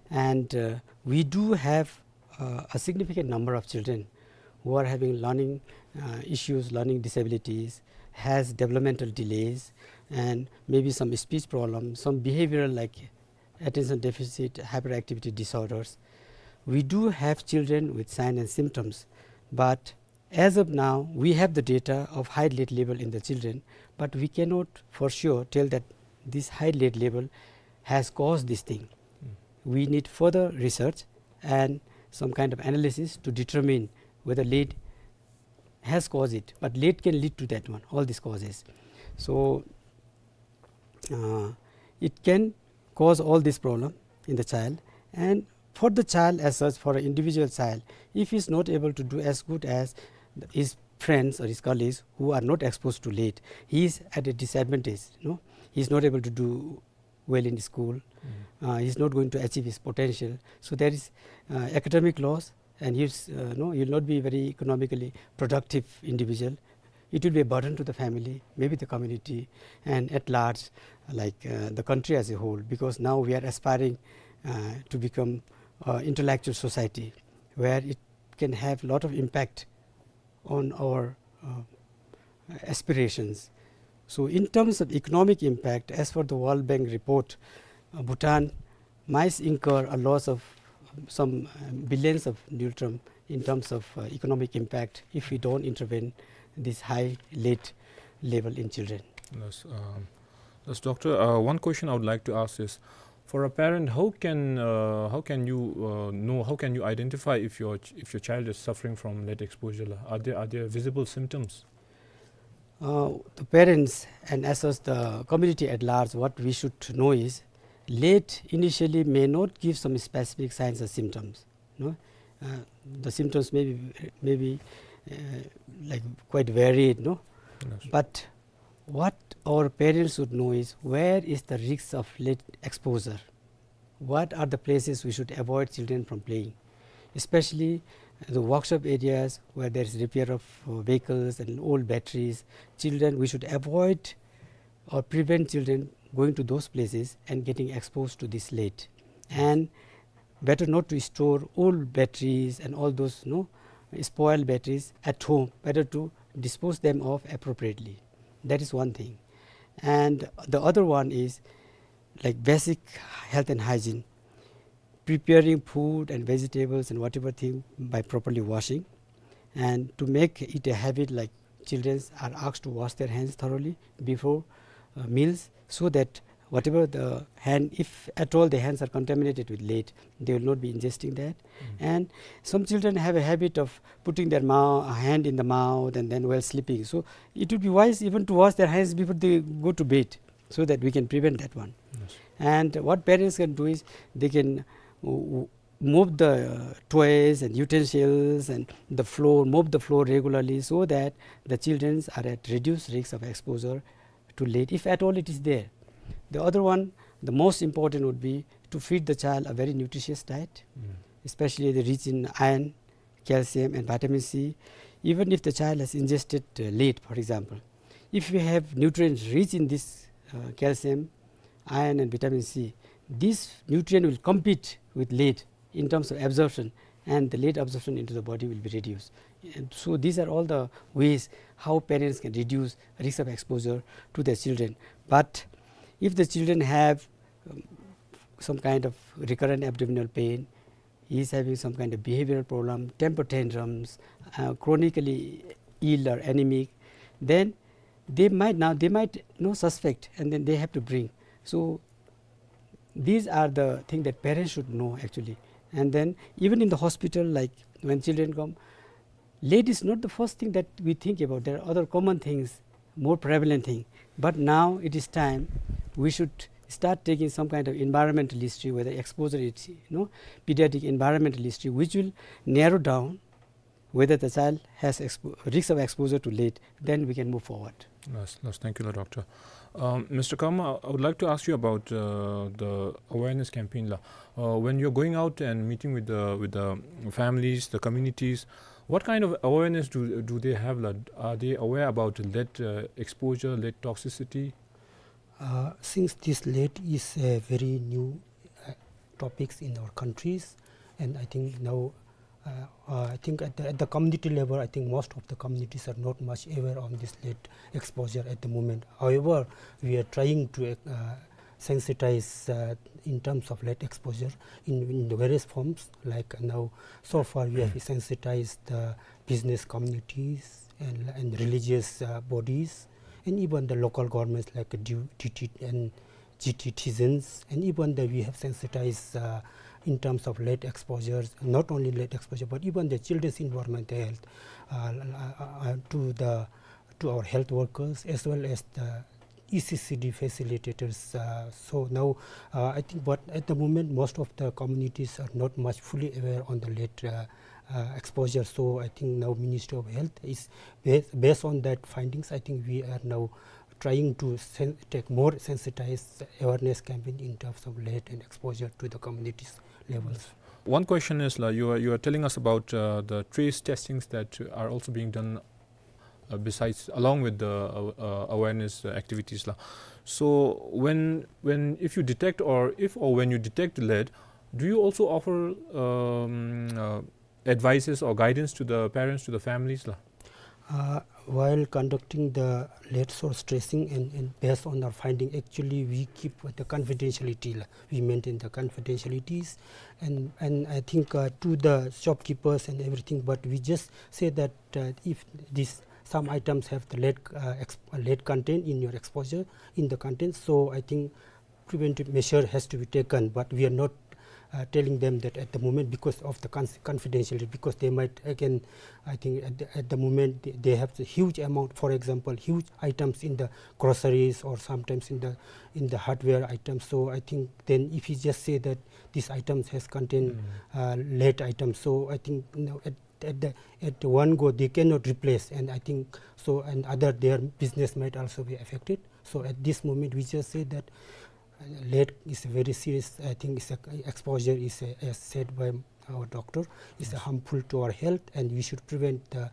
and, uh, we do have, uh, a significant number of children who are having learning, uh, issues, learning disabilities, has developmental delays, and maybe some speech problems, some behavioral, like attention deficit hyperactivity disorders. We do have children with signs and symptoms, but as of now, we have the data of high lead level in the children, but we cannot for sure tell that this high lead level has caused this thing. Mm. We need further research and some kind of analysis to determine whether lead has caused it, but lead can lead to that one, all these causes. So, uh, it can cause all this problem in the child. And for the child as such, for an individual child, if he's not able to do as good as his friends or his colleagues who are not exposed to lead, he is at a disadvantage, no? He's not able to do well in school. Mm. Uh, he's not going to achieve his potential. So there is, uh, academic loss, and he's, uh, no, he will not be very economically productive individual. It will be a burden to the family, maybe the community, and at large, like, uh, the country as a whole, because now we are aspiring, uh, to become, uh, intellectual society where it can have lot of impact on our, uh, aspirations. So in terms of economic impact, as per the World Bank report, uh, Bhutan might incur a loss of some, um, billions of ngultrum in terms of, uh, economic impact if we don't intervene this high lead level in children. Yes, um, yes, doctor, uh, one question I would like to ask is, for a parent, how can, uh, how can you, uh, know, how can you identify if your ch-, if your child is suffering from lead exposure? Are there, are there visible symptoms? Uh, the parents and as well as the community at large, what we should know is, lead initially may not give some specific signs or symptoms, no? Uh, the symptoms may be, may be, uh, like, quite varied, no? Yes. But what our parents should know is, where is the risk of lead exposure? What are the places we should avoid children from playing? Especially the workshop areas where there is repair of, uh, vehicles and old batteries. Children, we should avoid or prevent children going to those places and getting exposed to this lead. And better not to store old batteries and all those, no, spoiled batteries at home. Better to dispose them of appropriately. That is one thing. And the other one is, like, basic health and hygiene, preparing food and vegetables and whatever thing by properly washing, and to make it a habit, like, children are asked to wash their hands thoroughly before, uh, meals, so that whatever the hand, if at all the hands are contaminated with lead, they will not be ingesting that. Mm. And some children have a habit of putting their mou-, hand in the mouth and then while sleeping. So it would be wise even to wash their hands before they go to bed, so that we can prevent that one. Yes. And what parents can do is they can, uh, mop the toys and utensils and the floor, mop the floor regularly, so that the children are at reduced risk of exposure to lead, if at all it is there. The other one, the most important, would be to feed the child a very nutritious diet, mm, especially the rich in iron, calcium and vitamin C. Even if the child has ingested, uh, lead, for example, if we have nutrients rich in this, uh, calcium, iron and vitamin C, this nutrient will compete with lead in terms of absorption, and the lead absorption into the body will be reduced. And so these are all the ways how parents can reduce risk of exposure to their children. But if the children have, um, some kind of recurrent abdominal pain, he is having some kind of behavioral problem, temper tantrums, uh, chronically ill or anemic, then they might now, they might not suspect, and then they have to bring. So these are the things that parents should know actually. And then even in the hospital, like, when children come, lead is not the first thing that we think about. There are other common things, more prevalent thing. But now it is time we should start taking some kind of environmental history, whether exposure is, you know, pediatric environmental history, which will narrow down whether the child has expo-, risk of exposure to lead, then we can move forward. Yes, yes, thank you, doctor. Um, Mister Karma, I would like to ask you about, uh, the awareness campaign la. Uh, when you're going out and meeting with the, with the families, the communities, what kind of awareness do, do they have la? Are they aware about lead, uh, exposure, lead toxicity? Uh, since this lead is a very new, uh, topics in our countries, and I think now, uh, uh, I think at the, at the community level, I think most of the communities are not much aware on this lead exposure at the moment. However, we are trying to, uh, sensitize, uh, in terms of lead exposure in, in the various forms. Like now, so far we have sensitized the business communities and, and religious, uh, bodies, and even the local governments like D-, D T and G T citizens, and even the, we have sensitized, uh, in terms of lead exposures, not only lead exposure, but even the children's environmental health, uh, uh, uh, uh, to the, to our health workers as well as the E C C D facilitators. Uh, so now, uh, I think, but at the moment, most of the communities are not much fully aware on the lead, uh, uh, exposure. So I think now Ministry of Health is, ba-, based on that findings, I think we are now trying to sen-, take more sensitized awareness campaign in terms of lead and exposure to the communities levels. One question is, la, you are, you are telling us about, uh, the trace testings that are also being done, uh, besides, along with the, uh, uh, awareness, uh, activities la. So when, when, if you detect, or if or when you detect lead, do you also offer, um, uh, advices or guidance to the parents, to the families la? Uh, while conducting the lead source tracing and, and based on our finding, actually we keep the confidentiality la. We maintain the confidentialities, and, and I think, uh, to the shopkeepers and everything, but we just say that, uh, if this, some items have the lead, uh, exp-, lead content in your exposure, in the content, so I think preventive measure has to be taken, but we are not, uh, telling them that at the moment because of the cons-, confidentiality, because they might again, I think at the, at the moment they, they have the huge amount, for example, huge items in the groceries or sometimes in the, in the hardware items. So I think then if you just say that this items has contained, uh, lead items, so I think, you know, at, at the, at one go they cannot replace, and I think so, and other, their business might also be affected. So at this moment we just say that, uh, lead is a very serious, I think it's a, exposure is a, as said by our doctor, is a harmful to our health, and we should prevent the,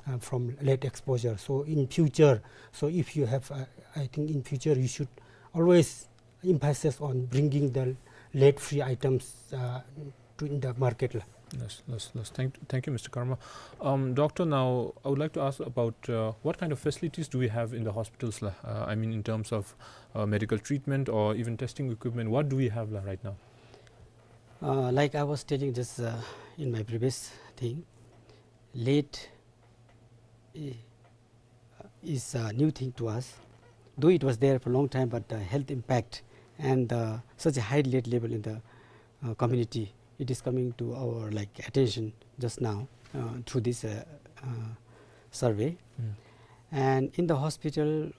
uh, from lead exposure. So in future, so if you have, uh, I think in future you should always emphasis on bringing the lead-free items, uh, to, in the market la. Yes, yes, yes. Thank, thank you, Mister Karma. Um, doctor, now I would like to ask about, uh, what kind of facilities do we have in the hospitals la? Uh, I mean, in terms of, uh, medical treatment or even testing equipment, what do we have la right now? Uh, like I was telling just, uh, in my previous thing, lead, eh, is a new thing to us. Though it was there for a long time, but the health impact and, uh, such a high lead level in the, uh, community, it is coming to our, like, attention just now, uh, through this, uh, uh, survey. And in the hospital,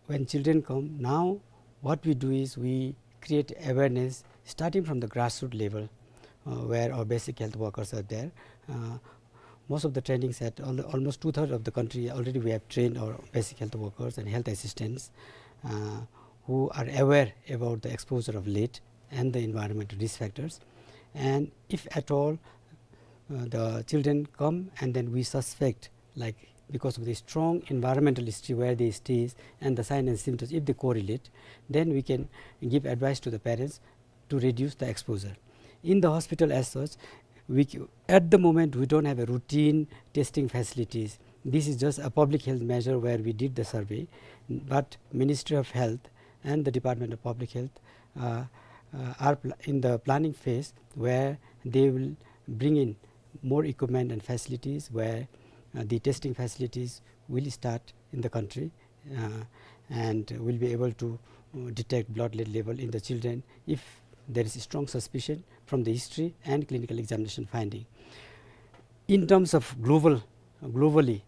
when children come, now what we do is we create awareness starting from the grassroots level, uh, where our basic health workers are there. Uh, most of the trainings at al-, almost two-thirds of the country already we have trained our basic health workers and health assistants, uh, who are aware about the exposure of lead and the environmental risk factors. And if at all, uh, the children come and then we suspect, like, because of the strong environmental history where they stays and the sign and symptoms, if they correlate, then we can give advice to the parents to reduce the exposure. In the hospital as such, we c-, at the moment, we don't have a routine testing facilities. This is just a public health measure where we did the survey, but Ministry of Health and the Department of Public Health, uh, uh, are pl-, in the planning phase where they will bring in more equipment and facilities where, uh, the testing facilities will start in the country, uh, and will be able to, uh, detect blood lead level in the children if there is a strong suspicion from the history and clinical examination finding. In terms of global, globally,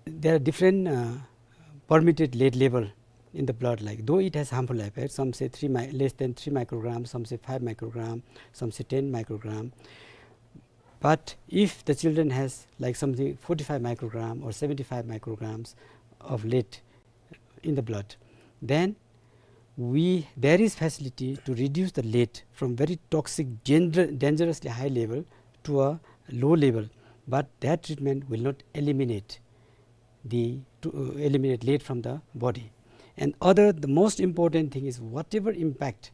there are different, uh, permitted lead level in the blood, like, though it has harmful effects, some say three mi-, less than three microgram, some say five microgram, some say ten microgram. But if the children has, like, something forty-five microgram or seventy-five micrograms of lead in the blood, then we, there is facility to reduce the lead from very toxic, danger-, dangerously high level to a low level, but that treatment will not eliminate the, to, uh, eliminate lead from the body. And other, the most important thing is whatever impact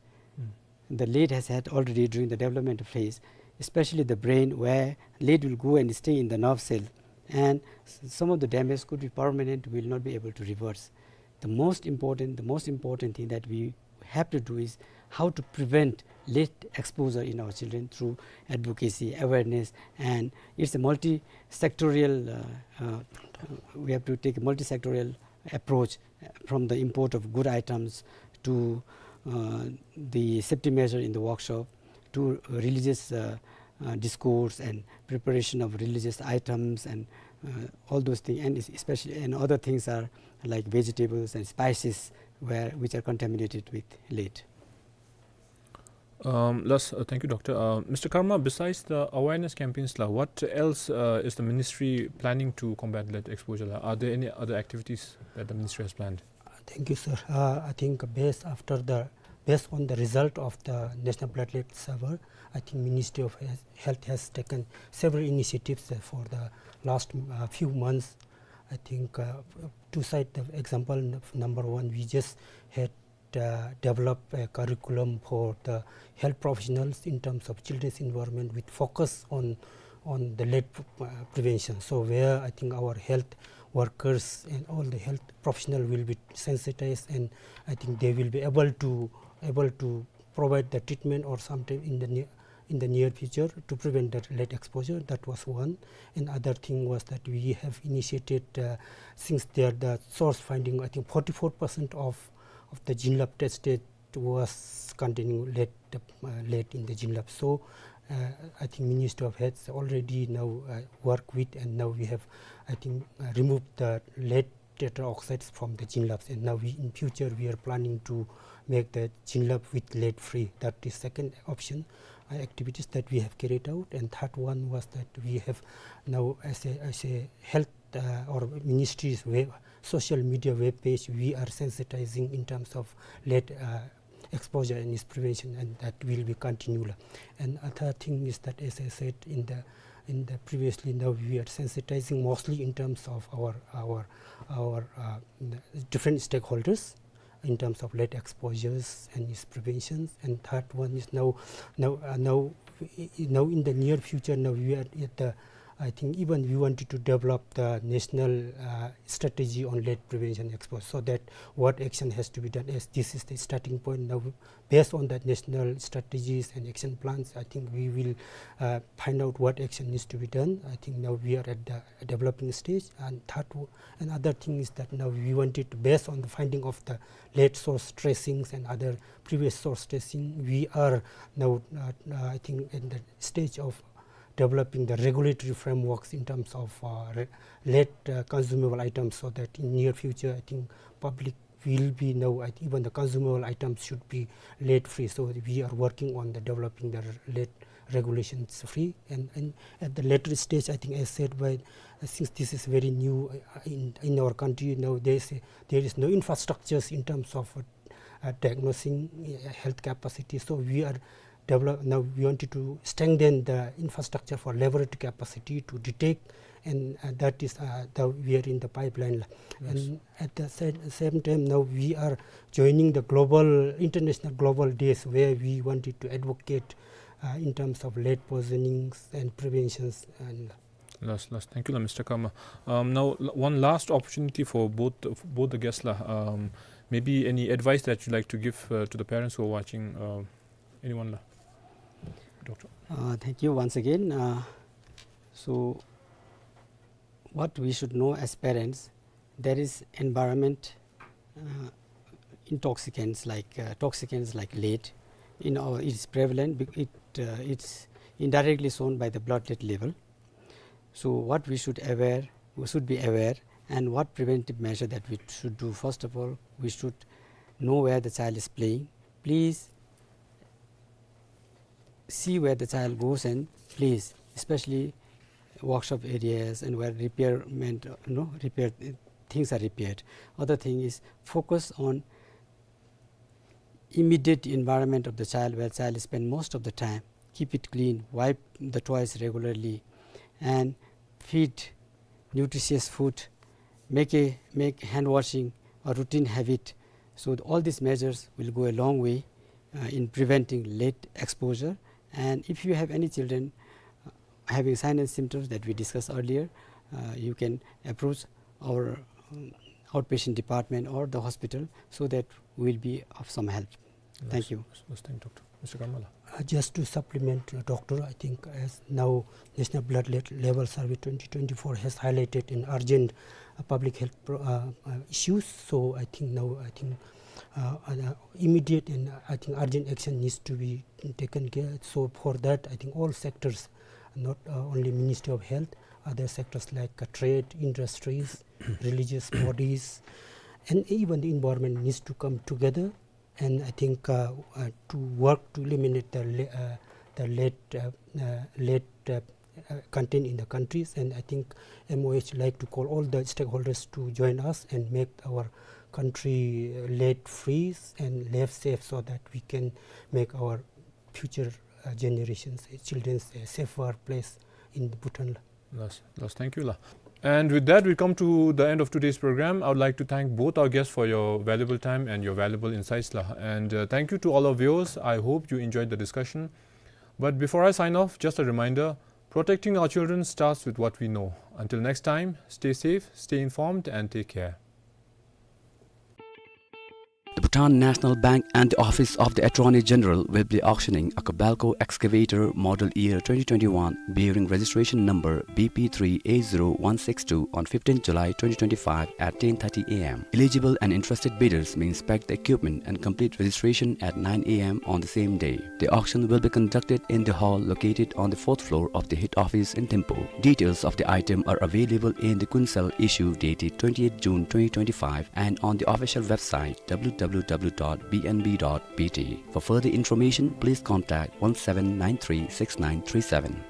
the lead has had already during the development phase, especially the brain, where lead will go and stay in the nerve cell, and s-, some of the damage could be permanent, will not be able to reverse. The most important, the most important thing that we have to do is how to prevent lead exposure in our children through advocacy, awareness, and it's a multi-sectorial, uh, uh, we have to take a multi-sectorial approach, uh, from the import of good items to, uh, the safety measure in the workshop to religious, uh, uh, discourse and preparation of religious items and, uh, all those things, and es-, especially, and other things are like vegetables and spices where, which are contaminated with lead. Um, yes, uh, thank you, Doctor. Uh, Mister Karma, besides the awareness campaigns la, what else, uh, is the ministry planning to combat lead exposure la? Are there any other activities that the ministry has planned? Uh, thank you, sir. Uh, I think based after the, based on the result of the National Blood Lead Survey, I think Ministry of Health, Health has taken several initiatives, uh, for the last, uh, few months. I think, uh, to cite the example, n-, number one, we just had uh, develop a curriculum for the health professionals in terms of children's environment with focus on, on the lead, uh, prevention. So where I think our health workers and all the health professional will be sensitized, and I think they will be able to, able to provide the treatment or sometime in the near, in the near future to prevent that lead exposure. That was one. And other thing was that we have initiated, uh, since there the source finding, I think forty-four percent of, of the gene lab tested was containing lead, uh, lead in the gene lab. So, uh, I think Ministry of Health already now, uh, work with, and now we have, I think, uh, removed the lead tetra oxides from the gene labs, and now we, in future we are planning to make the gene lab with lead free. That is second option, uh, activities that we have carried out. And third one was that we have now, as a, as a health, uh, or ministry's web, social media web page, we are sensitizing in terms of lead, uh, exposure and its prevention, and that will be continual. And other thing is that, as I said in the, in the previously, now we are sensitizing mostly in terms of our, our, our, uh, different stakeholders in terms of lead exposures and its preventions. And third one is now, now, uh, now, i-, i-, now in the near future, now we are at the, I think even we wanted to develop the national, uh, strategy on lead prevention exposure, so that what action has to be done, as this is the starting point. Now, based on that national strategies and action plans, I think we will, uh, find out what action needs to be done. I think now we are at the developing stage. And third, w-, another thing is that now we wanted to, based on the finding of the lead source tracings and other previous source tracing, we are now, uh, uh, I think, in the stage of developing the regulatory frameworks in terms of, uh, re-, lead, uh, consumable items, so that in near future, I think, public will be now, I think, even the consumable items should be lead free. So we are working on the developing the re-, lead regulations free. And, and at the later stage, I think, as said by, uh, since this is very new, uh, in, in our country, now there is a, there is no infrastructures in terms of, uh, uh, diagnosing, uh, health capacity. So we are develop, now we wanted to strengthen the infrastructure for laboratory capacity to detect, and, uh, that is, uh, the, we are in the pipeline la. Yes. And at the sa-, same time, now we are joining the global, international global days where we wanted to advocate, uh, in terms of late poisonings and preventions and Last, last. Thank you la, Mister Karma. Um, now, l-, one last opportunity for both, both the guests la. Um, maybe any advice that you'd like to give, uh, to the parents who are watching, uh, anyone la? Doctor. Uh, thank you once again. Uh, so, what we should know as parents, there is environment, uh, intoxicants like, uh, toxicants like lead. In our, it's prevalent, bec-, it, uh, it's indirectly shown by the blood lead level. So what we should aware, we should be aware, and what preventive measure that we should do. First of all, we should know where the child is playing. Please see where the child goes and plays, especially workshop areas and where repairment, uh, you know, repair, uh, things are repaired. Other thing is focus on immediate environment of the child where child spend most of the time. Keep it clean, wipe the toys regularly, and feed nutritious food. Make a, make hand washing a routine habit. So all these measures will go a long way, uh, in preventing lead exposure. And if you have any children, uh, having sign and symptoms that we discussed earlier, uh, you can approach our, um, outpatient department or the hospital so that we will be of some help. Thank you. Yes, yes, thank you, Doctor. Mister Karma la. Uh, just to supplement, uh, Doctor, I think as now National Blood Le-, Level Survey twenty twenty-four has highlighted an urgent, uh, public health pro-, uh, uh, issues. So I think now, I think, uh, uh, immediate and, uh, I think urgent action needs to be taken care. So for that, I think all sectors, not, uh, only Ministry of Health, other sectors like, uh, trade, industries, religious bodies, and even the environment needs to come together. And I think, uh, uh, to work to eliminate the le-, uh, the lead, uh, uh, lead, uh, uh, content in the countries. And I think M O H like to call all the stakeholders to join us and make our country, uh, lead free and lead safe so that we can make our future, uh, generations, uh, children's, uh, safer place in Bhutan. Last, last, thank you la. And with that, we come to the end of today's program. I would like to thank both our guests for your valuable time and your valuable insights la. And, uh, thank you to all our viewers. I hope you enjoyed the discussion. But before I sign off, just a reminder, protecting our children starts with what we know. Until next time, stay safe, stay informed, and take care. The Bhutan National Bank and the Office of the Attorney General will be auctioning a Kobelco excavator model year twenty twenty-one bearing registration number B P three A zero one six two on fifteenth July twenty twenty-five at ten thirty A M. Eligible and interested bidders may inspect the equipment and complete registration at nine A M on the same day. The auction will be conducted in the hall located on the fourth floor of the head office in Thimphu. Details of the item are available in the Kuensel issue dated twenty-eighth June twenty twenty-five and on the official website W W W dot B N B dot B T. For further information, please contact one seven nine three six nine three seven.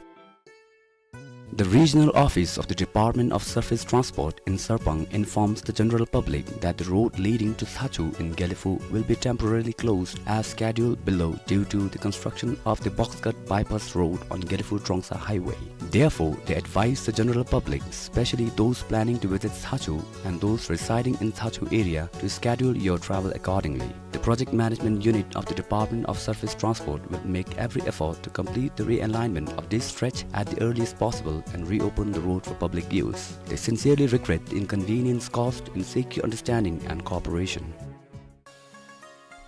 The regional office of the Department of Surface Transport in Sarpang informs the general public that the road leading to Tshachu in Gelephu will be temporarily closed as scheduled below due to the construction of the box cut bypass road on Gelephu-Trongsa highway. Therefore, they advise the general public, especially those planning to visit Tshachu and those residing in Tshachu area, to schedule your travel accordingly. The Project Management Unit of the Department of Surface Transport will make every effort to complete the realignment of this stretch at the earliest possible and reopen the road for public use. They sincerely regret the inconvenience caused and seek your understanding and cooperation.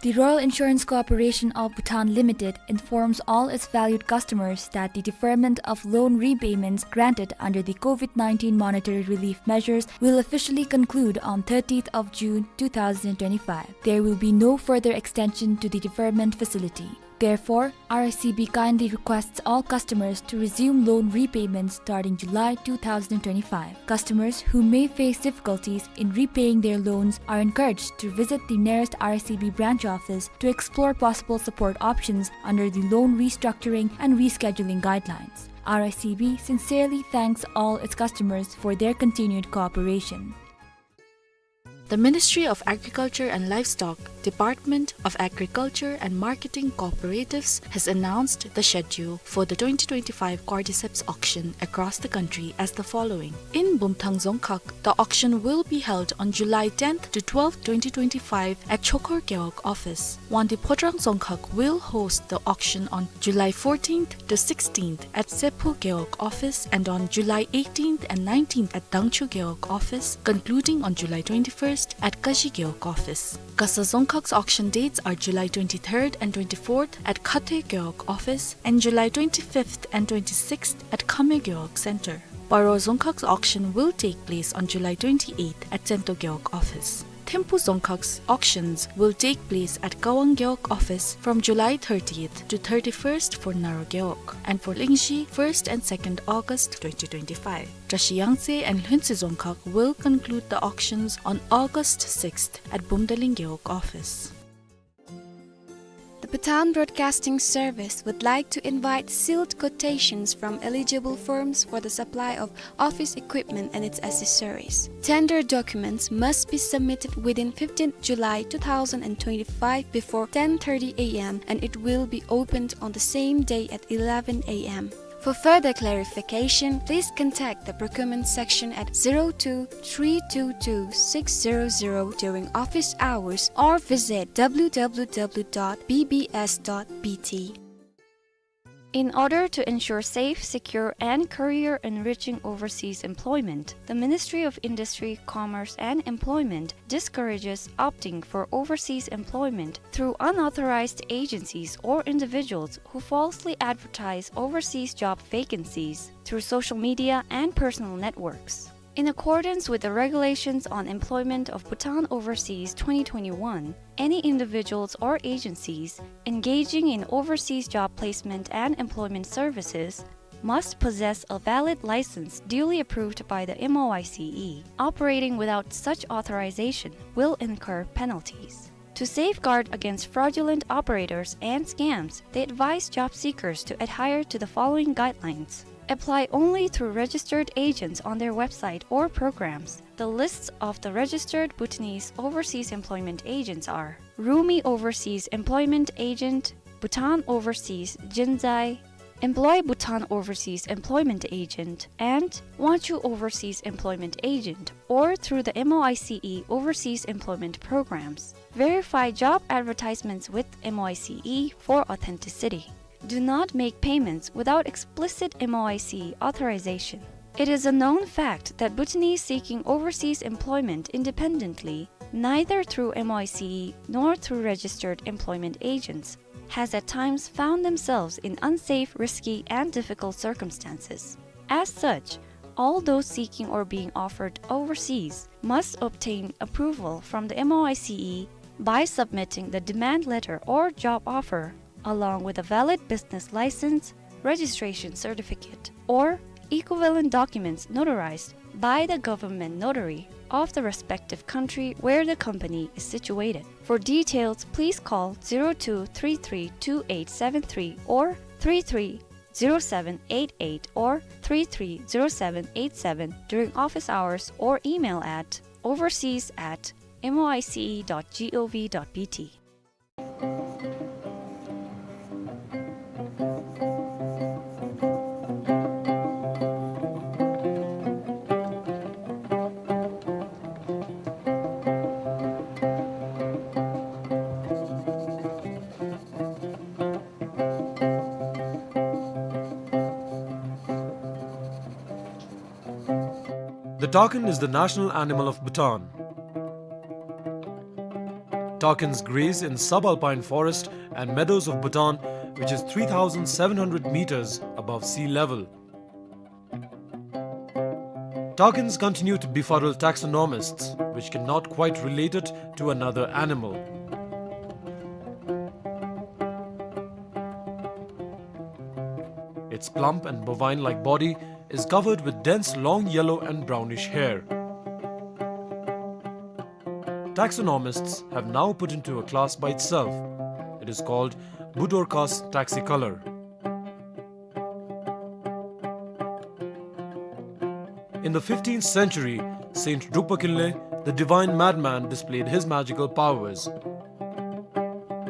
The Royal Insurance Corporation of Bhutan Limited informs all its valued customers that the deferment of loan repayments granted under the COVID nineteen monetary relief measures will officially conclude on thirtieth of June two thousand twenty-five. There will be no further extension to the deferment facility. Therefore, R I C B kindly requests all customers to resume loan repayments starting July two thousand twenty-five. Customers who may face difficulties in repaying their loans are encouraged to visit the nearest R I C B branch office to explore possible support options under the loan restructuring and rescheduling guidelines. R I C B sincerely thanks all its customers for their continued cooperation. The Ministry of Agriculture and Livestock, Department of Agriculture and Marketing Cooperatives has announced the schedule for the twenty twenty-five Cordyceps auction across the country as the following. In Bumthang Dzongkhag, the auction will be held on July tenth to twelfth, twenty twenty-five at Chokhor Gewog office. Wangdue Phodrang Dzongkhag will host the auction on July fourteenth to sixteenth at Sephu Gewog office and on July eighteenth and nineteenth at Dangchu Gewog office, concluding on July twenty-first at Kashi Gewog office. Gasa Dzongkhag's auction dates are July twenty-third and twenty-fourth at Khathoe Gewog office and July twenty-fifth and twenty-sixth at Khamyo Gewog Center. Paro Dzongkhag's auction will take place on July twenty-eighth at Tsento Gewog office. Thimphu Dzongkhag's auctions will take place at Kawang Gewog office from July thirtieth to thirty-first for Naro Gewog, and for Lingzhi, first and second August twenty twenty-five. Drashi Yangtse and Lhuentse Dzongkhag will conclude the auctions on August sixth at Bumdaling Gewog office. The Bhutan Broadcasting Service would like to invite sealed quotations from eligible firms for the supply of office equipment and its accessories. Tender documents must be submitted within fifteenth July two thousand twenty-five before ten thirty A M, and it will be opened on the same day at eleven A M. For further clarification, please contact the procurement section at zero two three two two six zero zero during office hours or visit W W W dot B B S dot B T. In order to ensure safe, secure, and career-enriching overseas employment, the Ministry of Industry, Commerce, and Employment discourages opting for overseas employment through unauthorized agencies or individuals who falsely advertise overseas job vacancies through social media and personal networks. In accordance with the Regulations on Employment of Bhutan Overseas twenty twenty-one, any individuals or agencies engaging in overseas job placement and employment services must possess a valid license duly approved by the M O I C E. Operating without such authorization will incur penalties. To safeguard against fraudulent operators and scams, they advise job seekers to adhere to the following guidelines. Apply only through registered agents on their website or programs. The lists of the registered Bhutanese overseas employment agents are Rumi Overseas Employment Agent, Bhutan Overseas Jinzai, Employ Bhutan Overseas Employment Agent, and Wangchuh Overseas Employment Agent, or through the M O I C E Overseas Employment Programs. Verify job advertisements with M O I C E for authenticity. Do not make payments without explicit M O I C E authorization. It is a known fact that Bhutanese seeking overseas employment independently, neither through M O I C E nor through registered employment agents, has at times found themselves in unsafe, risky, and difficult circumstances. As such, all those seeking or being offered overseas must obtain approval from the M O I C E by submitting the demand letter or job offer, along with a valid business license, registration certificate, or equivalent documents notarized by the government notary of the respective country where the company is situated. For details, please call zero two three three two eight seven three or three three zero seven eight eight or three three zero seven eight seven during office hours or email at overseas at M O I C E dot G O V dot B T. The takin is the national animal of Bhutan. Takins graze in subalpine forest and meadows of Bhutan, which is three thousand seven hundred meters above sea level. Takins continue to befuddle taxonomists, which cannot quite relate it to another animal. Its plump and bovine-like body is covered with dense long yellow and brownish hair. Taxonomists have now put into a class by itself. It is called Budorcas taxicolor. In the fifteenth century, Saint Drukpa Kinley, the divine madman displayed his magical powers.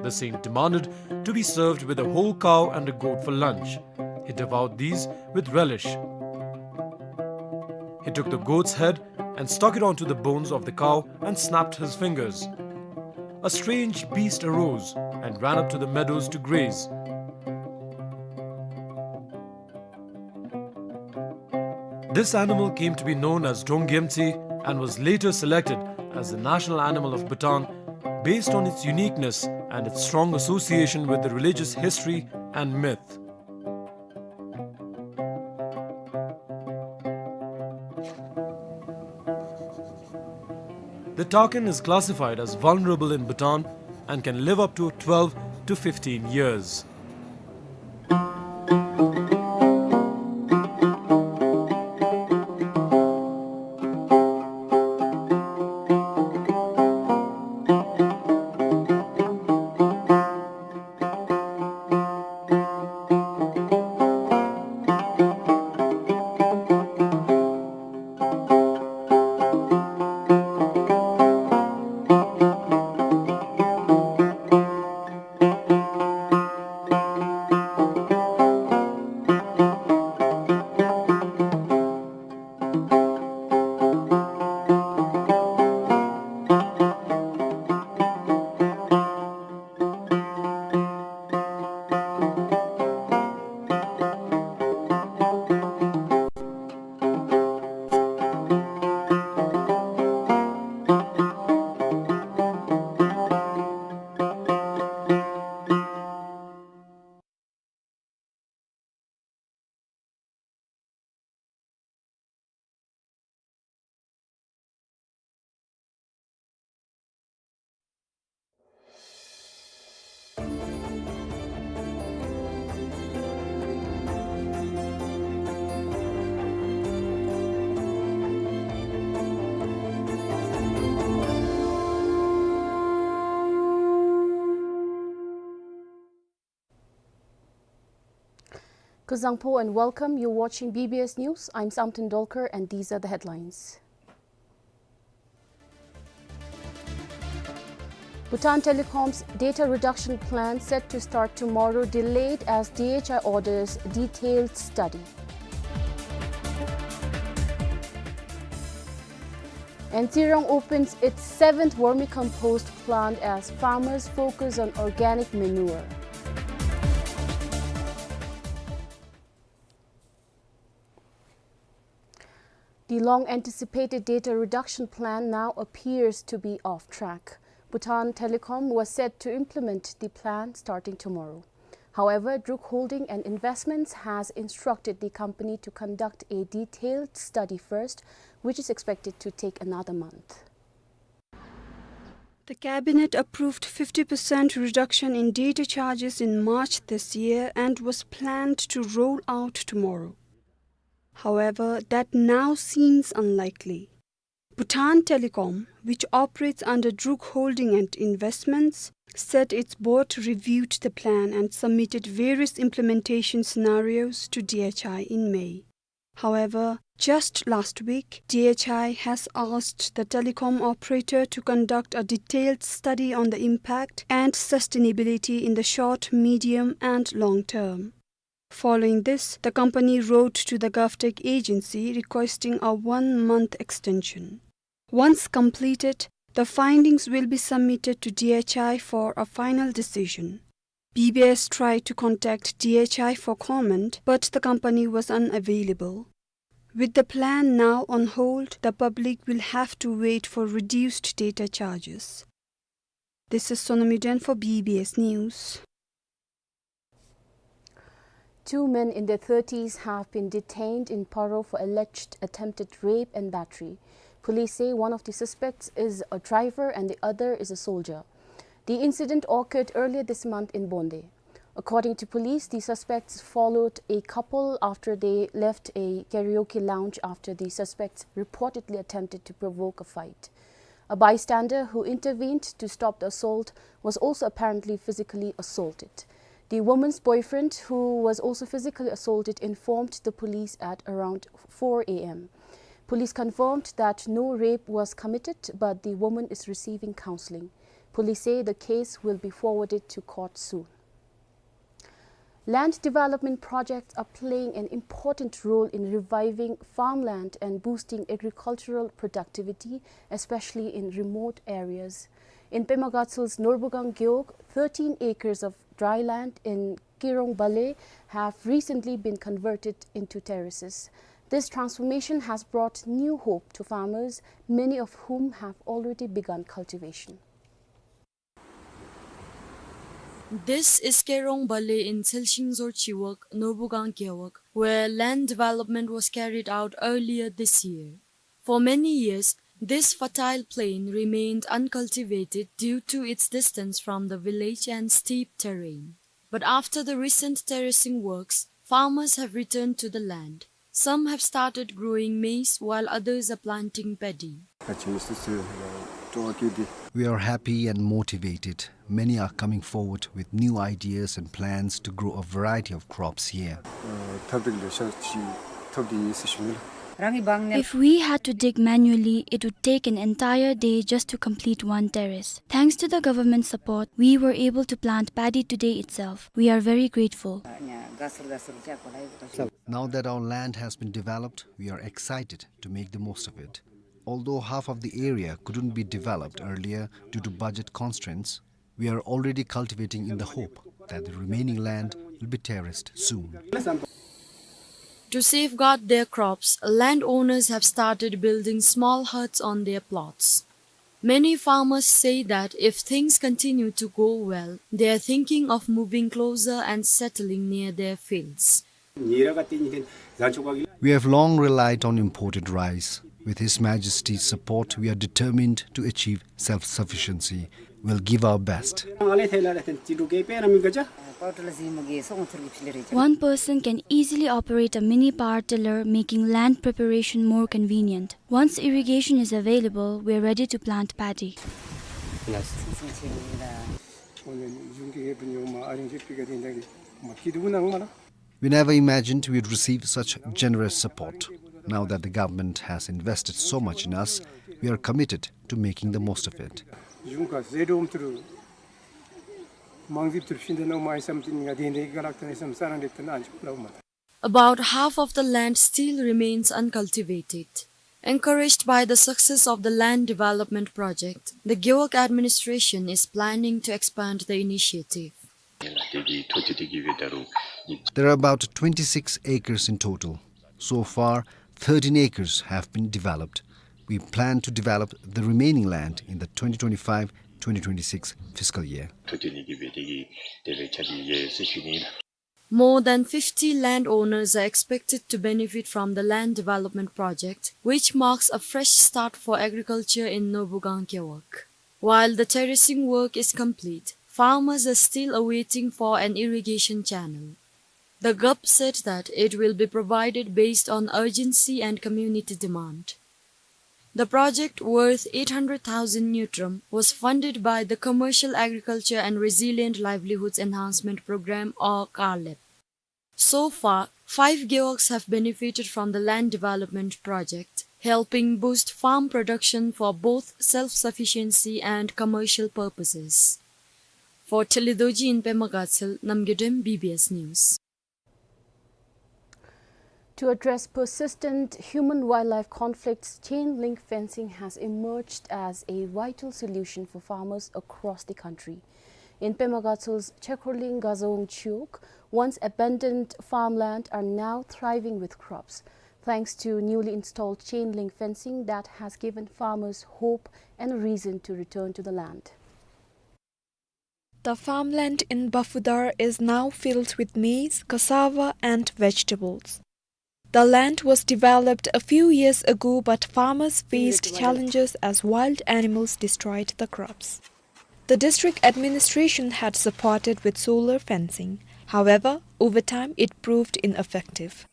The saint demanded to be served with a whole cow and a goat for lunch. He devoured these with relish. He took the goat's head and stuck it onto the bones of the cow and snapped his fingers. A strange beast arose and ran up to the meadows to graze. This animal came to be known as Drongyemtsi and was later selected as the national animal of Bhutan based on its uniqueness and its strong association with the religious history and myth. The takin is classified as vulnerable in Bhutan and can live up to twelve to fifteen years. Kuzuzangpo and welcome. You're watching B B S News. I'm Samten Dolkar and these are the headlines. Bhutan Telecom's data reduction plan set to start tomorrow, delayed as D H I orders detailed study. And Tsirang opens its seventh vermicompost plant as farmers focus on organic manure. The long-anticipated data reduction plan now appears to be off track. Bhutan Telecom was set to implement the plan starting tomorrow. However, Druk Holding and Investments has instructed the company to conduct a detailed study first, which is expected to take another month. The cabinet approved fifty percent reduction in data charges in March this year and was planned to roll out tomorrow. However, that now seems unlikely. Bhutan Telecom, which operates under Druk Holding and Investments, said its board reviewed the plan and submitted various implementation scenarios to D H I in May. However, just last week, D H I has asked the telecom operator to conduct a detailed study on the impact and sustainability in the short, medium, and long term. Following this, the company wrote to the GovTech agency requesting a one-month extension. Once completed, the findings will be submitted to D H I for a final decision. B B S tried to contact D H I for comment, but the company was unavailable. With the plan now on hold, the public will have to wait for reduced data charges. This is Sonami Den for B B S News. Two men in their thirties have been detained in Paro for alleged attempted rape and battery. Police say one of the suspects is a driver and the other is a soldier. The incident occurred earlier this month in Bonde. According to police, the suspects followed a couple after they left a karaoke lounge after the suspects reportedly attempted to provoke a fight. A bystander who intervened to stop the assault was also apparently physically assaulted. The woman's boyfriend, who was also physically assaulted, informed the police at around four A M. Police confirmed that no rape was committed, but the woman is receiving counseling. Police say the case will be forwarded to court soon. Land development projects are playing an important role in reviving farmland and boosting agricultural productivity, especially in remote areas. In Pema Gatshel Norbugang Gewog, thirteen acres of dry land in Kerong Bale have recently been converted into terraces. This transformation has brought new hope to farmers, many of whom have already begun cultivation. This is Kerong Bale in Tselshing Dzor Chiwog, Norbugang Gewog, where land development was carried out earlier this year. For many years, this fertile plain remained uncultivated due to its distance from the village and steep terrain. But after the recent terracing works, farmers have returned to the land. Some have started growing maize, while others are planting paddy. We are happy and motivated. Many are coming forward with new ideas and plans to grow a variety of crops here. If we had to dig manually, it would take an entire day just to complete one terrace. Thanks to the government support, we were able to plant paddy today itself. We are very grateful. Now that our land has been developed, we are excited to make the most of it. Although half of the area couldn't be developed earlier due to budget constraints, we are already cultivating in the hope that the remaining land will be terraced soon. To safeguard their crops, landowners have started building small huts on their plots. Many farmers say that if things continue to go well, they are thinking of moving closer and settling near their fields. We have long relied on imported rice. With His Majesty's support, we are determined to achieve self-sufficiency. We'll give our best. One person can easily operate a mini power tiller, making land preparation more convenient. Once irrigation is available, we are ready to plant paddy. We never imagined we'd receive such generous support. Now that the government has invested so much in us, we are committed to making the most of it. About half of the land still remains uncultivated. Encouraged by the success of the land development project, the Gewog administration is planning to expand the initiative. There are about twenty-six acres in total. So far, thirteen acres have been developed. We plan to develop the remaining land in the twenty twenty-five twenty twenty-six fiscal year. More than fifty landowners are expected to benefit from the land development project, which marks a fresh start for agriculture in Norbugang Gewog. While the terracing work is complete, farmers are still awaiting for an irrigation channel. The G O P said that it will be provided based on urgency and community demand. The project, worth eight hundred thousand ngultrum, was funded by the Commercial Agriculture and Resilient Livelihoods Enhancement Program, or CARLEP. So far, five gewogs have benefited from the land development project, helping boost farm production for both self-sufficiency and commercial purposes. For Thelidorji in Pema Gatshel, Namgay Dem, B B S News. To address persistent human-wildlife conflicts, chain-link fencing has emerged as a vital solution for farmers across the country. In Pema Gatshel's Chekhorling Gazawong Chiwog, once abandoned farmland are now thriving with crops, thanks to newly installed chain-link fencing that has given farmers hope and a reason to return to the land. The farmland in Bafudar is now filled with maize, cassava, and vegetables. The land was developed a few years ago, but farmers faced challenges as wild animals destroyed the crops. The district administration had supported with solar fencing. However, over time, it proved ineffective.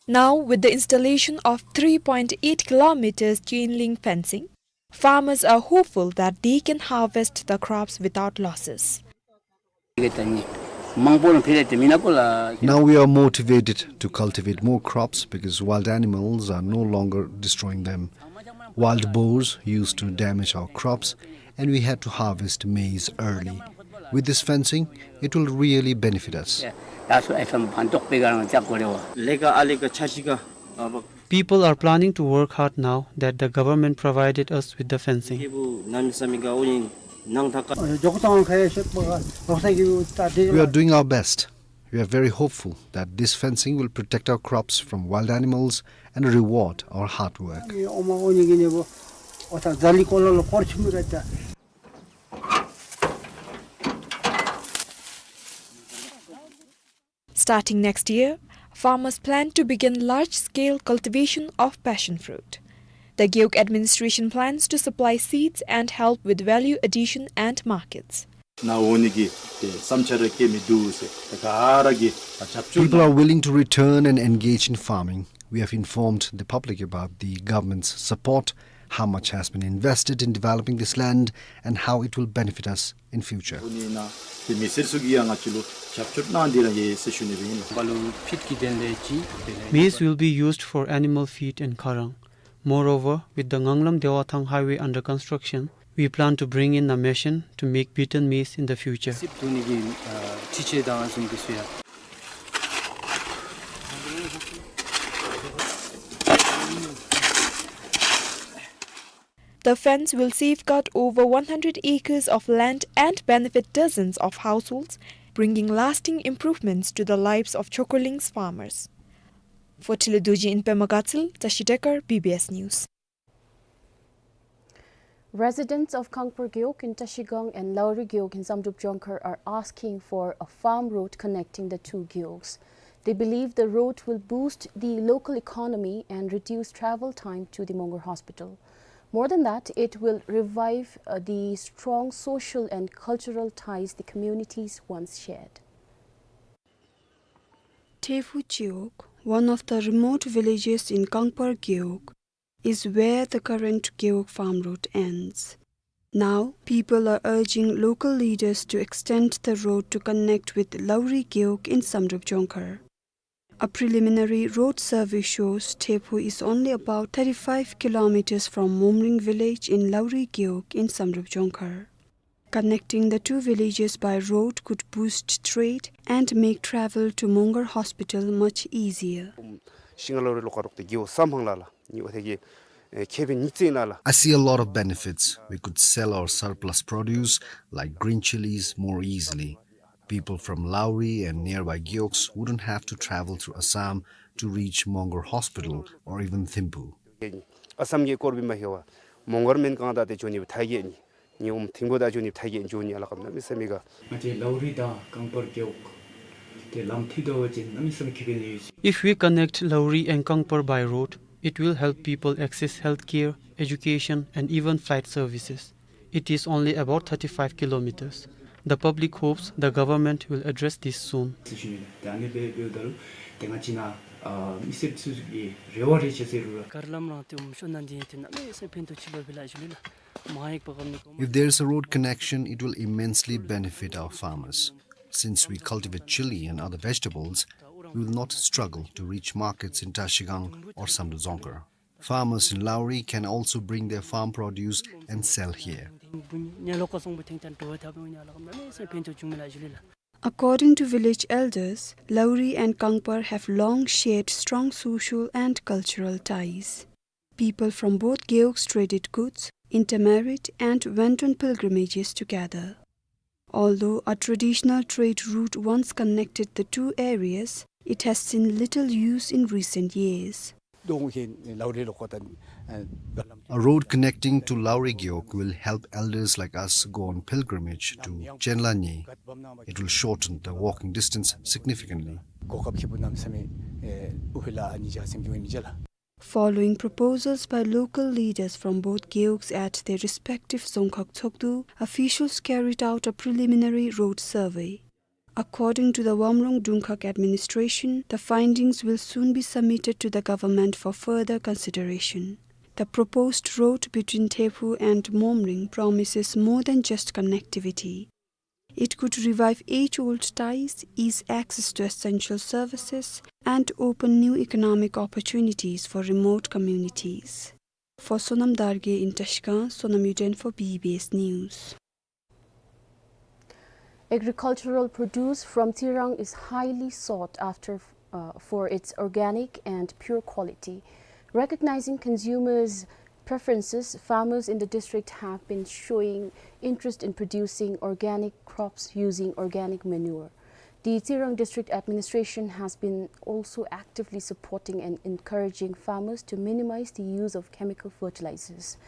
Now, with the installation of three point eight kilometers chain link fencing, farmers are hopeful that they can harvest the crops without losses. མང་པོ་རང་འཕེལ་ཏེ་མི་ནག་པོ་ལ། Now we are motivated to cultivate more crops because wild animals are no longer destroying them. Wild boars used to damage our crops and we had to harvest maize early. With this fencing, it will really benefit us. ཡ་སོ་ཨེ་ཕམ་ཕན་ཐོགས་པའི་ག་རང་ཅག་གོ་རེ་བ། ལེ་ཀ་ཨ་ལེ་ཀ་ཆ་ཤི་ཀ་ཨ་བ། People are planning to work hard now that the government provided us with the fencing. ཁེ་བུ་ནམ་ས་མི་ག་འོ་ཡིན་ནང་ཐག་ཀ། ཇོག་ཏང་ཁ་ཡ་ཤེད་པ་ལོག་ས་གི་ད་དེ། We are doing our best. We are very hopeful that this fencing will protect our crops from wild animals and reward our hard work. ཨོ་མ་འོ་ཉི་གི་ནི་བོ་ཨོ་ད་ཛ་ལི་ཀོ་ལ་ལོ་ཀོར་ཆུ་མི་ར་ད། Starting next year, farmers plan to begin large-scale cultivation of passion fruit. The Gewog administration plans to supply seeds and help with value addition and markets. ན་འོ་ནི་གི་ཏེ་བསམ་འཆར་ར་བསྐྱེད་མི་འདུག་ཟེར་ད་ག་ར་གི་ཨ་རྒྱབ་སྐྱོར། People are willing to return and engage in farming. We have informed the public about the government's support, how much has been invested in developing this land, and how it will benefit us in future. འོ་ནི་ན་ཏེ་མི་སེར་ཚུ་གི་ཡང་ང་བཅས་ལུ་རྒྱབ་སྐྱོར་གནང་སྟེ་ར་ཡོད་ཟེར་ཞུ་ནི་སྦེ་ཨིན། བ་ལུ་ཕིཊ་ཀྱི་དོན་ལས་ཅི་དེ་ལས། Maize will be used for animal feed in Kharang. Moreover, with the Nganglam Dewathang Highway under construction, we plan to bring in a machine to make beaten maize in the future. སིབ་བཏོན་ནི་གི་ཨ་འཕྲུལ་ཆས་དང་ཨ་ཟུང་གི་ཚུ་ཡང་། The fence will safeguard over one hundred acres of land and benefit dozens of households, bringing lasting improvements to the lives of Chokruling's farmers. For Thinley Dorji in Pema Gatshel, Tashi Dekar, B B S News. Residents of Kangpar Gewog in Trashigang and Lauri Gewog in Samdrup Jongkhar are asking for a farm road connecting the two gewogs. They believe the road will boost the local economy and reduce travel time to the Mongar Hospital. More than that, it will revive, uh, the strong social and cultural ties the communities once shared. Thephu Gewog, one of the remote villages in Kangpar Gewog, is where the current Gewog farm road ends. Now, people are urging local leaders to extend the road to connect with Lauri Gewog in Samdrup Jongkhar. A preliminary road survey shows Thephu is only about thirty-five kilometers from Momring village in Lauri Gewog in Samdrup Jongkhar. Connecting the two villages by road could boost trade and make travel to Mongar Hospital much easier. ཤིང་ལོ་རི་ལོ་ཀ་རོག་ཏེ་གིའོ་སམ་ཧང་ལ་ལ་ཉི་འོ་ཐེ་གི་ཨེ་ཁེ་བི་ཉི་ཙེ་ན་ལ། I see a lot of benefits. We could sell our surplus produce like green chillies more easily. People from Lauri and nearby gewogs wouldn't have to travel through Assam to reach Mongar Hospital or even Thimphu. ཨ་སམ་གི་སྐོར་བི་མ་ཧེ་བ་མོང་གར་མེན་གང་ད་ཏེ་ཇོ་ནི་བ་ཐ་གེ་ནི། ཉི་འོམ་ཐིང་པོ་ད་ཇོ་ནི་ཐ་གེ་ཇོ་ནི་ཨ་ལ་ཀམ་ན་མི་སམ་མི་ག། ང་བཅས་ལའུ་རི་དང་ཀང་པར་གྱོག་ཏེ་ལམ་ཐིག་དོ་བ་ཅིན་གནམ་མེད་ས་མེད་ཁེ་ཕན་ཡོད། If we connect Lauri and Kangpar by road, it will help people access healthcare, education, and even flight services. It is only about thirty-five kilometers. The public hopes the government will address this soon. ཏེ་ཨ་ནི་སྦེ་འབདཝ་ད་ལུ་ཏེ་ང་བཅས་ནཱ་ཨ་མི་སེར་ཚུ་གི་རེ་བ་རེ་ཆ་ཟེར་རུང་ར། གར་ལམ་རང་ཏེ་འོམ་ཤོར་ན་འདི་ཏེ་གནམ་མེད་ས་མེད་ཕན་ཐོགས་ཅིག་ལོ་སྦེ་ལགས་ཞུ་ལེ་ལགས། If there is a road connection, it will immensely benefit our farmers. Since we cultivate chili and other vegetables, we will not struggle to reach markets in Trashigang or Samdrup Dzongkhar. Farmers in Lauri can also bring their farm produce and sell here. According to village elders, Lauri and Kangpar have long shared strong social and cultural ties. People from both gewogs traded goods, intermarried, and went on pilgrimages together. Although a traditional trade route once connected the two areas, it has seen little use in recent years. A road connecting to Lauri Gewog will help elders like us go on pilgrimage to Chenla Nyi. It will shorten the walking distance significantly. Following proposals by local leaders from both gewogs at their respective Dzongkhag Tshogdu, officials carried out a preliminary road survey. According to the Wamrung Dungkhag administration, the findings will soon be submitted to the government for further consideration. The proposed road between Thephu and Momring promises more than just connectivity. It could revive age-old ties, ease access to essential services, and open new economic opportunities for remote communities. For Sonam Dargay in Tashkent, Sonam Yuden for B B S News. Agricultural produce from Tsirang is highly sought after, uh, for its organic and pure quality. Recognizing consumers' preferences, farmers in the district have been showing interest in producing organic crops using organic manure. The Tsirang District Administration has been also actively supporting and encouraging farmers to minimize the use of chemical fertilizers.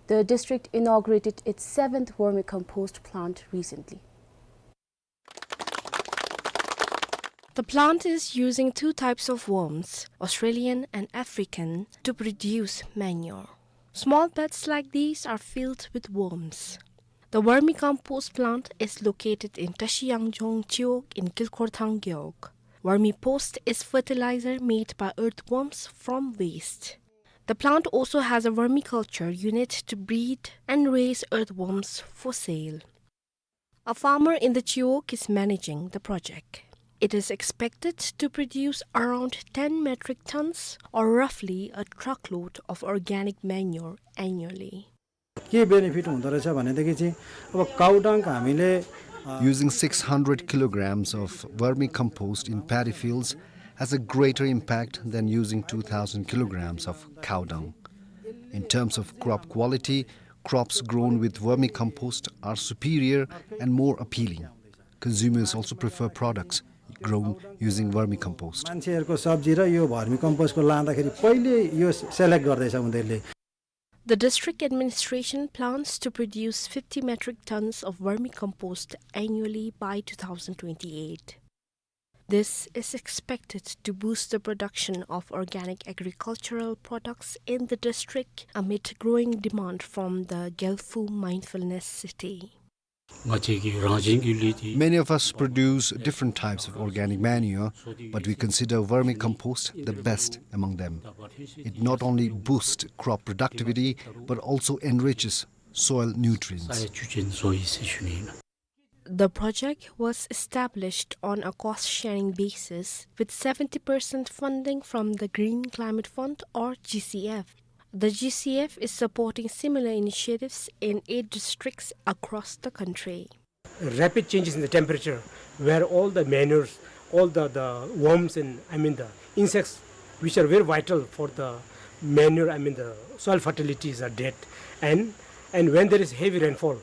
The district inaugurated its seventh vermicompost plant recently. The plant is using two types of worms, Australian and African, to produce manure. Small beds like these are filled with worms. The vermicompost plant is located in Tashi Yangjong Chiwog in Kilkhorthang Gewog. Vermipost is fertilizer made by earthworms from waste. The plant also has a vermiculture unit to breed and raise earthworms for sale. A farmer in the Chiwog is managing the project. It is expected to produce around ten metric tons, or roughly a truckload, of organic manure annually. के benefit हुँदो रहेछ भनेदेखि चाहिँ अब cow dung हामीले, अ, Using six hundred kilograms of vermicompost in paddy fields has a greater impact than using two thousand kilograms of cow dung. In terms of crop quality, crops grown with vermicompost are superior and more appealing. Consumers also prefer products grown using vermicompost. मान्छेहरूको सब्जी र यो vermicompost को लाँदाखेरि पहिले यो select गर्दैछ उनीहरूले। The district administration plans to produce fifty metric tons of vermicompost annually by two thousand twenty-eight. This is expected to boost the production of organic agricultural products in the district amid growing demand from the Gelphu Mindfulness City. Many of us produce different types of organic manure, but we consider vermicompost the best among them. It not only boosts crop productivity, but also enriches soil nutrients. The project was established on a cost-sharing basis with seventy percent funding from the Green Climate Fund, or G C F. The G C F is supporting similar initiatives in eight districts across the country. Rapid changes in the temperature, where all the manures, all the, the worms and, I mean, the insects which are very vital for the manure, I mean, the soil fertilities are dead. And, and when there is heavy rainfall,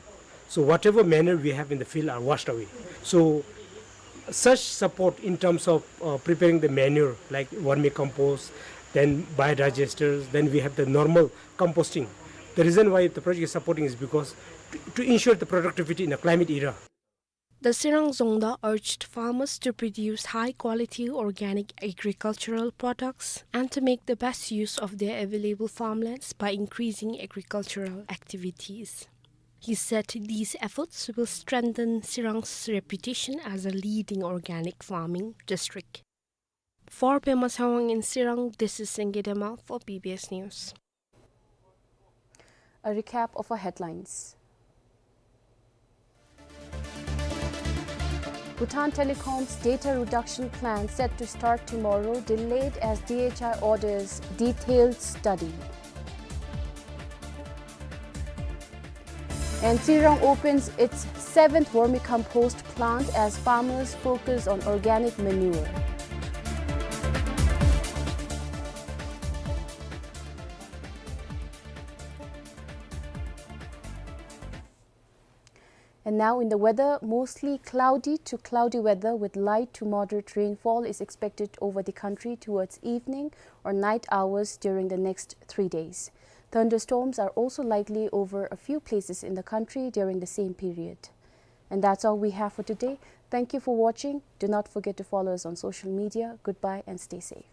so whatever manure we have in the field are washed away. So such support in terms of, uh, preparing the manure, like vermicompost, then biodigesters, then we have the normal composting. The reason why the project is supporting is because to, to ensure the productivity in a climate era. The Tsirang Dzongda urged farmers to produce high-quality organic agricultural products and to make the best use of their available farmlands by increasing agricultural activities. He said these efforts will strengthen Tsirang's reputation as a leading organic farming district. For Pema Tshewang in Tsirang, this is Senge Dema for B B S News. A recap of our headlines. Bhutan Telecom's data reduction plan set to start tomorrow delayed as D H I orders detailed study. And Tsirang opens its seventh vermicompost plant as farmers focus on organic manure. And now in the weather, mostly cloudy to cloudy weather with light to moderate rainfall is expected over the country towards evening or night hours during the next three days. Thunderstorms are also likely over a few places in the country during the same period. And that's all we have for today. Thank you for watching. Do not forget to follow us on social media. Goodbye and stay safe.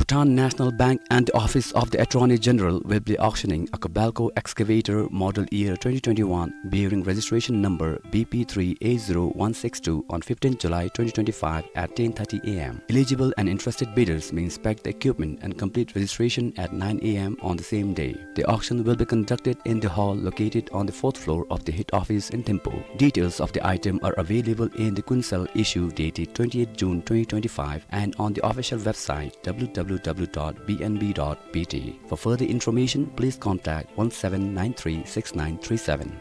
Bhutan National Bank and the Office of the Attorney General will be auctioning a Kobelco excavator model year twenty twenty-one bearing registration number B P three A zero one six two on fifteenth July twenty twenty-five at ten thirty A M. Eligible and interested bidders may inspect the equipment and complete registration at nine A M on the same day. The auction will be conducted in the hall located on the fourth floor of the head office in Thimphu. Details of the item are available in the Kuensel issue dated twenty-eighth June twenty twenty-five and on the official website W W W dot B N B dot B T. For further information, please contact one seven nine three six nine three seven.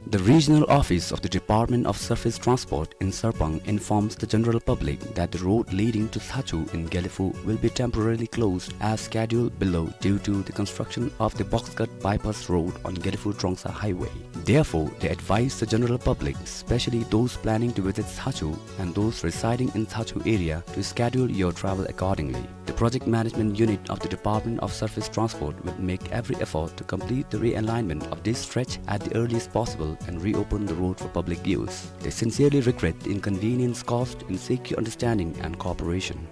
The regional office of the Department of Surface Transport in Sarpang informs the general public that the road leading to Thachu in Gelephu will be temporarily closed as scheduled below due to the construction of the Boxcut bypass road on Gelephu Trongsa highway. Therefore, they advise the general public, especially those planning to visit Thachu and those residing in Thachu area, to schedule your travel accordingly. The project management unit of the Department of Surface Transport will make every effort to complete the realignment of this stretch at the earliest possible and reopen the road for public use. They sincerely regret the inconvenience caused and seek your understanding and cooperation.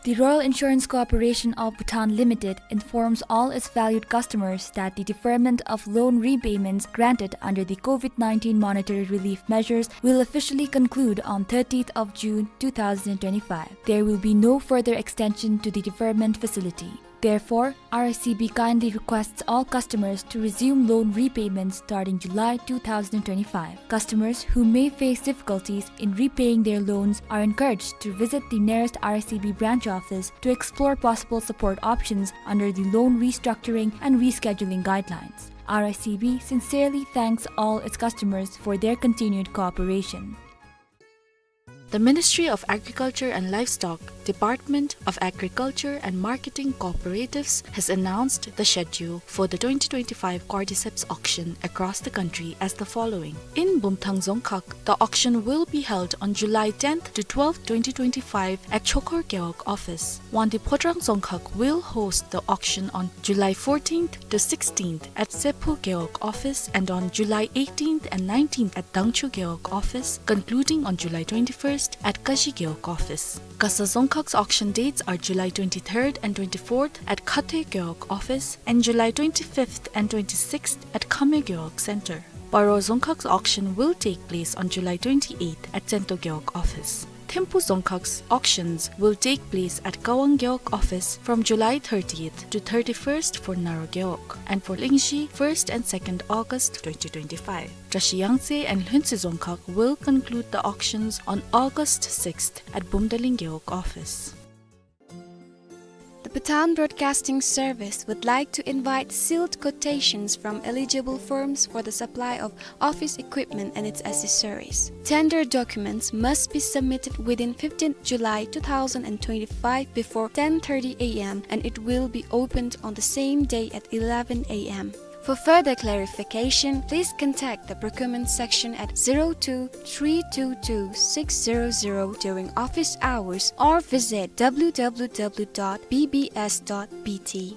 The Royal Insurance Corporation of Bhutan Limited informs all its valued customers that the deferment of loan repayments granted under the COVID nineteen monetary relief measures will officially conclude on thirtieth of June two thousand twenty-five. There will be no further extension to the deferment facility. Therefore, R I C B kindly requests all customers to resume loan repayments starting July two thousand twenty-five. Customers who may face difficulties in repaying their loans are encouraged to visit the nearest R I C B branch office to explore possible support options under the loan restructuring and rescheduling guidelines. R I C B sincerely thanks all its customers for their continued cooperation. The Ministry of Agriculture and Livestock, Department of Agriculture and Marketing Cooperatives has announced the schedule for the twenty twenty-five cordyceps auction across the country as the following. In Bumthang Dzongkhag, the auction will be held on July tenth to twelfth, twenty twenty-five at Chokhor Gewog office. Wangdue Phodrang Dzongkhag will host the auction on July fourteenth to sixteenth at Sephu Gewog office and on July eighteenth and nineteenth at Dangchu Gewog office, concluding on July twenty-first at Kashi Gewog office. Kasa Dzongkhag's auction dates are July twenty-third and twenty-fourth at Khathoe Gewog office and July twenty-fifth and twenty-sixth at Khameo Gewog Center. Paro Dzongkhag's auction will take place on July twenty-eighth at Tsento Gewog office. Thimphu Dzongkhag's auctions will take place at Kawang Gewog office from July thirtieth to thirty-first for Naro Gewog and for Lingzhi, first and second August twenty twenty-five. Drashi Yangtse and Lhuentse Dzongkhag will conclude the auctions on August sixth at Bumdaling Gewog office. The Bhutan Broadcasting Service would like to invite sealed quotations from eligible firms for the supply of office equipment and its accessories. Tender documents must be submitted within fifteenth July two thousand twenty-five before ten thirty A M and it will be opened on the same day at eleven A M. For further clarification, please contact the procurement section at zero two three two two six zero zero during office hours or visit W W W dot B B S dot B T.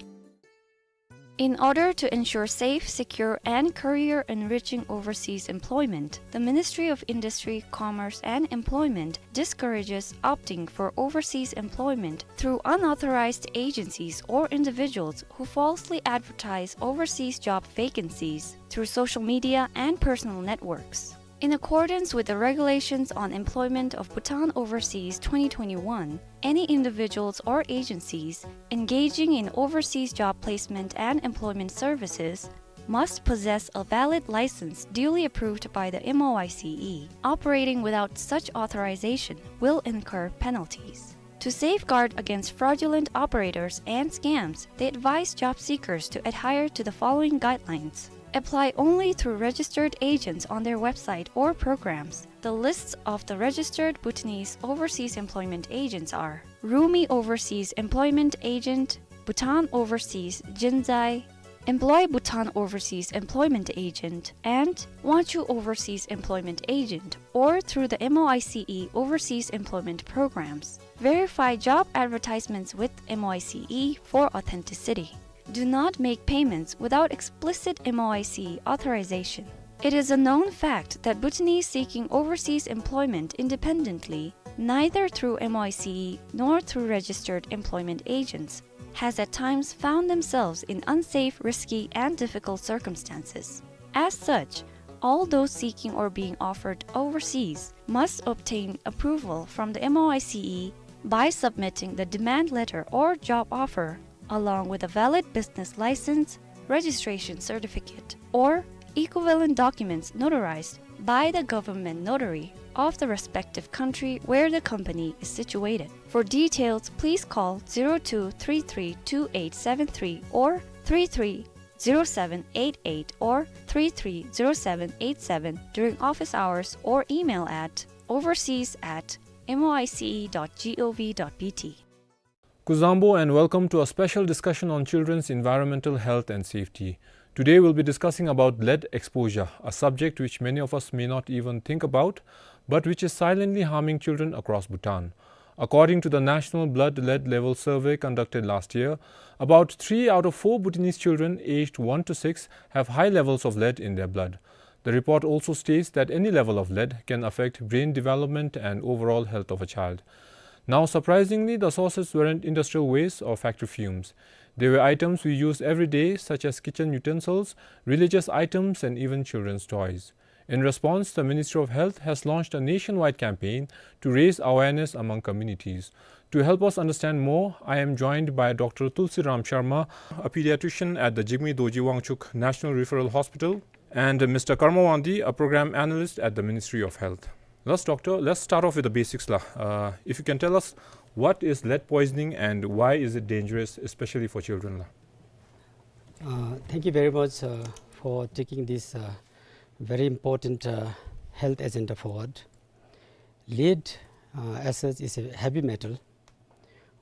In order to ensure safe, secure, and career-enriching overseas employment, the Ministry of Industry, Commerce, and Employment discourages opting for overseas employment through unauthorized agencies or individuals who falsely advertise overseas job vacancies through social media and personal networks. In accordance with the Regulations on Employment of Bhutan Overseas twenty twenty-one, any individuals or agencies engaging in overseas job placement and employment services must possess a valid license duly approved by the M O I C E. Operating without such authorization will incur penalties. To safeguard against fraudulent operators and scams, they advise job seekers to adhere to the following guidelines. Apply only through registered agents on their website or programs. The lists of the registered Bhutanese overseas employment agents are Rumi Overseas Employment Agent, Bhutan Overseas Jinzai, Employ Bhutan Overseas Employment Agent, and Wangchu Overseas Employment Agent, or through the M O I C E overseas employment programs. Verify job advertisements with M O I C E for authenticity. Do not make payments without explicit M O I C E authorization. It is a known fact that Bhutanese seeking overseas employment independently neither through M O I C E nor through registered employment agents, has at times found themselves in unsafe, risky, and difficult circumstances. As such, all those seeking or being offered overseas must obtain approval from the M O I C E by submitting the demand letter or job offer, along with a valid business license, registration certificate, or equivalent documents notarized by the government notary of the respective country where the company is situated. For details, please call zero two three three two eight seven three or three three zero seven eight eight or three three zero seven eight seven during office hours or email at overseas at M O I C E dot gov dot B T. Kuzuzangpo and welcome to a special discussion on children's environmental health and safety. Today we'll be discussing about lead exposure, a subject which many of us may not even think about, but which is silently harming children across Bhutan. According to the National Blood Lead Level Survey conducted last year, about three out of four Bhutanese children aged one to six have high levels of lead in their blood. The report also states that any level of lead can affect brain development and overall health of a child. Now, surprisingly, the sources weren't industrial waste or factory fumes. They were items we use every day, such as kitchen utensils, religious items, and even children's toys. In response, the Ministry of Health has launched a nationwide campaign to raise awareness among communities. To help us understand more, I am joined by Doctor Tulsiram Sharma, a pediatrician at the Jigme Dorji Wangchuck National Referral Hospital, and Mister Karma Wangdi, a program analyst at the Ministry of Health. Thus, doctor, let's start off with the basics la. Uh, if you can tell us, what is lead poisoning and why is it dangerous, especially for children la? Uh, thank you very much, uh, for taking this, uh, very important, uh, health agenda forward. Lead, uh, as such, is a heavy metal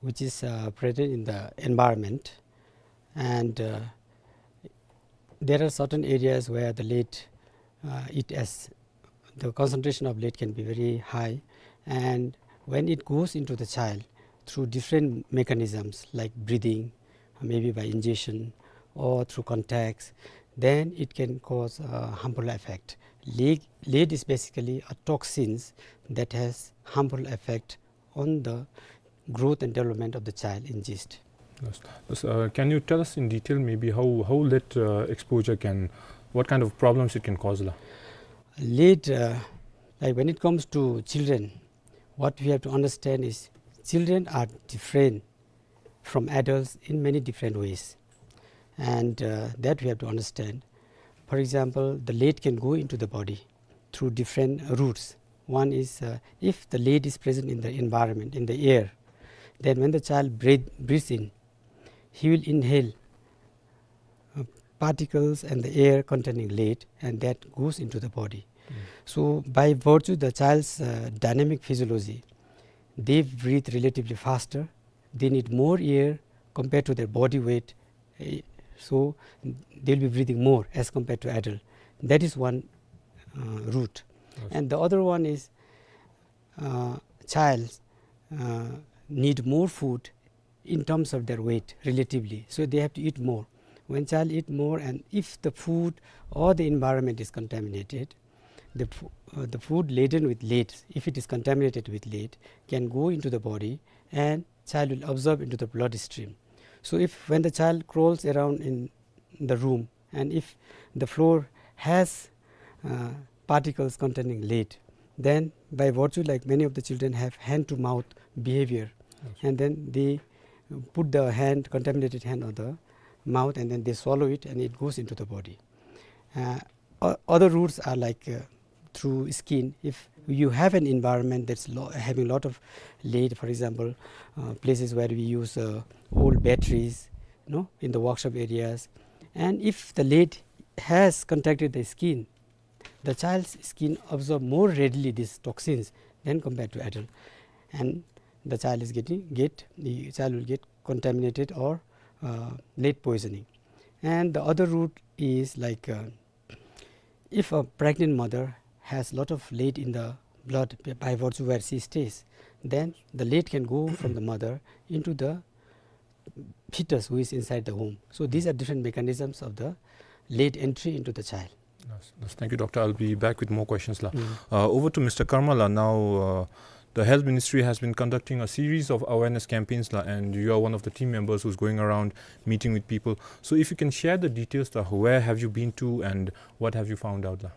which is, uh, present in the environment, and, uh, there are certain areas where the lead, uh, it as the concentration of lead can be very high, and when it goes into the child through different mechanisms like breathing, maybe by ingestion or through contacts, then it can cause a harmful effect. Lead, lead is basically a toxins that has harmful effect on the growth and development of the child in gist. Yes. Yes, uh, can you tell us in detail maybe how, how lead, uh, exposure can, what kind of problems it can cause la? Lead, uh, like, when it comes to children, what we have to understand is children are different from adults in many different ways, and, uh, that we have to understand. For example, the lead can go into the body through different routes. One is, uh, if the lead is present in the environment, in the air, then when the child breathe, breathes in, he will inhale, uh, particles and the air containing lead, and that goes into the body. Mm. So by virtue the child's, uh, dynamic physiology, they breathe relatively faster, they need more air compared to their body weight, eh, so they'll be breathing more as compared to adult. That is one, uh, route. Yes. And the other one is, uh, child, uh, need more food in terms of their weight relatively, so they have to eat more. When child eat more, and if the food or the environment is contaminated, the fo-, uh, the food laden with lead, if it is contaminated with lead, can go into the body and child will absorb into the bloodstream. So if, when the child crawls around in the room, and if the floor has, uh, particles containing lead, then by virtue, like, many of the children have hand to mouth behavior, yes, and then they put the hand, contaminated hand on the mouth, and then they swallow it and it goes into the body. Uh, o-, other routes are like, uh, through skin. If you have an environment that's lo-, having lot of lead, for example, uh, places where we use, uh, old batteries, you know, in the workshop areas, and if the lead has contacted the skin, the child's skin absorb more readily these toxins than compared to adult, and the child is getting, get, the child will get contaminated or, uh, lead poisoning. And the other route is like, uh, if a pregnant mother has lot of lead in the blood b-, by virtue where she stays, then the lead can go from the mother into the fetus who is inside the womb. So these are different mechanisms of the lead entry into the child. Yes, yes. Thank you, doctor. I'll be back with more questions la. Mm. Uh, over to Mister Karma la now. Uh, the health ministry has been conducting a series of awareness campaigns la, and you are one of the team members who's going around meeting with people. So if you can share the details la, where have you been to and what have you found out la?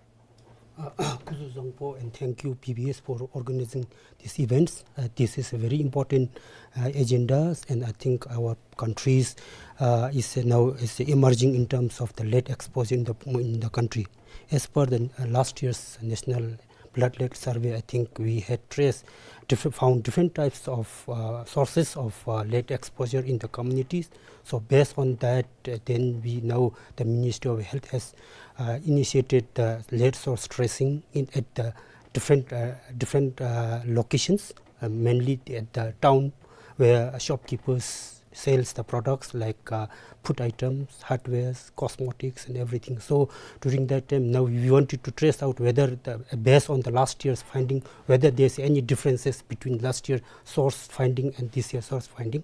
Uh, Khuzu Zangpo, and thank you, P B S, for organizing these events. Uh, this is a very important, uh, agenda, and I think our countries, uh, is now is emerging in terms of the lead exposure in the, in the country. As per the, uh, last year's national blood lead survey, I think we had traced different, found different types of, uh, sources of, uh, lead exposure in the communities. So based on that, uh, then we know the Ministry of Health has, uh, initiated the lead source tracing in, at the different, uh, different, uh, locations, uh, mainly at the town where shopkeepers sells the products like, uh, food items, hardwares, cosmetics and everything. So during that time, now we wanted to trace out whether the, based on the last year's finding, whether there's any differences between last year source finding and this year source finding.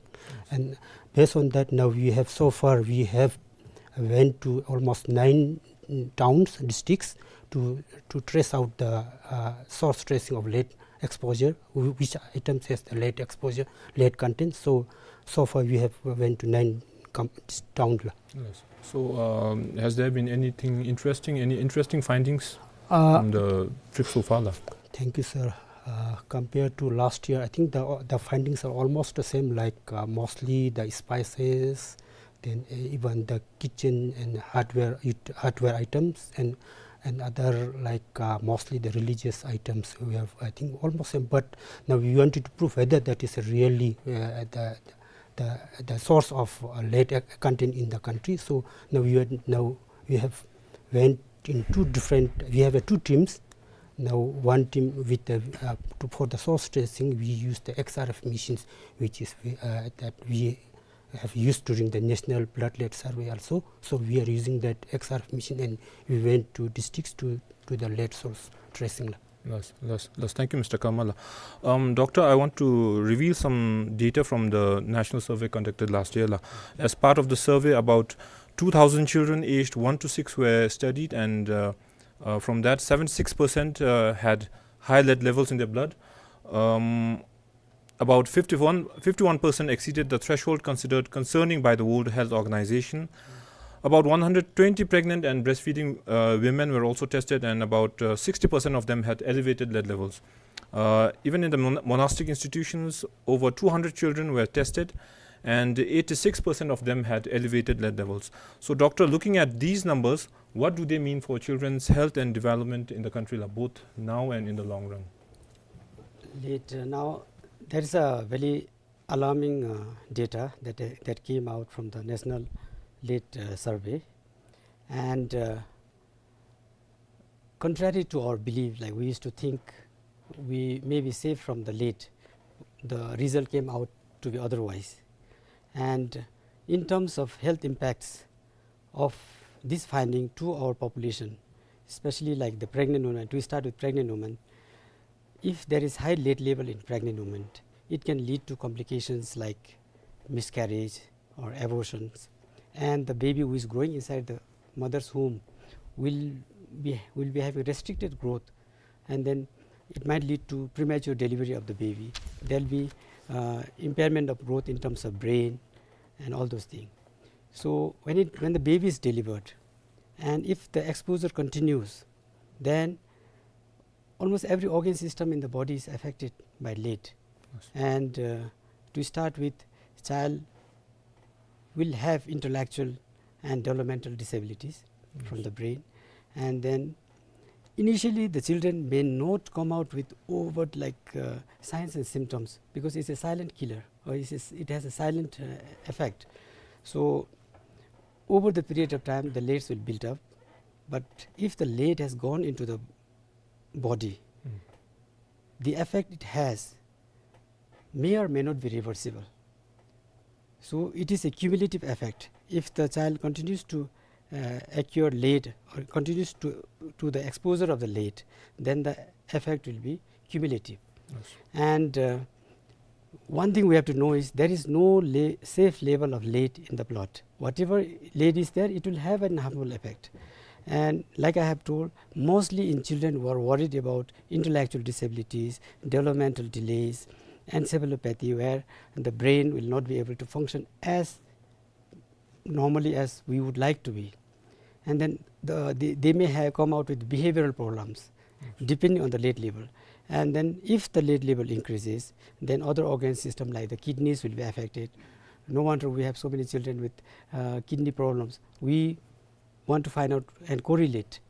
And based on that, now we have, so far we have went to almost nine, mm, towns, districts to, to trace out the, uh, source tracing of lead exposure, wh-, which items has the lead exposure, lead content. So, so far we have went to nine com-, town la. Yes. So, um, has there been anything interesting, any interesting findings Uh, from the trip so far la? Thank you, sir. Uh, compared to last year, I think the, the findings are almost the same, like, uh, mostly the spices, then, uh, even the kitchen and hardware, ut-, hardware items and, and other, like, uh, mostly the religious items. We have, I think, almost same, but now we wanted to prove whether that is really, uh, the, the, the source of, uh, lead, uh, content in the country. So now we are, now we have went in two different, we have, uh, two teams. Now one team with the, uh, to, for the source tracing, we use the X R F machines, which is, uh, that we have used during the National Blood Lead Survey also. So we are using that X R F machine, and we went to districts to do the lead source tracing la. Yes, yes, yes. Thank you, Mister Kamala. Um, Doctor, I want to reveal some data from the national survey conducted last year la. As part of the survey, about two thousand children aged one to six were studied, and, uh, uh, from that, seventy-six percent, uh, had high lead levels in their blood. Um, about fifty-one, fifty-one percent exceeded the threshold considered concerning by the World Health Organization. About one hundred twenty pregnant and breastfeeding, uh, women were also tested, and about, uh, sixty percent of them had elevated lead levels. Uh, even in the mon-, monastic institutions, over two hundred children were tested, and eighty-six percent of them had elevated lead levels. So, Doctor, looking at these numbers, what do they mean for children's health and development in the country la, both now and in the long run? Lead, uh, now, there is a very alarming, uh, data that, uh, that came out from the National Lead, uh, Survey. And, uh, contrary to our belief, like, we used to think we may be safe from the lead, the result came out to be otherwise. And in terms of health impacts of this finding to our population, especially, like, the pregnant woman, to start with pregnant woman, if there is high lead level in pregnant woman, it can lead to complications like miscarriage or abortions, and the baby who is growing inside the mother's womb will be, will be having restricted growth, and then it might lead to premature delivery of the baby. There'll be, uh, impairment of growth in terms of brain and all those things. So when it, when the baby is delivered, and if the exposure continues, then almost every organ system in the body is affected by lead. Yes. And, uh, to start with, child will have intellectual and developmental disabilities from the brain. And then initially the children may not come out with overt, like, uh, signs and symptoms, because it's a silent killer, or it's a s-, it has a silent, uh, effect. So over the period of time, the leads will build up. But if the lead has gone into the body, the effect it has may or may not be reversible. So it is a cumulative effect. If the child continues to, uh, acquire lead or continues to, to the exposure of the lead, then the effect will be cumulative. Yes. And, uh, one thing we have to know is there is no le-, safe level of lead in the blood. Whatever lead is there, it will have an harmful effect. And like I have told, mostly in children who are worried about intellectual disabilities, developmental delays, encephalopathy, where the brain will not be able to function as normally as we would like to be. And then the, they, they may have come out with behavioral problems depending on the lead level. And then if the lead level increases, then other organ system like the kidneys will be affected. No wonder we have so many children with uh, kidney problems. We want to find out and correlate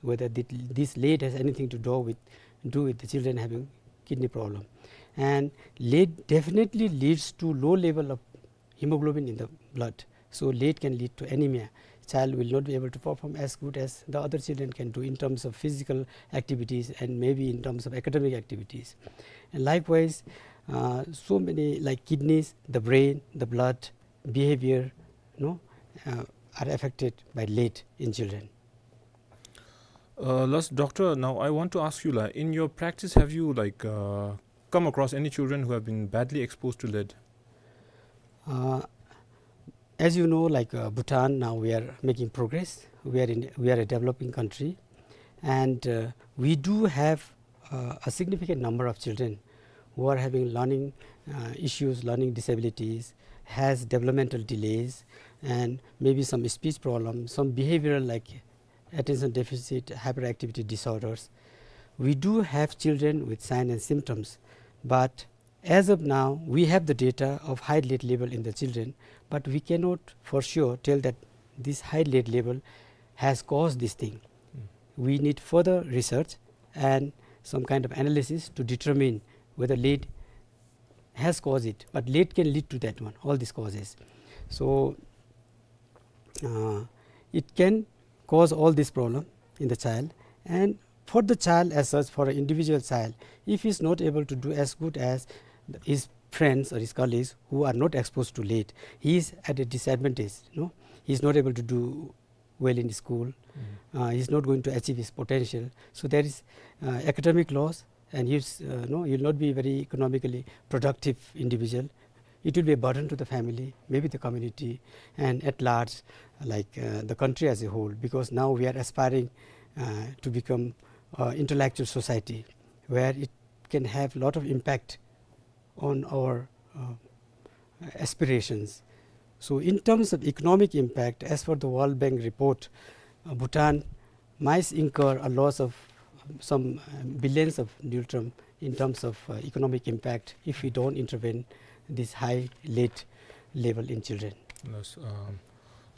whether thi- this lead has anything to do with, do with the children having kidney problem. And lead definitely leads to low level of hemoglobin in the blood. So lead can lead to anemia. Child will not be able to perform as good as the other children can do in terms of physical activities and maybe in terms of academic activities. And likewise, uh, so many like kidneys, the brain, the blood, behavior, no, uh, are affected by lead in children. Uh, last, doctor, now I want to ask you, like, in your practice, have you, like, uh, come across any children who have been badly exposed to lead? Uh, as you know, like, uh, Bhutan, now we are making progress. We are in, we are a developing country, and uh, we do have uh, a significant number of children who are having learning uh, issues, learning disabilities, has developmental delays, and maybe some speech problems, some behavioral like attention deficit hyperactivity disorders. We do have children with signs and symptoms, but as of now, we have the data of high lead level in the children, but we cannot for sure tell that this high lead level has caused this thing. We need further research and some kind of analysis to determine whether lead has caused it, but lead can lead to that one, all these causes. So uh, it can cause all this problem in the child. And for the child as such, for an individual child, if he is not able to do as good as his friends or his colleagues who are not exposed to lead, he is at a disadvantage. No, he is not able to do well in school. Uh, he is not going to achieve his potential. So there is uh, academic loss, and he's uh, no, he will not be very economically productive individual. It will be a burden to the family, maybe the community, and at large, like uh, the country as a whole, because now we are aspiring uh, to become uh, intellectual society where it can have lot of impact on our uh, aspirations. So in terms of economic impact, as per the World Bank report, uh, Bhutan might incur a loss of some uh, billions of ngultrum in terms of uh, economic impact if we don't intervene this high lead level in children. Yes, um,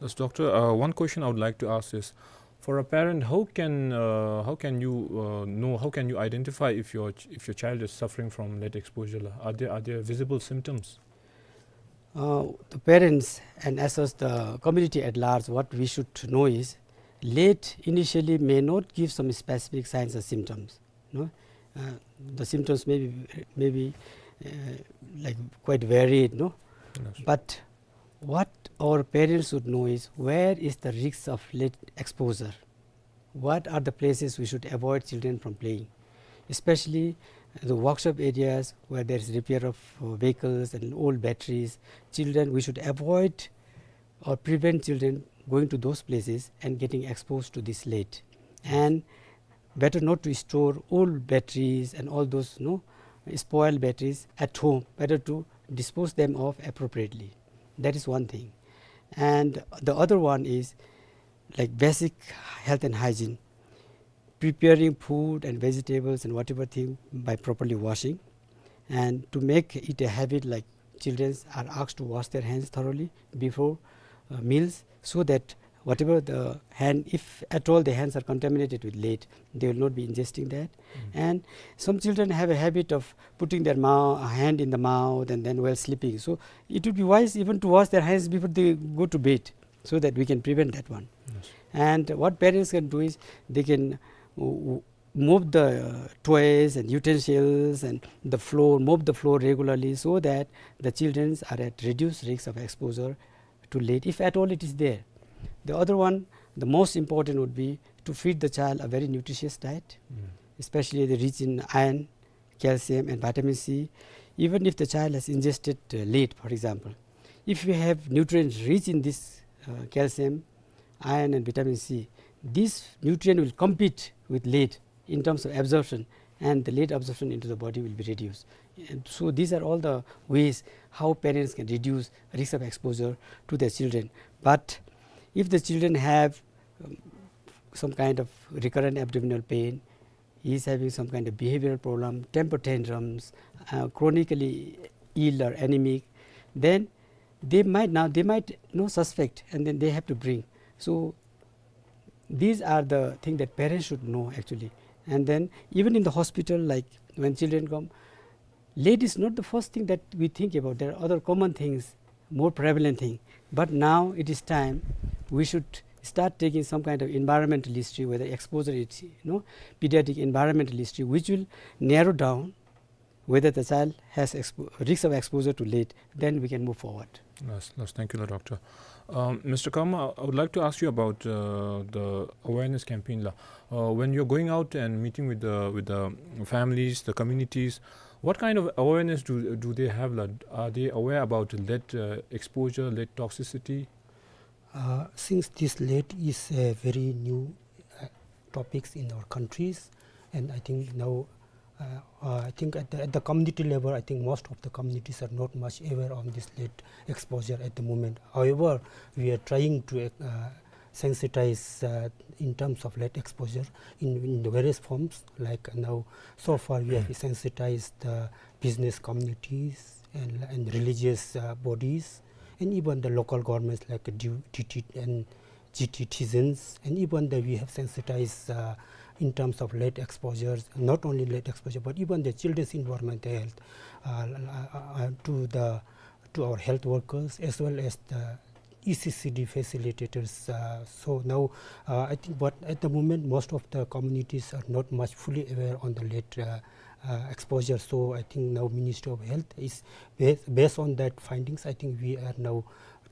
yes, doctor, uh, one question I would like to ask is, for a parent, how can, uh, how can you uh, know, how can you identify if your ch- if your child is suffering from lead exposure? Are there, are there visible symptoms? Uh, the parents and as well as the community at large, what we should know is, lead initially may not give some specific signs or symptoms. No, uh, the symptoms may be, may be uh, like quite varied. No, yes. But what our parents should know is, where is the risk of lead exposure? What are the places we should avoid children from playing? Especially the workshop areas where there is repair of uh, vehicles and old batteries. Children, we should avoid or prevent children going to those places and getting exposed to this lead. And better not to store old batteries and all those, no, spoiled batteries at home. Better to dispose them of appropriately. That is one thing. And the other one is like basic health and hygiene, preparing food and vegetables and whatever thing by properly washing, and to make it a habit, like, children are asked to wash their hands thoroughly before uh, meals, so that whatever the hand, if at all the hands are contaminated with lead, they will not be ingesting that. And some children have a habit of putting their mou- hand in the mouth and then while sleeping. So it would be wise even to wash their hands before they go to bed, so that we can prevent that one. Yes. And what parents can do is, they can uh, mop the uh, toys and utensils and the floor, mop the floor regularly, so that the children are at reduced risk of exposure to lead, if at all it is there. The other one, the most important, would be to feed the child a very nutritious diet, especially the rich in iron, calcium and vitamin C. Even if the child has ingested uh, lead, for example, if we have nutrients rich in this uh, calcium, iron and vitamin C, This nutrient will compete with lead in terms of absorption, and the lead absorption into the body will be reduced. And so these are all the ways how parents can reduce risk of exposure to their children. But if the children have, um, some kind of recurrent abdominal pain, he is having some kind of behavioral problem, temper tantrums, uh, chronically ill or anemic, then they might now, they might, you know, suspect, and then they have to bring. So these are the things that parents should know actually. And then even in the hospital, like, when children come, lead is not the first thing that we think about. There are other common things, more prevalent thing. But now it is time we should start taking some kind of environmental history, whether exposure is, you know, pediatric environmental history, which will narrow down whether the child has expo-, risk of exposure to lead, then we can move forward. Yes, yes, thank you, doctor. Um, Mister Karma, I would like to ask you about, uh, the awareness campaign la. Uh, when you're going out and meeting with the, with the families, the communities, what kind of awareness do, do they have la? Are they aware about lead, uh, exposure, lead toxicity? Uh, since this lead is a very new, uh, topics in our countries, and I think now, uh, uh, I think at the, at the community level, I think most of the communities are not much aware on this lead exposure at the moment. However, we are trying to, uh, sensitize, uh, in terms of lead exposure in, in the various forms. Like now, so far we have sensitized the business communities and, and religious, uh, bodies, and even the local governments like D-, D T and G T citizens, and even the, we have sensitized, uh, in terms of lead exposures, not only lead exposure, but even the children's environmental health, uh, uh, uh, to the, to our health workers as well as the E C C D facilitators. Uh, so now, uh, I think, but at the moment, most of the communities are not much fully aware on the lead, uh, uh, exposure. So I think now Ministry of Health is, ba-, based on that findings, I think we are now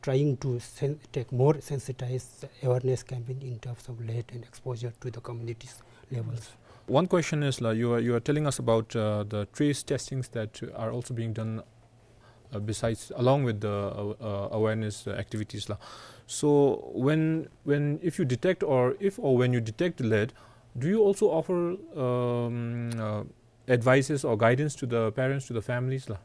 trying to sen-, take more sensitized awareness campaign in terms of lead and exposure to the communities levels. One question is, la, you are, you are telling us about, uh, the trace testings that are also being done, uh, besides, along with the, uh, uh, awareness, uh, activities la. So when, when, if you detect or if or when you detect lead, do you also offer, um, uh, advices or guidance to the parents, to the families la?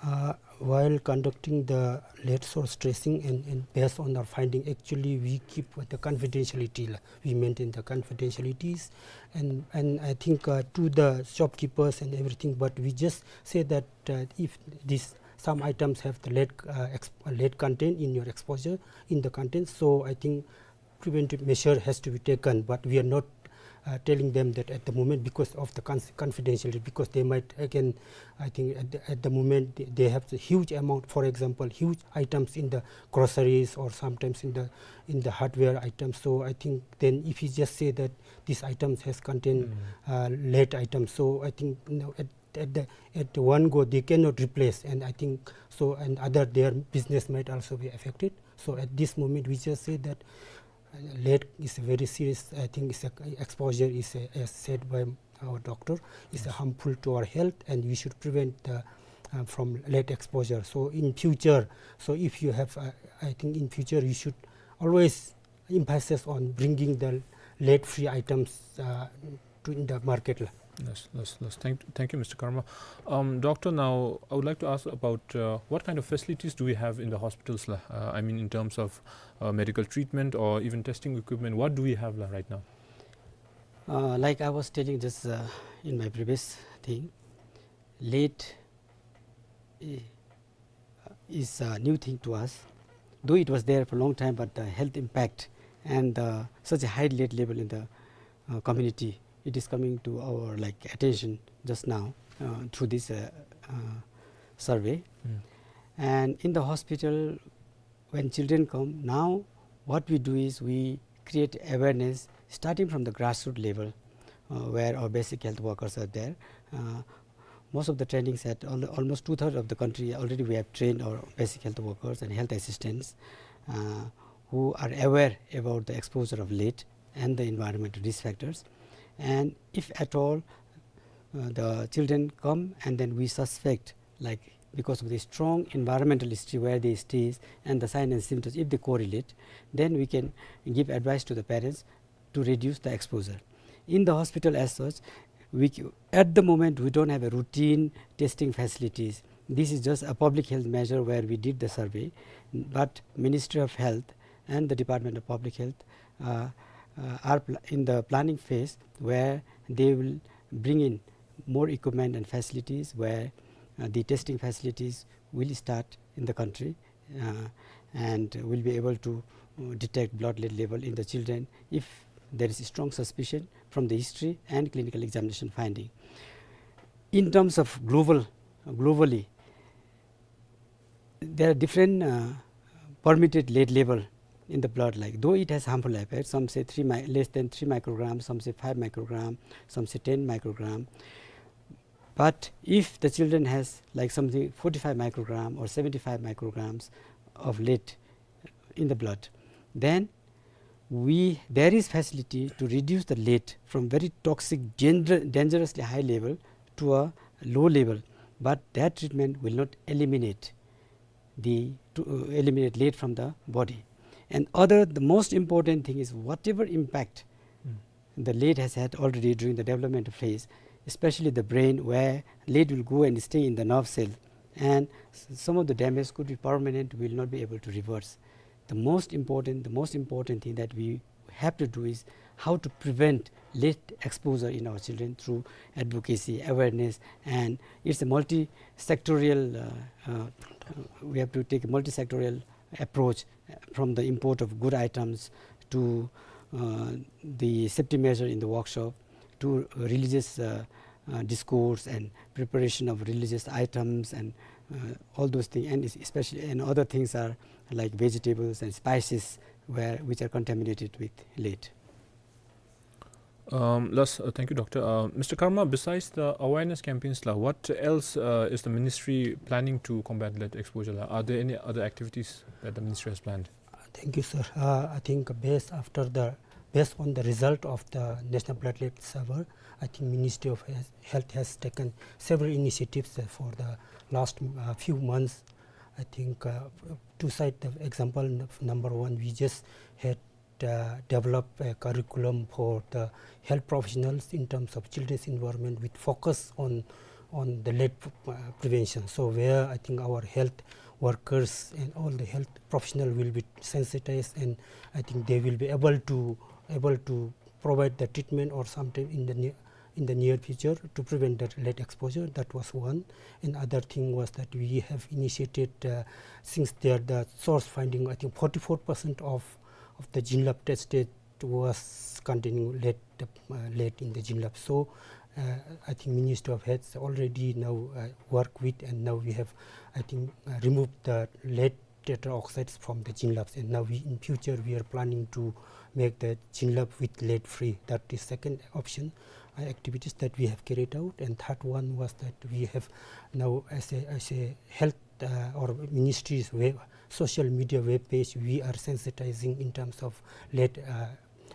Uh, while conducting the lead source tracing and, and based on our finding, actually we keep the confidentiality la. We maintain the confidentialities, and, and I think, uh, to the shopkeepers and everything, but we just say that, uh, if this, some items have the lead, uh, exp-, lead content in your exposure, in the content, so I think preventive measure has to be taken, but we are not, uh, telling them that at the moment because of the cons-, confidentiality, because they might again, I think at the, at the moment they, they have the huge amount, for example, huge items in the groceries or sometimes in the, in the hardware items. So I think then if you just say that these items has contained, uh, lead items, so I think, you know, at at the, at the one go, they cannot replace, and I think so, and other, their business might also be affected. So at this moment, we just say that, uh, lead is a very serious, I think it's a, exposure is a, as said by our doctor, is a harmful to our health, and we should prevent the, uh, from lead exposure. So in future, so if you have, uh, I think in future, you should always emphasis on bringing the lead-free items, uh, to, in the market la. Yes, yes, yes. Thank, thank you, Mister Karma. Um, doctor, now I would like to ask about, uh, what kind of facilities do we have in the hospitals la? Uh, I mean, in terms of, uh, medical treatment or even testing equipment, what do we have la right now? Uh, like I was telling just, uh, in my previous thing, lead, eh, is a new thing to us. Though it was there for a long time, but the health impact and, uh, such a high lead level in the, uh, community, it is coming to our, like, attention just now, uh, through this, uh, uh, survey. And in the hospital, when children come, now what we do is we create awareness starting from the grassroots level, uh, where our basic health workers are there. Uh, most of the trainings at al-, almost two-thirds of the country already we have trained our basic health workers and health assistants, uh, who are aware about the exposure of lead and the environmental risk factors. And if at all, uh, the children come and then we suspect, like, because of the strong environmental history where they stays and the sign and symptoms, if they correlate, then we can give advice to the parents to reduce the exposure. In the hospital as such, we c-, at the moment, we don't have a routine testing facilities. This is just a public health measure where we did the survey, but Ministry of Health and the Department of Public Health, uh, uh, are pl-, in the planning phase where they will bring in more equipment and facilities where, uh, the testing facilities will start in the country, uh, and will be able to, uh, detect blood lead level in the children if there is a strong suspicion from the history and clinical examination finding. In terms of global, globally, there are different, uh, permitted lead level in the blood, like, though it has harmful effect, some say three mi-, less than three microgram, some say five microgram, some say ten microgram. But if the children has, like, something forty-five microgram or seventy-five micrograms of lead in the blood, then we, there is facility to reduce the lead from very toxic, danger-, dangerously high level to a low level, but that treatment will not eliminate the, to, uh, eliminate lead from the body. And other, the most important thing is whatever impact Mm. the lead has had already during the development phase, especially the brain, where lead will go and stay in the nerve cell, and s-, some of the damage could be permanent, will not be able to reverse. The most important, the most important thing that we have to do is how to prevent lead exposure in our children through advocacy, awareness, and it's a multi-sectorial, uh, uh, we have to take a multi-sectorial approach, uh, from the import of good items to, uh, the safety measure in the workshop to religious, uh, uh, discourse and preparation of religious items and, uh, all those things, and es-, especially, and other things are like vegetables and spices where, which are contaminated with lead. Um, last, uh, thank you, Doctor. Uh, Mister Karma, besides the awareness campaigns la, what else, uh, is the ministry planning to combat lead exposure la? Are there any other activities that the ministry has planned? Uh, thank you, sir. Uh, I think based after the, based on the result of the National Blood Lead Survey, I think Ministry of Health, Health has taken several initiatives, uh, for the last, uh, few months. I think, uh, to cite the example, n-, number one, we just had, uh, developed a curriculum for the health professionals in terms of children's environment with focus on, on the lead, uh, prevention. So where I think our health workers and all the health professional will be sensitized, and I think they will be able to, able to provide the treatment or sometime in the near, in the near future to prevent the lead exposure. That was one. And other thing was that we have initiated, uh, since there the source finding, I think forty-four percent of, of the Jinlab tested was containing lead, uh, lead in the Jinlab. So, uh, I think Ministry of Health already now, uh, work with, and now we have, I think, uh, removed the lead tetra oxides from the Jinlabs, and now we, in future, we are planning to make the Jinlab with lead free. That is second option, uh, activities that we have carried out. And third one was that we have now, as a, as a health, uh, or ministry's web, social media web page, we are sensitizing in terms of lead, uh,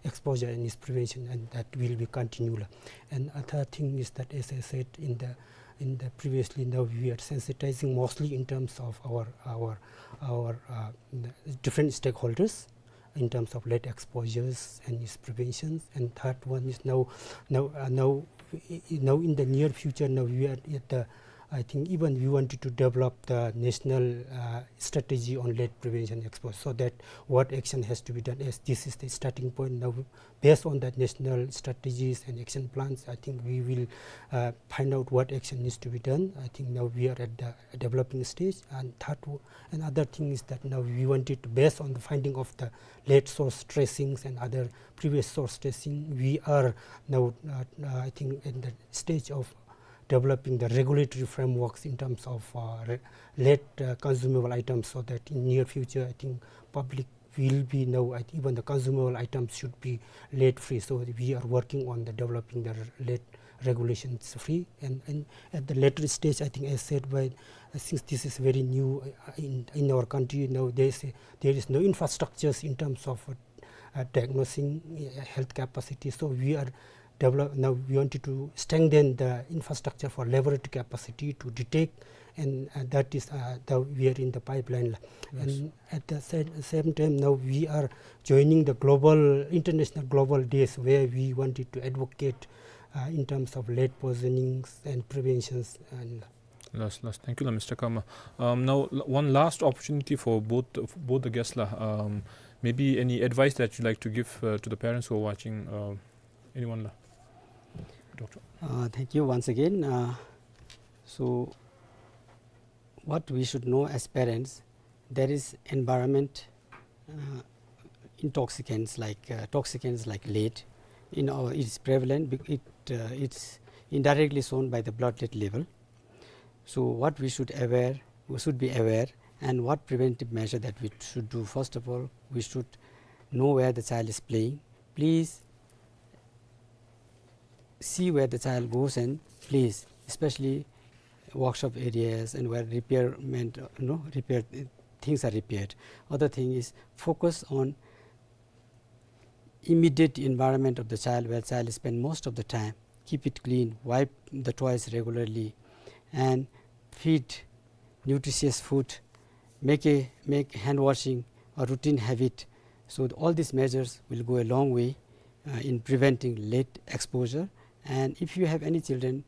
exposure and its prevention, and that will be continual. And other thing is that, as I said in the, in the previously, now we are sensitizing mostly in terms of our, our, our, uh, different stakeholders in terms of lead exposures and its preventions. And third one is now, now, uh, now, i-, i-, now in the near future, now we are at the, I think even we wanted to develop the national, uh, strategy on lead prevention exposure, so that what action has to be done, as this is the starting point. Now, based on that national strategies and action plans, I think we will, uh, find out what action needs to be done. I think now we are at the developing stage. And third, w-, another thing is that now we wanted to, based on the finding of the lead source tracings and other previous source tracing, we are now, uh, uh, I think, in the stage of developing the regulatory frameworks in terms of, uh, re-, lead, uh, consumable items, so that in near future, I think public will be now, I think even the consumable items should be lead free. So we are working on the developing the re-, lead regulations free. And, and at the later stage, I think, as said by, uh, since this is very new, uh, in, in our country, now there is a, there is no infrastructures in terms of, uh, uh, diagnosing, uh, health capacity. So we are develop, now we wanted to strengthen the infrastructure for laboratory capacity to detect And, uh, that is, uh, the, we are in the pipeline la. Yes. And at the sa-, same time now we are joining the global, international global days where we wanted to advocate, uh, in terms of late poisonings and preventions and Last, last. Thank you la, Mister Karma. Um, now, l-, one last opportunity for both, both the guests la. Um, maybe any advice that you'd like to give, uh, to the parents who are watching, uh, anyone la? Doctor. Uh, thank you once again. Uh, so, what we should know as parents, there is environment, uh, intoxicants like, uh, toxicants like lead in our, it's prevalent, bec-, it, uh, it's indirectly shown by the bloodlet level. So what we should aware, we should be aware, and what preventive measure that we should do. First of all, we should know where the child is playing. Please see where the child goes and plays, especially workshop areas and where repairment, uh, you know, repair, uh, things are repaired. Other thing is focus on immediate environment of the child where child spend most of the time. Keep it clean, wipe the toys regularly, and feed nutritious food. Make a, make hand washing a routine habit. So all these measures will go a long way, uh, in preventing lead exposure. And if you have any children,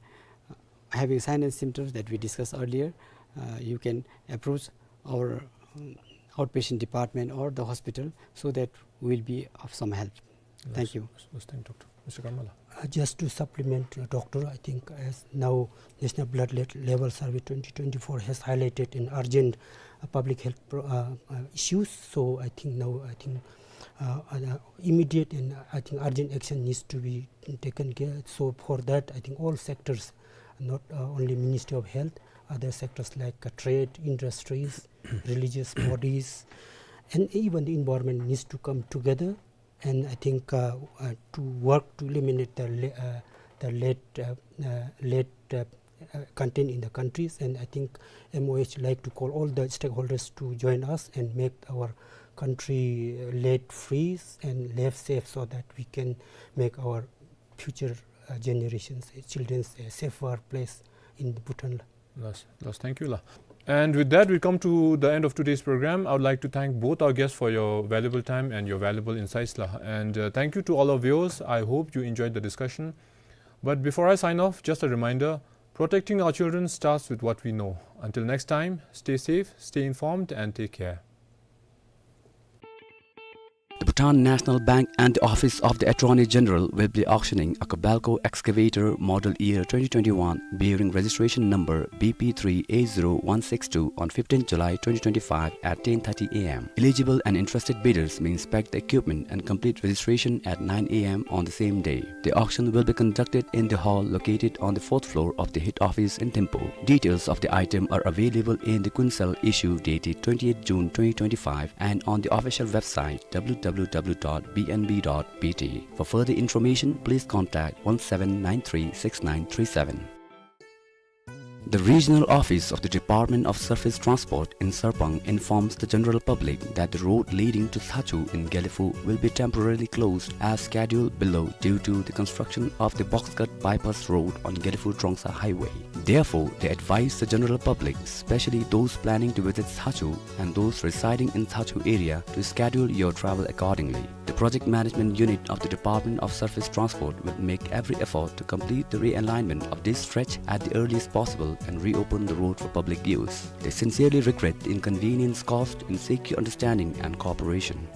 uh, having sign and symptoms that we discussed earlier, uh, you can approach our, um, outpatient department or the hospital so that we will be of some help. Thank you. Yes, yes, thank you, Doctor. Mister Karma la. Uh, just to supplement, uh, Doctor, I think as now National Blood Le-, Level Survey twenty twenty-four has highlighted an urgent, uh, public health pro-, uh, uh, issues. So I think now, I think, uh, uh, immediate and, uh, I think urgent action needs to be taken care. So for that, I think all sectors, not, uh, only Ministry of Health, other sectors like, uh, trade, industries, religious bodies, and even the environment needs to come together. And I think, uh, uh, to work to eliminate the le-, uh, the lead, uh, uh, lead, uh, uh, content in the countries. And I think M O H like to call all the stakeholders to join us and make our country, uh, lead free and lead safe so that we can make our future, uh, generations, uh, children's a safer place in Bhutan. Yes, yes, thank you la. And with that, we come to the end of today's program. I would like to thank both our guests for your valuable time and your valuable insights la. And, uh, thank you to all our viewers. I hope you enjoyed the discussion. But before I sign off, just a reminder, protecting our children starts with what we know. Until next time, stay safe, stay informed, and take care. The Bhutan National Bank and the Office of the Attorney General will be auctioning a Kobelco excavator model year twenty twenty-one bearing registration number B P three A zero one six two on fifteenth July twenty twenty-five at ten thirty A M. Eligible and interested bidders may inspect the equipment and complete registration at nine A M on the same day. The auction will be conducted in the hall located on the fourth floor of the head office in Thimphu. Details of the item are available in the Kuensel issue dated twenty-eighth June twenty twenty-five and on the official website W W W dot B N B dot B T. For further information, please contact one seven nine three six nine three seven. The regional office of the Department of Surface Transport in Sarpang informs the general public that the road leading to Thachu in Gelephu will be temporarily closed as scheduled below due to the construction of the box cut bypass road on Gelephu Trongsa Highway. Therefore, they advise the general public, especially those planning to visit Thachu and those residing in Thachu area, to schedule your travel accordingly. The project management unit of the Department of Surface Transport will make every effort to complete the realignment of this stretch at the earliest possible and reopen the road for public use. They sincerely regret the inconvenience caused and seek your understanding and cooperation.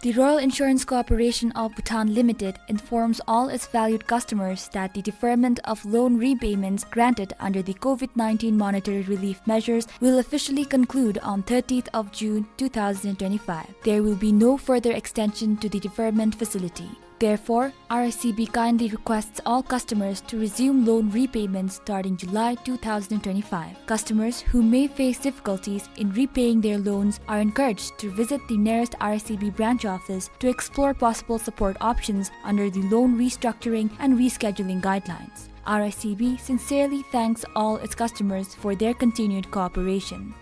The Royal Insurance Corporation of Bhutan Limited informs all its valued customers that the deferment of loan repayments granted under the COVID nineteen monetary relief measures will officially conclude on thirtieth of June two thousand twenty-five. There will be no further extension to the deferment facility. Therefore, R I C B kindly requests all customers to resume loan repayments starting July two thousand twenty-five. Customers who may face difficulties in repaying their loans are encouraged to visit the nearest R I C B branch office to explore possible support options under the loan restructuring and rescheduling guidelines. R I C B sincerely thanks all its customers for their continued cooperation.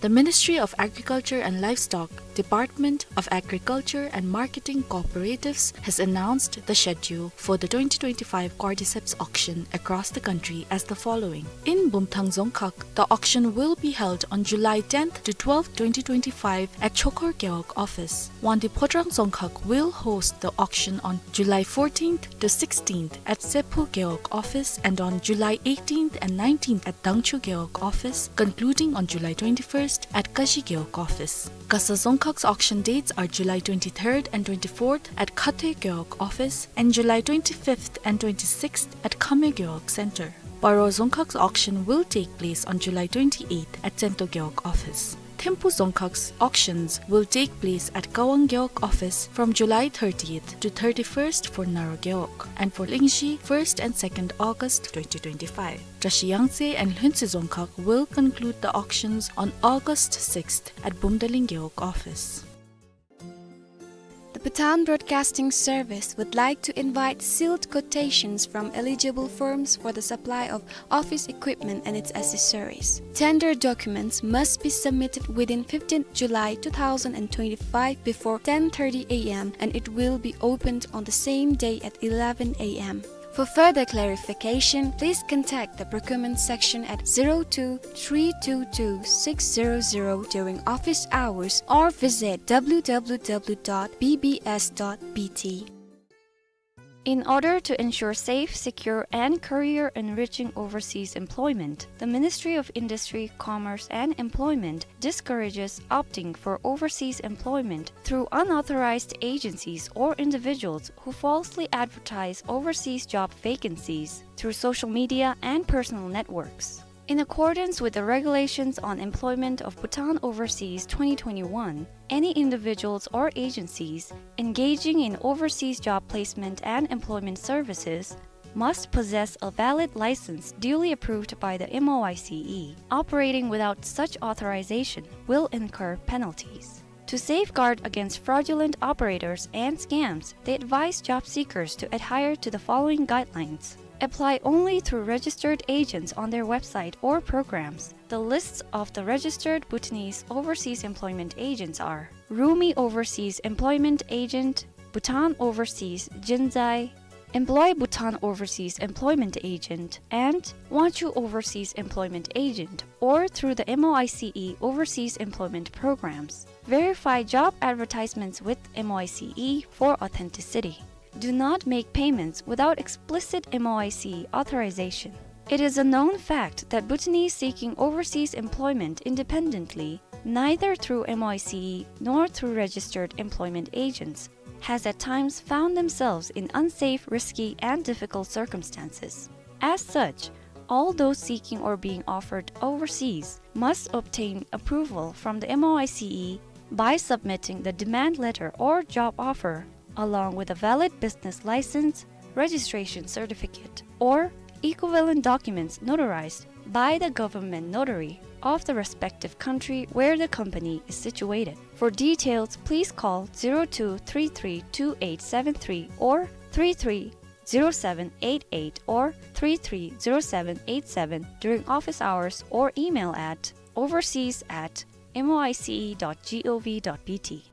The Ministry of Agriculture and Livestock, Department of Agriculture and Marketing Cooperatives has announced the schedule for the twenty twenty-five Cordyceps auction across the country as the following. In Bumthang Dzongkhag, the auction will be held on July tenth to twelfth, twenty twenty-five at Chokor Gewog office. Wangdue Phodrang Dzongkhag will host the auction on July fourteenth to sixteenth at Sephu Gewog office and on July eighteenth and nineteenth at Dangchu Gewog office, concluding on July twenty-first at Kashi Gewog office. Gasa Dzongkhag's auction dates are July twenty-third and twenty-fourth at Khathoe Gewog office and July twenty-fifth and twenty-sixth at Khamyo Gewog Center. Paro Dzongkhag's auction will take place on July twenty-eighth at Tsento Gewog office. Thimphu Dzongkhag's auctions will take place at Kawang Gewog office from July thirtieth to thirty-first for Naro Gewog, and for Lingzhi, first and second August twenty twenty-five. Drashi Yangtse and Lhuentse Dzongkhag will conclude the auctions on August sixth at Bumdaling Gewog office. The Bhutan Broadcasting Service would like to invite sealed quotations from eligible firms for the supply of office equipment and its accessories. Tender documents must be submitted within fifteenth July two thousand twenty-five before ten thirty A M, and it will be opened on the same day at eleven A M. For further clarification, please contact the procurement section at zero two three two two six zero zero during office hours or visit W W W dot B B S dot B T. In order to ensure safe, secure, and career-enriching overseas employment, the Ministry of Industry, Commerce, and Employment discourages opting for overseas employment through unauthorized agencies or individuals who falsely advertise overseas job vacancies through social media and personal networks. In accordance with the Regulations on Employment of Bhutan Overseas twenty twenty-one, any individuals or agencies engaging in overseas job placement and employment services must possess a valid license duly approved by the M O I C E. Operating without such authorization will incur penalties. To safeguard against fraudulent operators and scams, they advise job seekers to adhere to the following guidelines. Apply only through registered agents on their website or programs. The lists of the registered Bhutanese overseas employment agents are Rumi Overseas Employment Agent, Bhutan Overseas Jinzai, Employ Bhutan Overseas Employment Agent, and Wangchuh Overseas Employment Agent, or through the M O I C E Overseas Employment Programs. Verify job advertisements with M O I C E for authenticity. Do not make payments without explicit M O I C E authorization. It is a known fact that Bhutanese seeking overseas employment independently, neither through M O I C E nor through registered employment agents, has at times found themselves in unsafe, risky, and difficult circumstances. As such, all those seeking or being offered overseas must obtain approval from the M O I C E by submitting the demand letter or job offer, along with a valid business license, registration certificate, or equivalent documents notarized by the government notary of the respective country where the company is situated. For details, please call zero two three three two eight seven three or three three zero seven eight eight or three three zero seven eight seven during office hours or email at overseas at M O I C E dot G O V dot B T.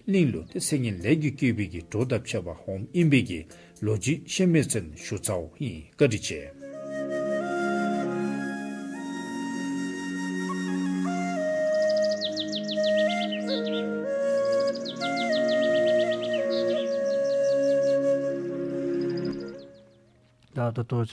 གླིང་ལུ་ཏེ་སེང་གེ་ལས་ཀྱིས་བསྐོས་པའི་གི་གྲོགས་དང་བཅས་པ་ཧོངམ་ཨིན་པའི་གི་ལོ་རྒྱུས་ཤེས་མི་ཚུན་ཞུ་ཚརཝ་ཨིན། བཀའ་དྲིན་ཆེ། ད་ད་ལྟོ་